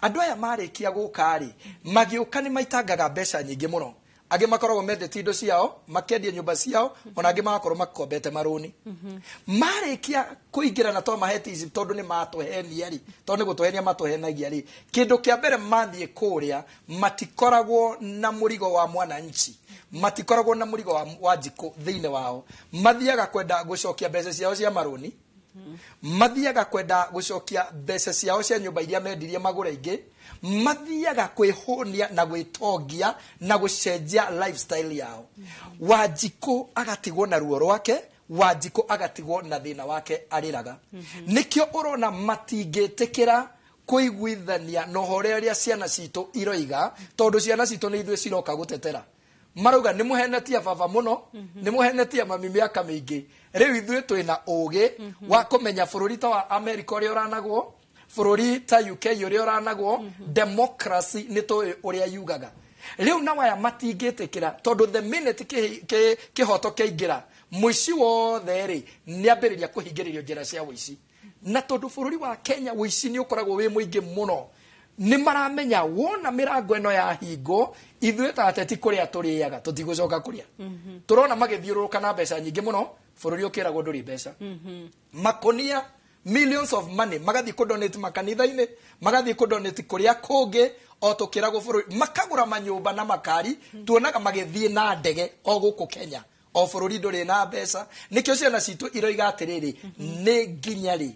Andũ aya marĩkia gũka rĩ, magĩũka nĩ maitangaga mbeca nyingĩ mũno. Angĩ makoragwo mendetie indo ciao, makendia nyũmba ciao, ona angĩ magakorwo makombete marũni. Marĩkia kũingĩra na twamahe ici, tondũ nĩ matũhenia rĩ, tondũ nĩ gũtũhenia matũhenagia rĩ, kĩndũ kĩa mbere mathiĩ kũrĩa matikoragwo na mũrigo wa mwananchi, matikoragwo na mũrigo wa njikũ thĩinĩ wao. Mathiaga kwenda gũcokia mbeca ciao cia marũni, mathiaga kwenda gũcokia mbeca ciao cia nyũmba iria mendirie magũra ingĩ, mathiaga kwĩhũnia na gwĩtongia na gũcenjia lifestyle yao. Wanjikũ agatigwo na ruo rwake, Wanjikũ agatigwo na thĩna wake arĩraga. Nĩkĩo ũrona matingĩtĩkĩra Kũiguithania na ũhoro ũrĩa ciana citũ iroiga, tondũ ciana citũ nĩ ithuĩ ciroka gũtetera. Marauga nĩ mũhenetie baba mũno, nĩ mũhenetie mami mĩaka mĩingĩ. Rĩu ithuĩ twĩna ũgĩ wa kũmenya bũrũri ta wa America ũrĩa ũranagwo, bũrũri ta UK ũrĩa ũranagwo, democracy nĩ tũĩ ũrĩa yugaga. Rĩu nao aya matingĩtĩkĩra, tondũ the minute kĩhoto kĩaingĩra, mũici wothe rĩ nĩ ambĩrĩria kũhingĩrĩrio njĩra cia ũici. Na tondũ bũrũri wa Kenya ũici nĩ ũkoragwo wĩ mũingĩ mũno, nĩ maramenya wona mĩrango ĩno yahingwo, ithuĩ ta ateti kũrĩa tũrĩaga tũtigũcoka kũrĩa. Tũrona magĩthiũrũrũka na mbeca nyingĩ mũno, bũrũri ũkĩragwo ndũrĩ mbeca. Makonia millions of money magathiĩ kũdonate makanitha-inĩ, magathiĩ kũdonate kũrĩa kũngĩ, o tũkĩragwo bũrũri, makagũra manyũmba na makari. Tuonaga magĩthiĩ na ndege o gũkũ Kenya, o bũrũri ndũrĩ na mbeca. Nĩkĩo ciana citũ iroiga atĩrĩrĩ, nĩ nginya rĩ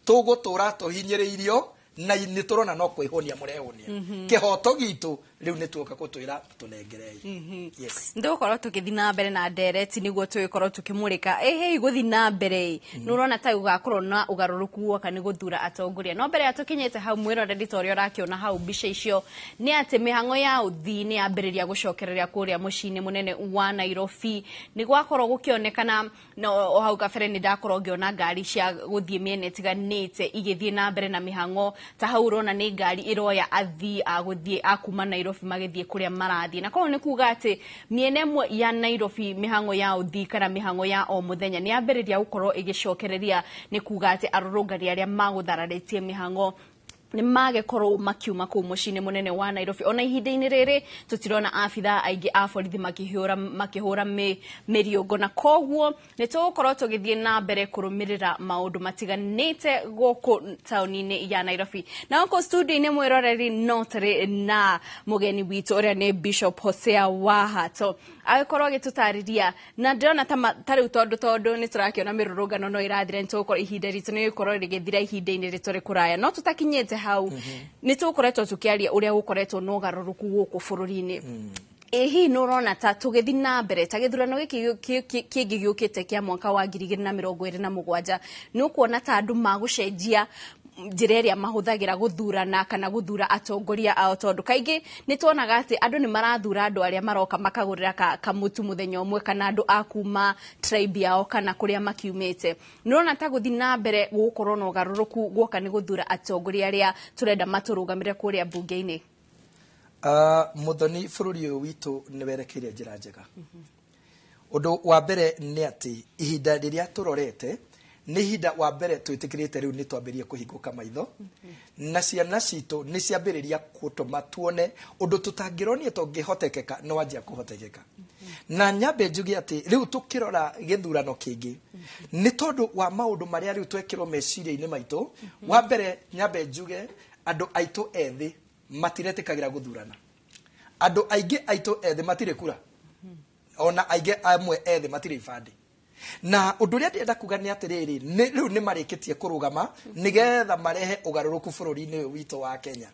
tũgũtũra tũhinyĩrĩirio na nĩ tũrona no kwĩhũnia mũrehũnia? Kĩhoto gitũ rĩu nĩ tuoka gũtwĩra tũnengerei. Yes. Nĩtũgũkorwo tũgĩthiĩ na mbere na ndereti nĩguo tũgĩkorwo tũkĩmũrĩka ĩ hihi gũthiĩ na mbere ĩ nĩ ũrona ta gũgakorwo na ũgarũrũku woka nĩ gũthura atongoria. No mbere ya tũkinyĩte hau, mwĩroreri, ta ũrĩa ũrakĩona hau mbica icio, nĩ atĩ mĩhang'o ya ũthii nĩ yambĩrĩria gũcokereria kũrĩa mũciĩ-inĩ mũnene wa Nairobi. Nĩ gwakorwo gũkĩonekana na o hau kabere nĩ ndakorwo ngĩona ngari cia gũthiĩ mĩena ĩtiganĩte igĩthiĩ na mbere na mĩhang'o. Ta hau ũrona nĩ ngari ĩroya athii a gũthiĩ a kuma Nairobi magĩthiĩ kũrĩa marathiĩ, na koguo nĩ kuga atĩ mĩena ĩmwe ya Nairobi mĩhang'o ya ũthii kana mĩhang'o ya o mũthenya nĩ yambĩrĩria gũkorwo ĩgĩcokereria. Nĩ kuga atĩ arũrũngani arĩa magũthararĩtie mĩhang'o nĩ magĩkorwo makiuma kũu mũciĩ-inĩ mũnene wa Nairobi. Ona ihinda-inĩ rĩrĩ tũtirona abithaa aingĩ a borithi makĩhũra mĩriũngũ, na koguo nĩ tũgũkorwo tũgĩthiĩ na mbere kũrũmĩrĩra maũndũ matiganĩte gũkũ taũni-inĩ ya Nairobi. Na gũkũ studio-inĩ, mwĩroreri, no tũrĩ na mũgeni witũ ũrĩa nĩ Bishop Hosea Wahato, agĩkorwo agĩtũtarĩria. Na ndĩrona ta rĩu tondũ nĩ tũrakĩona mĩrũrũngano no ĩrathira, nĩ tũgũkorwo ihinda ritũ nĩ gĩkorwo rĩgĩthira ihinda-inĩ rĩtũrĩ kũraya, no tũtakinyĩte hau, nĩ tũgũkoretwo tũkĩaria ũrĩa gũkoretwo na ũgarũrũku gũkũ bũrũri-inĩ. Ĩ hihi nĩ ũrona ta tũgĩthiĩ na mbere ta gĩthurano gĩkĩ kĩngĩ gĩũkĩte kĩa mwaka wa 2027, nĩ ũkuona ta andũ magũcenjia njĩra ĩrĩa mahũthagĩra gũthurana kana gũthura atongoria ao? Tondũ kaingĩ nĩ tuonaga atĩ andũ nĩ marathura andũ arĩa maroka makagũrĩra kamũtu mũthenya ũmwe, kana andũ a kuma tribe yao kana kũrĩa makiumĩte. Nĩ ũrona ta gũthiĩ na mbere gũgũkorwo na ũgarũrũku guoka nĩ gũthura atongoria arĩa tũrenda matũrũgamĩre kũrĩa mbunge-inĩ? Mũthoni, bũrũri ũyũ witũ nĩ werekeire njĩra njega. Ũndũ wa mbere nĩ atĩ ihinda rĩrĩa tũrorete nĩ ihinda wa mbere twĩtĩkĩrĩte rĩu nĩ twambĩrĩrie kũhingũka maitho, na ciana citũ nĩ ciambĩrĩria gũtũma tuone ũndũ tũtangĩronire tũngĩhotekeka nĩ wanjia kũhotekeka. Na nyambe njuge atĩ rĩu tũkĩrora gĩthurano kĩngĩ, nĩ tondũ wa maũndũ marĩa rĩu twekĩrwo meciria-inĩ maitũ, wa mbere nyambe njuge andũ aitũ ethĩ matiretĩkagĩra gũthurana. Andũ aingĩ aitũ ethĩ matirĩ kura, ona aingĩ amwe ethĩ matirĩ ibandĩ. Na ũndũ ũrĩa ndĩrenda kuga nĩ atĩrĩrĩ, rĩu nĩ marĩkĩtie kũrũgama nĩgetha marehe ũgarũrũku bũrũri-inĩ ũyũ witũ wa Kenya.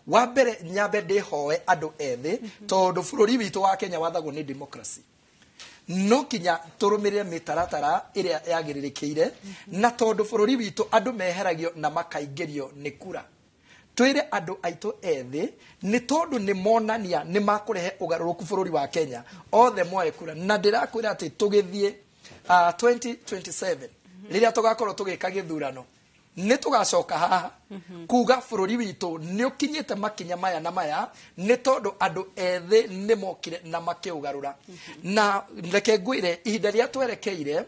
Wa mbere nyambe ndĩhoe andũ ethĩ, tondũ bũrũri witũ wa Kenya wathagwo nĩ democracy, no kinya tũrũmĩrĩre mĩtaratara ĩrĩa yagĩrĩrĩkĩire. Na tondũ bũrũri witũ andũ meheragio na makaingĩrio nĩ kura, twĩre andũ aitũ ethĩ, nĩ tondũ nĩ monania nĩ makũrehe ũgarũrũku bũrũri wa Kenya, othe moe kura. Na ndĩrakwĩra atĩ tũgĩthiĩ 2027 rĩrĩa tũgakorwo tũgĩka gĩthurano, nĩ tũgacoka haha kuga bũrũri witũ nĩ ũkinyĩte makinya maya na maya, nĩ tondũ andũ ethĩ nĩ mokire na makĩũgarũra. Na reke ngwĩre, ihinda rĩrĩa twerekeire,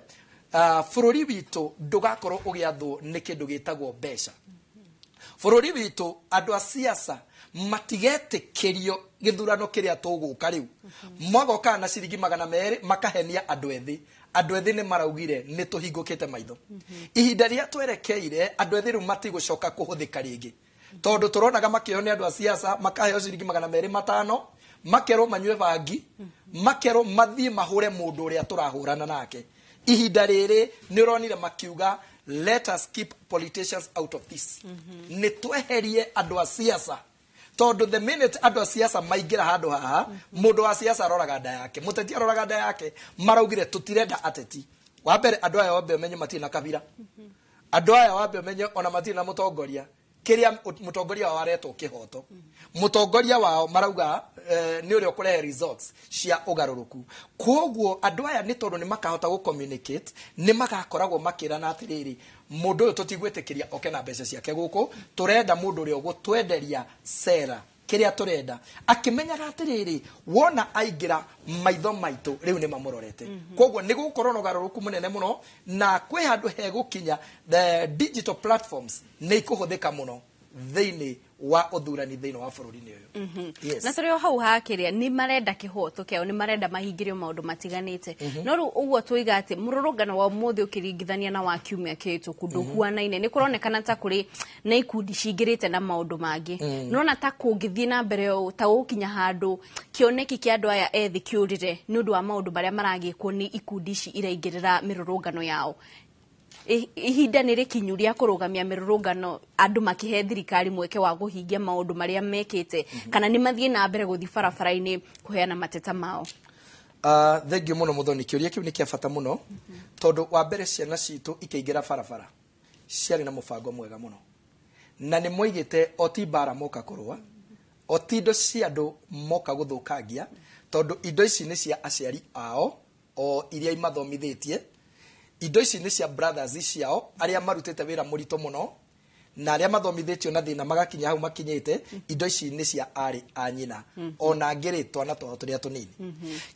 bũrũri witũ ndũgakorwo ũgĩathwo nĩ kĩndũ gĩtagwo mbeca. Bũrũri witũ andũ a siasa matigetĩkĩrio gĩthurano kĩrĩa tũgũka rĩu magokaga na ciringi 200 makahenia andũ ethĩ. Andũ ethĩ nĩ maraugire nĩ tũhingũkĩte maitho. Ihinda rĩrĩa twerekeire, andũ ethĩ rĩu matigũcoka kũhũthĩka rĩngĩ, tondũ tũronaga makĩoyo nĩ andũ a siasa, makaheo ciringi 250, makerwo manyue bangi, makerwo mathiĩ mahũre mũndũ ũrĩa tũrahũrana nake. Ihinda rĩrĩ nĩ ũronire makiuga, "Let us keep politicians out of this." Nĩ tweherie andũ a siasa, tondũ the minute andũ a siasa maingĩra handũ haha, mũndũ wa siasa aroraga nda yake, mũteti aroraga nda yake. Maraugire tũtirenda ateti. Wa mbere, andũ aya wambe ũmenye matirĩ na kabira. Andũ aya wambe ũmenye ona matirĩ na mũtongoria. Kĩrĩa mũtongoria wao aretwo kĩhoto, mũtongoria wao marauga nĩ ũrĩa ũkũrehe results cia ũgarũrũku. Koguo andũ aya, nĩ tondũ nĩ makahota gũ communicate, nĩ magakoragwo makĩrana atĩrĩrĩ, mũndũ ũyũ tũtigwĩtĩkĩria oke na mbeca ciake gũkũ, tũrenda mũndũ ũrĩa ũgũtwenderia sera kĩrĩa tũrenda, akĩmenyaga atĩrĩrĩ, wona aingĩra maitho maitũ rĩu nĩ mamũrorete. Koguo nĩ gũgũkorwo na ũgarũrũku mũnene mũno, na kwĩ handũ hegũkinya the digital platforms nĩ ikũhũthĩka mũno thĩinĩ wa ũthurani thĩinĩ wa bũrũri-inĩ ũyũ. Yes. Na tũrĩ o hau hakĩrĩa nĩ marenda kĩhoto kĩao, nĩ marenda mahingĩrio maũndũ matiganĩte. No rĩu ũguo tũiga atĩ mũrũrũngano wa ũmũthĩ ũkĩringithania na wa kiumia kĩhĩtũku ndũhuanaine, nĩ kũronekana ta kũrĩ na ikundi cingĩrĩte na maũndũ mangĩ. Nona ta kũngĩthiĩ na mbere ũũ, ta gũkinya handũ kĩoneki kĩa andũ aya ethĩ kĩũrĩre nĩ ũndũ wa maũndũ marĩa maragĩkwo nĩ ikundi ici iraingĩrĩra mĩrũrũngano yao. Ihinda nĩ rĩkinyu rĩa kũrũgamia mĩrũrũngano, andũ makĩhe thirikari mweke wa kũhingia maũndũ marĩa mekĩte, kana nĩ mathiĩ na mbere gũthiĩ barabara-inĩ kũheana mateta mao? Thengiũ mũno Mũthoni, kĩũria kĩu nĩ kĩa bata mũno, tondũ wa mbere ciana citũ ikĩingĩra barabara ciarĩ na mũbango mwega mũno, na nĩ moigĩte o ti mbara moka kũrũa, o ti indo cia andũ moka gũthũkangia, tondũ indo ici nĩ cia aciari ao o iria imathomithĩtie, indo ici nĩ cia brothers ciao arĩa marutĩte wĩra mũritũ mũno na arĩa mathomithĩtio na thĩna magakinya hau makinyĩte, indo ici nĩ cia arĩ a nyina ona angĩ rĩ twana twao tũrĩa tũnini.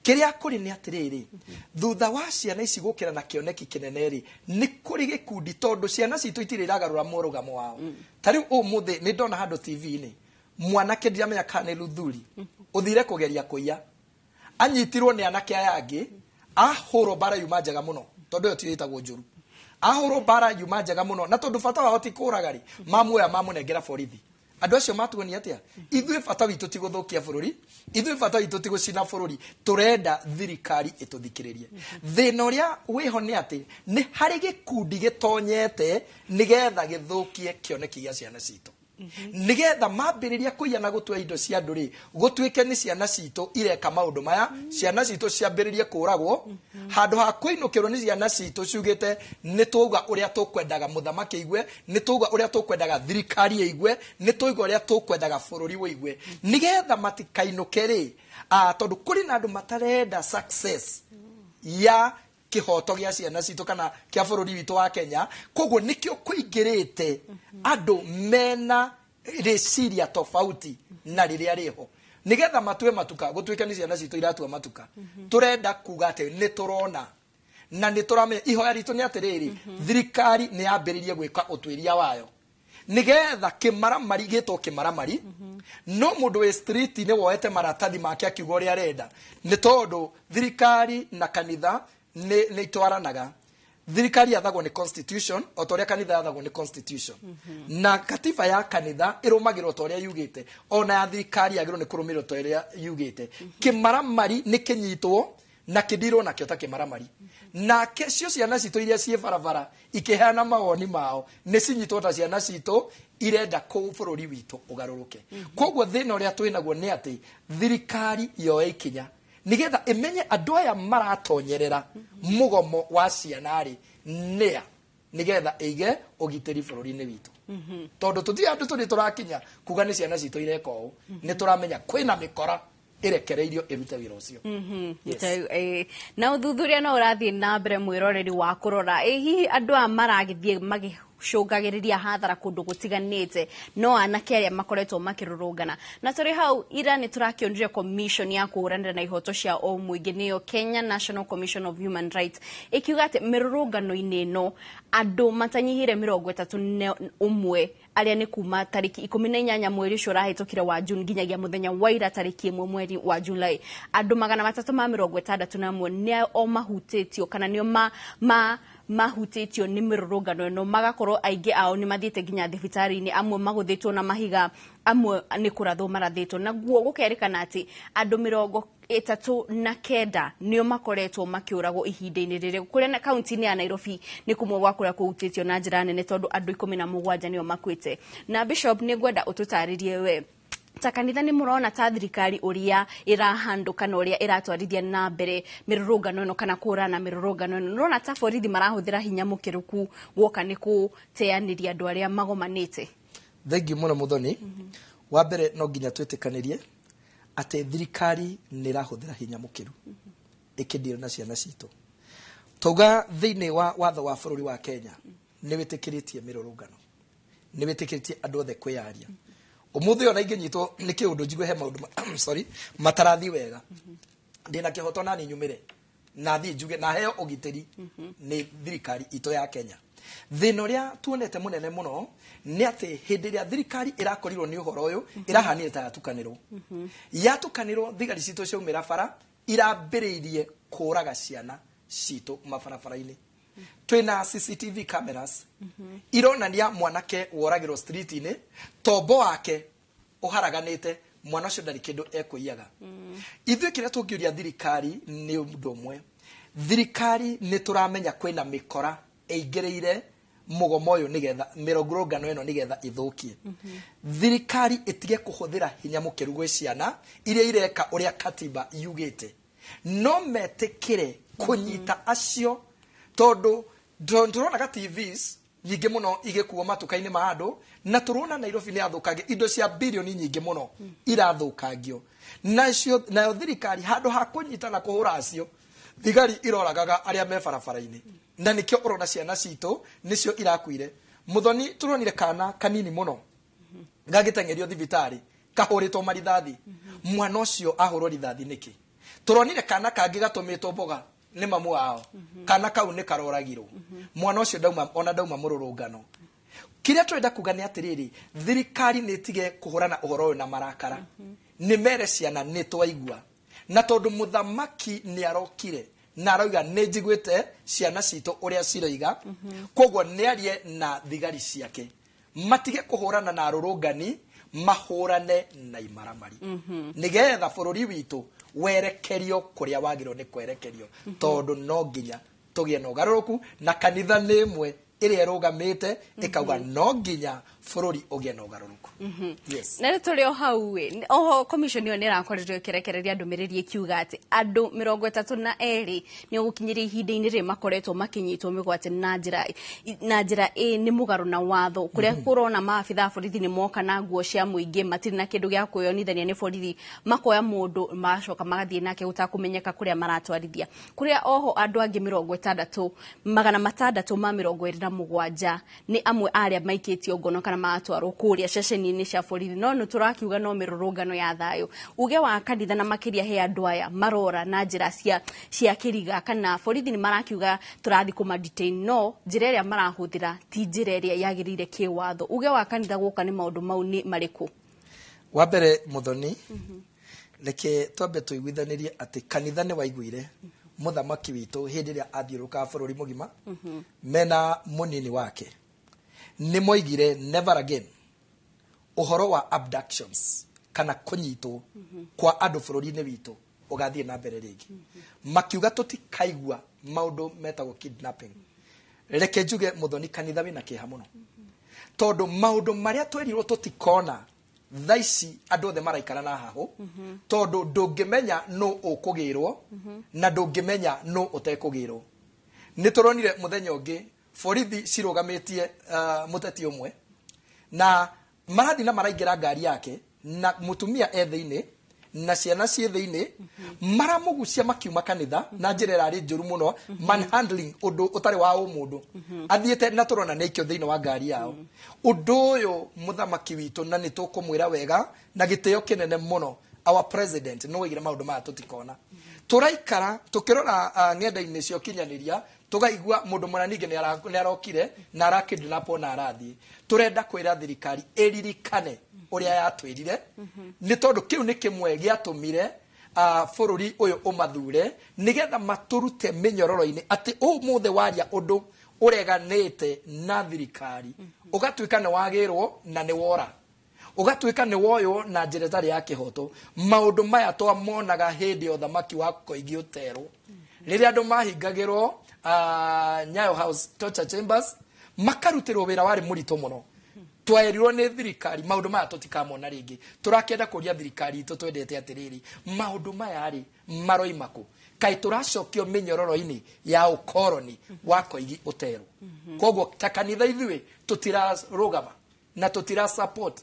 Kĩrĩa kũrĩ nĩ atĩrĩrĩ, thutha wa ciana ici gũkĩra na kĩoneki kĩnene rĩ, nĩ kũrĩ gĩkundi, tondũ ciana citũ itirĩ iragarũra mũrũgamo wao. Ta rĩu ũmũthĩ nĩ ndona handũ TV-inĩ mwanake, ndiramenya kana nĩ Luthuri, ũthire kũgeria kũiya, anyitirwo nĩ anake aya angĩ, ahũrwo mbara yuma njega mũno, tondũ ĩyo tiyo ĩtagwo njũru, ahũrwo mbara yuma njega mũno, na tondũ bata wao ti kũraga rĩ, mamuoya mamũnengera borithi. Andũ acio matuonia atĩa? Ithuĩ bata witũ ti gũthũkia bũrũri, ithuĩ bata witũ ti gũcina bũrũri, tũrenda thirikari ĩtũthikĩrĩrie. Thĩna ũrĩa wĩho nĩ atĩ nĩ harĩ gĩkundi gĩtonyete nĩgetha gĩthũkie kĩoneki gĩa ciana citũ, nigetha mambĩrĩria kũiya na gũtua indo cia andũ rĩ, gũtuĩke nĩ ciana citũ ireka maũndũ maya, ciana citũ ciambĩrĩrie kũragwo, handũ ha kũinũkĩrwo nĩ ciana citũ ciugĩte nĩ twauga ũrĩa tũkwendaga mũthamaki aigue, nĩ twauga ũrĩa tũkwendaga thirikari ĩigue, nĩ twauga ũrĩa tũkwendaga bũrũri ũigue, nigetha matikainũke rĩ, tondũ kũrĩ na andũ matarenda success ya kĩhoto gĩa ciana citũ kana kĩa bũrũri witũ wa Kenya. Koguo nĩkĩo kũingĩrĩte andũ mena rĩciria tofauti na rĩrĩa rĩho, nigetha matue matuka, gũtuĩke nĩ ciana citũ iratua matuka. Tũrenda kuga atĩ nĩ tũrona na nĩ tũramenya, ihoya ritũ nĩ atĩrĩrĩ, thirikari nĩ yambĩrĩrie gwĩka ũtuĩria wayo, nigetha kĩmaramari gĩtwo kĩmaramari. No mũndũ wĩ street nĩ woete maratathi make akiuga ũrĩa arenda, nĩ tondũ thirikari na kanitha nĩ itwaranaga. Thirikari yathagwo nĩ constitution o ta ũrĩa kanitha yathagwo nĩ constitution, na katiba ya kanitha ĩrũmagĩrwo ta ũrĩa yugĩte, ona ya thirikari yagĩrĩirwo nĩ kũrũmĩrĩrwo ta ũrĩa yugĩte. Kĩmaramari nĩ kĩnyitwo na kĩndirwo nakĩo ta kĩmaramari, nake cio ciana citũ iria ciĩ barabara ikĩheana mawoni mao nĩ cinyitwo ta ciana citũ irenda kũ bũrũri witũ ũgarũrũke. Koguo thĩna ũrĩa twĩ naguo nĩ atĩ thirikari yoe ikinya nigetha ĩmenye andũ aya maratonyerera mũgomo wa ciana rĩ nĩa, nigetha ĩige ũgitĩri bũrũri-inĩ witũ, tondũ tũtirĩ andũ tũrĩ tũrakinya kuga nĩ ciana citũ ireka ũũ. Nĩ tũramenya kwĩna mĩkora ĩrekereirio ĩrute wĩra ũcio. Yes. Na ũthuthuria no ũrathiĩ na mbere, mwĩroreri wa kũrora ĩ hihi andũ aya maragĩthiĩ magĩcũngagĩrĩria hathara kũndũ gũtiganĩte no anake arĩa makoretwo makĩrũrũngana. Na tũrĩ hau ira nĩ tũrakĩonire commission ya kũhũranĩra na ihoto cia o mũingĩ, nĩyo Kenya National Commission of Human Rights, ĩkiuga atĩ mĩrũrũngano-inĩ ĩno andũ matanyihĩire 31 arĩa nĩ kuma tarĩki 18 mweri ũcio ũrahĩtũkire wa June nginyagia mũthenya wa ira tarĩki 1 mweri wa July, andũ 361 nĩ o mahutĩtio kana nĩo ma mahutĩtio nĩ mĩrũrũngano ĩno, magakorwo aingĩ ao nĩ mathiĩte nginya thibitarĩ-inĩ, amwe magũthĩtwo na mahiga, amwe nĩ kũrathwo marathĩtwo, naguo gũkerĩkana atĩ andũ 39 nĩo makoretwo makĩũragwo ihinda-inĩ rĩrĩ. Kũrĩa na kaunti-inĩ ya Nairobi nĩ kũmwe gwa kũrĩa kũhutĩtio na njĩra nene, tondũ andũ 17 nĩo makuĩte. Na Bishop, nĩ ngwenda ũtũtarĩrie we ta kanitha nĩ mũrona ta thirikari ũrĩa ĩrahandũ kana ũrĩa ĩratwarithia na mbere mĩrũrũngano ĩno kana kũhũrana mĩrũrũngano ĩno, nĩũrona ta borithi marahũthĩra hinya mũkĩrũku guoka nĩ kũteanĩria andũ arĩa magomanĩte? Thengiũ mũno Mũthoni. Wa mbere no nginya twĩtĩkanĩrie atĩ thirikari nĩ ĩrahũthĩra hinya mũkĩru ĩkĩndira na ciana citũ. Tauga thĩinĩ wa watho wa bũrũri wa Kenya nĩ wĩtĩkĩrĩtie mĩrũrũngano, nĩ wĩtĩkĩrĩtie andũ othe kwĩyaria. Ũmũthĩ ona ingĩnyitwo nĩ kĩũndũ njigue he maũndũ sorry matarathiĩ wega, ndĩna kĩhoto nani nyumĩre na thiĩ njuge na heo ũgitĩri nĩ thirikari itũ ya Kenya. Thĩna ũrĩa tuonete mũnene mũno nĩ atĩ hĩndĩ ĩrĩa thirikari ĩrakorirwo nĩ ũhoro ũyũ ĩrahanire ta yatukanĩrwo. Yatukanĩrwo thigari citũ ciaumĩra bara irambĩrĩirie kũraga ciana citũ mabarabara-inĩ. Twĩna CCTV cameras ironania mwanake woragĩrwo street-inĩ, tombo wake ũharaganĩte, mwana ũcio ndarĩ kĩndũ ekũiyaga. Ithuĩ kĩrĩa tũngĩũria thirikari nĩ ũndũ ũmwe. Thirikari nĩ tũramenya kwĩna mĩkora ĩingĩrĩire mũgomo ũyũ nĩgetha mĩrũrũngano ĩno nĩgetha ĩthũkie. Thirikari ĩtige kũhũthĩra hinya mũkĩru gwĩ ciana iria ireka ũrĩa katiba yugĩte. No metĩkĩre kũnyita acio tondũ tũronaga TVs nyingĩ mũno igĩkuo matuka-inĩ ma andũ, na tũrona Nairobi nĩ yathũkangio, indo cia bilioni nyingĩ mũno irathũkangio. Nayo thirikari handũ ha kũnyita na kũhũra acio, thigari iroragaga arĩa me barabara-inĩ. Na nĩkĩo ũrona ciana citũ nĩcio irakuire. Mũthoni tũronire kana kanini mũno gagĩteng'erio thibitarĩ kahũrĩtwo marithathi. Mwana ũcio ahũrwo rithathi nĩkĩ? Tũronire kana kangĩ gatũmĩtwo mboga nĩ mamu wao. Kana kau nĩ karoragirwo. Mwana ũcio ndauma, ona ndauma mũrũrũngano. Kĩrĩa tũrenda kuga nĩ atĩrĩrĩ, thirikari nĩ ĩtige kũhũrana ũhoro ũyũ na marakara. Nĩ mere ciana nĩ twaigua. Na tondũ mũthamaki nĩ arokire na arauga nĩ njiguĩte ciana citũ ũrĩa ciroiga, koguo nĩ arie na thigari ciake. Matige kũhũrana na arũrũngani, mahũrane na imaramari. Nĩgetha bũrũri witũ werekerio kũrĩa wagĩrĩirwo nĩ kwerekerio. Tondũ no nginya tũgĩe na ũgarũrũku, na kanitha nĩ ĩmwe ĩrĩa ĩrũgamĩte ĩkauga no nginya bũrũri ũgĩe na ũgarũrũku. Yes. Na rĩu tũrĩ o hau ĩ, oho commission ĩyo nĩ ĩrakoretwo ĩkĩrekereria ndũmĩrĩri ĩkiuga atĩ andũ 32 nĩ gũkinyĩria ihinda-inĩ rĩrĩ makoretwo makĩnyitwo mĩgwate na njĩra ĩ nĩ mũgarũ na watho, kũrĩa kũrona maabitha a borithi nĩ moka na nguo cia mũingĩ, matirĩ na kĩndũ gĩa kwĩyonithania nĩ borithi, makoya mũndũ magacoka magathiĩ nake gũtakũmenyeka kũrĩa maratwarithia. Kũrĩa oho andũ angĩ 627 nĩ amwe arĩa maikĩtio ngono kana magatwarwo kũrĩa ceceni-inĩ cia borithi, no nĩ tũrakiuga no mĩrũrũngano ya thayũ. Uge wa kanitha na makĩria he andũ aya marora na njĩra cia kĩriga, kana borithi nĩ marakiuga tũrathiĩ kũma detain, no njĩra ĩrĩa marahũthĩra ti njĩra ĩrĩa yagĩrĩire kĩwatho. Uge wa kanitha gũka nĩ maũndũ mau nĩ marĩkũ? Wa mbere Mũthoni, reke twambe tũiguithanĩrie atĩ kanitha nĩ waiguire mũthamaki witũ hĩndĩ ĩrĩa athiũrũrũkaga bũrũri mũgima mena mũnini wake, nĩ moigire never again ũhoro wa abductions kana kũnyitwo kwa andũ bũrũri-inĩ witũ ũgathiĩ na mbere rĩngĩ. Makiuga tũtikaigua maũndũ metagwo kidnapping. Reke njuge Mũthoni, kanitha wĩna kĩeha mũno tondũ maũndũ marĩa twerirwo tũtikona thaa ici andũ othe maraikara na hahũ, tondũ ndũngĩmenya nũ ũkũgĩrwo na ndũngĩmenya nũ ũtekũgĩrwo. Nĩ tũronire mũthenya ũngĩ borithi cirũgamĩtie mũteti ũmwe na marathiĩ na maraingĩra ngari yake na mũtumia e thĩinĩ na ciana ciĩ thĩinĩ, maramũgucia makiuma kanitha na njĩra ĩrarĩ njũru mũno, manhandling, ũndũ ũtarĩ wa ũmũndũ. Athiĩte na tũrona nĩ aikio thĩinĩ wa ngari yao. Ũndũ ũyũ mũthamaki witũ, na nĩ tũkũmwĩra wega na gĩtĩo kĩnene mũno, our president nĩ oigire maũndũ maya tũtikona. Tũraikara tũkĩrora ng'enda-inĩ cia ũkinyanĩria, tũkaigua mũndũ mũna ningĩ nĩ arokire na arakidnapwo na arathiĩ. Tũrenda kwĩra thirikari ĩririkane ũrĩa yatwĩrire, nĩ tondũ kĩu nĩ kĩmwe gĩatũmire bũrũri ũyũ ũmathure nĩgetha matũrute mĩnyororo-inĩ atĩ ũmũthĩ waria ũndũ ũreganĩte na thirikari ũgatuĩka nĩ wagĩrwo na nĩ wora, ũgatuĩka nĩ woywo na njĩra ĩtarĩ ya kĩhoto. Maũndũ maya twamonaga hĩndĩ ya ũthamaki wa Koigi Ũterũ, rĩrĩa andũ mahingagĩrwo Nyayo House torture chambers, makarutĩrwo wĩra warĩ mũritũ mũno. Twerirwo nĩ thirikari maũndũ maya tũtikamona rĩngĩ. Tũrakĩenda kũria thirikari itũ twendete atĩrĩrĩ, maũndũ maya rĩ maroima kũ? Kaĩ tũracokio mĩnyororo-inĩ ya ũkoroni wa Koigi Ũterũ? Koguo ta kanitha ithuĩ tũtirarũgama, Na tũtira support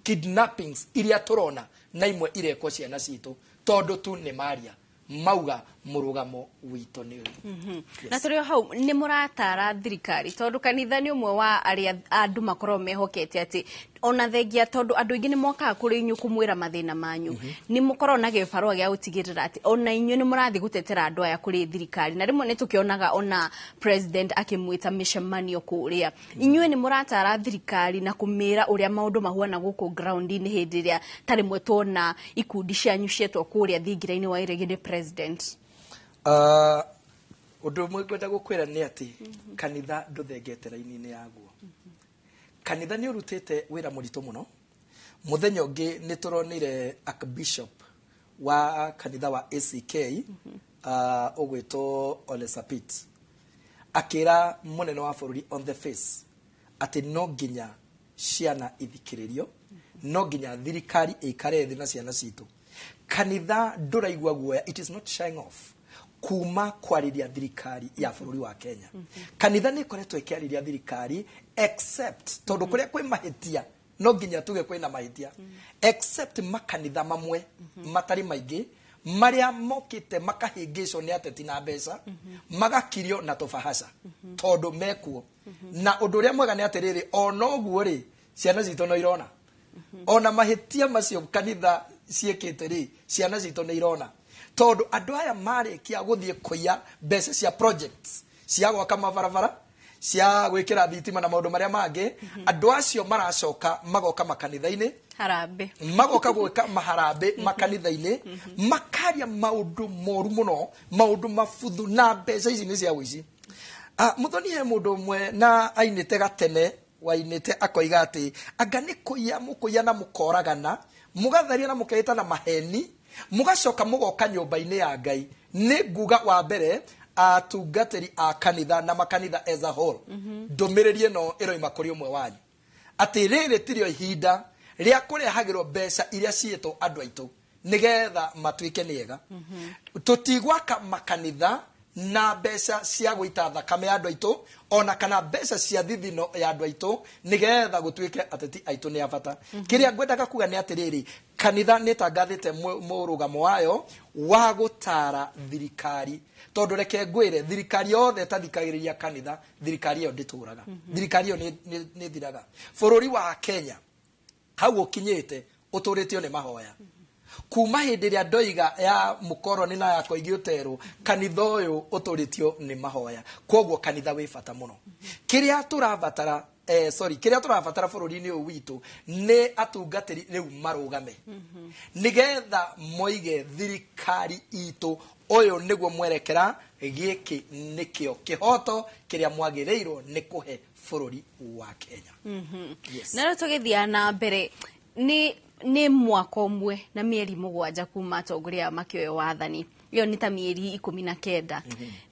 kidnappings iria tũrona na imwe irekwo ciana citũ tondũ tu nĩ maria mauga mũrũgamo witũ nĩ ũyũ. Na tũrĩ o hau, nĩ mũratara thirikari, tondũ kanitha nĩ ũmwe wa arĩa andũ makoragwo mehokete atĩ ona thengia tondũ andũ aingĩ nĩ mokaga kũrĩ inyuĩ kũmwĩra mathĩna manyu, nĩ mũkoragwo na gĩbarũa gĩa gũtigĩrĩra atĩ ona inyuĩ nĩ mũrathiĩ gũtetera andũ aya kũrĩ thirikari, na rĩmwe nĩ tũkĩonaga ona president akĩmwĩta mĩcemanio kũrĩa. Inyuĩ nĩ mũratara thirikari na kũmĩra ũrĩa maũndũ mahuana gũkũ ground-inĩ hĩndĩ ĩrĩa ta rĩmwe tuona ikundi cianyu cietwo kũrĩa thingira-inĩ wa iregi nĩ president? Ũndũ ũmwe ngwenda gũkwĩra nĩ atĩ kanitha ndũthengete raini-inĩ yaguo. Kanitha nĩ ũrutĩte wĩra mũritũ mũno. Mũthenya ũngĩ nĩ tũronire archbishop wa kanitha wa ACK, ũgwĩtwo Ole Sapit, akĩra mũnene wa bũrũri on the face atĩ no nginya ciana ithikĩrĩrio, no nginya thirikari ĩikare thĩ na ciana citũ. Kanitha ndũraigua guoya, it is not shying off kuma kwarĩria thirikari ya bũrũri wa Kenya. Kanitha nĩ ĩkoretwo ĩkĩarĩria thirikari, except tondũ kũrĩa kwĩ mahĩtia no nginya tuge kwĩna mahĩtia, except makanitha mamwe matarĩ maingĩ marĩa mokĩte makahĩngĩcwo nĩ ateti na mbeca, magakirio na tũbahaca tondũ mekuo. Na ũndũ ũrĩa mwega nĩ atĩrĩrĩ, ona ũguo rĩ, ciana citũ no irona ona mahĩtia macio kanitha ciĩkĩte rĩ, ciana citũ nĩ irona, tondũ andũ aya marĩkia gũthiĩ kũiya mbeca cia projects cia gwaka mabarabara, cia gwĩkĩra thitima na maũndũ marĩa mangĩ, andũ acio maracoka magoka makanitha-inĩ. Harambĩ. Magoka gwĩka maharambĩ makanitha-inĩ, makaria maũndũ moru mũno, maũndũ mabuthu, na mbeca ici nĩ cia ũici. Mũthoni, he mũndũ ũmwe na ainĩte gatene wainĩte akoiga atĩ anga nĩ kũiya mũkũiya na mũkoragana, mũgatharia na mũkehĩta na maheni, mũgacoka mũgoka nyũmba-inĩ ya Ngai. Nĩ nguga wa mbere atungatĩri a kanitha na makanitha as a whole, ndũmĩrĩri ĩno ĩroima kũrĩ ũmwe wanyu atĩ rĩrĩ tirĩo ihinda rĩa kũrehagĩrwo mbeca iria ciĩtwo andũ aitũ nĩgetha matuĩke nĩ ega. Tũtigwaka makanitha na mbeca cia gũita thakame ya andũ aitũ, ona kana mbeca cia thithino ya andũ aitũ, nĩgetha gũtuĩke ateti aitũ nĩ a bata. Kĩrĩa ngwendaga kuga nĩ atĩrĩrĩ, kanitha nĩ ĩtangathĩte mũrũgamo wayo wa gũtara thirikari, tondũ reke ngwĩre, thirikari yothe ĩtathikagĩrĩria kanitha, thirikari ĩyo ndĩtũraga, thirikari ĩyo nĩ ĩthiraga. Bũrũri wa Kenya hau ũkinyĩte ũtũrĩtio nĩ mahoya kuma hĩndĩ ĩrĩa ndoiga ya mũkoroni na ya Koigi ũterwo. Kanitha ũyũ ũtũrĩtio nĩ mahoya, koguo kanitha wĩ bata mũno. Kĩrĩa tũrabatara, sorry, kĩrĩa tũrabatara bũrũri-inĩ ũyũ witũ nĩ atungatĩri rĩu marũgame nĩgetha moige thirikari itũ ũyũ nĩguo mwerekera, gĩkĩ nĩkĩo kĩhoto kĩrĩa mwagĩrĩirwo nĩ kũhe bũrũri wa Kenya. Yes. Na rĩu tũgĩthiaga na mbere, nĩ mwaka ũmwe na mĩeri 7 kuma atongoria aya makĩoya wathani, ĩyo nĩ ta mĩeri 19.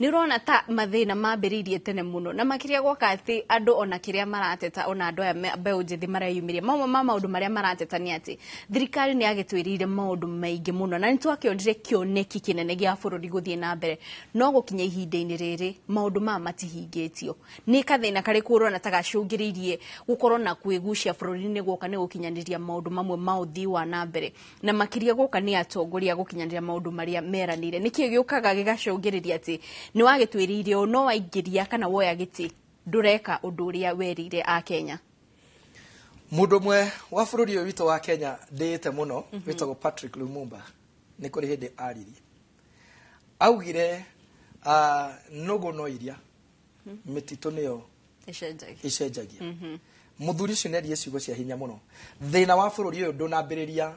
Nĩ ũrona ta mathĩna mambĩrĩirie tene mũno, na makĩria gwoka atĩ andũ ona kĩrĩa marateta, ona andũ aya mbeũ njĩthĩ mareyumĩria, mamwe ma maũndũ marĩa marateta nĩ atĩ thirikari nĩ yagĩtwĩrĩire maũndũ maingĩ mũno na nĩ twakĩonire kĩoneki kĩnene gĩa bũrũri gũthiĩ na mbere, no gũkinya ihinda-inĩ rĩrĩ maũndũ maya matihingĩtio. Nĩ kathĩna karĩkũ ũrona ta gacũngĩrĩirie gũkorwo na kwĩgucia bũrũri-inĩ gwoka nĩ gũkinyanĩria maũndũ mamwe ma ũthii wa na mbere, na makĩria gwoka nĩ atongoria gũkinyanĩria maũndũ marĩa meranĩire? Nĩkĩ gĩũkaga gĩgacũngĩrĩria atĩ nĩ wagĩtwĩrĩire ũũ, no waingĩria kana woya gĩtĩ ndũreka ũndũ ũrĩa werĩire Akenya? Mũndũ ũmwe wa bũrũri ũyũ witũ wa Kenya ndĩĩte mũno wĩtagwo Patrick Lumumba nĩ kũrĩ hĩndĩ aririe augire, nũgũ no iria mĩtitũ nĩyo ĩcenjagia. Ĩcenjagia. Mũthuri ũcio nĩarie ciugo cia hinya mũno. Thĩna wa bũrũri ũyũ ndũnambĩrĩria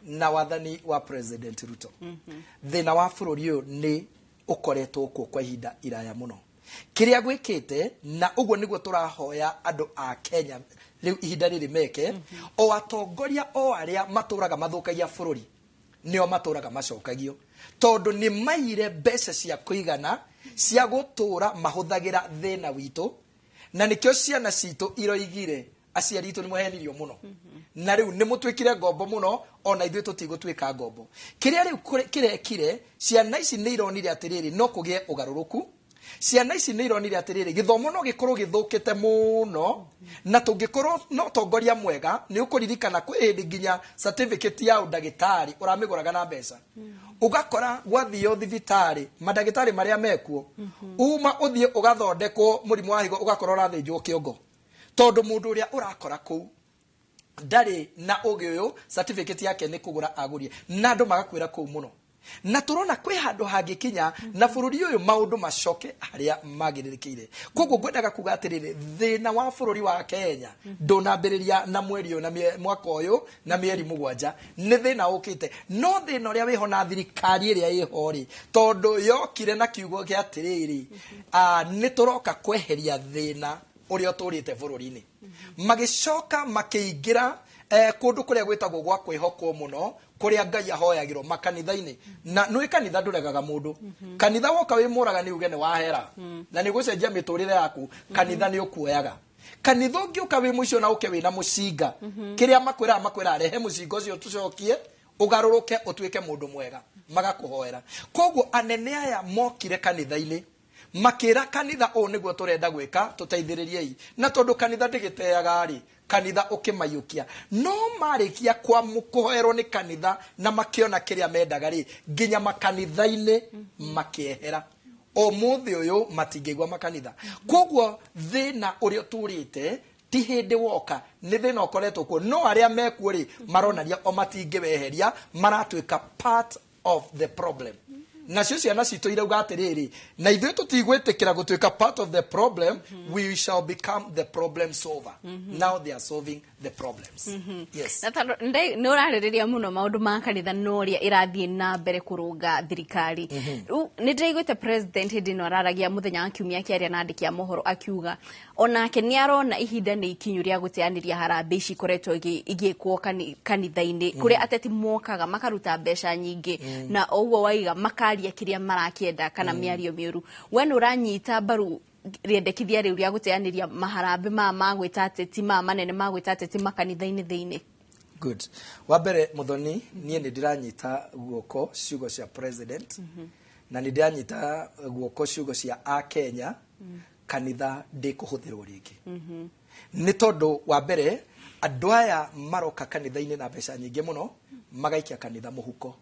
na wathani wa President Ruto. Thĩna wa bũrũri ũyũ nĩ ũkoretwo kuo kwa ihinda iraya mũno. Kĩrĩa gwĩkĩte na ũguo nĩguo tũrahoya andũ a Kenya rĩu ihinda rĩrĩ meke, o atongoria o arĩa matũraga mathũkagia bũrũri nĩo matũraga macokagio, tondũ nĩ maire mbeca cia kũigana cia gũtũra mahũthagĩra thĩna witũ, na nĩkĩo ciana citũ iroigire aciari itũ nĩ mũhenirio mũno na rĩu nĩ mũtuĩkire ngombo mũno, ona ithuĩ tũtigũtuĩka ngombo. Kĩrĩa rĩu kĩrekire, ciana ici nĩ ironire atĩrĩrĩ, no kũgĩe ũgarũrũku. Ciana ici nĩ ironire atĩrĩrĩ, gĩthomo no gĩkorwo gĩthũkĩte mũno, na tũngĩkorwo na ũtongoria mwega. Nĩ ũkũririkana kwĩ hĩndĩ nginya certificate ya ũndagĩtarĩ ũramĩgũraga na mbeca, ũgakora gwathio thibitarĩ mandagĩtarĩ marĩa mekuo, uma ũthiĩ ũgathondekwo mũrimũ wa higo, ũgakora ũrathĩnjwo kĩongo, tondũ mũndũ ũrĩa ũrakora kũu ndarĩ na ũgĩ ũyũ, certificate yake nĩ kũgũra agũrie, na andũ magakwĩra kũu mũno. Na tũrona kwĩ handũ hangĩkinya na bũrũri ũyũ maũndũ macoke harĩa magĩrĩrĩkĩire. Koguo ngwendaga kuga atĩrĩrĩ, thĩna wa bũrũri wa Kenya ndũnambĩrĩria na mweri ũyũ na mwaka ũyũ na mĩeri 7, nĩ thĩna ũkĩte. No thĩna ũrĩa wĩho na thirikari ĩrĩa ĩho rĩ, tondũ yokire na kiugo gĩa atĩrĩrĩ, nĩ tũroka kweheria thĩna ũrĩa ũtũrĩte bũrũri-inĩ, magĩcoka makĩingĩra kũndũ kũrĩa gwĩtagwo gwa kwĩhokwo mũno, kũrĩa Ngai ahoyagĩrwo, makanitha-inĩ. Na nĩ kanitha ndũregaga mũndũ. Kanitha woka wĩ mũragani uge nĩ wahera na nĩ gũcenjia mĩtũrĩre yaku, kanitha nĩ ũkuoyaga. Kanitha ũngĩũka wĩ mũico na ũke wĩna mũcinga, kĩrĩa makwĩraga, makwĩraga rehe mũcinga ũcio tũcokie, ũgarũrũke ũtuĩke mũndũ mwega, magakũhoera. Koguo anene aya mokire kanitha-inĩ, makĩra kanitha ũũ nĩguo tũrenda gwĩka, tũteithĩrĩriei. Na tondũ kanitha ndĩgĩteaga rĩ, kanitha ũkĩmaiyũkia. No marĩkia kũhoerwo nĩ kanitha na makĩona kĩrĩa mendaga rĩ, nginya makanitha-inĩ makĩehera. Ũmũthĩ ũyũ matingĩigua makanitha. Koguo thĩna ũrĩa ũtũrĩte ti hĩndĩ woka, nĩ thĩna ũkoretwo kuo, no arĩa mekuo rĩ, maronania o matingĩweheria, maratuĩka part of the problem. Nacio ciana citũ irauga atĩrĩrĩ, na ithuĩ tũtigwĩtĩkĩra gũtuĩka part of the problem, we shall become the problem solver. Now they are solving the problems. Yes. Na tondũ nĩ ũrarĩrĩria mũno maũndũ ma kanitha na ũrĩa ĩrathiĩ na mbere kũrũnga thirikari, rĩu nĩ ndĩraiguĩte president hĩndĩ ĩno araragia mũthenya wa kiumia, akĩaria na andĩki a mohoro, akiuga onake nĩ arona ihinda nĩ ikinyu rĩa gũteanĩria harambĩ ici ikoretwo igĩkwo kanitha-inĩ, kũrĩa ateti mokaga makaruta mbeca nyingĩ, na ũguo waiga makaria kĩrĩa marakĩenda kana mĩario mĩũru. We nĩ ũranyita mbaru rĩendekithia rĩu rĩa gũteanĩria maharambĩ maya ma gwĩta ateti, maya manene ma gwĩta ateti makanitha-inĩ thĩinĩ? Good. Wa mbere, Muthoni, niĩ nĩ ndĩranyita guoko ciugo cia president, na nĩ ndĩranyita guoko ciugo cia akenya. Kanitha ndĩkũhũthĩrwo rĩngĩ, nĩ tondũ wa mbere andũ aya maroka kanitha-inĩ na mbeca nyingĩ mũno, magaikia kanitha mũhuko,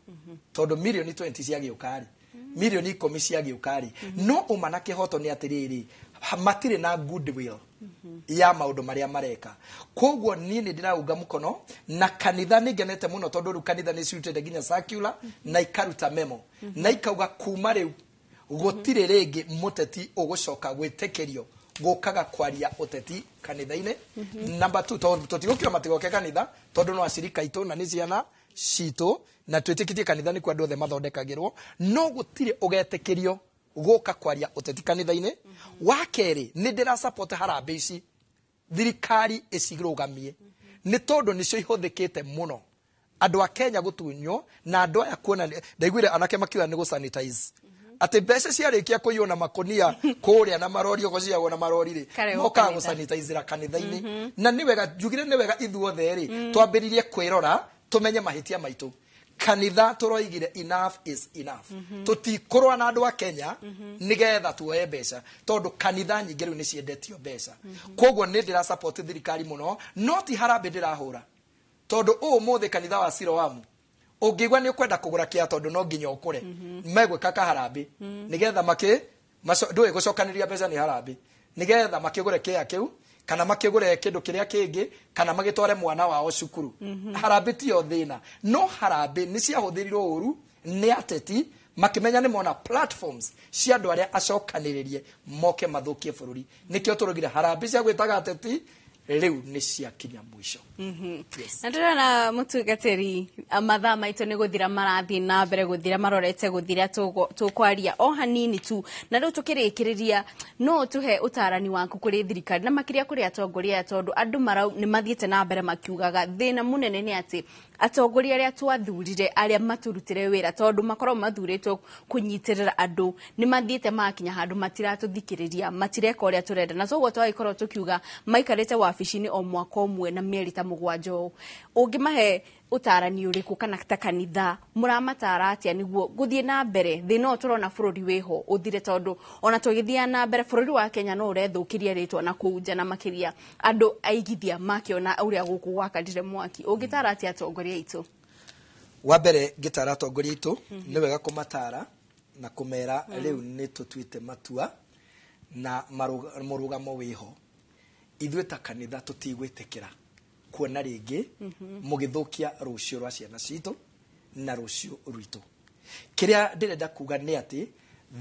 tondũ mirioni 20 ciagĩũka rĩ, mirioni 10 ciagĩũka rĩ, no ũma na kĩhoto nĩ atĩrĩrĩ, matirĩ na goodwill ya maũndũ marĩa mareka. Koguo niĩ nĩ ndĩraunga mũkono na kanitha. Nĩ ngenete mũno tondũ rĩu kanitha nĩ cirutĩte nginya circular na ikaruta memo na ikauga kuma rĩu gũtirĩ rĩngĩ mũteti ũgũcoka gwĩtĩkĩrio gũkaga kwaria ũteti kanitha-inĩ. Number two, tondũ tũtigũkiuga matigoke kanitha, tondũ no acirika aitũ na nĩ ciana citũ, na twĩtĩkĩtie kanitha nĩkuo andũ othe mathondekagĩrwo, no gũtirĩ ũgetĩkĩrio gũka kwaria ũteti kanitha-inĩ. Wa kerĩ, nĩ ndĩra support harambĩ ici thirikari ĩcirũgamie, nĩ tondũ nĩcio ihũthĩkĩte mũno andũ a Kenya gũtunywo na andũ aya kuona. Ndaiguire anake makiuga nĩ gũ-sanitize, atĩ mbeca ciarĩkia kũiywo na makonia kũrĩa na marori, ũguo ciagwo na marori rĩ, Karehwo mokaga kanitha. gũsanitizĩra kanitha-inĩ. Na nĩ wega njugire, nĩ wega ithuothe rĩ twambĩrĩrie kwĩrora, tũmenye mahĩtia maitũ. Kanitha tũroigire enough is enough. Tũtikũrũa na andũ a Kenya nĩgetha tuoe mbeca, tondũ kanitha nyingĩ rĩu nĩ ciendetio mbeca. Koguo nĩ ndĩra support thirikari mũno, no ti harambĩ ndĩrahũra, tondũ ũmũthĩ kanitha wa Siloamu ũngĩigua nĩ ũkwenda kũgũra kĩa, tondũ no nginya ũkũre, megwĩka kaharambĩ nĩgetha makĩ ndũĩ gũcokanĩria mbeca nĩ harambĩ, nĩgetha makĩgũre kĩa kĩu kana makĩgũre kĩndũ kĩrĩa kĩngĩ kana magĩtware mwana wao cukuru. Harambĩ tiyo thĩna, no harambĩ nĩ ciahũthĩrirwo ũru nĩ ateti, makĩmenya nĩ mona platforms cia andũ arĩa acokanĩrĩrie moke mathũkie bũrũri. Nĩkĩo tũrugire harambĩ cia gwĩtaga ateti rĩu nĩ ciakinya mũico. Yes. Na ndĩrona mũtungatĩri, mathaa maitũ nĩ gũthira marathiĩ na mbere gũthira, marorete gũthira, tũkwaria o hanini tu. Na rĩu tũkĩrĩkĩrĩria, no ũtũhe ũtarani waku kũrĩ thirikari na makĩria kũrĩ atongoria aya, tondũ andũ marau nĩ mathiĩte na mbere makiugaga thĩna mũnene nĩ atĩ atongoria arĩa twathurire, arĩa maturutire wĩra, tondũ makoragwo mathurĩtwo kũnyitĩrĩra andũ, nĩ mathiĩte magakinya handũ matiratũthikĩrĩria, matireka ũrĩa tũrenda, na toguo twagĩkorwo tũkiuga maikarĩte wabici-inĩ o mwaka ũmwe na mĩeri ta 7 ũũ. Ũngĩmahe Ũtarani ũrĩkũ kana ta kanitha mũramatara atĩa nĩguo gũthiĩ na mbere thĩna ũyũ tũrona bũrũri wĩho ũthire, tondũ ona tũgĩthiĩ na mbere bũrũri wa Kenya no ũrethũkĩria rĩtwa na kũu nja, na makĩria andũ aigithia makĩona ũrĩa gũkũ gwakarire mwaki. Ũngĩtara atĩa atongoria aitũ? Wa mbere ngĩtara atongoria aitũ, nĩ wega kũmatara na kũmera rĩu nĩ tũtuĩte matua na mũrũgamo wĩho. Ithuĩ ta kanitha tũtigwĩtĩkĩra kuona rĩngĩ mũgĩthũkia rũciũ rwa ciana citũ na rũciũ rwitũ. Kĩrĩa ndĩrenda kuga nĩ atĩ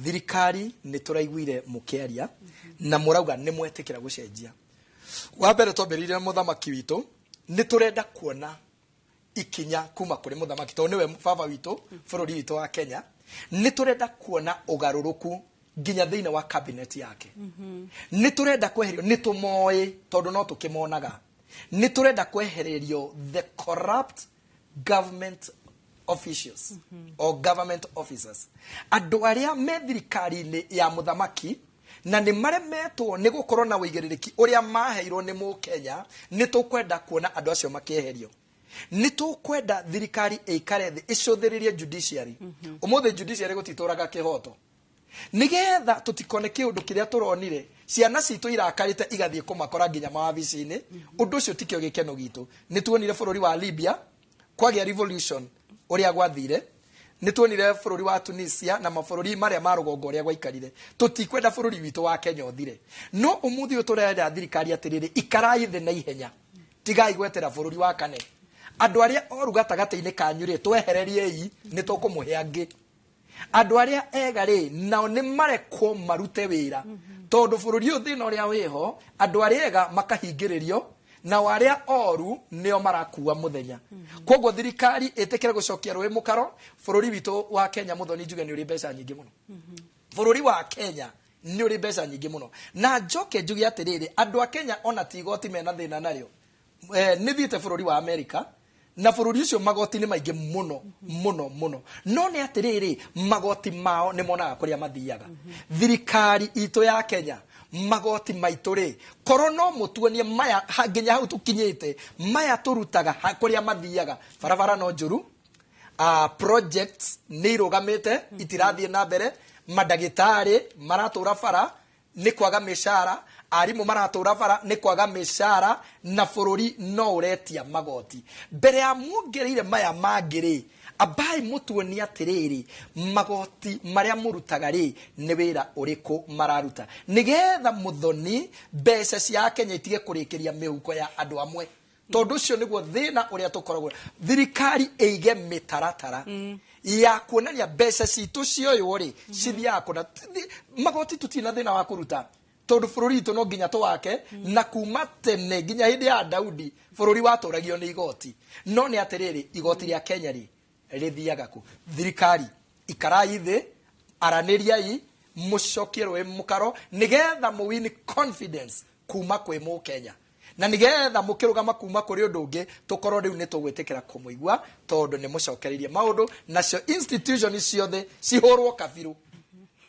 thirikari nĩ tũraiguire mũkĩaria na mũrauga nĩ mwetĩkĩra gũcenjia. Wa mbere twambĩrĩirie mũthamaki witũ, nĩ tũrenda kuona ikinya kuma kũrĩ mũthamaki tondũ nĩwe baba witũ bũrũri witũ wa Kenya. Nĩ tũrenda kuona ũgarũrũku nginya thĩinĩ wa cabinet yake. Nĩ tũrenda kweherio, nĩ tũmoĩ tondũ no tũkĩmonaga, nĩ tũrenda kwehererio the corrupt government officials or government officers, andũ arĩa me thirikari-inĩ ya mũthamaki na nĩ maremetwo nĩ gũkorwo na ũigĩrĩrĩki ũrĩa maheirwo nĩ mũkenya. Nĩ tũkwenda kuona andũ acio makĩeherio. Nĩ tũkwenda thirikari ĩikare thĩ ĩcũthĩrĩrie judiciary. Ũmũthĩ judiciary gũtitũraga kĩhoto, nigetha tutikone kiundu kiria turonire ciana citu irakarite igathie kumakora nginya mawabici-inĩ. Ũndũ ũcio tikio gĩkeno gitũ. Nĩ tuonire bũrũri wa Libya kwagĩa revolution ũrĩa gwathire, nĩ tuonire bũrũri wa Tunisia na mabũrũri marĩa ma rũgongo ũrĩa gwaikarire. Tũtikwenda bũrũri witũ wa Kenya ũthire. No ũmũthĩ ũyũ tũrenda thirikari atĩrĩrĩ, ikarai thĩ na ihenya, tigai gwetera bũrũri wa kane. Andũ arĩa oru gatagatĩ-inĩ kanyu rĩ, twehereriei, nĩ tũkũmũhe angĩ. Andũ arĩa ega rĩ, nao nĩ marekwo marute wĩra, tondũ bũrũri ũyũ thĩna ũrĩa wĩho, andũ arĩa ega makahingĩrĩrio nao arĩa oru nĩo marakua mũthenya. Koguo thirikari ĩtĩkĩre gũcokia rũĩ mũkaro. Bũrũri witũ wa Kenya, Mũthoni, njuge nĩ ũrĩ mbeca nyingĩ mũno. Bũrũri wa Kenya nĩ ũrĩ mbeca nyingĩ mũno, na njoke njuge atĩrĩrĩ, andũ a Kenya ona ti igoti mena thĩna narĩo. Nĩ thiĩte bũrũri wa Amerika, na bũrũri ũcio magoti nĩ maingĩ mũno mũno mũno, no nĩ atĩrĩrĩ, magoti mao nĩ monaga kũrĩa mathiaga. Thirikari itũ ya Kenya, magoti maitũ rĩ, korwo no mũtuonie maya nginya hau tũkinyĩte, maya tũrutaga kũrĩa mathiaga. Barabara no njũru, projects nĩ irũgamĩte, itirathiĩ na mbere, mandagĩtarĩ maratũra bara nĩ kwaga mĩcara, arimũ maratũra bara nĩ kwaga mĩcara, na bũrũri no ũretia magoti. Mbere ya muongereire maya mangĩ rĩ, ambai mũtuonie atĩrĩrĩ, magoti marĩa mũrutaga rĩ, nĩ wĩra ũrĩkũ mararuta, nĩgetha Mũthoni mbeca cia Kenya itige kũrĩkĩria mĩhuko ya andũ amwe, tondũ ũcio nĩguo thĩna ũrĩa tũkoragwo. Thirikari ĩige mĩtaratara ya kuonania mbeca citũ cioywo rĩ, cithiaga kũna. Magoti tũtirĩ na thĩna wa kũruta, tondũ bũrũri witũ no nginya tũwake, na kuma tene nginya hĩndĩ ya Daudi bũrũri watũragio nĩ igoti. No nĩ atĩrĩrĩ, igoti rĩa Kenya rĩ, rĩthiaga kũ? Thirikari ikarai thĩ, aranĩriai, mũcokie rũĩ mũkaro, nĩgetha mũwini confidence kuma kwĩ mũkenya, na nĩgetha mũkĩrũgama kuma kũrĩ ũndũ ũngĩ tũkorwo rĩu nĩ tũgwĩtĩkĩra kũmũigua, tondũ nĩ mũcokereirie maũndũ. Nacio institution ciothe cihũrwo kabirũ,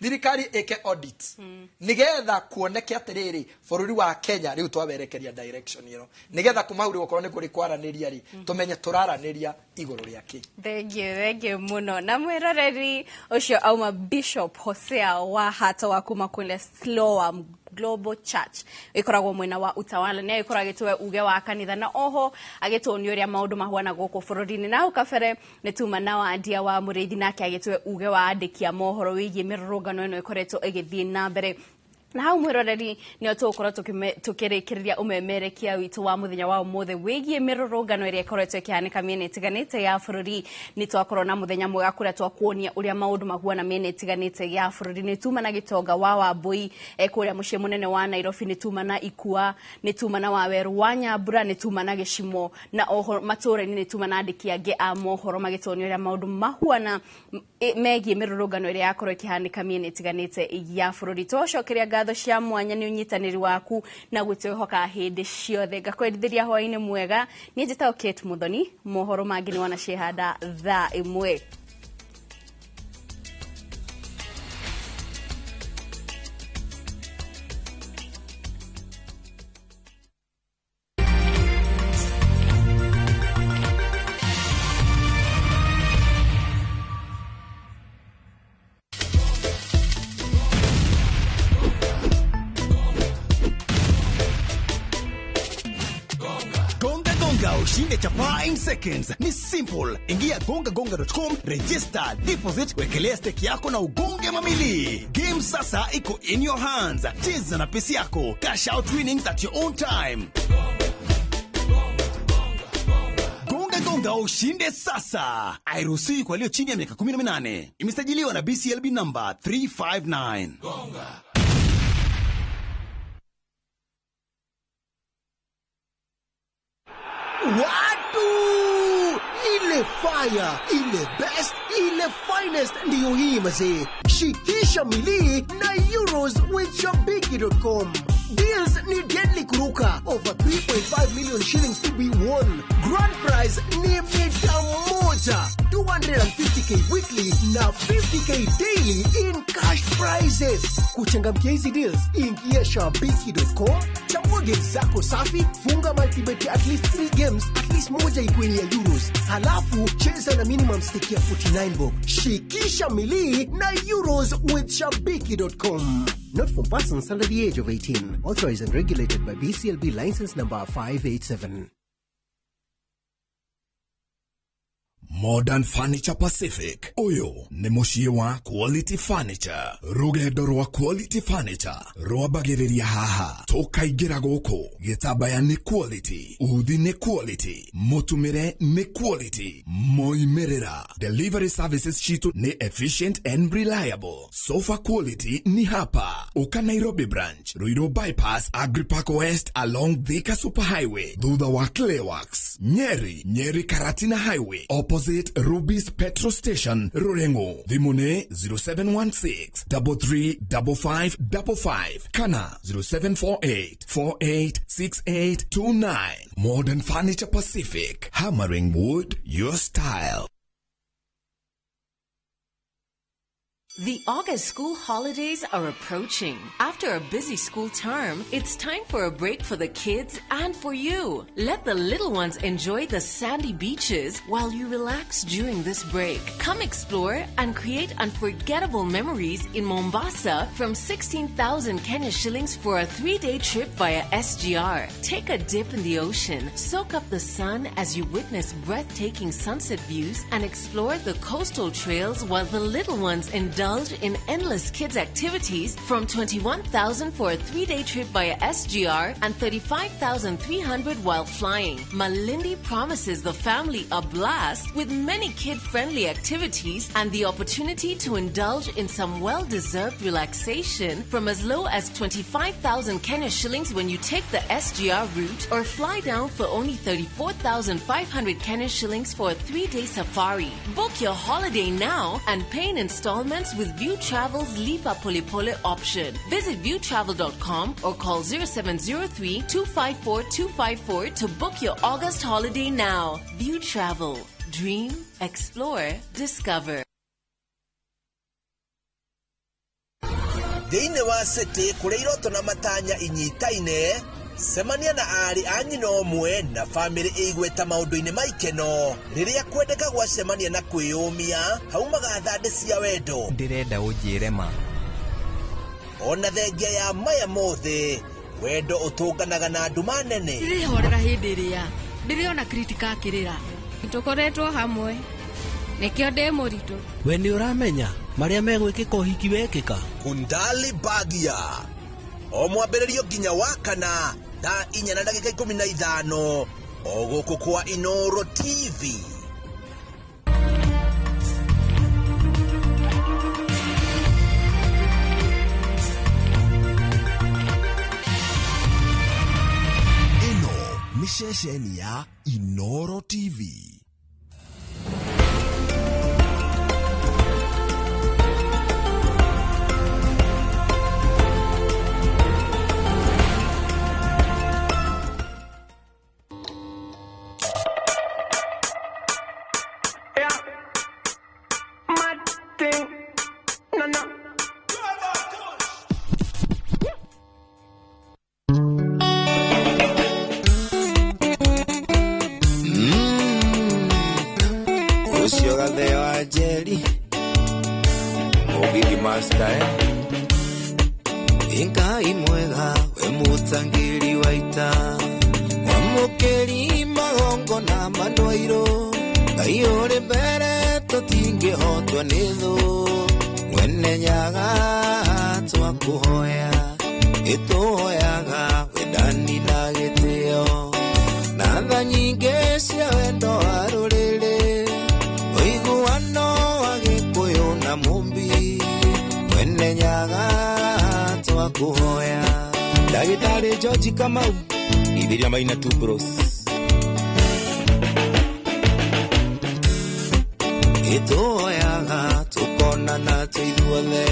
thirikari ĩke audit, nĩgetha kuoneke atĩrĩrĩ, bũrũri wa Kenya rĩu twawerekeria direction ĩno, nĩgetha kuma hau rĩu okorwo nĩ kũrĩ kwaranĩria rĩ, tũmenye tũraranĩria igũrũ rĩa kĩ. Thengiũ, thengiũ mũno. Na mwĩroreri ũcio auma Bishop Hosea wa Hato wa kuma kũrĩa Siloam Global Church ĩkoragwo mwena wa Utawala, nĩ agĩkorwo agĩtũhe uge wa kanitha na oho agĩtuonia ũrĩa maũndũ mahuana gũkũ bũrũri-inĩ. Na hau kabere nĩ tuma na Wandia wa Mũrĩithi, nake agĩtũhe uge wa andĩki a mohoro wĩgiĩ mĩrũrũngano ĩno ĩkoretwo ĩgĩthiĩ na mbere. Na hau mwĩroreri nĩo tũgũkorwo tũkĩrĩkĩrĩria ũmemerekia witũ wa mũthenya wa ũmũthĩ wĩgiĩ mĩrũrũngano ĩrĩa ĩkoretwo ĩkĩhanĩka mĩena ĩtiganĩte ya bũrũri. Nĩ twakorwo na mũthenya mwega kũrĩa twakuonia ũrĩa maũndũ mahuana mĩena ĩtiganĩte ya bũrũri. Nĩ tuma na Gĩtonga wa Wambui kũrĩa mũciĩ mũnene wa Nairobi, nĩ tuma na Ikua, nĩ tuma na Waweru wa Nyambura, nĩ tuma na Gĩcimo, na oho matũũra-inĩ nĩ tuma na andĩki angĩ a mohoro magĩtuonia ũrĩa maũndũ mahuana megiĩ mĩrũrũngano ĩrĩa yakorwo ĩkĩhanĩka mĩena ĩtiganĩte ya bũrũri. Twacokeria ngatho cia mwanya nĩ ũnyitanĩri waku na gwĩtwĩhoka hĩndĩ ciothe. Ngakwendithĩria hwaĩ-inĩ mwega. Niĩ njĩtagwo Kate Muthoni. Mohoro mangĩ nĩ wona ciehanda thaa 1. Ushinde chapaa in seconds. Ni simple. Ingia gongagonga.com, register, deposit, wekelea stake yako na ugonge mamili. Game sasa iko in your hands. Cheza na pesi yako. Cash out winnings at your own time. Gonga gonga ushinde sasa. Hairuhusiwi kwa walio chini ya miaka 18. Imesajiliwa na BCLB number 359. Gonga. Watu! Ile fire, ile best, ile finest ndiyo hii mazee. Shikisha milii na Euros with Shabiki.com. Deals ni deadly kuruka. Over 3.5 million shillings to be won. Grand prize ni mita moja. 250k weekly na 50k daily in cash prizes. Kuchangamkia hizi deals, ingia Shabiki.com, chagua games zako safi, funga multibet at least 3 games, at least moja ikuwe ni ya Euros. Halafu cheza na minimum stake ya 49 bob. Shikisha milii na Euros with Shabiki.com. Not for persons under the age of 18. Authorized and regulated by BCLB license number 587. Modern Furniture Pacific. Uyu ni muciĩ wa Quality Furniture. Rũgendo rwa Quality Furniture rwambagĩrĩria haha tũkaingĩra gũkũ. Gĩtambaya nĩ quality, uthi nĩ quality, mũtumĩre nĩ quality, moimĩrĩra. Delivery services citu nĩ efficient and reliable. Sofa quality ni hapa. Uka Nairobi branch, Ruiru bypass, Agripark West along Thika Superhighway, thutha wa Clayworks, Nyeri, Nyeri Karatina Highway, opposite Ruby's Petrol Station, Rurengo. Thimũ nĩ 0716 335555 kana 0748 486829. Modern Furniture Pacific, hammering wood your style. The August school holidays are approaching. After a busy school term, it's time for a break for the kids and for you. Let the little ones enjoy the sandy beaches while you relax during this break. Come explore and create unforgettable memories in Mombasa from 16,000 Kenya shillings for a 3-day trip via SGR. Take a dip in the ocean, soak up the sun as you witness breathtaking sunset views, and explore the coastal trails while the little ones indulge in endless kids activities from 21,000 for a 3-day trip via SGR and 35,300 while flying. Malindi promises the family a blast with many kid-friendly activities and the opportunity to indulge in some well-deserved relaxation from as low as 25,000 Kenya shillings when you take the SGR route or fly down for only 34,500 Kenya shillings for a 3-day safari. Book your holiday now and pay in installments with View Travel's Lipa Pole Pole option. Visit viewtravel.com or call 0703 254 254 to book your August holiday now. View Travel. Dream, explore, discover. Thĩinĩ wa city kũrĩa iroto na matanya inyitaine, cemania na aarĩ a nyina ũmwe na bamĩrĩ ĩigweta maũndũ-inĩ ma ikeno. Rĩrĩa kwendeka gwacemania na kwĩyũmia, haumaga thandĩ cia wendo. Ndĩrenda ũnjĩre ma. Ona thengia ya maya mothe, wendo ũtũnganaga na nduma nene. Ndĩrĩhorera hĩndĩ ĩrĩa ndĩrĩona Kritika akĩrĩra. Tũkoretwo hamwe nĩkĩo ndĩ mũritũ. We nĩ ũramenya marĩa megwĩkĩka ũhiki wekĩka. Kundali Bagia o mwambĩrĩrio nginya wa kana thaa 4:15 o gũkũ kwa Inoro TV. Ĩno nĩ ceceni ya Inoro TV. Ngai mwega we mutangiri wa ita mwamũkĩri magongona. airũ Ngai ũrĩ mbere tũtingĩhotwo nĩ thũ Mwene Nyaga twakũhoya ĩtũhoyaga wendani na gĩtĩo na tha nyingĩ cia wendo wa rũrĩrĩ ũiguano wa Gĩkũyũ na Mũmbi Mwene Nyaga twakũhoya Ndagĩtarĩ George Kamau Ithiria Maina Two Bros Ĩtũhoyaga tũkonana twĩ ithuothe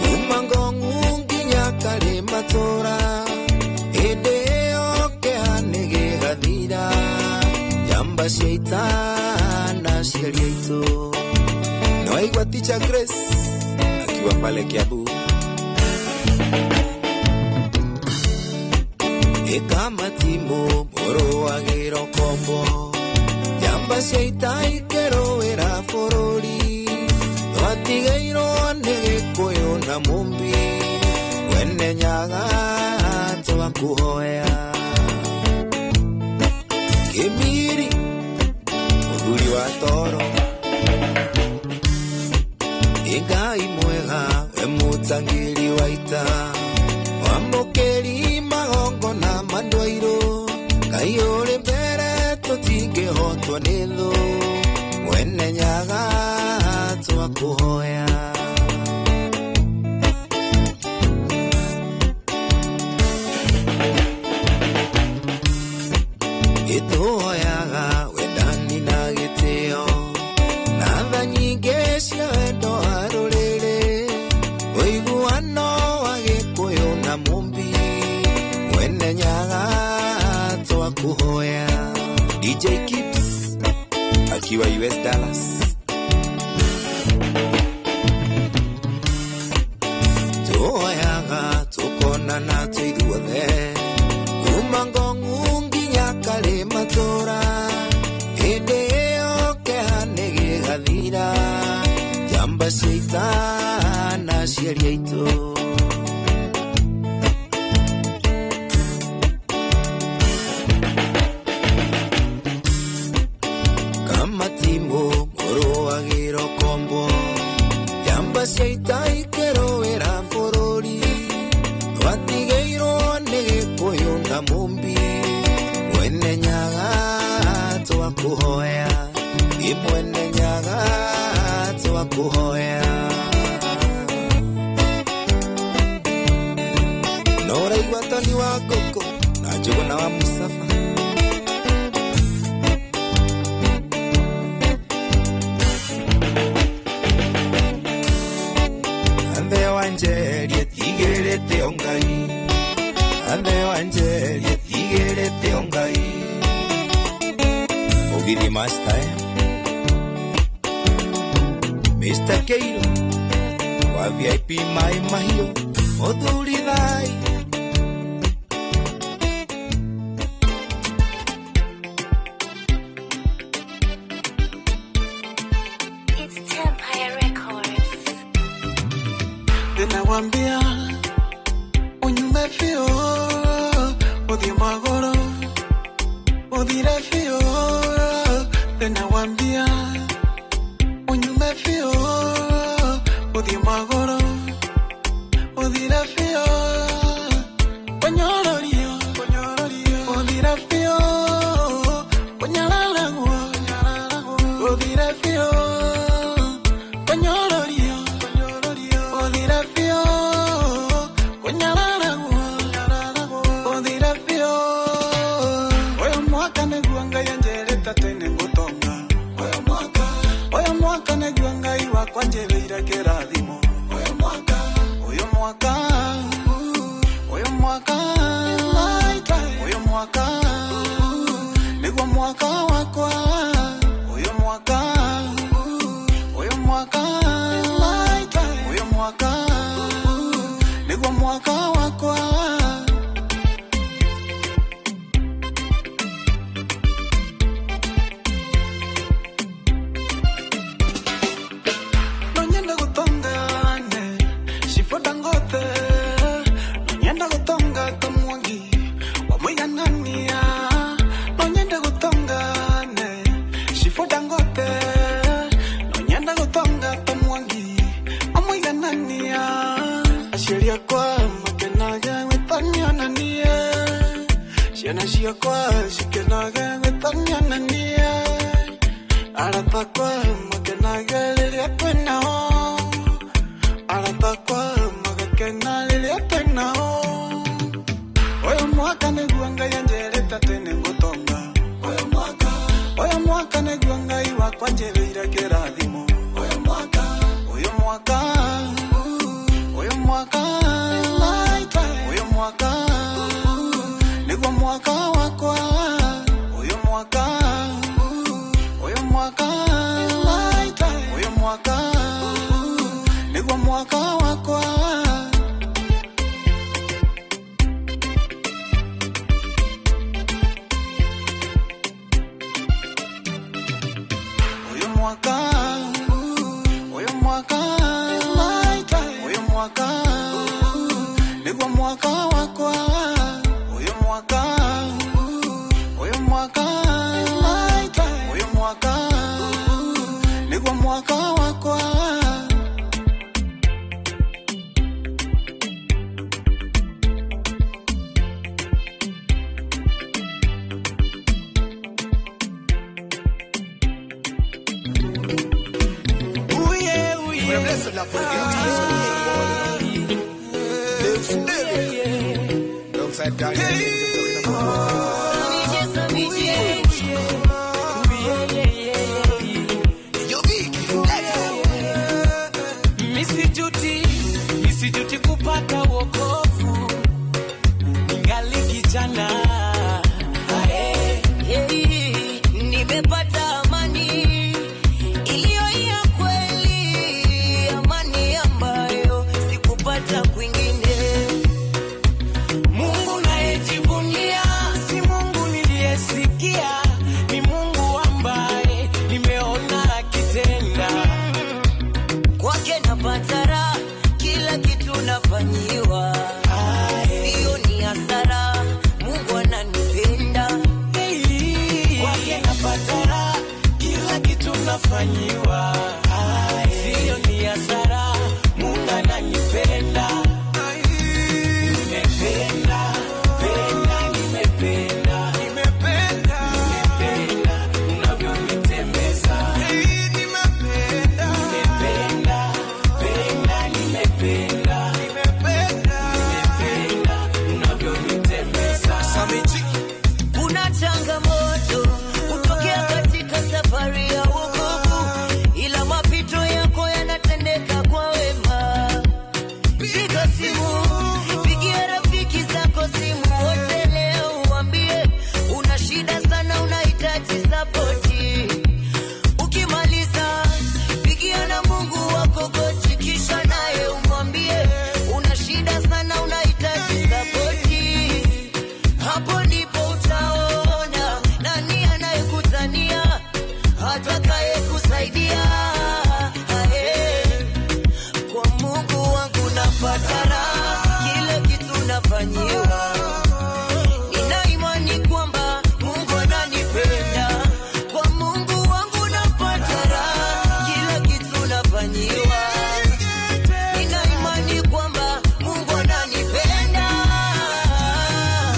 kuma Ngong'u nginya Karĩmatũra hĩndĩ ĩyo kĩeha nĩ gĩgathira njamba cia ita na aciari aitũ Nĩwaigua Teacher Grace akiwa pale Kiambu Ĩkamatimũ mũrũagĩro kombo njamba cia ita ikĩrũĩra bũrũri twatigairwo nĩ Gĩkũyũ na Mũmbi Mwene Nyaga twakũhoya Kĩmiri mũthuri wa toro Ĩ Ngai mwega we mũtangĩri wa ita wamũkĩri magongona ma andũ airũ Ngai ũrĩ mbere tũtingĩhotwo nĩ thũ Mwene Nyaga twakũhoya Ĩtũhoyaga wendani na gĩtĩo na tha nyingĩ cia wendo wa rũrĩrĩ ũiguano wa Gĩkũyũ na Mũmbi Mwene Nyaga twakũhoya DJ Kips akiwa US Dallas Tũhoyaga tũkonana twĩ ithuothe kuma Ngong'u nginya Karĩmatũra hĩndĩ ĩyo kĩeha nĩ gĩgathira njamba cia ita na aciari aitũ Kamatimũ mũrũagĩro kombo njamba cia ita ikĩrũĩra bũrũri twatigĩirwo nĩ Gĩkũyũ na Mũmbi Mwene Nyaga twakũhoya Ĩ Mwene Nyaga twakũhoya No ũraigua Toni wa Ngũkũ na Njũgũna wa Musafa Anthe wa Njeri ĩtigĩrĩte o Ngai Anthe wa Njeri ĩtigĩrĩte o Ngai Mũgithi Master Mr. Keiro wa VIP Mai Mahiũ mũthuri thai It's Empire Records. Ninawambia unyume fio uthie magoro uthire fio ninawambia unyume fio uthie magoro uthire fio konyororio uthire fio konyalalagwo uthire fio konyororio uthire fio konyalalagwo uthire fio oyo mwaka nĩguo Ngai anjĩrĩte atĩ nĩngũtonga oyo mwaka nĩguo Ngai wakwa anjĩrĩire kĩrathimo oyo mwaka oyo mwaka oyo mwaka oyo mwaka nĩguo mwaka wakwa oyo mwaka oyo mwaka oyo mwaka nĩguo mwaka wakwa No nyende gũtongane Shifo Dangote Ciakwa cikenage gwĩtania na niĩ, arata akwa makenage rĩrĩa twĩnao, arata akwa magakena rĩrĩa twĩnao. Ũyũ mwaka nĩguo Ngai anjĩrĩte atĩ nĩngũtonga. Ũyũ mwaka nĩguo Ngai wakwa anjĩrĩire kĩrathimo. Ũyũ mwaka, ũyũ mwaka, ũyũ mwaka, ũyũ mwaka nĩguo mwaka wakwa. Ũyũ mwaka, ũyũ mwaka, ũyũ mwaka nĩguo mwaka wakwa. Ũyũ mwaka, ũyũ mwaka, ũyũ mwaka nĩguo mwaka wakwa. Ũyũ mwaka, ũyũ mwaka, ũyũ mwaka nĩguo mwaka wakwa. Alongside Guardian Angel. Misijuti kupata wokovu, ningali kijana. Hey, nimepata amani iliyo ya kweli, amani ambayo sikupata kwingine. Mungu nayejivunia si Mungu niliyesikia, ni Mungu ambaye nimeona akitenda. Kwake napata raha, kila kitu nafanyiwa, sio ni hasara, Mungu ananipenda. Kwake napata raha, kila kitu nafanyiwa, sio ni hasara, Mungu ananipenda. Nimependa, penda, nimependa, nimependa, nimependa unavyonitembeza. Nimependa, nimependa, penda, nimependa, nimependa, nimependa unavyonitembeza. Kuna changamoto hutokea katika safari ya wokovu, ila mapito yako yanatendeka kwa wema. Piga simu, pigia rafiki zako simu wote leo, uambie una shida sana, unahitaji sapoti. Ukimaliza pigia na Mungu wako goti, kisha naye umwambie una shida sana, unahitaji sapoti. Hapo ndipo utaona nani anayekutania atakaye kusaidia. Kwa Mungu wangu napata raha, kila kitu nafanyiwa. Nina imani kwamba Mungu ananipenda. Kwa Mungu wangu napata raha, kila kitu nafanyiwa. Nina imani kwamba Mungu ananipenda.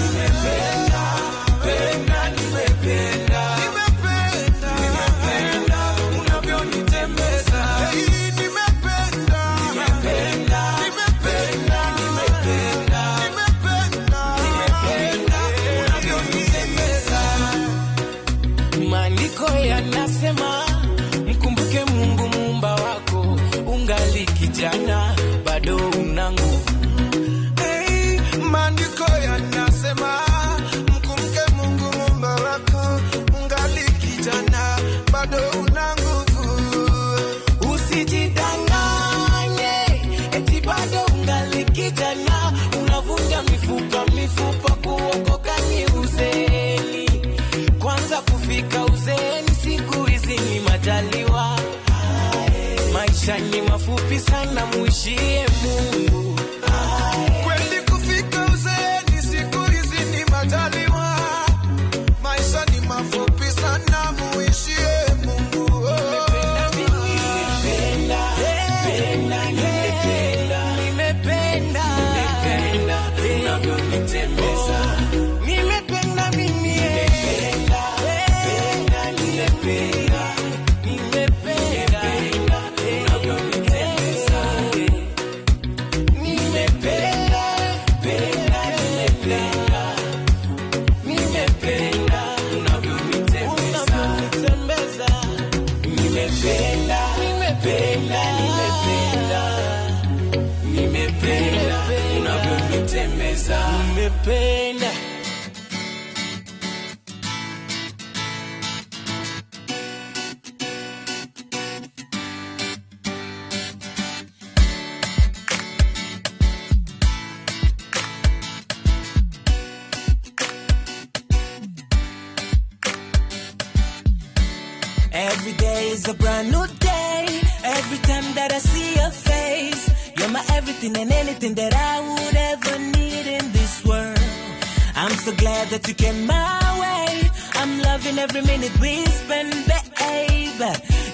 Nimependa, penda, nimependa, nimependa, nimependa unavyonitembeza. Nimependa, nimependa, nimependa, nimependa, nimependa, nimependa unavyonitembeza. Maandiko yanasema mkumbuke Mungu muumba wako, ungali kijana bado una nguvu. Hey, maandiko yanasema mkumbuke Mungu muumba wako, ungali kijana bado una nguvu. Usijidanganye eti bado ungali kijana, unavunja mifupa mifupa, kuokoka ni uzeeni. Kwanza kufika uzeeni siku hizi ni majaliwa. Maisha ni mafupi sana, muishie Mungu. Kweli kufika uzeeni siku hizi ni majaliwa. Maisha ni mafupi sana, muishie Mungu. Nimependa, penda, nimependa, nimependa, nimependa unavyonitembeza. Nimependa mimi. Nimependa unavyonitembeza. Nimependa. Every day is a brand new day. Every time that I see your face, you're my everything and anything that I would ever need in this world. I'm so glad that you came my way. I'm loving every minute we spend, babe.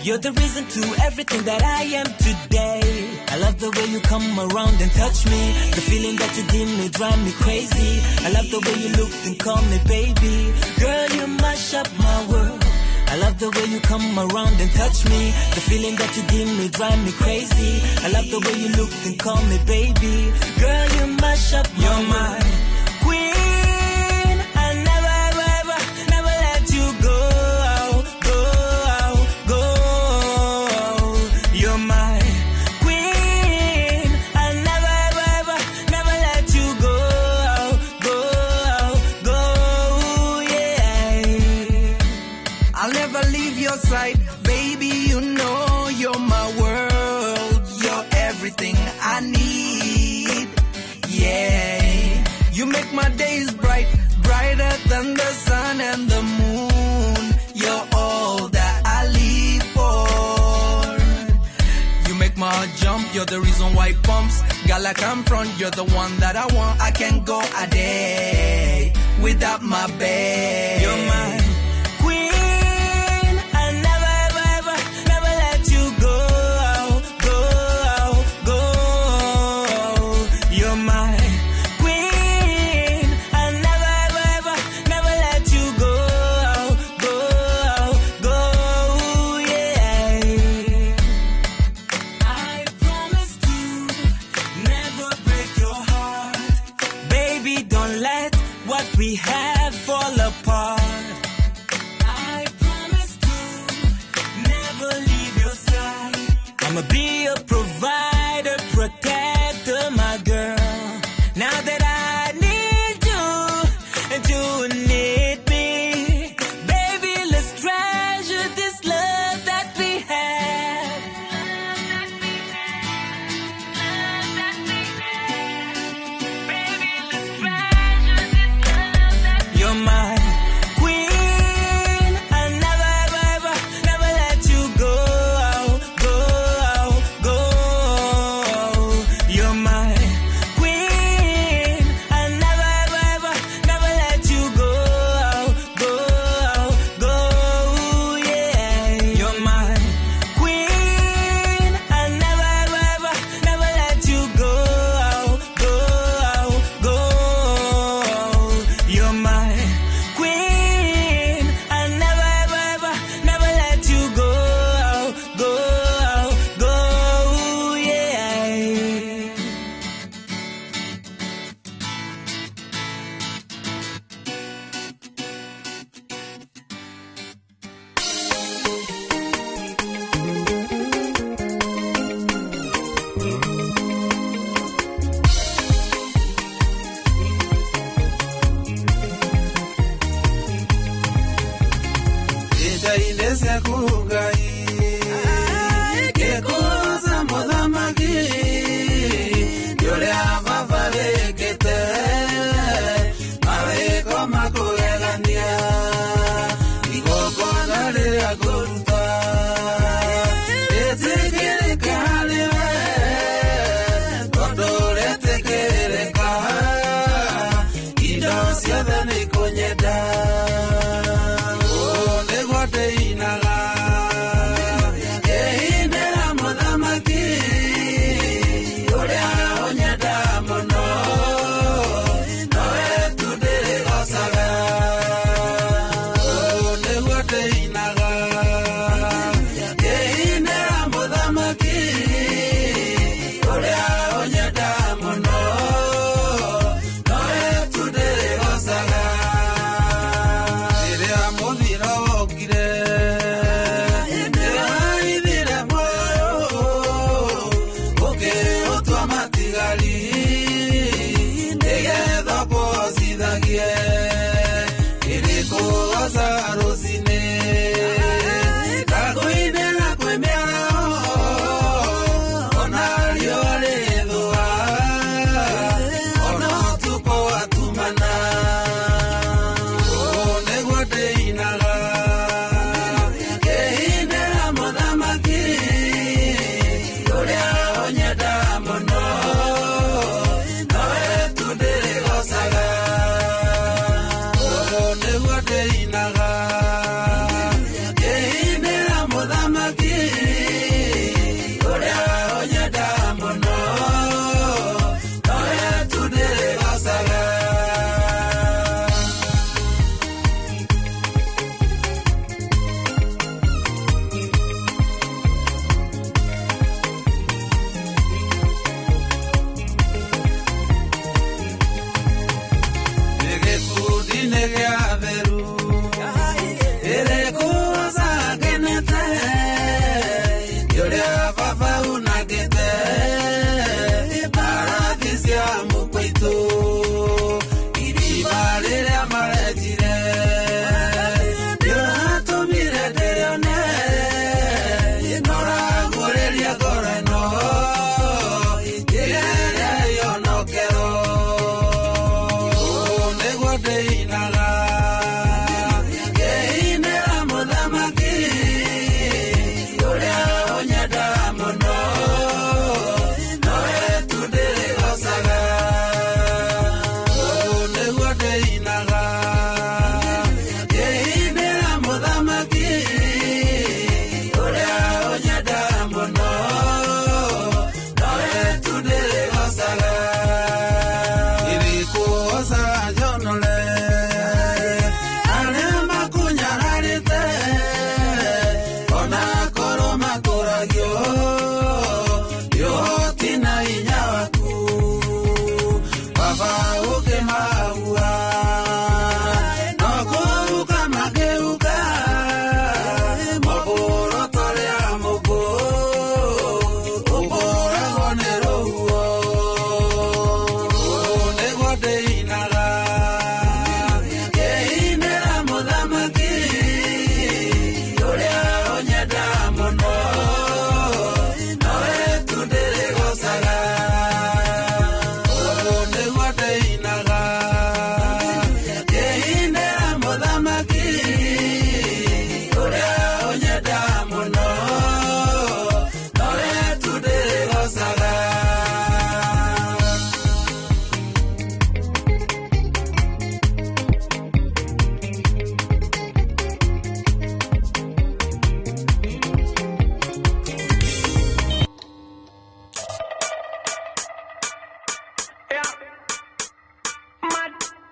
You're the reason to everything that I am today. I love the way you come around and touch me. The feeling that you give me drive me crazy. I love the way you look and call me baby. Girl, you mash up my world. I love the way you come around and touch me. The feeling that you give me drive me crazy. I love the way you look and call me baby. Girl, you mash up my You're my queen. I never, ever, ever, never let you go, go, go. You're my queen. I never, ever, ever, never let you go, go, go. Yeah. I'll never leave your side, baby. You know you're my world. You're everything I need. Yeah, you make my days bright, brighter than the sun and the moon. You're all that I live for. You make my heart jump. You're the reason why it pumps. Girl, like I'm front. You're the one that I want. I can't go a day without my babe. You're my queen. I never, ever, ever, never let you go, go, go. You're my queen. I never, ever, ever, never let you go, go, go. Yeah. I promise to never break your heart. Baby, don't let what we have fall apart.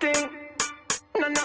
thing. No, no.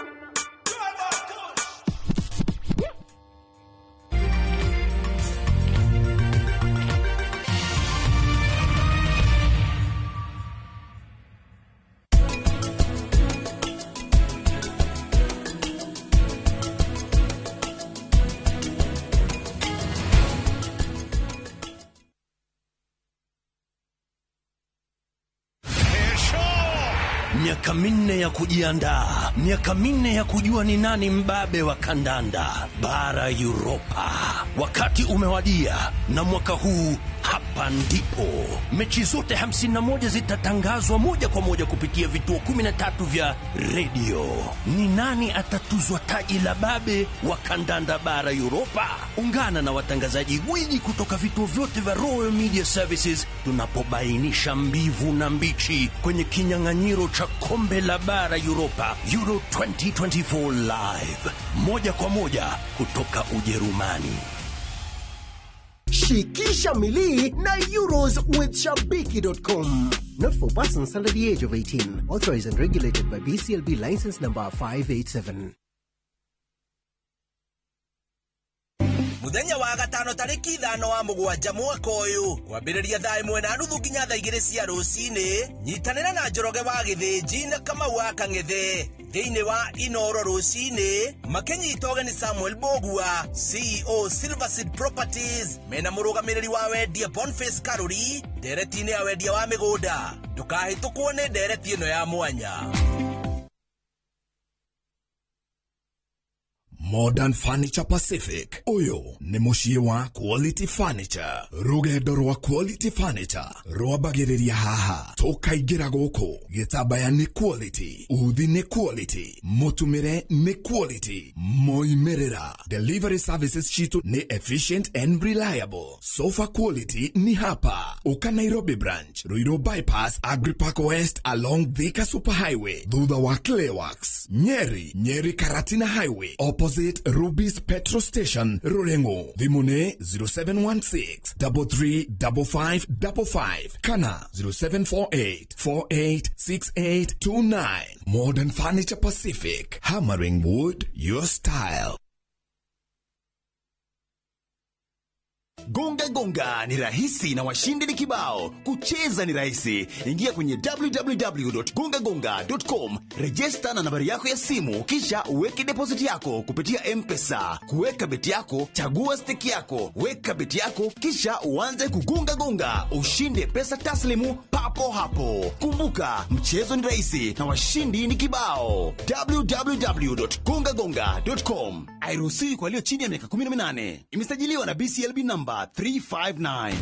Miaka 4 ya kujiandaa, miaka 4 ya kujua ni nani mbabe wa kandanda bara Europa. Wakati umewadia, na mwaka huu hapa ndipo mechi zote 51 zitatangazwa moja kwa moja kupitia vituo 13 vya redio. Ni nani atatuzwa taji la babe wa kandanda bara Europa? Ungana na watangazaji gwiji kutoka vituo vyote vya Royal Media Services tunapobainisha mbivu na mbichi kwenye kinyang'anyiro cha kombe la bara Europa Euro 2024 live, moja kwa moja kutoka Ujerumani. Shikisha milii na Euros with Shabiki.com. Not for persons under the age of 18. Authorized and regulated by BCLB license number 587. Muthenya wa gatano tariki 5 wa mugwanja mwaka uyu kwambĩrĩria thaa 1:30 nginya thaa 2 cia rũcinĩ, nyitanĩra na Njoroge wa Gĩthĩnji na Kamau wa Kang'ethe thĩinĩ wa Inoro rũcinĩ makĩnyita ũgeni Samuel Mbũgua, CEO Silverseed Properties, mena mũrũgamĩrĩri wa wendia Boniface Karuri ndereti-inĩ ya wendia wa mĩgũnda. Ndũkahĩtũkwo nĩ ndereti ĩno ya mwanya. Modern Furniture Pacific. Uyu ni muciĩ wa Quality Furniture. Rũgendo rwa Quality Furniture rwambagĩrĩria haha. Tũkaingĩra gũkũ. Gĩtambaya nĩ quality, uthi nĩ quality, mũtumĩre nĩ quality, moimĩrĩra. Delivery services citũ nĩ efficient and reliable. Sofa quality ni hapa. Uka Nairobi branch, Ruiru bypass, Agripark West along Thika Superhighway, thutha wa Clayworks, Nyeri, Nyeri Karatina Highway, opposite Ruby's Petrol Station, Rurengo. Thimũ 0716 335555 kana 0748 486829. Modern Furniture Pacific, hammering wood your style. Gonga gonga ni rahisi na washindi ni kibao. Kucheza ni rahisi. Ingia kwenye www.gongagonga.com, register na nambari yako ya simu, kisha uweke deposit yako kupitia M-Pesa. Kuweka beti yako, chagua stake yako, weka beti yako, kisha uanze kugonga gonga, ushinde pesa taslimu papo hapo. Kumbuka, mchezo ni rahisi na washindi ni kibao. www.gongagonga.com. Hairuhusiwi kwa walio chini ya miaka 18. Imesajiliwa na BCLB number 359.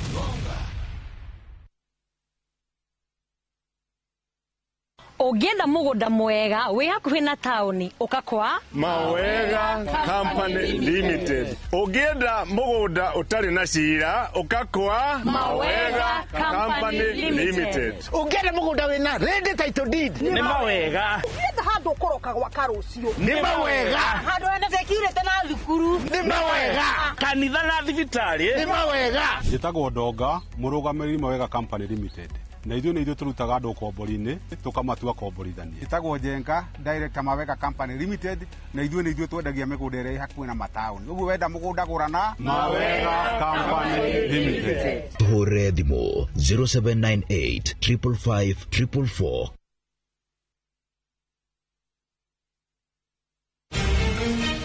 Ũngĩenda mũgũnda mwega wĩ hakuhĩ na taũni ũka kwa Mawega Company Limited. Ũngĩenda mũgũnda ũtarĩ na cira ũka kwa Mawega Company Limited. Ũngĩenda mũgũnda wĩna ready title deed nĩ Mawega. Ũngĩenda handũ ũkũroka gwaka rũciũ nĩ Mawega. Handũ hena security na thukuru nĩ Mawega. Kanitha na thibitarĩ nĩ Mawega. Njĩtagwo Ndonga, mũrũgamĩrĩri Mawega Company Limited. Na ithuĩ nĩ ithuĩ tũrutaga andũ ũkombori-inĩ tũkamatua komborithania. Njĩtagwo Njenga, director Mawega Company Limited, na ithuĩ nĩ ithuĩ twendagia mĩgũnda ĩrĩa ĩ hakuhĩ na mataũni. Ũguo wenda mũgũnda gũra na Mawega Company Limited. Tũhũrĩre thimũ 0798 555 444.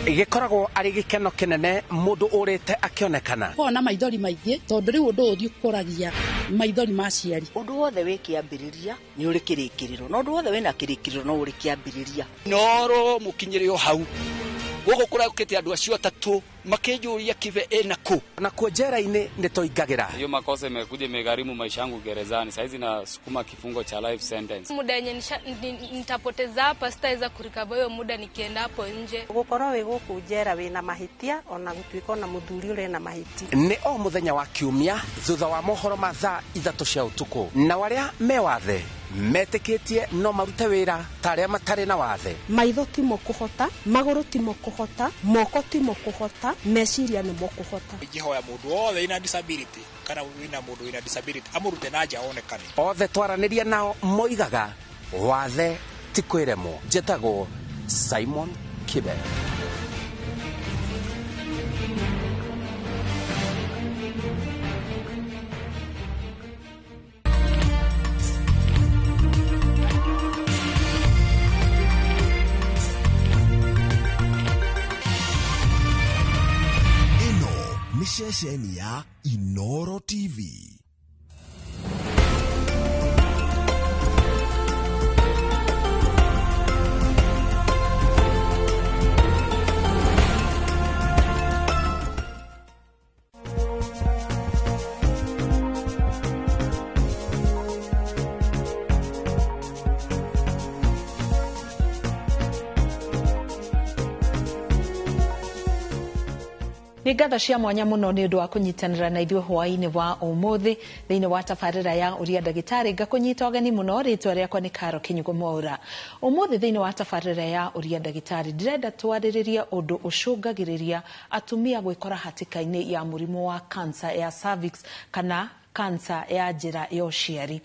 Gĩkoragwo arĩ gĩkeno kĩnene mũndũ ũrĩte akĩonekana. Kona maithori maingĩ tondũ rĩu ũndũ ũyũ ũkũragia maithori ma aciari. Ũndũ wothe wĩ kĩambĩrĩria nĩ ũrĩ kĩrĩkĩrĩro, na ũndũ wothe wĩna kĩrĩkĩrĩro no ũrĩ kĩambĩrĩria. Noro mũkinyĩre o hau gũkũ kũraũkĩte andũ acio atatũ makĩnjũria kibe ĩna kũ na kuo njera-inĩ nĩ tũingagĩra. Hiyo makosa imekuja imegharimu maisha yangu gerezani. Saizi nasukuma kifungo cha life sentence. Muda yenye nitapoteza hapa sitaweza kurikava hiyo muda nikienda hapo nje. Gukorwo wi guku njera wina mahitia ona gutuika ona muthuri uri na mahitia. Nĩ o mũthenya wa kiumia thutha wa mohoro ma thaa 3 cia ũtukũ, na arĩa me wathe metĩkĩtie no marute wĩra ta arĩa matarĩ na wathe. Maitho timo kũhota, magũrũ timo kũhota, moko timo kũhota, meciria nĩmo kũhota. Ingĩhoya mũndũ wothe wĩna disability kana wĩna mũndũ wĩna disability amũrute na nja onekane. Othe twaranĩria nao moigaga wathe Ti kwĩremwo. Njetagwo Simon Kibe. Ĩno nĩ ceceni ya Inoro TV. Nĩ ngatho cia mwanya mũno nĩ ũndũ wa kũnyitanĩra na ithuĩ hwaĩ-inĩ wa ũmũthĩ thĩinĩ wa tabarĩra ya Ũria Ndagĩtarĩ. Ngakũnyita ũgeni mũno, rĩtwa rĩakwa nĩ Karo Kinyugo Mwaura. Ũmũthĩ thĩinĩ wa tabarĩra ya Ũria Ndagĩtarĩ ndĩrenda twarĩrĩrie ũndũ ũcũngagĩrĩria atumia gwĩkora hatĩka-inĩ ya mũrimũ wa cancer ya cervix kana cancer ya njĩra ya ũciari.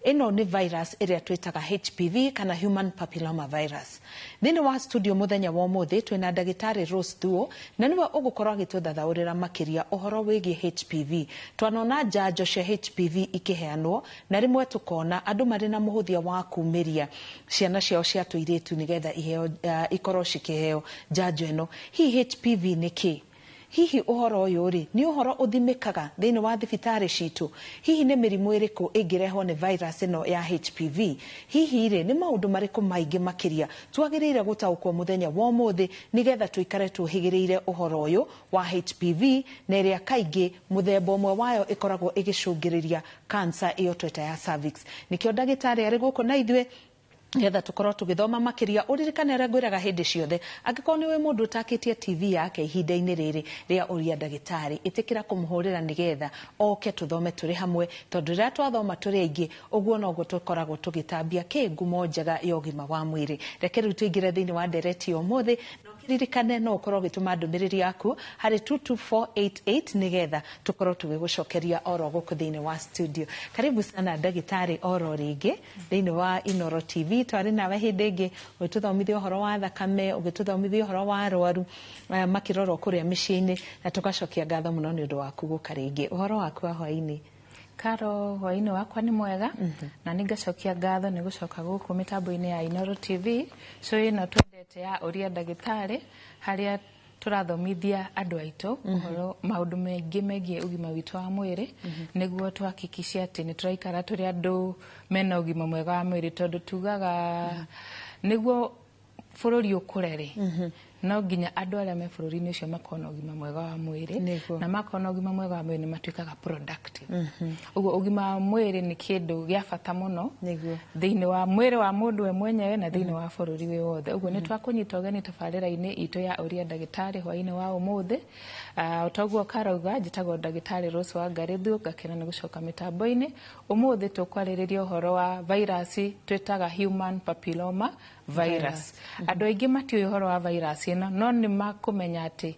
Ĩno nĩ virus ĩrĩa twĩtaga HPV kana human papilloma virus. Thĩinĩ wa studio mũthenya wa ũmũthĩ twĩna ndagĩtarĩ Rose Thuo na nĩwe ũgũkorwo agĩtũthathaũrĩra makĩria ũhoro wĩgiĩ HPV. Twanona njanjo cia HPV ikĩheanwo na rĩmwe tũkona andũ marĩ na mũhũthia wa kumĩria ciana ciao cia tũirĩtu nĩgetha iheo, ikorwo cikĩheo njanjo ĩno. Hihi HPV nĩ kĩ? Hihi ũhoro ũyũ rĩ nĩ ũhoro ũthimĩkaga thĩinĩ wa thibitarĩ citũ? Hihi nĩ mĩrimũ ĩrĩkũ ĩngĩrehwo nĩ virus ĩno ya HPV? Hihi rĩ nĩ maũndũ marĩkũ maingĩ makĩria twagĩrĩire gũtaũkwo mũthenya wa ũmũthĩ nĩgetha tũikare tũhĩgĩrĩire ũhoro ũyũ wa HPV na ĩrĩa kaingĩ mũthemba ũmwe wayo ĩkoragwo ĩgĩcũngĩrĩria cancer ĩyo tweta ya cervix. Nĩkĩo ndagĩtarĩ arĩ gũkũ na ithuĩ nĩgetha tũkorwo tũgĩthoma makĩria. Ũririkane ũrĩa ngwĩraga hĩndĩ ciothe, angĩkorwo nĩwe mũndũ ũtakĩtie TV yake ihinda-inĩ rĩrĩ rĩa Ũria Ndagĩtarĩ, ĩtĩkĩra kũmũhũrĩra nĩgetha oke tũthome tũrĩ hamwe, tondũ rĩrĩa twathoma tũrĩ aingĩ ũguo noguo tũkoragwo tũgĩtambia kĩ ngumo njega ya ũgima wa mwĩrĩ. Reke rĩu tũingĩre thĩinĩ wa ndereti ya ũmũthĩ. Ririkane no ũkorwo ũgĩtũma ndũmĩrĩri yaku harĩ 22488 nĩgetha tũkorwo tũgĩgũcokeria oro gũkũ thĩinĩ wa studio. Karibu sana ndagĩtarĩ oro rĩngĩ thĩinĩ wa Inoro TV. Twarĩ nawe hĩndĩ ĩngĩ ũgĩtũthomithia ũhoro wa thakame, ũgĩtũthomithia ũhoro wa arwaru makĩrorwo kũrĩa mĩciĩ-inĩ, na tũgacokia ngatho mũno nĩ ũndũ waku gũka rĩngĩ. Ũhoro waku wa hwaĩ-inĩ? Karo, hwaĩ-inĩ wakwa nĩ mwega, na nĩ ngacokia ngatho nĩ gũcoka gũkũ mĩtambo-inĩ ya Inoro TV show ĩno twendete ya Ũria Ndagĩtarĩ, harĩa tũrathomithia andũ aitũ ũhoro maũndũ maingĩ megiĩ ũgima witũ wa mwĩrĩ, nĩguo tũhakikice atĩ nĩ tũraikara tũrĩ andũ mena ũgima mwega wa mwĩrĩ, tondũ tugaga nĩguo bũrũri ũkũre rĩ, no nginya andũ arĩa me bũrũri-inĩ ũcio makorwo na ũgima mwega wa mwĩrĩ, na makorwo na ũgima mwega wa mwĩrĩ nĩ matuĩkaga productive. Ũguo ũgima wa mwĩrĩ nĩ kĩndũ gĩa bata mũno thĩinĩ wa mwĩrĩ wa mũndũ we mwenyewe na thĩinĩ wa bũrũri wĩ wothe. Ũguo nĩ twakũnyita ũgeni tabarĩra-inĩ itũ ya Ũria Ndagĩtarĩ hwaĩ-inĩ wa ũmũthĩ. Toguo karauga, njĩtagwo ndagĩtarĩ Rose Wangari Thuo, ngakena nĩ gũcoka mĩtambo-inĩ. Ũmũthĩ tũkwarĩrĩria ũhoro wa virus twĩtaga human papilloma virus. Andũ aingĩ matiũĩ ũhoro wa virus ĩno, no nĩ makũmenya atĩ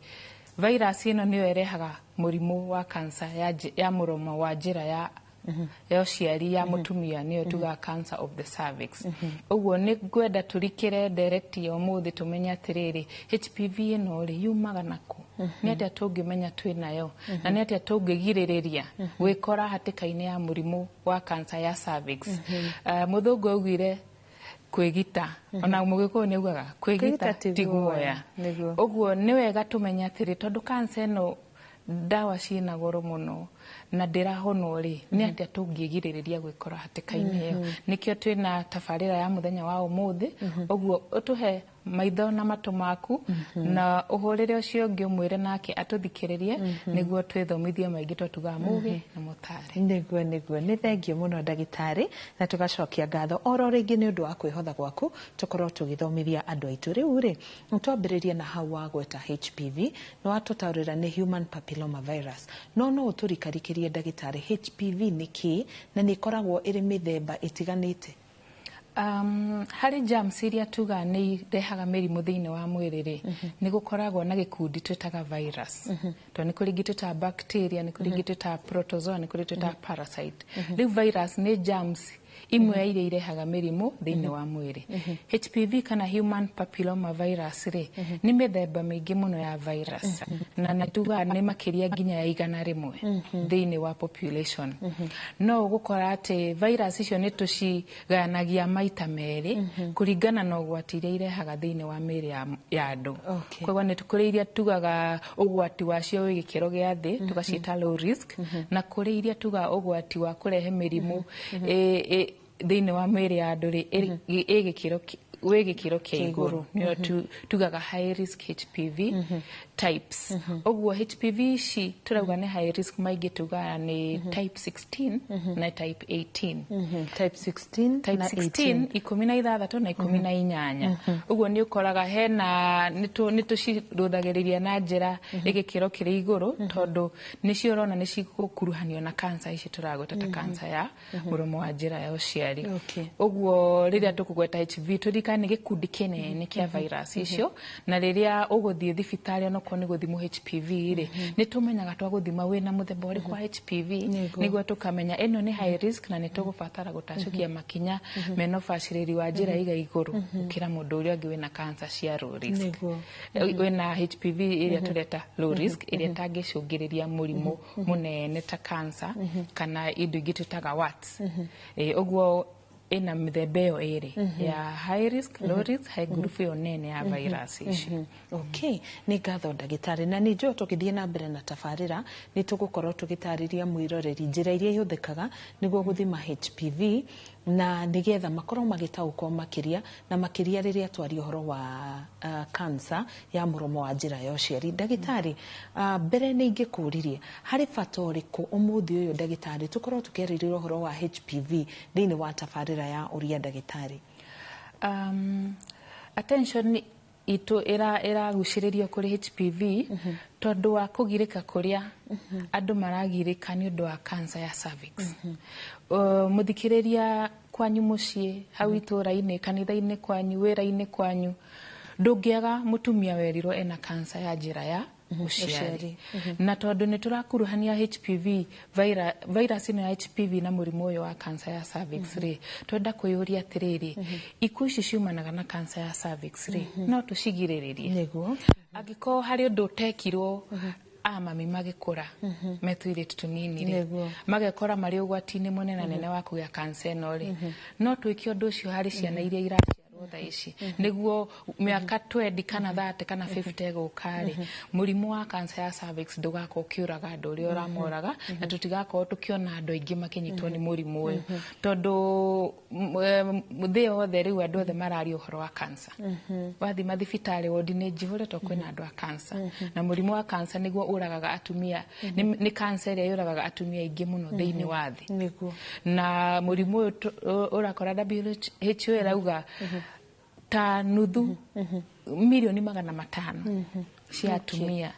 virus ĩno nĩyo ĩrehaga mũrimũ wa cancer ya mũromo wa njĩra ya ũciari ya mũtumia, nĩyo tugaga cancer of the cervix. Ũguo nĩ ngwenda tũrikĩre ndereti ya ũmũthĩ tũmenye atĩrĩrĩ, HPV ĩno rĩ yumaga nakũ, nĩ atĩa tũngĩmenya twĩ nayo, na nĩ atĩa tũngĩgirĩrĩria gwĩkora hatĩka-inĩ ya mũrimũ wa cancer ya cervix. Mũthũngũ augire kwĩgita, ona mũgĩkũyũ nĩ augaga kwĩgita ti guoya. Ũguo nĩ wega tũmenye atĩrĩ, tondũ cancer ĩno ndawa ciĩna goro mũno na ndĩrahonwo rĩ, nĩ atĩa tũngĩgirĩrĩria gwĩkora hatĩka-inĩ ĩyo. Nĩkĩo twĩna tabarĩra ya mũthenya wa ũmũthĩ. Ũguo ũtũhe maitho na matũ maku, na ũhũrĩre ũcio ũngĩ ũmwĩre nake atũthikĩrĩrie, nĩguo twĩthomithie maingĩ twatugaga mũgĩ na mũtare. Nĩguo nĩguo, nĩ thengio mũno ndagĩtarĩ, na tũgacokia ngatho oro rĩngĩ nĩ ũndũ wa kwĩhotha gwaku tũkorwo tũgĩthomithia andũ aitũ. Rĩu rĩ, twambĩrĩrie na hau wagweta HPV, nĩ watũtaũrĩra nĩ human papilloma virus, no ũtũrikarikĩrie ndagĩtarĩ, HPV nĩ kĩ na nĩ ĩkoragwo ĩrĩ mĩthemba ĩtiganĩte? Harĩ germs iria tugaga nĩ irehaga mĩrimũ thĩinĩ wa mwĩrĩ rĩ, nĩ gũkoragwo na gĩkundi twĩtaga virus. Tondũ nĩ kũrĩ ingĩ twĩtaga bacteria, nĩ kũrĩ ingĩ twĩtaga protozoa, nĩ kũrĩ twĩtaga parasite. Rĩu virus nĩ germs Imwe ya iria irehaga mĩrimũ thĩinĩ wa mwĩrĩ. HPV kana human papilloma virus rĩ, nĩ mĩthemba mĩingĩ mũno ya virus, na tugaga nĩ makĩria nginya ya 100 thĩinĩ wa population. No ũgũkora atĩ virus icio nĩ tũcigayanagia maita merĩ kũringana na ũgwati iria irehaga thĩinĩ wa mĩĩrĩ ya andũ. Koguo nĩ kũrĩ iria tugaga ũgwati wacio wĩ gĩkĩro gĩa thĩ, tũgaciĩta low risk, na kũrĩ iria tugaga ũgwati wa kũrehe mĩrimũ thĩinĩ wa mĩĩrĩ ya andũ rĩ, ĩ gĩkĩro wĩ gĩkĩro kĩa igũrũ, nĩyo tugaga high risk HPV types. Ũguo HPV ici tũrauga nĩ high risk, maingĩ tugaga nĩ type 16 na type 18. Type 16 type na 16, 16 na 18. Ũguo nĩ ũkoraga hena nĩ tũcirũthagĩrĩria na njĩra ĩ gĩkĩro kĩrĩ igũrũ, tondũ nĩcio ũrona nĩ cigũkuruhanio na cancer ici tũragweta ta cancer ya mũromo wa njĩra ya ũciari. Ũguo rĩrĩa tũkũgweta HPV, tũririkane nĩ gĩkundi kĩnene kĩa virus icio, na rĩrĩa ũgũthiĩ thibitarĩ onokorwo nĩ gũthimwo HPV rĩ, nĩ tũmenyaga twagũthima wĩna mũthemba ũrĩkũ wa HPV, nĩguo tũkamenya ĩno nĩ high risk na nĩ tũgũbatara gũtacũkia makinya mena ũbacĩrĩri wa njĩra iga igũrũ gũkĩra mũndũ ũrĩa ũngĩ wĩna cancer cia low risk, wĩna HPV ĩrĩa tũreta low risk, ĩrĩa ĩtangĩcũngĩrĩria mũrimũ mũnene ta cancer kana indo ingĩ twĩtaga warts. Ũguo ĩna mĩthemba ĩyo ĩrĩ ya high risk, low risk, high group ĩyo nene ya virus ici. Okay, nĩ ngatho ndagĩtarĩ, na nĩ njũĩ tũgĩthiĩ na mbere na tabarĩra nĩ tũgũkorwo tũgĩtarĩria mwĩroreri njĩra iria ihũthĩkaga nĩguo gũthima HPV, na nĩgetha makorwo magĩtaũkwo makĩria na makĩria rĩrĩa twaria ũhoro wa cancer ya mũromo wa njĩra ya ũciari. Ndagĩtarĩ, mbere nĩ ingĩkũririe harĩ bata ũrĩkũ ũmũthĩ ũyũ ndagĩtarĩ tũkorwo tũkĩarĩrĩria ũhoro wa HPV thĩinĩ wa tabarĩra ya Ũria Ndagĩtarĩ? Attention itũ ĩragucĩrĩrio kũrĩ HPV tondũ wa kũgirĩka kũrĩa andũ maragirĩka nĩ ũndũ wa cancer ya cervix. Mũthikĩrĩria, kwanyu mũciĩ, hau itũũra-inĩ, kanitha-inĩ kwanyu, wĩra-inĩ kwanyu, ndũngĩaga mũtumia werirwo ena cancer ya njĩra ya ũciari. Na tondũ nĩ tũrakuruhania HPV virus ĩno ya HPV na mũrimũ ũyũ wa cancer ya cervix rĩ, twenda kwĩyũria atĩrĩrĩ, ikuũ ici ciumanaga na cancer ya cervix rĩ, no tũcigirĩrĩrie? Angĩkorwo harĩ ũndũ ũtekirwo a mami magĩkũra me tũirĩtu tũnini rĩ, magekora marĩ ũgwati-inĩ mũnene nene wa kũgĩa cancer ĩno rĩ, no twĩke ũndũ ũcio harĩ ciana iria iraciarwo thaa ici, nĩguo mĩaka 20 kana 30 kana 50 ĩgũka rĩ, mũrimũ wa cancer ya cervix ndũgakorwo ũkĩũraga andũ ũrĩa ũramoraga, na tũtigakorwo tũkĩona andũ aingĩ makĩnyitwo nĩ mũrimũ ũyũ, tondũ thĩ yothe rĩu andũ othe mararia ũhoro wa cancer. Wathiĩ mathibitarĩ, wondi nĩ njihũre tondũ kwĩna andũ a cancer, na mũrimũ wa cancer nĩguo ũragaga atumia, nĩ cancer ĩrĩa yũragaga atumia aingĩ mũno thĩinĩ wa thĩ. Na mũrimũ ũyũ ũrakora WHO ĩrauga ta nuthu, mirioni 500 cia atumia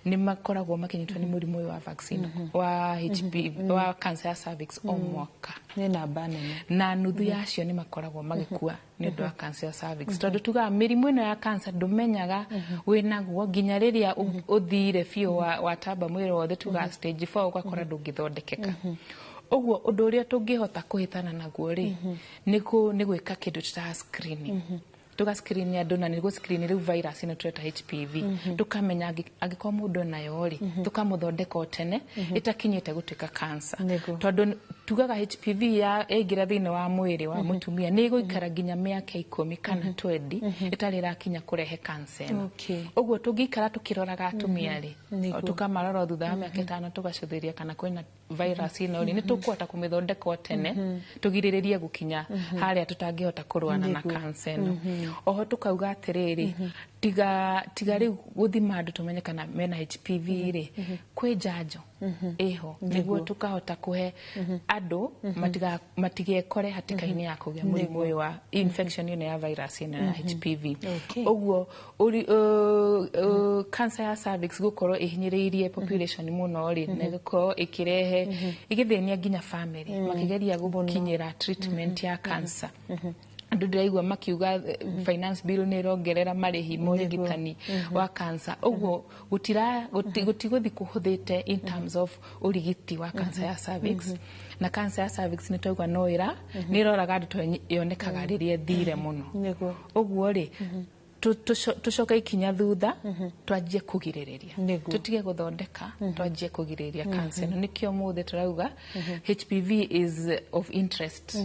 nĩ makoragwo makĩnyitwo nĩ mũrimũ ũyũ wa vaccine wa HPV, wa cancer ya cervix o mwaka. Nĩ namba nene. Na nuthu yacio nĩ makoragwo magĩkua nĩ ũndũ wa cancer ya cervix, tondũ tugaga mĩrimũ ĩno ya cancer ndũmenyaga wĩnaguo nginya rĩrĩa ũthire biũ, watamba mwĩrĩ wothe, tugaga stage 4, ũgakora ndũngĩthondekeka. Ũguo ũndũ ũrĩa tũngĩhota kũhĩtana naguo rĩ, nĩ gwĩka kĩndũ tũtaga screening. Tũga screen andũ, na nĩguo screen rĩu virus ĩno tũreta HPV, tũkamenya angĩkorwo mũndũ enayo rĩ, tũkamũthondeka o tene ĩtakinyĩte gũtuĩka cancer, tondũ tugaga HPV yaingĩra thĩinĩ wa mwĩrĩ wa mũtumia nĩ ĩgũikara nginya mĩaka 10 kana 20 ĩtarĩ ĩrakinya kũrehe cancer ĩno. Ũguo tũngĩikara tũkĩroraga atumia rĩ, tũkamarora thutha wa mĩaka 5, tũgacũthĩrĩria kana kwĩna virus ĩno rĩ, nĩ tũkũhota kũmĩthondeka o tene, tũgirĩrĩrie gũkinya harĩa tũtangĩhota kũrũana na cancer ĩno. Oho tũkauga atĩrĩrĩ, tiga rĩu gũthima andũ tũmenye kana mena HPV rĩ, kwĩ njanjo ĩho nĩguo tũkahota kũhe andũ matigekore hatĩka-inĩ ya kũgĩa mũrimũ ũyũ wa infection ĩno ya virus ĩno ya HPV. Ũguo cancer ya cervix gũkorwo ĩhinyĩrĩirie population mũno rĩ, na gũkorwo ĩkĩrehe ĩgĩthĩnia nginya family makĩgeria gũkinyĩra treatment ya cancer. Andũ ndĩraigua makiuga finance bill nĩ ĩrongerera marĩhi ma ũrigitani wa cancer. Ũguo gũtigũthi kũhũthĩte in terms of ũrigiti wa cancer ya cervix. Na cancer ya cervix nĩ twaigua no ĩra nĩ ĩroraga andũ tondũ yonekaga rĩrĩa ĩthire mũno. Ũguo rĩ, tũcoke ikinya thutha, twanjie kũgirĩrĩria, tũtige gũthondeka, twanjie kũgirĩrĩria cancer ĩno. Nĩkĩo mũthĩ tũrauga HPV is of interest,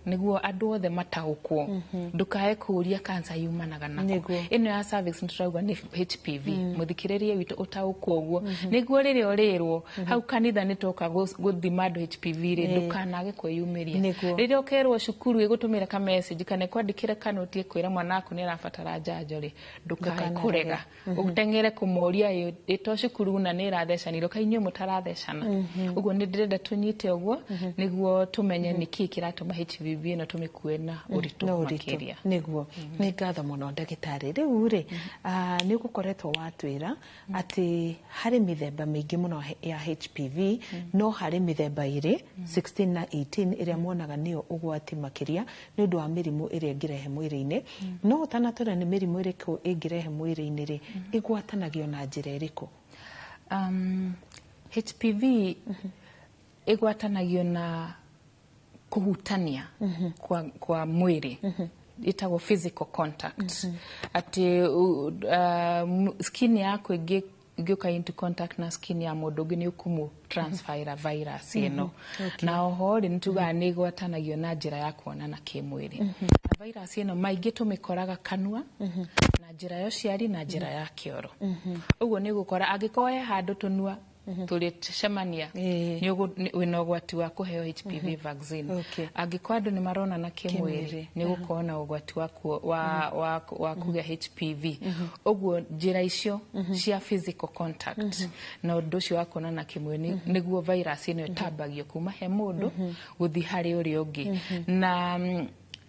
nĩguo andũ othe mataũkwo, ndũkae kũũria cancer yumanaga nako. Ĩno ya cervix nĩ tũrauga nĩ HPV. Mũthikĩrĩrie witũ ũtaũkwo ũguo, nĩguo rĩrĩa ũrĩrwo hau kanitha nĩ twoka gũthima andũ HPV rĩ, ndũkanage kwĩyumĩria. Rĩrĩa ũkerwo cukuru ĩgũtũmĩra ka message kana ĩkwandĩkĩre kanoti ĩkwĩra mwana waku nĩ arabatara njanjo rĩ, ndũkae Ndũkanarege. kũrega, ũteng'ere kũmoria ĩ to cukuru na nĩ ĩrathecanirwo, kaĩ inyuĩ mũtarathecana? Ũguo nĩ ndĩrenda tũnyite ũguo nĩguo tũmenye nĩkĩĩ kĩratũma HPV ĩno tũmĩkue na ũritũ Na ũritũ. makĩria. Nĩguo, nĩ ngatho mũno ndagĩtarĩ. Rĩu rĩ, nĩ ũgũkoretwo watwĩra atĩ harĩ mĩthemba mĩingĩ mũno ya HPV, no harĩ mĩthemba ĩrĩ, 16 na 18, ĩrĩa muonaga nĩyo ũgwati makĩria nĩ ũndũ wa mĩrimũ ĩrĩa ĩngĩrehe mwĩrĩ-inĩ. No ũtanatwĩra nĩ mĩrimũ ĩrĩkũ ĩngĩrehe mwĩrĩ-inĩ rĩ, ĩgwatanagio na njĩra ĩrĩkũ? HPV ĩgwatanagio na kũhutania kwa mwĩrĩ, ĩtagwo physical contact, atĩ skin yaku ĩngĩũka into contact na skin ya mũndũ ũngĩ, nĩ ũkũmũ transferra virus ĩno. Na oho rĩ, nĩ tugaga nĩ ĩgwatanagio na njĩra ya kuonana kĩmwĩrĩ. Na virus ĩno maingĩ tũmĩkoraga kanua, na njĩra ya ũciari, na njĩra ya kĩoro. Ũguo nĩ ũgũkora angĩkorwo he handũ tũnua tũrĩcemania, wĩna ũgwati wa kũheo HPV vaccine. Angĩkorwo andũ nĩ maronana kĩmwĩrĩ, nĩ gũkorwo na ũgwati wa kũgĩa HPV. Ũguo njĩra icio cia physical contact na ũndũ ũcio wa kuonana kĩmwĩrĩ nĩguo virus ĩno ĩtambagio kuma he mũndũ gũthiĩ harĩ ũrĩa ũngĩ. Na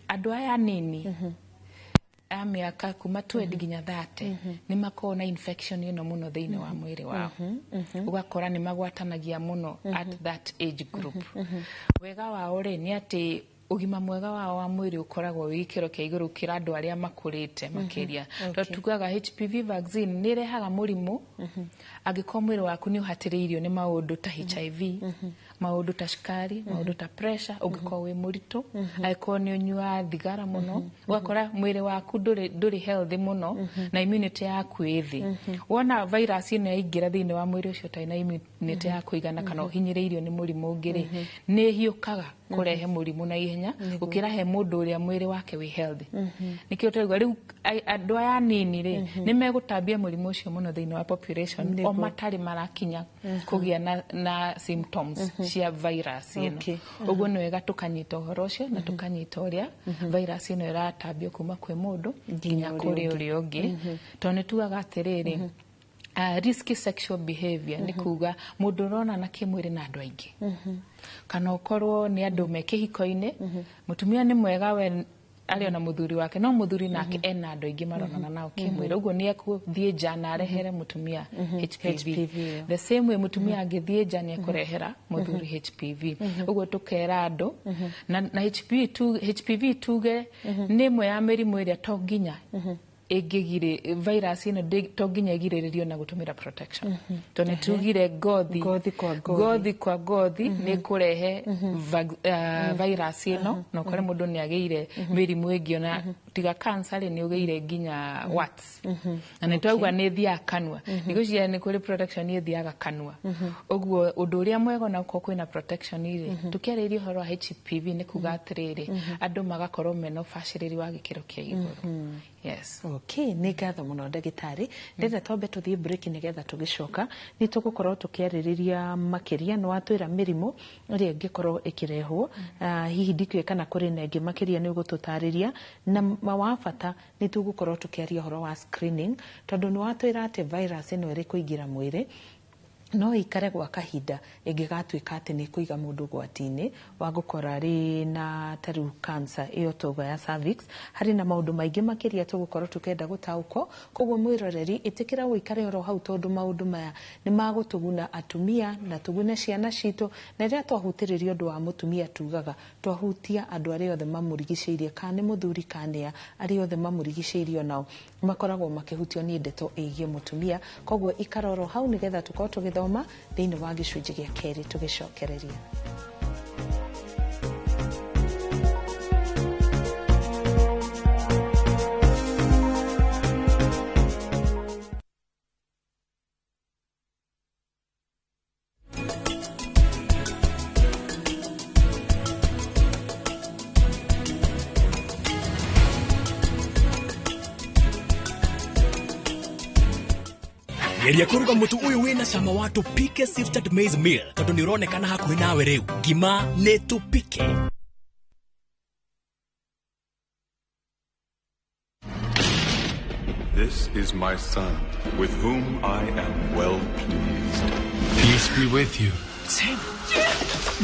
andũ aya anini a mĩaka kuma 20 nginya 30 nĩ makoragwo na infection ĩno mũno thĩinĩ wa mwĩrĩ wao, ũgakora nĩ magwatanagia mũno at that age group. Wega wao rĩ, nĩ atĩ ũgima mwega wao wa mwĩrĩ ũkoragwo wĩ gĩkĩro kĩa igũrũ gũkĩra andũ arĩa makũrĩte makĩria, tondũ tugaga HPV vaccine nĩ ĩrehaga mũrimũ angĩkorwo mwĩrĩ waku nĩ ũhatĩrĩirio nĩ maũndũ ta HIV, maũndũ ta cukari, maũndũ ta pressure, ũngĩkorwo wĩ mũritũ, angĩkorwo nĩ ũnyuaga thigara mũno, ũgakora mwĩrĩ waku ndũrĩ healthy mũno na immunity yaku ĩ thĩ. Wona virus ĩno yaingĩra thĩinĩ wa mwĩrĩ ũcio ũtarĩ na immunity ya kũigana kana ũhinyĩrĩirio nĩ mũrimũ ũngĩ rĩ, nĩ ĩhiũkaga kũrehe mũrimũ na ihenya gũkĩra he mũndũ ũrĩa mwĩrĩ wake wĩ healthy. Nĩkĩo tũraigua rĩu andũ aya anini rĩ, nĩ megũtambia mũrimũ ũcio mũno thĩinĩ wa population o matarĩ marakinya kũgĩa na symptoms cia virus ĩno. Ũguo nĩ wega tũkanyita ũhoro ũcio na tũkanyita ũrĩa virus ĩno ĩratambio kuma kwĩ mũndũ nginya ũrĩa kũrĩ ũngĩ. ũrĩa ũngĩ, tondũ nĩ tugaga atĩrĩrĩ, risky sexual behavior nĩ kuga mũndũ ũronana kĩmwĩrĩ na andũ aingĩ, kana ũkorwo nĩ andũ me kĩhiko-inĩ, mũtumia nĩ mwega we arĩ ona mũthuri wake, no mũthuri nake ena andũ aingĩ maronana nao kĩmwĩrĩ, ũguo nĩ ekũthiĩ nja na arehere mũtumia HPV. HPV, yeah. The same way mũtumia angĩthiĩ nja nĩ ekũrehera mũthuri HPV. Ũguo tũkera andũ na HPV, HPV tuge nĩ ĩmwe ya mĩrimũ ĩrĩa to nginya ĩngĩgirĩ virus ĩno to nginya ĩgirĩrĩrio na gũtũmĩra protection, tondũ nĩ tugire ngothi Ngothi kwa ngothi. Ngothi kwa ngothi nĩ kũrehe virus ĩno, na ũkore mũndũ nĩ agĩire mĩrimũ ĩngĩ ona tiga cancer rĩ, nĩ ũgĩire nginya warts. Na nĩ twauga nĩ ĩthiaga kanua, ndigwĩciria nĩ kũrĩ protection ĩthiaga kanua. Ũguo ũndũ ũrĩa mwega ona okorwo kwĩna protection rĩ, tũkĩarĩria ũhoro wa HPV nĩ kuga atĩrĩrĩ, andũ magakorwo mena ũbacĩrĩri wa gĩkĩro kĩa igũrũ, yes. Okay, nĩ ngatho mũno ndagĩtarĩ. Ndĩrenda twambe tũthiĩ break, nĩgetha tũgĩcoka nĩ tũgũkorwo tũkĩarĩrĩria makĩria. Nĩ watwĩra mĩrimũ ĩrĩa ĩngĩkorwo ĩkĩrehwo. Hihi ndikĩũĩ kana kũrĩ na ĩngĩ makĩria nĩ ũgũtũtarĩria, na ma wa bata nĩ tũgũkorwo tũkĩaria ũhoro wa screening, tondũ nĩ watwĩra atĩ virus ĩno ĩrĩ kũingĩra mwĩrĩ. No ikare gwa kahinda ĩngĩgatuĩka atĩ nĩ kũiga mũndũ ũgwati-inĩ wa gũkora arĩ na ta rĩu cancer ĩyo tauga ya cervix. Harĩ na maũndũ maingĩ makĩria tũgũkorwo tũkĩenda gũtaũkwo. Koguo mwĩroreri, ĩtĩkĩra ũikare oro hau, tondũ maũndũ maya nĩ magũtũguna atumia na tũgune ciana citũ. Na rĩrĩa twahutĩrĩria ũndũ wa mũtumia, tugaga twahutia andũ arĩa othe mamũrigicĩirie, kana nĩ mũthuri kana nĩ arĩa othe mamũrigicĩirie, onao makoragwo makĩhutio nĩ ndeto ĩgiĩ mũtumia. Koguo ikara oro hau nĩgetha tũkorwo tũgĩthoma thĩinĩ wa gĩcunjĩ gĩa kerĩ tũgĩcokereria. Geria kũruga mũtu ũyũ wĩna cama wa Tupike Sifted Maize Meal, tondũ nĩ ũronekana hakuhĩ nawe rĩu. Ngima nĩ Tupike. This is my son, with whom I am well pleased. Peace be with you.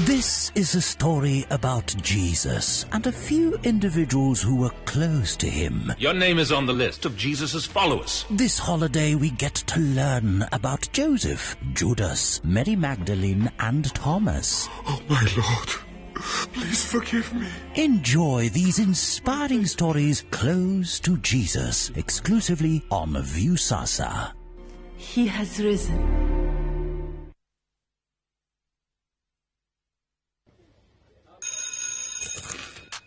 This is a story about Jesus and a few individuals who were close to him. Your name is on the list of Jesus' followers. This holiday we get to learn about Joseph, Judas, Mary Magdalene, and Thomas. Oh, my Lord, please forgive me. Enjoy these inspiring stories close to Jesus, exclusively on Viusasa. He has risen.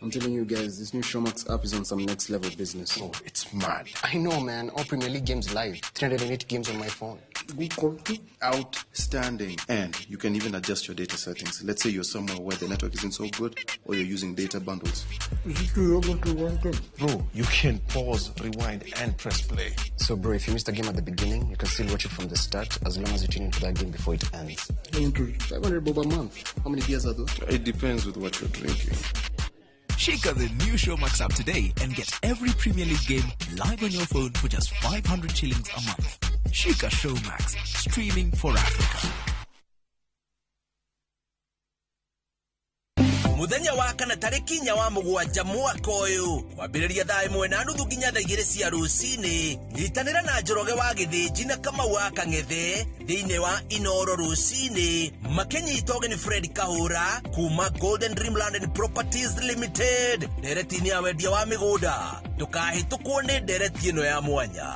I'm telling you guys, this new Showmax app is on some next level business. Oh, it's mad. I know, man. All Premier League games live. 308 games on my phone. Good quality. Outstanding. And you can even adjust your data settings. Let's say you're somewhere where the network isn't so good, or you're using data bundles. Bro, you can pause, rewind, and press play. So, bro, if you missed a game at the beginning, you can still watch it from the start as long as you tune into that game before it ends. 500 bob a month. How many beers are those? It depends with what you're drinking. Shake the new Showmax app today and get every Premier League game live on your phone for just 500 shillings a month. Shika Showmax, streaming for Africa. Muthenya wa kana tarĩki 4 wa 7 mwaka ũyũ, kwambĩrĩria thaa 1:30 nginya thaa 2 cia rũcinĩ, nyitanĩra na Njoroge wa Gĩthĩnji na Kamau wa Kang'ethe thĩinĩ wa Inoro rũcinĩ, makĩnyita ũgeni Fred Kahũra kuma Golden Dreamland and Properties Limited ndereti-inĩ ya wendia wa mĩgũnda. Ndũkahĩtũkwo nĩ ndereti ĩno ya mwanya.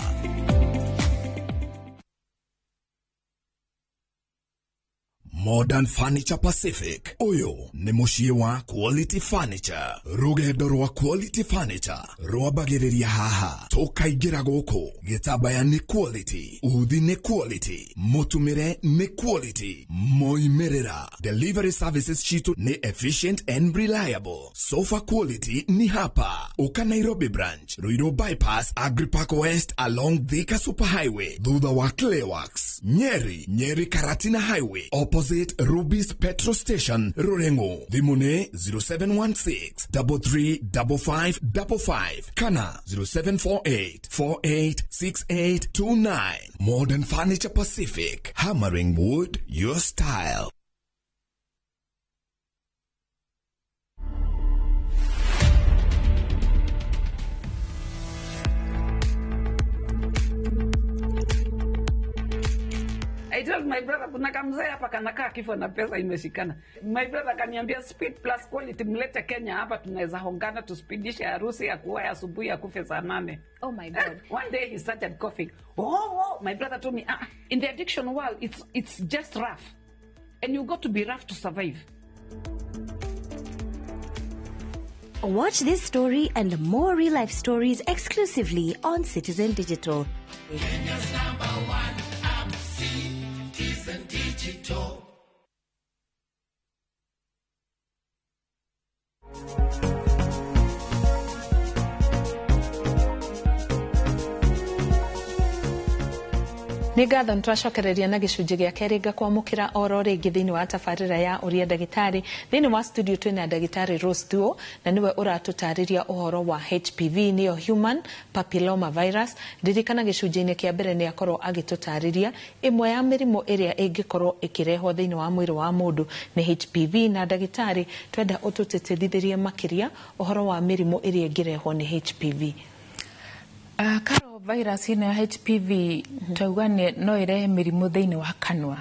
Modern Furniture Pacific. Ũyũ nĩ mũciĩ wa Quality Furniture. Rũgendo rwa Quality Furniture rwambagĩrĩria haha. Tũkaingĩra gũkũ. Gĩtambaya nĩ quality, uthi nĩ quality, mũtumĩre nĩ quality, moimĩrĩra. Delivery services citũ nĩ efficient and reliable. Sofa quality ni hapa. Uka Nairobi branch, Ruiru bypass, Agripark West along Thika Superhighway, thutha wa Clayworks, Nyeri, Nyeri Karatina Highway, opposite Ruby's Petrol Station, Rurengo. Thimũ nĩ 0716 335555 kana 0748 486829. Modern Furniture Pacific, hammering wood your style. I told my brother kuna kamzee hapa kanakaa kifo na pesa imeshikana. My brother kaniambia speed plus quality, mlete Kenya hapa tunaweza hongana tuspidishe harusi ya kuoa asubuhi akufe saa 8. Oh my God. One day he started coughing. Oh, my brother told me, in the addiction world it's just rough. And you got to be rough to survive. Watch this story and more real life stories exclusively on Citizen Digital. Kenya's number one app, Citizen Digital. Nĩ ngatho nĩ twacokereria na gĩcunjĩ gĩa kerĩ ngakwamũkĩra oro rĩngĩ thĩinĩ wa tabarĩra ya Ũria Ndagĩtarĩ. Thĩinĩ wa studio twĩna ndagĩtarĩ Rose Thuo na nĩwe ũratũtarĩria ũhoro wa HPV, nĩyo Human Papilloma Virus. Ririkana gĩcunjĩ-inĩ kĩa mbere nĩ akorwo agĩtũtarĩria ĩmwe ya mĩrimũ ĩrĩa ĩngĩkorwo ĩkĩrehwo thĩinĩ wa mwĩrĩ wa mũndũ nĩ HPV, na ndagĩtarĩ twenda ũtũtĩtĩrithĩrie makĩria ũhoro wa mĩrimũ ĩrĩa ĩngĩrehwo nĩ HPV. Karo virus ĩno ya HPV twauga no ĩrehe mĩrimũ thĩinĩ wa kanua.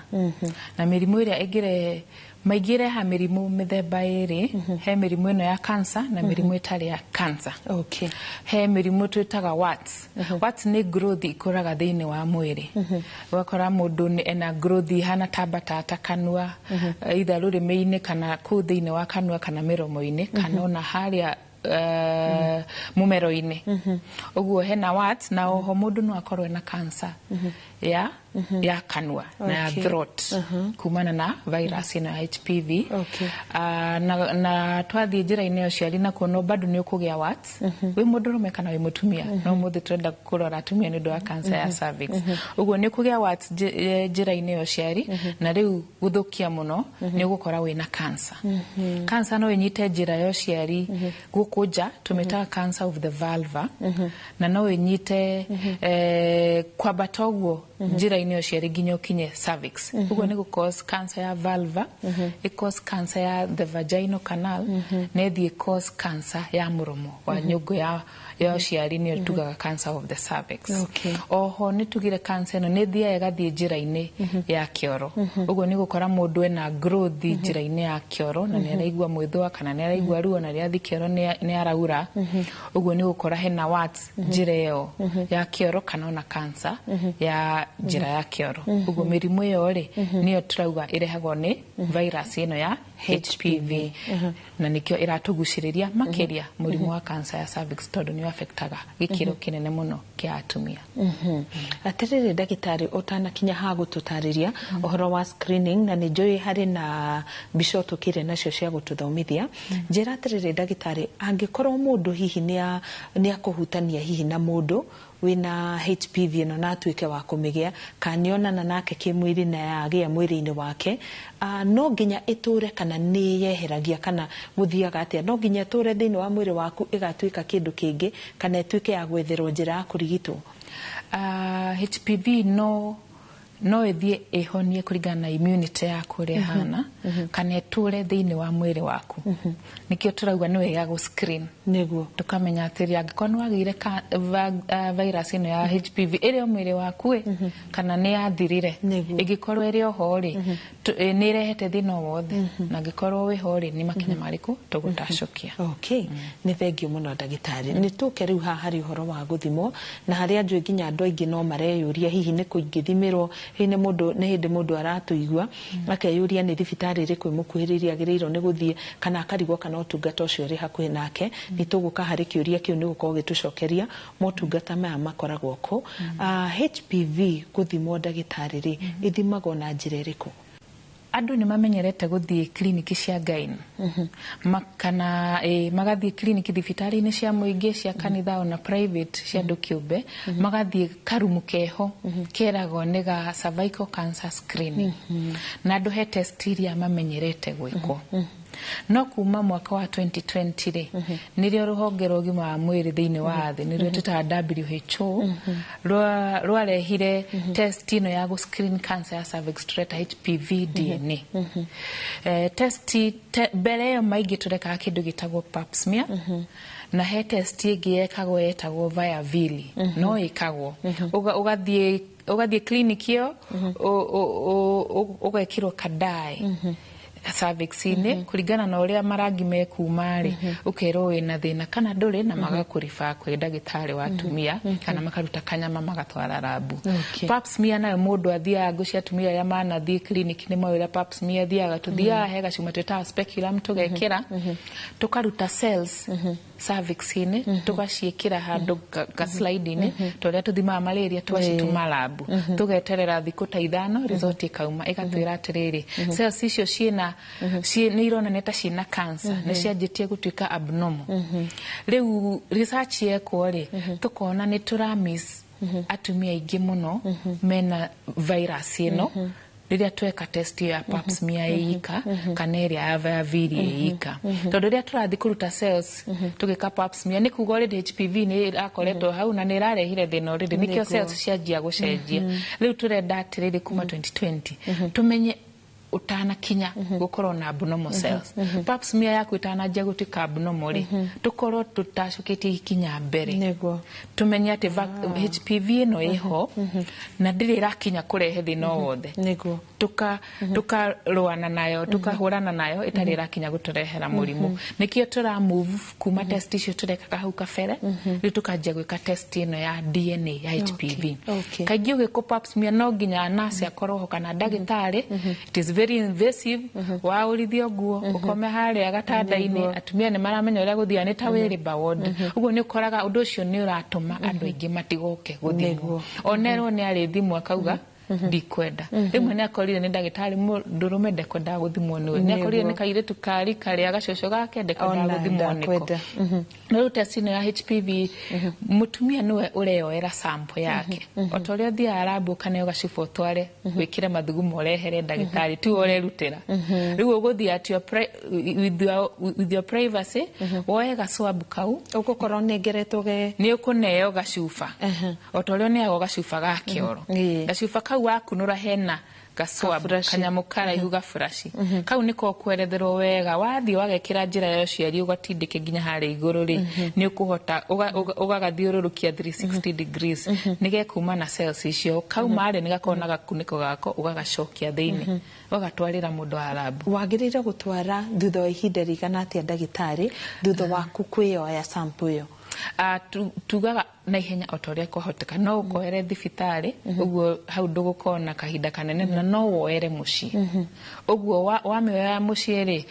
Na mĩrimũ ĩrĩa ĩngĩrehe maingĩ ĩrehaga mĩrimũ mĩthemba ĩrĩ. He mĩrimũ ĩno ya cancer na mĩrimũ ĩtarĩ ya cancer. He mĩrimũ twĩtaga warts. Warts nĩ growth ikũraga thĩinĩ wa mwĩrĩ. Ũgakora mũndũ ena growth ihana ta mbatata kanua, either rũrĩmĩ-inĩ kana kũu thĩinĩ wa kanua kana mĩromo-inĩ kana ona harĩa mumero-inĩ. Ũguo hena warts, na oho mũndũ no akorwo ena cancer ya kanua na ya throat kumana na virus ĩno ya HPV. Na twathiĩ njĩra-inĩ ya ũciari nakuo no bado nĩ ũkũgĩa warts wĩ mũndũrũme kana wĩ mũtumia, no ũmũthĩ tũrenda kũrora atumia nĩ ũndũ wa cancer ya cervix. Ũguo nĩ ũkũgĩa warts njĩra-inĩ ya ũciari, na rĩu gũthũkia mũno nĩ ũgũkora wĩna cancer. Cancer no ĩnyite njĩra ya ũciari gũkũ nja, tũmĩtaga cancer of the vulva, na no ĩnyite kwambata ũguo njĩra-inĩ ya ũciari nginya ũkinye cervix. Ũguo nĩ gũ cause cancer ya vulva, ĩ cause cancer ya the vaginal canal, na ĩthiĩ cause cancer ya mũromo wa nyũngũ ya ũciari, nĩyo tugaga cancer of the cervix. Oho nĩ tugire cancer ĩno nĩ ĩthiaga ĩgathiĩ njĩra-inĩ ya kĩoro. Ũguo nĩ gũkora mũndũ ena growth njĩra-inĩ ya kĩoro na nĩ araigua mwĩthũa kana nĩ araigua ruo, na rĩrĩa athiĩ kĩoro nĩ araura. Ũguo nĩ gũkora hena warts njĩra ĩyo ya kĩoro kana ona cancer ya njĩra ya kĩoro. Ũguo mĩrimũ ĩyo rĩ nĩyo tũrauga ĩrehagwo nĩ virus ĩno ya HPV, na nĩkĩo ĩratũgucĩrĩria makĩria mũrimũ wa cancer ya cervix, tondũ nĩ affectaga gĩkĩro kĩnene mũno kĩa atumia. Atĩrĩrĩ ndagĩtarĩ, ũtanakinya ha gũtũtarĩria ũhoro wa screening, na nĩ njũĩ harĩ na mbica ũtũkĩre nacio cia gũtũthomithia, njĩra atĩrĩrĩ ndagĩtarĩ, angĩkorwo mũndũ hihi nĩ akũhutania hihi na mũndũ wĩna HPV ĩno na atuĩke wa kũmĩgĩa, kana nĩonana nake kĩmwĩrĩ na yagĩa mwĩrĩ-inĩ wake, no nginya ĩtũre kana nĩ yeheragia kana gũthiaga atĩa? No nginya ĩtũre thĩinĩ wa mwĩrĩ waku ĩgatuĩka kĩndũ kĩngĩ kana ĩtuĩke ya gwetherwo njĩra ya kũrigitwo? HPV no ĩthiĩ ĩhonie kũringana na immunity yaku ũrĩa ĩhana, kana ĩtũre thĩinĩ wa mwĩrĩ waku. Nĩkĩo tũrauga nĩ wega gũ screen nĩguo tũkamenya atĩrĩ, angĩkorwo nĩ wagĩire virus ĩno ya HPV ĩrĩ o mwĩrĩ waku ĩ, kana nĩ yathirire, ĩngĩkorwo ĩrĩ oho rĩ, nĩ ĩrehete thĩna o wothe, na angĩkorwo wĩho rĩ, nĩ makinya marĩkũ tũgũtacũkia. Nĩ thengio mũno ndagĩtarĩ. Nĩ tũke rĩu haha harĩ ũhoro wa gũthimwo, na harĩa njũĩ nginya andũ aingĩ no mareyũria hihi nĩ kũ ingĩthimĩrwo, hihi nĩ hĩndĩ mũndũ aratũigua akeyũria nĩ thibitarĩ ĩrĩkũ ĩmũkuhĩrĩirie agĩrĩirwo nĩ gũthiĩ, kana akarigwo kana ũtungata ũcio ũrĩ hakuhĩ nake. Nĩ tũgũka harĩ kĩũria kĩu nĩ gũkorwo gĩtũcokeria motungata maya makoragwo kũ. HPV gũthimwo ndagĩtarĩ rĩ, ĩthimagwo na njĩra ĩrĩkũ? Andũ nĩ mamenyerete gũthiĩ kiriniki cia gyne, kana magathiĩ kiriniki thibitarĩ-inĩ cia mũingĩ, cia kanitha, ona private cia andũ kĩũmbe, magathiĩ karumu keho keragwo nĩ ga cervical cancer screening, na andũ he test iria mamenyerete gwĩkwo. No kuma mwaka wa 2020 rĩ, nĩrĩo rũhonge rwa ũgima wa mwĩrĩ thĩinĩ wa thĩ, nĩrĩo twĩtaga WHO, rwarehire test ĩno ya gũ screen cancer ya cervix tũreta HPV DNA. Test mbere ĩyo maingĩ tũrekaga kĩndũ gĩtagwo pap smear, na he test ĩngĩ yekagwo yetagwo via villi, no ĩkagwo ũgathiĩ clinic ĩyo ũgekĩrwo kadae cervix-inĩ kũringana na ũrĩa marangi mekuma rĩ, ũkerwo wĩna thĩna kana ndũrĩ, na magakũriba kwĩ ndagĩtarĩ wa atumia kana makaruta kanyama magatwara rabu. Pap smear nayo mũndũ athiaga, ngũ cia atumia arĩa manathiĩ clinic nĩ moĩ ũrĩa pap smear thiaga, tũthiaga he gacuma twĩtaga speculum tũgekĩra, tũkaruta cells cervix-inĩ, tũgaciĩkĩra handũ ga slide-inĩ ta ũrĩa tũthimaga malaria, tũgacitũma labu, tũgeterera thikũ ta 5, result ĩkauma ĩgatwĩra atĩrĩrĩ, cells icio ciĩna nĩ ironania ta ciĩna cancer, nĩ cianjĩtie gũtuĩka abnormal. Rĩu research yekwo rĩ, tũkona nĩ tũra miss Atumia aingĩ mũno mena virus ĩno rĩrĩa tweka test ĩyo ya pap smear ĩika kana ĩrĩa ya VIA ĩika, tondũ rĩrĩa tũrathiĩ kũruta cells tũgĩka pap smear, nĩ kuga already HPV nĩ ĩrakoretwo hau na nĩ ĩrarehire thĩna already, nĩkĩo cells cianjia gũcenjia. Rĩu tũrenda atĩrĩrĩ, kuma 2020 tũmenye ũtanakinya gũkorwo na abnormal cells, pap smear yaku ĩtananjia gũtuĩka abnormal rĩ, tũkorwo tũtacũkĩtie ikinya mbere, tũmenye atĩ HPV ĩno ĩho na ndĩrĩ ĩrakinya kũrehe thĩna o wothe, tukarũana nayo, tukahũrana nayo ĩtarĩ ĩrakinya gũtũrehera mũrimũ. Nĩkĩo tũra move kuma test icio tũrekaga hau kabere, rĩu tũkanjia gwĩka test ĩno ya DNA ya HPV. Kaingĩ ũgĩkwo pap smear no nginya nurse akorwo ho kana ndagĩtarĩ. It is very invasive, waũrithio nguo, ũkome harĩa gatanda-inĩ. Atumia nĩ maramenya ũrĩa gũthiaga, nĩ ta wĩ labour ward ũguo. Nĩ ũkoraga ũndũ ũcio nĩ ũratũma andũ aingĩ matigoke gũthimwo. Onerwo nĩ arĩthimwo akauga ndikwenda. Rĩmwe nĩ akorire nĩ ndagĩtarĩ mũndũrũme, ndekwendaga gũthimwo nĩwe, nĩ akorire nĩ kairĩtu kari karĩa gacũcũ gake, ndekwendaga gũthimwo nĩko. No rĩu test ĩno ya HPV, mũtumia nĩwe ũreyoera sample yake, o ta ũrĩa ũthiaga lab ũkaneo gacuba ũtware wĩkĩre mathugumo ũrehere ndagĩtarĩ, tiwe ũrerutĩra. Rĩu ũgũthiĩ at your with your privacy, woe gacwab kau. Ũgũkorwo ũnengeretwo ge Nĩ ũkũneo gacuba o ta ũrĩa ũneagwo gacuba ga kĩoro. Gacuba kau wakunũra hena gacwab, kanyamũ karaihu, gaburaci kau nĩko kweretherwo wega. Wathiĩ wagekĩra njĩra ya ũciari, ũgatindĩke nginya harĩa igũrũ rĩ, nĩ ũkũhota ũgagathiũrũrũkia 360 degrees, nĩgekuma na cells icio. Kauma rĩ, nĩgakorwo na gakunĩko gako, ũgagacokia thĩinĩ, ũgatwarĩra mũndũ wa lab. Wagĩrĩire gũtwara thutha wa ihinda rĩigana atĩa, ndagĩtarĩ, thutha waku kwĩyoya sample ĩyo? Tugaga na ihenya o ta ũrĩa kwahoteka. No ũkoere thibitarĩ ũguo, hau ndũgũkorwo na kahinda kanene, na no woere mũciĩ ũguo. Wamĩoya mũciĩ rĩ,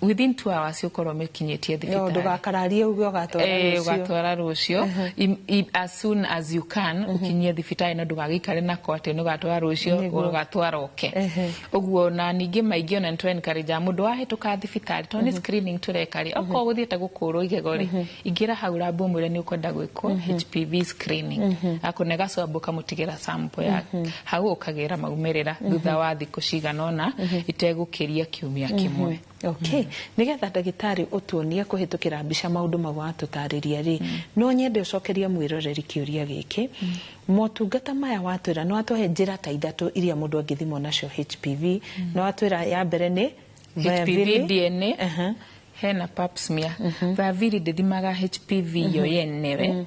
within 2 hours ũkorwo ũmĩkinyĩtie thibitarĩ. Ndũgakararie uge ũgatwara rũciũ. Ũgatwara rũciũ. As soon as you can ũkinyie thibitarĩ, no ndũgagĩikare nako atĩ nĩ ũgatwara rũciũ, ũgatwara ũke ũguo. Na ningĩ maingĩ ona nĩ encourage mũndũ wahĩtũka thibitarĩ, tondũ nĩ screening tũreka rĩ, okorwo gũthiĩte gũkũrwo igego rĩ, ingĩra hau lab ũmwĩre nĩ ũkwenda gwĩkwo HPV screening, akũne gacwab, ũkamũtigĩra sample ya hau, ũkagĩra maumĩrĩra thutha wa thikũ cigana ũna, itegũkĩria kiumia kĩmwe. Okay, nigetha ndagĩtarĩ ũtuonie kũhĩtũkĩra mbica maũndũ mau watũtarĩria rĩ, no nyende ũcokerie mwĩroreri kĩũria gĩkĩ. Motungata maya watwĩra, nĩ watũhe njĩra ta ithatũ iria mũndũ angĩthimwo nacio HPV. Nĩ watwĩra ya mbere nĩ HPV DNA, hena pap smear. VIA ndĩthimaga HPV yo yenewe,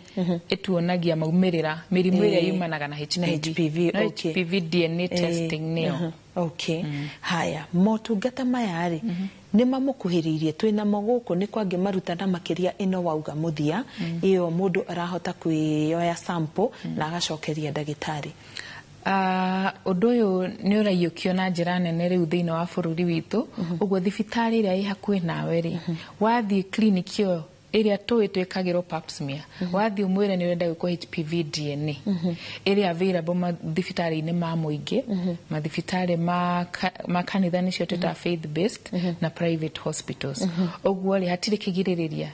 ĩtuonagia maumĩrĩra mĩrimũ ĩrĩa yumanaga na HPV. Na HPV. No HPV DNA testing nĩyo. Okay, haya, motungata maya rĩ, nĩ mamũkuhĩrĩirie twĩnamo gũkũ? Nĩ kwangĩ marutana makĩria ĩno wauga mũthia ĩyo mũndũ arahota kwĩyoya sample na agacokeria ndagĩtarĩ? Ũndũ ũyũ nĩ ũraiyũkio na njĩra nene rĩu thĩinĩ wa bũrũri witũ. Ũguo thibitarĩ ĩrĩa ĩ hakuhĩ nawe rĩ, wathiĩ clinic ĩyo ĩrĩa tũĩ twĩkagĩrwo pap smear, wathiĩ ũmwĩre nĩ ũrenda gwĩkwo HPV DNA, ĩrĩa available mathibitarĩ-inĩ ma mũingĩ, mathibitarĩ ma kanitha nĩcio twĩtaga faith based, na private hospitals. Ũguo rĩ, hatirĩ kĩgirĩrĩria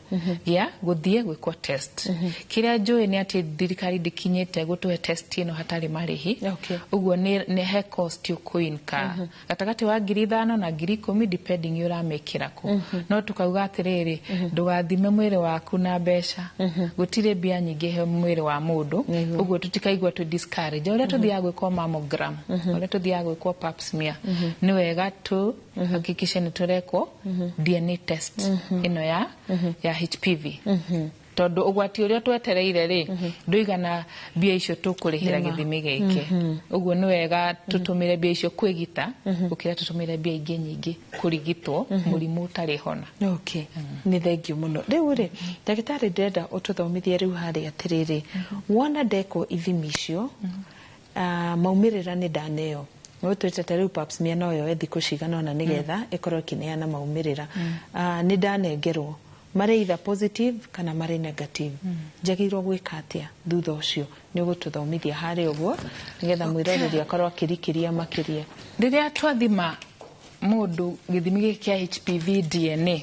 gĩa gũthiĩ gwĩkwo test. Kĩrĩa njũĩ nĩ atĩ thirikari ndĩkinyĩte gũtũhe test ĩno hatarĩ marĩhi. Ũguo nĩ he cost ũkũinka gatagatĩ wa 5,000 na 10,000, depending ũramĩkĩra kũ. No tukauga atĩrĩrĩ, ndũgathime mwĩrĩ waku na mbeca. Gũtirĩ mbia nyingĩ he mwĩrĩ wa mũndũ. Ũguo tũtikaigua twĩ discourage. Ũrĩa tũthiaga gwĩkwo mammogram, ũrĩa tũthiaga gwĩkwo pap smear, nĩ wega tu hakikishe nĩ tũrekwo DNA test ĩno ya HPV, tondũ ũgwati ũrĩa twetereire rĩ, ndũigana mbia icio tũkũrĩhĩra gĩthimi gĩkĩ. Ũguo nĩ wega tũtũmĩre mbia icio kwĩgita gũkĩra tũtũmĩre mbia ingĩ nyingĩ kũrigitwo mũrimũ ũtarĩ hona. Okay, nĩ thengiũ mũno. Rĩu rĩ, ndagĩtarĩ, ndĩrenda ũtũthomithie rĩu harĩa atĩrĩrĩ, wona ndekwo ithimi icio, maumĩrĩra nĩ ndaneo, ũtwĩte ta rĩu pap smear no yoe thikũ cigana ũna nĩgetha ĩkorwo ĩkĩneana maumĩrĩra, nĩ ndanengerwo marĩ either positive kana marĩ negative, njagĩrĩirwo gwĩka atĩa thutha ũcio? Nĩ ũgũtũthomithia harĩa ũguo nĩgetha mwĩroreri akorwo akĩrikĩria makĩria. Rĩrĩa twathima mũndũ gĩthimi gĩkĩ kĩa HPV DNA,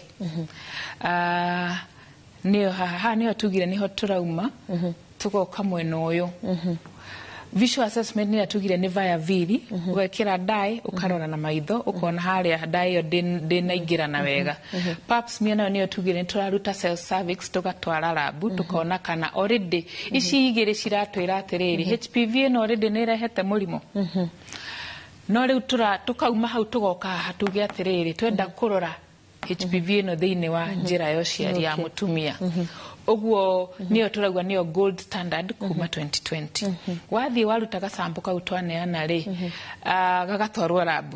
nĩyo haha, haha nĩho tugire nĩho tũrauma. Tugoka mwena ũyũ, visual assessment nĩ tugire nĩ via vili, ũgekĩra dye, ũkarora na maitho, ũkona harĩa dye ĩyo ndĩnaingĩrana wega. Pap smear nayo nĩyo tugire nĩ tũraruta cell cervix, tũgatwara lab, tũkona kana already ici igĩrĩ ciratwĩra atĩrĩrĩ, HPV ĩno already nĩ ĩrehete mũrimũ. No rĩu tũkauma hau, tũgoka haha, tuge atĩrĩrĩ, twenda kũrora HPV ĩno thĩinĩ wa njĩra ya ũciari ya mũtumia. Ũguo nĩyo tũrauga nĩyo gold standard kuma 2020. Wathiĩ waruta gasample kau twaneana rĩ, gagatwarwo lab.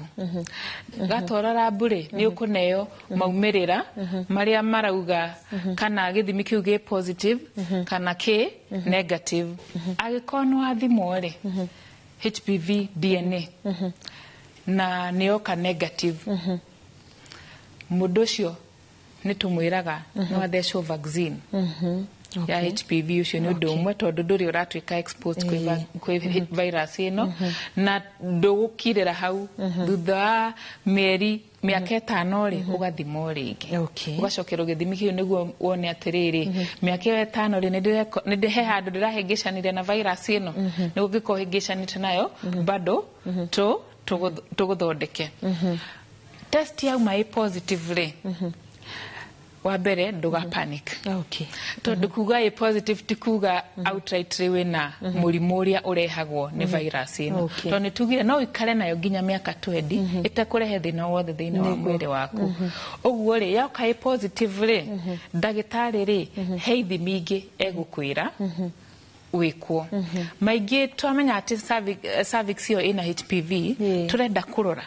Gatwarwo lab rĩ, nĩ ũkũneo maumĩrĩra marĩa marauga kana gĩthimi kĩu gĩ positive kana kĩ negative. Angĩkorwo nĩ wathimwo rĩ HPV DNA na nĩyoka negative, mũndũ ũcio nĩ tũmwĩraga no athecwo vaccine ya HPV. Ũcio nĩ ũndũ ũmwe, tondũ ndũrĩ ũratuĩka exposed kwĩ virus ĩno, na ndũgũkirĩra hau. Thutha wa mĩeri mĩaka 5 rĩ, ũgathimwo rĩngĩ, ũgacokerwo gĩthimi kĩu nĩguo wone atĩrĩrĩ, mĩaka ĩyo 5 rĩ, nĩ he handũ ndĩrahĩngĩcanire na virus ĩno? Nĩguo ũngĩkorwo ũhĩngĩcanĩte nayo bado tũgũthondeke. Test yauma ĩ positive rĩ, wa mbere ndũga panic, tondũ kuga ĩ positive ti kuga outright rĩ wĩna mũrimũ ũrĩa ũrehagwo nĩ virus ĩno, tondũ nĩ tugire no ũikare nayo nginya mĩaka 20 ĩtekũrehe thĩna wothe thĩinĩ wa mwĩrĩ waku. Ũguo rĩ, yoka ĩ positive rĩ, ndagĩtarĩ rĩ he ithimi ingĩ egũkwĩra wĩkwo maingĩ. Twamenya atĩ cervix ĩyo ĩna HPV, tũrenda kũrora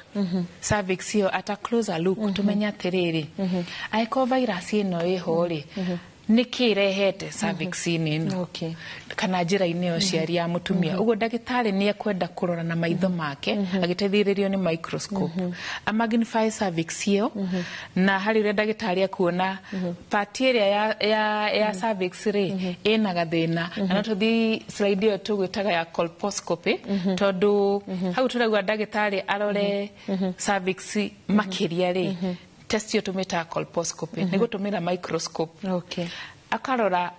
cervix ĩyo at a closer look, tũmenye atĩrĩrĩ, angĩkorwo virus ĩno ĩho rĩ, nĩkĩ ĩrehete cervix-inĩ ĩno kana njĩra-inĩ ya ũciari ya mũtumia. Ũguo ndagĩtarĩ nĩ ekwenda kũrora na maitho make agĩteithĩrĩrio nĩ microscope, a magnify cervix ĩyo, na harĩ ũrĩa ndagĩtarĩ ekuona part ĩrĩa ya cervix rĩ ĩna gathĩna. Na no tũthiĩ slide ĩyo tũgwĩtaga ya colposcopy, tondũ hau tũrauga ndagĩtarĩ arore cervix makĩria rĩ, test ĩyo tũmĩtaga colposcopy, nĩ gũtũmĩra microscope akarora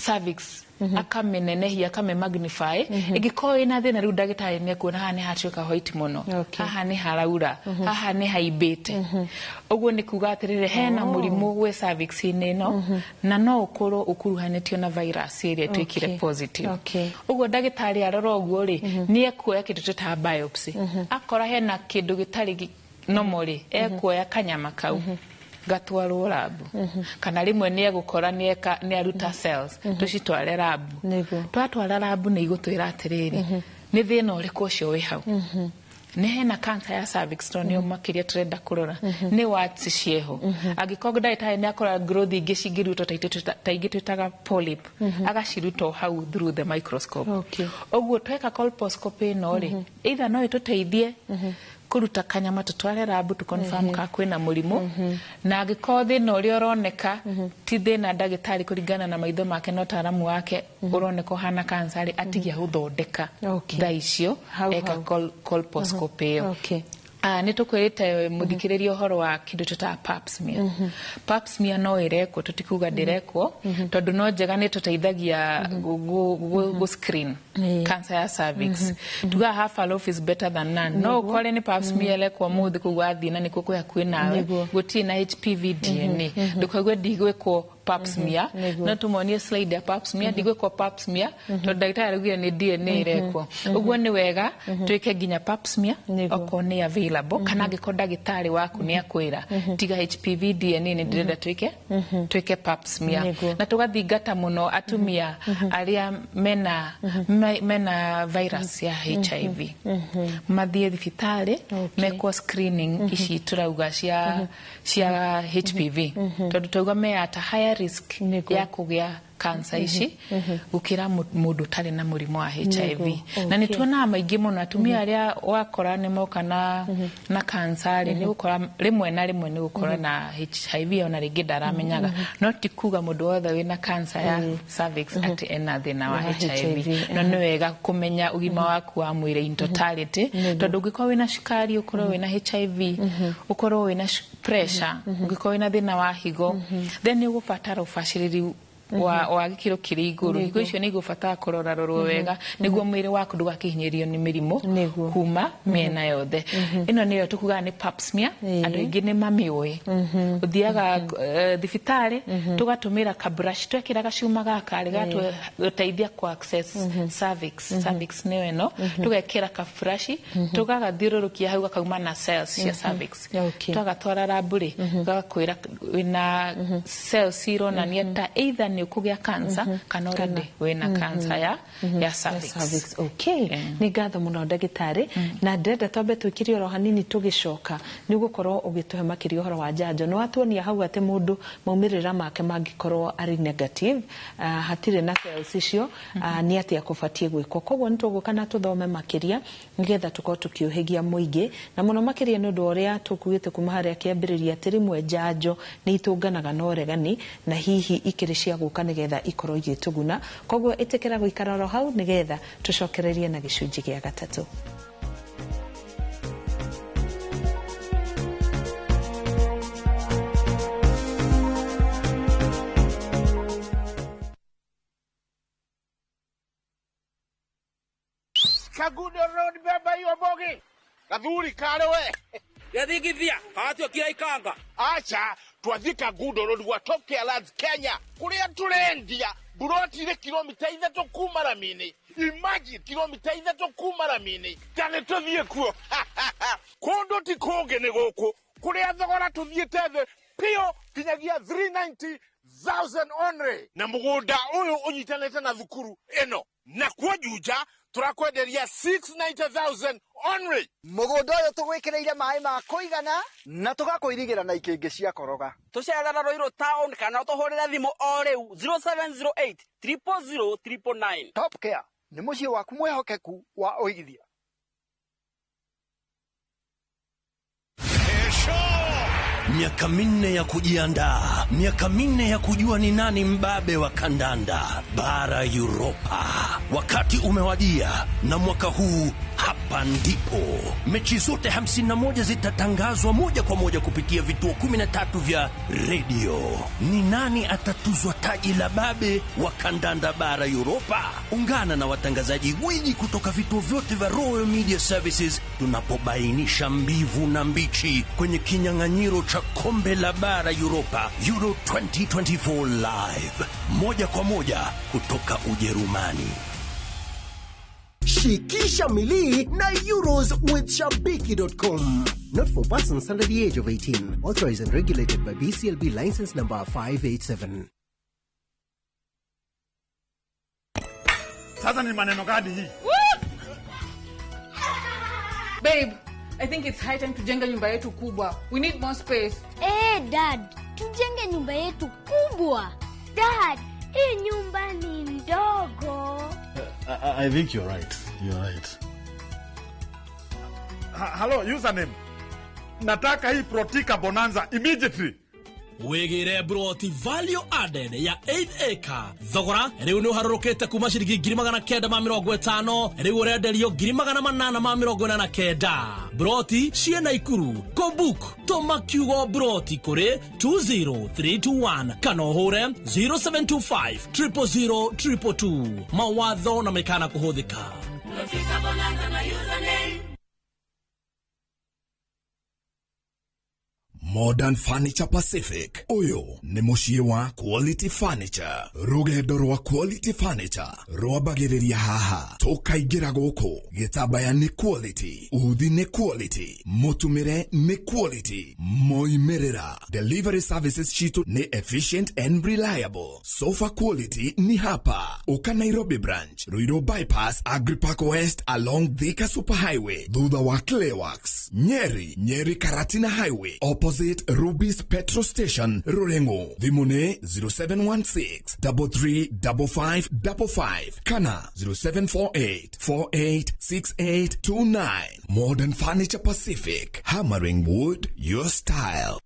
cervix, akamĩnenehia, akamĩ magnify. Ĩngĩkorwo ĩna thĩna rĩu, ndagĩtarĩ nĩ ekuona haha nĩ hatuĩka white mũno, haha nĩ haraura, haha nĩ haimbĩte. Ũguo nĩ kuga atĩrĩrĩ, hena mũrimũ gwĩ cervix-inĩ ĩno, na no ũkorwo ũkuruhanĩtio na virus ĩrĩa ĩtuĩkire positive. Ũguo ndagĩtarĩ arora ũguo rĩ, nĩ ekuoya kĩndũ twĩtaga biopsy. Akora hena kĩndũ gĩtarĩ normal rĩ, ekuoya kanyama kau gatwarwo lab, kana rĩmwe nĩ egũkora nĩ aruta cells, tũcitware lab. Twatwara lab, nĩ igũtwĩra atĩrĩrĩ, nĩ thĩna ũrĩkũ ũcio wĩ hau, nĩ hena cancer ya cervix, tondũ nĩyo makĩria tũrenda kũrora, nĩ warts cieho. Angĩkorwo ndagĩtarĩ nĩ akora growth ingĩ cingĩrutwo ta ingĩ twĩtaga polyp, agaciruta o hau through the microscope. Ũguo tweka colposcopy ĩno rĩ, either no ĩtũteithie kũruta kanyama tũtware lab tũ confirm ka kwĩna mũrimũ, na angĩkorwo thĩna ũrĩa ũroneka ti thĩna, ndagĩtarĩ kũringana na maitho make na ũtaaramu wake ũroneka ũhana cancer rĩ, atigia gũthondeka thaa icio eka colposcopy ĩyo. Nĩ tũkwĩrĩte mũthikĩrĩria ũhoro wa kĩndũ tũtaga pap smear. Pap smear no ĩrekwo, tũtikuga ndĩrekwo, tondũ no njega, nĩ tũteithagia gũ screen cancer ya cervix. Tugaga half a loaf is better than none. No ũkore nĩ pap smear ĩrekwo mũthĩ kũu wathiĩ na nĩkuo kwĩ hakuhĩ nawe, gũtirĩ na HPV DNA, ndũkaigue ndigwĩkwo pap smear. No tũmonie slide ya pap smear. Ndigwĩkwo pap smear tondũ ndagĩtarĩ araugire nĩ DNA ĩrekwo. Ũguo nĩ wega twĩke nginya pap smear okorwo nĩ available, kana angĩkorwo ndagĩtarĩ waku nĩ akwĩra tiga HPV DNA, nĩ ndĩrenda twĩke pap smear. Na tũgathingata mũno atumia arĩa mena virus ya HIV mathiĩ thibitarĩ mekwo screening ici tũrauga cia HPV, tondũ tauga me at a higher risk ya kũgĩa cancer ici gũkĩra mũndũ ũtarĩ na mũrimũ wa HIV. Na nĩ tuonaga maingĩ mũno atumia arĩa wakora nĩ moka na cancer rĩ, nĩ gũkora rĩmwe na rĩmwe nĩ gũkora na HIV, ona rĩngĩ ndaramenyaga. No ti kuga mũndũ wothe wĩna cancer ya cervix atĩ ena thĩna wa HIV. No nĩ wega kũmenya ũgima waku wa mwĩrĩ in totality, tondũ ũngĩkorwo wĩna cukari, ũkorwo wĩna HIV, ũkorwo wĩna pressure, ũngĩkorwo wĩna thĩna wa higo, then nĩ ũgũbatara ũbacĩrĩri. wa gĩkĩro kĩrĩ igũrũ. Higo icio nĩ igũbatara kũrorarorwo wega nĩguo mwĩrĩ waku ndũgakĩhinyĩrĩrio nĩ mĩrimũ kuma mĩena yothe. Ĩno nĩyo tũkugaga nĩ pap smear, andũ aingĩ nĩ mamĩũĩ. Ũthiaga thibitarĩ, tũgatũmĩra kabrush, twekĩra gacuma gaka rĩ gatũteithia ku access cervix. Cervix nĩyo ĩno, tũgekĩra kabrush, tũgagathiũrũrũkia hau gakauma na cells cia cervix. Twagatwara lab rĩ, gagakwĩra wĩna cells ironania ta either nĩ ũkũgĩa cancer kana already wĩna cancer ya cervix. Okay. Nĩ ngatho mũno ndagĩtarĩ, na ndĩrenda twambe twĩkĩrie oro hanini tũgĩcoka nĩ ũgũkorwo ũgĩtũhe makĩria ũhoro wa njanjo. Nĩ watuonia hau atĩ mũndũ maumĩrĩra make mangĩkorwo arĩ negative, hatirĩ na cells icio, nĩ atĩa kũbatiĩ gwĩkwo. Koguo nĩ tũgũka na tũthome makĩria nĩgetha tũkorwo tũkĩũhĩgia mũingĩ, na mũno makĩria nĩ ũndũ wa ũrĩa tũkuĩte kuma harĩa kĩambĩrĩria atĩ rĩmwe njanjo nĩ itũnganaga na ũregani na hihi ikĩrĩ cia gũka nĩgetha ikorwo igĩtũguna. Koguo ĩtĩkĩra gũikara oro hau nĩgetha tũcokererie na gĩcunjĩ gĩa gatatũ. Kagudo Road beba hiyo bogi. Gathuri kare we. Gathigithia, kawatuĩkire ikanga. Acha, twathi Kagudo Road gwa Top Care Lands Kenya. Kuria turendia buroti ile kilomita 3 kuma ramini. Imagine kilomita 3 kuma ramini. Tane tuthie kuo. Kundu ti kungi ni guku. Kuria thogora tuthiite thi pio kinyagia 390,000 only. Na mugunda uyu unyitanite na thukuru ino. Na kwa Juja turakwenderia 690,000 only. Mugunda uyu tugwikireire mai ma kuigana na tugakuirigira na ikingi cia koroga. Tucerera Ruiru town kana utuhurire thimu o riu 0708 000 999. Top Care ni muciĩ waku mwihokeku wa uigithia. Miaka 4 ya kujiandaa, miaka 4 ya kujua ni nani mbabe wa kandanda bara Europa. Wakati umewadia, na mwaka huu hapa ndipo mechi zote 51 zitatangazwa moja kwa moja kupitia vituo 13 vya radio. Ni nani atatuzwa taji la babe wa kandanda bara Europa? Ungana na watangazaji gwiji kutoka vituo vyote vya Royal Media Services tunapobainisha mbivu na mbichi kwenye kinyang'anyiro cha kombe la bara Europa Euro 2024 live, moja kwa moja kutoka Ujerumani. Shikisha milii na Euros with Shabiki.com. Not for persons under the age of 18. Authorized and regulated by BCLB license number 587. Sasa ni maneno gani hii? Babe, I think it's high time tujenge nyumba yetu kubwa. We need more space. Dad, tujenge nyumba yetu kubwa. Dad, hii nyumba ni ndogo. I think you're right. You're right. Hello, username. Nataka hii Protika Bonanza immediately. Wigire broti value added ya 8 acre thogora riu ni uharurukite kuma ciringi 950 riu urenderio 889 broti ciena Ikuru kobuk toma kiugo broti kuri 20321 kana uhure 0725 000 222. Mawatho na mekana kuhuthika. Modern Furniture Pacific. Uyu ni muciĩ wa Quality Furniture. Rũgendo rwa Quality Furniture rwambagĩrĩria haha. Tũkaingĩra gũkũ. Gĩtambaya nĩ quality, uthi nĩ quality, mũtumĩre nĩ quality, moimĩrĩra. Delivery services citu nĩ efficient and reliable. Sofa quality ni hapa. Uka Nairobi branch, Ruiru bypass, Agripark West along Thika Superhighway, thutha wa Clayworks, Nyeri, Nyeri Karatina Highway, opposite Ruby's Petrol Station, Rurengo. Thimũ 0716 335555 kana 0748 486829. Modern Furniture Pacific, hammering wood your style.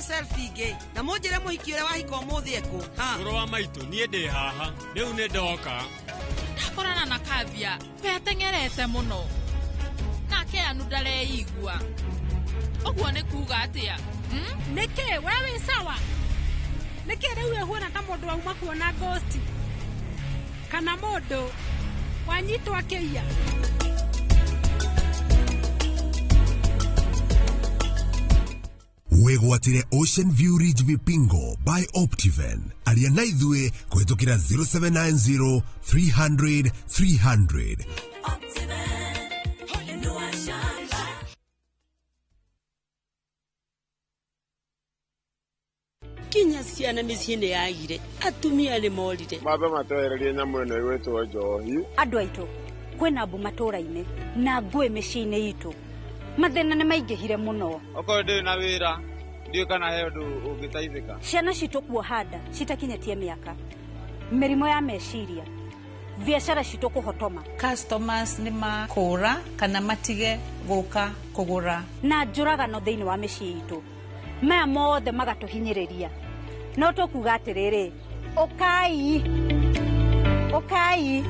Selfie gay na munjire muhiki uria wahika umuthi eku ha Mũrũ wa maitũ niĩ ndĩ haha rĩu nĩ ndoka. Ndakorana na Kavia we ateng'erete mũno nake Anu ndareigua. Ũguo nĩ kuuga atĩa? Nĩkĩ we wĩ sawa? Nĩkĩ rĩu wĩhuana ta mũndũ wauma kuona ghost kana mũndũ wanyitwo akĩiya? Wĩgwatĩre Ocean View Ridge Vipingo by Optiven. Aria na ithuĩ kũhĩtũkĩra 0790 300 300. Kinya ciana mĩciĩ-inĩ yagire, atumia nĩ morire. Mambe matwehererie nyamũ ĩno ĩgwĩtwo njohi. Andũ aitũ, kwĩna mbu matũũra-inĩ na ngũĩ mĩciĩ-inĩ itũ. Mathĩna nĩ maingĩhire mũno. Okorwo ndĩrĩ na wĩra, ndiũĩ kana he ũndũ ũngĩteithĩka. Ciana citũ kuoha nda citakinyĩtie mĩaka, mĩrimũ ya meciria, biacara citũ kũhotoma. Customers nĩ makũra kana matige gũka kũgũra. Na njũragano thĩinĩ wa mĩciĩ itũ. Maya mothe magatũhinyĩrĩria. No tũkuga atĩrĩrĩ, ũkai, ũkai,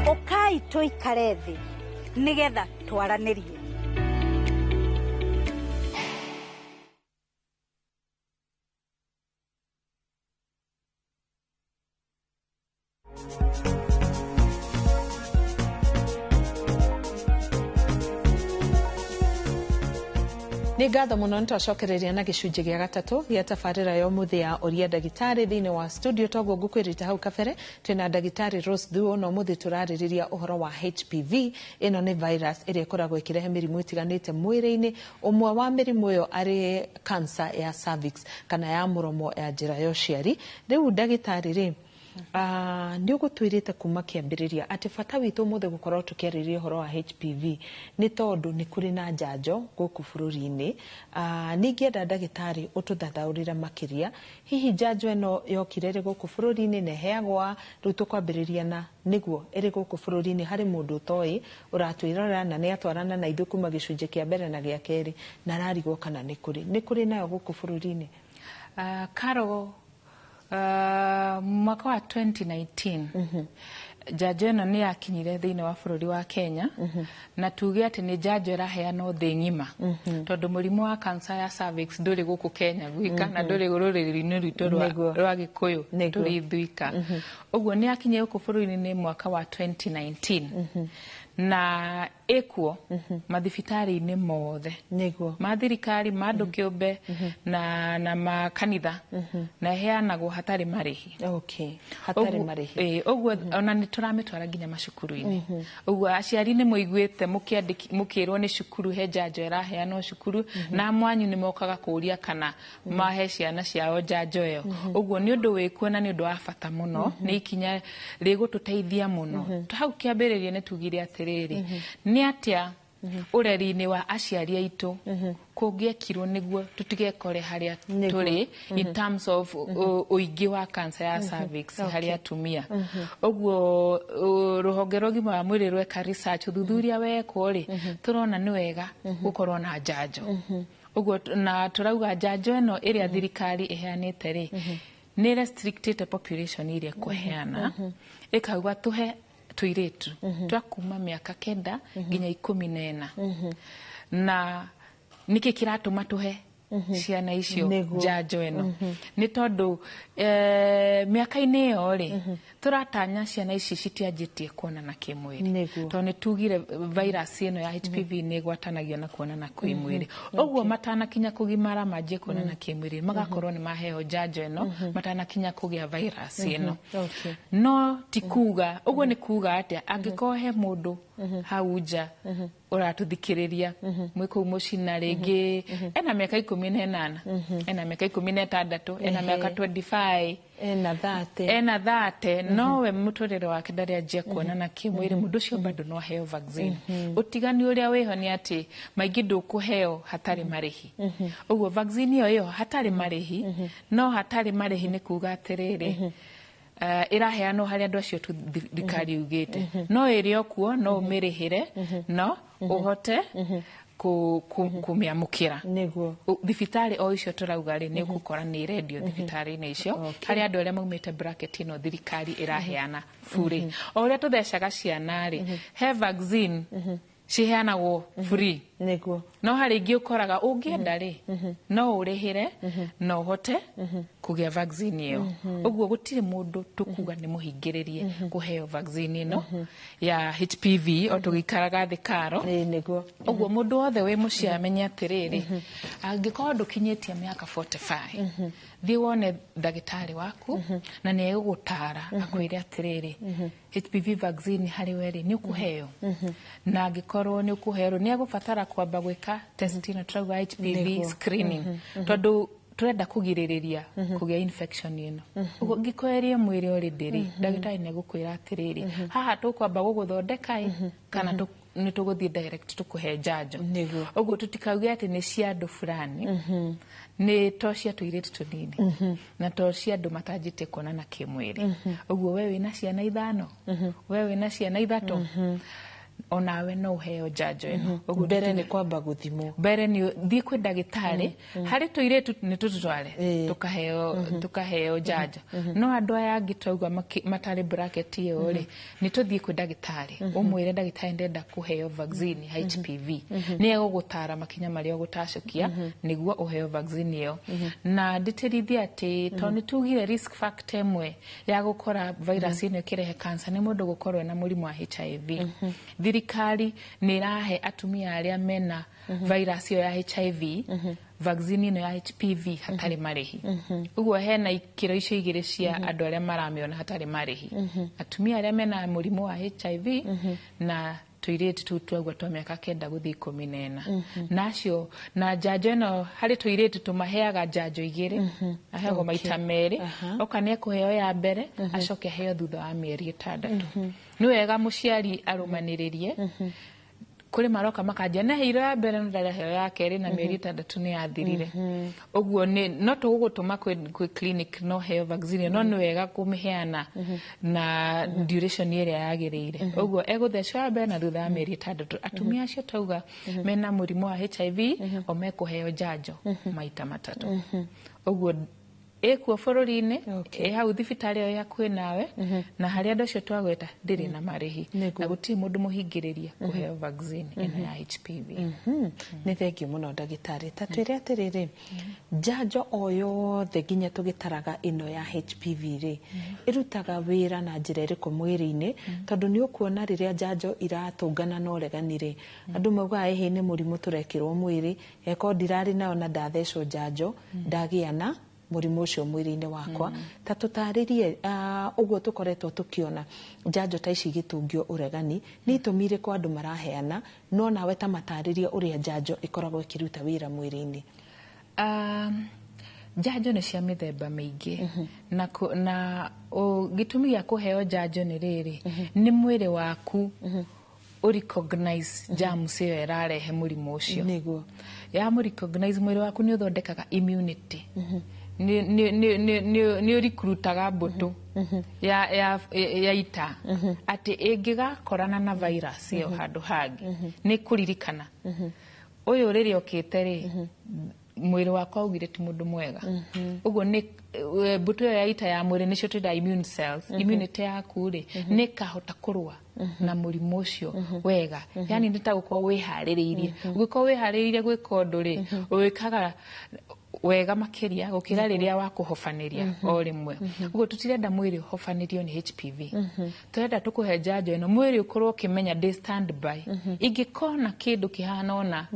ũkai tũikare thĩ nĩgetha twaranĩrie. Nĩ ngatho mũno nĩ twacokereria na gĩcunjĩ gĩa gatatũ gĩa tabarĩra ya ũmũthĩ ya Ũria Ndagĩtarĩ thĩinĩ wa studio. Toguo ngũkwĩrĩte hau kabere twĩna ndagĩtarĩ Rose Thuo na ũmũthĩ tũrarĩrĩria ũhoro wa HPV. Ĩno nĩ virus ĩrĩa ĩkoragwo ĩkĩrehe mĩrimũ ĩtiganĩte mwĩrĩ-inĩ, ũmwe wa mĩrimũ ĩyo arĩ cancer ya cervix kana ya mũromo ya njĩra ya ũciari. Rĩu ndagĩtarĩ rĩ, nĩ ũgũtwĩrĩte kuma kĩambĩrĩria atĩ bata witũ ũmũthĩ gũkorwo tũkĩarĩrĩria ũhoro wa HPV nĩ tondũ nĩ kũrĩ na njanjo gũkũ bũrũri-inĩ. Ningĩenda ndagĩtarĩ ũtũthathaũrĩre makĩria, hihi njanjo ĩno yokire rĩ gũkũ bũrũri-inĩ na ĩheagwo rĩu tũkwambĩrĩria na nĩguo ĩrĩ gũkũ bũrũri-inĩ harĩ mũndũ ũtoĩ ũratwĩrora na nĩ atwarana na ithuĩ kuma gĩcunjĩ kĩa mbere na gĩa kerĩ na ararigwo kana nĩ kũrĩ nayo gũkũ bũrũri-inĩ. Karo, mwaka wa 2019 njanjo ĩno nĩ yakinyire thĩinĩ wa bũrũri wa Kenya, na tuge atĩ nĩ njanjo ĩraheanwo thĩ ng'ima, tondũ mũrimũ wa cancer ya cervix ndũrĩ gũkũ Kenya gwika na ndũrĩ rũrĩrĩ-inĩ rwitũ rwa Gĩkũyũ tũrĩ ithuika. Ũguo nĩ yakinyire gũkũ bũrũri-inĩ mwaka wa 2019 na ĩkuo mathibitarĩ-inĩ mothe ma thirikari, ma andũ kĩũmbe na ma kanitha, na ĩheanagwo hatarĩ marĩhi. Hatarĩ marĩhi. Ũguo ona nĩ tũramĩtwara nginya macukuru-inĩ. Ũguo aciari nĩ mũiguĩte mũkĩrwo nĩ cukuru he njanjo ĩraheanwo cukuru, na mwanyu nĩ mokaga kũũria kana mahe ciana ciao njanjo ĩyo. Ũguo nĩ ũndũ wĩkuo na nĩ ũndũ wa bata mũno, nĩ ikinya rĩgũtũteithia mũno. Hau kĩambĩrĩria nĩ tugire atĩrĩrĩ, nĩ atĩa ũreri-inĩ wa aciari aitũ kũngĩekirwo nĩguo tũtigekore harĩa tũrĩ in terms of ũingĩ wa cancer ya cervix harĩ atumia. Ũguo rũhonge rwa ũgima wa mwĩrĩ rweka research, ũthuthuria wekwo rĩ, tũrona nĩ wega gũkorwo na njanjo. Ũguo na tũrauga njanjo ĩno ĩrĩa thirikari ĩheanĩte rĩ, nĩ restricted population ĩrĩa ĩkũheana, ĩkauga tũhe tũirĩtu twa kuma mĩaka 9 nginya 14. Na nĩkĩ kĩratũma tũhe ciana icio njanjo ĩno? Nĩ tondũ mĩaka-inĩ ĩyo rĩ, tũratanya ciana ici citianjĩtie kuonana kĩmwĩrĩ, tondũ nĩ tugire virus ĩno ya HPV nĩ ĩgwatanagio na kuonana kĩmwĩrĩ. Ũguo matanakinya kũgimara manjie kuonana kĩmwĩrĩ, magakorwo nĩ maheo njanjo ĩno matanakinya kũgĩa virus ĩno. No ti kuga, ũguo nĩ kuga atĩa, angĩkorwo he mũndũ hau nja ũratũthikĩrĩria mwĩ kũu mũcina rĩngĩ ena mĩaka 18, ena mĩaka 16, ena mĩaka 25, ena 30, ena 30, nowe mũtũrĩre wake ndarĩ anjia kuonana kĩmwĩrĩ, mũndũ ũcio bado no aheo vaccine. Ũtiganu ũrĩa wĩho nĩ atĩ maingĩ ndũkũheo hatarĩ marĩhi. Ũguo vaccine ĩyo ĩyo hatarĩ marĩhi, no hatarĩ marĩhi nĩ kuga atĩrĩrĩ, ĩraheanwo harĩ andũ acio tu thirikari yugĩte, no ĩrĩ o kuo, no ũmĩrĩhĩre, no ũhote kũmĩamũkĩra. Thibitarĩ o icio tũrauga rĩ, nĩ ũgũkora nĩ ĩrendio thibitarĩ-inĩ icio harĩ andũ arĩa maumĩte bracket ĩno thirikari ĩraheana bure. O ũrĩa tũthecaga ciana rĩ, he vaccine ciheanagwo free. Nĩguo. No harĩ ingĩ ũkoraga ũngĩenda rĩ, no ũrĩhĩre na ũhote kũgĩa vaccine ĩyo. Ũguo gũtirĩ mũndũ tũkuga nĩ mũhingĩrĩrie kũheo vaccine ĩno ya HPV o tũgĩikaraga thĩ karo. Nĩguo. Ũguo mũndũ wothe wĩ mũciĩ amenye atĩrĩrĩ, angĩkorwo ndũkinyĩtie mĩaka 45, thiĩ wone ndagĩtarĩ waku na nĩ egũgũtara akwĩre atĩrĩrĩ, HPV vaccine harĩ we rĩ, nĩ ũkũheo, na angĩkorwo nĩ ũkũheo rĩ, nĩ egũbatara kwamba gwĩka test ĩno tũrauga HPV screening, tondũ tũrenda kũgirĩrĩria kũgĩa infection ĩno. Ũguo ngĩkweria mwĩrĩ already rĩ, ndagĩtarĩ nĩ egũkwĩra atĩrĩrĩ, haha tũkwamba gũgũthondeka ĩ, kana nĩ tũgũthiĩ direct tũkũhe njanjo. Ũguo tũtikauge atĩ nĩ cia andũ fulani, nĩ to cia tũirĩtu tũnini na to cia andũ matanjĩtie kuonana kĩmwĩrĩ. Ũguo we wĩna ciana 5, we wĩna ciana 3, onawe no ũheo njanjo ĩno. Ũguo Mbere nĩ kwamba gũthimwo. Mbere nĩ thiĩ kwĩ ndagĩtarĩ. Harĩ tũirĩtu nĩ tũtũtware tũkaheo njanjo, no andũ aya angĩ twauga matarĩ bracket ĩyo rĩ, nĩ tũthiĩ kwĩ ndagĩtarĩ, ũmwĩre ndagĩtarĩ ndenda kũheo vaccine ya HPV, nĩ egũgũtara makinya marĩa ũgũtacũkia nĩguo ũheo vaccine ĩyo. Na ndĩtĩrithie atĩ tondũ nĩ tugire risk factor ĩmwe ya gũkora virus ĩno ĩkĩrehe cancer nĩ mũndũ gũkorwo ena mũrimũ wa HIV. Thirikari nĩ ĩrahe atumia arĩa mena virus ĩyo ya HIV vaccine ĩno ya HPV hatarĩ marĩhi. Ũguo hena ikĩro icio igĩrĩ cia andũ arĩa maramĩona hatarĩ marĩhi, atumia arĩa mena mũrimũ wa HIV na tũirĩtu tũu twauga twa mĩaka 9 gũthiĩ 14. Na acio na njanjo ĩno harĩ tũirĩtu tũmaheaga njanjo 2, aheagwo maita 2. Oka nĩ ekũheo ya mbere, acoke aheo thutha wa mĩeri 6. Nĩ wega mũciari arũmanĩrĩrie. Kũrĩ maroka makanjia neheirwo ya mbere no ndaraheo ya kerĩ na mĩeri 6 nĩ yathirire. Ũguo nĩ no tũgũgũtũma kwĩ clinic no heo vaccine, no nĩ wega kũmĩheana na duration ĩrĩa yagĩrĩire. Ũguo egũthecwo ya mbere na thutha wa mĩeri 6. Atumia acio tauga mena mũrimũ wa HIV o mekũheo njanjo maita 3. Ũguo ĩkuo bũrũri-inĩ, ĩ hau thibitarĩ ĩyo hakuhĩ nawe, na harĩa andũ acio twagweta ndĩrĩ na marĩhi, na gũtirĩ mũndũ mũhingĩrĩrie kũheo vaccine ĩno ya HPV. Nĩ thengiũ mũno ndagĩtarĩ. Ta twĩre atĩrĩrĩ, njanjo o yothe nginya tũgĩtaraga ĩno ya HPV rĩ, ĩrutaga wĩra na njĩra ĩrĩkũ mwĩrĩ-inĩ? Tondũ nĩ ũkuona rĩrĩa njanjo iratũngana na ũregani rĩ, andũ maugaga ĩhĩ nĩ mũrimũ tũrekĩrwo mwĩrĩ, eko ndirarĩ nayo na ndathecwo njanjo ndagĩa na mũrimũ ũcio mwĩrĩ-inĩ wakwa. Ta tũtarĩrie, ũguo tũkoretwo tũkĩona njanjo ta ici igĩtũngio ũregani, nĩ itũmi irĩkũ andũ maraheana, no nawe ta matarĩrie ũrĩa njanjo ĩkoragwo ĩkĩruta wĩra mwĩrĩ-inĩ. Njanjo nĩ cia mĩthemba mĩingĩ, na gĩtũmi gĩa kũheo njanjo nĩ rĩrĩ, nĩ mwĩrĩ waku ũrecognize germs ĩyo ĩrarehe mũrimũ ũcio. Nĩguo. Ya mũrecognize, mwĩrĩ waku nĩ ũthondekaga immunity, nĩ ũrikurutaga mbũtũ ya ita atĩ ĩngĩgakorana na virus ĩyo handũ hangĩ nĩ kũririkana ũyũ rĩrĩa ũkĩte rĩ, mwĩrĩ wakwa augire ti mũndũ mwega. Ũguo nĩ mbũtũ ĩyo ya ita ya mwĩrĩ, nĩcio twĩtaga immune cells, immunity yaku rĩ, nĩ ĩkahota kũrũa na mũrimũ ũcio wega. Yani nĩ ta gũkorwo wĩharĩrĩirie. Ũngĩkorwo wĩharĩrĩirie gwĩka ũndũ rĩ, wĩkaga wega makĩria gũkĩra rĩrĩa wakũhobanĩria o rĩmwe. Ũguo tũtirenda mwĩrĩ ũhobanĩrio nĩ HPV, tũrenda tũkũhe njanjo ĩno mwĩrĩ ũkorwo ũkĩmenya ndĩ stand by, ingĩkona kĩndũ kĩhana ũna,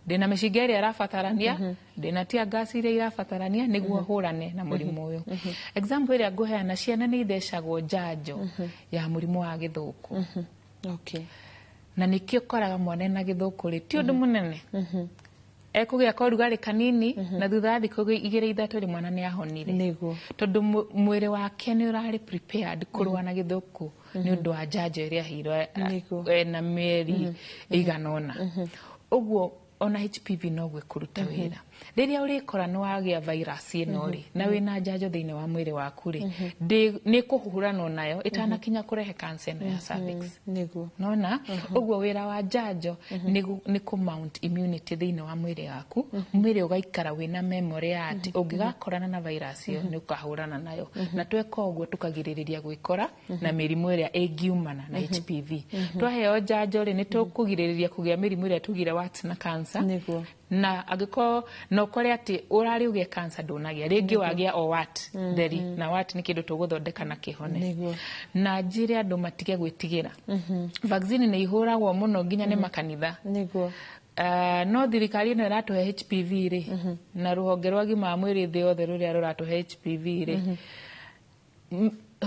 ndĩna mĩcinga ĩrĩa ĩrabatarania, ndĩna tear gas iria irabatarania nĩguo hũrane na mũrimũ ũyũ. Example ĩrĩa ngũheana, ciana nĩ ithecagwo njanjo ya mũrimũ wa gĩthũkũ. Na nĩkĩo ũkoraga mwana ena gĩthũkũ rĩ, ti ũndũ mũnene, ekũgĩa korugarĩ kanini na thutha wa thikũ 2 3 rĩ, mwana nĩ ahonire. Tondũ mwĩrĩ wake nĩ ũrarĩ prepared kũrũa na gĩthũkũ nĩ ũndũ wa njanjo ĩrĩa aheirwo ena mĩeri ĩigana ũna. Ũguo ona HPV noguo ĩkũruta wĩra. Rĩrĩa ũrĩkora nĩ wagĩa virus ĩno rĩ, na wĩna njanjo thĩinĩ wa mwĩrĩ waku rĩ, nĩ kũhũranwo nayo ĩtanakinya kũrehe cancer ĩno ya cervix. Nona ũguo wĩra wa njanjo nĩ kũ mount immunity thĩinĩ wa mwĩrĩ waku, mwĩrĩ ũgaikara wĩna memory ya atĩ ũngĩgakorana na virus ĩyo nĩ ũkahũrana nayo. Na tweka ũguo tũkagirĩrĩria gwĩkora na mĩrimũ ĩrĩa ĩngiumana na HPV. Twaheo njanjo rĩ, nĩ tũkũgirĩrĩria kũgĩa mĩrimũ ĩrĩa tugire warts na cancer. Na angĩkorwo na ũkore atĩ ũrarĩ ũgĩe cancer ndũnagĩa rĩngĩ, wagĩa o wart theri, na wart nĩ kĩndũ tũgũthondeka na kĩhone. Na njĩre andũ matige gwĩtigĩra. Vaccine nĩ ihũragwo mũno nginya nĩ makanitha. No thirikari ĩno ĩratũhe HPV rĩ, na rũhonge rwa ũgima wa mwĩrĩ thĩ yothe rũrĩa rũratũhe HPV rĩ,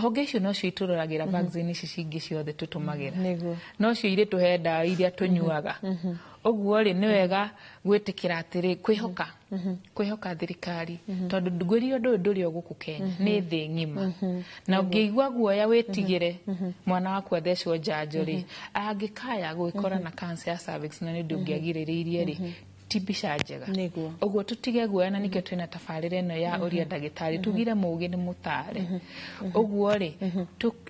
honge icio nocio itũroragĩra vaccine ici cingĩ ciothe tũtũmagĩra, nocio irĩ tũhe ndawa iria tũnyuaga. Ũguo rĩ, nĩ wega gwĩtĩkĩra atĩrĩ, kwĩhoka thirikari, tondũ ngwĩrire ũndũ ũyũ ndũrĩ o gũkũ Kenya, nĩ thĩ ng'ima. Na ũngĩigua guoya wĩtigĩre mwana waku athecwo njanjo rĩ, angĩkaya gwĩkora na cancer ya cervix na nĩ ũndũ ũngĩagirĩrĩirie rĩ, ti mbica njega. Ũguo tũtige guoya, na nĩkĩo twĩna tabarĩra ĩno ya Ũria Ndagĩtarĩ, tugire mũũgĩ nĩ mũtare. Ũguo rĩ,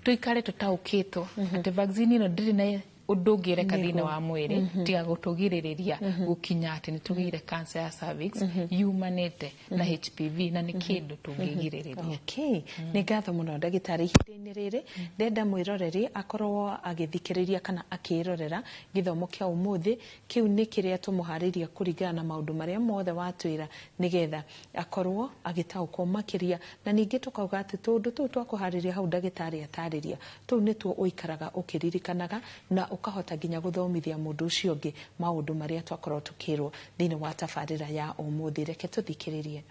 tũikare tũtaũkĩtwo atĩ vaccine ĩno ndĩrĩ na ũndũ ũngĩreka thĩinĩ wa mwĩrĩ tiga gũtũgirĩrĩria gũkinya atĩ nĩ tũgĩire cancer ya cervix yumanĩte na HPV, na nĩ kĩndũ tũngĩgirĩrĩria. Okay. Nĩ ngatho mũno, ndagĩtarĩ. Ihinda-inĩ rĩrĩ ndenda mwĩroreri akorwo agĩthikĩrĩria kana akĩrorera gĩthomo kĩa ũmũthĩ. Kĩu nĩ kĩrĩa tũmũharĩria kũringana na maũndũ marĩa mothe watwĩra, nĩgetha akorwo agĩtaũkwo makĩria. Na ningĩ tũkauga atĩ tũũndũ tũu twakũharĩria hau ndagĩtarĩ atarĩria, tũu nĩtuo ũikaraga ũkĩririkanaga na ũkahota nginya gũthomithia mũndũ ũcio ũngĩ maũndũ marĩa twakorwo tũkĩrwo thĩinĩ wa tabarĩra ya ũmũthĩ. Reke tũthikĩrĩrie.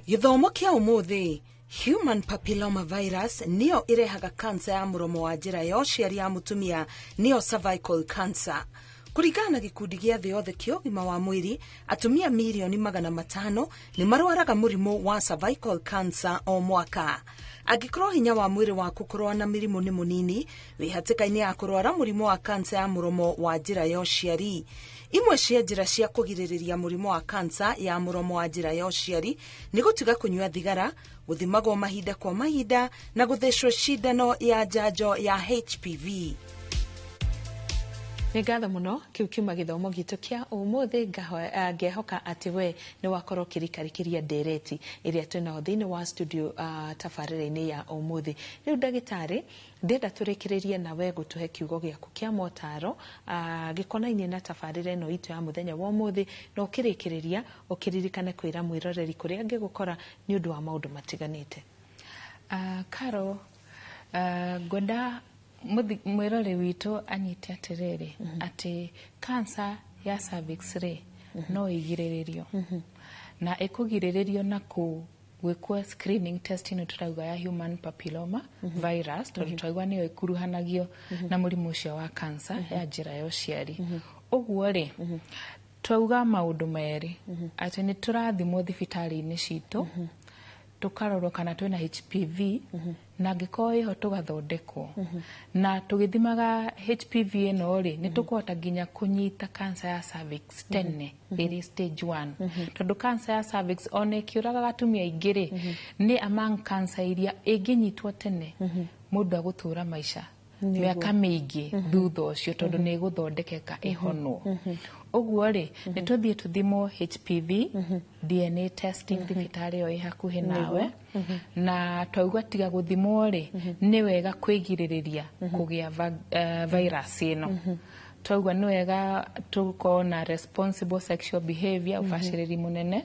Gĩthomo kĩa ũmũthĩ: Human papilloma virus nĩyo ĩrehaga kansa ya mũromo wa njĩra ya ũciari ya mũtumia, nĩyo cervical cancer. Kũringana na gĩkundi gĩa thĩ yothe kĩa ũgima wa mwĩrĩ, atumia mirioni 500 nĩ marwaraga mũrimũ wa cervical cancer o mwaka. Angĩkorwo hinya wa mwĩrĩ waku kũrũa na mĩrimũ nĩ mũnini, wĩ hatĩka-inĩ ya kũrwara mũrimũ wa kansa ya mũromo wa njĩra ya ũciari. Imwe cia njĩra cia kũgirĩrĩria mũrimũ wa kansa ya mũromo wa njĩra ya ũciari nĩ gũtiga kũnyua thigara, gũthimagwo mahinda kwa mahinda na gũthecwo cindano ya njanjo ya HPV. Nĩ ngatho mũno. Kĩu kiuma gĩthomo gitũ kĩa ũmũthĩ. Ngehoka atĩ we nĩ wakorwo ũkĩrikarĩkĩria ndereti ĩrĩa twĩnayo thĩinĩ wa studio tabarĩra-inĩ ya ũmũthĩ. Rĩu ndagĩtarĩ, ndĩrenda tũrĩkĩrĩrie nawe gũtũhe kiugo gĩaku kĩa motaro gĩkonainie na tabarĩra ĩno itũ ya mũthenya wa ũmũthĩ, na ũkĩrĩkĩrĩria ũkĩririkane kwĩra mwĩroreri kũrĩa angĩgũkora nĩ ũndũ wa maũndũ matiganĩte. Karo, ngwenda mwĩrori witũ anyite atĩrĩrĩ, atĩ cancer ya cervix rĩ, no ĩgirĩrĩrio, na ĩkũgirĩrĩrio na kũ gwĩkwo screening test ĩno tũrauga ya human papilloma virus, tondũ twaigua nĩyo ĩkuruhanagio na mũrimũ ũcio wa cancer ya njĩra ya ũciari. Ũguo rĩ, twauga maũndũ merĩ, atĩ nĩ tũrathimwo thibitarĩ-inĩ citũ, tũkarorwo kana twĩna HPV, na angĩkorwo ĩho tũgathondekwo. Na tũgĩthimaga HPV ĩno rĩ, nĩ tũkũhota nginya kũnyita cancer ya cervix tene ĩrĩ stage 1, tondũ cancer ya cervix ona ĩkĩũragaga atumia aingĩ rĩ, nĩ among cancer iria ĩngĩnyitwo tene mũndũ agũtũra maica mĩaka mĩingĩ thutha ũcio, tondũ nĩ ĩgũthondekeka ĩhonwo. Ũguo rĩ, nĩ tũthiĩ tũthimwo HPV DNA testing thibitarĩ ĩyo ĩ hakuhĩ nawe. Na twauga tiga gũthimwo rĩ, nĩ wega kwĩgirĩrĩria kũgĩa virus ĩno. Twauga nĩ wega tũkorwo na responsible sexual behavior, ũbacĩrĩri mũnene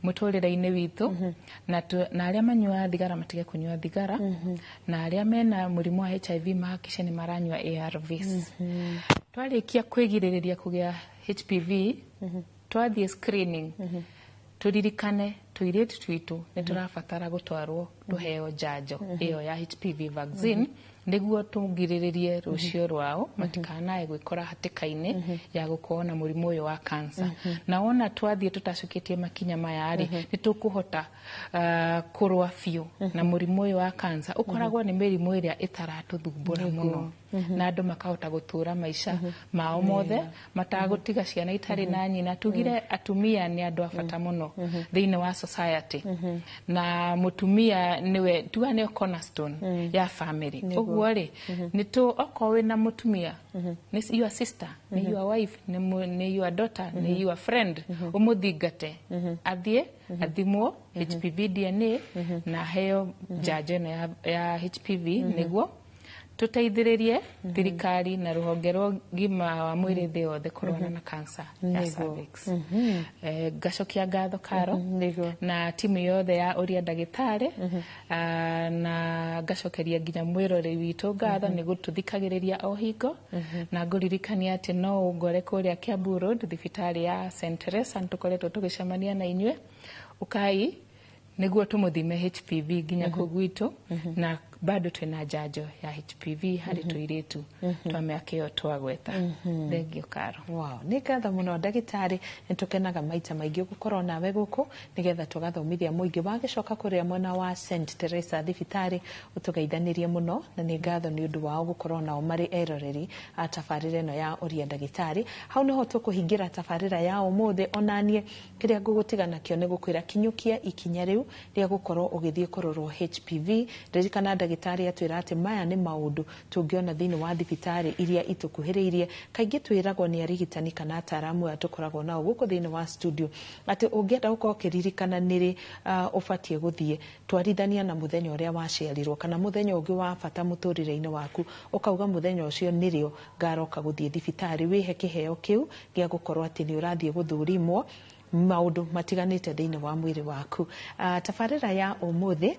mũtũrĩre-inĩ witũ, na arĩa manyuaga thigara matige kũnyua thigara, na arĩa mena mũrimũ wa HIV mahakice nĩ maranyua ARVs. Twarĩkia kwĩgirĩrĩria kũgĩa HPV, twathiĩ screening, tũririkane tũirĩtu twitũ nĩ tũrabatara gũtwarwo tũheo njanjo ĩyo ya HPV vaccine, nĩguo tũgirĩrĩrie rũciũ rwao matikanae gwĩkora hatĩka-inĩ ya gũkorwo na mũrimũ ũyũ wa cancer. Na wona twathiĩ tũtacũkĩtie makinya maya rĩ, nĩ tũkũhota kũrũa biũ na mũrimũ ũyũ wa cancer. Ũkoragwo nĩ mĩrimũ ĩrĩa ĩtaratũthumbũra mũno. Na andũ makahota gũtũra maica mao mothe matagũtiga ciana itarĩ na nyina. Tugire atumia nĩ andũ a bata mũno thĩinĩ wa society, na mũtumia nĩwe tuga nĩyo cornerstone ya family. Ũguo rĩ, nĩ tũ okorwo wĩna mũtumia, nĩ your sister, nĩ your wife, nĩ your daughter, nĩ your friend, ũmũthingate athiĩ athimwo HPV DNA na aheo njanjo ĩno ya HPV, nĩguo tũteithĩrĩrie thirikari na rũhonge rwa ũgima wa mwĩrĩ thĩ yothe kũrũana na cancer ya cervix. Ngacokia ngatho Karo na timu yothe ya Ũria Ndagĩtarĩ, na ngacokeria nginya mwĩroreri witũ ngatho nĩ gũtũthikagĩrĩria o hingo, na ngũririkania atĩ no ũngore kũrĩa Kiambu Road, thibitarĩ ya St. Teresa, nĩ tũkoretwo tũgĩcemania na inyuĩ. Ũkai nĩguo tũmũthime HPV nginya kũu gwitũ, na bado twĩna njanjo ya HPV harĩ tũirĩtu twa mĩaka ĩyo twagweta. Thengio, Karo. Wow, nĩ ngatho mũno ndagĩtarĩ, nĩ tũkenaga maita maingĩ gũkorwo nawe gũkũ nĩgetha tũgathomithia mũingĩ. Wagĩcoka kũrĩa mwena wa St Teresa thibitarĩ ũtũgeithanĩrie mũno, na nĩ ngatho nĩ ũndũ wao gũkorwo nao marĩ eroreri a tabarĩra ĩno ya Ũria Ndagĩtarĩ. Hau nĩho tũkũhingĩra tabarĩra ya ũmũthĩ. Onaniĩ kĩrĩa ngũgũtiga nakĩo nĩ gũkwĩra kinyũkia ikinya rĩu rĩa gũkorwo ũgĩthiĩ kũrorwo HPV. Ririkana ndagĩtarĩ atwĩra atĩ maya nĩ maũndũ tũngĩona thĩinĩ wa thibitarĩ iria itũkuhĩrĩirie. Kaingĩ twĩragwo nĩ arigitani kana ataaramu aya tũkoragwo nao gũkũ thĩinĩ wa studio atĩ ũngĩenda gũkorwo ũkĩririkana nĩrĩ ũbatiĩ gũthiĩ, twarithania na mũthenya ũrĩa waciarirwo kana mũthenya ũngĩ wa bata mũtũrĩre-inĩ waku, ũkauga mũthenya ũcio nĩrĩo ngaroka gũthiĩ thibitarĩ. Wĩhe kĩheo kĩu gĩa gũkorwo atĩ nĩ ũrathiĩ gũthũrimwo maũndũ matiganĩte thĩinĩ wa mwĩrĩ waku. Tabarĩra ya ũmũthĩ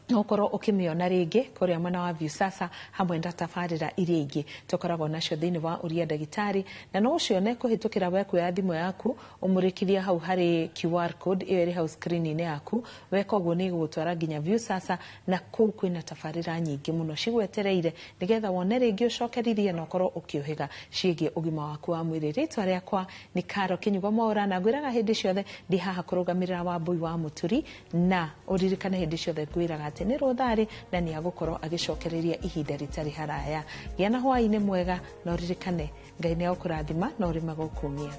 no ũkorwo ũkĩmĩona rĩngĩ kũrĩa mwena wa Viusasa hamwe na tabarĩra iria ingĩ tũkoragwo nacio thĩinĩ wa Ũria Ndagĩtarĩ, na no ũcione kũhĩtũkĩra we kuoya thimũ yaku ũmũrĩkithia hau harĩ QR code ĩyo ĩrĩ hau screen-inĩ yaku. Weka ũguo nĩ ĩgũgũtwara nginya Viusasa, na kũu kwĩna tabarĩra nyingĩ mũno cigwetereire nĩgetha wone rĩngĩ ũcokerithie na ũkorwo ũkĩũhĩga ciĩgiĩ ũgima waku wa mwĩrĩ. Rĩtwa rĩakwa nĩ Karo Kĩnyugo Mwaũra, na ngwĩraga hĩndĩ ciothe ndĩ haha kũrũgamĩrĩra Wambũi wa Mũturi, na ũririkane hĩndĩ ciothe ngwĩraga atĩ nĩ rũtharĩ na nĩ agũkorwo agĩcokereria ihinda rĩtarĩ haraya. Gĩa na hwaĩ-inĩ mwega, na ũririkane Ngai nĩ agũkũrathima na ũrĩme gũkũmia.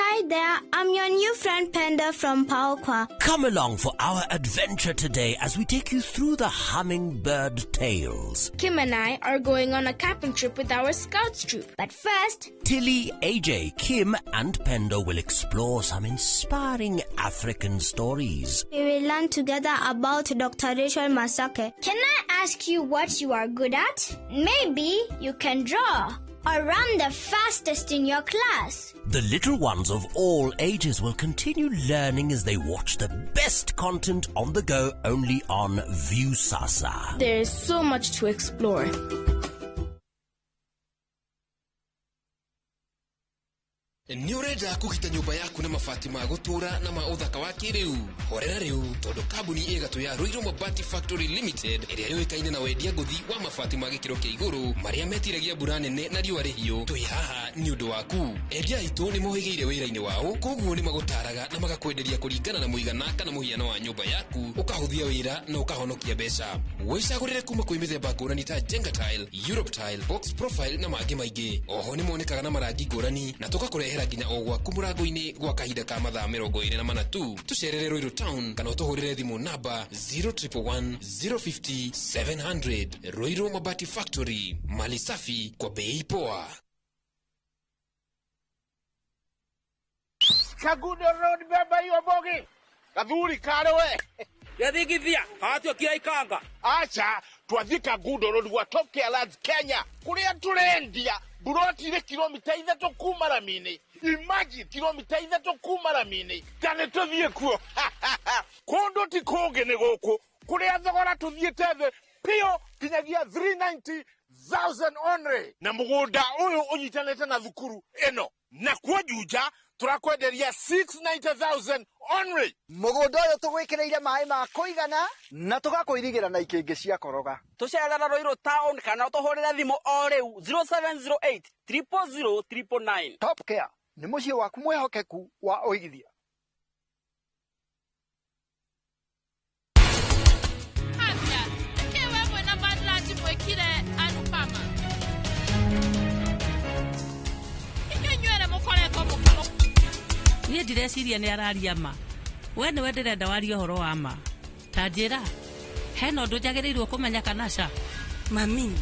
Hi there, I'm your new friend Panda from Paokwa. Come along for our adventure today as we take you through the hummingbird tales. Kim and I are going on a camping trip with our scouts troop. But first, Tilly, AJ, Kim and Pendo will explore some inspiring African stories. We will learn together about Dr. Rachel Masake. Can I ask you what you are good at? Maybe you can draw. Or run the fastest in your class. The little ones of all ages will continue learning as they watch the best content on the go only on Viusasa. There is so much to explore. Nĩ ũrenda kũgita nyũmba yaku na mabati ma gũtũũra na ma ũthaka wa kĩrĩu? Horera rĩu, tondũ kambuni ĩ gatũ ya Ruiru Mabati Factory Limited, ĩrĩa yũĩkaine na wendia ngũthi wa mabati ma gĩkĩro kĩa igũrũ marĩa metiragia mbura nene na riũa rĩhiũ, twĩ haha nĩ ũndũ waku. Endia aitũ nĩ mohĩgĩire wĩra-inĩ wao, koguo nĩ magũtaraga na magakwenderia kũringana na mũigana kana mũhiano wa nyũmba yaku, ũkahũthia wĩra na ũkahonokia mbeca. Wĩcagũrĩre kuma kwĩ mĩthemba ngũrani ta Jenga Tile, Europe Tile, Box Profile na mangĩ maingĩ. Oho nĩ monekaga na marangi ngũrani na tũgakũrehera nginya o gwaku mũrango-inĩ gwa kahinda ka mathaa 24 tu. Tũcerere Ruiru Town kana ũtũhũrĩre thimũ namba 0111 050 700. Ruiru Mabati Factory, mali safi kwa bei poa. Kagudo Road, beba hiyo bogi. Gathuri kare we. Yathigithia, hatuokia ikanga. Acha, twathie Kagudo Road gwa Top Care Lands Kenya. Kuria turendia buroti ile kilomita 3 kuma ramini. Imagine kilomita 3 kuma ramini. Tane tuthie kuo. Kundu ti kungi ni guku. Kuria thogora tuthiete thi pio kinyagia 390,000 only. Na mugunda uyu unyitanite na thukuru ino. Na kuo Juja turakwenderia 690,000 only. Mugunda uyu tugwikireire maĩ ma kũigana na tũgakũirigĩra na ikĩngĩ cia koroga. Tũcerera Ruiru Town kana ũtũhũrĩre thimũ o rĩu 0708 000 999. Top Care nĩ mũciĩ waku mwĩhokeku wa ũigithia. Atĩa, nĩkĩ we mwĩna Badlands mwĩkire Anupama? Inyuĩ inyuerĩ mũkoretwo mũkĩmũ. Niĩ ndireciria nĩ araria ma. We nĩwe ndĩrenda warie ũhoro wa ma. Ta njĩra, hena ũndũ njagĩrĩirwo kũmenya kana ca? Mami.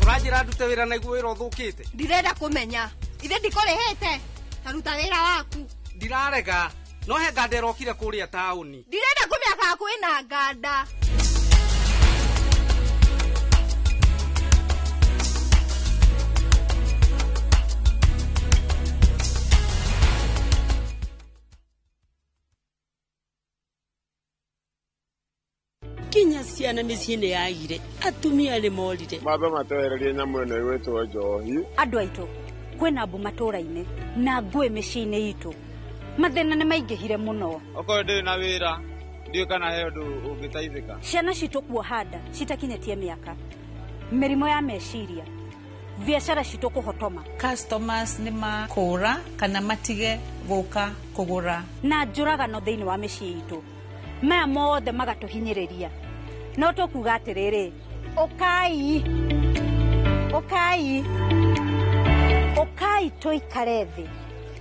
Ũranjĩra ndute wĩra na iguo wĩra ũthũkĩte? Ndirenda kũmenya. Ithe ndikũrĩhĩte. Ta ruta wĩra waku. Ndirarega. No he nganda ĩrokire kũrĩa taũni. Ndirenda kũmenya kana kwĩna nganda. Kinya ciana mĩciĩ-inĩ yagire, atumia nĩ morire. Mambe matwehererie nyamũ ĩno ĩgwĩtwo njohi. Andũ aitũ, kwĩna mbu matũũra-inĩ na ngũĩ mĩciĩ-inĩ itũ. Mathĩna nĩ maingĩhire mũno. Okorwo ndĩrĩ na wĩra, ndiũĩ kana he ũndũ ũngĩteithĩka. Ciana citũ kuoha nda citakinyĩtie mĩaka, mĩrimũ ya meciria, biacara citũ kũhotoma. Customers nĩ makũra kana matige gũka kũgũra. Na njũragano thĩinĩ wa mĩciĩ itũ. Maya mothe magatũhinyĩrĩria. No tũkuga atĩrĩrĩ, ũkai, ũkai, ũkai tũikare thĩ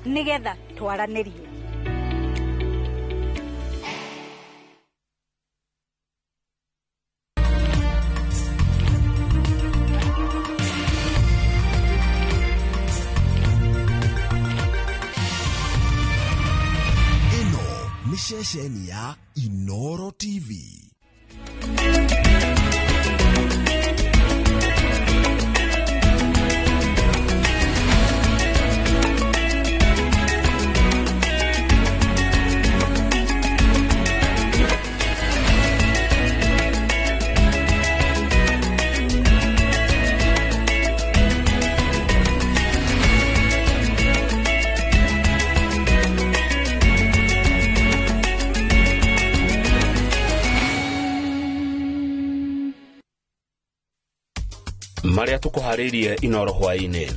nĩgetha twaranĩrie. Ĩno nĩ ceceni ya Inoro TV. Maria tukuharirie Inoro hwaini.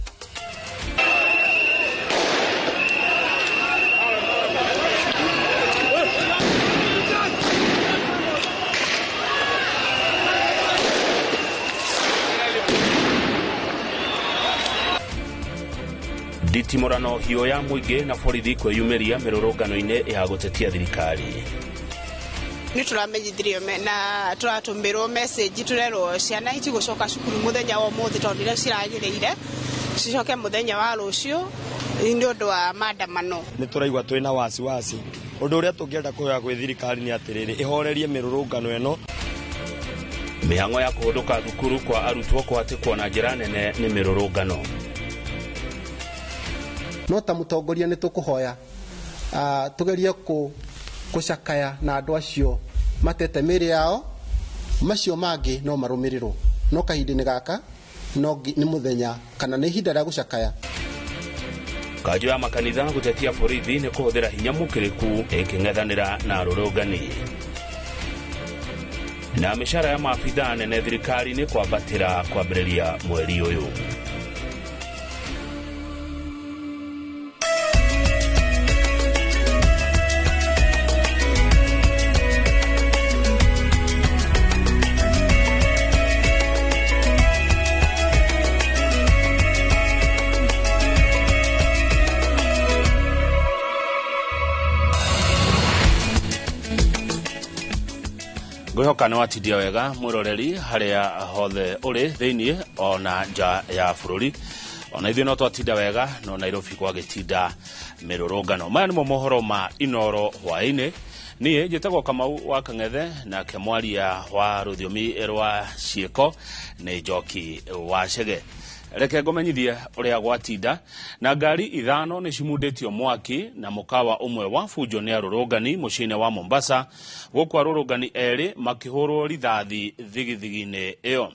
Nditimũrano hiũ ya mũingĩ na borithi kwĩyumĩria mĩrũrũngano-inĩ ya gũtetia thirikari. Nĩ tũramenyithirio na tũratũmĩrwo message tũrerwo ciana itigũcoka cukuru mũthenya wa ũmũthĩ tondũ nĩrĩo ciragĩrĩire cicoke mũthenya wa rũciũ nĩ ũndũ wa maandamano. Nĩ tũraigua twĩna wasiwasi. Ũndũ ũrĩa tũngĩenda kũhoya gwĩ thirikari nĩ atĩrĩrĩ, ĩhorerie mĩrũrũngano ĩno. Mĩhang'o ya kũhũndũka thukuru kwa arutwo kũhatĩkwo na njĩra nene nĩ mĩrũrũngano. No ta mũtongoria nĩ tũkũhoya tũgerie gũcakaya na andũ acio matete mĩĩrĩ yao, macio mangĩ no marũmĩrĩrwo, no kahinda-inĩ gaka no nĩ mũthenya kana nĩ ihinda rĩa gũcakaya. Kanjũ ya makanitha gũtetia borithi nĩ kũhũthĩra hinya mũkĩrĩku ĩkĩng'ethanĩra na arũrũngani. Na mĩcara ya maabithaa nene thirikari-inĩ kwambatĩra kwambĩrĩria mweri ũyũ. Ngwĩhoka nĩ watindia wega mwĩroreri harĩa hothe ũrĩ thĩinĩ ona nja ya bũrũri. Ona ithuĩ no twatinda wega no Nairobi gwagĩtinda mĩrũrũngano. Maya nĩmo mohoro ma Inoro hwaĩ-inĩ. Niĩ njĩtagwo Kamau wa Kang'ethe, nake mwaria wa rũthiomi rwa ciĩko nĩ Njoki wa Chege. Reke ngũmenyithie ũrĩa gwatinda. Na ngari 5 nĩ cimundĩtio mwaki na mũkawa ũmwe wabunjwo nĩ arũrũngani mũciĩ-inĩ wa Mombasa, gũkũ arũrũngani 2 makĩhũrwo rithathi thigithigi-inĩ ĩyo.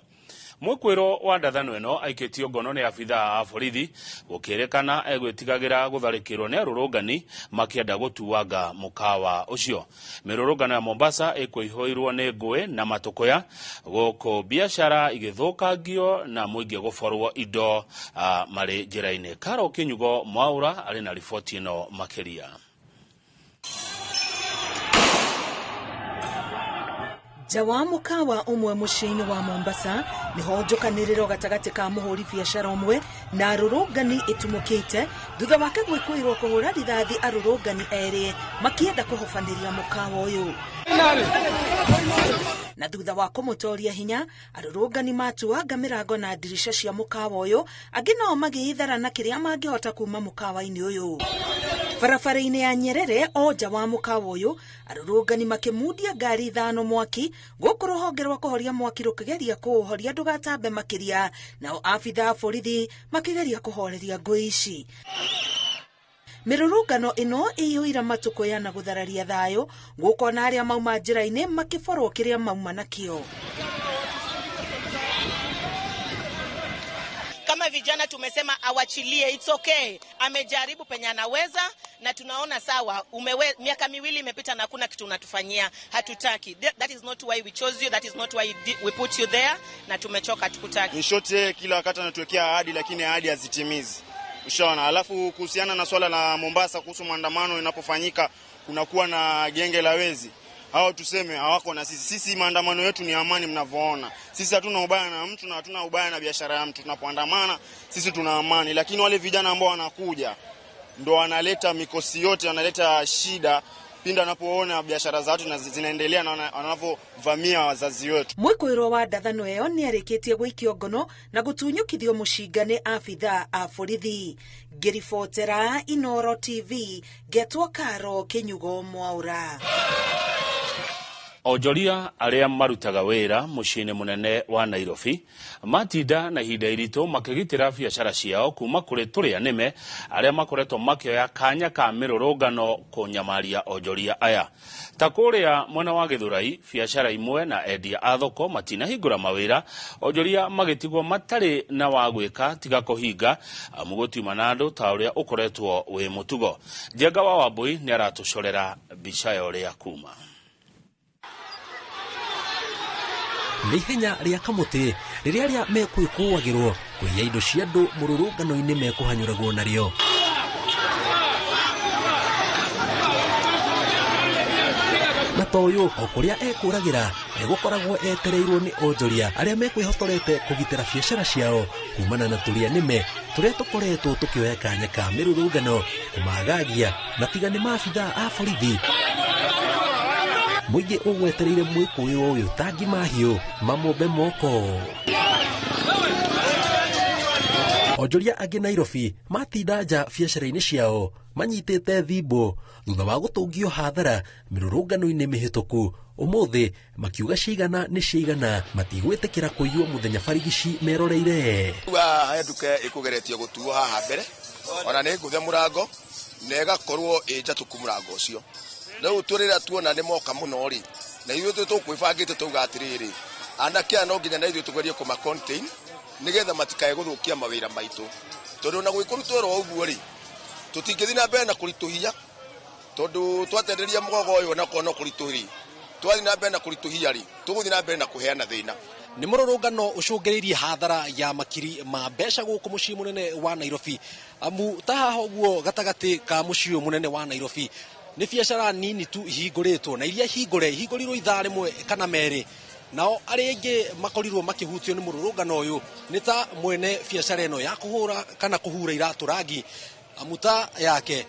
Mwĩkwĩrwo wa ndathano ĩno aikĩtio ngono nĩ abithaa a borithi gũkĩrĩkana egwĩtigagĩra gũtharĩkĩrwo nĩ arũrũngani makĩenda gũtuanga mũkawa ũcio. Mĩrũrũngano ya Mombasa ĩkũihũirwo nĩ ngũĩ na matũkũya, gũkũ biacara igĩthũkangio na mũingĩ gũborwo indo marĩ njĩra-inĩ. Karo Kĩnyugo Mwaũra arĩ na riboti ĩno makĩria. Nja wa mũkawa ũmwe mũciĩ-inĩ wa Mombasa nĩho njũkanĩrĩro gatagatĩ ka mũhũri biacara ũmwe na arũrũngani ĩtumũkĩte thutha wake gwĩkũĩrwo kũhũra rithathi arũrũngani 2 makĩenda kũhobanĩria mũkawa ũyũ. Na thutha wa kũmũtoria hinya, arũrũngani matuanga mĩrango na ndirica cia mũkawa ũyũ, angĩ nao magĩithara na kĩrĩa mangĩhota kuma mũkawa-inĩ ũyũ. Barabara-inĩ ya Nyerere o nja wa mũkawa ũyũ, arũrũngani makĩmundia ngari 5 mwaki, gũkũ rũhonge rwa kũhoria mwaki rũkĩgeria kũũhoria ndũgatambe makĩria, nao abithaa a borithi makĩgeria kũhoreria ngũĩ ici. Mĩrũrũngano ĩno ĩiyũire matũkũya na gũthararia thayũ, gũkũ ona arĩa mauma njĩra-inĩ makĩborwo kĩrĩa mauma nakĩo. Kama vijana tumesema awachilie, it's okay. Amejaribu penye anaweza na tunaona sawa. Miaka 2 imepita na hakuna kitu unatufanyia. Hatutaki. That is not why we chose you, that is not why we put you there, na tumechoka, tukutaki. In short, kila wakati anatuwekea ahadi lakini ahadi hazitimizi. Ushaona. Alafu kuhusiana na swala la Mombasa kuhusu maandamano inapofanyika kunakuwa na genge la wezi. Hao tuseme hawako na sisi. Sisi maandamano yetu ni amani mnavyoona. Sisi hatuna ubaya na mtu na hatuna ubaya na biashara ya mtu. Tunapoandamana sisi tuna amani, lakini wale vijana ambao wanakuja ndo wanaleta mikosi yote, wanaleta shida pindi wanapoona biashara za watu zinaendelea na wanapovamia wazazi wetu. Mwĩkũĩrwo wa ndathano ĩyo nĩarĩkĩtie gũikio ngono na gũtunyũkithio mũcinga nĩ abithaa a borithi. Ngĩribotera Inoro TV, ngetwo Karo Kĩnyugo Mwaũra. Onjoria arĩa marutaga wĩra mũciĩ-inĩ mũnene wa Nairobi matinda na ihinda iritũ makĩgitĩra biacara ciao kuma kũrĩ tũrĩa nĩme arĩa makoretwo makĩoya kanya ka mĩrũrũngano kũnyamaria onjoria aya. Ta kũrĩa mwena wa Gĩthũrai, biacara imwe na endia a thoko matinahingũra mawĩra, onjoria magĩtigwo matarĩ na wa gwĩka tiga kũhinga amu gũtiuma na andũ ta ũrĩa ũkoretwo wĩ mũtugo. Njenga wa Wambui nĩaratũcorera mbica ya ũrĩa kuma. Nĩ ihenya rĩa kamũtĩ rĩrĩa arĩa mekwĩkũagĩrwo kũiya indo cia andũ mũrũrũngano-inĩ mekũhanyũragwo narĩo. Na ta ũyũ o kũrĩa ekũragĩra egũkoragwo etereirwo nĩ onjoria arĩa mekwĩhotorete kũgitĩra biacara ciao kumana na tũrĩa nĩme tũrĩa tũkoretwo tũkĩoya kanya ka mĩrũrũngano kũmagagia na tiga nĩ maabithaa a borithi. Mũingĩ ũgwetereire mwĩkũĩrwo ũyũ tangi mahiũ mamũmbe moko. Onjoria angĩ Nairobi matinda nja biacara-inĩ ciao manyitĩte thimbo thutha wa gũtũngio hathara mĩrũrũngano-inĩ mĩhĩtũku. Ũmũthĩ makiuga cigana nĩ cigana matigwĩtĩkĩra kũiywo mũthenya barigici meroreire. He nduka ĩkũgeretio gũtuo haha mbere Ona nĩ ngũthe mũrango na ĩgakorwo ĩ njatũku mũrango ũcio. Rĩu tũrĩrĩa tuona nĩ moka mũno rĩ, na ithuĩ tũkwĩbangĩte tauga atĩrĩrĩ, anake aya no nginya na ithuĩ tũgerie kũma contain nĩgetha matikae gũthũkia mawĩra maitũ, tondũ ona gwĩkũrutwo oro ũguo rĩ, tũtingĩthiĩ na mbere na kũritũhia, tondũ twatenderia mũgogo ũyũ onakorwo no kũritũhi, twathiĩ na mbere na kũritũhia rĩ, tũgũthiĩ na mbere na kũheana thĩna. Nĩ mũrũrũngano ũcũngĩrĩirie hathara ya makiri ma mbeca gũkũ mũciĩ mũnene wa Nairobi, amu ta haha ũguo gatagatĩ ka mũciĩ mũnene wa Nairobi nĩ biacara nini tu ihingũrĩtwo, na iria hingũre ihingũrirwo ithaa rĩmwe kana merĩ. Nao arĩa aingĩ makorirwo makĩhutio nĩ mũrũrũngano ũyũ nĩ ta mwene biacara ĩno ya kũhũra kana kũhura iratũ rangi, amu ta yake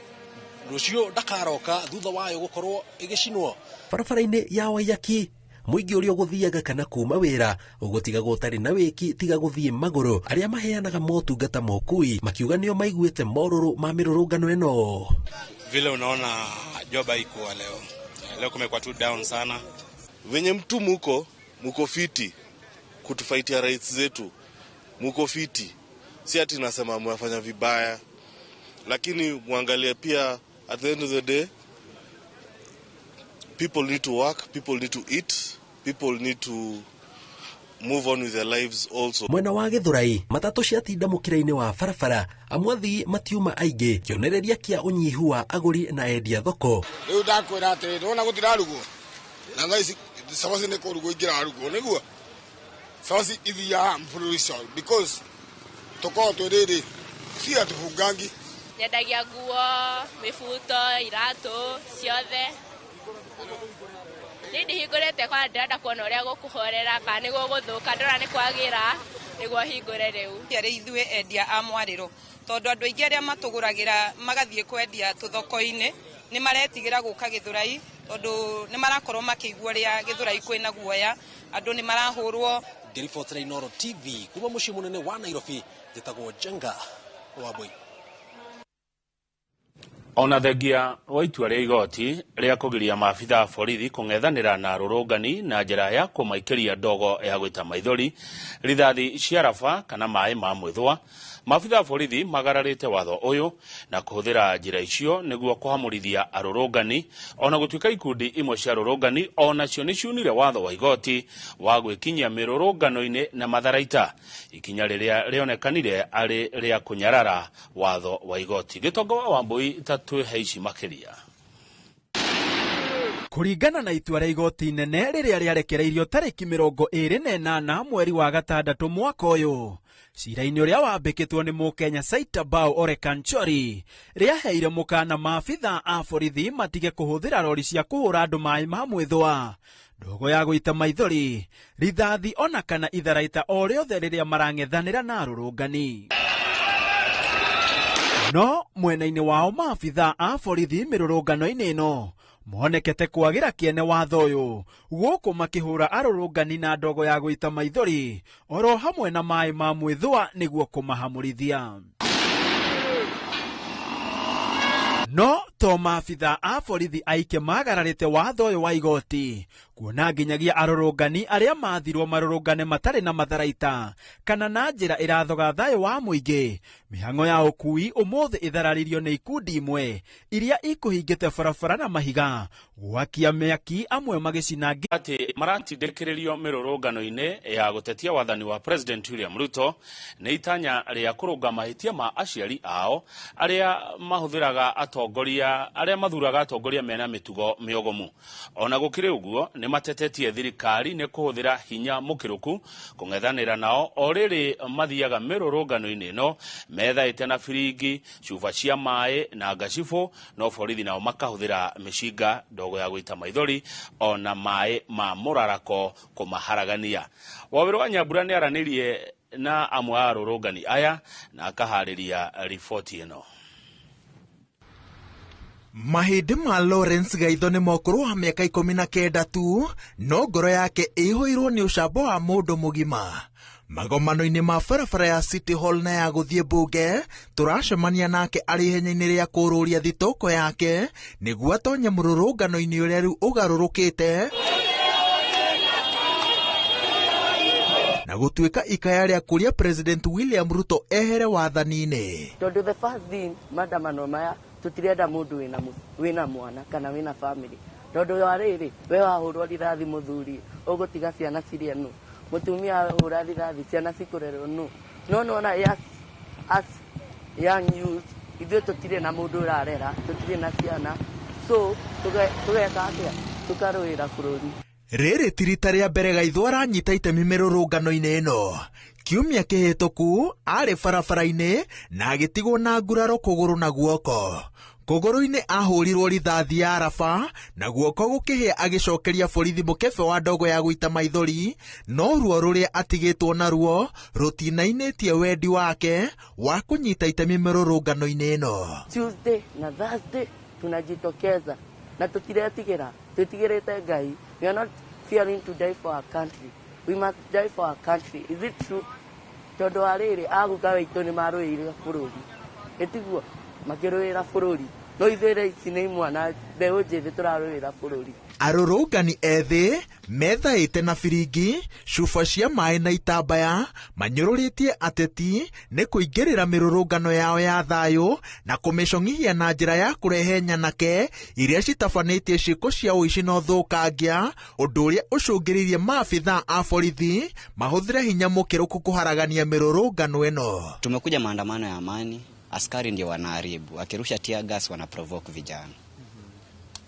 rũciũ ndakaroka thutha wayo gũkorwo ĩgĩcinwo. Barabara-inĩ ya Waiyaki mũingĩ ũrĩa ũgũthiaga kana kuma wĩra ũgũtigagwo ũtarĩ na wĩki tiga gũthiĩ magũrũ. Arĩa maheanaga motungata ma ũkui makiuga nĩo maiguĩte morũrũ ma mĩrũrũngano ĩno. Vile unaona job haikuwa leo, leo kumekuwa tu down sana. Venye mtu muko fiti kutufaitia rights zetu, muko fiti, si ati nasema mwafanya vibaya, lakini muangalie pia at the end of the day people need to work, people need to eat, people need to move on with their lives also. Mwena wa Githurai matatũ ciatinda mũkĩra-inĩ wa barabara, amu athii matiuma aingĩ, kĩonereria kĩa ũnyihu wa agũri na endia thoko. Rĩu ndakwĩra atĩrĩ, ndĩrona gũtirarugwo na thaa ici cabaci nĩ kũrugwo ingĩrarugwo, nĩguo cabaci ithiaga bũrũri ũcio because tũkoragwo twĩ rĩrĩ cia tũbungangi. Nyendagia nguo, mĩbuto, iratũ ciothe. Niĩ ndihingũrĩte kwa ndĩrenda kuona ũrĩa gũkũhorera kana nĩ gũgũthũka, ndĩrona nĩ kwagĩra nĩguo hingũre rĩu. Arĩ ithuĩ endia a mwarĩro, tondũ andũ aingĩ arĩa matũgũragĩra magathiĩ kwendia tũthoko-inĩ nĩ maretigĩra gũka Gĩthũrai, tondũ nĩ marakorwo makĩigua ũrĩa Gĩthũrai kwĩna guoya, andũ nĩ marahũrwo. Ngĩribotera Inooro TV kuma mũciĩ mũnene wa Nairobi, njĩtagwo Njenga Wambui. Ona thengia wa itua rĩa igoti rĩa kũgiria maabitha a borithi kũng'ethanĩra na arũrũngani na njĩra ya kũmaikĩria ndogo ya gwĩta maithori, rithathi cia raba kana maĩ ma mwĩthũa, maabitha a borithi magararĩte watho ũyũ na kũhũthĩra njĩra icio nĩguo kũhamũrithia arũrũngani, ona gũtuĩka ikundi imwe cia arũrũngani onacio nĩciunire watho wa igoti wa gwĩkinyia mĩrũrũngano-inĩ na matharaita, ikinya rĩrĩa rĩonekanire arĩ rĩa kũnyarara watho wa igoti. Gĩtongo wa Wambui ta twĩhe ici makĩria. Kũringana na itua rĩa igoti inene rĩrĩa rĩarekereirio tarĩki 28 mweri wa gatandatũ mwaka ũyũ, cira-inĩ ũrĩa wambĩkĩtwo nĩ mũkenya Saitabao Ole Kanchori, rĩaheire mũkana maabitha a borithi matige kũhũthĩra rori cia kũhũra andũ maĩ ma mwĩthũa, ndogo ya gũita maithori, rithathi ona kana itharaita o rĩothe rĩrĩa marang'ethanĩra na arũrũngani. No mwena-inĩ wao maabitha a borithi mĩrũrũngano-inĩ ĩno monekete kwagĩra kĩene watho ũyũ, gũkũ makĩhũra arũrũngani na ndogo ya gũita maithori oro hamwe na maĩ ma mwĩthũa nĩguo kũmahamũrithia. No to maabitha a borithi aike magararĩte watho ũyũ wa igoti, kuona nginyagia arũrũngani arĩa mathirwo marũrũngane matarĩ na matharaita kana na njĩra ĩrathoga thayũ wa mũingĩ. Mĩhang'o ya ũkui ũmũthĩ ĩthararirio nĩ ikundi imwe iria ikũhingĩte barabara na mahiga, gwakia mĩaki amwe magĩcina atĩ maratindĩkĩrĩrio mĩrũrũngano-inĩ ya gũtetia wathani wa President William Ruto nĩ itanya rĩa kũrũnga mahĩtia ma aciari ao arĩa mahũthĩraga atongoria arĩa mathuraga atongoria mena mĩtugo mĩogomu. Ona gũkĩrĩ ũguo nĩ matetetie thirikari nĩ kũhũthĩra hinya mũkĩrũku kũng'ethanĩra nao o rĩrĩ mathiaga mĩrũrũngano-inĩ ĩno methaĩte na biringi, cuba cia maĩ na ngacibũ, no borithi nao makahũthĩra mĩcinga, ndogo ya gũita maithori ona maĩ ma mũrarako kũmaharagania. Wawĩru wa Nyambura nĩ aranĩrie na amwe a arũrũngani aya na akaharĩria riboti ĩno. Mahĩndĩ ma Lawrence Gaitho nĩ mokũrũ wa mĩaka 19 tu, no ngoro yake ĩihũirwo nĩ ũcambo wa mũndũ mũgima. Magomano-inĩ ma barabara ya City Hall na ya gũthiĩ mbunge, tũracemania nake arĩ ihenya-inĩ rĩa kũrũria thitoko yake nĩguo atonye mũrũrũngano-inĩ ũrĩa rĩu ũgarũrũkĩte na na gũtuĩka ikaya rĩa kũria President William Ruto ehere wathani-inĩ. Tondũ the first thing maandamano maya tũtirenda mũndũ wĩna mwana kana wĩna family, tondũ wa rĩrĩ we wahũrwo rithathi mũthuri ũgũtiga ciana cirĩe nũ, mũtumia ahũra rithathi ciana cikũrerwo nũ. No nĩwona as young youth ithuĩ tũtirĩ na mũndũ ũrarera, tũtirĩ na ciana, so tũgeka atĩa? Tũkarũĩra bũrũri. Rĩrĩ ti rita rĩa mbere Gaitho aranyita itemi mĩrũrũngano-inĩ ĩno. Kiumia kĩhĩtũku arĩ barabara-inĩ na agĩtigwo na nguraro kũgũrũ na guoko. Kũgũrũ-inĩ ahũrirwo rithathi ya raba na guoko gũkĩhĩa agĩcokeria borithi mũkebe wa ndogo ya gũita maithori, no ruo rũrĩa atigĩtwo naruo rũtinainĩtie wendi wake wa kũnyita itemi mĩrũrũngano-inĩ ĩno. Tuesday na Thursday tunajitokeza na tũtiretigĩra, twĩtigĩrĩte Ngai. We are not fearing to die for our country. We must die for our country. Is it true? Tondũ wa rĩrĩ aguka witũ nĩ marũĩrĩire bũrũri, ĩtiguo makĩrũĩra bũrũri, no ithuĩ ici nĩ imwana mbeũ njĩthĩ tũrarũĩra bũrũri. Arũrũngani ethĩ methaĩte na biringi, cuba cia maĩ na itambaya, manyũrũrĩtie ateti nĩ kũingĩrĩra mĩrũrũngano yao ya thayũ na kũmĩcong'ithia na njĩra ya kũrehe nyanake iria citabanĩtie ciĩko cia ũici na ũthũkangia, ũndũ ũrĩa ũcũngĩrĩirie maabithaa a borithi mahũthĩre hinya mũkĩrũku kũharagania mĩrũrũngano ĩno. Tumekuja maandamano ya amani, askari ndio wanaharibu, akirusha tear gas wana provoke vijana.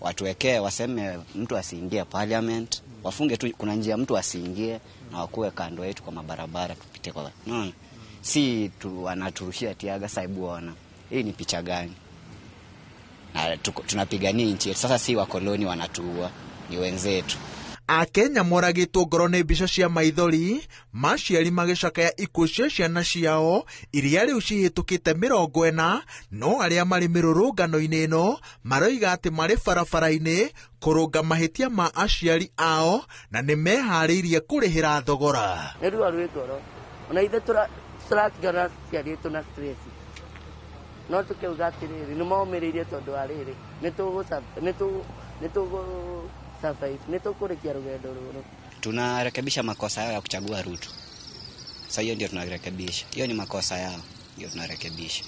Watuwekee waseme mtu asiingie parliament, wafunge tu, kuna njia mtu asiingie na wakuwe kando yetu kwa mabarabara tupite kwa. No, si tu wanaturushia tear gas, hebu ona. Hii ni picha gani? Na tunapigania nchi yetu. Sasa si wakoloni wanatuua, ni wenzetu. Akenya moragĩtwo ngoro nĩ mbica cia maithori maciari magĩcakaya ikuũ cia ciana ciao iria rĩu cihĩtũkĩte 40, no arĩa marĩ mĩrũrũngano-inĩ ĩno maroiga atĩ marĩ barabara-inĩ kũrũnga mahĩtia ma aciari ao na nĩ meharĩirie kũrĩhĩra thogora. Nĩ ruo rwĩ ngoro, ona ithuĩ tũratigana aciari aitũ na stress, no tũkĩuga atĩrĩrĩ nĩ momĩrĩirie tondũ wa rĩrĩ nĩ tũgũ survive, nĩ tũkũrĩkia rũgendo rũrũ. Tunarekebisha makosa yao ya kuchagua Ruto. Sasa hiyo ndio tunarekebisha. Hiyo ni makosa yao, ndio tunarekebisha.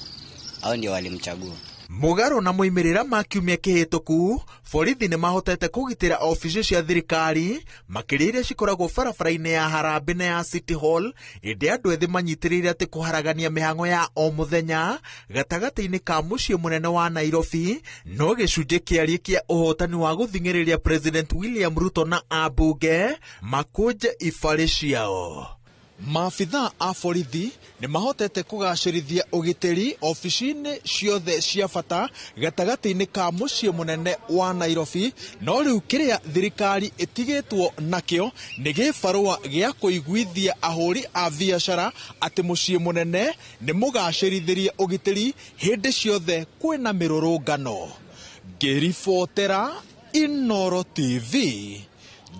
Hao ndio walimchagua. Mũgarũ na moimĩrĩra ma kiumia kĩhĩtũku, borithi nĩ mahotete kũgitĩra obici cia thirikari makĩria iria cikoragwo barabara-inĩ ya Harambee na ya City Hall, ĩndĩ andũ ethĩ manyitĩrĩire atĩ kũharagania mĩhang'o ya o mũthenya gatagatĩ-inĩ ka mũciĩ mũnene wa Nairobi no gĩcunjĩ kĩarie kĩa ũhotani wa gũthing'ĩrĩria President William Ruto na ambunge makũnje ibarĩ ciao. Maabithaa a borithi nĩ mahotete kũgacĩrithia ũgitĩri obici-inĩ ciothe cia bata gatagatĩ-inĩ ka mũciĩ mũnene wa Nairobi, no rĩu kĩrĩa thirikari ĩtigĩtwo nakĩo nĩ gĩbarũa gĩa kũiguithia ahũri a biacara atĩ mũciĩ mũnene nĩ mũgacĩrithĩrie ũgitĩri hĩndĩ ciothe kwĩna mĩrũrũngano. Ngĩribotera Inooro TV,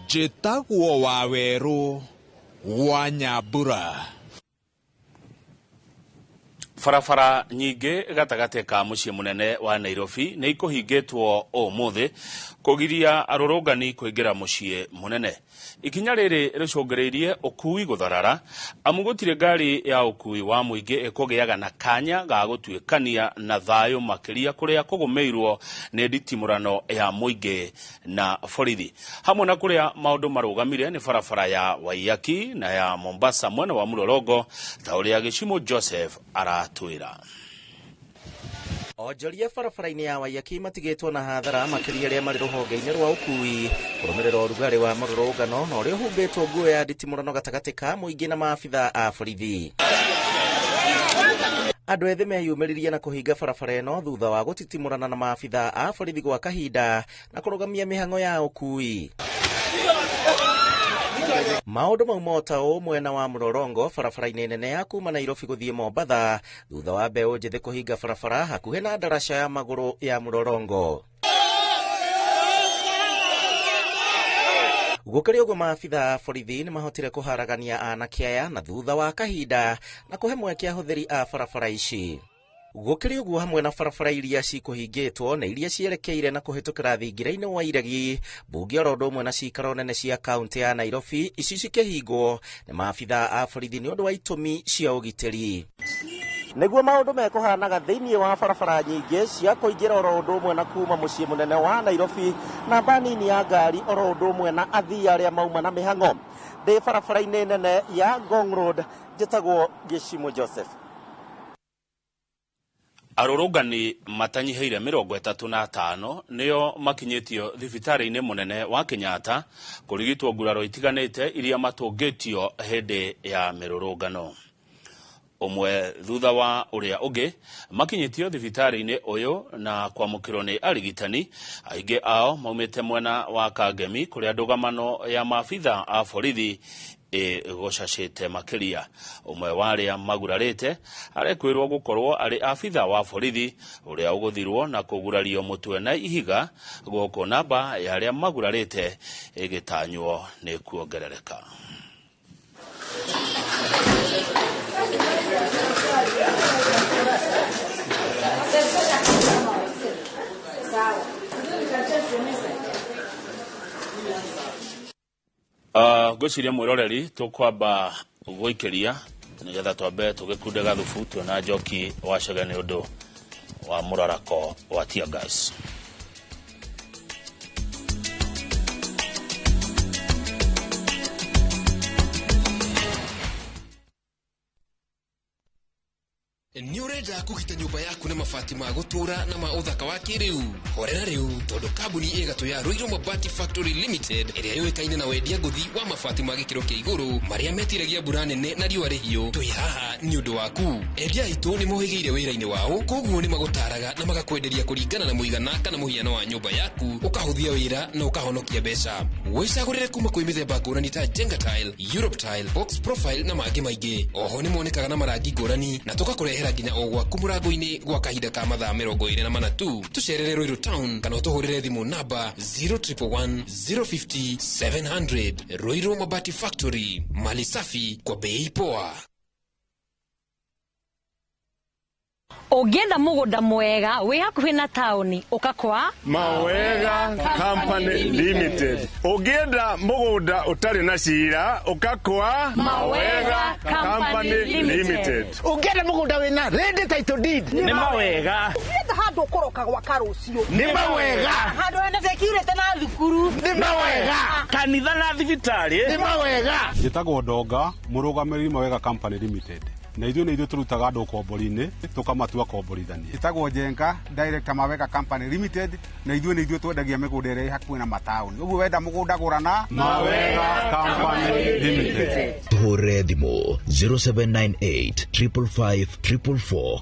njĩtagwo Wawerũ wa Nyambura. Barabara nyingĩ gatagatĩ ka mũciĩ mũnene wa Nairobi nĩ ikũhingĩtwo ũmũthĩ kũgiria arũrũngani kũingĩra mũciĩ mũnene. Ikinya rĩrĩ rĩcũngĩrĩirie ũkui gũtharara amu gũtirĩ ngari ya ũkui wa mũingĩ ĩkũgĩaga na kanya ga gũtuĩkania na thayũ makĩria kũrĩa kũgũmĩirwo nĩ nditimũrano ya mũingĩ na borithi. Hamwe na kũrĩa maũndũ marũgamire nĩ barabara ya Waiyaki na ya Mombasa mwena wa Mlolongo ta ũrĩa Gĩcimo Joseph aratwĩra. Onjoria barabara-inĩ ya Waiyaki matigĩtwo na hathara makĩria arĩa marĩ rũhonge-inĩ rwa ũkui kũrũmĩrĩra ũrugarĩ wa mũrũrũngano na ũrĩa ũhumbĩtwo nguo ya nditimũrano gatagatĩ ka mũingĩ na maabithaa a borithi. Andũ ethĩ meyumĩririe na kũhinga barabara ĩno thutha wa gũtitimũrana na maabithaa a borithi gwa kahinda na kũrũgamia mĩhang'o ya ũkui. Maũndũ mauma o ta ũũ mwena wa Mlolongo barabara-inĩ nene ya kuma Nairobi gũthiĩ Mombatha thutha wa mbeũ njĩthĩ kũhinga barabara hakuhĩ na ndaraca ya magũrũ ya Mlolongo. Gũkĩrĩ ũguo maabithaa a borithi nĩ mahotire kũharagania anake aya na thutha wa kahinda na kũhe mweke ahũthĩri a barabara ici. Gũkĩrĩ ũguo, hamwe na barabara iria cikũhingĩtwo na iria cierekeire na kũhĩtũkĩra thingira-inĩ wa iregi, mbunge oro ũndũ ũmwe na cikaro nene cia kaunti ya Nairobi ici cikĩhingwo nĩ maabitha a borithi nĩ ũndũ wa itũmi cia ũgitĩri. Nĩguo maũndũ mekũhanaga thĩinĩ wa barabara nyingĩ cia kũingĩra oro ũndũ ũmwe na kuma mũciĩ mũnene wa Nairobi, namba nini ya ngari oro ũndũ ũmwe na athii arĩa mauma na mĩhang'o. Ndĩ barabara-inĩ nene ya Ngong Road, njĩtagwo Gĩcimo Joseph. Arũrũngani matanyihĩire 35 nĩo makinyĩtio thibitarĩ-inĩ mũnene wa Kenyatta kũrigitwo nguraro itiganĩte iria matũngĩtio hĩndĩ ya mĩrũrũngano. Ũmwe thutha wa ũrĩa ũngĩ makinyĩtio thibitarĩ-inĩ ũyũ na kwamũkĩrwo nĩ arigitani, aingĩ ao maumĩte mwena wa Kangemi kũrĩa ndũgamano ya maabitha a borithi ĩgũcacĩte makĩria. Ũmwe wa arĩa magurarĩte arekwĩrwo gũkorwo arĩ abitha wa borithi ũrĩa ũgũthirwo na kũgurario mũtwe na ihiga, gũkũ namba ya arĩa magurarĩte ĩgĩtanywo nĩ kuongerereka. Ngwĩciria mwĩroreri tũkwamba gũikĩria nĩgetha twambe tũgĩkunde gathubu tuona njoki wa Chege nĩ ũndũ wa mũrarako wa tear gas. Nĩ ũrenda kũgita nyũmba yaku na mabati ma gũtũũra na ma ũthaka wa kĩrĩu? Horera rĩu, tondũ kambuni ĩgatũ ya Ruiru Mabati Factory Limited ĩrĩa yũĩkaine na wendia ngũthi wa mabati ma gĩkĩro kĩa igũrũ marĩa metiragia mbura nene na riũa rĩhiũ, twĩ haha nĩ ũndũ waku. Endia aitũ nĩ mohĩgĩire wĩra-inĩ wao, koguo nĩ magũtaraga na magakwenderia kũringana na mũigana kana mũhiano wa nyũmba yaku, ũkahũthia wĩra na ũkahonokia mbeca. Wĩcagũrĩre kuma kwĩ mĩthemba ngũrani ta Jenga Tile, Europe Tile, Box Profile na mangĩ maingĩ. Oho nĩ monekaga na marangi ngũrani na tũgakũrehera nginya o gwaku mũrango-inĩ gwa kahinda ka mathaa 24 tu. Tũcerere Ruiru Town kana ũtũhũrĩre thimũ namba 0111 050 700. Ruiru Mabati Factory, mali safi kwa bei poa. Ũngĩenda mũgũnda mwega wĩ hakuhĩ na taũni, ũka kwa Mawega Company Limited. Ũngĩenda mũgũnda ũtarĩ na cira, ũka kwa Mawega Company Limited. Ũngĩenda mũgũnda wĩna ready title deed, nĩ Mawega. Ũngĩenda handũ ũkũroka gwaka rũciũ, nĩ Mawega. Handũ hena security na thukuru, nĩ Mawega. Kanitha na thibitarĩ, nĩ Mawega. Njĩtagwo Ndonga, mũrũgamĩrĩri Mawega Company Limited. Na ithuĩ nĩ ithuĩ tũrutaga andũ ũkombori-inĩ tũkamatua komborithania. Ĩtagwo Njenga, director Mawega Company Limited, na ithuĩ nĩ ithuĩ twendagia mĩgũnda ĩrĩa ĩ hakuhĩ na mataũni. Ũguo wenda mũgũnda gũra na Mawega Company Limited. Tũhũrĩre thimũ 0798 555 444.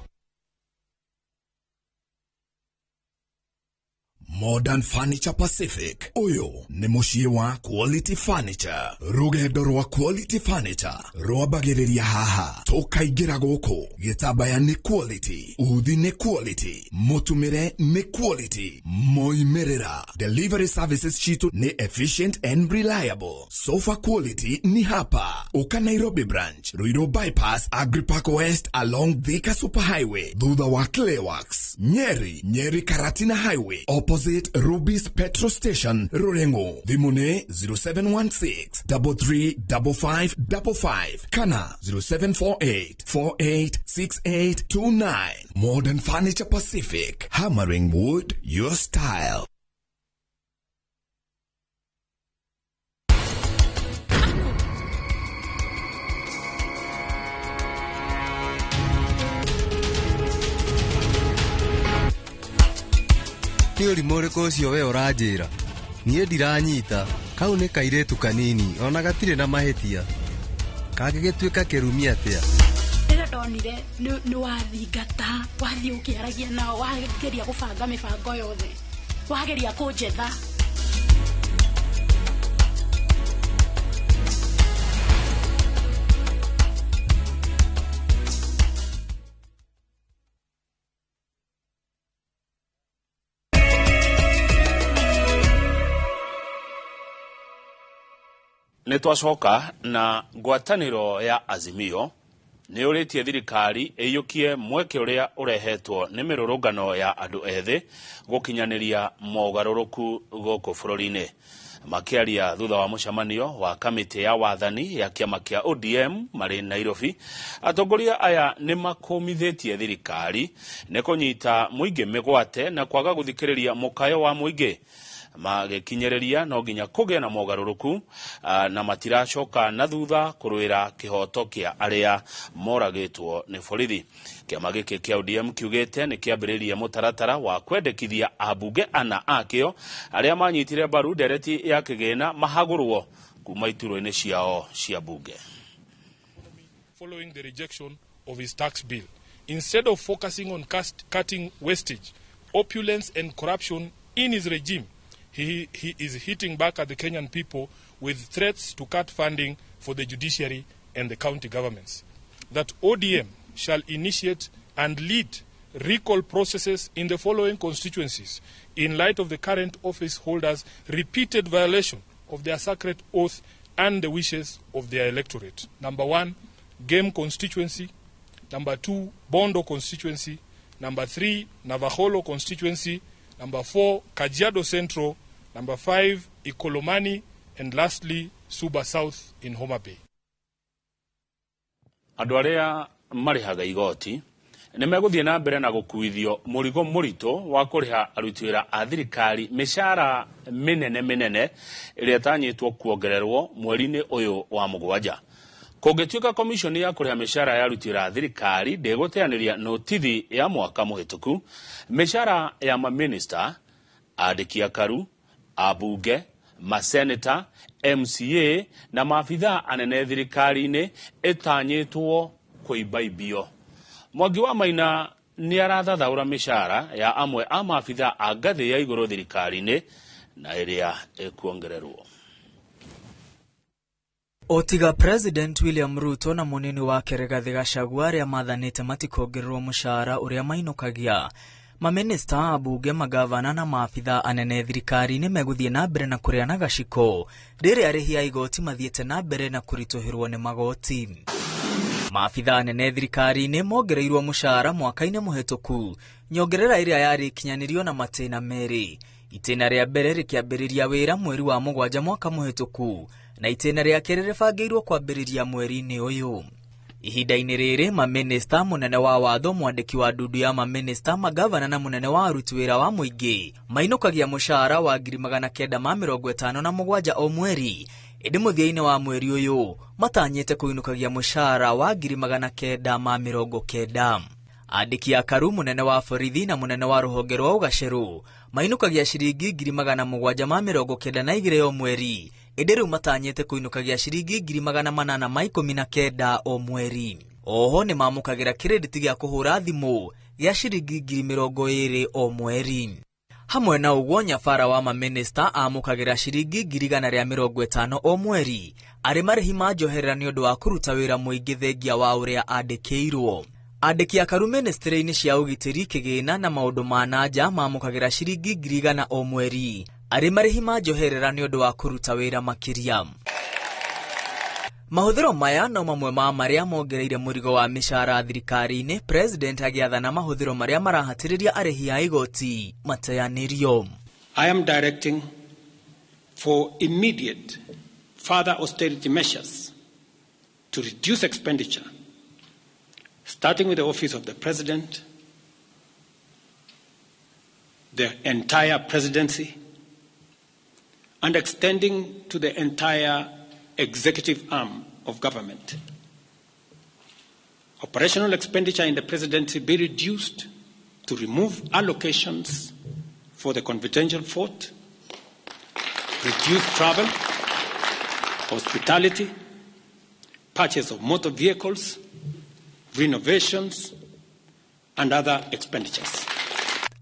Modern Furniture Pacific ũyũ nĩ mũciĩ wa Quality Furniture. Rũgendo rwa Quality Furniture rwambagĩrĩria haha, tũkaingĩra gũkũ. Gĩtambaya nĩ quality, uthi nĩ quality, mũtumĩre nĩ quality, moimĩrĩra. Delivery services citũ nĩ efficient and reliable. Sofa quality ni hapa. Ũka Nairobi branch, Ruiru bypass, Agripark West along Thika Superhighway, thutha wa Clayworks, Nyeri, Nyeri Karatina Highway, opposite Ruby's Petrol Station, Rurengo. Thimũ nĩ 0716 335555 kana 0748 486829. Modern Furniture Pacific, hammering wood your style. Nĩ ũrimũ ũrĩkũ ũcio we ũranjĩra? Niĩ ndiranyita. Kau nĩ kairĩtu kanini ona gatirĩ na mahĩtia. Kangĩgĩtuĩka kĩrumi atĩa? Rĩrĩa ndonire nĩ wathingata, wathiĩ ũkĩaragia nao, wageria gũbanga mĩbango yothe, wageria kũnjetha. Nĩ twacoka na ngwatanĩro ya Azimio Nĩ ũrĩtie thirikari ĩiyũkie mweke ũrĩa ũrehetwo nĩ mĩrũrũngano ya andũ ethĩ gũkinyanĩria mogarũrũku gũkũ bũrũri-inĩ. Makĩaria thutha wa mũcemanio wa kamĩtĩ ya wathani ya kĩama kĩa ODM marĩ Nairobi, atongoria aya nĩ makũmithĩtie thirikari nĩ kũnyita mũingĩ mĩgwate na kwaga gũthikĩrĩria mũkayo wa mũingĩ. Magĩkinyĩrĩria no nginya kũgĩe na mogarũrũku na matiracoka na thutha kũrũĩra kĩhoto kĩa arĩa moragĩtwo nĩ borithi. Kĩama gĩkĩ kĩa ODM kiugĩte nĩ kĩambĩrĩirie mũtaratara wa kwendekithia ambunge ana akĩo arĩa manyitire mbaru ndereti ya kĩgĩna mahagũrwo kuma iturwa-inĩ ciao cia bunge. Following the rejection of his tax bill, instead of focusing on cutting wastage, opulence and corruption in his regime, he is hitting back at the Kenyan people with threats to cut funding for the judiciary and the county governments. That ODM shall initiate and lead recall processes in the following constituencies in light of the current office holders' repeated violation of their sacred oath and the wishes of their electorate. Number 1, Game constituency. Number 2, Bondo constituency. Number 3, Navaholo constituency. Number 4, Kajiado Central. Number 5, Ikolomani. And lastly, Suba South in Homa Bay. Andũ arĩa marĩhaga igoti nĩ megũthiĩ na mbere na gũkuithio mũrigo mũritũ wa kũrĩha aruti wĩra a thirikari mĩcara mĩnene mĩnene ĩrĩa ĩtanyĩtwo kuongererwo mweri-inĩ ũyũ wa mũgwanja. Kũngĩtuĩka komishoni ya kũrĩha mĩcara ya aruti wĩra a thirikari ndĩgũteanĩria notithi ya mwaka mũhĩtũku, mĩcara ya mamĩnĩsta, andĩki akaru, ambunge, maseneta, MCA na maabithaa anene thirikari-inĩ ĩtanyĩtwo kũimbaimbio. Mwangi wa Maina nĩ arathathaũra mĩcara ya amwe a maabithaa a ngathĩ ya igũrũ thirikari-inĩ na ĩrĩa ĩkuongererwo. Otiga President William Ruto na munini wake Rigathi Gachagua arĩa mathanĩte matikongererwo mũcara ũrĩa mainũkagia. Maminista, ambunge, magavana na maabithaa anene thirikari-inĩ megũthiĩ na mbere na kũrĩa na gaciko rĩrĩa arĩhi a igoti mathiĩte na mbere na kũritũhĩrwo nĩ magoti. Maabithaa anene thirikari-inĩ mongereirwo mũcara mwaka-inĩ mũhĩtũku, nyongerera ĩrĩa yarĩ ikinyanĩrio na matĩna merĩ. Itĩna rĩa mbere rĩkĩambĩrĩria wĩra mweri wa mũgwanja mwaka mũhĩtũku na itĩna rĩa kerĩ rĩbangĩirwo kwambĩrĩria mweri-inĩ ũyũ. Ihinda-inĩ rĩrĩ, mamĩnĩsta, mũnene wa watho, mwandĩki wa ndundu ya mamĩnĩsta, magavana na mũnene wa aruti wĩra wa mũingĩ mainũkagia mũcara wa 957 o mweri, ĩndĩ mũthia-inĩ wa mweri ũyũ matanyĩte kũinũkagia mũcara wa 990. Andĩki akaru, mũnene wa borithi na mũnene wa rũhonge rwa ũgacerũ mainũkagia ciringi 792 o mweri, ĩndĩ rĩu matanyĩte kũinũkagia ciringi 819 o mweri. Oho nĩ mamũkagĩra kĩrĩndĩti gĩa kũhũra thimũ gĩa ciringi 20,000 o mweri. Hamwe na ũguo, nyabara wa mamĩnĩsta amũkagĩra ciringi 150 o mweri arĩ marĩhi ma njoherera nĩ ũndũ wa kũruta wĩra mũingĩ thengia wa ũrĩa andĩkĩirwo. Andĩki akaru mĩnĩstrĩ-inĩ cia ũgitĩri, kĩgĩna na maũndũ ma nanja mamũkagĩra ciringi 100,000 o mweri arĩ marĩhi ma njoherera nĩ ũndũ wa kũruta wĩra makĩria. Mahũthĩro maya no mamwe ma marĩa mongereire mũrigo wa mĩcara thirikari-inĩ, President agĩathana mahũthĩro marĩa marahatĩrĩria arĩhi a igoti mateanĩrio. I am directing for immediate further austerity measures to reduce expenditure, starting with the office of the President, the entire presidency, and extending to the entire executive arm of government. Operational expenditure in the presidency be reduced to remove allocations for the confidential fort, reduce travel, hospitality, purchase of motor vehicles, renovations, and other expenditures.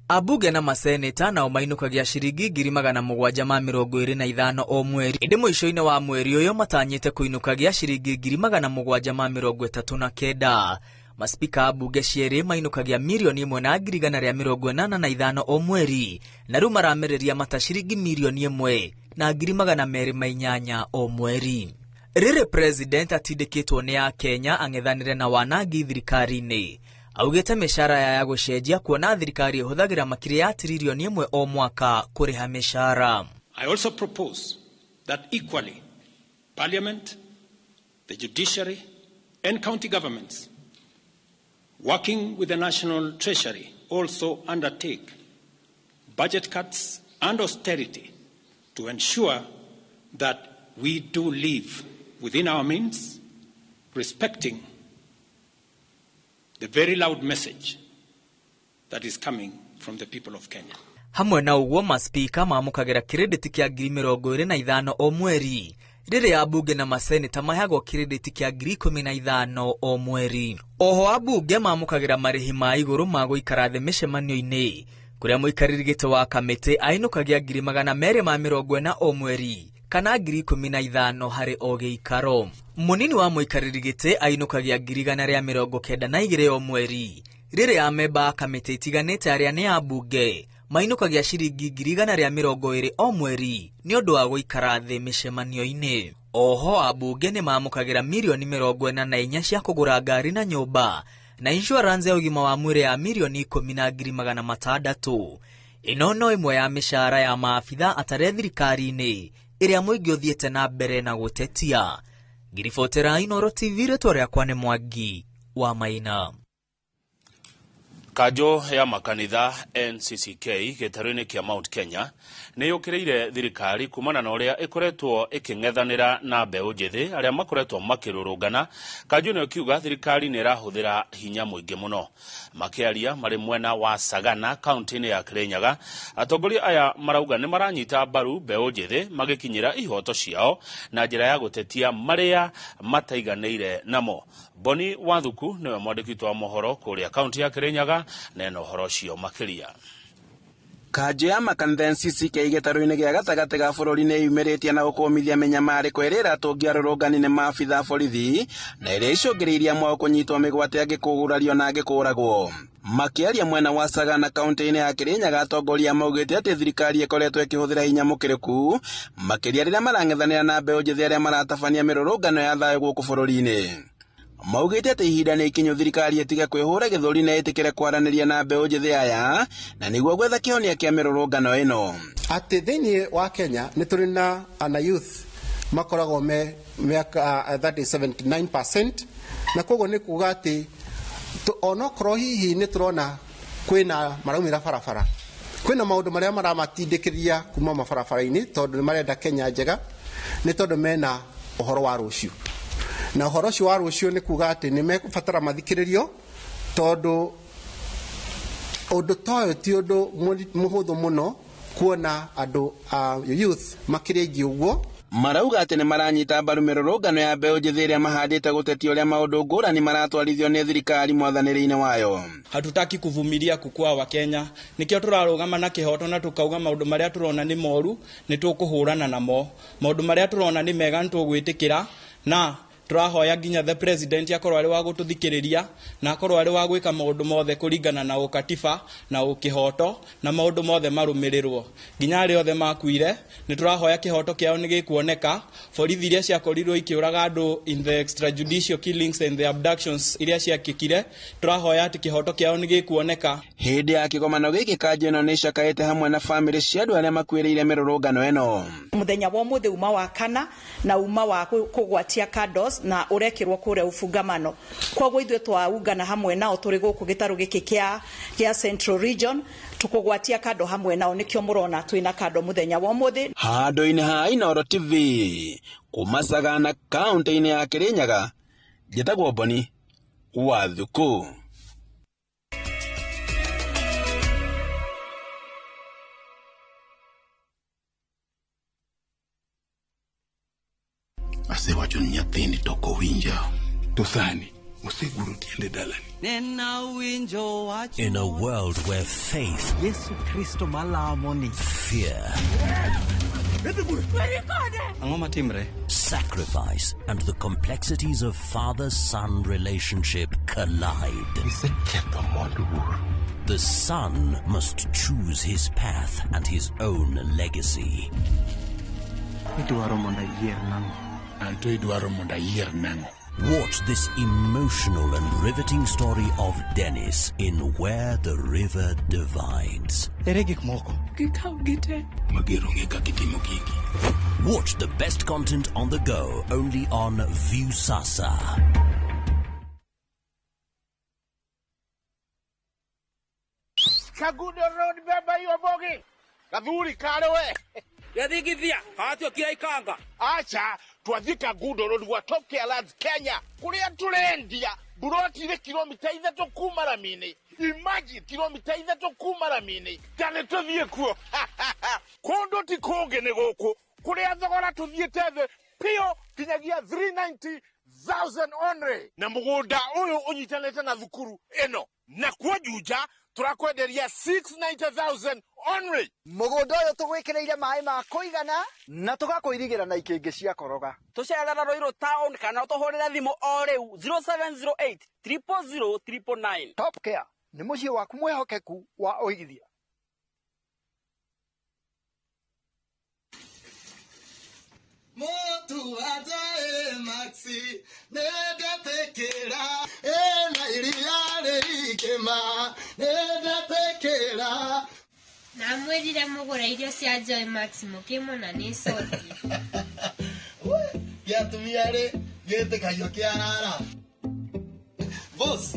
Abunge na maseneta nao mainũkagia ciringi 725 o mweri, ĩndĩ mũico-inĩ wa mweri ũyũ matanyĩte kũinũkagia ciringi 739. Maspika a bunge cierĩ mainũkagia 1,185,000 o mweri, na rĩu maramereria mata ciringi 1,208,000 o mweri. Rĩrĩ president atindĩkĩtwo nĩ Akenya ang'ethanĩre na wanangi thirikari-inĩ, augĩte mĩcara ya gũcenjia kuona thirikari ĩhũthagĩra makĩria ya tiririoni 1 o mwaka kũrĩha mĩcara. I also propose that equally Parliament, the judiciary and county governments working with the National Treasury also undertake budget cuts and austerity to ensure that we do live within our means, respecting the very loud message that is coming from the people of Kenya. Hamwe na ũguo, maspika mamũkagĩra kĩrĩndĩti kĩa 25,000 o mweri, rĩrĩa ambunge na maseneta maheagwo kĩrĩndĩti kĩa 15,000 o mweri. Oho ambunge mamũkagĩra marĩhi ma igũrũ ma gũikara thĩ mĩcemanio-inĩ, kũrĩa mũikarĩri gĩtĩ wa kamĩtĩ ainũkagia 240,000 o mweri kana 15,000 harĩ o gĩikaro. Mũnini wa mũikarĩri gĩtĩ ainũkagia 192,000 o mweri, rĩrĩa amemba a kamĩtĩ itiganĩte arĩa nĩ ambunge mainũkagia ciringi 120,000 o mweri nĩ ũndũ wa gũikara thĩ mĩcemanio-inĩ. Oho ambunge nĩ mamũkagĩra mirioni 44 cia kũgũra ngari na nyũmba na insurance ya ũgima wa mwĩrĩ ya mirioni 10,600. Ĩno no ĩmwe ya mĩcara ya maabitha atare thirikari-inĩ ĩrĩa mũingĩ ũthiĩte na mbere na gũtetia. Ngiribotera Inooro TV, rĩtwa rĩakwa nĩ Mwangi wa Maina. Kanjo ya makanitha NCCK gĩtarũ-inĩ kĩa Mount Kenya nĩ yũkĩrĩire thirikari kumana na ũrĩa ĩkoretwo ĩkĩng'ethanĩra na mbeũ njĩthĩ arĩa makoretwo makĩrũrũngana. Kanjo ĩno ĩkiuga thirikari nĩ ĩrahũthĩra hinya mũingĩ mũno. Makĩaria marĩ mwena wa Sagana kaunti-inĩ ya Kirinyaga, atongoria aya marauga nĩ maranyita mbaru mbeũ njĩthĩ magĩkinyĩra ihoto ciao na njĩra ya gũtetia marĩa mataiganĩire namo. Boni Wathuku nĩwe mwandĩki witũ wa mohoro kũrĩa kaunti ya Kirinyaga neno ũhoro ũcio makĩria. Kanjo ya makanitha NCCK gĩtarũ-inĩ gĩa gatagatĩ ga bũrũri nĩ yumĩrĩtie na gũkũmithia mĩnyamarĩko ĩrĩa ĩratũngia arũrũngani nĩ maabitha a borithi na ĩrĩa icũngĩrĩirie amwe ao kũnyitwo mĩgwate, angĩ kũgurario na angĩ kũũragwo. Makĩaria mwena wa Sagana kaunti-inĩ ya Kirinyaga, atongoria maugĩte atĩ thirikari ĩkoretwo ĩkĩhũthĩra hinya mũkĩrĩku makĩria rĩrĩa marang'ethanĩra na mbeũ njĩthĩ arĩa maratabania mĩrũrũngano ya thayũ gũkũ bũrũri-inĩ. Maugĩte atĩ ihinda nĩ ikinyu thirikari ĩtige kwĩhũra gĩthũri na ĩtĩkĩre kwaranĩria na mbeũ njĩthĩ aya na nĩguo gwetha kĩhonia kĩa mĩrũrũngano ĩno. Atĩ thĩinĩ wa Kenya nĩ tũrĩ na ana youth makoragwo me mĩaka that is 79%, na koguo nĩ kuga atĩ onokorwo hihi nĩ tũrona kwĩna maraumĩra barabara, kwĩna maũndũ marĩa maramatindĩkĩrĩria kuma mabarabara-inĩ tondũ nĩ marenda Kenya njega, nĩ tondũ mena ũhoro wa rũciũ. Na ũhoro ũcio wa rũciũ nĩ kuga atĩ nĩ mekũbatara mathikĩrĩrio tondũ ũndũ ta ũyũ ti ũndũ mũhũthũ mũno kuona andũ a youth makĩria aingĩ ũguo. Marauga atĩ nĩ maranyita mbaru mĩrũrũngano ya mbeũ njĩthĩ ĩrĩa mahandĩte gũtetia ũrĩa maũndũ ngũrani maratwarithio nĩ thirikari mwathanĩre-inĩ wayo. Hatutaki kuvumilia kukua wa Kenya, nikio tũrarũgama na kĩhoto na tukauga maũndũ marĩa tũrona nĩ moru nĩ tũkũhũrana namo, maũndũ marĩa tũrona nĩ mega nĩ tũgwĩtĩkĩra, na tũrahoya nginya the president akorwo arĩ wa gũtũthikĩrĩria na akorwo arĩ wa gwĩka maũndũ mothe kũringana na ũkatiba na ũkĩhoto na maũndũ mothe marũmĩrĩrwo. Nginya arĩa othe makuire nĩ tũrahoya kĩhoto kĩao nĩ gĩkuoneka. Borithi iria ciakorirwo ikĩũraga andũ in the extrajudicial killings and the abductions iria ciakĩkire, tũrahoya atĩ kĩhoto kĩao nĩ gĩkuoneka. Hĩndĩ ya kĩgomano gĩkĩ, kanjo ĩno nĩ ĩcakaĩte hamwe na bamĩrĩ cia andũ arĩa makuĩrĩire mĩrũrũngano ĩno. Mũthenya wa ũmũthĩ uma wa kana na uma wa kũgwatia candles na urekirwo kuria ufungamano, koguo ithuĩ twaungana hamwe nao tũrĩ gũkũ gĩtarũ gĩkĩ kĩa Central Region tukũgwatia kando hamwe nao, nĩkĩo mũrona twĩna kando mũthenya wa ũmũthĩ. Handũ-inĩ ha Inooro TV kuma Sagana kaunti-inĩ ya Kirinyaga, njĩtagwo Boni Wathuku. Asewacho ni nyathini to ok owinja. To sani oseguro tiende dalani. In a world where faith, Yesu Kristo malamoni, fear, sacrifice, and the complexities of father-son relationship collide, the son must choose his path and his own legacy. Anto idwaro mondo ayier nang'o? Watch this emotional and riveting story of Dennis in Where the River Divides. Ere gik moko? Gikaw gite. Mager onge kaka itimo gigi. Watch the best content on the go only on Viusasa. Kagudo Road baba yobogi. Gathuri kare we. Yathigithia, atio ikanga. Acha twathie Kagudo Road gwa Top Care Lands Kenya. Kuria turendia buroti ire kilomita 3 kuma ramini. Imagine kilomita 3 kuma ramini. Tane tuthie kuo. Kundu ti kungi ni guku. Kuria thogora tuthiete thi pio kinyagia 390,000 only. Na mugunda uyu unyitanite na thukuru ino. Na kuo Juja turakwenderia 690,000 only. Mũgũnda ũyũ tũgwĩkĩrĩire maĩ ma kũigana na tũgakũirigĩra na ikĩngĩ cia koroga. Tũcerera Ruiru town kana ũtũhũrĩre thimũ o rĩu 0708 000 999. Top Care nĩ mũciĩ waku mwĩhokeku wa ũigithia. Mutu ajae maxi nedatekera ena iria rĩikĩma nedatekera. Namwĩrire mũgũre irio cia Joy Max mũkĩmona nĩ cothi. Gĩatumia rĩ gĩtĩkagio kĩarara. Boss,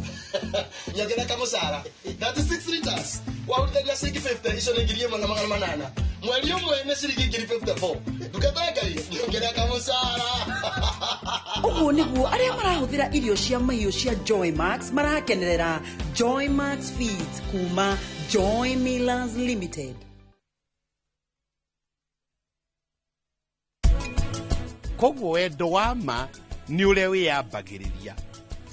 nyongera kamũcara 36 liters wahũrithania ciringi 50 icio nĩ 1800 mweri ũmwe nĩ ciringi 54. Ndungata Ngai nyongera kamũcara. Ũguo nĩguo arĩa marahũthĩra irio cia mahiũ cia Joy Max marakenerera Joy Max Feeds kuma Joy Millers Limited. Koguo wendo wa ma nĩ ũrĩa wĩyambagĩrĩria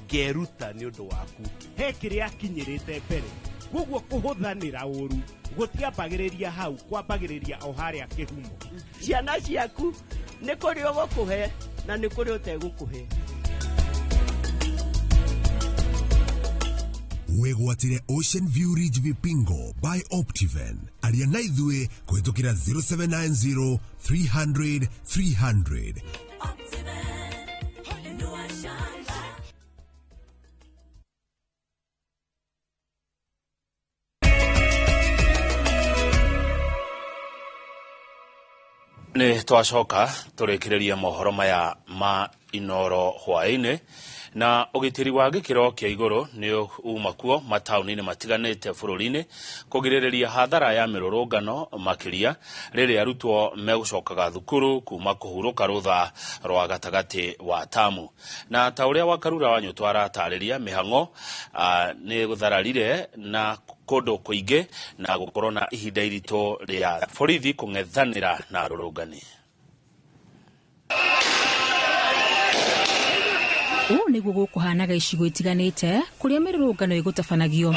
ngeruta nĩ ũndũ waku. He kĩrĩa akinyĩrĩte mbere koguo kũhũthanĩra ũru gũtiambagĩrĩria hau kwambagĩrĩria o harĩa kĩhumo. Ciana ciaku nĩ kũrĩ ũgũkũhe na nĩ kũrĩ ũtegũkũhe. Wĩgwatire Ocean View Ridge Vipingo by Optiven. Aria na ithuĩ kũhĩtũkĩra 0790 300 300. Nĩ twacoka tũrĩkĩrĩria mohoro maya ma Inoro hwaĩ-inĩ na ũgitĩri wa gĩkĩro kĩa igũrũ nĩ uma kuo mataũni-inĩ matiganĩte bũrũri-inĩ kũgirĩrĩria hathara ya mĩrũrũngano makĩria rĩrĩa arutwo megũcokaga thukuru kuma kũhurũka rũtha rwa gatagatĩ wa tamu. Na ta ũrĩa Wakarura Wanyũtũ aratarĩria mĩhang'o nĩ gũthararire na kũndũ kũingĩ na gũkorwo na ihinda iritũ rĩa borithi kũng'ethanĩra na arũrũngani. Ũũ nĩguo gũkũhanaga icigo itiganĩte kũrĩa mĩrũrũngano ĩgũtabanagio.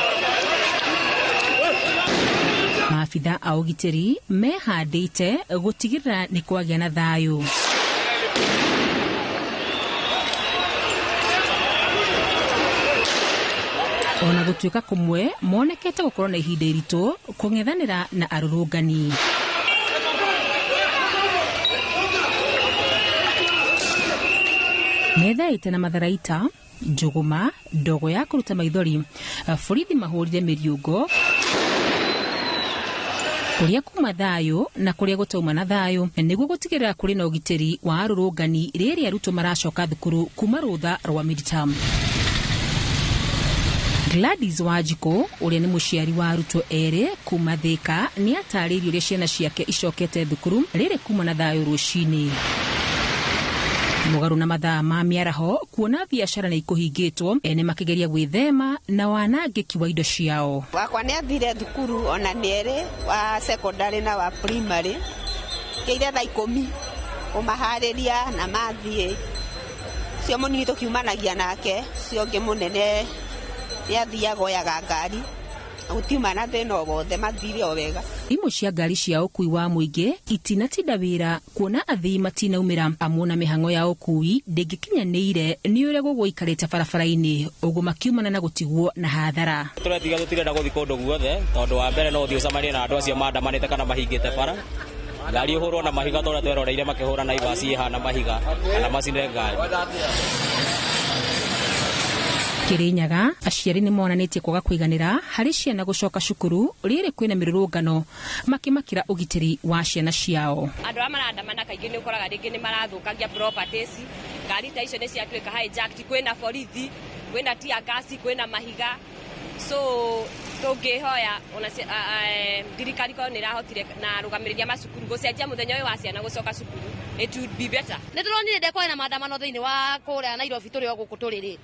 Maabitha a ũgitĩri mehandĩte gũtigĩrĩra nĩ kwagĩa na thayũ. Ona gũtuĩka kũmwe monekete gũkorwo na ihinda iritũ kũng'ethanĩra na arũrũngani. Methaĩte na matharaita, njũgũma, ndogo ya kũruta maithori, borithi mahũrire mĩriũngo kũrĩa kuma thayũ na kũrĩa gũtauma na thayũ nĩguo gũtigĩrĩra kũrĩ na ũgitĩri wa arũrũngani rĩrĩa arutwo maracoka thukuru kuma rũtha rwa midterm. Gladys Wanjikũ ũrĩa nĩ mũciari wa arutwo erĩ kuma Thĩka nĩ atarĩirie ũrĩa ciana ciake icokete thukuru rĩrĩ kuma na thayũ rũcinĩ. Mũgarũ na mathaa ma mĩaraho kuona biacara nĩ ikũhingĩtwo ene makĩgeria gwĩthema na wanangĩki wa indo ciao. Wakwa nĩ athire thukuru ona nĩ erĩ wa secondary na wa primary kĩire thaa 10 kũmaharĩria na mathiĩ. Cio mũnini tũkiumanagia nake, cio ũngĩ mũnene nĩ athiaga oyaga ngari gũtiuma na thĩna o wothe, mathire o wega. Imwe cia ngari cia ũkui wa mũingĩ itinatinda wĩra kuona athii matinaumĩra amu na mĩhang'o ya ũkui ndĩngĩkinyanĩire nĩ ũrĩa gũgũikarĩte barabara-inĩ ũguo makiumana na gũtigwo na hathara. Tũretiga tũtirenda gũthiĩ kũndũ guothe tondũ wa mbere no ũthiĩ ũcemanie na andũ acio maandamanĩte kana mahingĩte bara. Ngari ĩhũrwo na mahiga ta ũrĩa tweroreire makĩhũra Naivas ĩhana mahiga kana macine ngari. Kirinyaga aciari nĩ monanĩtie kwaga kũiganĩra harĩ ciana gũcoka cukuru rĩrĩ kwĩna mĩrũrũngano makĩmakĩra ũgitĩri wa ciana ciao. Andũ arĩa marandamana kaingĩ nĩ ũkoraga rĩngĩ nĩ marathũkangia properties, ngari ta icio nĩ ciatuĩka hijacked, kwĩna borithi, kwĩna tear gas, kwĩna mahiga. So tũngĩhoya ona thirikari korwo nĩ ĩrahotire na arũgamĩrĩri a macukuru gũcenjia mũthenya ũyũ wa ciana gũcoka cukuru, it would be better. Nĩ tũronire ndekwarĩ na maandamano thĩinĩ wa kũrĩa Nairobi tũrĩ o gũkũ tũrĩ rĩ.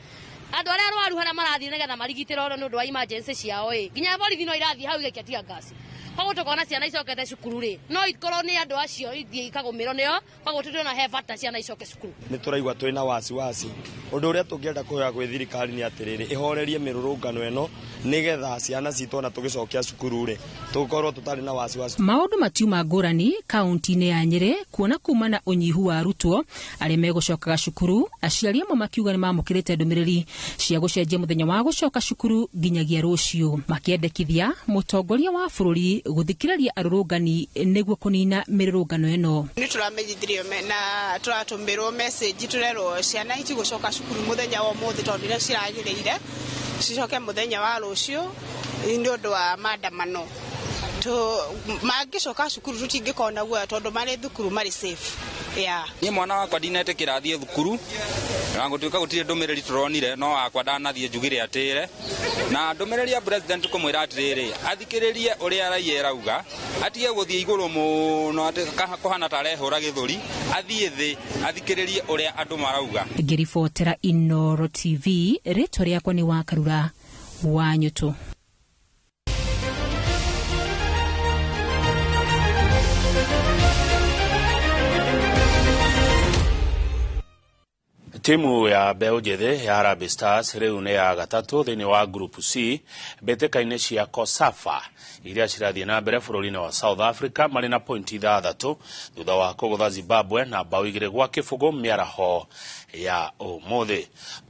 Andũ arĩa arwaru harĩa marathiĩ nĩgetha marigitĩrwo nĩ ũndũ wa emergency ciao ĩ, nginya borithi no irathiĩ hau igaikia tear gas. Koguo tũkona ciana icokete cukuru rĩ, no ikorwo nĩ andũ acio ithiĩ ikagũmĩrwo nĩo, koguo tũtirona he bata ciana icoke cukuru. Nĩ tũraigua twĩna wasiwasi. Ũndũ ũrĩa tũngĩenda kũhoya gwĩ thirikari nĩ atĩrĩrĩ, ĩhorerie mĩrũrũngano ĩno nĩgetha ciana citũ ona tũgĩcokia cukuru rĩ, tũkorwo tũtarĩ na wasiwasi. Maũndũ matiuma ngũrani kaunti-inĩ ya Nyĩrĩ kuona kuma na ũnyihu wa arutwo arĩa megũcokaga cukuru, aciari amwe makiuga nĩ mamũkĩrĩte ndũmĩrĩri cia gũcenjia mũthenya wa gũcoka cukuru nginyagia rũciũ, makĩendekithia mũtongoria wa bũrũri gũthikĩrĩria arũrũngani nĩguo kũnina mĩrũrũngano ĩno. Nĩ tũramenyithirio na tũratũmĩrwo message tũrerwo ciana itigũcoka cukuru mũthenya wa ũmũthĩ tondũ nĩrĩo ciragĩrĩire cicoke mũthenya wa rũciũ nĩ ũndũ wa maandamano. Mangĩcoka cukuru tũtingĩkorwo na guoya tondũ marĩ thukuru marĩ safe. Yeah. Niĩ mwana wakwa ndinetĩkĩra athiĩ thukuru na gũtuĩka gũtirĩ ndũmĩrĩri tũronire, no wakwa ndanathiĩ njugire atĩre na ndũmĩrĩri ya president kũmwĩra atĩrĩrĩ, athikĩrĩrie ũrĩa raia ĩrauga, atige gũthiĩ igũrũ mũno atĩ kũhana ta arehũra gĩthũri, athiĩ thĩ athikĩrĩrie ũrĩa andũ marauga. Ngĩribotera Inooro TV, rĩtwa rĩakwa nĩ Wakarura wa Nyũtũ. Timu ya mbeũ njĩthĩ ya Harambee Stars rĩu nĩ ya gatatũ thĩinĩ wa Group C mbĩtĩka-inĩ cia COSAFA iria cirathiĩ na mbere bũrũri-inĩ wa South Africa marĩ na pointi 6 thutha wa kũgũtha Zimbabwe na bao 2-0 mĩaraho ya ũmũthĩ.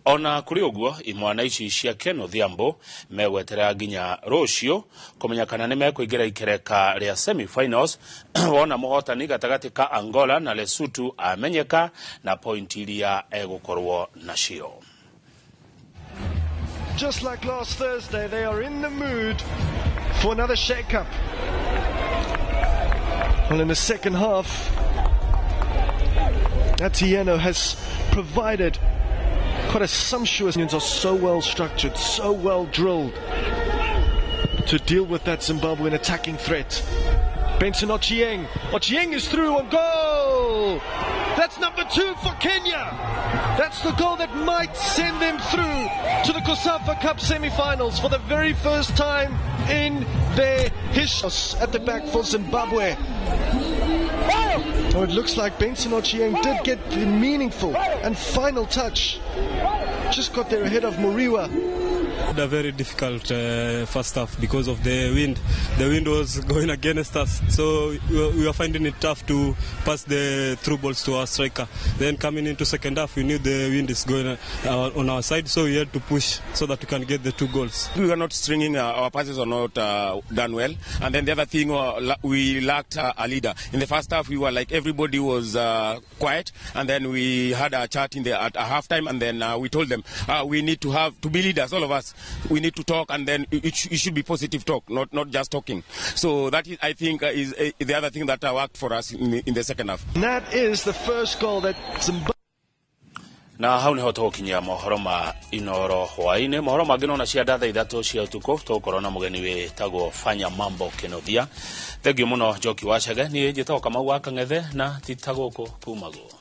Ona kũrĩ ũguo, imwana ici cia Ken Odhiambo megweterera nginya rũciũ kũmenya kana nĩ mekũingĩra ikereka rĩa semi-finals wona mũhotani gatagatĩ ka Angola na Lesotho amenyeka na pointi iria egũkorwo nacio. Just like last Thursday, they are in the mood for another shake-up. Well, in the second half, Atieno has provided quite a sumptuous. Are so well structured, so well drilled to deal with that Zimbabwean attacking threat. Benson Ochieng. Ochieng is through on goal! That's number 2 for Kenya! That's the goal that might send them through to the COSAFA Cup semi-finals for the very first time in their history. At the back for Zimbabwe. Oh, it looks like Benson Ochieng did get the meaningful and final touch. Just got there ahead of Muriwa. A very difficult first half because of the wind. The wind was going against us, so we were finding it tough to pass the through balls to our striker. Then coming into second half, we knew the wind is going on our side, so we had to push so that we can get the 2 goals. We were not stringing, our passes were not done well. And then the other thing, we lacked a leader. In the first half, we were like everybody was quiet, and then we had a chat at halftime, and then we told them we need to have to be leaders, all of us. We need to talk, and then it should be positive talk, not just talking. So that is, I think, is the other thing that worked for us in the second half. And that is the first goal that Zimbabwe. Na hau niho tũgũkinyia mohoro ma Inooro hwaĩ-inĩ. Mohoro mangĩ nona cia thaa 3 cia ũtukũ tũgũkorwo na mũgeni wĩtagwo Fanya Mambo Kenothia. Thengiũ mũno Njoki wa Chege, niĩ njĩtagwo Kamau wa Kang'ethe na ti ta gũkũ kumagwo.